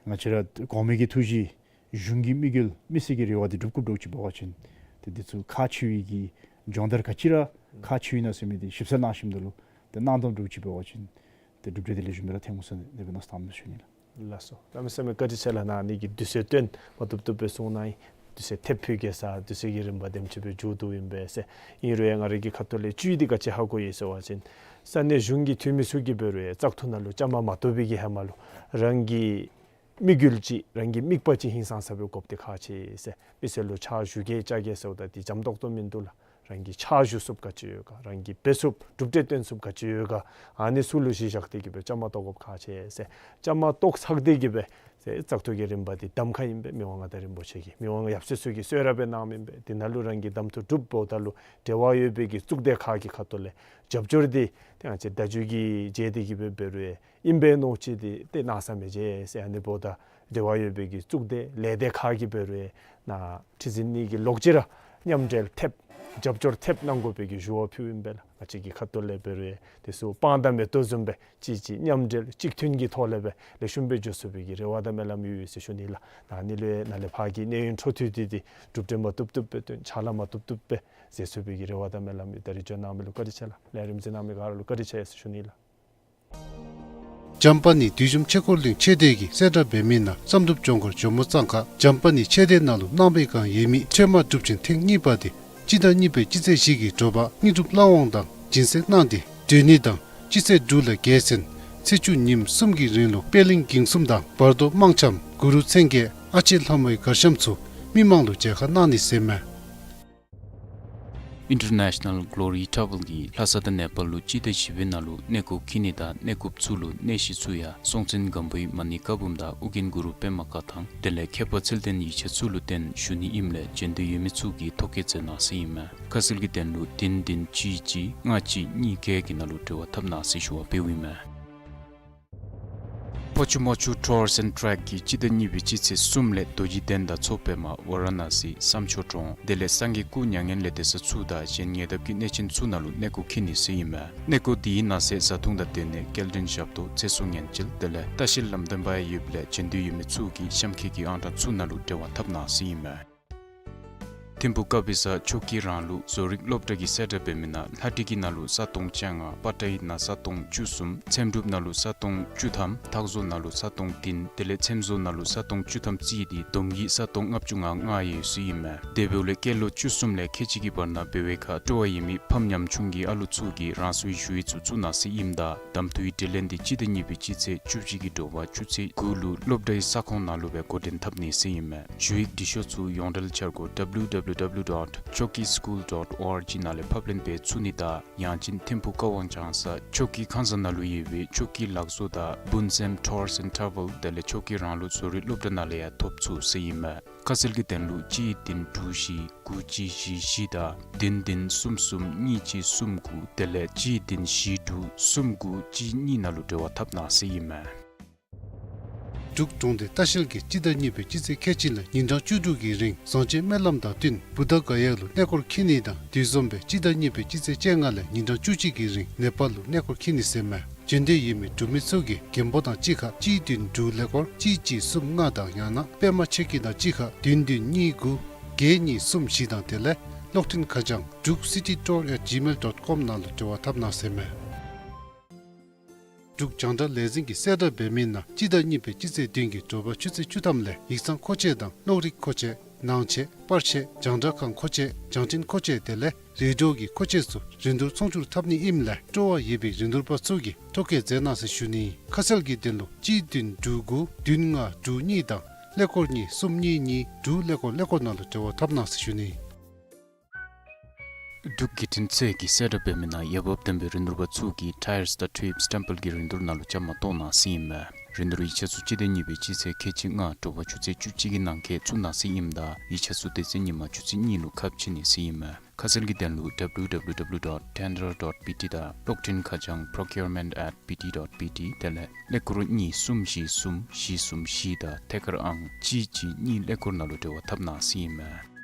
ང་བཅས་ར་གོང་མའི་གི་ཐུགས་བཞེད་གཞུང་གི་དམིགས་ཡུལ་མི་སེར་གྱི་རེ་བ་འདི་འགྲུབ་དགོཔ་འདྲཝ་ཅིག་འབད་བ་ཅིན་ཏེ་འདི་ཚུ་ཁག་ཆེ་བའི་གི་སྦྱོང་བརྡར་ག་ཅི་ར་ཁག་ཆེ་ཨིན་ན་ཟེར་མི་འདི་ཞིབ་གསལ་གནང་ཞིནམ་ད་ལུ་ཏེ་གནང་དོ་འདྲཝ་ཅིག་འབད་བ་ཅིན་ཏེ་གྲུབ་འབྲས་འདི་ལེགས་ཤོམ་སྦེ་ར་ཐོན་འོང་ཟེར་དེ་སྦེ་མནོ་བསམ་བཏངམ་ཨིན་ཟེར་ཞུ་ནི་ལགས། ལགས་སོ། གནམ་མེད་ས་མེད་བཀའ་དྲིན་ཆེ་ལགས། ནཱ་ཨ་ནི་གི་དུས་ཚོད་བཏོན་མ་བཏུབ་བཏུབ་སྦེ་གསུང་གནང་ཡི། དུས་ཚོད་ཐེབས་ཕུལ་གེ་ཟེར་དུས་ཚོད་ཀྱི་རིམ་པ་དེམ་ཅིག་སྦེ་མཇུག་བསྡུཝ་ཨིན་པས་ཟེར། ཨིན་རུང་ཡང་ང་རའི་གི་ཁ་ཐུག་ལས་བཅུད་འདི་ག་ཅི་ཧ་གོ་ཡི་ཟེར་བ་ཅིན་ས་གནས་གཞུང་གི་འཐུས་མི་ཚུ་གིས་འབད་རུང་ཡང་བཙག་འཐུ་ནང་ལུ་བཅའ་མར་མ་གཏོགས་པའི་གི་ཧེ་མ་ལུ་རང་གི་དམིགས་ཡུལ་ཅིག་རང་གི་དམིགས་པ་ཅིག་ཧིང་སངས་ས་སྦེ་དགོཔ་འདི་ཁག་ཆེ་ཟེར། མི་སེར་ལུ་ཕྱག་ཞུ་གེ་བཅར་གེ་ཟེརཝ་ད་འདི་འཇམ་ཏོག་ཏོ་མིན་འདུག་ལགས། རང་གིས་ཕྱག་ཞུ་ཚུགསཔ་ག་ཅི་ཡོད་ག། རང་གིས་འབད་ཚུགསཔ་གྲུབ་འབྲས་བཏོན་ཚུགསཔ་ག་ཅི་ཡོད་ག། ཨ་ནི་ཚུ་ལུ་གཞི་བཞག་སྟེ་གི་སྦེ་བཅའ་མར་གཏོགས་དགོཔ་ཁག་ཆེ་ཟེར། བཅའ་མར་གཏོགས་ཚར་ཏེ་གི་སྦེ་ཟེར་བཙག་འཐུ་གི་རིམ་པ་འདི་གདམ་ཁ་ཨིན་པས། མི་དབང་མངའ་བདག་རིན་པོ་ཆེ་གིས་མི་དབང་ཡབ་སྲས་ཚུ་གིས་གསོལ་རས་སྦེ་གནངམ་ཨིན་པས། དེ་ནང་ལུ་རང་གིས་གདམ་འཐུ་གྲུབ་འོངམ་ད་ལུ་འབྲེལ་བ་ཡོད་པའི་གི་གཙུག་སྡེ་ཁག་གི་ཁ་ཐུག་ལས་རྒྱབ་སྐྱོར་འདི་ཏེ་ང་བཅས་བརྡ་བརྒྱུད་ཀྱི་བརྒྱུད་དེ་གི་སྦེ་འབད་རུང་ཨིན་པས་མནོ་ཅི། འདི་ཏེ་གནང་ས་མི་མཇལ་ཟེར། ཨ་ནི་འབདཝ་ད་འབྲེལ་བ་ཡོད་པའི་གི་གཙུག་སྡེ་ལས་སྡེ་ཁག་གིས་འབད་རུང་ནཱ་ཁྲི་འཛིན་གཉིས་ཀྱི་ལོགས་ཀྱི་ར་མཉམ་འབྲེལ་ཐེབས་རྒྱབ་སྐྱོར་ཐེབས་གནང་དགོ་པའི་གི་ཞུ་བ་ཕུལཝ་ཨིན་པས་ལགས། ང་བཅས་ཀྱི་ཁ་ཐུག་ལས་འབད་རུང་དེ་ཚུ་སྤང་དང་མེ་ཏོག་བཟུམ་སྦེ་གཅིག་གཅིག་མཉམ་འབྲེལ་གཅིག་མཐུན་གྱི་ཐོག་ལས་སྦེ་ལེགས་ཤོམ་སྦེ་འགྱོ་ཚུགས་པའི་གི་རེ་བ་དང་སྨོན་ལམ་ཡོད་ཟེར་ཞུ་ནི་ལགས། ནཱ་ཨ་ནི་ལུ་ནཱ་ལས་ཕར་གྱི་གནས་ཡུན་འཕྲོ་མཐུད་དེ་འདི་གྲུབ་འབྲས་མ་བཏུབ་བཏུབ་སྦེ་བཏོན་ཕྱག་ལཱ་མ་བཏུབ་བཏུབ་སྦེ་མཛད་ཚུགས་པའི་གི་རེ་བ་དང་སྨོན་ལམ་ཡོད། ད་རིས་འབྱོན་གནང་མི་ལུ་བཀའ་དྲིན་ཆེ་ལགས། ལས་རིམ་གཟིགས་གནང་མི་ག་ར་ལུ་བཀའ་དྲིན་ཆེ་ཟེར་ཞུ་ནི་ལགས། འཇམ་དཔལ་ནི་བདུད་འཇོམས་ཆོས་འཁོར་གླིང་ཆོས་སྡེ་གིས་གསལ་བསྒྲགས་འབད་མི་ནང་བསམ་གྲུབ་ལྗོངས་མཁར་ཇོ་མོ་གཙང་ཁ་འཇམ་དཔལ་ནི་ཆོས་སྡེ་ནང་ལུ་གནང་པའི་སྒང་ཡོད་མི་ཁྲོས་མ་སྒྲུབ་ཆེན་ཐེངས་གཉིས་པ་འདི་སྤྱི་ཟླ་གཉིས་པའི་སྤྱི་ཚེས་བཞི་གི་དྲོ་པ་དངོས་གྲུབ་བླ་འོང་དང་སྦྱིན་སྲེག་གནང་སྟེ་སྒྲོལ་ནི་དང་སྤྱི་ཚེས་དྲུག་ལས་རྒྱལ་མཚན་ཚེས་བཅུ་ཉིནམ་གསུམ་གྱི་རིང་ལུ་པད་གླིང་འགྱིང་གསུམ་དང་བར་དོ་དམངས་འཆམ་གུ་རུ་མཚན་བརྒྱད་ཨ་ལྕེ་ལྷ་མོའི་གར་འཆམ་ཚུ་མི་མང་ལུ་མཇལ་ཁ་གནང་ནི་ཟེར་མས། International Glory Travel གིས་ལྷ་ས་དང་ནེ་པཱལ་ལུ་སྤྱི་ཟླ་བཞི་པའི་ནང་ལུ་གནས་སྐོར་འཁྱིད་ནི་དང་གནས་སྐོརཔ་ཚུ་ལུ་གནས་གཞི་ཚུ་ཡང་སྲོང་བཙན་སྒམ་པོའི་མ་ཎི་བཀའ་འབུམ་དང་ཨོ་རྒྱན་གུ་རུ་པདྨ་བཀའ་ཐང་དེ་ལས་མཁས་པ་ཚུལ་ལྡན་ཡིད་ཆེས་ཚུ་ལུ་བརྟེན་ཞུ་ནི་ཨིནམ་ལས་མཇལ་འདོད་ཡོད་མི་ཚུ་གིས་ཐོ་བཀོད་མཛད་གནང་ཟེར་ཨིན་མས། ཁ་གསལ་གྱི་དོན་ལུ་བདུན་བདུན་གཅིག་གཅིག་ལྔ་གཅིག་གཉིས་བརྒྱད་ཀྱི་ནང་ལུ་འབྲེལ་བ་འཐབ་གནང་ཟེར་ཞུ་བ་འབདཝ་ཨིན་མས། ཕོ་ཆུ་མོ་ཆུ་Tours and Trek གིས་སྤྱི་ཟླ་གཉིས་པའི་སྤྱི་ཚེས་གསུམ་ལས་རྡོ་རྗེ་གདན་དང་མཚོ་པདྨ་ཝ་ར་ཎ་སི་བསམ་མཆོག་གྲོང་དེ་ལས་སངས་རྒྱས་སྐུ་མྱ་ངན་ལས་འདས་ས་ཚུ་དང་གཞན་ཉེ་འདབས་ཀྱི་གནས་ཆེན་ཚུ་ནང་ལུ་གནས་སྐོར་འཁྱིད་ནི་ཟེར་ཨིན་མས། གནས་སྐོར་འདི་ནང་གསེས་བཟའ་འཐུང་དང་སྡོད་གནས་སྐྱེལ་འདྲེན་ཞབས་ཏོག་ཚེ་སྲོག་ཉེན་བཅོལ་དེ་ལས་ལྟ་བཤལ་ལམ་སྟོན་པ་ཡོདཔ་ལས་མཇལ་འདོད་ཡོད་མི་ཚུ་གིས་གཤམ་འཁོད་ཀྱི་ཨང་གྲངས་ཚུ་ནང་ལུ་འབྲེལ་བ་འཐབ་གནང་ཟེར་ཨིན་མས། ཐིམ་ཕུག་ཀ་པི་ས་ཆོས་སྐྱིད་རང་ལུགས་བཟོ་རིག་སློབ་གྲྭ་གིས་གསལ་བསྒྲགས་འབད་མི་ནང་ལྷ་བྲིས་ཀྱི་ནང་ལུ་ས་སྟོང་བཅོ་ལྔ་པ་ཏྲའི་ནང་ས་སྟོང་བཅུ་གསུམ་ཚེམ་དྲུབ་ནང་ལུ་ས་སྟོང་བཅུ་ཐམ་ཐག་བཟོ་ནང་ལུ་ས་སྟོང་བདུན་དེ་ལས་ཚེམ་བཟོ་ནང་ལུ་ས་སྟོང་བཅུ་ཐམ་རྩིས་ཏེ་བསྡོམས་ཀྱིས་ས་སྟོང་ལྔ་བཅུ་ང་ལྔ་ཡོད་ཟེར་ཨིན་མས། དེ་འབདཝ་ལས་སྐྱེས་ལོ་བཅུ་གསུམ་ལས་ཁལ་གཅིག་གི་བར་ན་འབད་བའི་ཁར་སྤྲོ་བ་ཡོད་མི་ཕམ་ཉམ་ཆུང་གི་ཨ་ལུ་ཚུ་གིས་རང་སོའི་ཞུ་ཡིག་ཚུ་བཙུགས་གནང་ཟེར་ཨིནམ་ད་གདམ་འཐུའི་དྲི་ལན་འདི་སྤྱི་ཟླ་གཉིས་པའི་སྤྱི་ཚེས་བཅུ་གཅིག་གི་དྲོ་པ་ཆུ་ཚོད་དགུ་ལུ་སློབ་གྲྭའི་ས་ཁོངས་ནང་ལུ་སྦེ་འགོ་འདྲེན་འཐབ་ནི་ཟེར་ཨིན་མས། ཞུ་ཡིག་འབྲི་ཤོག་ཚུ་ཡོངས་འབྲེལ་འཆར་སྒོ་W W W W W dot choki school dot org ནང་ལས་ཕབ་ལེན་འབད་ཚུགས་ནི་དང་ཡང་ཅིན་ཐིམ་ཕུག་ཀ་ཝང་ལྕང་ས་ཆོས་ཀྱི་ཁང་བཟང་ནང་ལུ་ཡོད་པའི་ཆོས་ཀྱི་ལག་བཟོ་དང་སྤུན་སེམས་Tours and Travel དེ་ལས་ཆོས་ཀྱི་རང་ལུགས་བཟོ་རིག་སློབ་གྲྭ་ནང་ལས་ཡང་ཐོབ་ཚུགས་ཟེར་ཨིན་མས། ཁ་གསལ་གྱི་དོན་ལུ་གཅིག་བདུན་དྲུག་བཞི་དགུ་གཅིག་བཞི་བཞི་དང་བདུན་བདུན་གསུམ་གསུམ་གཉིས་གཅིག་གསུམ་དགུ་དེ་ལས་གཅིག་བདུན་བཞི་དྲུག་གསུམ་དགུ་གཅིག་གཉིས་ནང་ལུ་འབྲེལ་བ་འཐབ་གནང་ཟེར་ཨིན་མས། འབྲུག་གྲོང་སྡེ་ལྟ་བཤལ་གྱིས་སྤྱི་ཟླ་གཉིས་པའི་སྤྱི་ཚེས་ཁལ་གཅིག་ལས་ཉིན་གྲངས་བཅུ་དྲུག་གི་རིང་བཟང་སྤྱོད་སྨོན་ལམ་དང་བསྟུན་བུདྡྷ་ག་ཡ་ལུ་གནས་སྐོར་འཁྱིད་ནི་དང་དེ་བཟུམ་སྦེ་སྤྱི་ཟླ་གཉིས་པའི་སྤྱི་ཚེས་བཅོ་ལྔ་ལས་ཉིན་གྲངས་བཅུ་གཅིག་གི་རིང་ནེ་པཱལ་ལུ་གནས་སྐོར་འཁྱིད་ནི་ཟེར་མས། འབྱོན་འདོད་ཡོད་མི་འབྲུག་མི་ཚུ་གིས་མགོན་པོ་དང་གཅིག་ཁར་གཅིག་བདུན་དྲུག་ཀླད་ཀོར་གཅིག་གཅིག་གསུམ་ལྔ་དང་ཡང་ན་པདྨ་ཆོས་སྐྱིད་དང་གཅིག་ཁར་བདུན་བདུན་གཉིས་དགུ་བརྒྱད་གཉིས་གསུམ་བཞི་དང་དེ་ལས་གློག་འཕྲིན་ཁ་བྱང་druk city tour at gmail dot com ནང་ལུ་འབྲེལ་བ་འཐབ་གནང་ཟེར་མས། འབྲུག་རྒྱང་བསྒྲགས་ལས་འཛིན་གྱིས་གསལ་བསྒྲགས་འབད་མི་ནང་སྤྱི་ཟླ་གཉིས་པའི་སྤྱི་ཚེས་བདུན་གྱི་དྲོ་པ་ཆུ་ཚོད་བཅུ་ཐམ་ལས་ཡིག་ཚང་མཁོ་ཆས་དང་གློག་རིག་མཁོ་ཆས་ནང་ཆས་པར་ཆས་རྒྱང་བསྒྲགས་ཁང་མཁོ་ཆས་རྒྱང་འཕྲིན་མཁོ་ཆས་དེ་ལས་རེ་ཌི་ཡོ་གི་མཁོ་ཆས་ཚུ་རིན་བསྡུར་ཚོང་སྒྱུར་འཐབ་ནི་ཨིནམ་ལས་སྤྲོ་བ་ཡོད་པའི་རིན་བསྡུར་པ་ཚུ་གིས་ཐོ་བཀོད་མཛད་གནང་ཟེར་ཞུ་ནི། ཁ་གསལ་གྱི་དོན་ལུ་གཅིག་བདུན་དྲུག་དགུ་བདུན་ལྔ་དྲུག་གཉིས་དང་ཀླད་ཀོར་གཉིས་གསུམ་གཉིས་གཉིས་དྲུག་ཀླད་ཀོར་ཀླད་ཀོར་ནང་ལུ་འབྲེལ་བ་འཐབ་གནང་ཟེར་ཞུ་ནི། འབྲུག་བརྒྱུད་འཕྲིན་ཚད་ཀྱིས་གསལ་བསྒྲགས་འབད་མི་ནང་འོས་འབབ་ལྡན་པའི་རིན་བསྡུར་པ་ཚུ་གིས་ཊའིརསི་དང་ཊེབསི་སི་ཊེམ་པལ་གྱི་རིན་བསྡུར་ནང་ལུ་བཅའ་མར་གཏོགས་གནང་ཟེར་ཨིན་མས། རིན་བསྡུར་ཡིག་ཆ་ཚུ་སྤྱི་ཟླ་གཉིས་པའི་སྤྱི་ཚེས་ཁལ་གཅིག་ལྔ་དྲོ་པ་ཆུ་ཚོད་བཅུ་གཅིག་གི་ནང་འཁོད་བཙུགས་གནང་ཟེར་ཨིནམ་ད་ཡིག་ཆ་ཚུ་དེ་ཚེ་ཉིན་མ་ཆུ་ཚོད་གཉིས་ལུ་ཁ་ཕྱེ་ནི་ཟེར་ཨིན་མས། ཁ་གསལ་གྱི་དོན་ལུ་W W W dot tender dot B T དང་གློག་འཕྲིན་ཁ་བྱང་procurement at B T dot B T དེ་ལས་ཀླད་ཀོར་གཉིས་གསུམ་བཞི་གསུམ་བཞི་གསུམ་བཞི་དང་ཐད་ཀར་ཨང་གཅིག་གཅིག་གཉིས་ཀླད་ཀོར་ནང་ལུ་འབྲེལ་བ་འཐབ་གནང་ཟེར་ཨིན་མས།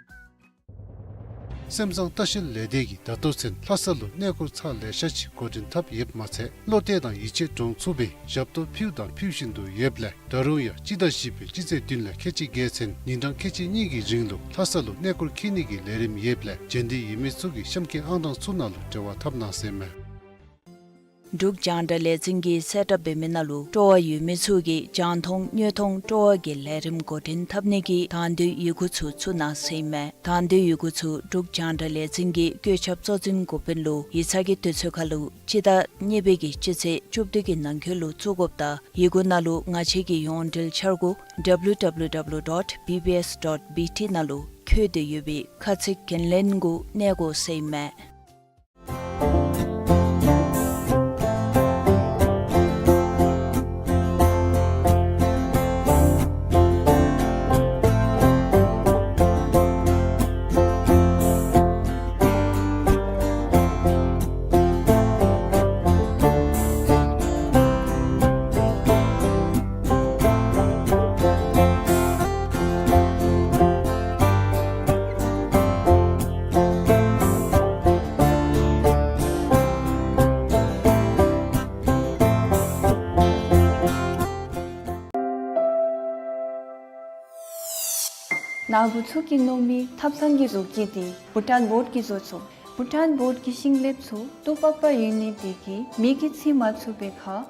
སེམས་བཟང་ལྟ་བཤལ་ལས་སྡེ་གིས་ད་ལྟོ་ཚུན་ལྷ་ས་ལུ་གནས་སྐོར་ཚར་ལེ་ཤ་ཅིག་འགོ་འདྲེན་འཐབ་ཡོདཔ་མ་ཚད་བློ་གཏད་དང་ཡིད་ཆེས་འདྲོངས་ཚུགས་པའི་ཞབས་ཏོག་ཕུལ་དང་ཕུལ་བཞིན་དུ་ཡོདཔ་ལས་ད་རུང་ཡང་སྤྱི་ཟླ་བཞི་པའི་སྤྱི་ཚེས་བདུན་ལས་ཁལ་གཅིག་བརྒྱད་ཚུན་ཉིན་གྲངས་ཁལ་གཅིག་གཉིས་ཀྱི་རིང་ལུ་ལྷ་ས་ལུ་གནས་སྐོར་འཁྱིད་ནི་གི་ལས་རིམ་ཡོདཔ་ལས་འབྱོན་འདོད་ཡོད་མི་ཚུ་གིས་གཤམ་གྱི་ཨང་གྲངས་ཚུ་ནང་ལུ་འབྲེལ་བ་འཐབ་གནང་ཟེར་མས། འབྲུག་རྒྱང་བསྒྲགས་ལས་འཛིན་གྱིས་གསལ་བསྒྲགས་འབད་མི་ནང་ལུ་སྤྲོ་བ་ཡོད་མི་ཚུ་གིས་རྒྱང་མཐོང་དངོས་མཐོང་སྤྲོ་བ་གི་ལས་རིམ་འགོ་འདྲེན་འཐབ་ནི་གི་དང་འདོད་ཡི་གུ་ཚུ་བཙུགས་གནང་ཟེར་ཨིན་མས། དང་འདོད་ཡི་གུ་ཚུ་འབྲུག་རྒྱང་བསྒྲགས་ལས་འཛིན་གྱི་བཀོད་ཁྱབ་གཙོ་འཛིན་འགོ་དཔོན་ལུ་ཡིག་ཚང་གི་དུས་ཚོད་ཁར་ལུ་སྤྱི་ཟླ་གཉིས་པའི་གི་སྤྱི་ཚེས་བཅུ་བདུན་གྱི་ནང་འཁོད་ལུ་བཙུགས་དགོཔ་དང་ཡི་གུ་ནང་ལུ་ང་བཅས་ཀྱི་ཡོངས་འབྲེལ་འཆར་སྒོ་W W W dot B B S dot B T ནང་ལུ་བཀོད་དེ་ཡོད་པའི་ཁ་ཚིག་འགན་ལེན་གུ་གནས་དགོ་ཟེར་ཨིན་མས། ནཱ་བུ་ཚུ་གིས་མནོ་མི་ཐབ་ཚང་གི་བཟོ་བཀོད་འདི་བྷུ་ཊཱན་བོརཌ་ཀྱིས་བཟོ་ཚུགས། བྷུ་ཊཱན་བོརཌ་ཀྱི་ཤིང་ལེབ་ཚུ་ཏོག་པག་པ་ཡོད་ནི་དེ་གིས་མེ་གིས་འཚིག་མ་ཚུགས་པའི་ཁར་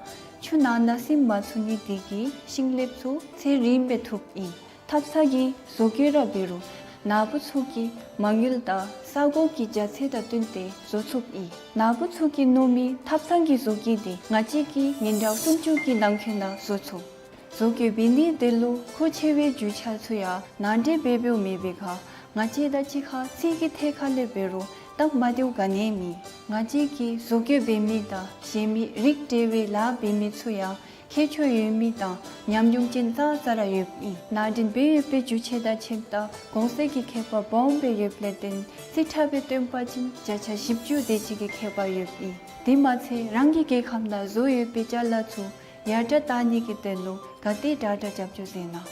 ཆུ་ནང་ན་ཟིམ་མ་ཚུགས་ནི་དེ་གིས་ཤིང་ལེབ་ཚུ་ཚེ་རིངམོ་སྦེ་ཐུབ་ཨིན། ཐབ་ཚང་གི་བཟོ་བཀོད་ར་འབད་རུང་ནཱ་བུ་ཚུ་གི་མ་དངུལ་དང་ས་གོ་གི་རྒྱ་ཚད་དང་བསྟུན་ཏེ་བཟོ་ཚུགས་ཨིན། ནཱ་བུ་ཚུ་གིས་མནོ་མི་ཐབ་ཚང་གི་བཟོ་བཀོད་འདི་ང་བཅས་ཀྱིས་ཉིན་གྲངས་སུམ་ཅུ་གི་ནང་འཁོད་ནང་བཟོ་ཚུགས། བཟོ་བཀོད་འབད་ནི་དེ་ལུ་མཁོ་ཆེ་བའི་རྒྱུ་ཆ་ཚུ་ཡང་ནང་འདྲེན་འབད་འབདཝ་མེད་པའི་ཁར་ང་བཅས་དང་གཅིག་ཁར་རྩིས་ཀྱི་ཐད་ཁར་ལས་འབད་རུང་སྟབས་མ་བདེཝ་ག་ནི་ཡང་མེད། ང་བཅས་ཀྱིས་བཟོ་བཀོད་འབད་མི་དང་གཞན་མི་རིགས་འབྲེལ་བའི་ལཱ་འབད་མི་ཚུ་ཡང་ཁྱད་ཆོས་ཡོད་མི་དང་ཉམས་མྱོང་ཅན་ཙང་ཙ་ར་ཡོདཔ་ཨིན། ནང་འདྲེན་འབད་ཡོད་པའི་རྒྱུ་ཆ་དང་ཕྱེདཔ་ད་གོང་ཚད་ཀྱི་ཁྱད་པར་སྦོམ་སྦེ་ཡོདཔ་ལས་བརྟེན་རྩིས་ཁྲ་སྦེ་སྟོན་པ་ཅིན་བརྒྱ་ཆ་བཞི་བཅུ་དེ་ཅིག་གི་ཁྱད་པར་ཡོདཔ་ཨིན། དེ་མ་ཚད་རང་གི་རྒྱལ་ཁམས་ནང་བཟོ་ཡོད་པའི་ཅ་ལ་ཚུ་ཡར་དྲག་བཏང་ནི་གི་དོན་ལུ་ག་དེ་དྲག་དྲག་རྒྱབ་སྐྱོར་མཛད་གནང་།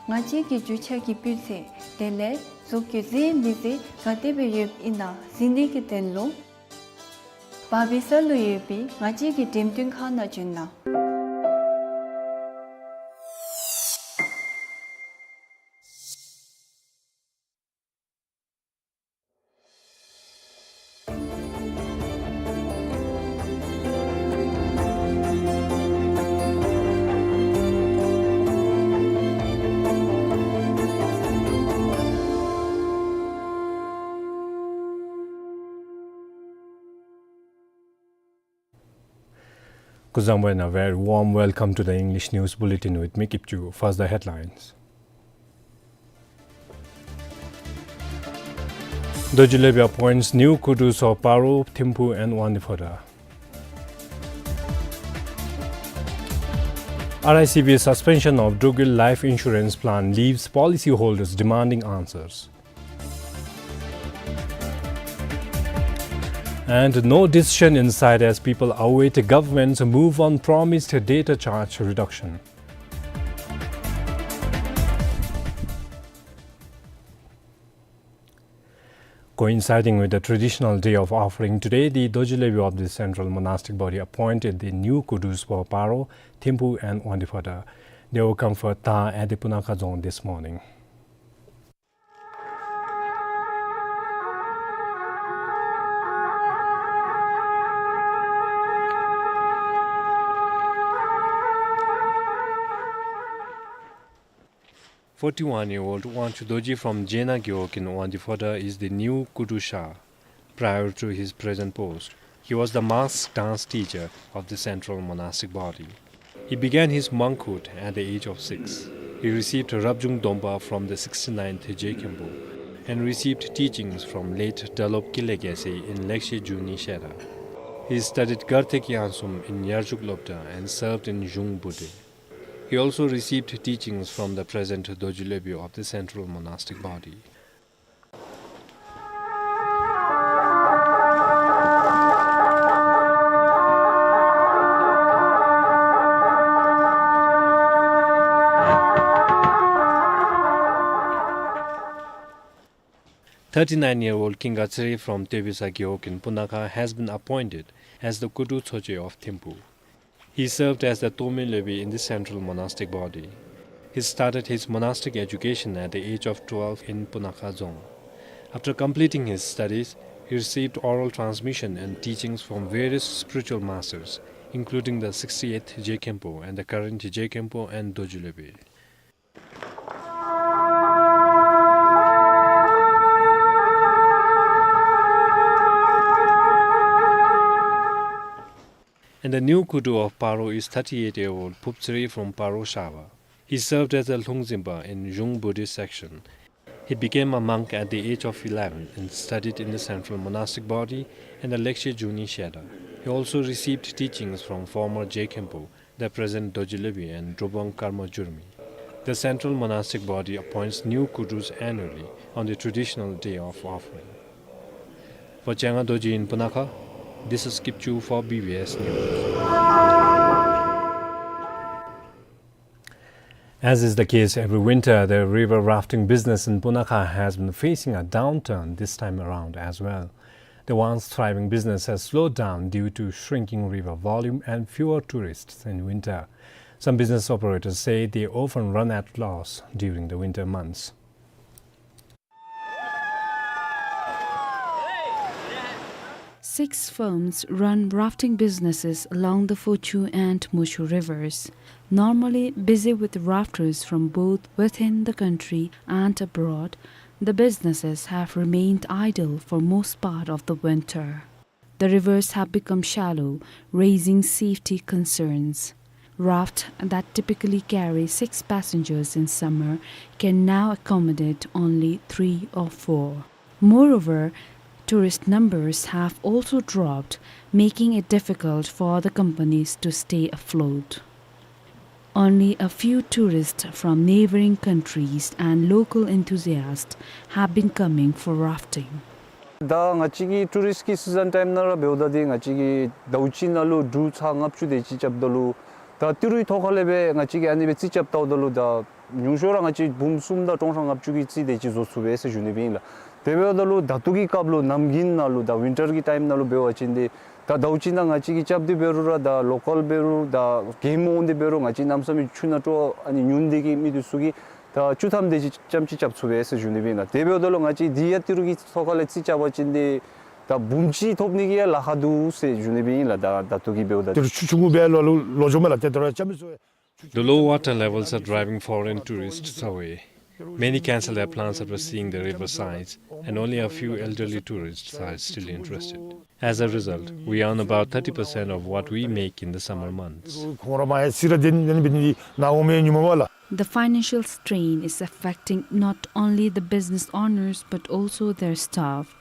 ང་བཅས་ཀྱི་རྒྱུ་ཆ་གི་སྤུས་ཚད་དེ་ལས་བཟོ་བཀོད་མཛེས་མི་མཛེས་ག་དེ་སྦེ་ཡོདཔ་ཨིན་ན་གཟིགས་ནི་གི་དོན་ལུ་བར་བི་ས་ལུ་ཡོད་པའི་ང་བཅས་ཀྱི་འགྲེམས་སྟོན་ཁང་ནང་བྱོན་གནང་། Kuzuzangpo, and a very warm welcome to the English News Bulletin with me, Kipchu. First, the headlines. Dorji Lebi appoints new Kudus of Paro, Thimphu and Wangdue Phodrang. R I C B suspension of Drukgyal life insurance plan leaves policyholders demanding answers. And no decision in sight as people await government's move on promised data charge reduction. Coinciding with the traditional day of offering, today the Dorji Lebi of the Central Monastic Body appointed the new Kudus for Paro, Thimphu and Wangdue Phodrang. They will comfort Taa at the Punakha Dzong this morning. Forty-one-year-old Wangchuk Dorji from Jena Gewog in Wangdue Phodrang is the new Kudu Sha. Prior to his present post, he was the mask dance teacher of the Central Monastic Body. He began his monkhood at the age of six. He received Rabjung Dompa from the sixty-ninth Je Khenpo and received teachings from late Dralop Kile Gyatse in Lekshe Juni Shera. He studied Garthe Kyangsum in Yarjuk Lobda and served in Zhung Bude. He also received teachings from the present Dorji Lebi of the Central Monastic Body. Thirty-nine-year-old Kinga Tsere from Tebesa Gewog in Punakha has been appointed as the Kudu Tsoche of Thimphu. He served as the Tome Lebi in the Central Monastic Body. He started his monastic education at the age of twelve in Punakha Dzong. After completing his studies, he received oral transmission and teachings from various spiritual masters, including the sixty-eighth Je Khenpo and the current Je Khenpo and Dorji Lebi. And the new Kudu of Paro is thirty-eight-year-old Phub Tsere from Paro Shaba. He served as a Lhung Zimba in Zhung Buddhist section. He became a monk at the age of eleven and studied in the Central Monastic Body and the Lekshe Juni Sheda. He also received teachings from former Je Khenpo, the present Dorji Lebi, and Drobang Karma Jurmi. The Central Monastic Body appoints new Kudus annually on the traditional day of offering. For Changa Dorji in Punakha, this is Kipchu for B B S News. As is the case every winter, the river rafting business in Punakha has been facing a downturn this time around as well. The once thriving business has slowed down due to shrinking river volume and fewer tourists in winter. Some business operators say they often run at loss during the winter months. Six firms run rafting businesses along the Phochu and Moshu rivers. Normally busy with rafters from both within the country and abroad, the businesses have remained idle for most part of the winter. The rivers have become shallow, raising safety concerns. Raft that typically carry six passengers in summer can now accommodate only three or four. Moreover, tourist numbers have also dropped, making it difficult for the companies to stay afloat. Only a few tourists from neighboring countries and local enthusiasts have been coming for rafting. ད་ང་བཅས་ཀྱི་ཊུ་རིསཊ་ཀྱི་སི་ཟཱན་ཊའིམ་ནང་ར་འབདཝ་ད་འདི་ང་བཅས་ཀྱི་ཟླཝ་གཅིག་ནང་ལུ་གྲུ་ཚར་ལྔ་བཅུ་དེ་ཅིག་རྐྱབ་ད་ལུ་ད་ཏི་རུའི་ཐོག་ཁ་ལས་སྦེ་ང་བཅས་ཀྱིས་ཨ་ནི་སྦེ་རྩིས་རྐྱབ་བལྟཝ་ད་ལུ་ད་ཉུང་ཤོས་ར་ང་བཅས་འབུམ་གསུམ་དང་སྟོང་ཕྲག་ལྔ་བཅུ་གི་རྩིས་དེ་ཅིག་བཟོ་ཚུགས་པས་ཟེར་ཞུ་ནི་སྦེ་ཨིན་ལགས། དེ་འབདཝ་ད་ལུ་ད་ལྟོ་གི་སྐབས་ལུ་གནམ་དགུན་ནང་ལུ་ད་ཝིན་ཊར་གྱི་ཊའིམ་ནང་ལུ་འབད་བ་ཅིན་འདི་ད་ཟླཝ་གཅིག་ནང་ང་བཅས་ཀྱིས་རྐྱབ་སྟེ་འབད་རུང་ར་ད་ལོ་ཀཱལ་འབད་རུང་ད་གེམ་འོང་སྟེ་འབད་རུང་ང་བཅས་གནམ་མེད་ས་མེད་ཆུ་ནང་དཀྲོག་ཨ་ནི་ཉུང་སྟེ་གི་མི་འདི་ཚུ་གིས་ད་བཅུ་ཐམ་དེ་ཅིག་ཙམ་ཅིག་རྐྱབ་ཚུགས་པས་ཟེར་ཞུ་ནི་སྦེ་ཨིན་ལགས། དེ་འབདཝ་ད་ལུ་ང་བཅས་འདི་ཡང་ཏི་རུ་གི་ཐོག་ཁ་ལས་རྩིས་རྐྱབ་པ་ཅིན་འདི་ད་འབུམ་གཅིག་ཐོབ་ནི་གི་ཡང་ལཱ་ཁག་འདུག་ཟེར་ཞུ་ནི་སྦེ་ཨིན་ལགས། ད་ད་ལྟོ་གི་འབདཝ་ད་ཏི་རུ་ཆུ་ཆུང་ཀུ་སྦེ་ལོག་ལོག་ལོག་འགྱོཝ་མས་ལགས། ཏེ་ད་ར་རྐྱབ་མི་ཚུགས་པས། The low water levels are driving foreign tourists away. Many cancel their plans after seeing the river sights, and only a few elderly tourists are still interested. As a result, we earn about thirty percent of what we make in the summer months. ཁོང་ར་མ་ཡ་སི་ར་དེ་ནི་དེ་ནི་འབད་ནི་ནཱ་འོང་མི་ཉུང་མས་ལགས། The financial strain is affecting not only the business owners but also their staff.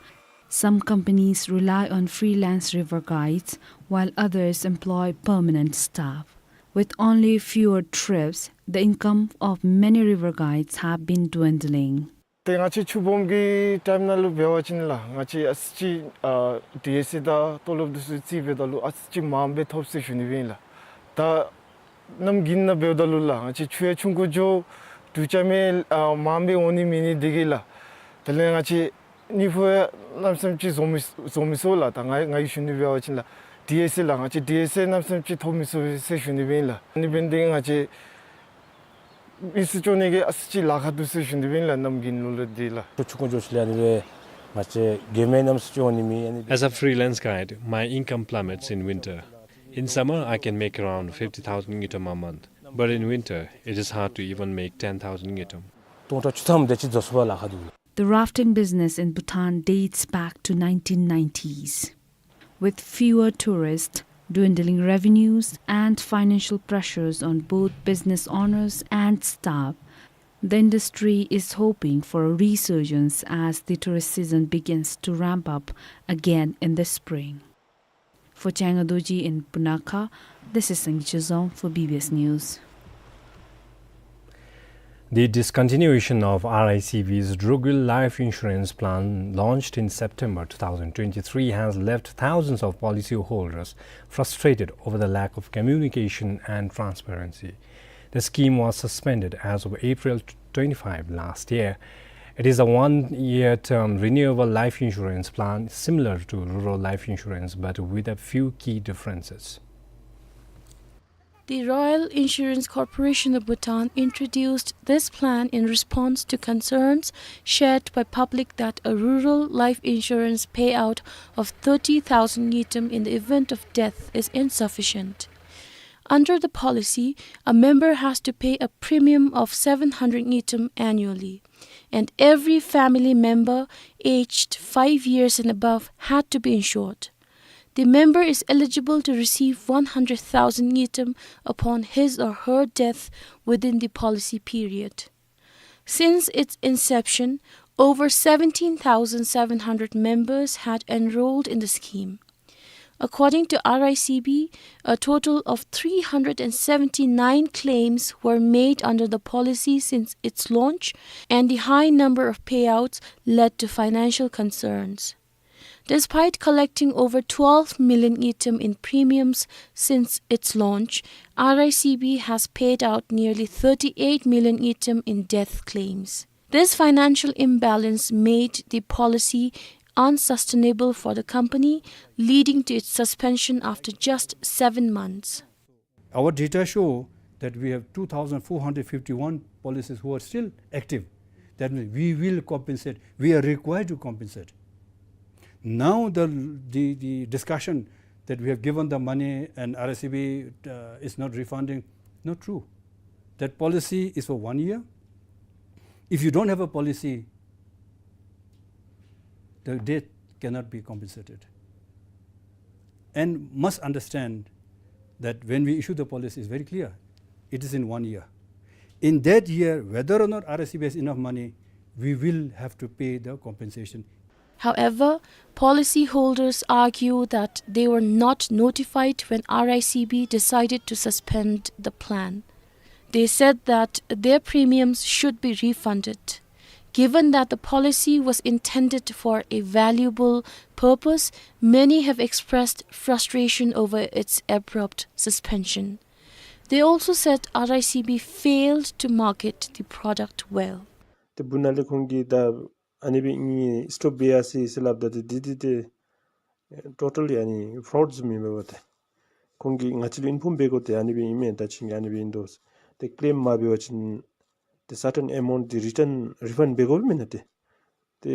Some companies rely on freelance river guides, while others employ permanent staff. With only fewer trips, the income of many river guides have been dwindling. ཏེ་ང་བཅས་ཆུ་སྦོམ་གྱི་ཊའིམ་ནང་ལུ་འབད་བ་ཅིན་ལགས་ང་བཅས་ཨ་ཙི་ཅིག་ཨ་ཌི་ཨེསི་ཨེ་དང་ཏོ་ལོབ་འདི་ཚུ་རྩིས་འབདཝ་ད་ལུ་ཨ་ཙི་ཅིག་མངམ་སྦེ་ཐོབ་ཟེར་ཞུ་ནི་སྦེ་ཨིན་ལགས། ད་གནམ་དགུན་ནང་འབདཝ་ད་ལུ་ལགས་ང་བཅས་ཆུ་ཡང་ཆུང་ཀུ་འགྱོ། དུས་ཅ་མེད་ཨ་མངམ་སྦེ་འོང་ནི་མེད་ནི་དེ་གིས་ལགས། དེ་ལས་ང་བཅས་གཉིས་ཕུ་ཡང་གནམ་མེད་ས་མེད་ཅིག་བཟོ་མི་བཟོ་མི་ཚུགས་ལགས། ད་ང་ང་གིས་ཞུ་ནི་འབད་བ་ཅིན་ལགས་ཌི་ཨེསི་ཨེ་ལགས་ང་བཅས་ཌི་ཨེསི་ཨེ་གནམ་མེད་ས་མེད་ཅིག་ཐོབ་མི་ཚུགས་ཟེར་ཞུ་ནི་སྦེ་ཨིན་ལགས། ཨ་ནི་འབད་ནི་དེ་གིས་ང་བཅས་མི་སེར་སྐྱོང་ནི་གི་ཨ་ཙི་ཅིག་ལཱ་ཁག་འདུག་ཟེར་ཞུ་ནི་སྦེ་ཨིན་ལགས། གནམ་དགུན་ལུ་ལུ་འདི་ལགས། ཆུ་ཆུང་ཀུ་འགྱོ་ཞིནམ་ལས་ཨ་ནི་སྦེ་ང་བཅས་མགྱོནམ་མེད་གནམ་མེད་ས་མེད་ཅིག་འོང་ནི་མེད། ཨ་ནི་As a freelance guide, my income plummets in winter. In summer, I can make around fifty thousand ngultrum a month, but in winter, it is hard to even make ten thousand ngultrum. སྟོང་ཕྲག་བཅུ་ཐམ་དེ་ཅིག་བཟོ་ཚུགས་པར་ལཱ་ཁག་འདུག། The rafting business in Bhutan dates back to nineteen nineties. With fewer tourists, dwindling revenues, and financial pressures on both business owners and staff, the industry is hoping for a resurgence as the tourist season begins to ramp up again in the spring. For Changa Dorji in Punakha, this is Sangay Chezom for B B S News. The discontinuation of R I C B's Drukgyul Life Insurance Plan, launched in September two thousand twenty-three, has left thousands of policyholders frustrated over the lack of communication and transparency. The scheme was suspended as of April twenty-five last year. It is a one-year term renewable life insurance plan similar to rural life insurance, but with a few key differences. The Royal Insurance Corporation of Bhutan introduced this plan in response to concerns shared by public that a rural life insurance payout of thirty thousand ngultrum in the event of death is insufficient. Under the policy, a member has to pay a premium of seven hundred ngultrum annually, and every family member aged five years and above had to be insured. The member is eligible to receive one hundred thousand ngultrum upon his or her death within the policy period. Since its inception, over seventeen thousand seven hundred members had enrolled in the scheme. According to R I C B, a total of three hundred and seventy-nine claims were made under the policy since its launch, and the high number of payouts led to financial concerns. Despite collecting over twelve million ngultrum in premiums since its launch, R I C B has paid out nearly thirty-eight million ngultrum in death claims. This financial imbalance made the policy unsustainable for the company, leading to its suspension after just seven months. Our data show that we have two thousand four hundred fifty-one policies who are still active. That means we will compensate. We are required to compensate. Now the, the, the discussion that we have given the money and R I C B, uh, is not refunding, not true. That policy is for one year. If you don't have a policy, the debt cannot be compensated. And must understand that when we issue the policy, it's very clear. It is in one year. In that year, whether or not R I C B has enough money, we will have to pay the compensation. However, policyholders argue that they were not notified when R I C B decided to suspend the plan. They said that their premiums should be refunded. Given that the policy was intended for a valuable purpose, many have expressed frustration over its abrupt suspension. They also said R I C B failed to market the product well. ཏེ་སྦུག་ན་ལས་ཁོང་གིས་ད་ཨ་ནི་སྦེ་ཨིན་སི་ཊོབ་འབད་ཡར་སོ་ཡི་ཟེར་སླབ་ད་ཏེ་འདི་འདི་ཏེ་ཊོ་ཊལ་ལི་ཨ་ནི་ཕོརཌ་ཨིནམ་ཨིན་པས་པ་ཏེ། ཁོང་གིས་ང་བཅས་ལུ་ཨིན་ཕོརམ་འབད་དགོ་སྟེ་ཨ་ནི་སྦེ་ཨིན་མས། ད་ཁྱེད་ཀྱིས་ཨ་ནི་སྦེ་ཨིན་དོ་ཟེར། ཏེ་ཀེ་ལེམ་མ་འབད་བ་ཅིན་ཏེ་སར་ཊེན་ཨེ་མའུནཊ་འདི་རི་ཊརན་རི་ཕཱནཌ་འབད་དགོཔ་མེན་ན་ཏེ། ཏེ་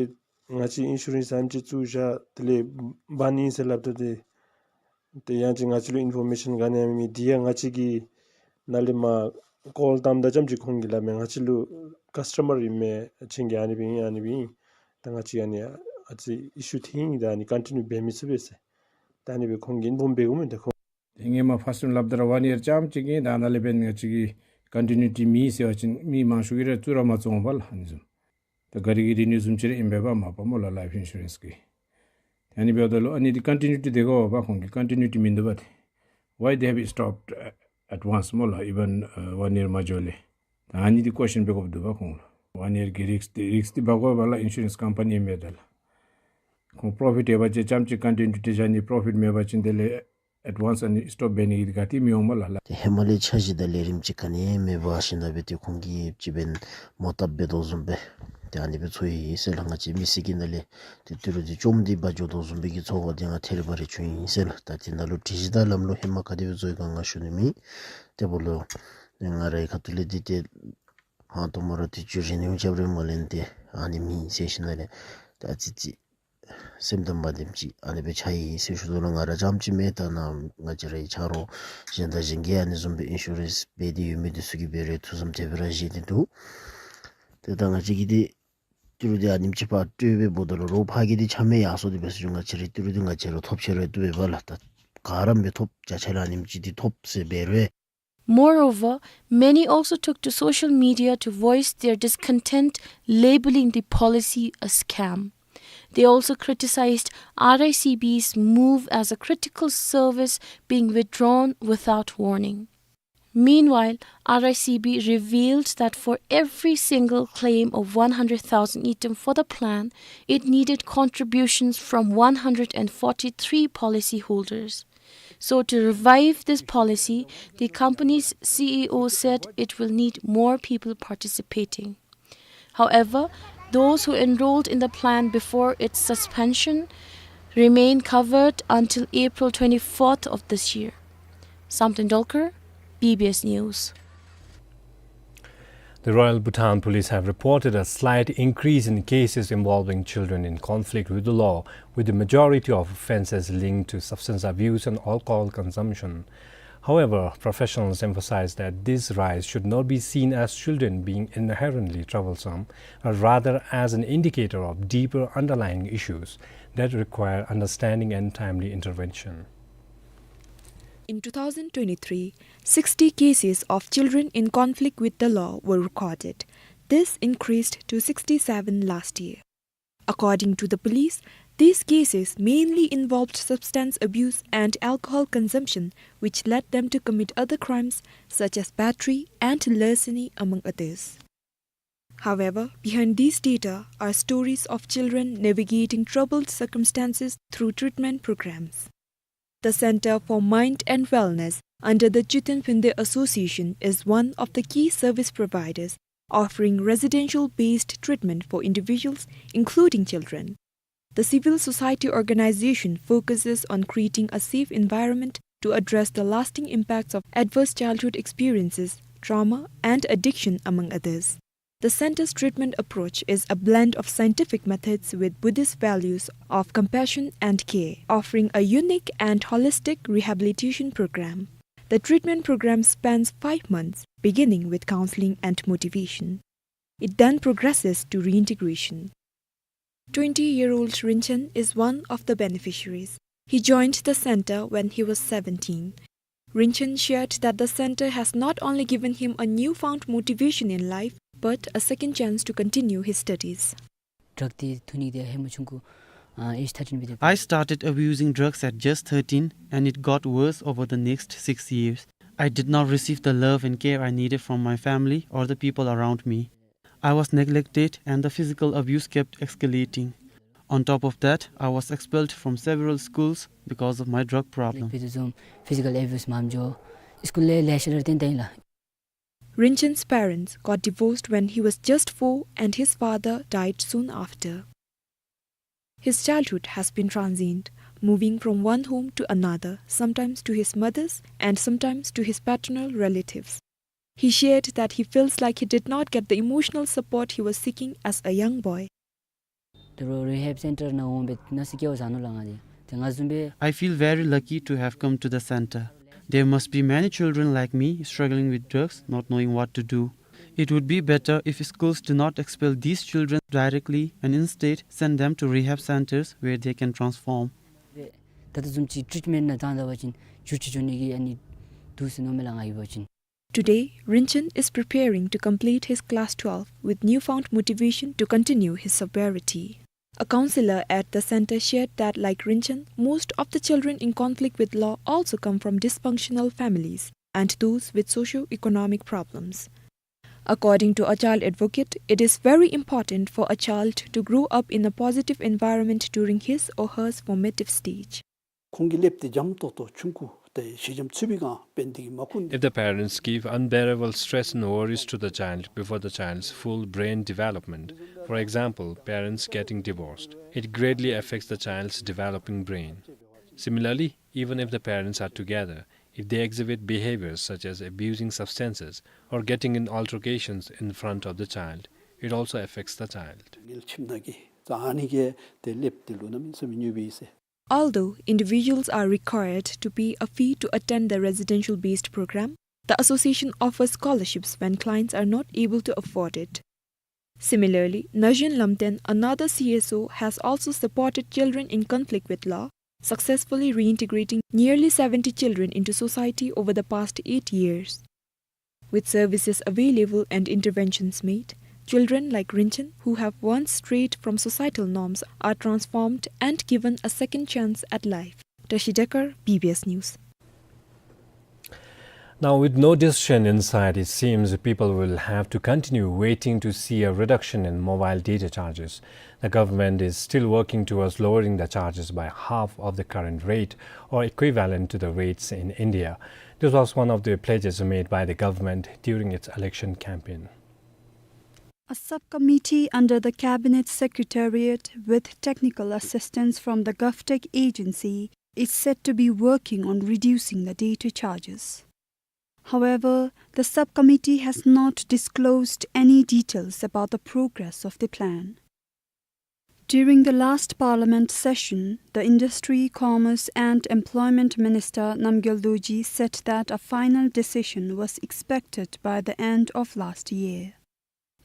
ང་བཅས་ཨིན་ཤུ་རེནསི་ཨ་ནི་ཅིག་བཙུགས་བཞག་དེ་ལས་བཱནཌ་ཨིན་ཟེར་སླབ་ད་ཏེ། ཏེ་ཡང་ཅིན་ང་བཅས་ལུ་ཨིན་ཕོར་མེ་ཤཱན་ག་ནི་ཡང་མེད་མི་འདི་ཡང་ང་བཅས་ཀྱིས་ནཱ་ལས་མར་ཀོལ་བཏངམ་ད་ཙམ་ཅིག་ཁོང་གིས་སླབ་མས། ང་བཅས་ལུ་ཀཱསི་ཊ་མར་ཨིན་མས། ཁྱེད་ཀྱིས་ཨ་ནི་སྦེ་ཨིན་ཨ་ནི་སྦེ་ཨིན། ད་ང་བཅས་ཨ་ནི་ཨ་ཙི་ཨི་ཤུ་ཐོན་ཡི། ད་ཨ་ནི་ཀོན་ཊི་ནིའུ་འབད་མི་ཚུགས་པས་ཟེར། ད་ཨ་ནི་སྦེ་ཁོང་གིས་ཨིན་ཕོརམ་འབད་དགོཔ་མེན་ན་ཏེ་ཁོང་ངོ་མ་ཕར་སྟོནམ་སླབ་ད་ར་ཝཱན་ཡར་ཙམ་ཅིག་ཨིན། ད་ནཱ་ལས་འབདན་ང་བཅས་ཀྱི་ཀོན་ཊི་ནིའུ་ཊི་མེད་ཟེར་བ་ཅིན་མི་མང་ཤོས་ཀྱིས་ར་བཙུགས་ར་མ་བཙུགས་འོང་པ་ལགས། ཨ་ནི་བཟུམ་ད་ག་ར་གིས་རི་ནིའུ་བཟུམ་ཅིག་ར་ཨིན་པས་པ་མ་པ་སྨོ་ལགས། ལའིཕ་ཨིན་ཤུ་རེནསི་གི་ ཨ་ནི་འབདཝ་ད་ལུ་ཨ་ནི་འདི་ཀོན་ཊི་ནིའུ་ཊི་དེ་གོ་བ་ཁོང་གི་ཀོན་ཊི་ནིའུ་ཊི་མིན་འདུག་པ་ཏེ། Why they have stopped at once སྨོ་ལགས། Even, uh, one year མ་འགྱོ་ལས། ད་ཨ་ནི་འདི་ཀོ་ཤཱན་འབད་དགོཔ་འདུག་པ་ཁོང་ལུ། ཝན་ཡར་གྱི་རིསཀ་འདི་རིསཀ་འདི་འབག་དགོ་པས་ལགས་ཨིན་ཤུ་རེནསི་ཀམ་པ་ནི་ཨིན་མས་ད་ལགས། ཁོང་པོརོ་ཕིཊ་ཡོད་པ་ཅིན་ཙམ་ཅིག་ཀོན་ཊི་ནིའུ་ཊི་བཞག་ནི། པོརོ་ཕིཊ་མེད་པ་ཅིན་དེ་ལས་ཨེཌ་ཝན་སི་ཨ་ནི་སི་ཊོབ་འབད་ནི་གི་ག་ཏེ་མི་འོང་སྨོ་ལགས་ལགས། ཏེ་ཧེ་མ་ལས་འཆར་གཞི་དང་ལས་རིམ་ཅིག་ག་ནི་མེད་པ་ཞིནམ་ལས་སྦེ་ཏེ་ཁོང་གིས་ཅིག་འབདན་མོ་བཏབ་འབད་དོ་བཟུམ་སྦེ་ཏེ་ཨ་ནི་སྦེ་ཚོར་ཡི་ཟེར་ལགས། ང་བཅས་མི་སེར་གྱི་ནང་ལས་ཏེ་ཏི་རུ་འདི་བཅོམ་སྟེ་འབག་འགྱོ་དོ་བཟུམ་སྦེ་གི་ཚོར་བ་འདི་ང་ཐད་རི་བ་རི་བྱུང་ཡི་ཟེར་ལགས། ད་དེ་ནང་ལུ་སྒྲིག་གཞི་དང་ལམ་ལུགས་ཧེ་མ་ག་དེ་སྦེ་བཟོ་ཡི་ག་ང་ཞུ་ནི་མེད། དེ་འབདཝ་ལས་ང་རའི་ཁ་ཐུག་ལས་འདི་ཏེ་ཧང་སྟོང་མ་ར་ཏེ་ཅིག་རེ་ནིའུ་རྐྱབ་རེ་མ་ལེན་ཏེ་ཨ་ནི་མེད་ཟེར་ཞིནམ་ལས་ད་ཨ་ཙི་ཙི་སེམས་དང་མ་བདེཝ་ཅིག་ཨ་ནི་སྦེ་ཆགས་ཡི་ཟེར་ཞུ་དོ་ལགས། ང་ར་རྐྱངམ་ཅིག་མེན། ད་ནཱ་ང་བཅས་རའི་ཆ་རོགས་གཞན་དང་གཞན་གྱིས་ཨ་ནི་བཟུམ་སྦེ་ཨིན་ཤུ་རེནསི་འབད་དེ་ཡོད་མི་འདི་ཚུ་གིས་འབད་རུང་ཐུགས་བསམ་དེ་སྦེ་ར་བཞེས་ཏེ་འདུག། ཏེ་ད་ང་བཅས་ཀྱིས་འདི་ཏི་རུ་འདི་ཨ་ནེམ་ཅིག་ཕར་སྤྲོད་འབདཝ་ད་ལུ་རོགས་ཕར་གྱི་འདི་ཆ་མེད་ཡར་སོང་སྟེ་འབད་ཟེར་ཞུ། ང་བཅས་རའི་ཏི་རུ་འདི་ང་བཅས་ར་ཐོབ་ཆེ་རུང་བཏུབ་པས་ལགས། ད་ག་ར་མི་ཐོབ་བརྒྱ་ཆ་ལས་ཨ་ནེམ་ཅིག་འདི་ཐོབ་ཟེར་འབད་རུང་། Moreover, many also took to social media to voice their discontent, labeling the policy a scam. They also criticized R I C B's move as a critical service being withdrawn without warning. Meanwhile, R I C B revealed that for every single claim of one hundred thousand ngultrum for the plan, it needed contributions from one hundred and forty-three policyholders. So, to revive this policy, the company's C E O said it will need more people participating. However, those who enrolled in the plan before its suspension remain covered until April twenty-fourth of this year. Samten Dolkar, B B S News. The Royal Bhutan Police have reported a slight increase in cases involving children in conflict with the law, with the majority of offences linked to substance abuse and alcohol consumption. However, professionals emphasize that this rise should not be seen as children being inherently troublesome, but rather as an indicator of deeper underlying issues that require understanding and timely intervention. In two thousand twenty-three, sixty cases of children in conflict with the law were recorded. This increased to sixty-seven last year. According to the police, these cases mainly involved substance abuse and alcohol consumption, which led them to commit other crimes such as battery and larceny, among others. However, behind these data are stories of children navigating troubled circumstances through treatment programs. The Center for Mind and Wellness under the Chuten Phuntsar Association is one of the key service providers offering residential-based treatment for individuals, including children. The civil society organization focuses on creating a safe environment to address the lasting impacts of adverse childhood experiences, trauma, and addiction, among others. The center's treatment approach is a blend of scientific methods with Buddhist values of compassion and care, offering a unique and holistic rehabilitation program. The treatment program spans five months, beginning with counseling and motivation. It then progresses to reintegration. Twenty-year-old Rinchen is one of the beneficiaries. He joined the center when he was seventeen. Rinchen shared that the center has not only given him a newfound motivation in life, but a second chance to continue his studies. Drug འདི་འཐུང་ནི་འདི་ཧེ་མ་ཆུང་ཀུ་ཨེཇ་ཐར་ཊིན་འབད་དེ། I started abusing drugs at just thirteen, and it got worse over the next six years. I did not receive the love and care I needed from my family or the people around me. I was neglected, and the physical abuse kept escalating. On top of that, I was expelled from several schools because of my drug problem. འབད་དེ་བཟུམ་ཕི་ཟི་ཀལ་ཨེ་བིའུས་མངམ་འགྱོ། སི་ཀུལ་ལས་ལེ་ཤ་ར་བཏོན་ད་ཡི་ལགས། Rinchen Parents got divorced when he was just four and his father died soon after. His childhood has been transient, moving from one home to another, sometimes to his mother's and sometimes to his paternal relatives. He shared that he feels like he did not get the emotional support he was seeking as a young boy. ད་རུང་རི་ཧེབ་སེན་ཊར་ནང་འོང་སྦེ་ནང་སི་སྐྱེལ་བ་ཟ་ནུག་ལགས་ང་འདི། ཏེ་ང་བཟུམ་སྦེ། I feel very lucky to have come to the center. There must be many children like me struggling with drugs, not knowing what to do. It would be better if schools do not expel these children directly and instead send them to rehab centers where they can transform. ད་ལྟོ་བཟུམ་ཅིག་ཊིཊ་མེནཊ་ནང་བཏང་ད་པ་ཅིན་འགྱུར་ཅིག་འགྱུར་ནི་གི་ཨ་ནི་འདུག་ཟེར་མནོཝ་མས་ལགས་ང་གིས་འབད་བ་ཅིན། Today, Rinchen is preparing to complete his class twelve with newfound motivation to continue his sobriety. A counselor at the center shared that, like Rinchen, most of the children in conflict with law also come from dysfunctional families and those with socio-economic problems. According to a child advocate, it is very important for a child to grow up in a positive environment during his or her formative stage. ཁོང་གི་ཀླདཔ་དེ་འཇམ་ཏོག་ཏོ་ཆུང་ཀུ་དེ་ཞི་འཇམ་ཚུད་པའི་སྒང་འབད་ནི་དེ་གིས་མ་ཁུངས་ཏེ། If the parents give unbearable stress and worries to the child before the child's full brain development, for example, parents getting divorced, it greatly affects the child's developing brain. Similarly, even if the parents are together, if they exhibit behaviors such as abusing substances or getting in altercations in front of the child, it also affects the child. ངལ་ཁྱིམ་ནང་གི་ད་ཨ་ནི་གིས་དེ་ཀླདཔ་དེ་ལུ་གནམ་མེད་ས་མེད་ཉེས་པས་ཟེར། Although individuals are required to pay a fee to attend the residential-based program, the association offers scholarships when clients are not able to afford it. Similarly, Nazhin Lamten, another C S O, has also supported children in conflict with law, successfully reintegrating nearly seventy children into society over the past eight years. With services available and interventions made, children like Rinchen, who have once strayed from societal norms, are transformed and given a second chance at life. Tashi Dekar, B B S News. Now, with no decision in sight, it seems people will have to continue waiting to see a reduction in mobile data charges. The government is still working towards lowering the charges by half of the current rate, or equivalent to the rates in India. This was one of the pledges made by the government during its election campaign. A subcommittee under the Cabinet Secretariat, with technical assistance from the GovTech agency, is said to be working on reducing the data charges. However, the subcommittee has not disclosed any details about the progress of the plan. During the last parliament session, the Industry, Commerce and Employment Minister Namgyal Dorji said that a final decision was expected by the end of last year.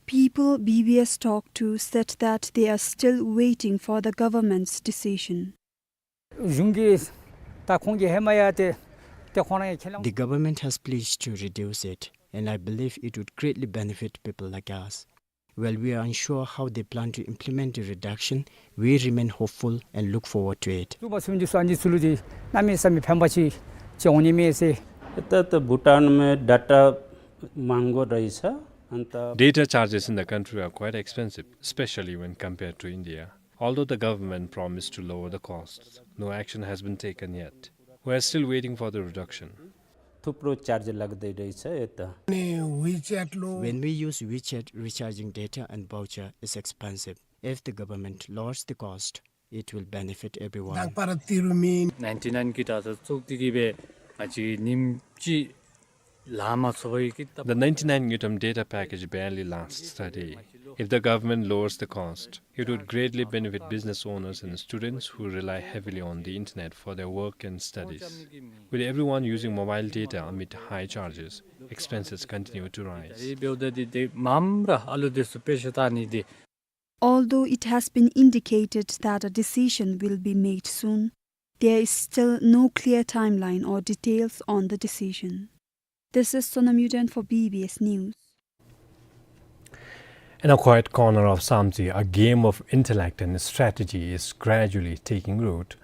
People B B S talked to said that they are still waiting for the government's decision. གཞུང་གིས་ད་ཁོང་གིས་ཧེ་མ་ཡང་ཏེ་ཏེ་ཁོང་ར་ཡང་ཁས་བླངས། The government has pledged to reduce it, and I believe it would greatly benefit people like us. While we are unsure how they plan to implement the reduction, we remain hopeful and look forward to it. བཙུགས་པ་སོང་ཅི་སོང་ཅི་ཚུ་ལུ་ཏེ་གནམ་མེད་ས་མེད་ཕན་པ་ཅིག་ཅིག་འོང་ནི་མས་ཟེར། ད་ད་བྷུ་ཊཱན་མི་ཌེ་ཊ་མང་པོ་ར་ཡོད་ས་ཨ་ནི་ད། Data charges in the country are quite expensive, especially when compared to India. Although the government promised to lower the costs, no action has been taken yet. We are still waiting for the reduction. ཐུགས་སྤྲོ་ཅཱརཇ་ལག་དེ་རེད་ས་ཨེ་ད། ནི་ཝི་ཅེཊ་ལུ། When we use WeChat, recharging data and voucher is expensive. If the government lowers the cost, it will benefit everyone. དག་པར་ཏི་རུ་མིན། ནའིན་ཊི་ནའིན་གི་ད་ད་བཙུགས་ཏེ་གི་སྦེ་ང་བཅས་ཉིནམ་གཅིག་ལང་མ་ཚུགས་པའི་གི་སྟབས། The ninety-nine ngultrum data package barely lasts a day. If the government lowers the cost, it would greatly benefit business owners and students who rely heavily on the internet for their work and studies. With everyone using mobile data amid high charges, expenses continue to rise. Although it has been indicated that a decision will be made soon, there is still no clear timeline or details on the decision. This is Sonam Yuden for B B S News. In a quiet corner of Samtse, a game of intellect and strategy is gradually taking root.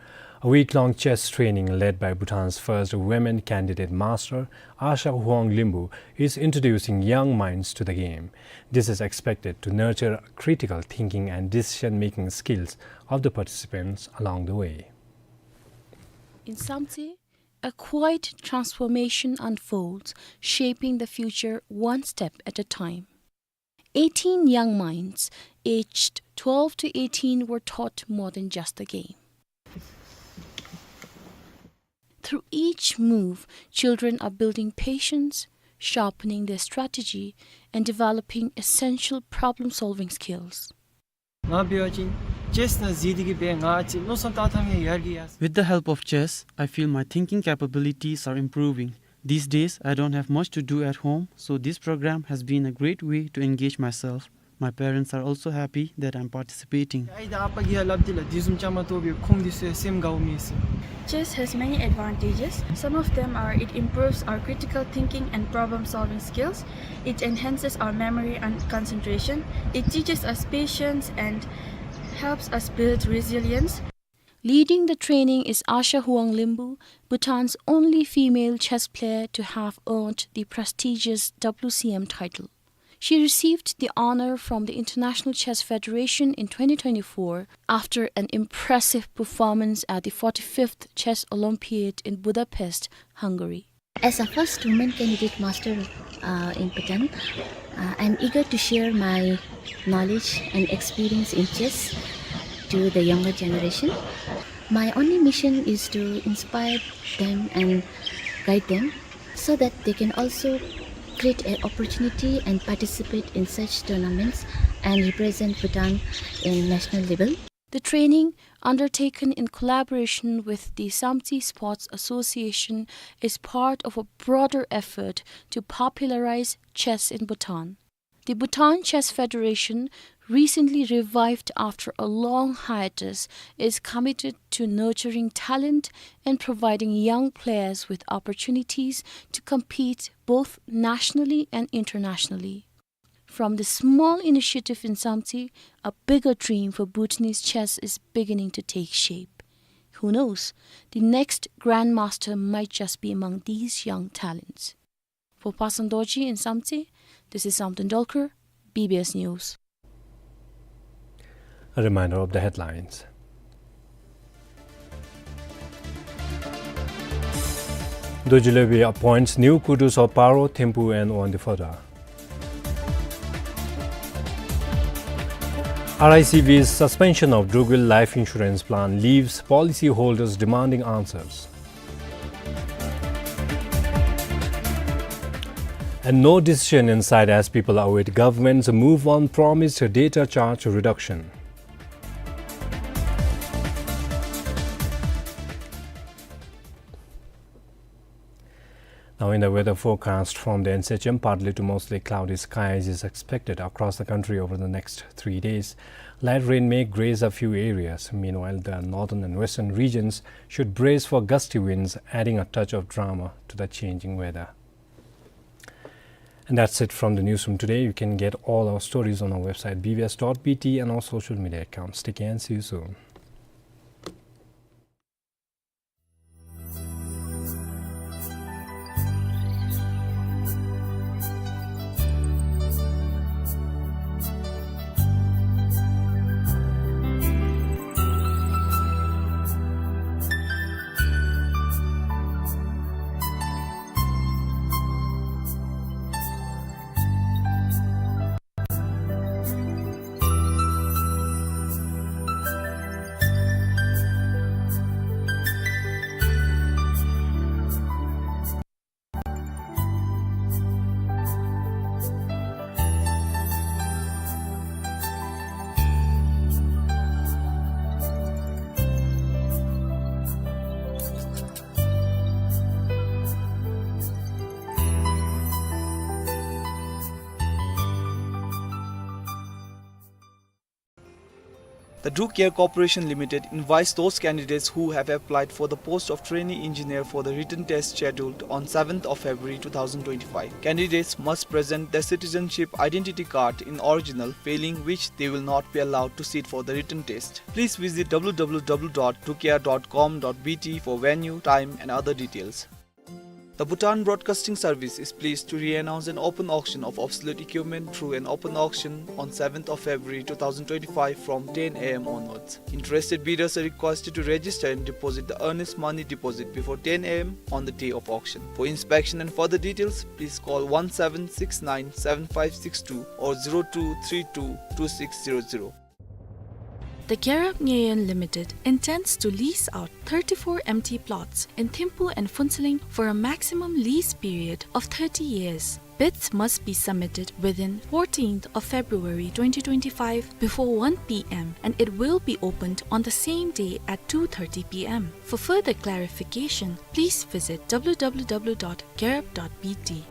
A week-long chess training led by Bhutan's first women candidate master, Asha Huang Limbu, is introducing young minds to the game. This is expected to nurture critical thinking and decision-making skills of the participants along the way. In Samtse, a quiet transformation unfolds, shaping the future one step at a time. Eighteen young minds, aged twelve to eighteen, were taught more than just the game. Through each move, children are building patience, sharpening their strategy, and developing essential problem-solving skills. ང་འབད་བ་ཅིན་ཅེསི་ནང་འཛུལ་ཏེ་གི་སྦེ་ང་ཅིག་མནོ་བསམ་བཏང་ཐངས་ཡང་ཡར་གྱི་ཡར་སོ། With the help of chess, I feel my thinking capabilities are improving. These days, I don't have much to do at home, so this program has been a great way to engage myself. My parents are also happy that I'm participating. ཨའི་དང་ཨ་པ་གིས་ཡང་སླབ་སྟེ་ལགས། དེ་བཟུམ་ཅིག་མ་གཏོགས་སྦེ་ཁོང་འདི་ཚུ་སེམས་དགའཝ་མེད་ཟེར། Chess has many advantages. Some of them are, it improves our critical thinking and problem-solving skills. It enhances our memory and concentration. It teaches us patience and helps us build resilience. Leading the training is Asha Huang Limbu, Bhutan's only female chess player to have earned the prestigious W C M title. She received the honor from the International Chess Federation in twenty twenty-four after an impressive performance at the forty-fifth Chess Olympiad in Budapest, Hungary. As a first woman candidate master, uh, in Bhutan, uh, I'm eager to share my knowledge and experience in chess to the younger generation. My only mission is to inspire them and guide them so that they can also create an opportunity and participate in such tournaments and represent Bhutan in national level. The training, undertaken in collaboration with the Samtse Sports Association, is part of a broader effort to popularize chess in Bhutan. The Bhutan Chess Federation, recently revived after a long hiatus, is committed to nurturing talent and providing young players with opportunities to compete both nationally and internationally. From the small initiative in Samtse, a bigger dream for Bhutanese chess is beginning to take shape. Who knows, the next grandmaster might just be among these young talents. For Pasan Dorji in Samtse, this is Samten Dolkar, B B S News. A reminder of the headlines. Dorji Lobey appoints new Kudus of Paro, Thimphu and Wangdue-Phodrang. R I C V's suspension of Drukgyul life insurance plan leaves policyholders demanding answers. And no decision in sight as people await government's move on promised data charge reduction. Now in the weather forecast from the N C H M, partly to mostly cloudy skies is expected across the country over the next three days. Light rain may graze a few areas. Meanwhile, the northern and western regions should brace for gusty winds, adding a touch of drama to the changing weather. And that's it from the newsroom today. You can get all our stories on our website, B B S dot B T, and our social media accounts. Take care and see you soon. The Druk Air Corporation Limited invites those candidates who have applied for the post of trainee engineer for the written test scheduled on seventh of February two thousand twenty-five. Candidates must present their citizenship identity card in original, failing which they will not be allowed to sit for the written test. Please visit W W W dot drukair dot com dot B T for venue, time and other details. The Bhutan Broadcasting Service is pleased to re-announce an open auction of obsolete equipment through an open auction on seventh of February two thousand twenty-five from ten A M onwards. Interested bidders are requested to register and deposit the earnest money deposit before ten A M on the day of auction. For inspection and further details, please call one seven six nine seven five six two or zero two three two two six zero zero. The Gyalrap Ngayon Limited intends to lease out thirty-four empty plots in Thimphu and Phuentsholing for a maximum lease period of thirty years. Bids must be submitted within fourteenth of February twenty twenty-five before one P M, and it will be opened on the same day at two thirty P M. For further clarification, please visit W W W dot gyalrap dot B T.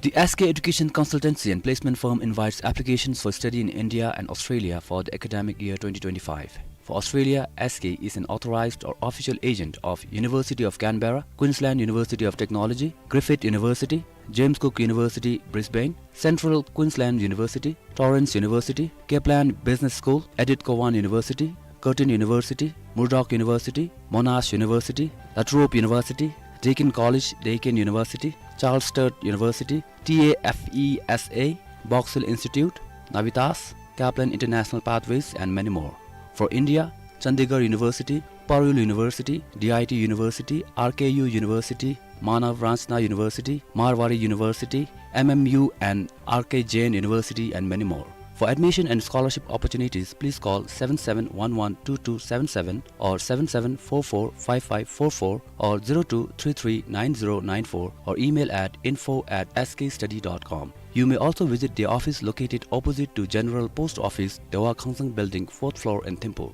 The S K Education Consultancy and Placement Firm invites applications for study in India and Australia for the academic year twenty twenty-five. For Australia, S K is an authorized or official agent of University of Canberra, Queensland University of Technology, Griffith University, James Cook University, Brisbane, Central Queensland University, Torrens University, Kaplan Business School, Edith Cowan University, Curtin University, Murdoch University, Monash University, Latrobe University, Deakin College, Deakin University, Charles Sturt University, T A F E S A, Box Hill Institute, Navitas, Kaplan International Pathways, and many more. For India, Chandigarh University, Parul University, D I T University, R K U University, Manav Ranchna University, Marwari University, M M U and R K Jain University, and many more. For admission and scholarship opportunities, please call seven seven one one two two seven seven or seven seven four four five five four four or zero two three three nine zero nine four or email at info at S K study dot com. You may also visit the office located opposite to General Post Office, Dewa Khangsang Building, fourth floor in Thimphu.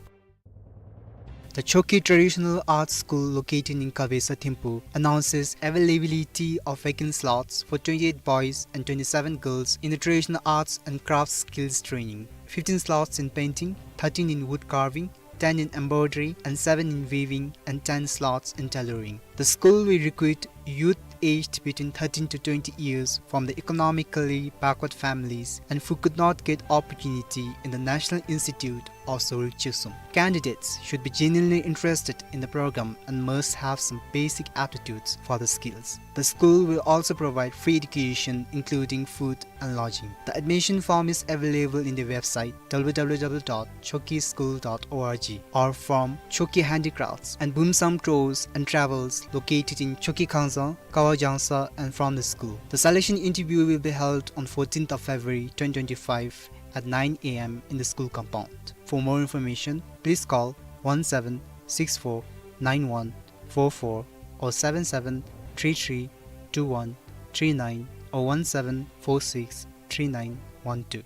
The Chokyi Traditional Arts School located in Kavesa, Thimphu announces availability of vacant slots for twenty-eight boys and twenty-seven girls in the traditional arts and crafts skills training. Fifteen slots in painting, thirteen in wood carving, ten in embroidery, and seven in weaving, and ten slots in tailoring. The school will recruit youth aged between thirteen to twenty years from the economically backward families and who could not get opportunity in the National Institute of Sorik Chusum. Candidates should be genuinely interested in the program and must have some basic aptitudes for the skills. The school will also provide free education, including food and lodging. The admission form is available in the website W W W dot chokyischool dot org or from Chokyi Handicrafts and Bumsam Tours and Travels located in Chokyi Khangsang, Kawa Jangsa, and from the school. The selection interview will be held on fourteenth of February twenty twenty-five at nine A M in the school compound. For more information, please call one seven six four nine one four four or seven seven three three two one three nine or one seven four six three nine one two.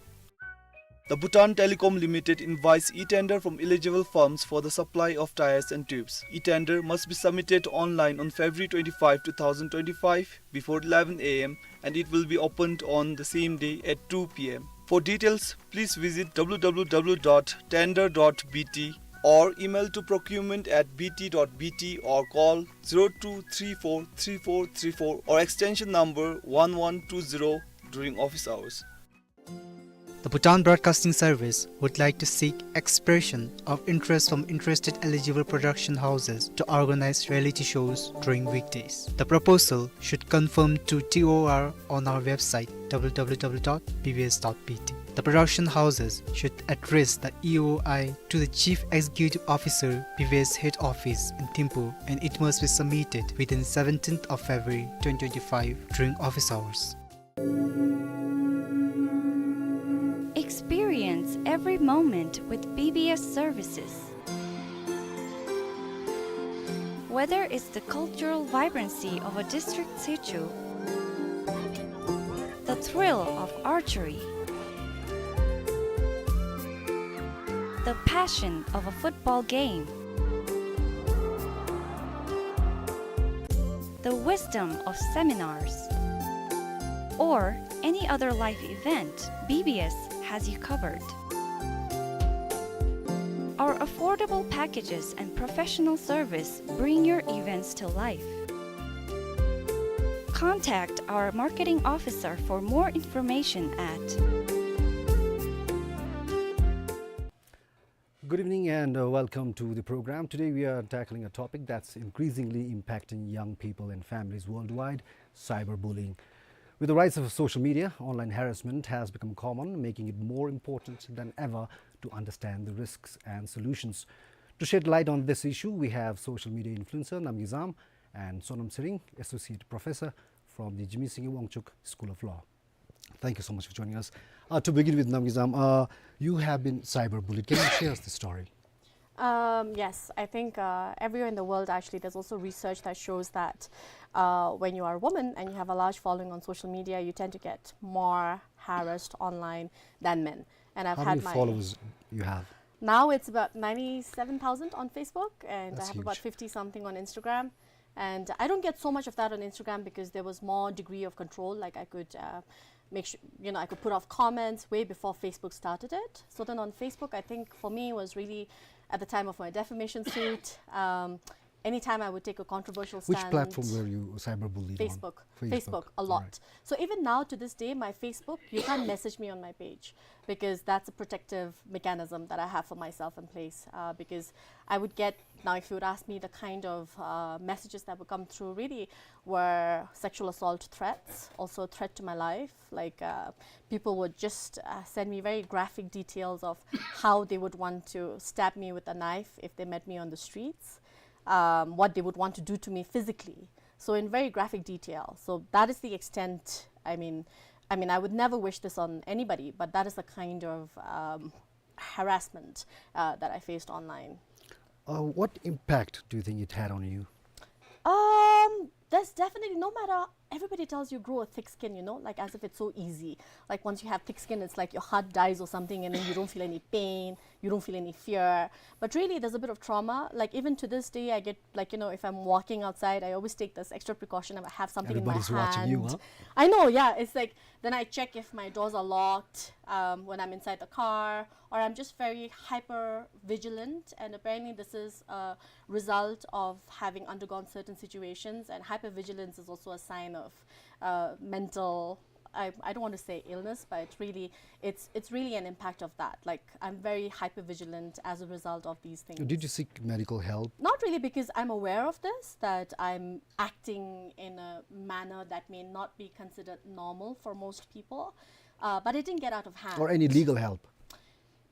The Bhutan Telecom Limited invites e-tender from eligible firms for the supply of tyres and tubes. E-tender must be submitted online on February twenty-five, two thousand twenty-five, before eleven A M, and it will be opened on the same day at two P M. For details, please visit W W W dot tender dot B T or email to procurement at B T dot B T or call zero two three four three four three four or extension number one one two zero during office hours. The Bhutan Broadcasting Service would like to seek expression of interest from interested eligible production houses to organize reality shows during weekdays. The proposal should conform to T O R on our website W W W dot B B S dot B T. The production houses should address the E O I to the Chief Executive Officer, B B S Head Office in Thimphu, and it must be submitted within seventeenth of February twenty twenty-five during office hours. Experience every moment with B B S services. Whether it's the cultural vibrancy of a district situ, the thrill of archery, the passion of a football game, the wisdom of seminars, or any other life event, B B S has you covered. Our affordable packages and professional service bring your events to life. Contact our marketing officer for more information at Good evening and, uh, welcome to the program. Today we are tackling a topic that's increasingly impacting young people and families worldwide, cyberbullying. With the rise of social media, online harassment has become common, making it more important than ever to understand the risks and solutions. To shed light on this issue, we have social media influencer Namgay Zam and Sonam Tshering, Associate Professor from the Jigme Singye Wangchuck School of Law. Thank you so much for joining us. Uh, to begin with, Namgay Zam, uh, you have been cyberbullied. Can you share us the story? Um, yes, I think, uh, everywhere in the world, actually, there's also research that shows that, uh, when you are a woman and you have a large following on social media, you tend to get more harassed online than men. And I've How had many my followers you have? Now it's about ninety-seven thousand on Facebook, and I That's have about huge. fifty something on Instagram. And I don't get so much of that on Instagram because there was more degree of control. Like, I could, uh, make sure, you know, I could put off comments way before Facebook started it. So then on Facebook, I think for me it was really at the time of my defamation suit. Um, Anytime I would take a controversial stand. Which platform were you cyberbullied on? Facebook. Facebook, a lot. All right. So even now, to this day, my Facebook, you can't message me on my page because that's a protective mechanism that I have for myself in place, uh, because I would get, now if you would ask me, the kind of, uh, messages that would come through really were sexual assault threats, also a threat to my life. Like, uh, people would just, uh, send me very graphic details of how they would want to stab me with a knife if they met me on the streets, um, what they would want to do to me physically. So in very graphic detail. So that is the extent, I mean, I mean, I would never wish this on anybody, but that is the kind of, um, harassment, uh, that I faced online. Uh, what impact do you think it had on you? Um, there's definitely, no matter, everybody tells you grow a thick skin, you know, like, as if it's so easy. Like, once you have thick skin, it's like your heart dies or something, and then you don't feel any pain, you don't feel any fear. But really, there's a bit of trauma. Like, even to this day, I get, like, you know, if I'm walking outside, I always take this extra precaution. I have something in my hand. Everybody's watching you, huh? I know, yeah. It's like, then I check if my doors are locked, um, when I'm inside the car, or I'm just very hyper vigilant. And apparently, this is a result of having undergone certain situations. And hypervigilance is also a sign of, uh, mental, I, I don't want to say illness, but it's really, it's, it's really an impact of that. Like, I'm very hypervigilant as a result of these things. Did you seek medical help? Not really, because I'm aware of this, that I'm acting in a manner that may not be considered normal for most people. Uh, but it didn't get out of hand. Or any legal help?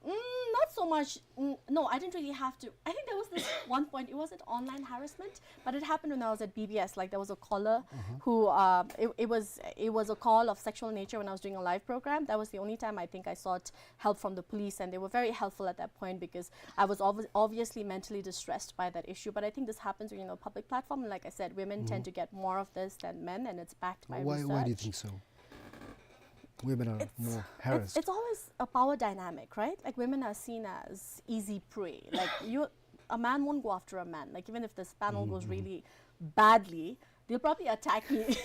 Mm, not so much. Mm, no, I didn't really have to. I think there was this one point. It wasn't online harassment, but it happened when I was at B B S. Like, there was a caller who, uh, it, it was, it was a call of sexual nature when I was doing a live program. That was the only time I think I sought help from the police, and they were very helpful at that point because I was obvi- obviously mentally distressed by that issue. But I think this happens when, you know, public platform. And like I said, women tend to get more of this than men, and it's backed by research. Why, why do you think so? Women are more harassed. It's, it's always a power dynamic, right? Like, women are seen as easy prey. Like, you, a man won't go after a man. Like, even if this panel goes really badly, they'll probably attack me.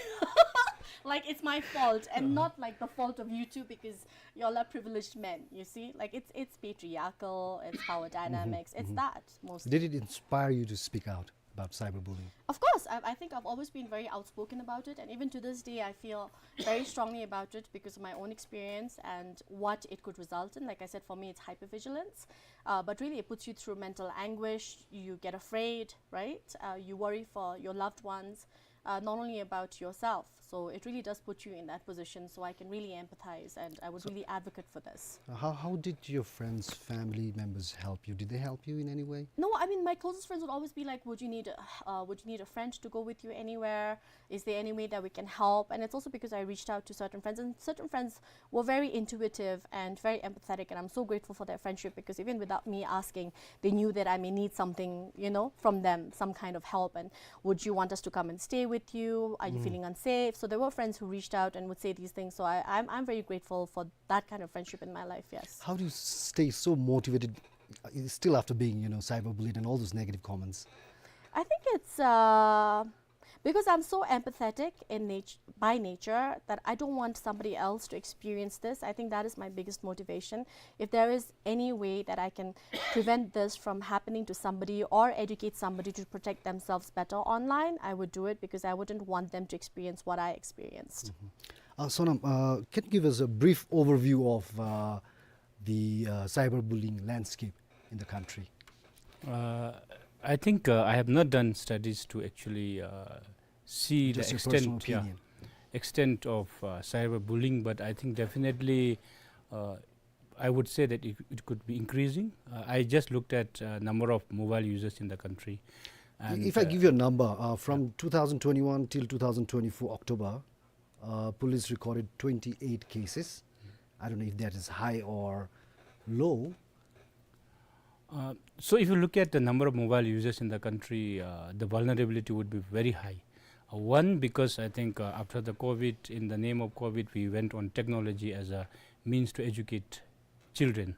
Like, it's my fault and not, like, the fault of you two because y'all are privileged men, you see? Like, it's, it's patriarchal, it's power dynamics, it's that mostly. Did it inspire you to speak out about cyberbullying? Of course, I, I think I've always been very outspoken about it, and even to this day, I feel very strongly about it because of my own experience and what it could result in. Like I said, for me, it's hypervigilance, uh, but really it puts you through mental anguish. You get afraid, right? Uh, you worry for your loved ones, uh, not only about yourself. So it really does put you in that position. So I can really empathize, and I would really advocate for this. Uh, how, how did your friends, family members help you? Did they help you in any way? No, I mean, my closest friends would always be like, "Would you need a, uh, would you need a friend to go with you anywhere? Is there any way that we can help?" And it's also because I reached out to certain friends, and certain friends were very intuitive and very empathetic, and I'm so grateful for their friendship because even without me asking, they knew that I may need something, you know, from them, some kind of help. And, "Would you want us to come and stay with you? Are you feeling unsafe?" So there were friends who reached out and would say these things. So I, I'm, I'm very grateful for that kind of friendship in my life, yes. How do you stay so motivated, uh, still after being, you know, cyberbullied and all those negative comments? I think it's, uh, because I'm so empathetic in nat- by nature, that I don't want somebody else to experience this. I think that is my biggest motivation. If there is any way that I can prevent this from happening to somebody or educate somebody to protect themselves better online, I would do it because I wouldn't want them to experience what I experienced. Uh, Sonam, uh, can you give us a brief overview of, uh, the, uh, cyberbullying landscape in the country? Uh, I think, uh, I have not done studies to actually, uh, see the extent, yeah, extent of, uh, cyberbullying, but I think definitely, uh, I would say that it, it could be increasing. Uh, I just looked at, uh, number of mobile users in the country. And, if I, uh, give you a number, uh, from two thousand twenty-one till two thousand twenty-four October, uh, police recorded twenty-eight cases. I don't know if that is high or low. Uh, so if you look at the number of mobile users in the country, uh, the vulnerability would be very high. Uh, one, because I think, uh, after the COVID, in the name of COVID, we went on technology as a means to educate children.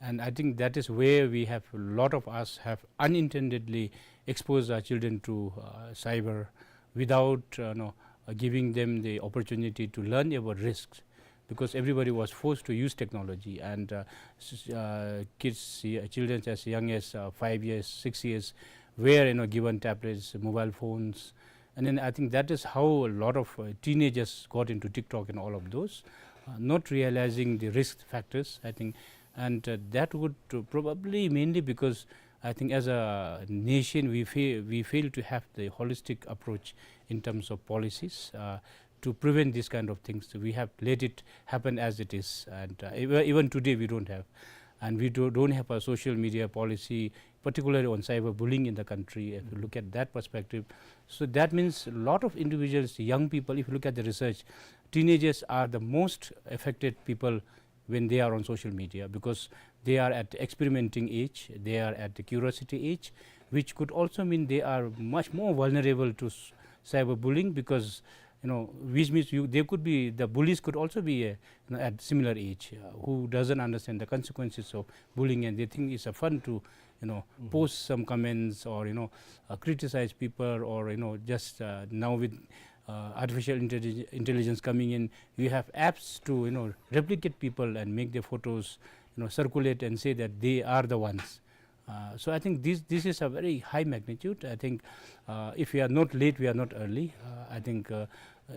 And I think that is where we have, a lot of us have unintendedly exposed our children to, uh, cyber without, uh, no, uh, giving them the opportunity to learn about risks, because everybody was forced to use technology, and, uh, s- uh, kids, uh, children as young as, uh, five years, six years were, you know, given tablets, mobile phones, and then I think that is how a lot of, uh, teenagers got into TikTok and all of those, uh, not realizing the risk factors, I think, and, uh, that would, uh, probably mainly because I think as a nation we fail, we fail to have the holistic approach in terms of policies, uh, to prevent these kind of things. We have let it happen as it is, and, uh, even, even today we don't have, and we do, don't have a social media policy, particularly on cyberbullying in the country. If you look at that perspective, so that means a lot of individuals, young people, if you look at the research, teenagers are the most affected people when they are on social media, because they are at experimenting age, they are at the curiosity age, which could also mean they are much more vulnerable to s-, cyberbullying, because, you know, which means you, they could be, the bullies could also be, uh, you know, at similar age, uh, who doesn't understand the consequences of bullying, and they think it's a fun to, you know, post some comments or, you know, uh, criticize people, or, you know, just, uh, now with, uh, artificial intellig-, intelligence coming in, you have apps to, you know, replicate people and make their photos, you know, circulate and say that they are the ones. Uh, so I think this, this is a very high magnitude. I think, uh, if we are not late, we are not early. Uh, I think, uh,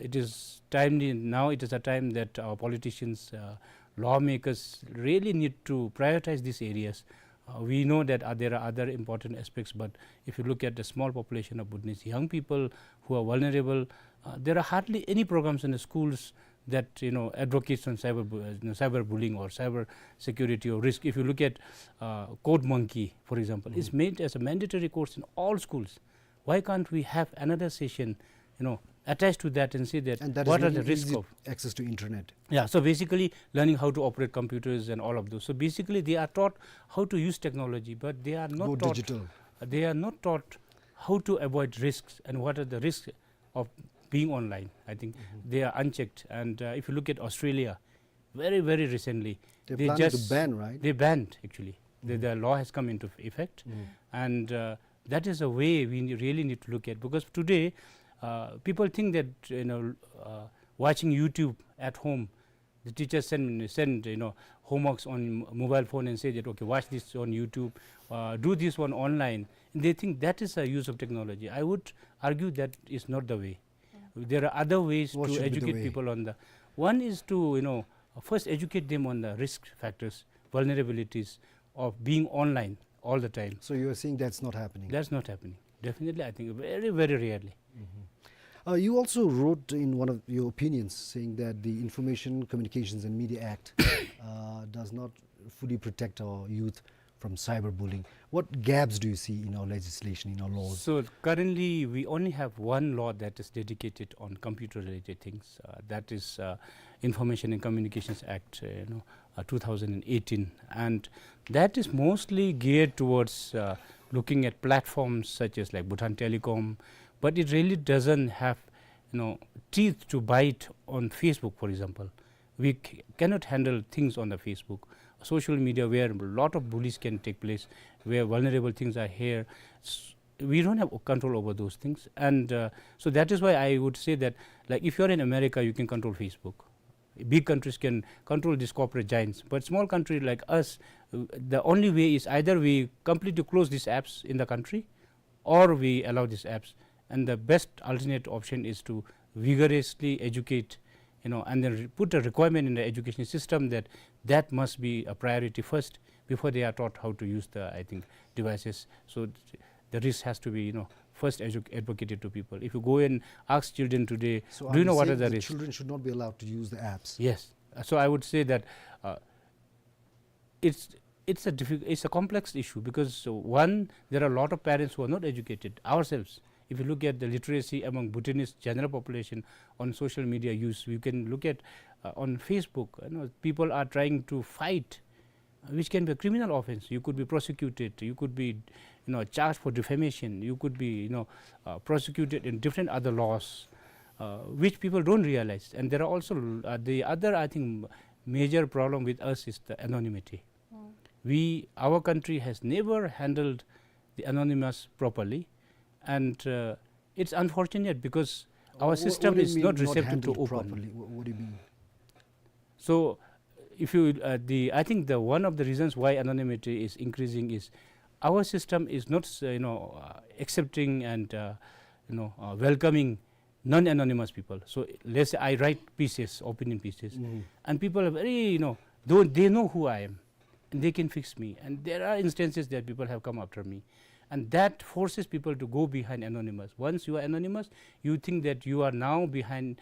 it is timely now. It is a time that our politicians, uh, lawmakers really need to prioritize these areas. Uh, we know that, uh, there are other important aspects, but if you look at the small population of Bhutanese young people who are vulnerable, uh, there are hardly any programs in the schools that, you know, advocates on cyber bu-, uh, you know, cyberbullying or cyber security or risk. If you look at, uh, Code Monkey, for example, it's made as a mandatory course in all schools. Why can't we have another session, you know, attached to that and say that what are the risk of access to internet? Yeah, so basically learning how to operate computers and all of those. So basically they are taught how to use technology, but they are not taught, they are not taught how to avoid risks and what are the risks of being online. I think they are unchecked. And, uh, if you look at Australia, very, very recently, they planning to just ban, right? They banned, actually. The, the law has come into effect. And, uh, that is a way we ne-, really need to look at, because today, uh, people think that, you know, uh, watching YouTube at home, the teachers send, send, you know, homeworks on m-, mobile phone and say that, "Okay, watch this on YouTube, uh, do this one online." And they think that is a use of technology. I would argue that is not the way. There are other ways to educate people on the, one is to, you know, first educate them on the risk factors, vulnerabilities of being online all the time. So you are saying that's not happening? That's not happening. Definitely, I think very, very rarely. Uh, you also wrote in one of your opinions saying that the Information Communications and Media Act, uh, does not fully protect our youth from cyberbullying. What gaps do you see in our legislation, in our laws? So currently, we only have one law that is dedicated on computer-related things. Uh, that is, uh, Information and Communications Act, uh, you know, uh, two thousand and eighteen, and that is mostly geared towards, uh, looking at platforms such as, like, Bhutan Telecom, but it really doesn't have, you know, teeth to bite on Facebook, for example. We c-, cannot handle things on the Facebook, social media, where a lot of bullies can take place, where vulnerable things are here. S-, we don't have control over those things. And, uh, so that is why I would say that, like, if you're in America, you can control Facebook. Big countries can control these corporate giants. But small country like us, uh, the only way is either we completely close these apps in the country, or we allow these apps. And the best alternate option is to vigorously educate, you know, and then re-, put a requirement in the education system that that must be a priority first before they are taught how to use the, I think, devices. So th-, the risk has to be, you know, first edu-, advocated to people. If you go and ask children today, so "Do you know what are the risks?" Children should not be allowed to use the apps? Yes. Uh, so I would say that, uh, it's, it's a diffi-, it's a complex issue because, uh, one, there are a lot of parents who are not educated ourselves. If you look at the literacy among Bhutanese general population on social media use, you can look at, uh, on Facebook, you know, people are trying to fight, uh, which can be a criminal offense. You could be prosecuted, you could be, you know, charged for defamation, you could be, you know, uh, prosecuted in different other laws, uh, which people don't realize. And there are also, uh, the other, I think, major problem with us is the anonymity. We, our country has never handled the anonymous properly, and, uh, it's unfortunate because our system is not receptive to open. What do you mean? So, if you, uh, the, I think the, one of the reasons why anonymity is increasing is our system is not, uh, you know, uh, accepting and, uh, you know, uh, welcoming non-anonymous people. So let's say I write pieces, opinion pieces, and people are very, you know, though they know who I am, and they can fix me. And there are instances that people have come after me, and that forces people to go behind anonymous. Once you are anonymous, you think that you are now behind,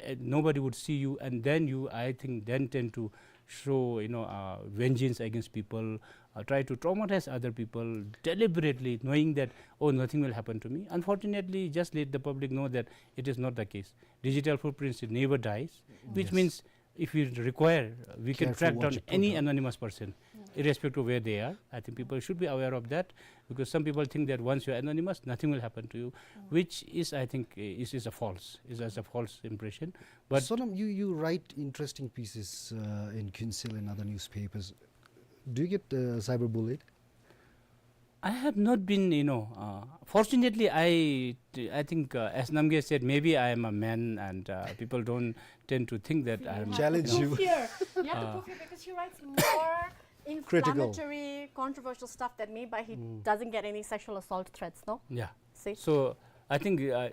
uh, nobody would see you, and then you, I think, then tend to show, you know, uh, vengeance against people, uh, try to traumatize other people deliberately, knowing that, "Oh, nothing will happen to me." Unfortunately, just let the public know that it is not the case. Digital footprints, it never dies, which means if we require, uh, we can track down any anonymous person, irrespective of where they are. I think people should be aware of that, because some people think that once you're anonymous, nothing will happen to you, which is, I think, is, is a false, is, is a false impression. But Sonam, you, you write interesting pieces, uh, in Kyunsil and other newspapers. Do you get, uh, cyberbullied? I have not been, you know, uh, fortunately, I, I think, uh, as Namgay said, maybe I am a man and, uh, people don't tend to think that I am, Challenge you. Fear. You have to prove it because he writes more inflammatory, controversial stuff than me, but he doesn't get any sexual assault threats, no? Yeah. See? So I think, uh,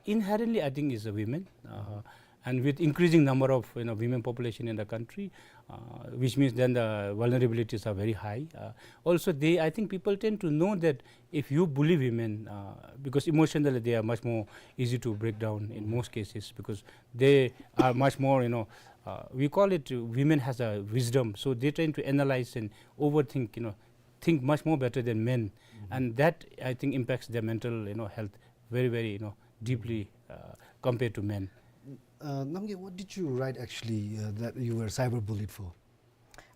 inherently, I think, is a women, uh, and with increasing number of, you know, women population in the country, uh, which means then the vulnerabilities are very high. Uh, also, they, I think, people tend to know that if you bully women, uh, because emotionally they are much more easy to break down in most cases, because they are much more, you know, uh, we call it, uh, women has a wisdom, so they tend to analyze and overthink, you know, think much more better than men, and that, I think, impacts their mental, you know, health very, very, you know, deeply, uh, compared to men. Uh, Namgay, what did you write actually, uh, that you were cyberbullied for?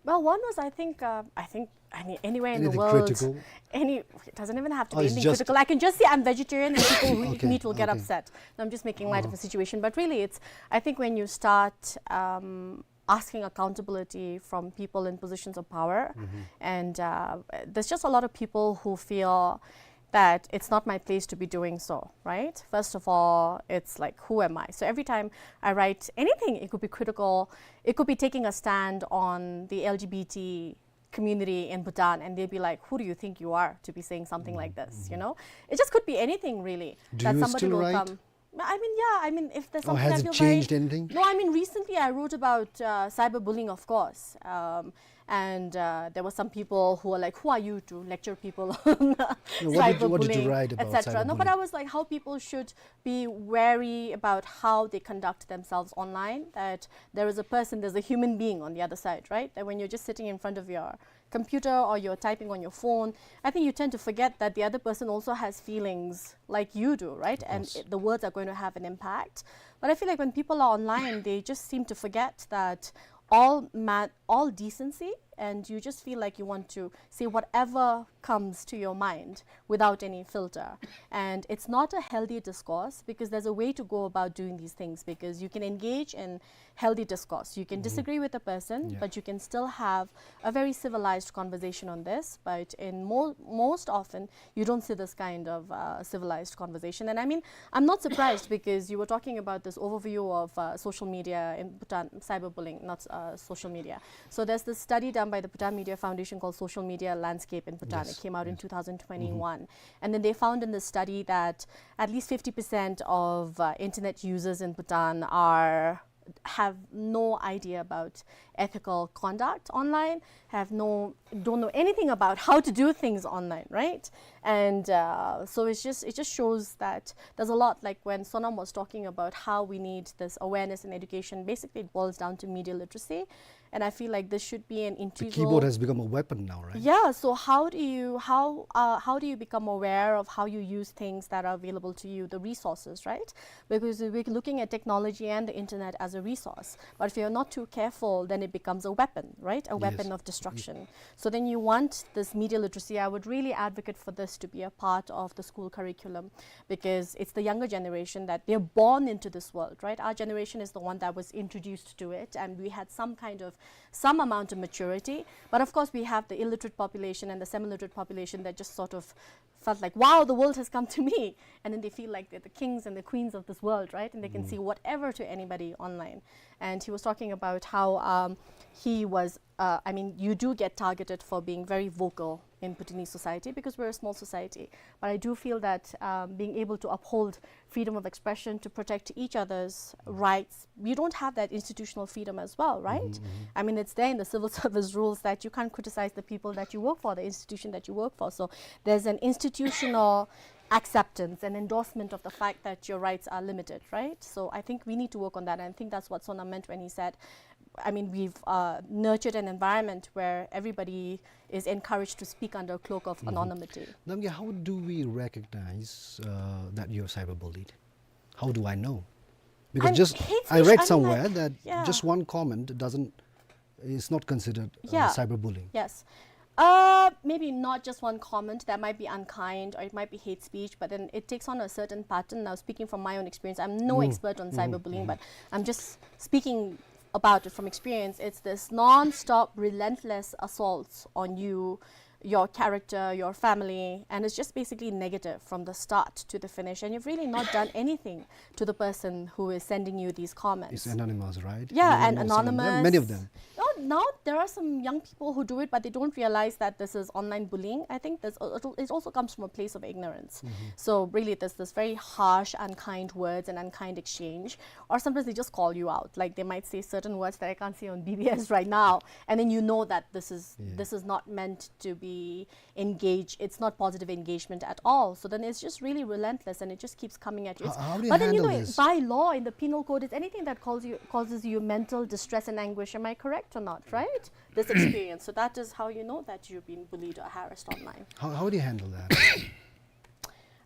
Well, one was, I think, uh, I think, I mean, anywhere in the world, any, it doesn't even have to be anything critical. I can just say I'm vegetarian and people who eat meat will get upset. No, I'm just making light of the situation. But really, it's, I think when you start, um, asking accountability from people in positions of power, and, uh, there's just a lot of people who feel that it's not my place to be doing so, right? First of all, it's like, who am I? So every time I write anything, it could be critical, it could be taking a stand on the L G B T community in Bhutan, and they'll be like, "Who do you think you are to be saying something like this?" You know, it just could be anything really. Do you still write? I mean, yeah, I mean, if there's something I feel very, no, I mean, recently I wrote about, uh, cyberbullying, of course. Um, and, uh, there were some people who were like, "Who are you to lecture people on cyberbullying, et cetera?" No, but I was like, how people should be wary about how they conduct themselves online, that there is a person, there's a human being on the other side, right? That when you're just sitting in front of your computer or you're typing on your phone, I think you tend to forget that the other person also has feelings like you do, right? And it, the words are going to have an impact. But I feel like when people are online, they just seem to forget that all ma-, all decency, and you just feel like you want to say whatever comes to your mind without any filter. And it's not a healthy discourse, because there's a way to go about doing these things, because you can engage in healthy discourse. You can disagree with a person, but you can still have a very civilized conversation on this. But in mo-, most often, you don't see this kind of, uh, civilized conversation. And I mean, I'm not surprised, because you were talking about this overview of, uh, social media in Bhutan, cyberbullying, not, uh, social media. So there's this study done by the Bhutan Media Foundation called Social Media Landscape in Bhutan. It came out in two thousand twenty-one. And then they found in the study that at least fifty percent of, uh, internet users in Bhutan are, have no idea about ethical conduct online, have no, don't know anything about how to do things online, right? And, uh, so it's just, it just shows that there's a lot, like when Sonam was talking about how we need this awareness and education, basically it boils down to media literacy. And I feel like this should be an integral. The keyboard has become a weapon now, right? Yeah, so how do you, how, uh, how do you become aware of how you use things that are available to you, the resources, right? Because we're looking at technology and the internet as a resource. But if you're not too careful, then it becomes a weapon, right? A weapon of destruction. So then you want this media literacy. I would really advocate for this to be a part of the school curriculum, because it's the younger generation that they're born into this world, right? Our generation is the one that was introduced to it, and we had some kind of, some amount of maturity. But of course, we have the illiterate population and the semi-literate population that just sort of felt like, "Wow, the world has come to me." And then they feel like they're the kings and the queens of this world, right? And they can say whatever to anybody online. And he was talking about how, um, he was uh, I mean, you do get targeted for being very vocal in Bhutanese society because we're a small society. But I do feel that, um, being able to uphold freedom of expression, to protect each other's rights, you don't have that institutional freedom as well, right? I mean, it's there in the civil service rules that you can't criticize the people that you work for, the institution that you work for. So there's an institutional acceptance and endorsement of the fact that your rights are limited, right? So I think we need to work on that, and I think that's what Sonam meant when he said, I mean, we've, uh, nurtured an environment where everybody is encouraged to speak under a cloak of anonymity. Namgay, how do we recognize, uh, that you're cyberbullied? How do I know? Because I mean, just hate I speech, read I mean, somewhere like, that yeah. just one comment doesn't, is not considered, uh, Yeah. cyberbullying. Yes. Uh, maybe not just one comment that might be unkind or it might be hate speech, but then it takes on a certain pattern. Now, speaking from my own experience, I'm no expert on cyberbullying, but I'm just speaking about it from experience. It's this non-stop, relentless assaults on you, your character, your family, and it's just basically negative from the start to the finish. And you've really not done anything to the person who is sending you these comments. It's anonymous, right? Yeah, and anonymous. Many of them. No, now there are some young people who do it, but they don't realize that this is online bullying. I think this, it also comes from a place of ignorance. So really, there's this very harsh, unkind words and unkind exchange. Or sometimes they just call you out. Like, they might say certain words that I can't say on B B S right now, and then you know that this is, this is not meant to be engage, it's not positive engagement at all. So then it's just really relentless and it just keeps coming at you. How, how do you handle this? But then, you know, by law, in the penal code, it's anything that calls you, causes you mental distress and anguish. Am I correct or not, right? This experience. So that is how you know that you've been bullied or harassed online. How, how do you handle that?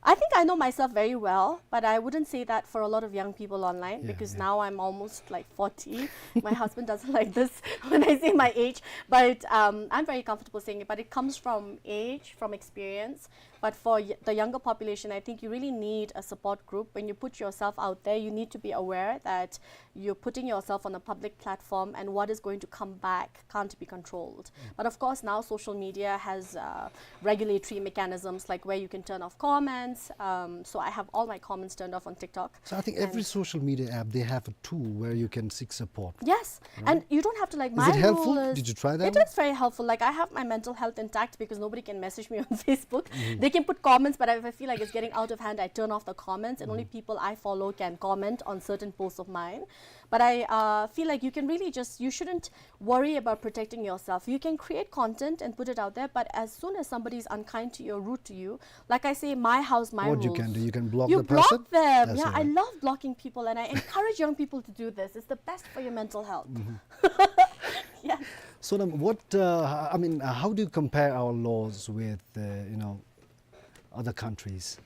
I think I know myself very well, but I wouldn't say that for a lot of young people online, yeah, because yeah. now I'm almost, like, forty. My husband doesn't like this when I say my age, but, um, I'm very comfortable saying it. But it comes from age, from experience. But for y-, the younger population, I think you really need a support group. When you put yourself out there, you need to be aware that you're putting yourself on a public platform, and what is going to come back can't be controlled. Mm. But of course, now social media has, uh, regulatory mechanisms, like, where you can turn off comments. Um, so I have all my comments turned off on TikTok. So I think every social media app, they have a tool where you can seek support. Yes, right? And you don't have to, like, my rule is... Is it helpful? Did you try that? It is very helpful. Like, I have my mental health intact because nobody can message me on Facebook. Mm-hmm. They can put comments, but if I feel like it's getting out of hand, I turn off the comments, and only people I follow can comment on certain posts of mine. But I, uh, feel like you can really just, you shouldn't worry about protecting yourself. You can create content and put it out there, but as soon as somebody is unkind to you or rude to you, like I say, my house, my rules. What you can do, you can block the person. You block them. Yeah, I love blocking people, and I encourage young people to do this. It's the best for your mental health. Mm-hmm. Yeah. So then what, uh, I mean, uh, how do you compare our laws with, uh, you know, other countries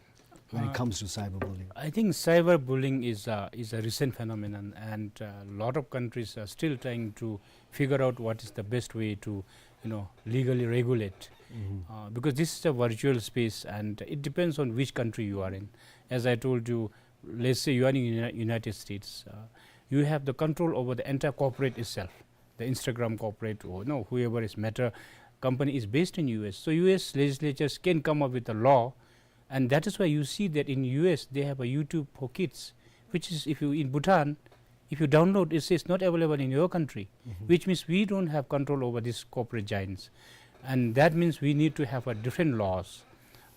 when it comes to cyberbullying? Uh, I think cyberbullying is a, is a recent phenomenon, and a lot of countries are still trying to figure out what is the best way to, you know, legally regulate. Mm-hmm. Uh, because this is a virtual space, and it depends on which country you are in. As I told you, let's say you are in Uni-, United States, uh, you have the control over the entire corporate itself. The Instagram corporate, or, no, whoever is, Meta company is based in U S. So U S legislatures can come up with a law, and that is why you see that in U S they have a YouTube for kids, which is, if you, in Bhutan, if you download, it says not available in your country, mm-hmm, which means we don't have control over these corporate giants. And that means we need to have a different laws.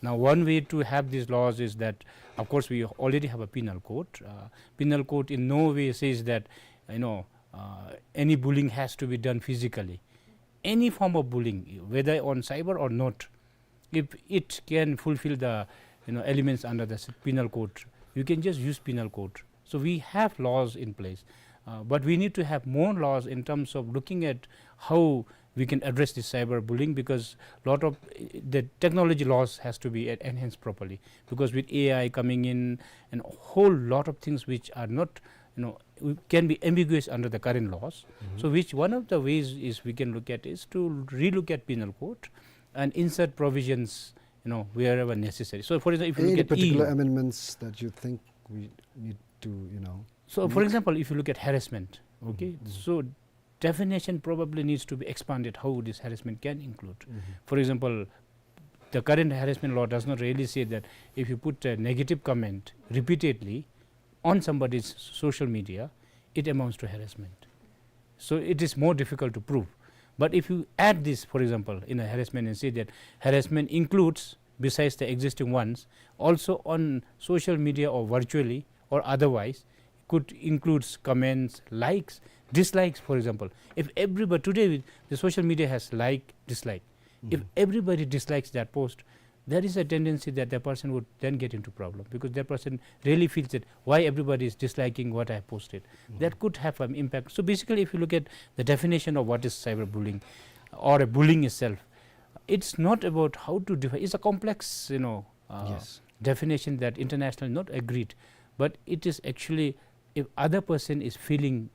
Now, one way to have these laws is that, of course, we already have a penal code. Uh, penal code in no way says that, you know, uh, any bullying has to be done physically. Any form of bullying, whether on cyber or not, if it can fulfill the, you know, elements under the s-, penal code, you can just use penal code. So we have laws in place, uh, but we need to have more laws in terms of looking at how we can address this cyberbullying, because lot of, uh, the technology laws has to be en-, enhanced properly, because with A I coming in and a whole lot of things which are not, you know, we can be ambiguous under the current laws. Mm-hmm. So which one of the ways is we can look at is to relook at penal code and insert provisions, you know, wherever necessary. So, for example, if you look at E U. Any particular amendments that you think we need to, you know, make? So, for example, if you look at harassment, okay, mm-hmm, so definition probably needs to be expanded, how this harassment can include. Mm-hmm. For example, the current harassment law does not really say that if you put a negative comment repeatedly on somebody's social media, it amounts to harassment. So it is more difficult to prove. But if you add this, for example, in a harassment and say that harassment includes, besides the existing ones, also on social media or virtually or otherwise, could includes comments, likes, dislikes, for example. If everybody, today the social media has like, dislike. If everybody dislikes that post, there is a tendency that that person would then get into problem, because that person really feels that why everybody is disliking what I posted. That could have an impact. So basically, if you look at the definition of what is cyberbullying or a bullying itself, it's not about how to define. It's a complex, you know, uh, Yes. definition that internationally not agreed. But it is actually, if other person is feeling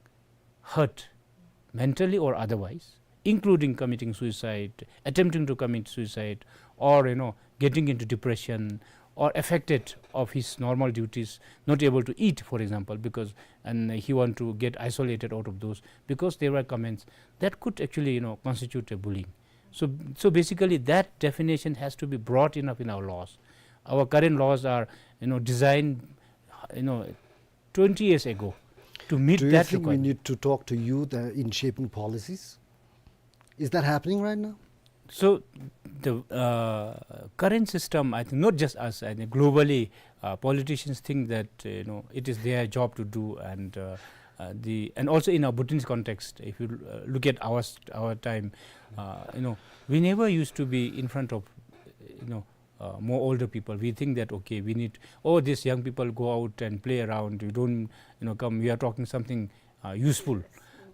hurt, mentally or otherwise, including committing suicide, attempting to commit suicide, or, you know, getting into depression, or affected of his normal duties, not able to eat, for example, because, and he want to get isolated out of those because there were comments that could actually, you know, constitute a bullying. So, so basically, that definition has to be broad enough in our laws. Our current laws are, you know, designed, you know, twenty years ago to meet Do you that think we requirement. need to talk to youth, uh, in shaping policies? Is that happening right now? So the, uh, current system, I think, not just us, I think globally, uh, politicians think that, uh, you know, it is their job to do, and, uh, uh, the, and also in our Bhutanese context, if you, uh, look at our st-, our time, uh, you know, we never used to be in front of, you know, uh, more older people. We think that, okay, we need, oh, these young people go out and play around, you don't, you know, come, we are talking something, uh, useful.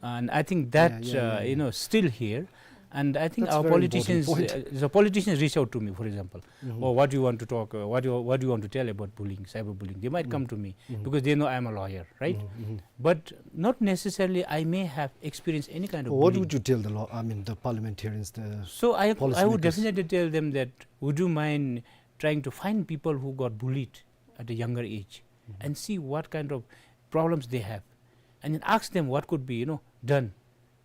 And I think that, Yeah, yeah, uh, yeah, you yeah. know, still here. And I think That's our very important politicians, point. uh, the politicians reach out to me, for example, Mm-hmm. "Oh, what do you want to talk? Uh, what do you, what do you want to tell about bullying, cyberbullying?" They might Mm. come to me Mm-hmm. because they know I'm a lawyer, right? Mm-hmm. Mm-hmm. But not necessarily I may have experienced any kind of What bullying. would you tell the law, I mean, the parliamentarians, the So I, I would policymakers? definitely tell them that, "Would you mind trying to find people who got bullied at a younger age Mm-hmm. and see what kind of problems they have, and then ask them what could be, you know, done."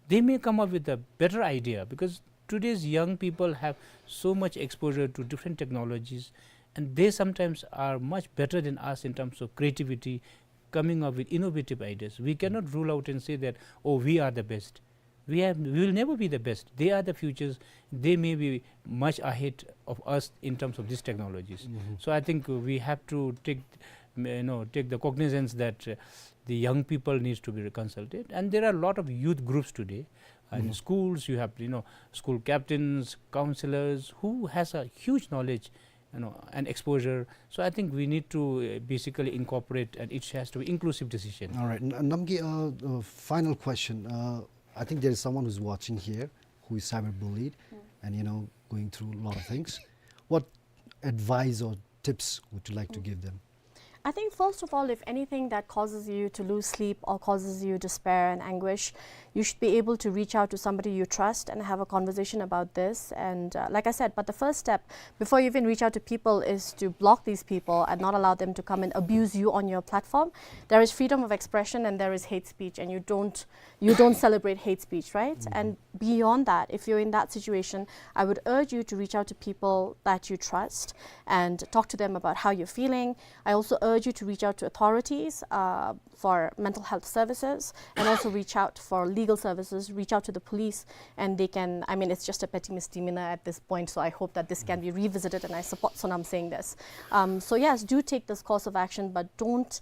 They may come up with a better idea, because today's young people have so much exposure to different technologies, and they sometimes are much better than us in terms of creativity, coming up with innovative ideas. We cannot rule out and say that, "Oh, we are the best." We have, we will never be the best. They are the futures. They may be much ahead of us in terms of these technologies. Mm-hmm. So I think we have to take, you know, take the cognizance that, uh, the young people needs to be consulted. And there are a lot of youth groups today. And Mm-hmm. schools, you have, you know, school captains, counselors, who has a huge knowledge, you know, and exposure. So I think we need to, uh, basically incorporate, and it has to be inclusive decision. All right, N-, Namgay, uh, uh, final question. Uh, I think there is someone who's watching here who is cyberbullied Mm. and, you know, going through a lot of things. What advice or tips would you like to Mm. give them? I think, first of all, if anything that causes you to lose sleep or causes you despair and anguish, you should be able to reach out to somebody you trust and have a conversation about this. And, uh, like I said, but the first step before you even reach out to people is to block these people and not allow them to come and abuse you on your platform. There is freedom of expression and there is hate speech, and you don't, you don't celebrate hate speech, right? Mm-hmm. And beyond that, if you're in that situation, I would urge you to reach out to people that you trust and talk to them about how you're feeling. I also urge you to reach out to authorities, uh, for mental health services, and also reach out for legal services, reach out to the police, and they can, I mean, it's just a petty misdemeanor at this point, so I hope that this can be revisited, and I support Sonam saying this. Um, so yes, do take this course of action, but don't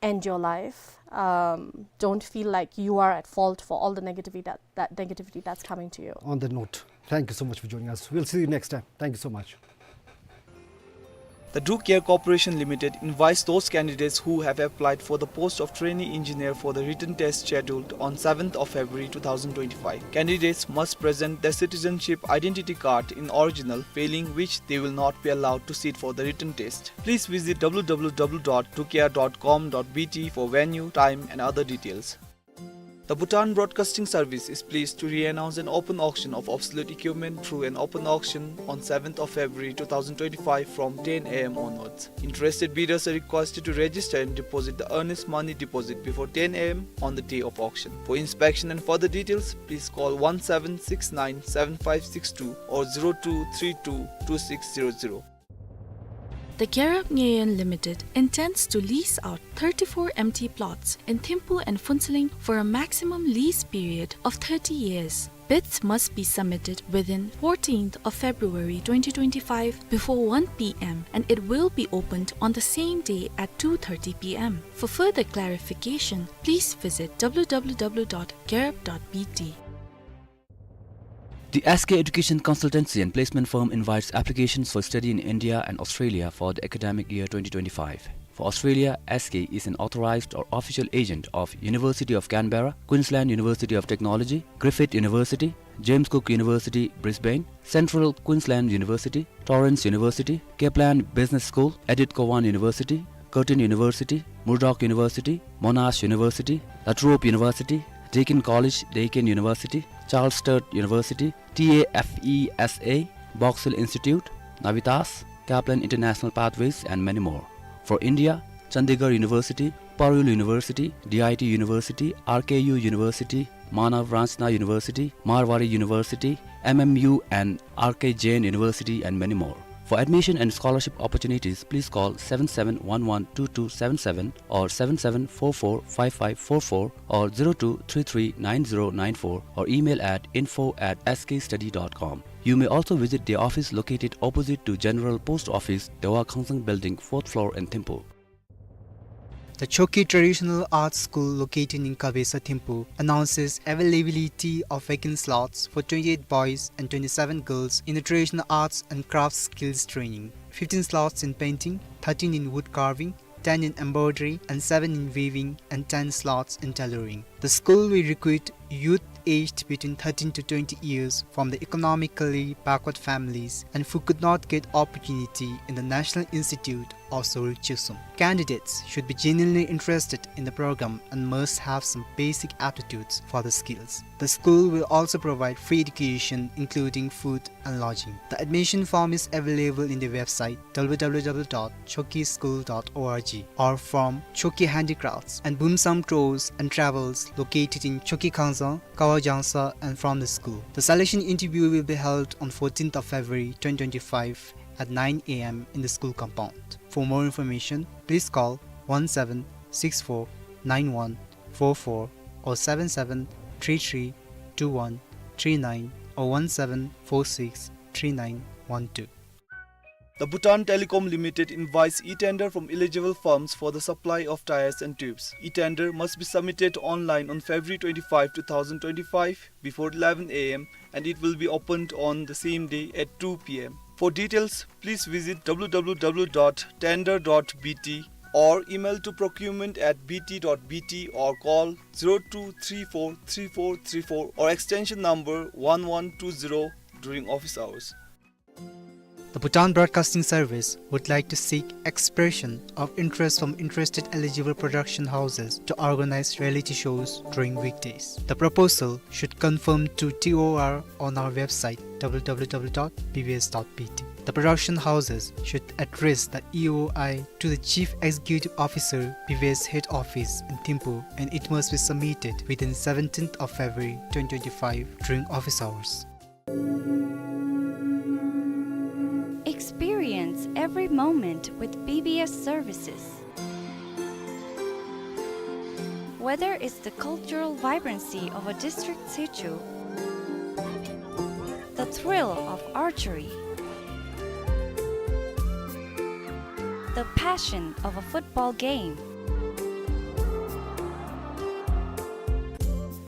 end your life. Um, don't feel like you are at fault for all the negativity that, that negativity that's coming to you. On that note, thank you so much for joining us. We'll see you next time. Thank you so much. The Do Care Corporation Limited invites those candidates who have applied for the post of trainee engineer for the written test scheduled on seventh of February two thousand twenty-five. Candidates must present their citizenship identity card in original, failing which they will not be allowed to sit for the written test. Please visit W W W dot docare dot com dot B T for venue, time and other details. The Bhutan Broadcasting Service is pleased to re-announce an open auction of obsolete equipment through an open auction on seventh of February two thousand twenty-five from ten A M onwards. Interested bidders are requested to register and deposit the earnest money deposit before ten A M on the day of auction. For inspection and further details, please call one seven six nine seven five six two or zero two three two two six zero zero. The Gerub Ngayon Limited intends to lease out thirty-four empty plots in Thimphu and Phuentsholing for a maximum lease period of thirty years. Bids must be submitted within fourteenth of February twenty twenty-five before one p m and it will be opened on the same day at two thirty p m. For further clarification, please visit w w w dot gerb dot b t. The S K Education Consultancy and Placement Firm invites applications for study in India and Australia for the academic year twenty twenty-five. For Australia, S K is an authorized or official agent of University of Canberra, Queensland University of Technology, Griffith University, James Cook University, Brisbane, Central Queensland University, Torrens University, Kaplan Business School, Edith Cowan University, Curtin University, Murdoch University, Monash University, La Trobe University, Deakin College, Deakin University, Charles Sturt University, T A F E S A, Box Hill Institute, Navitas, Kaplan International Pathways, and many more. For India, Chandigarh University, Parul University, D I T University, R K U University, Manav Ranchna University, Marwari University, M M U and R K Jain University, and many more. For admission and scholarship opportunities, please call seven seven one one two two seven seven or seven seven four four five five four four or zero two three three nine zero nine four or email at info at S K study dot com. You may also visit the office located opposite to General Post Office, Dewa Khangsang Building, fourth floor in Thimphu. The Chokyi Traditional Arts School located in Kabesa, Thimphu, announces availability of vacant slots for twenty-eight boys and twenty-seven girls in the traditional arts and crafts skills training. Fifteen slots in painting, thirteen in wood carving, ten in embroidery, and seven in weaving, and ten slots in tailoring. The school will recruit youth aged between thirteen to twenty years from the economically backward families and who could not get opportunity in the National Institute of Soryu Chisholm. Candidates should be genuinely interested in the program and must have some basic aptitudes for the skills. The school will also provide free education, including food and lodging. The admission form is available in the website w w w dot chokyi school dot org or from Chokyi Handicrafts and Bumsam Tours and Travels located in Chokyi Khangsang, Kawa Jangsa, and from the school. The selection interview will be held on fourteenth of February twenty twenty-five at nine a m in the school compound. For more information, please call one seven six four nine one four four or seven seven three three two one three nine or one seven four six three nine one two. The Bhutan Telecom Limited invites e-tender from eligible firms for the supply of tyres and tubes. E-tender must be submitted online on February twenty-five, two thousand twenty-five, before eleven a m, and it will be opened on the same day at two p m. For details, please visit w w w dot tender dot b t or email to procurement at b t dot b t or call zero two three four three four three four or extension number one one two zero during office hours. The Bhutan Broadcasting Service would like to seek expression of interest from interested eligible production houses to organize reality shows during weekdays. The proposal should conform to T O R on our website w w w dot b b s dot b t. The production houses should address the E O I to the Chief Executive Officer, B B S Head Office in Thimphu, and it must be submitted within seventeenth of February twenty twenty-five during office hours. Experience every moment with B B S services. Whether it's the cultural vibrancy of a district sichu, the thrill of archery, the passion of a football game,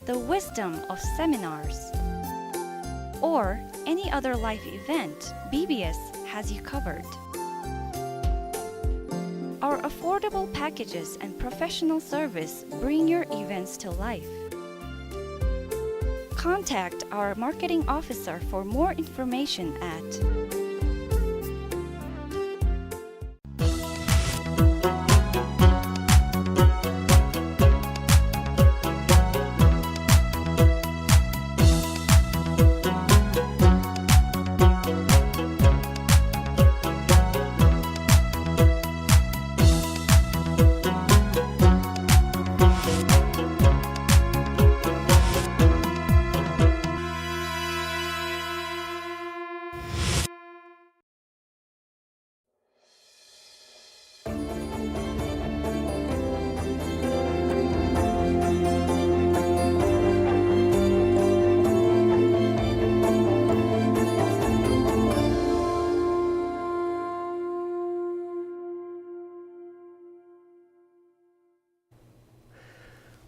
the wisdom of seminars, or any other life event, B B S has you covered. Our affordable packages and professional service bring your events to life. Contact our marketing officer for more information at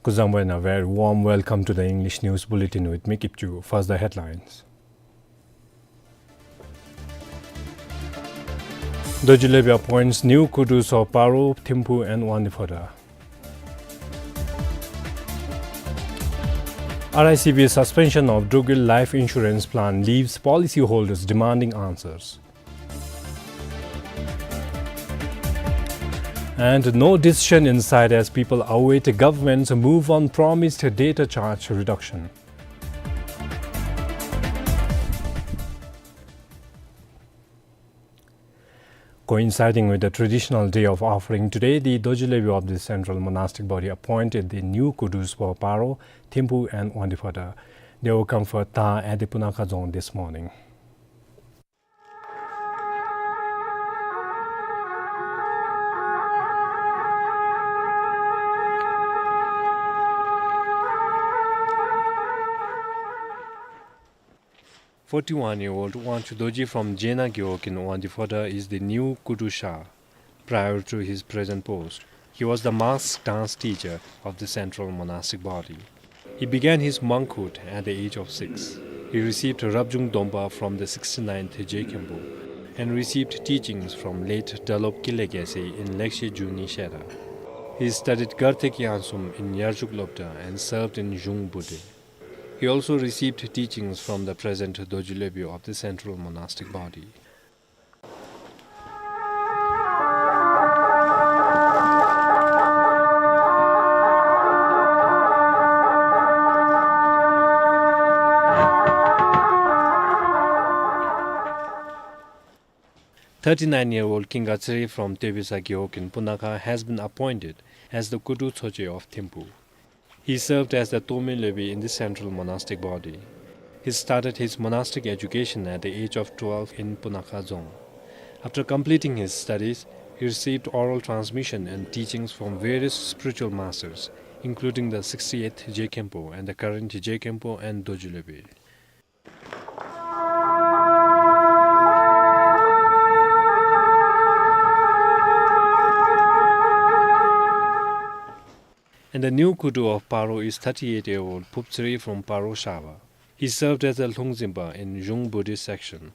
Kuzuzangpo and a very warm welcome to the English News Bulletin with me, Kipchu. First, the headlines. Dorji Lebi appoints new kudus of Paro, Thimphu and Wangdue Phodrang. R I C B suspension of Drogui life insurance plan leaves policyholders demanding answers. And no decision in sight as people await government's move on promised data charge reduction. Coinciding with the traditional day of offering today, the Dorji Lebi of the Central Monastic Body appointed the new kudus for Paro, Thimphu and Wangdue Phodrang. They will comfort Taa at the Punakha Dzong this morning. Forty-one-year-old Wangchuk Dorji from Jena Gewog in Wangdue Phodrang is the new Kudu Sha. Prior to his present post, he was the mask dance teacher of the Central Monastic Body. He began his monkhood at the age of six. He received Rabjung Dompa from the sixty-ninth Je Khenpo and received teachings from late Dralop Kile Gyalse in Lekshe Juni Shera. He studied Garthek Yangsum in Yarjuk Lobda and served in Zhung Bude. He also received teachings from the present Dorji Lebi of the Central Monastic Body. Thirty-nine-year-old Kinga Tsere from Tebisa Gewog in Punakha has been appointed as the Kudu Tsoche of Thimphu. He served as the Tome Lebi in the Central Monastic Body. He started his monastic education at the age of twelve in Punakha Dzong. After completing his studies, he received oral transmission and teachings from various spiritual masters, including the sixty-eighth Je Khenpo and the current Je Khenpo and Dorji Lebi. And the new Kudu of Paro is thirty-eight-year-old Phup Tsere from Paro Shaba. He served as a Lhungzimpa in Zhung Buddhist section.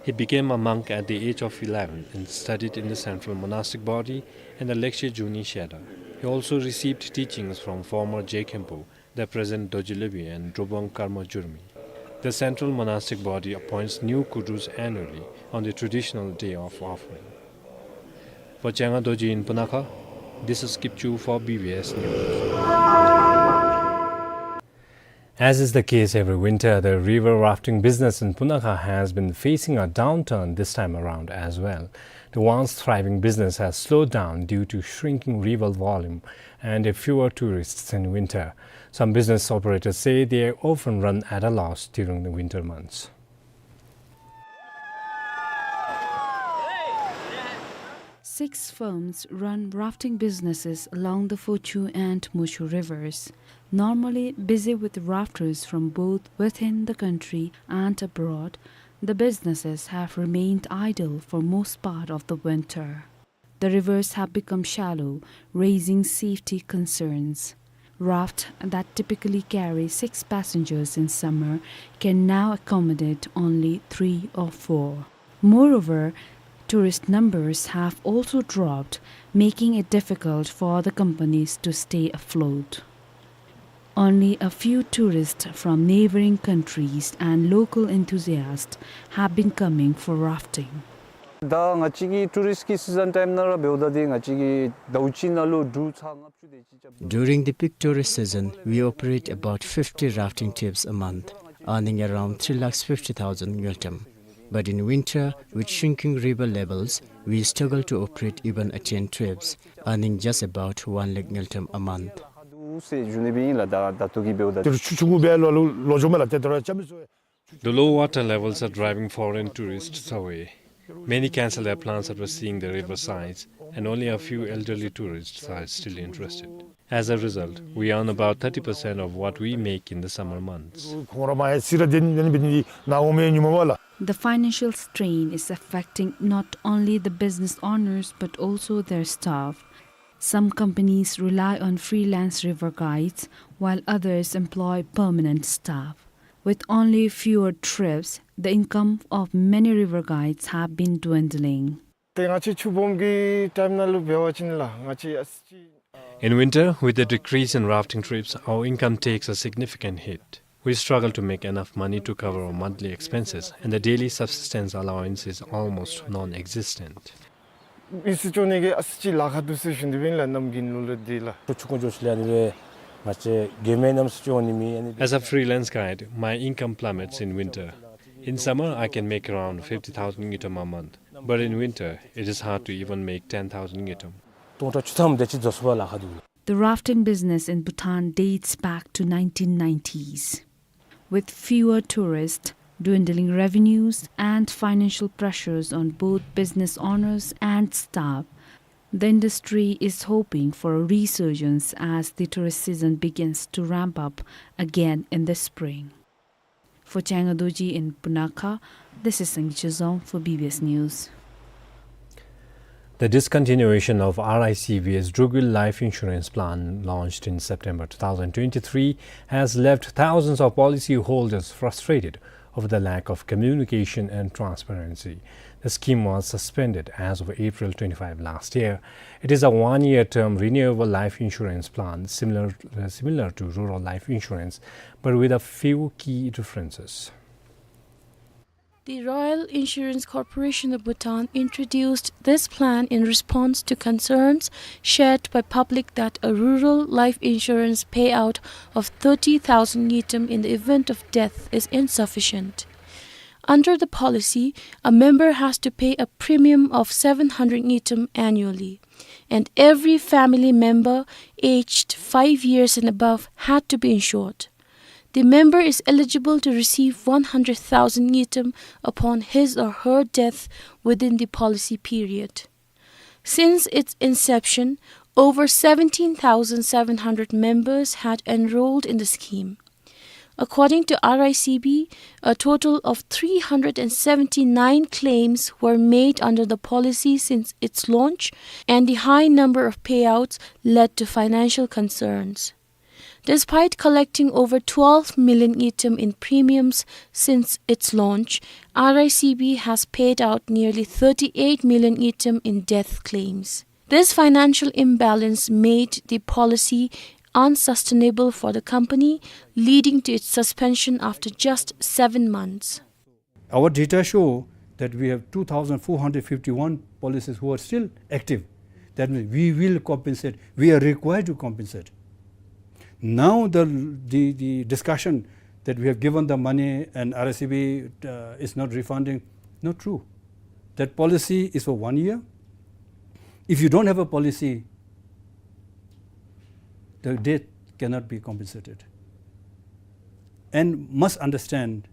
He became a monk at the age of eleven and studied in the Central Monastic Body and the Lekshe Juni Shera. He also received teachings from former Je Khenpo, the present Dorji Lebi and Drobang Karma Jurmi. The Central Monastic Body appoints new kudus annually on the traditional day of offering. For Changa Dorji in Punakha, this is Kipchu for B B S News. As is the case every winter, the river rafting business in Punakha has been facing a downturn this time around as well. The once thriving business has slowed down due to shrinking river volume and fewer tourists in winter. Some business operators say they often run at a loss during the winter months. Six firms run rafting businesses along the Phochu and Mochu rivers. Normally busy with rafters from both within the country and abroad, the businesses have remained idle for most part of the winter. The rivers have become shallow, raising safety concerns. Raft that typically carry six passengers in summer can now accommodate only three or four. Moreover, tourist numbers have also dropped, making it difficult for the companies to stay afloat. Only a few tourists from neighboring countries and local enthusiasts have been coming for rafting. ད་ང་བཅས་ཀྱི་ཊུ་རིསཊ་ཀྱི་སི་ཛཱན་ཊའིམ་ནང་ར་འབདཝ་ད་འདི་ང་བཅས་ཀྱི་ཟླཝ་གཅིག་ནང་ལུ་གྲུ་ཚར་ལྔ་བཅུ་དེ་ཅིག་རྐྱབ། During the peak tourist season, we operate about fifty rafting trips a month, earning around three lakhs fifty thousand ngultrum. But in winter, with shrinking river levels, we struggle to operate even a ten trips, earning just about one lakh ngultrum a month. The low water levels are driving foreign tourists away. Many cancel their plans after seeing the river signs, and only a few elderly tourists are still interested. As a result, we earn about thirty percent of what we make in the summer months. The financial strain is affecting not only the business owners but also their staff. Some companies rely on freelance river guides, while others employ permanent staff. With only fewer trips, the income of many river guides have been dwindling. ཏེ་ང་བཅས་ཆུ་སྦོམ་གྱི་ཊའིམ་ནང་ལུ་འབད་བ་ཅིན་ལགས་ང་བཅས་ཨ་ཙི་ཅིག In winter, with the decrease in rafting trips, our income takes a significant hit. We struggle to make enough money to cover our monthly expenses, and the daily subsistence allowance is almost non-existent. ཨིན་སི་ཅོ་ནི་གི་ཨ་ཙི་ཅིག་ལཱ་ཁག་འདུག་ཟེར་ཞུ་ནི་འདི་ཨིན་ལགས་ནམ་རྒྱུན་ལུ་ལགས་འདི་ལགས། ཆུ་ཁུངས་འགྱོ་ཞིནམ་ལས་ཨ་ནི་སྦེ་ང་བཅས་རྒྱུ་མེད་གནམ་ས་ཅིག་འོང་ནི་མེད། ཨ་ནི་As a freelance guide, my income plummets in winter. In summer, I can make around fifty thousand ngultrum a month, but in winter, it is hard to even make ten thousand ngultrum. སྟོང་ཕྲག་བཅུ་ཐམ་དེ་ཅིག་རྫོགས་སོང་པ་ལཱ་ཁག་འདུག་ལགས། The rafting business in Bhutan dates back to nineteen nineties. With fewer tourists, dwindling revenues, and financial pressures on both business owners and staff, the industry is hoping for a resurgence as the tourist season begins to ramp up again in the spring. For Changa Dorji in Punakha, this is Sangay Chazom for B B S News. The discontinuation of R I C B's Drukgyul Life Insurance Plan, launched in September two thousand twenty-three, has left thousands of policyholders frustrated over the lack of communication and transparency. The scheme was suspended as of April twenty-five last year. It is a one-year term renewable life insurance plan, similar, uh, similar to rural life insurance, but with a few key differences. The Royal Insurance Corporation of Bhutan introduced this plan in response to concerns shared by public that a rural life insurance payout of thirty thousand ngultrum in the event of death is insufficient. Under the policy, a member has to pay a premium of seven hundred ngultrum annually, and every family member aged five years and above had to be insured. The member is eligible to receive one hundred thousand ngultrum upon his or her death within the policy period. Since its inception, over seventeen thousand seven hundred members had enrolled in the scheme. According to R I C B, a total of three hundred and seventy-nine claims were made under the policy since its launch, and the high number of payouts led to financial concerns. Despite collecting over twelve million ngultrum in premiums since its launch, R I C B has paid out nearly thirty-eight million ngultrum in death claims. This financial imbalance made the policy unsustainable for the company, leading to its suspension after just seven months. Our data show that we have two thousand four hundred fifty-one policies who are still active. That means we will compensate. We are required to compensate. Now the, the, the discussion that we have given the money and R I C B, uh, is not refunding, not true. That policy is for one year. If you don't have a policy, the debt cannot be compensated. And must understand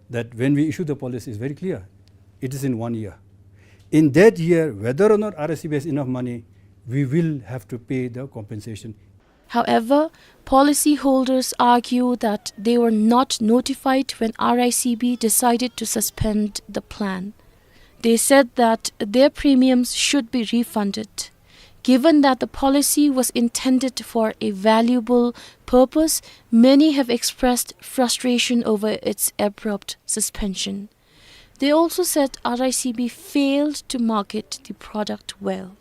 that when we issue the policy, it's very clear. It is in one year. In that year, whether or not R I C B has enough money, we will have to pay the compensation. However, policyholders argue that they were not notified when R I C B decided to suspend the plan. They said that their premiums should be refunded. Given that the policy was intended for a valuable purpose, many have expressed frustration over its abrupt suspension. They also said R I C B failed to market the product well.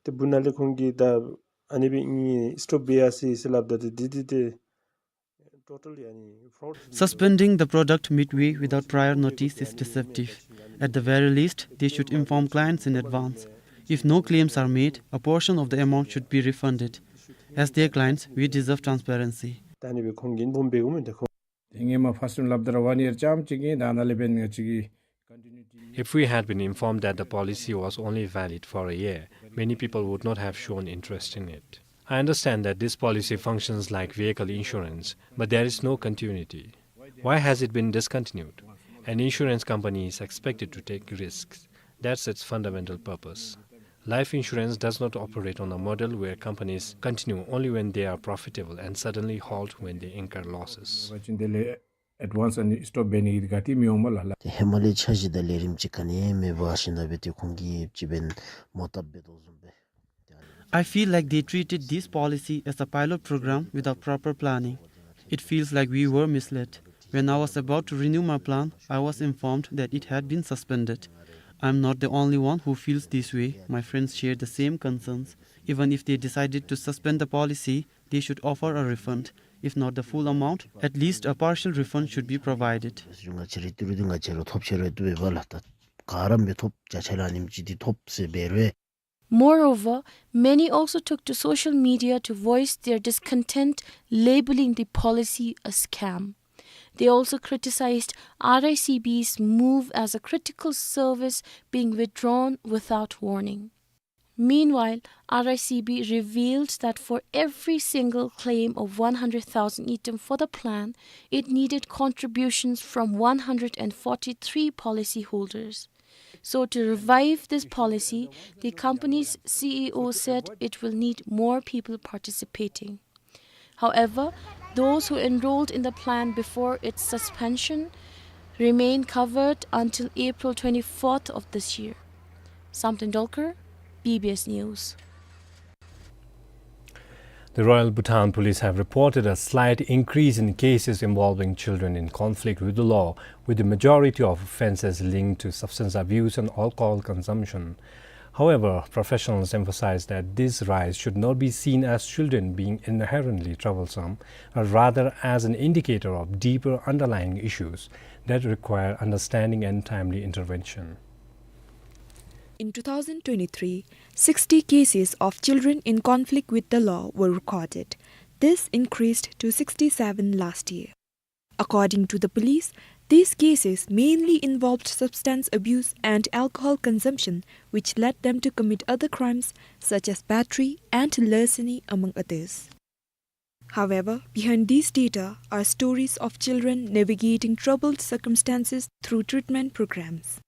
ཏེ་སྦུག་ན་ལས་ཁོང་གིས་ད་ཨ་ནི་སྦེ་ཨིན་སི་ཊོཔ་འབད་ཡར་སོ་ཡི་ཟེར་སླབ་ད་ཏེ་འདི་འདི་ཏེ་ཊོ་ཊལ་ལི་ཨ་ནི་ཕོརཌ། Suspending the product midway without prior notice is deceptive. At the very least, they should inform clients in advance. If no claims are made, a portion of the amount should be refunded. As their clients, we deserve transparency. ད་ཨ་ནི་སྦེ་ཁོང་གིས་ཨིན་ཕོམ་འབད་དགོ་མི་འདི་ཁོང་། ཏེ་ཧེ་མ་ཕརསཊ་ལུ་སླབ་ད་ར་ཝན་ཡར་ཙམ་ཅིག་ཨིན། ད་ནཱ་ལས་འབདན་ང་བཅས་ཀྱིས། If we had been informed that the policy was only valid for a year, many people would not have shown interest in it. I understand that this policy functions like vehicle insurance, but there is no continuity. Why has it been discontinued? An insurance company is expected to take risks. That's its fundamental purpose. Life insurance does not operate on a model where companies continue only when they are profitable and suddenly halt when they incur losses. ཨེཌ་ཝཱནསི་ཨ་ནི་སི་ཊོཔ་འབད་ནི་གི་ག་ཏེ་མི་འོང་མས་ལགས། ཏེ་ཧེ་མ་ལས་འཆར་གཞི་དང་ལས་རིམ་ཅིག་ག་ནི་མེད་པར་ཞིནམ་ལས་སྦེ་ཏེ་ཁོང་གིས་ཅིག་འབདན་མོ་བཏབ་འབད་དོ་བཟུམ་སྦེ། I feel like they treated this policy as a pilot program without proper planning. It feels like we were misled. When I was about to renew my plan, I was informed that it had been suspended. I'm not the only one who feels this way. My friends share the same concerns. Even if they decided to suspend the policy, they should offer a refund. If not the full amount, at least a partial refund should be provided. ང་བཅས་ར་ཏི་རུ་འདི་ང་བཅས་ར་ཐོབ་ཆེ་རུང་ཏེ་འབདཝ་ལས་ད་ག་ར་མི་ཐོབ་བརྒྱ་ཆ་ལས་ཨ་ནེམ་ཅིག་འདི་ཐོབ་ཟེར་འབད་རུང་། Moreover, many also took to social media to voice their discontent, labeling the policy a scam. They also criticized R I C B's move as a critical service being withdrawn without warning. Meanwhile, R I C B revealed that for every single claim of one hundred thousand ngultrum for the plan, it needed contributions from one hundred and forty-three policyholders. So to revive this policy, the company's C E O said it will need more people participating. However, those who enrolled in the plan before its suspension remain covered until April twenty-fourth of this year. Samten Dolkar, B B S News. The Royal Bhutan Police have reported a slight increase in cases involving children in conflict with the law, with the majority of offences linked to substance abuse and alcohol consumption. However, professionals emphasize that this rise should not be seen as children being inherently troublesome, but rather as an indicator of deeper underlying issues that require understanding and timely intervention. In two thousand twenty-three, sixty cases of children in conflict with the law were recorded. This increased to sixty-seven last year. According to the police, these cases mainly involved substance abuse and alcohol consumption, which led them to commit other crimes such as battery and larceny, among others. However, behind these data are stories of children navigating troubled circumstances through treatment programs.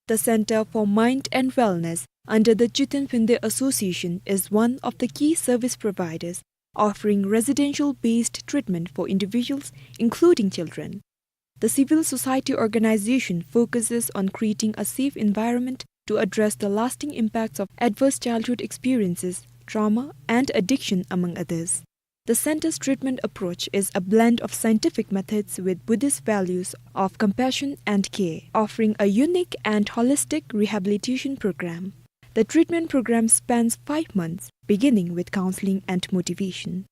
The Center for Mind and Wellness under the Chuten Phuntsary Association is one of the key service providers offering residential-based treatment for individuals, including children. The civil society organization focuses on creating a safe environment to address the lasting impacts of adverse childhood experiences, trauma, and addiction, among others. The center's treatment approach is a blend of scientific methods with Buddhist values of compassion and care, offering a unique and holistic rehabilitation program. The treatment program spans five months, beginning with counseling and motivation.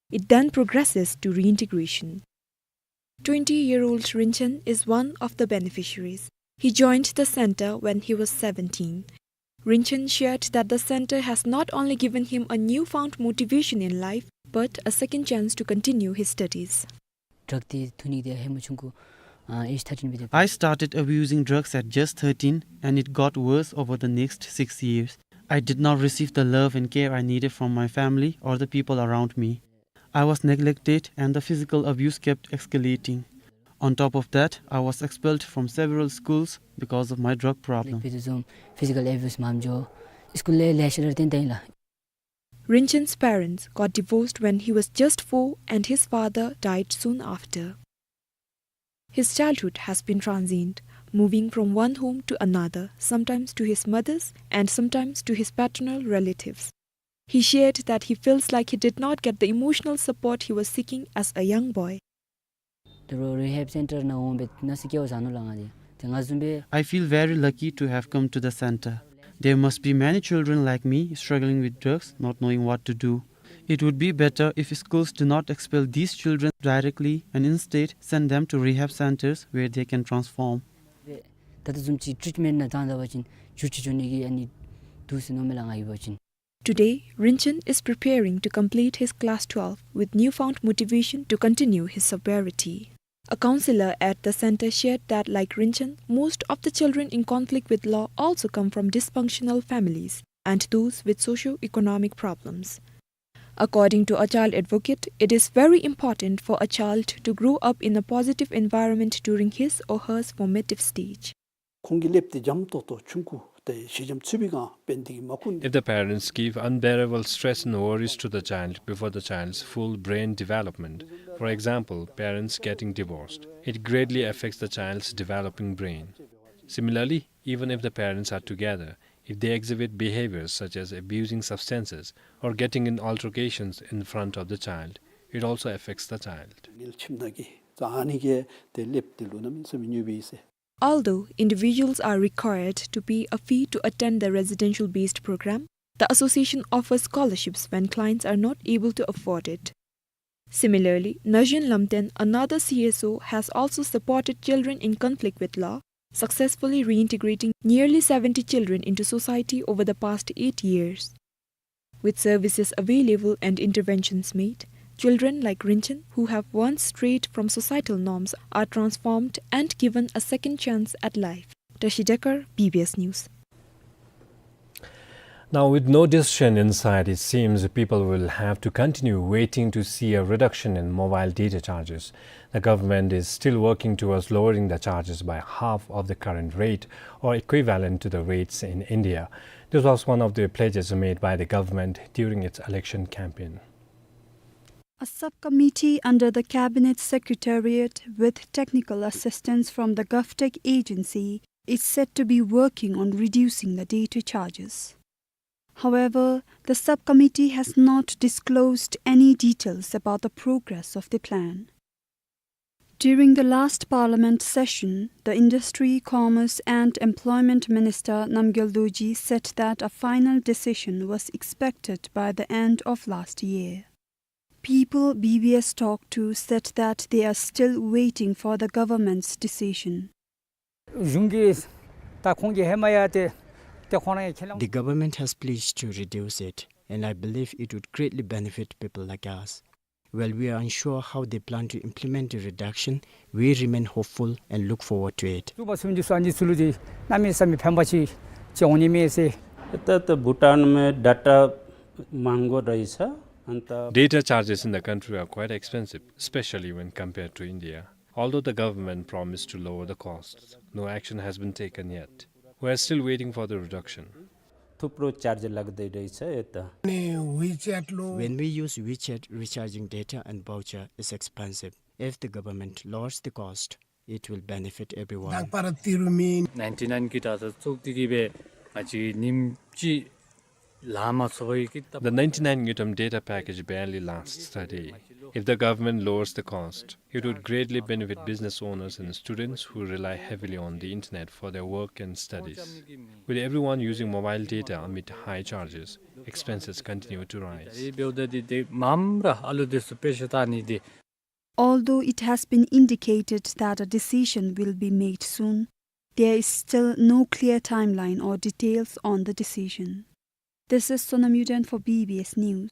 It then progresses to reintegration. Twenty-year-old Rinchen is one of the beneficiaries. He joined the center when he was seventeen. Rinchen shared that the center has not only given him a newfound motivation in life, but a second chance to continue his studies. Drug འདི་འཐུང་ནི་འདི་ཧེ་མ་ཆུང་ཀུ་ཨ་age thirteen འབད་དེ། I started abusing drugs at just thirteen, and it got worse over the next six years. I did not receive the love and care I needed from my family or the people around me. I was neglected, and the physical abuse kept escalating. On top of that, I was expelled from several schools because of my drug problem. འབད་དེ་བཟུམ་physical abuse མངམ་འགྱོ། སི་ཀུལ་ལས་ལེ་ཤ་ར་བཏོན་ཏེ་ཨིན་ལགས། Rinchen's parents got divorced when he was just four, and his father died soon after. His childhood has been transient, moving from one home to another, sometimes to his mother's and sometimes to his paternal relatives. He shared that he feels like he did not get the emotional support he was seeking as a young boy. ད་རུང་rehab center ནང་འོང་སྦེ་ན་སི་ཀེ་བ་ཟ་ནུག་ལགས། ང་འདི་ཏེ་ང་བཟུམ་སྦེ། I feel very lucky to have come to the center. There must be many children like me struggling with drugs, not knowing what to do. It would be better if schools do not expel these children directly and instead send them to rehab centers where they can transform. ད་ལྟོ་བཟུམ་ཅིག་treatment ནང་བཏང་ད་པ་ཅིན་འགྱུར་ཅིག་འགྱོ་ནི་གི་ཨ་ནི་འདུག་ཟེར་མནོཝ་མས་ལགས་ང་གིས་འབད་བ་ཅིན། Today, Rinchen is preparing to complete his class twelve with newfound motivation to continue his sobriety. A counselor at the center shared that, like Rinchen, most of the children in conflict with law also come from dysfunctional families and those with socio-economic problems. According to a child advocate, it is very important for a child to grow up in a positive environment during his or her formative stage. ཁོང་གིས་སླབ་སྟེ་འཇམ་ཏོང་ཏོ་ཆུང་ཀུ་ཏེ་ཞི་འཇམ་ཚུད་པའི་སྒང་འབད་ནི་དེ་གིས་མ་ཁུངས། If the parents give unbearable stress and worries to the child before the child's full brain development, for example, parents getting divorced, it greatly affects the child's developing brain. Similarly, even if the parents are together, If they exhibit behaviors such as abusing substances or getting in altercations in front of the child, it also affects the child. ངལ་ཁྱིམ་ནང་གི་ད་ཨ་ནི་གི་ཏེ་ལེབ་ཏེ་ལུ་གནམ་མེད་ས་མེད་ཉོབ་སྦེ་ཡོད་ཟེར། Although individuals are required to pay a fee to attend the residential-based program, the association offers scholarships when clients are not able to afford it. Similarly, Najin Lamten, another C S O, has also supported children in conflict with law, successfully reintegrating nearly seventy children into society over the past eight years. With services available and interventions made, children like Rinchen, who have once strayed from societal norms, are transformed and given a second chance at life. Tashi Dekar, B B S News. Now, with no decision in sight, it seems people will have to continue waiting to see a reduction in mobile data charges. The government is still working towards lowering the charges by half of the current rate, or equivalent to the rates in India. This was one of the pledges made by the government during its election campaign. A subcommittee under the Cabinet Secretariat, with technical assistance from the GovTech agency, is said to be working on reducing the data charges. However, the subcommittee has not disclosed any details about the progress of the plan. During the last parliament session, the Industry, Commerce and Employment Minister Namgyal Dorji said that a final decision was expected by the end of last year. People B B S talked to said that they are still waiting for the government's decision. གཞུང་གིས་ད་ཁོང་གིས་ཧེ་མ་ཡང་ཏེ་ཏེ་ཁོང་ར་ཡང་ཁས་བླངས། The government has pledged to reduce it, and I believe it would greatly benefit people like us. While we are unsure how they plan to implement the reduction, we remain hopeful and look forward to it. བཙུགས་པ་ཚུན་ཚོད་ཨ་ནི་ཚུ་ལུ་ཏེ་གནམ་མེད་ས་མེད་ཕན་པ་ཅིག་ཅིག་འོང་ནི་མས་ཟེར། यता त भुटानमा डाटा महँगो रहेछ। अन्त Data charges in the country are quite expensive, especially when compared to India. Although the government promised to lower the costs, no action has been taken yet. We are still waiting for the reduction. थुप्रो चार्ज लाग्दै रहेछ यता। अनि WeChat लो। When we use WeChat, recharging data and voucher is expensive. If the government lowers the cost, it will benefit everyone. दाग पारा तिरुमिन। Ninety nine gig data ཚུགས་ཏེ་གིས་སྦེ་ང་བཅས་ཉིནམ་གཅིག་ལང་མ་ཚུགས་པའི་གི་སྟབས། The ninety-nine ngultrum data package barely lasts a day. If the government lowers the cost, it would greatly benefit business owners and students who rely heavily on the internet for their work and studies. With everyone using mobile data amid high charges, expenses continue to rise. འབདཝ་ད་འདི་འདི་མངམ་ར་ཨ་ལུ་འདི་ཚུ་དཔེ་ཆ་ལྟ་ནི་འདི། Although it has been indicated that a decision will be made soon, there is still no clear timeline or details on the decision. This is Sonam Yuden for B B S News.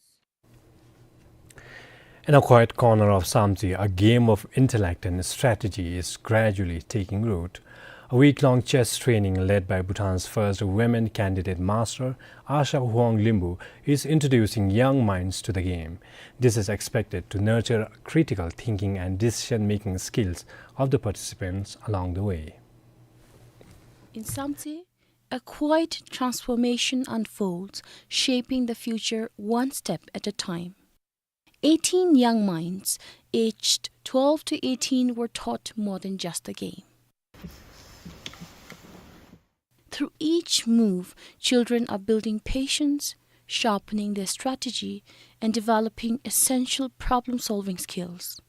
In a quiet corner of Samtse, a game of intellect and strategy is gradually taking root. A week-long chess training led by Bhutan's first women candidate master, Asha Huang Limbu, is introducing young minds to the game. This is expected to nurture critical thinking and decision-making skills of the participants along the way. In Samtse, a quiet transformation unfolds, shaping the future one step at a time. Eighteen young minds, aged twelve to eighteen, were taught more than just a game. Through each move, children are building patience, sharpening their strategy, and developing essential problem-solving skills.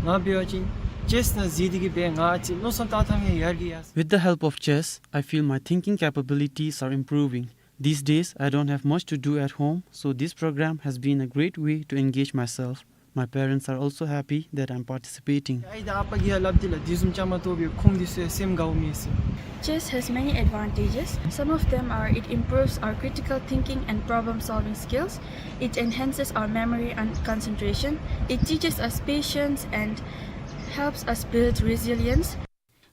ང་འབད་བ་ཅིན་ཅེསི་ནང་འཛུལ་ཏེ་གིས་སྦེ་ང་ཅིག་མནོ་བསམ་བཏང་ཐངས་ཡང་ཡར་གྱི་ཡར་སོང་། With the help of chess, I feel my thinking capabilities are improving. These days, I don't have much to do at home, so this program has been a great way to engage myself. My parents are also happy that I'm participating. ཨའི་དང་ཨ་པ་གིས་ཡང་སླབ་སྟེ་ལགས། འདི་བཟུམ་བཅའ་མར་གཏོགས་པའི་ཁུངས་འདི་ཚུ་ཡང་སེམས་དགའཝ་མས་ཟེར། Chess has many advantages. Some of them are it improves our critical thinking and problem-solving skills, it enhances our memory and concentration, it teaches us patience and helps us build resilience.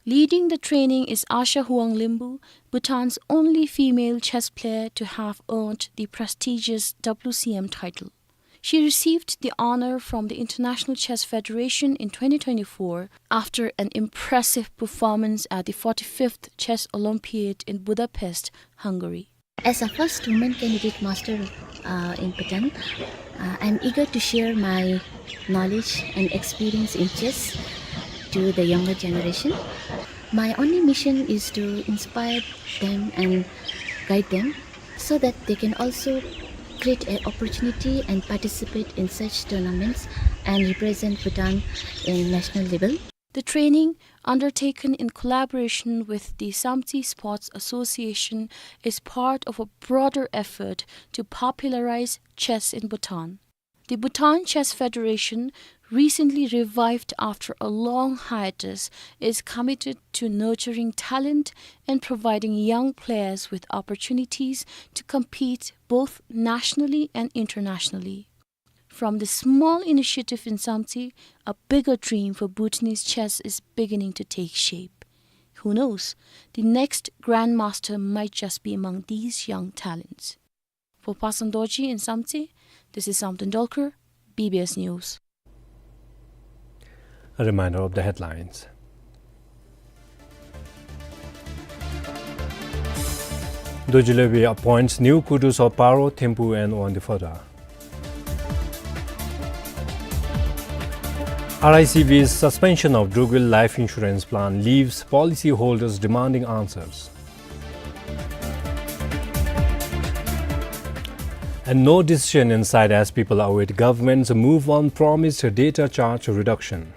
Leading the training is Asha Huang Limbu, Bhutan's only female chess player to have earned the prestigious W C M title. She received the honor from the International Chess Federation in twenty twenty-four after an impressive performance at the forty-fifth Chess Olympiad in Budapest, Hungary. As a first woman candidate master, uh, in Bhutan, uh, I'm eager to share my knowledge and experience in chess to the younger generation. My only mission is to inspire them and guide them so that they can also create an opportunity and participate in such tournaments and represent Bhutan in national level. The training, undertaken in collaboration with the Samtse Sports Association, is part of a broader effort to popularize chess in Bhutan. The Bhutan Chess Federation, recently revived after a long hiatus, is committed to nurturing talent and providing young players with opportunities to compete both nationally and internationally. From the small initiative in Samtse, a bigger dream for Bhutanese chess is beginning to take shape. Who knows, the next grandmaster might just be among these young talents. For Pasan Dorji in Samtse, this is Samten Dolkar, B B S News. A reminder of the headlines. Dorji Lobey appoints new kudus of Paro, Thimphu and Wangdue Phodrang. R I C B's suspension of Drukgyul life insurance plan leaves policyholders demanding answers. And no decision in sight as people await government's move on promised data charge reduction.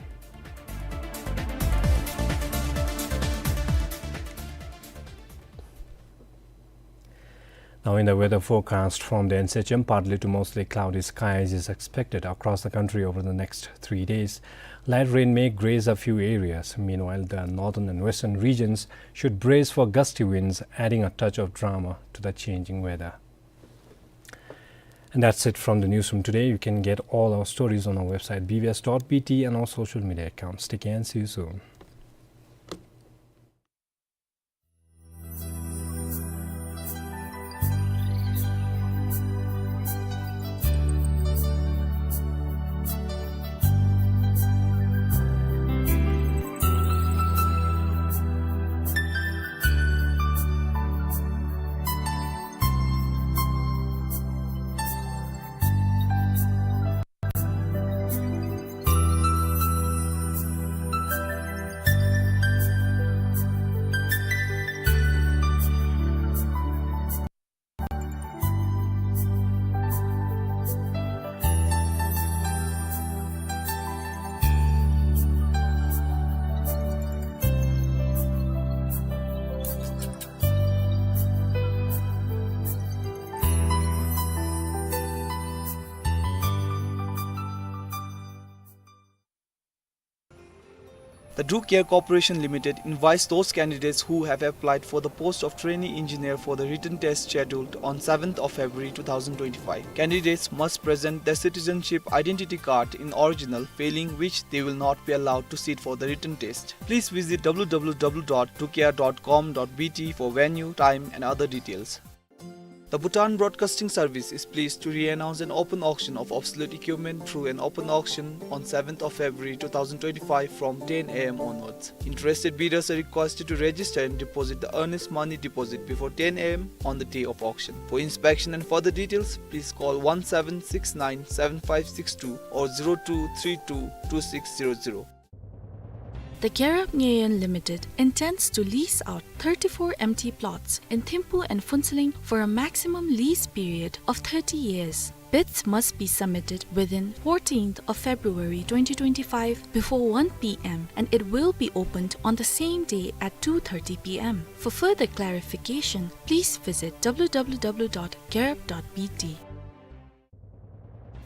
Now in the weather forecast from the N C H M, partly to mostly cloudy skies is expected across the country over the next three days. Light rain may graze a few areas. Meanwhile, the northern and western regions should brace for gusty winds, adding a touch of drama to the changing weather. And that's it from the newsroom today. You can get all our stories on our website, B B S dot B T, and our social media accounts. Take care and see you soon. The Druk Air Corporation Limited invites those candidates who have applied for the post of trainee engineer for the written test scheduled on seventh of February two thousand twenty-five. Candidates must present their citizenship identity card in original, failing which they will not be allowed to sit for the written test. Please visit W W W dot drukair dot com dot B T for venue, time and other details. The Bhutan Broadcasting Service is pleased to re-announce an open auction of obsolete equipment through an open auction on seventh of February two thousand twenty-five from ten A M onwards. Interested bidders are requested to register and deposit the earnest money deposit before ten A M on the day of auction. For inspection and further details, please call one seven six nine seven five six two or zero two three two two six zero zero. The Gyalrap Ngayon Limited intends to lease out thirty-four empty plots in Thimphu and Phuentsholing for a maximum lease period of thirty years. Bids must be submitted within fourteenth of February twenty twenty-five before one P M, and it will be opened on the same day at two thirty P M. For further clarification, please visit W W W dot gyalrap dot B T.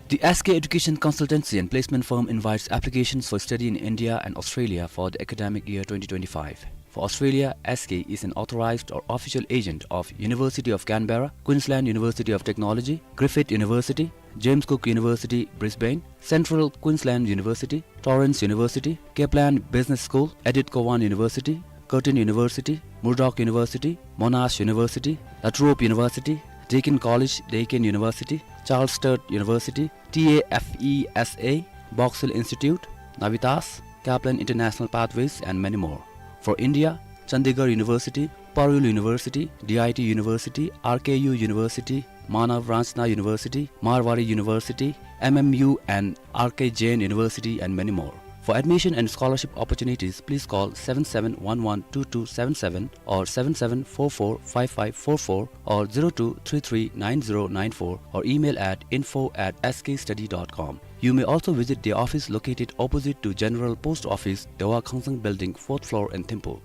The S K Education Consultancy and Placement Firm invites applications for study in India and Australia for the academic year twenty twenty-five. For Australia, S K is an authorized or official agent of University of Canberra, Queensland University of Technology, Griffith University, James Cook University, Brisbane, Central Queensland University, Torrens University, Kaplan Business School, Edith Cowan University, Curtin University, Murdoch University, Monash University, Latrobe University, Deakin College, Deakin University, Charles Sturt University, T A F E S A, Box Hill Institute, Navitas, Kaplan International Pathways, and many more. For India, Chandigarh University, Parul University, D I T University, R K U University, Manav Ranchna University, Marwari University, M M U and R K Jain University, and many more. For admission and scholarship opportunities, please call seven seven one one two two seven seven or seven seven four four five five four four or zero two three three nine zero nine four or email at info at skstudy dot com. You may also visit the office located opposite to General Post Office, Dewa Khangsang Building, fourth floor in Thimphu.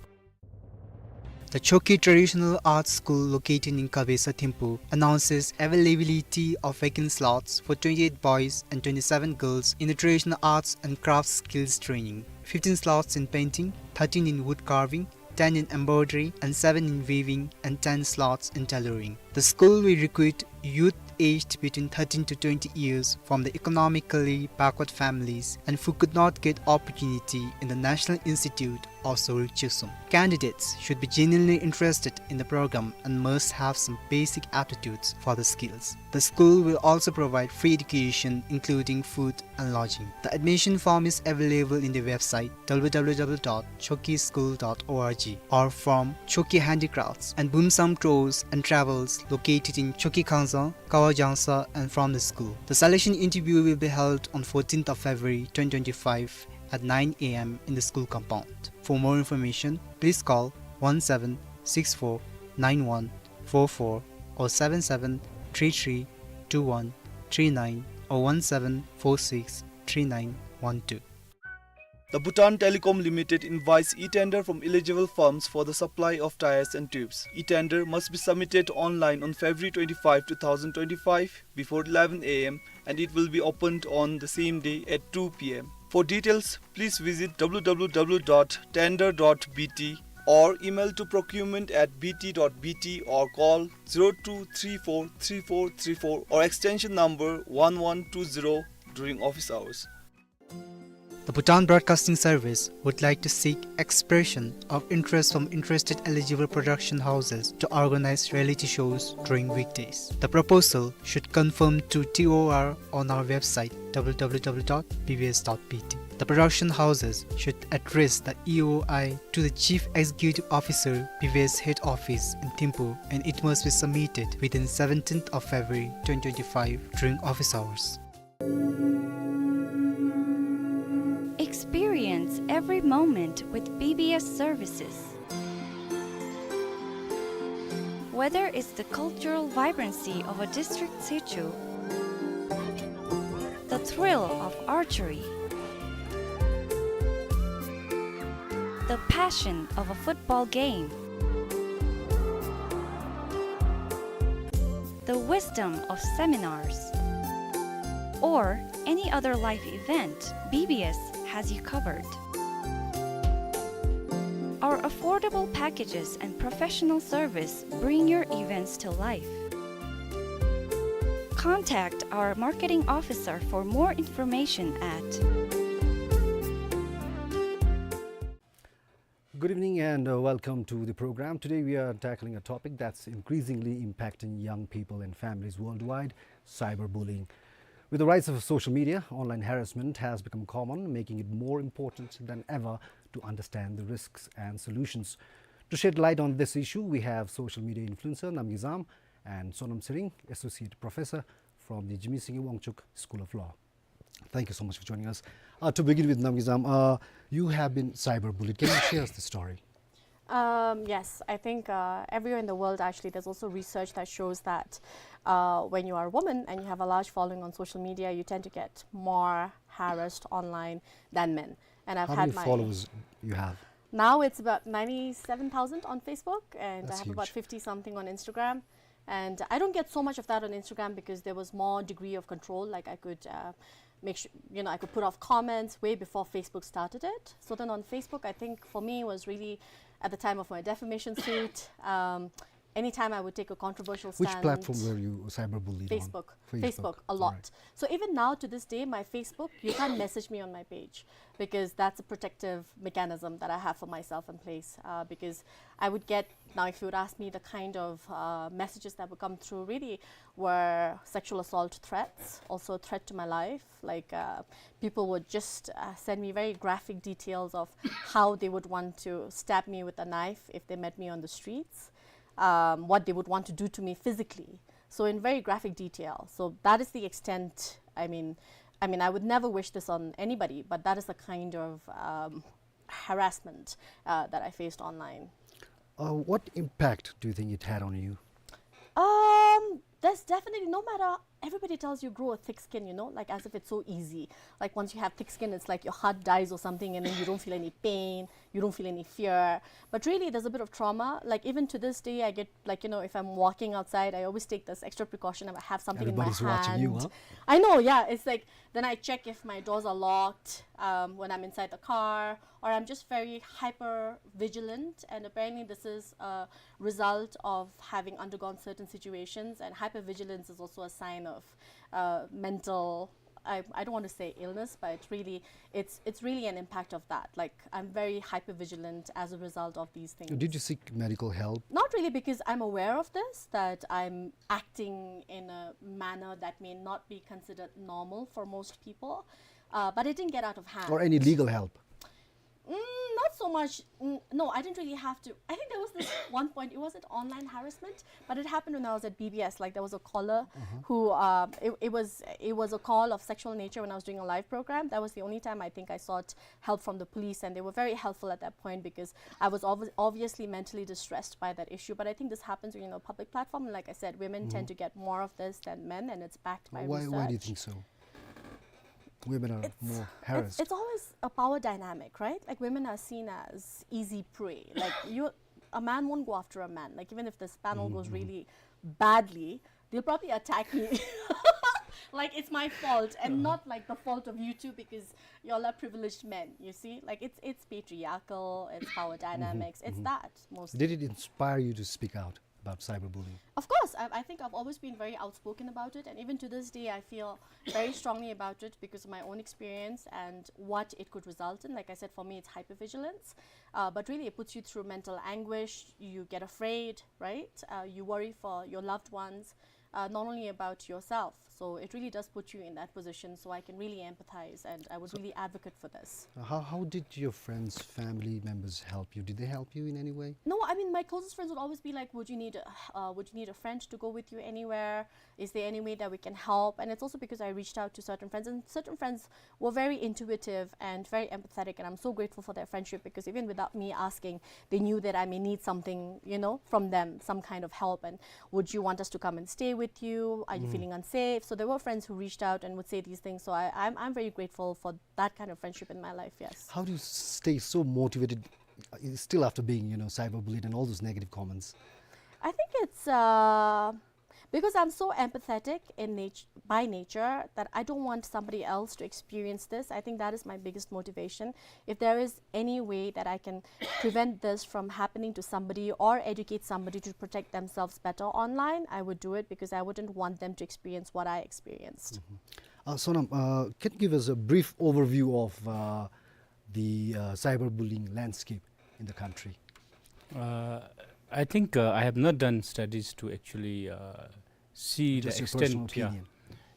The Chokyi Traditional Arts School, located in Kabesa, Thimphu, announces availability of vacant slots for twenty-eight boys and twenty-seven girls in the traditional arts and crafts skills training. Fifteen slots in painting, thirteen in wood carving, ten in embroidery, and seven in weaving, and ten slots in tailoring. The school will recruit youth aged between thirteen to twenty years from the economically backward families and who could not get opportunity in the National Institute of Soryu Chusoom. Candidates should be genuinely interested in the program and must have some basic aptitudes for the skills. The school will also provide free education, including food and lodging. The admission form is available in the website w w w dot chokyischool dot org or from Chokyi Handicrafts and Bumsam Tours and Travels, located in Chokyi Khangsang, Kawa Jangsa, and from the school. The selection interview will be held on fourteenth of February twenty twenty-five at nine a m in the school compound. For more information, please call one seven six four nine one four four or seven seven three three two one three nine or one seven four six three nine one two. The Bhutan Telecom Limited invites e-tender from eligible firms for the supply of tires and tubes. E-tender must be submitted online on February twenty-five, two thousand twenty-five, before eleven a m, and it will be opened on the same day at two p m. For details, please visit w w w dot tender dot b t or email to procurement at b t dot b t or call zero two three four three four three four or extension number one one two zero during office hours. The Bhutan Broadcasting Service would like to seek expression of interest from interested eligible production houses to organize reality shows during weekdays. The proposal should confirm to T O R on our website w w w dot b b s dot b t. The production houses should address the E O I to the Chief Executive Officer, B B S Head Office in Thimphu, and it must be submitted within seventeenth of February twenty twenty-five during office hours. Experience every moment with B B S services. Whether it's the cultural vibrancy of a district sichu, the thrill of archery, the passion of a football game, the wisdom of seminars, or any other life event, B B S has you covered. Our affordable packages and professional service bring your events to life. Contact our marketing officer for more information at Good evening and, uh, welcome to the program. Today we are tackling a topic that's increasingly impacting young people and families worldwide, cyberbullying. With the rise of social media, online harassment has become common, making it more important than ever to understand the risks and solutions. To shed light on this issue, we have social media influencer Namgay Zam and Sonam Tshering, Associate Professor from the Jigme Singye Wangchuck School of Law. Thank you so much for joining us. Uh, to begin with, Namgay Zam, uh, you have been cyberbullied. Can you share us the story? Um, yes, I think, uh, everywhere in the world, actually, there's also research that shows that, uh, when you are a woman and you have a large following on social media, you tend to get more harassed online than men. And I've How had many my followers you have? Now it's about ninety-seven thousand on Facebook, and I That's have about huge. fifty something on Instagram. And I don't get so much of that on Instagram because there was more degree of control. Like, I could, uh, make sure, you know, I could put off comments way before Facebook started it. So then on Facebook, I think for me it was really at the time of my defamation suit. Um, anytime I would take a controversial Which stand. platform were you cyberbullied on? Facebook. Facebook. Facebook, a lot. All right. So even now to this day, my Facebook, you can't message me on my page because that's a protective mechanism that I have for myself in place, uh, because I would get, now if you would ask me, the kind of, uh, messages that would come through really were sexual assault threats, also a threat to my life. Like, uh, people would just, uh, send me very graphic details of how they would want to stab me with a knife if they met me on the streets, um, what they would want to do to me physically. So in very graphic detail. So that is the extent, I mean, I mean, I would never wish this on anybody, but that is the kind of um, harassment uh, that I faced online. Uh, what impact do you think it had on you? Um, there's definitely, no matter, everybody tells you grow a thick skin, you know, like as if it's so easy. Like once you have thick skin, it's like your heart dies or something, and then you don't feel any pain, you don't feel any fear. But really, there's a bit of trauma. Like even to this day, I get, like, you know, if I'm walking outside, I always take this extra precaution. I have something in my hand. Everybody's watching you, huh? I know, yeah. It's like then I check if my doors are locked um, when I'm inside the car, or I'm just very hyper vigilant. And apparently, this is a result of having undergone certain situations. And hypervigilance is also a sign of uh, mental, I, I don't want to say illness, but it's really it's it's really an impact of that. Like I'm very hyper vigilant as a result of these things. Did you seek medical help? Not really, because I'm aware of this, that I'm acting in a manner that may not be considered normal for most people. Uh, but it didn't get out of hand. Or any legal help? Mm, not so much. Mm, no, I didn't really have to. I think there was this one point. It wasn't online harassment, but it happened when I was at B B S. Like there was a caller who um, it, it was it was a call of sexual nature when I was doing a live program. That was the only time I think I sought help from the police, and they were very helpful at that point because I was obvi- obviously mentally distressed by that issue. But I think this happens when you're in a public platform, and like I said, women tend to get more of this than men, and it's backed by Why, research. Why do you think so? Women are more It's, harassed. It's always a power dynamic, right? Like women are seen as easy prey. Like you, a man won't go after a man. Like even if this panel goes really badly, they'll probably attack me. Like it's my fault, and not like the fault of you two because y'all are privileged men. You see, like it's it's patriarchal, it's power dynamics, it's that mostly. Did it inspire you to speak out about cyberbullying? Of course, I, I think I've always been very outspoken about it, and even to this day, I feel very strongly about it because of my own experience and what it could result in. Like I said, for me, it's hypervigilance, uh, but really, it puts you through mental anguish. You get afraid, right? Uh, you worry for your loved ones, uh, not only about yourself. So it really does put you in that position. So I can really empathize, and I would really advocate for this. Uh, How, how did your friends, family members help you? Did they help you in any way? No, I mean, my closest friends would always be like, "Would you need a, uh, would you need a friend to go with you anywhere? Is there any way that we can help?" And it's also because I reached out to certain friends, and certain friends were very intuitive and very empathetic, and I'm so grateful for their friendship because even without me asking, they knew that I may need something, you know, from them, some kind of help. And "Would you want us to come and stay with you? Are you feeling unsafe?" So there were friends who reached out and would say these things. So I, I'm, I'm very grateful for that kind of friendship in my life, yes. How do you stay so motivated, uh, still after being, you know, cyberbullied and all those negative comments? I think it's uh, because I'm so empathetic in nat- by nature that I don't want somebody else to experience this. I think that is my biggest motivation. If there is any way that I can prevent this from happening to somebody or educate somebody to protect themselves better online, I would do it because I wouldn't want them to experience what I experienced. Uh, Sonam, uh, can you give us a brief overview of uh, the uh, cyberbullying landscape in the country? Uh, I think uh, I have not done studies to actually uh, see Just the your personal extent, yeah, opinion.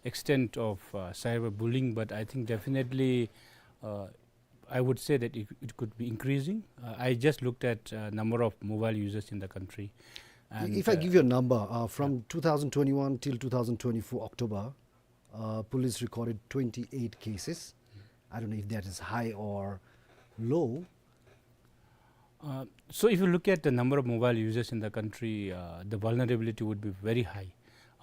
Extent of uh, cyberbullying, but I think definitely uh, I would say that it, it could be increasing. Uh, I just looked at uh, number of mobile users in the country. And, If I uh, give you a number, uh, from two thousand twenty-one till two thousand twenty-four October, uh, police recorded twenty-eight cases. I don't know if that is high or low. Uh, so if you look at the number of mobile users in the country, uh, the vulnerability would be very high.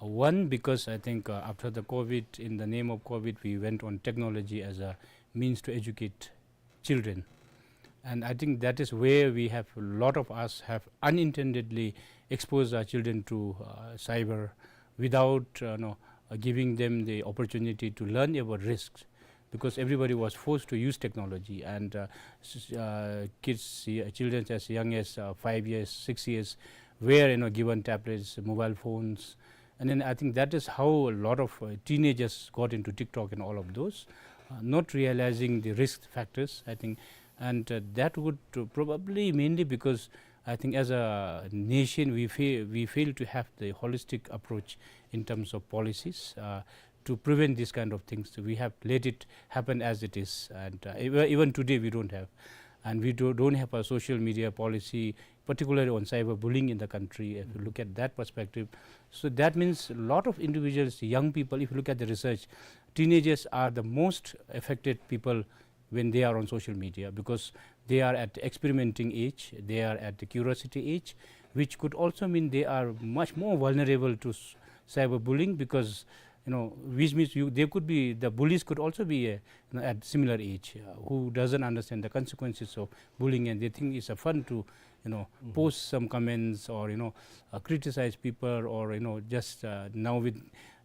Uh, one, because I think uh, after the COVID, in the name of COVID, we went on technology as a means to educate children. And I think that is where we have, a lot of us have unintendedly exposed our children to uh, cyber without uh, no, uh, giving them the opportunity to learn about risks, because everybody was forced to use technology, and uh, s- uh, kids, uh, children as young as uh, five years, six years, were, you know, given tablets, mobile phones, and then I think that is how a lot of uh, teenagers got into TikTok and all of those, uh, not realizing the risk factors, I think, and uh, that would uh, probably mainly because I think as a nation we fail, we fail to have the holistic approach in terms of policies uh, to prevent these kind of things. We have let it happen as it is, and uh, even, even today we don't have, and we do, don't have a social media policy particularly on cyberbullying in the country, if you look at that perspective. So that means a lot of individuals, young people, if you look at the research, teenagers are the most affected people when they are on social media, because they are at the experimenting age, they are at the curiosity age, which could also mean they are much more vulnerable to s-, cyberbullying, because, you know, which means you, they could be, the bullies could also be, uh, you know, at similar age, uh, who doesn't understand the consequences of bullying, and they think it's a fun to, you know, post some comments or, you know, uh, criticize people, or, you know, just, uh, now with,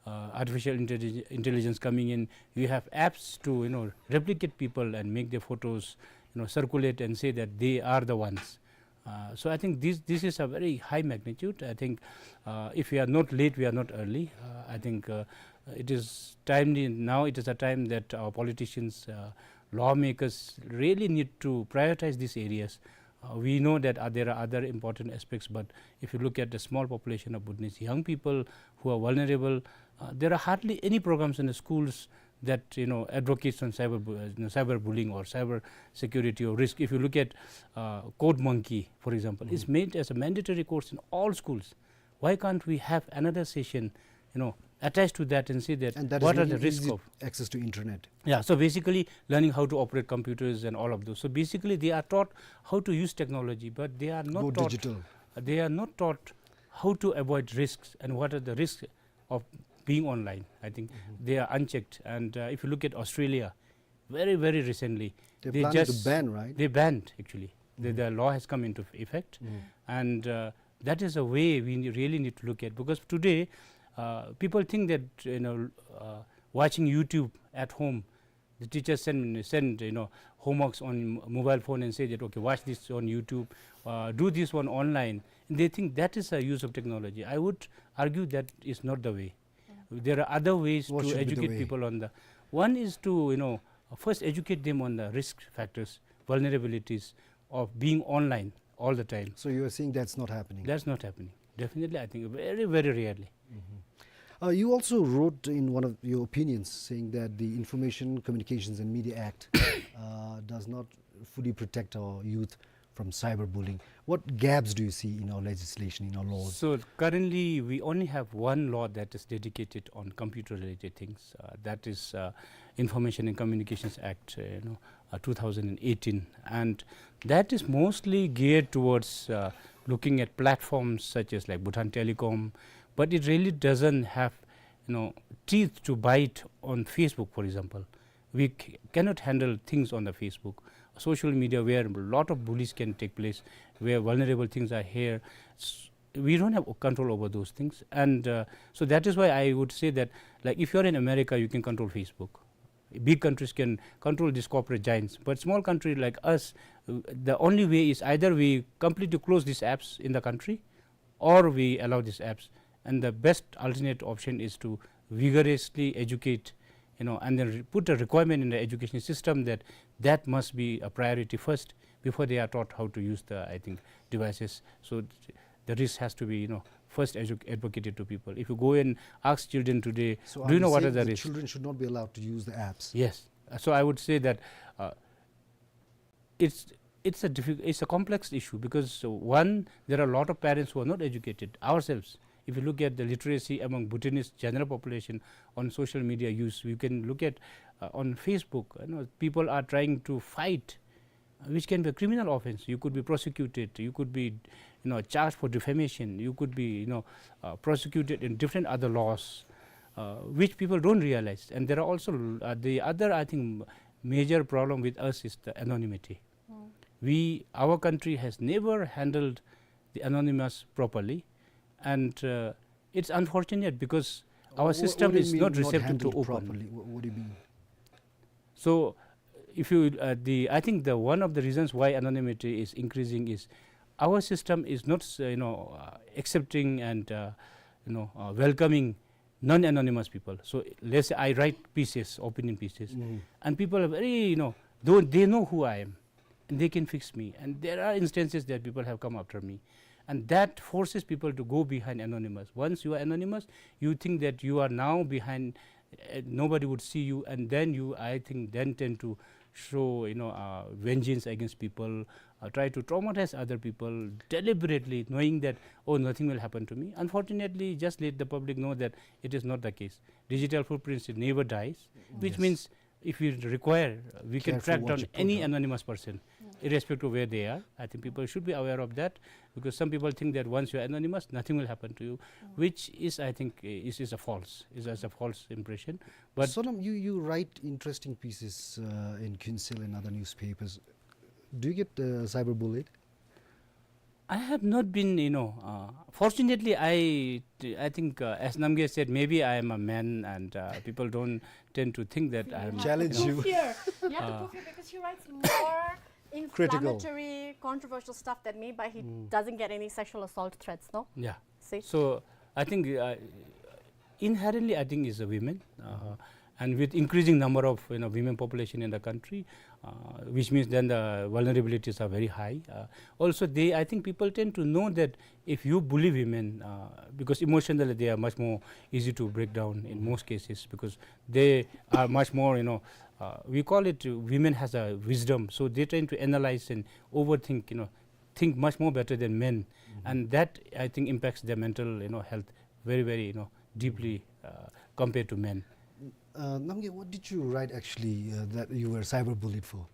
uh, artificial intellig-, intelligence coming in, you have apps to, you know, replicate people and make their photos, you know, circulate and say that they are the ones. Uh, so I think this, this is a very high magnitude. I think, uh, if we are not late, we are not early. Uh, I think, uh, it is timely now. It is a time that our politicians, uh, lawmakers really need to prioritize these areas. Uh, we know that, uh, there are other important aspects, but if you look at the small population of Bhutanese young people who are vulnerable, uh, there are hardly any programs in the schools that, you know, advocates on cyber bu-, uh, you know, cyberbullying or cyber security or risk. If you look at, uh, Code Monkey, for example, it's made as a mandatory course in all schools. Why can't we have another session, you know, attached to that and say that And that is what are the making risk easy of access to internet. Yeah, so basically learning how to operate computers and all of those. So basically they are taught how to use technology, but they are not Go taught, digital. They are not taught how to avoid risks and what are the risks of being online. I think they are unchecked. And, uh, if you look at Australia, very, very recently, They're they planning to just ban, right? They banned, actually. The, the law has come into effect. And, uh, that is a way we ne-, really need to look at, because today, uh, people think that, you know, uh, watching YouTube at home, the teachers send, send, you know, homeworks on mobile phone and say that, "Okay, watch this on YouTube, uh, do this one online." And they think that is a use of technology. I would argue that is not the way. There are other ways What to should be the educate way? people on the, one is to, you know, first educate them on the risk factors, vulnerabilities of being online all the time. So you are saying that's not happening? That's not happening. Definitely, I think very, very rarely. Uh, you also wrote in one of your opinions saying that the Information, Communications and Media Act, uh, does not fully protect our youth from cyberbullying. What gaps do you see in our legislation, in our laws? So currently, we only have one law that is dedicated on computer-related things. Uh, that is, uh, Information and Communications Act, uh, you know, uh, two thousand and eighteen, and that is mostly geared towards, uh, looking at platforms such as, like, Bhutan Telecom, but it really doesn't have, you know, teeth to bite on Facebook, for example. We c-, cannot handle things on the Facebook, social media, where a lot of bullies can take place, where vulnerable things are here. S-, we don't have control over those things, and, uh, so that is why I would say that, like, if you're in America, you can control Facebook. Big countries can control these corporate giants, but small country like us, uh, the only way is either we completely close these apps in the country, or we allow these apps. And the best alternate option is to vigorously educate, you know, and then re-, put a requirement in the education system that that must be a priority first before they are taught how to use the, I think, devices. So th-, the risk has to be, you know, first edu-, advocated to people. If you go and ask children today, So "Do you know what are the risks?" Children should not be allowed to use the apps? Yes. Uh, so I would say that, uh, it's, it's a diffi-, it's a complex issue because, uh, one, there are a lot of parents who are not educated ourselves. If you look at the literacy among Bhutanese general population on social media use, you can look at, uh, on Facebook, you know, people are trying to fight, uh, which can be a criminal offense. You could be prosecuted, you could be, you know, charged for defamation, you could be, you know, uh, prosecuted in different other laws, uh, which people don't realize. And there are also, uh, the other, I think, major problem with us is the anonymity. We, our country has never handled the anonymous properly, and, uh, it's unfortunate because our Wha-, system what do you is mean not not receptive to handled open. properly? Wha-, what do you mean? So, if you, uh, the, I think the, one of the reasons why anonymity is increasing is our system is not, uh, you know, uh, accepting and, uh, you know, uh, welcoming non-anonymous people. So let's say I write pieces, opinion pieces, and people are very, you know, though they know who I am, and they can fix me. And there are instances that people have come after me, and that forces people to go behind anonymous. Once you are anonymous, you think that you are now behind, uh, nobody would see you, and then you, I think, then tend to show, you know, uh, vengeance against people, uh, try to traumatize other people deliberately, knowing that, "Oh, nothing will happen to me." Unfortunately, just let the public know that it is not the case. Digital footprints, it never dies, which Yes. means if we require, uh, we can Careful track what down you put any out. anonymous person, irrespective of where they are. I think people should be aware of that, because some people think that once you are anonymous, nothing will happen to you, which is, I think, is, is a false, is, is a false impression. But Sonam, you, you write interesting pieces, uh, in Kyunsil and other newspapers. Do you get, uh, cyberbullied? I have not been, you know, uh, fortunately, I, I think, uh, as Namgay said, maybe I am a man and, uh, people don't tend to think that I am, Challenge you know, you. Fear. You have to Uh, go fear because he writes more Critical. inflammatory, controversial stuff than me, but he Mm. doesn't get any sexual assault threats, no? Yeah. See? So, I think, uh, inherently, I think, is a women, uh, and with increasing number of, you know, women population in the country, uh, which means then the vulnerabilities are very high. Uh, also, they, I think people tend to know that if you bully women, uh, because emotionally they are much more easy to break down in most cases, because they are much more, you know, uh, we call it, uh, women has a wisdom, so they tend to analyze and overthink, you know, think much more better than men, and that, I think, impacts their mental, you know, health very, very, you know, deeply, uh, compared to men. Uh, Namgay, what did you write actually, uh, that you were cyberbullied for?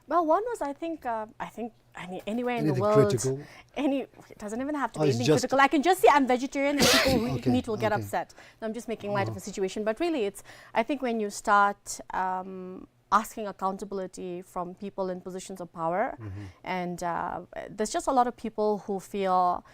Well, one was, I think, uh, I think, I mean, anywhere in the Anything world, critical? any, it doesn't even have to Oh, be it's anything just critical. I can just say I'm vegetarian and people who eat Okay, meat will get okay. upset. No, I'm just making light of Oh. the situation. But really, it's, I think when you start, um, asking accountability from people in positions of power, Mm-hmm. and, uh, there's just a lot of people who feel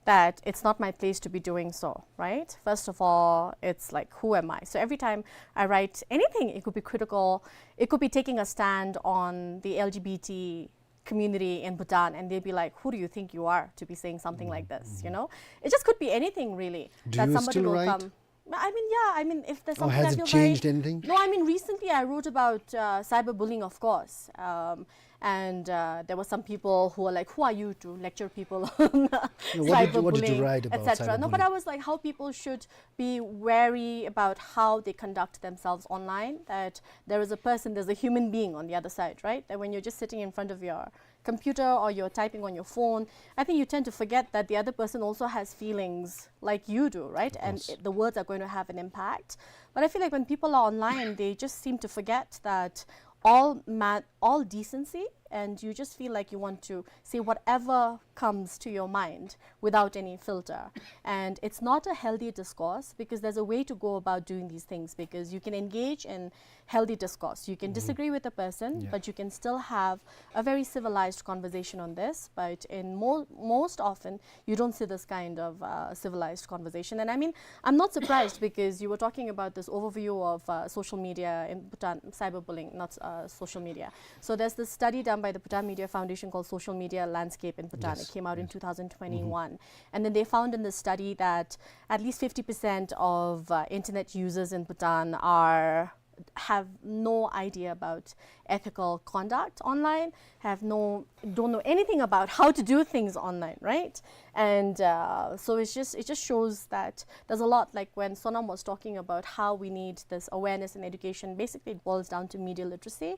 that it's not my place to be doing so, right? First of all, it's like, who am I? So every time I write anything, it could be critical, it could be taking a stand on the L G B T community in Bhutan, and they'll be like, "Who do you think you are to be saying something like this?" You Mm-hmm. know, it just could be anything, really. Do That you somebody still will write? come. I mean, yeah, I mean, if there's Or something has that it feels changed like anything? No, I mean, recently I wrote about, uh, cyberbullying, of course. Um, and, uh, there were some people who were like, "Who are you to lecture people on No, what did you, what did you cyberbullying, write about et cetera?" No, but cyberbullying? I was like, how people should be wary about how they conduct themselves online, that there is a person, there's a human being on the other side, right? That when you're just sitting in front of your computer or you're typing on your phone, I think you tend to forget that the other person also has feelings like you do, right? Of And course. it, the words are going to have an impact. But I feel like when people are online, they just seem to forget that all ma-, all decency, and you just feel like you want to say whatever comes to your mind without any filter. And it's not a healthy discourse, because there's a way to go about doing these things, because you can engage in healthy discourse. You can Mm-hmm. disagree with a person, Yeah. but you can still have a very civilized conversation on this. But in mo-, most often, you don't see this kind of, uh, civilized conversation. And I mean, I'm not surprised because you were talking about this overview of, uh, social media in Bhutan, cyberbullying, not, uh, social media. So there's this study done by the Bhutan Media Foundation called Social Media Landscape in Bhutan. Yes, It came out in yes. two thousand twenty-one. Mm-hmm. And then they found in the study that at least fifty percent of, uh, internet users in Bhutan are, have no idea about ethical conduct online, have no, don't know anything about how to do things online, right? And, uh, so it's just, it just shows that there's a lot, like when Sonam was talking about how we need this awareness and education, basically it boils down to media literacy.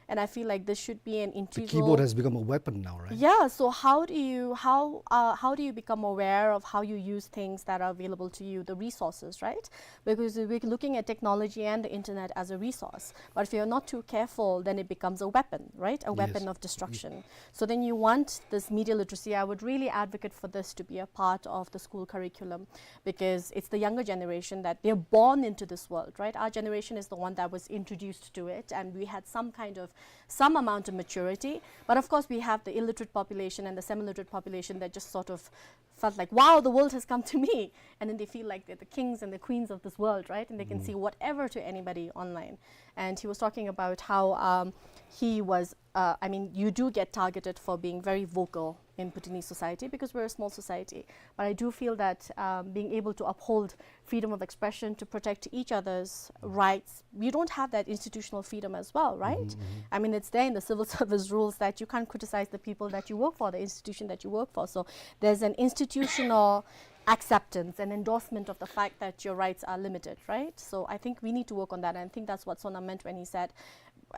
And I feel like this should be an The integral keyboard has become a weapon now, right? Yeah, so how do you, how, uh, how do you become aware of how you use things that are available to you, the resources, right? Because we're looking at technology and the internet as a resource. But if you're not too careful, then it becomes a weapon, right? A weapon Yes. of destruction. So then you want this media literacy. I would really advocate for this to be a part of the school curriculum, because it's the younger generation that they're born into this world, right? Our generation is the one that was introduced to it, and we had some kind of, some amount of maturity. But of course, we have the illiterate population and the semi-literate population that just sort of felt like, "Wow, the world has come to me." And then they feel like they're the kings and the queens of this world, right? And they can Mm. say whatever to anybody online. And he was talking about how, um, he was, uh, I mean, you do get targeted for being very vocal in Bhutanese society because we're a small society. But I do feel that, um, being able to uphold freedom of expression, to protect each other's rights, we don't have that institutional freedom as well, right? Mm-hmm, mm-hmm. I mean, it's there in the civil service rules that you can't criticize the people that you work for, the institution that you work for. So there's an institutional acceptance and endorsement of the fact that your rights are limited, right? So I think we need to work on that, and I think that's what Sonam meant when he said,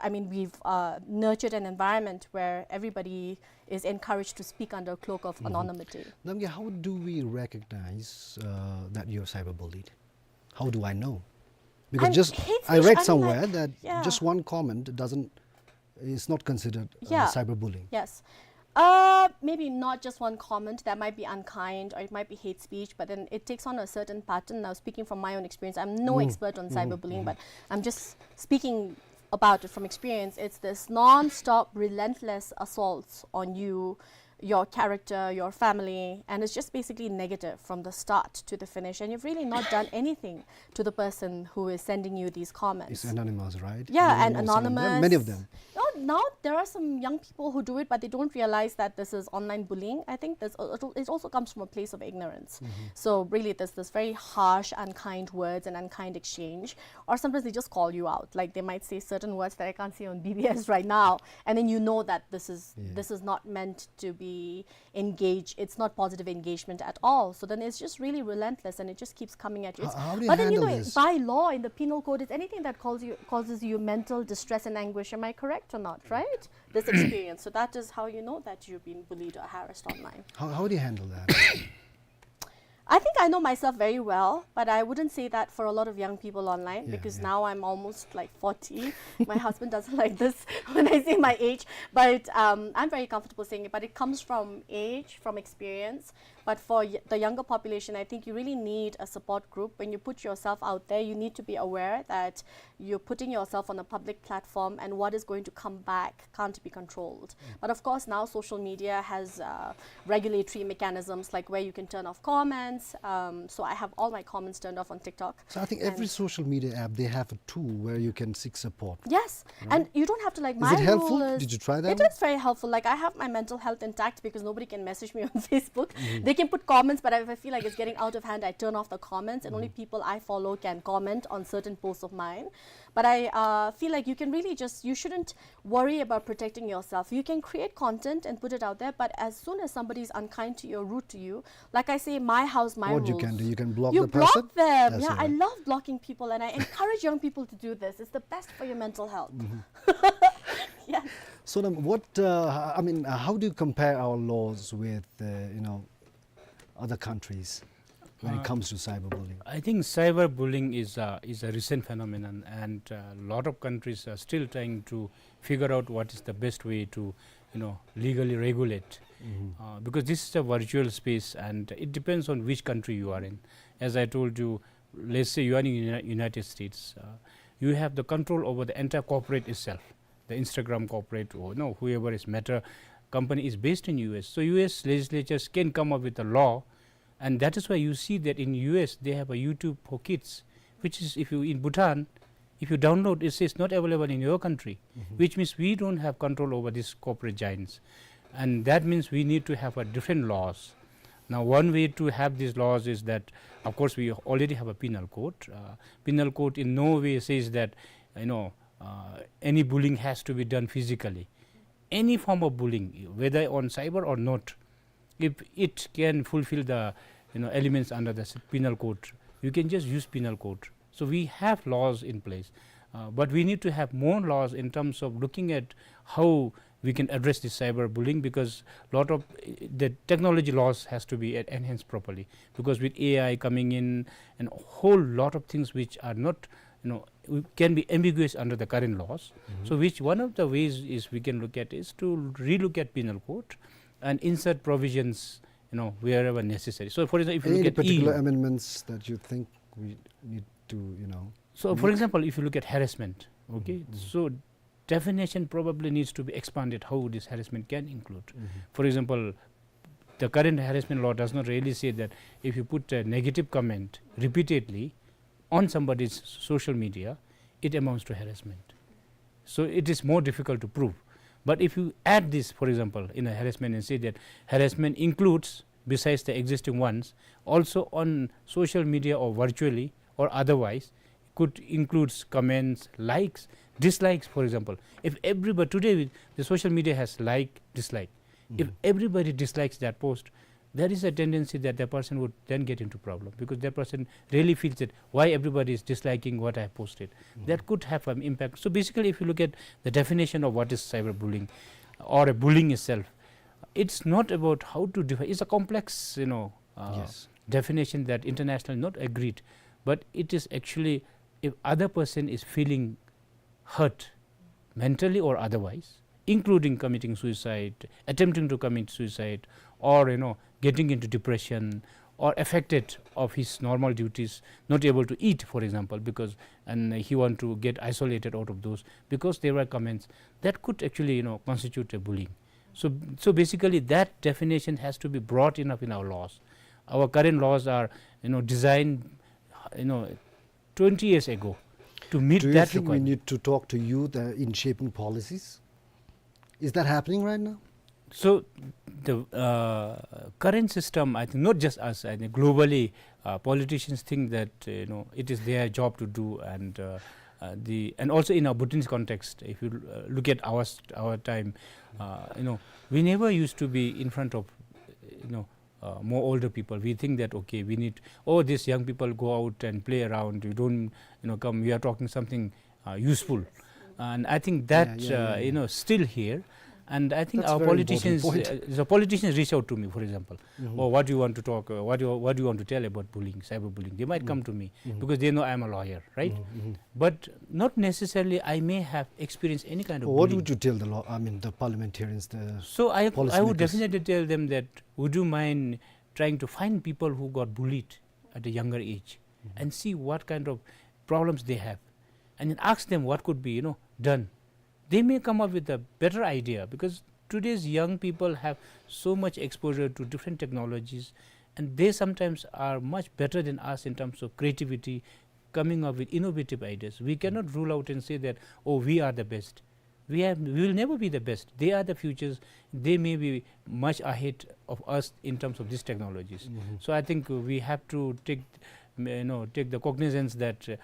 I mean, we've uh, nurtured an environment where everybody is encouraged to speak under a cloak of anonymity. Namgay, how do we recognize uh, that you're cyberbullied? How do I know? Because And just hate I speech, read I mean, somewhere like, that yeah. just one comment doesn't, is not considered uh, Yeah. cyberbullying. Yes. Uh, maybe not just one comment. That might be unkind or it might be hate speech, but then it takes on a certain pattern. Now, speaking from my own experience, I'm no expert on cyberbullying, but I'm just speaking about it from experience. It's this non-stop, relentless assaults on you, your character, your family, and it's just basically negative from the start to the finish. And you've really not done anything to the person who is sending you these comments. It's anonymous, right? Yeah, Anonymous and and anonymous. There are many of them. No, now there are some young people who do it, but they don't realize that this is online bullying. I think this, it also comes from a place of ignorance. So really, there's this very harsh, unkind words and unkind exchange. Or sometimes they just call you out. Like, they might say certain words that I can't say on B B S right now, and then you know that this is Yeah. this is not meant to be engage. It's not positive engagement at all. So then it's just really relentless, and it just keeps coming at you. How, how do you But then, you handle know, this? By law in the penal code, it's anything that calls you causes you mental distress and anguish. Am I correct or not? Right? This experience. So that is how you know that you've been bullied or harassed online. How, how do you handle that? I think I know myself very well, but I wouldn't say that for a lot of young people online. Yeah, because yeah. Now I'm almost, like, forty. My husband doesn't like this when I say my age, but um, I'm very comfortable saying it. But it comes from age, from experience. But for y- the younger population, I think you really need a support group. When you put yourself out there, you need to be aware that you're putting yourself on a public platform, and what is going to come back can't be controlled. But of course, now social media has uh, regulatory mechanisms, like where you can turn off comments. Um, so I have all my comments turned off on TikTok. So I think every And social media app, they have a tool where you can seek support. Yes, and you don't have to, like, Is my it helpful? Rule is Did you try that It one? Is very helpful. Like, I have my mental health intact because nobody can message me on Facebook. They can put comments, but if I feel like it's getting out of hand, I turn off the comments, and only people I follow can comment on certain posts of mine. But I uh, feel like you can really just, you shouldn't worry about protecting yourself. You can create content and put it out there, but as soon as somebody is unkind to you or rude to you, like I say, my house, my What rules. You can do, you can block You the block person. Them. That's Yeah, all I right. Love blocking people, and I encourage young people to do this. It's the best for your mental health. Yeah. So, then what, uh, I mean, uh, how do you compare our laws with, uh, you know, other countries when it Uh, comes to cyberbullying? I think cyberbullying is a, is a recent phenomenon, and a lot of countries are still trying to figure out what is the best way to, you know, legally regulate. Uh, because this is a virtual space, and it depends on which country you are in. As I told you, let's say you are in Uni- United States, uh, you have the control over the entire corporate itself. The Instagram corporate, or no, whoever is Meta company is based in U S. So U S legislatures can come up with a law, and that is why you see that in U S they have a YouTube for kids, which is, if you in Bhutan, if you download, it says not available in your country, which means we don't have control over these corporate giants. And that means we need to have a different laws. Now, one way to have these laws is that, of course, we already have a penal code. Uh, penal code in no way says that, you know, uh, any bullying has to be done physically. Any form of bullying, whether on cyber or not, if it can fulfill the, you know, elements under the s- penal code, you can just use penal code. So we have laws in place, uh, but we need to have more laws in terms of looking at how we can address this cyberbullying, because lot of uh, the technology laws has to be en- enhanced properly, because with A I coming in and a whole lot of things which are not, you know, we- can be ambiguous under the current laws. So which one of the ways is we can look at is to relook at penal code and insert provisions, you know, wherever necessary. So for example, if you Any look at particular E U, amendments that you think we need to, you know, So for make? Example, if you look at harassment, okay, so definition probably needs to be expanded how this harassment can include. For example, the current harassment law does not really say that if you put a negative comment repeatedly on somebody's social media, it amounts to harassment. So it is more difficult to prove. But if you add this, for example, in a harassment and say that harassment includes, besides the existing ones, also on social media or virtually or otherwise, could includes comments, likes, dislikes, for example. If everybody, today the social media has like, dislike. If everybody dislikes that post, there is a tendency that the person would then get into problem, because that person really feels that why everybody is disliking what I have posted. That could have an impact. So basically, if you look at the definition of what is cyberbullying or a bullying itself, it's not about how to define. It's a complex, you know, uh, Yes. definition that internationally not agreed, but it is actually if other person is feeling hurt mentally or otherwise, including committing suicide, attempting to commit suicide, or, you know, getting into depression, or affected of his normal duties, not able to eat, for example, because, and he want to get isolated out of those because there were comments, that could actually, you know, constitute a bullying. So, so basically, that definition has to be broad enough in our laws. Our current laws are, you know, designed, you know, twenty years ago to meet Do you that think we requirement. need to talk to youth, uh, in shaping policies? Is that happening right now? So the, uh, current system, I think, not just us, I think globally, uh, politicians think that, uh, you know, it is their job to do, and, uh, uh, the, and also in our Bhutanese context, if you, uh, look at our st-, our time, uh, you know, we never used to be in front of, you know, uh, more older people. We think that, okay, we need, oh, these young people go out and play around. You don't, you know, come. We are talking something, uh, useful, and I think Yeah, that, yeah, uh, yeah, you yeah. know, still here. And I think That's our very important politicians, point. uh, the politicians reach out to me, for example, Mm-hmm. "Oh, what do you want to talk? Uh, what do you, what do you want to tell about bullying, cyberbullying?" They might Mm-hmm. come to me Mm-hmm. because they know I'm a lawyer, right? Mm-hmm. Mm-hmm. But not necessarily I may have experienced any kind of Well, what bullying. Would you tell the law, I mean, the parliamentarians, the So I, policy I would makers? Definitely tell them that, would you mind trying to find people who got bullied at a younger age Mm-hmm. and see what kind of problems they have, and then ask them what could be, you know, done. They may come up with a better idea, because today's young people have so much exposure to different technologies, and they sometimes are much better than us in terms of creativity, coming up with innovative ideas. We cannot rule out and say that, "Oh, we are the best." We have, we will never be the best. They are the futures. They may be much ahead of us in terms of these technologies. Mm-hmm. So I think we have to take, you know, take the cognizance that, uh,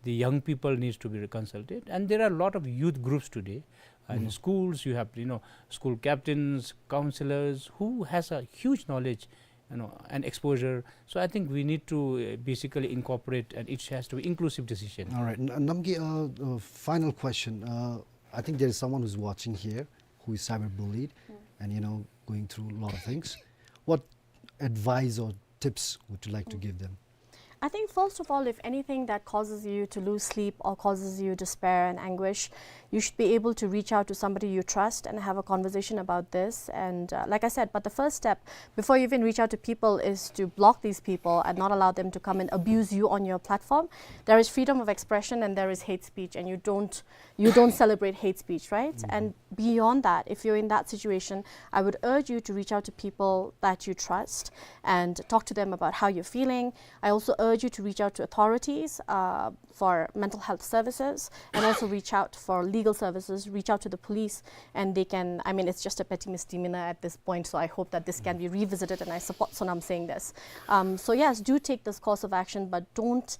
the young people needs to be consulted. And there are a lot of youth groups today. And Mm-hmm. schools, you have, you know, school captains, counselors, who has a huge knowledge, you know, and exposure. So I think we need to, uh, basically incorporate, and it has to be inclusive decision. All right. N-, Namgay, uh, uh, final question. Uh, I think there is someone who's watching here who is cyberbullied Mm. and, you know, going through a lot of things. What advice or tips would you like to Mm. give them? I think, first of all, if anything that causes you to lose sleep or causes you despair and anguish, you should be able to reach out to somebody you trust and have a conversation about this. And, uh, like I said, but the first step, before you even reach out to people, is to block these people and not allow them to come and abuse you on your platform. There is freedom of expression and there is hate speech, and you don't, you don't celebrate hate speech, right? Mm-hmm. And beyond that, if you're in that situation, I would urge you to reach out to people that you trust and talk to them about how you're feeling. I also urge you to reach out to authorities, uh, for mental health services, and also reach out for legal services, reach out to the police, and they can, I mean, it's just a petty misdemeanor at this point, so I hope that this can be revisited, and I support Sonam saying this. Um, so yes, do take this course of action, but don't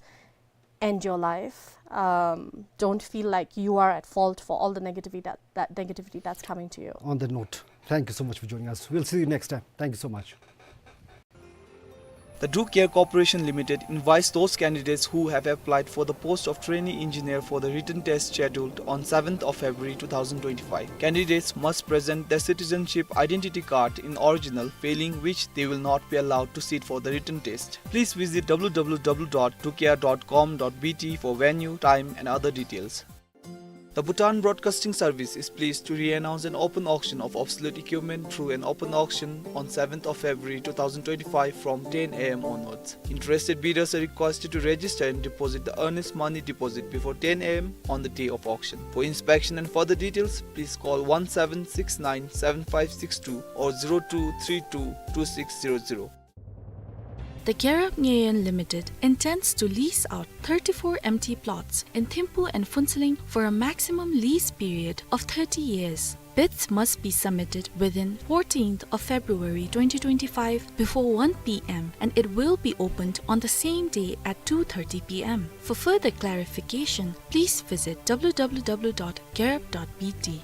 end your life. Um, don't feel like you are at fault for all the negativity that, that negativity that's coming to you. On that note, thank you so much for joining us. We'll see you next time. Thank you so much. The Do Care Corporation Limited invites those candidates who have applied for the post of trainee engineer for the written test scheduled on seventh of February two thousand twenty-five. Candidates must present their citizenship identity card in original, failing which they will not be allowed to sit for the written test. Please visit W W W dot docare dot com dot B T for venue, time and other details. The Bhutan Broadcasting Service is pleased to re-announce an open auction of obsolete equipment through an open auction on seventh of February two thousand twenty-five from ten A M onwards. Interested bidders are requested to register and deposit the earnest money deposit before ten A M on the day of auction. For inspection and further details, please call one seven six nine seven five six two or zero two three two two six zero zero. The Gyarab Ngayon Limited intends to lease out thirty-four empty plots in Thimphu and Phuentsholing for a maximum lease period of thirty years. Bids must be submitted within fourteenth of February twenty twenty-five before one P M, and it will be opened on the same day at two thirty P M. For further clarification, please visit W W W dot gyarab dot B T.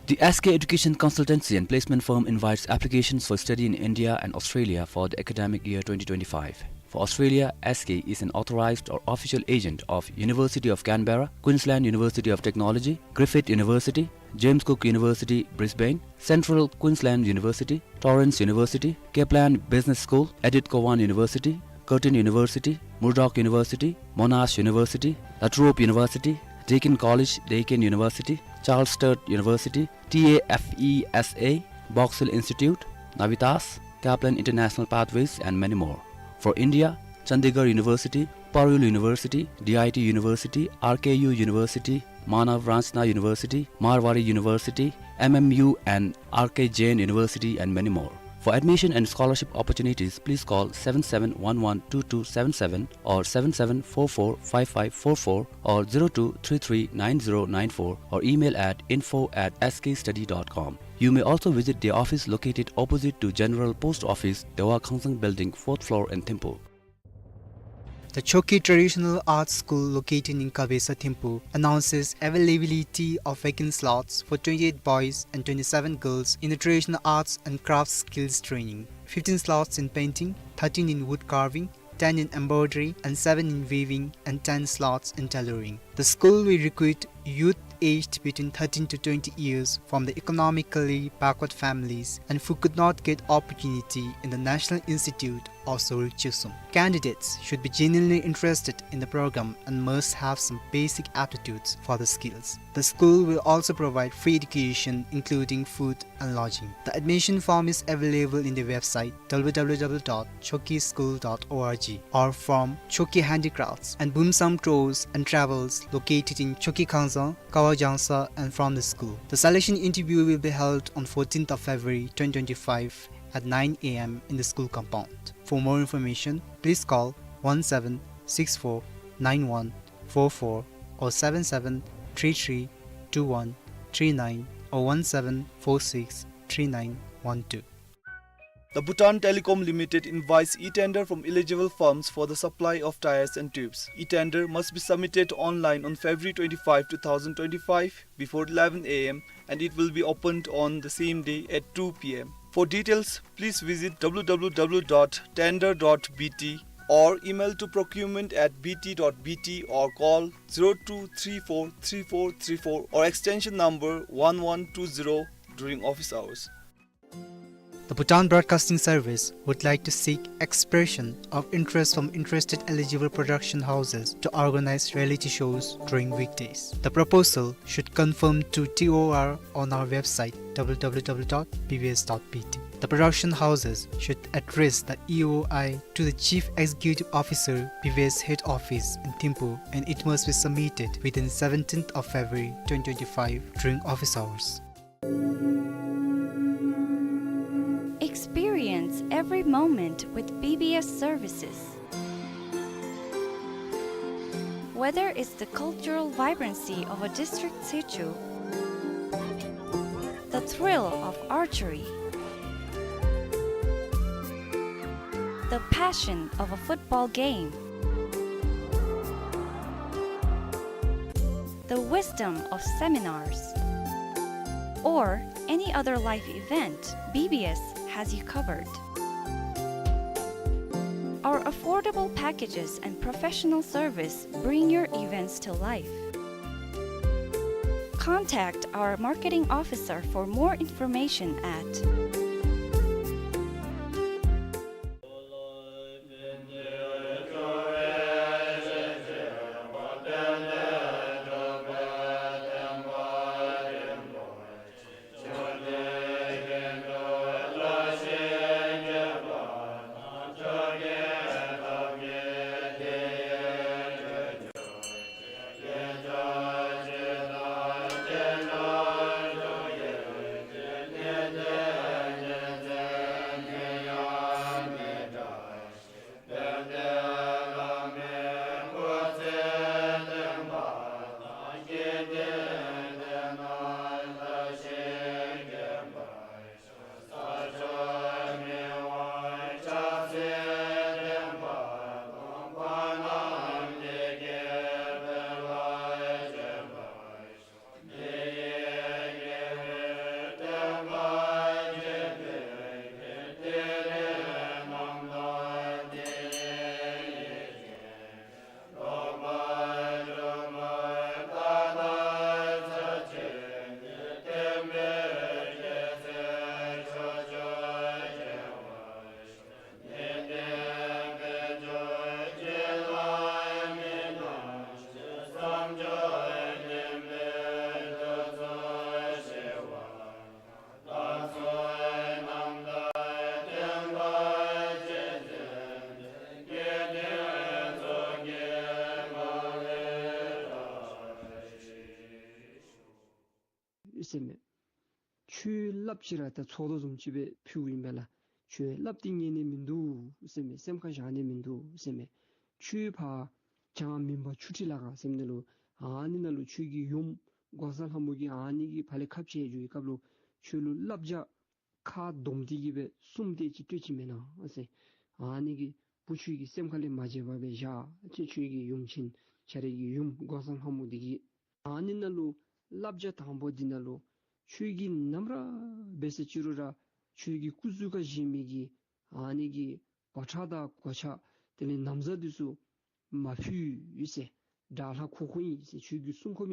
The S K Education Consultancy and Placement Firm invites applications for study in India and Australia for the academic year twenty twenty-five. For Australia, S K is an authorized or official agent of University of Canberra, Queensland University of Technology, Griffith University, James Cook University, Brisbane, Central Queensland University, Torrens University, Kaplan Business School, Edith Cowan University, Curtin University, Murdoch University, Monash University, La Trobe University, Deakin College, Deakin University, Charles Sturt University, T A F E S A, Box Hill Institute, Navitas, Kaplan International Pathways, and many more. For India, Chandigarh University, Parul University, D I T University, R K U University, Manav Ranchna University, Marwari University, M M U and R K Jain University, and many more. For admission and scholarship opportunities, please call seven seven one one two two seven seven or seven seven four four five five four four or zero two three three nine zero nine four or email at info at S K study dot com. You may also visit the office located opposite to General Post Office, Dewa Khangsang Building, fourth floor in Thimphu. The Chokyi Traditional Arts School, located in Kabesa, Thimphu, announces availability of vacant slots for twenty-eight boys and twenty-seven girls in the traditional arts and crafts skills training. Fifteen slots in painting, thirteen in wood carving, ten in embroidery, and seven in weaving, and ten slots in tailoring. The school will recruit youth aged between thirteen to twenty years from the economically backward families and who could not get opportunity in the National Institute of Sorik Chusum. Candidates should be genuinely interested in the program and must have some basic aptitudes for the skills. The school will also provide free education, including food and lodging. The admission form is available in the website w w w dot chokyi school dot org or from Chokyi Handicrafts and Bumsam Tours and Travels, located in Chokyi Khangsang, Kawa Jangsa, and from the school. The selection interview will be held on fourteenth of February twenty twenty-five at nine a m in the school compound. For more information, please call one seven six four nine one four four or seven seven three three two one three nine or one seven four six three nine one two. The Bhutan Telecom Limited invites e-tender from eligible firms for the supply of tires and tubes. E-tender must be submitted online on February twenty-five, two thousand twenty-five, before eleven a m, and it will be opened on the same day at two p m. For details, please visit w w w dot tender dot b t or email to procurement at b t dot b t or call zero two three four three four three four or extension number one one two zero during office hours. The Bhutan Broadcasting Service would like to seek expression of interest from interested eligible production houses to organize reality shows during weekdays. The proposal should confirm to T O R on our website w w w dot b b s dot b t. The production houses should address the E O I to the Chief Executive Officer, B B S Head Office in Thimphu, and it must be submitted within seventeenth of February twenty twenty-five during office hours. Experience every moment with B B S services. Whether it's the cultural vibrancy of a district situ, the thrill of archery, the passion of a football game, the wisdom of seminars, or any other life event, B B S has you covered. Our affordable packages and professional service bring your events to life. Contact our marketing officer for more information at ཟེར་མས། ཁྱོད་སླབ་ཅི་ར་ད་ཚོགས་གཏོར་བཟུམ་ཅིག་སྦེ་ཕུལཝ་ཨིན་པས་ལགས། ཁྱོད་སླབ་སྟེ་ཉན་ནི་མིན་འདུག་ཟེར་མས། སེམས་ཁར་བཞག་ནི་མིན་འདུག་ཟེར་མས། ཁྱོད་ཕར་བྱང་མུན་པ་ཆུ་ཁྲི་ལ་ཁ་ཟེར་མི་ནང་ལུ་ཨ་ནི་ནང་ལུ་ཁྱོད་ཀྱི་ཡུམ་འགོག་བཟའ་ལྷ་མོ་གིས་ཨ་ནི་གི་ཕར་ལས་ཁ་འཕྱལ་འགྱོ་བའི་སྐབས་ལུ་ཁྱོད་ལུ་བསླབ་བྱ་ཁ་བསྡོམས་ཏེ་གི་སྦེ་གསུམ་དེ་ཅིག་སྤྲོད་ཅི་མེན་ན་ཟེར། ཨ་ནི་གི་བུ་ཁྱོད་ཀྱི་སེམས་ཁ་ལས་མ་བརྗེད་པར་སྦེ་བཞག་ཅིག། ཁྱོད་ཀྱི་ཡུམ་ཆེན་ཁྱོད་རའི་གི་ཡུམ་འགོག་བཟའ་ལྷ་མོ་འདི་གིས་ཨ་ནི་ནང་ལུ་བསླབ་བྱ་དང་པོ་འདི་ནང་ལུ་ཁྱོད་ཀྱིས་ནམ་ར་འབད་ཟེར་ཅི་རུང་ར་ཁྱོད་ཀྱི་སྐུ་གཟུགས་ཁར་བཞེས་མི་གི་ཨ་ནི་གི་བ་ཁྲག་དང་གོ་ཆ་དེ་ལས་ན་བཟའ་འདི་ཚུ་མ་ཕུལ་ཟེར། དགྲ་ལྷ་ཁོ་ཁོ་ཨིན་ཟེར་ཁྱོད་ཀྱིས་གསུང་དགོ་མི་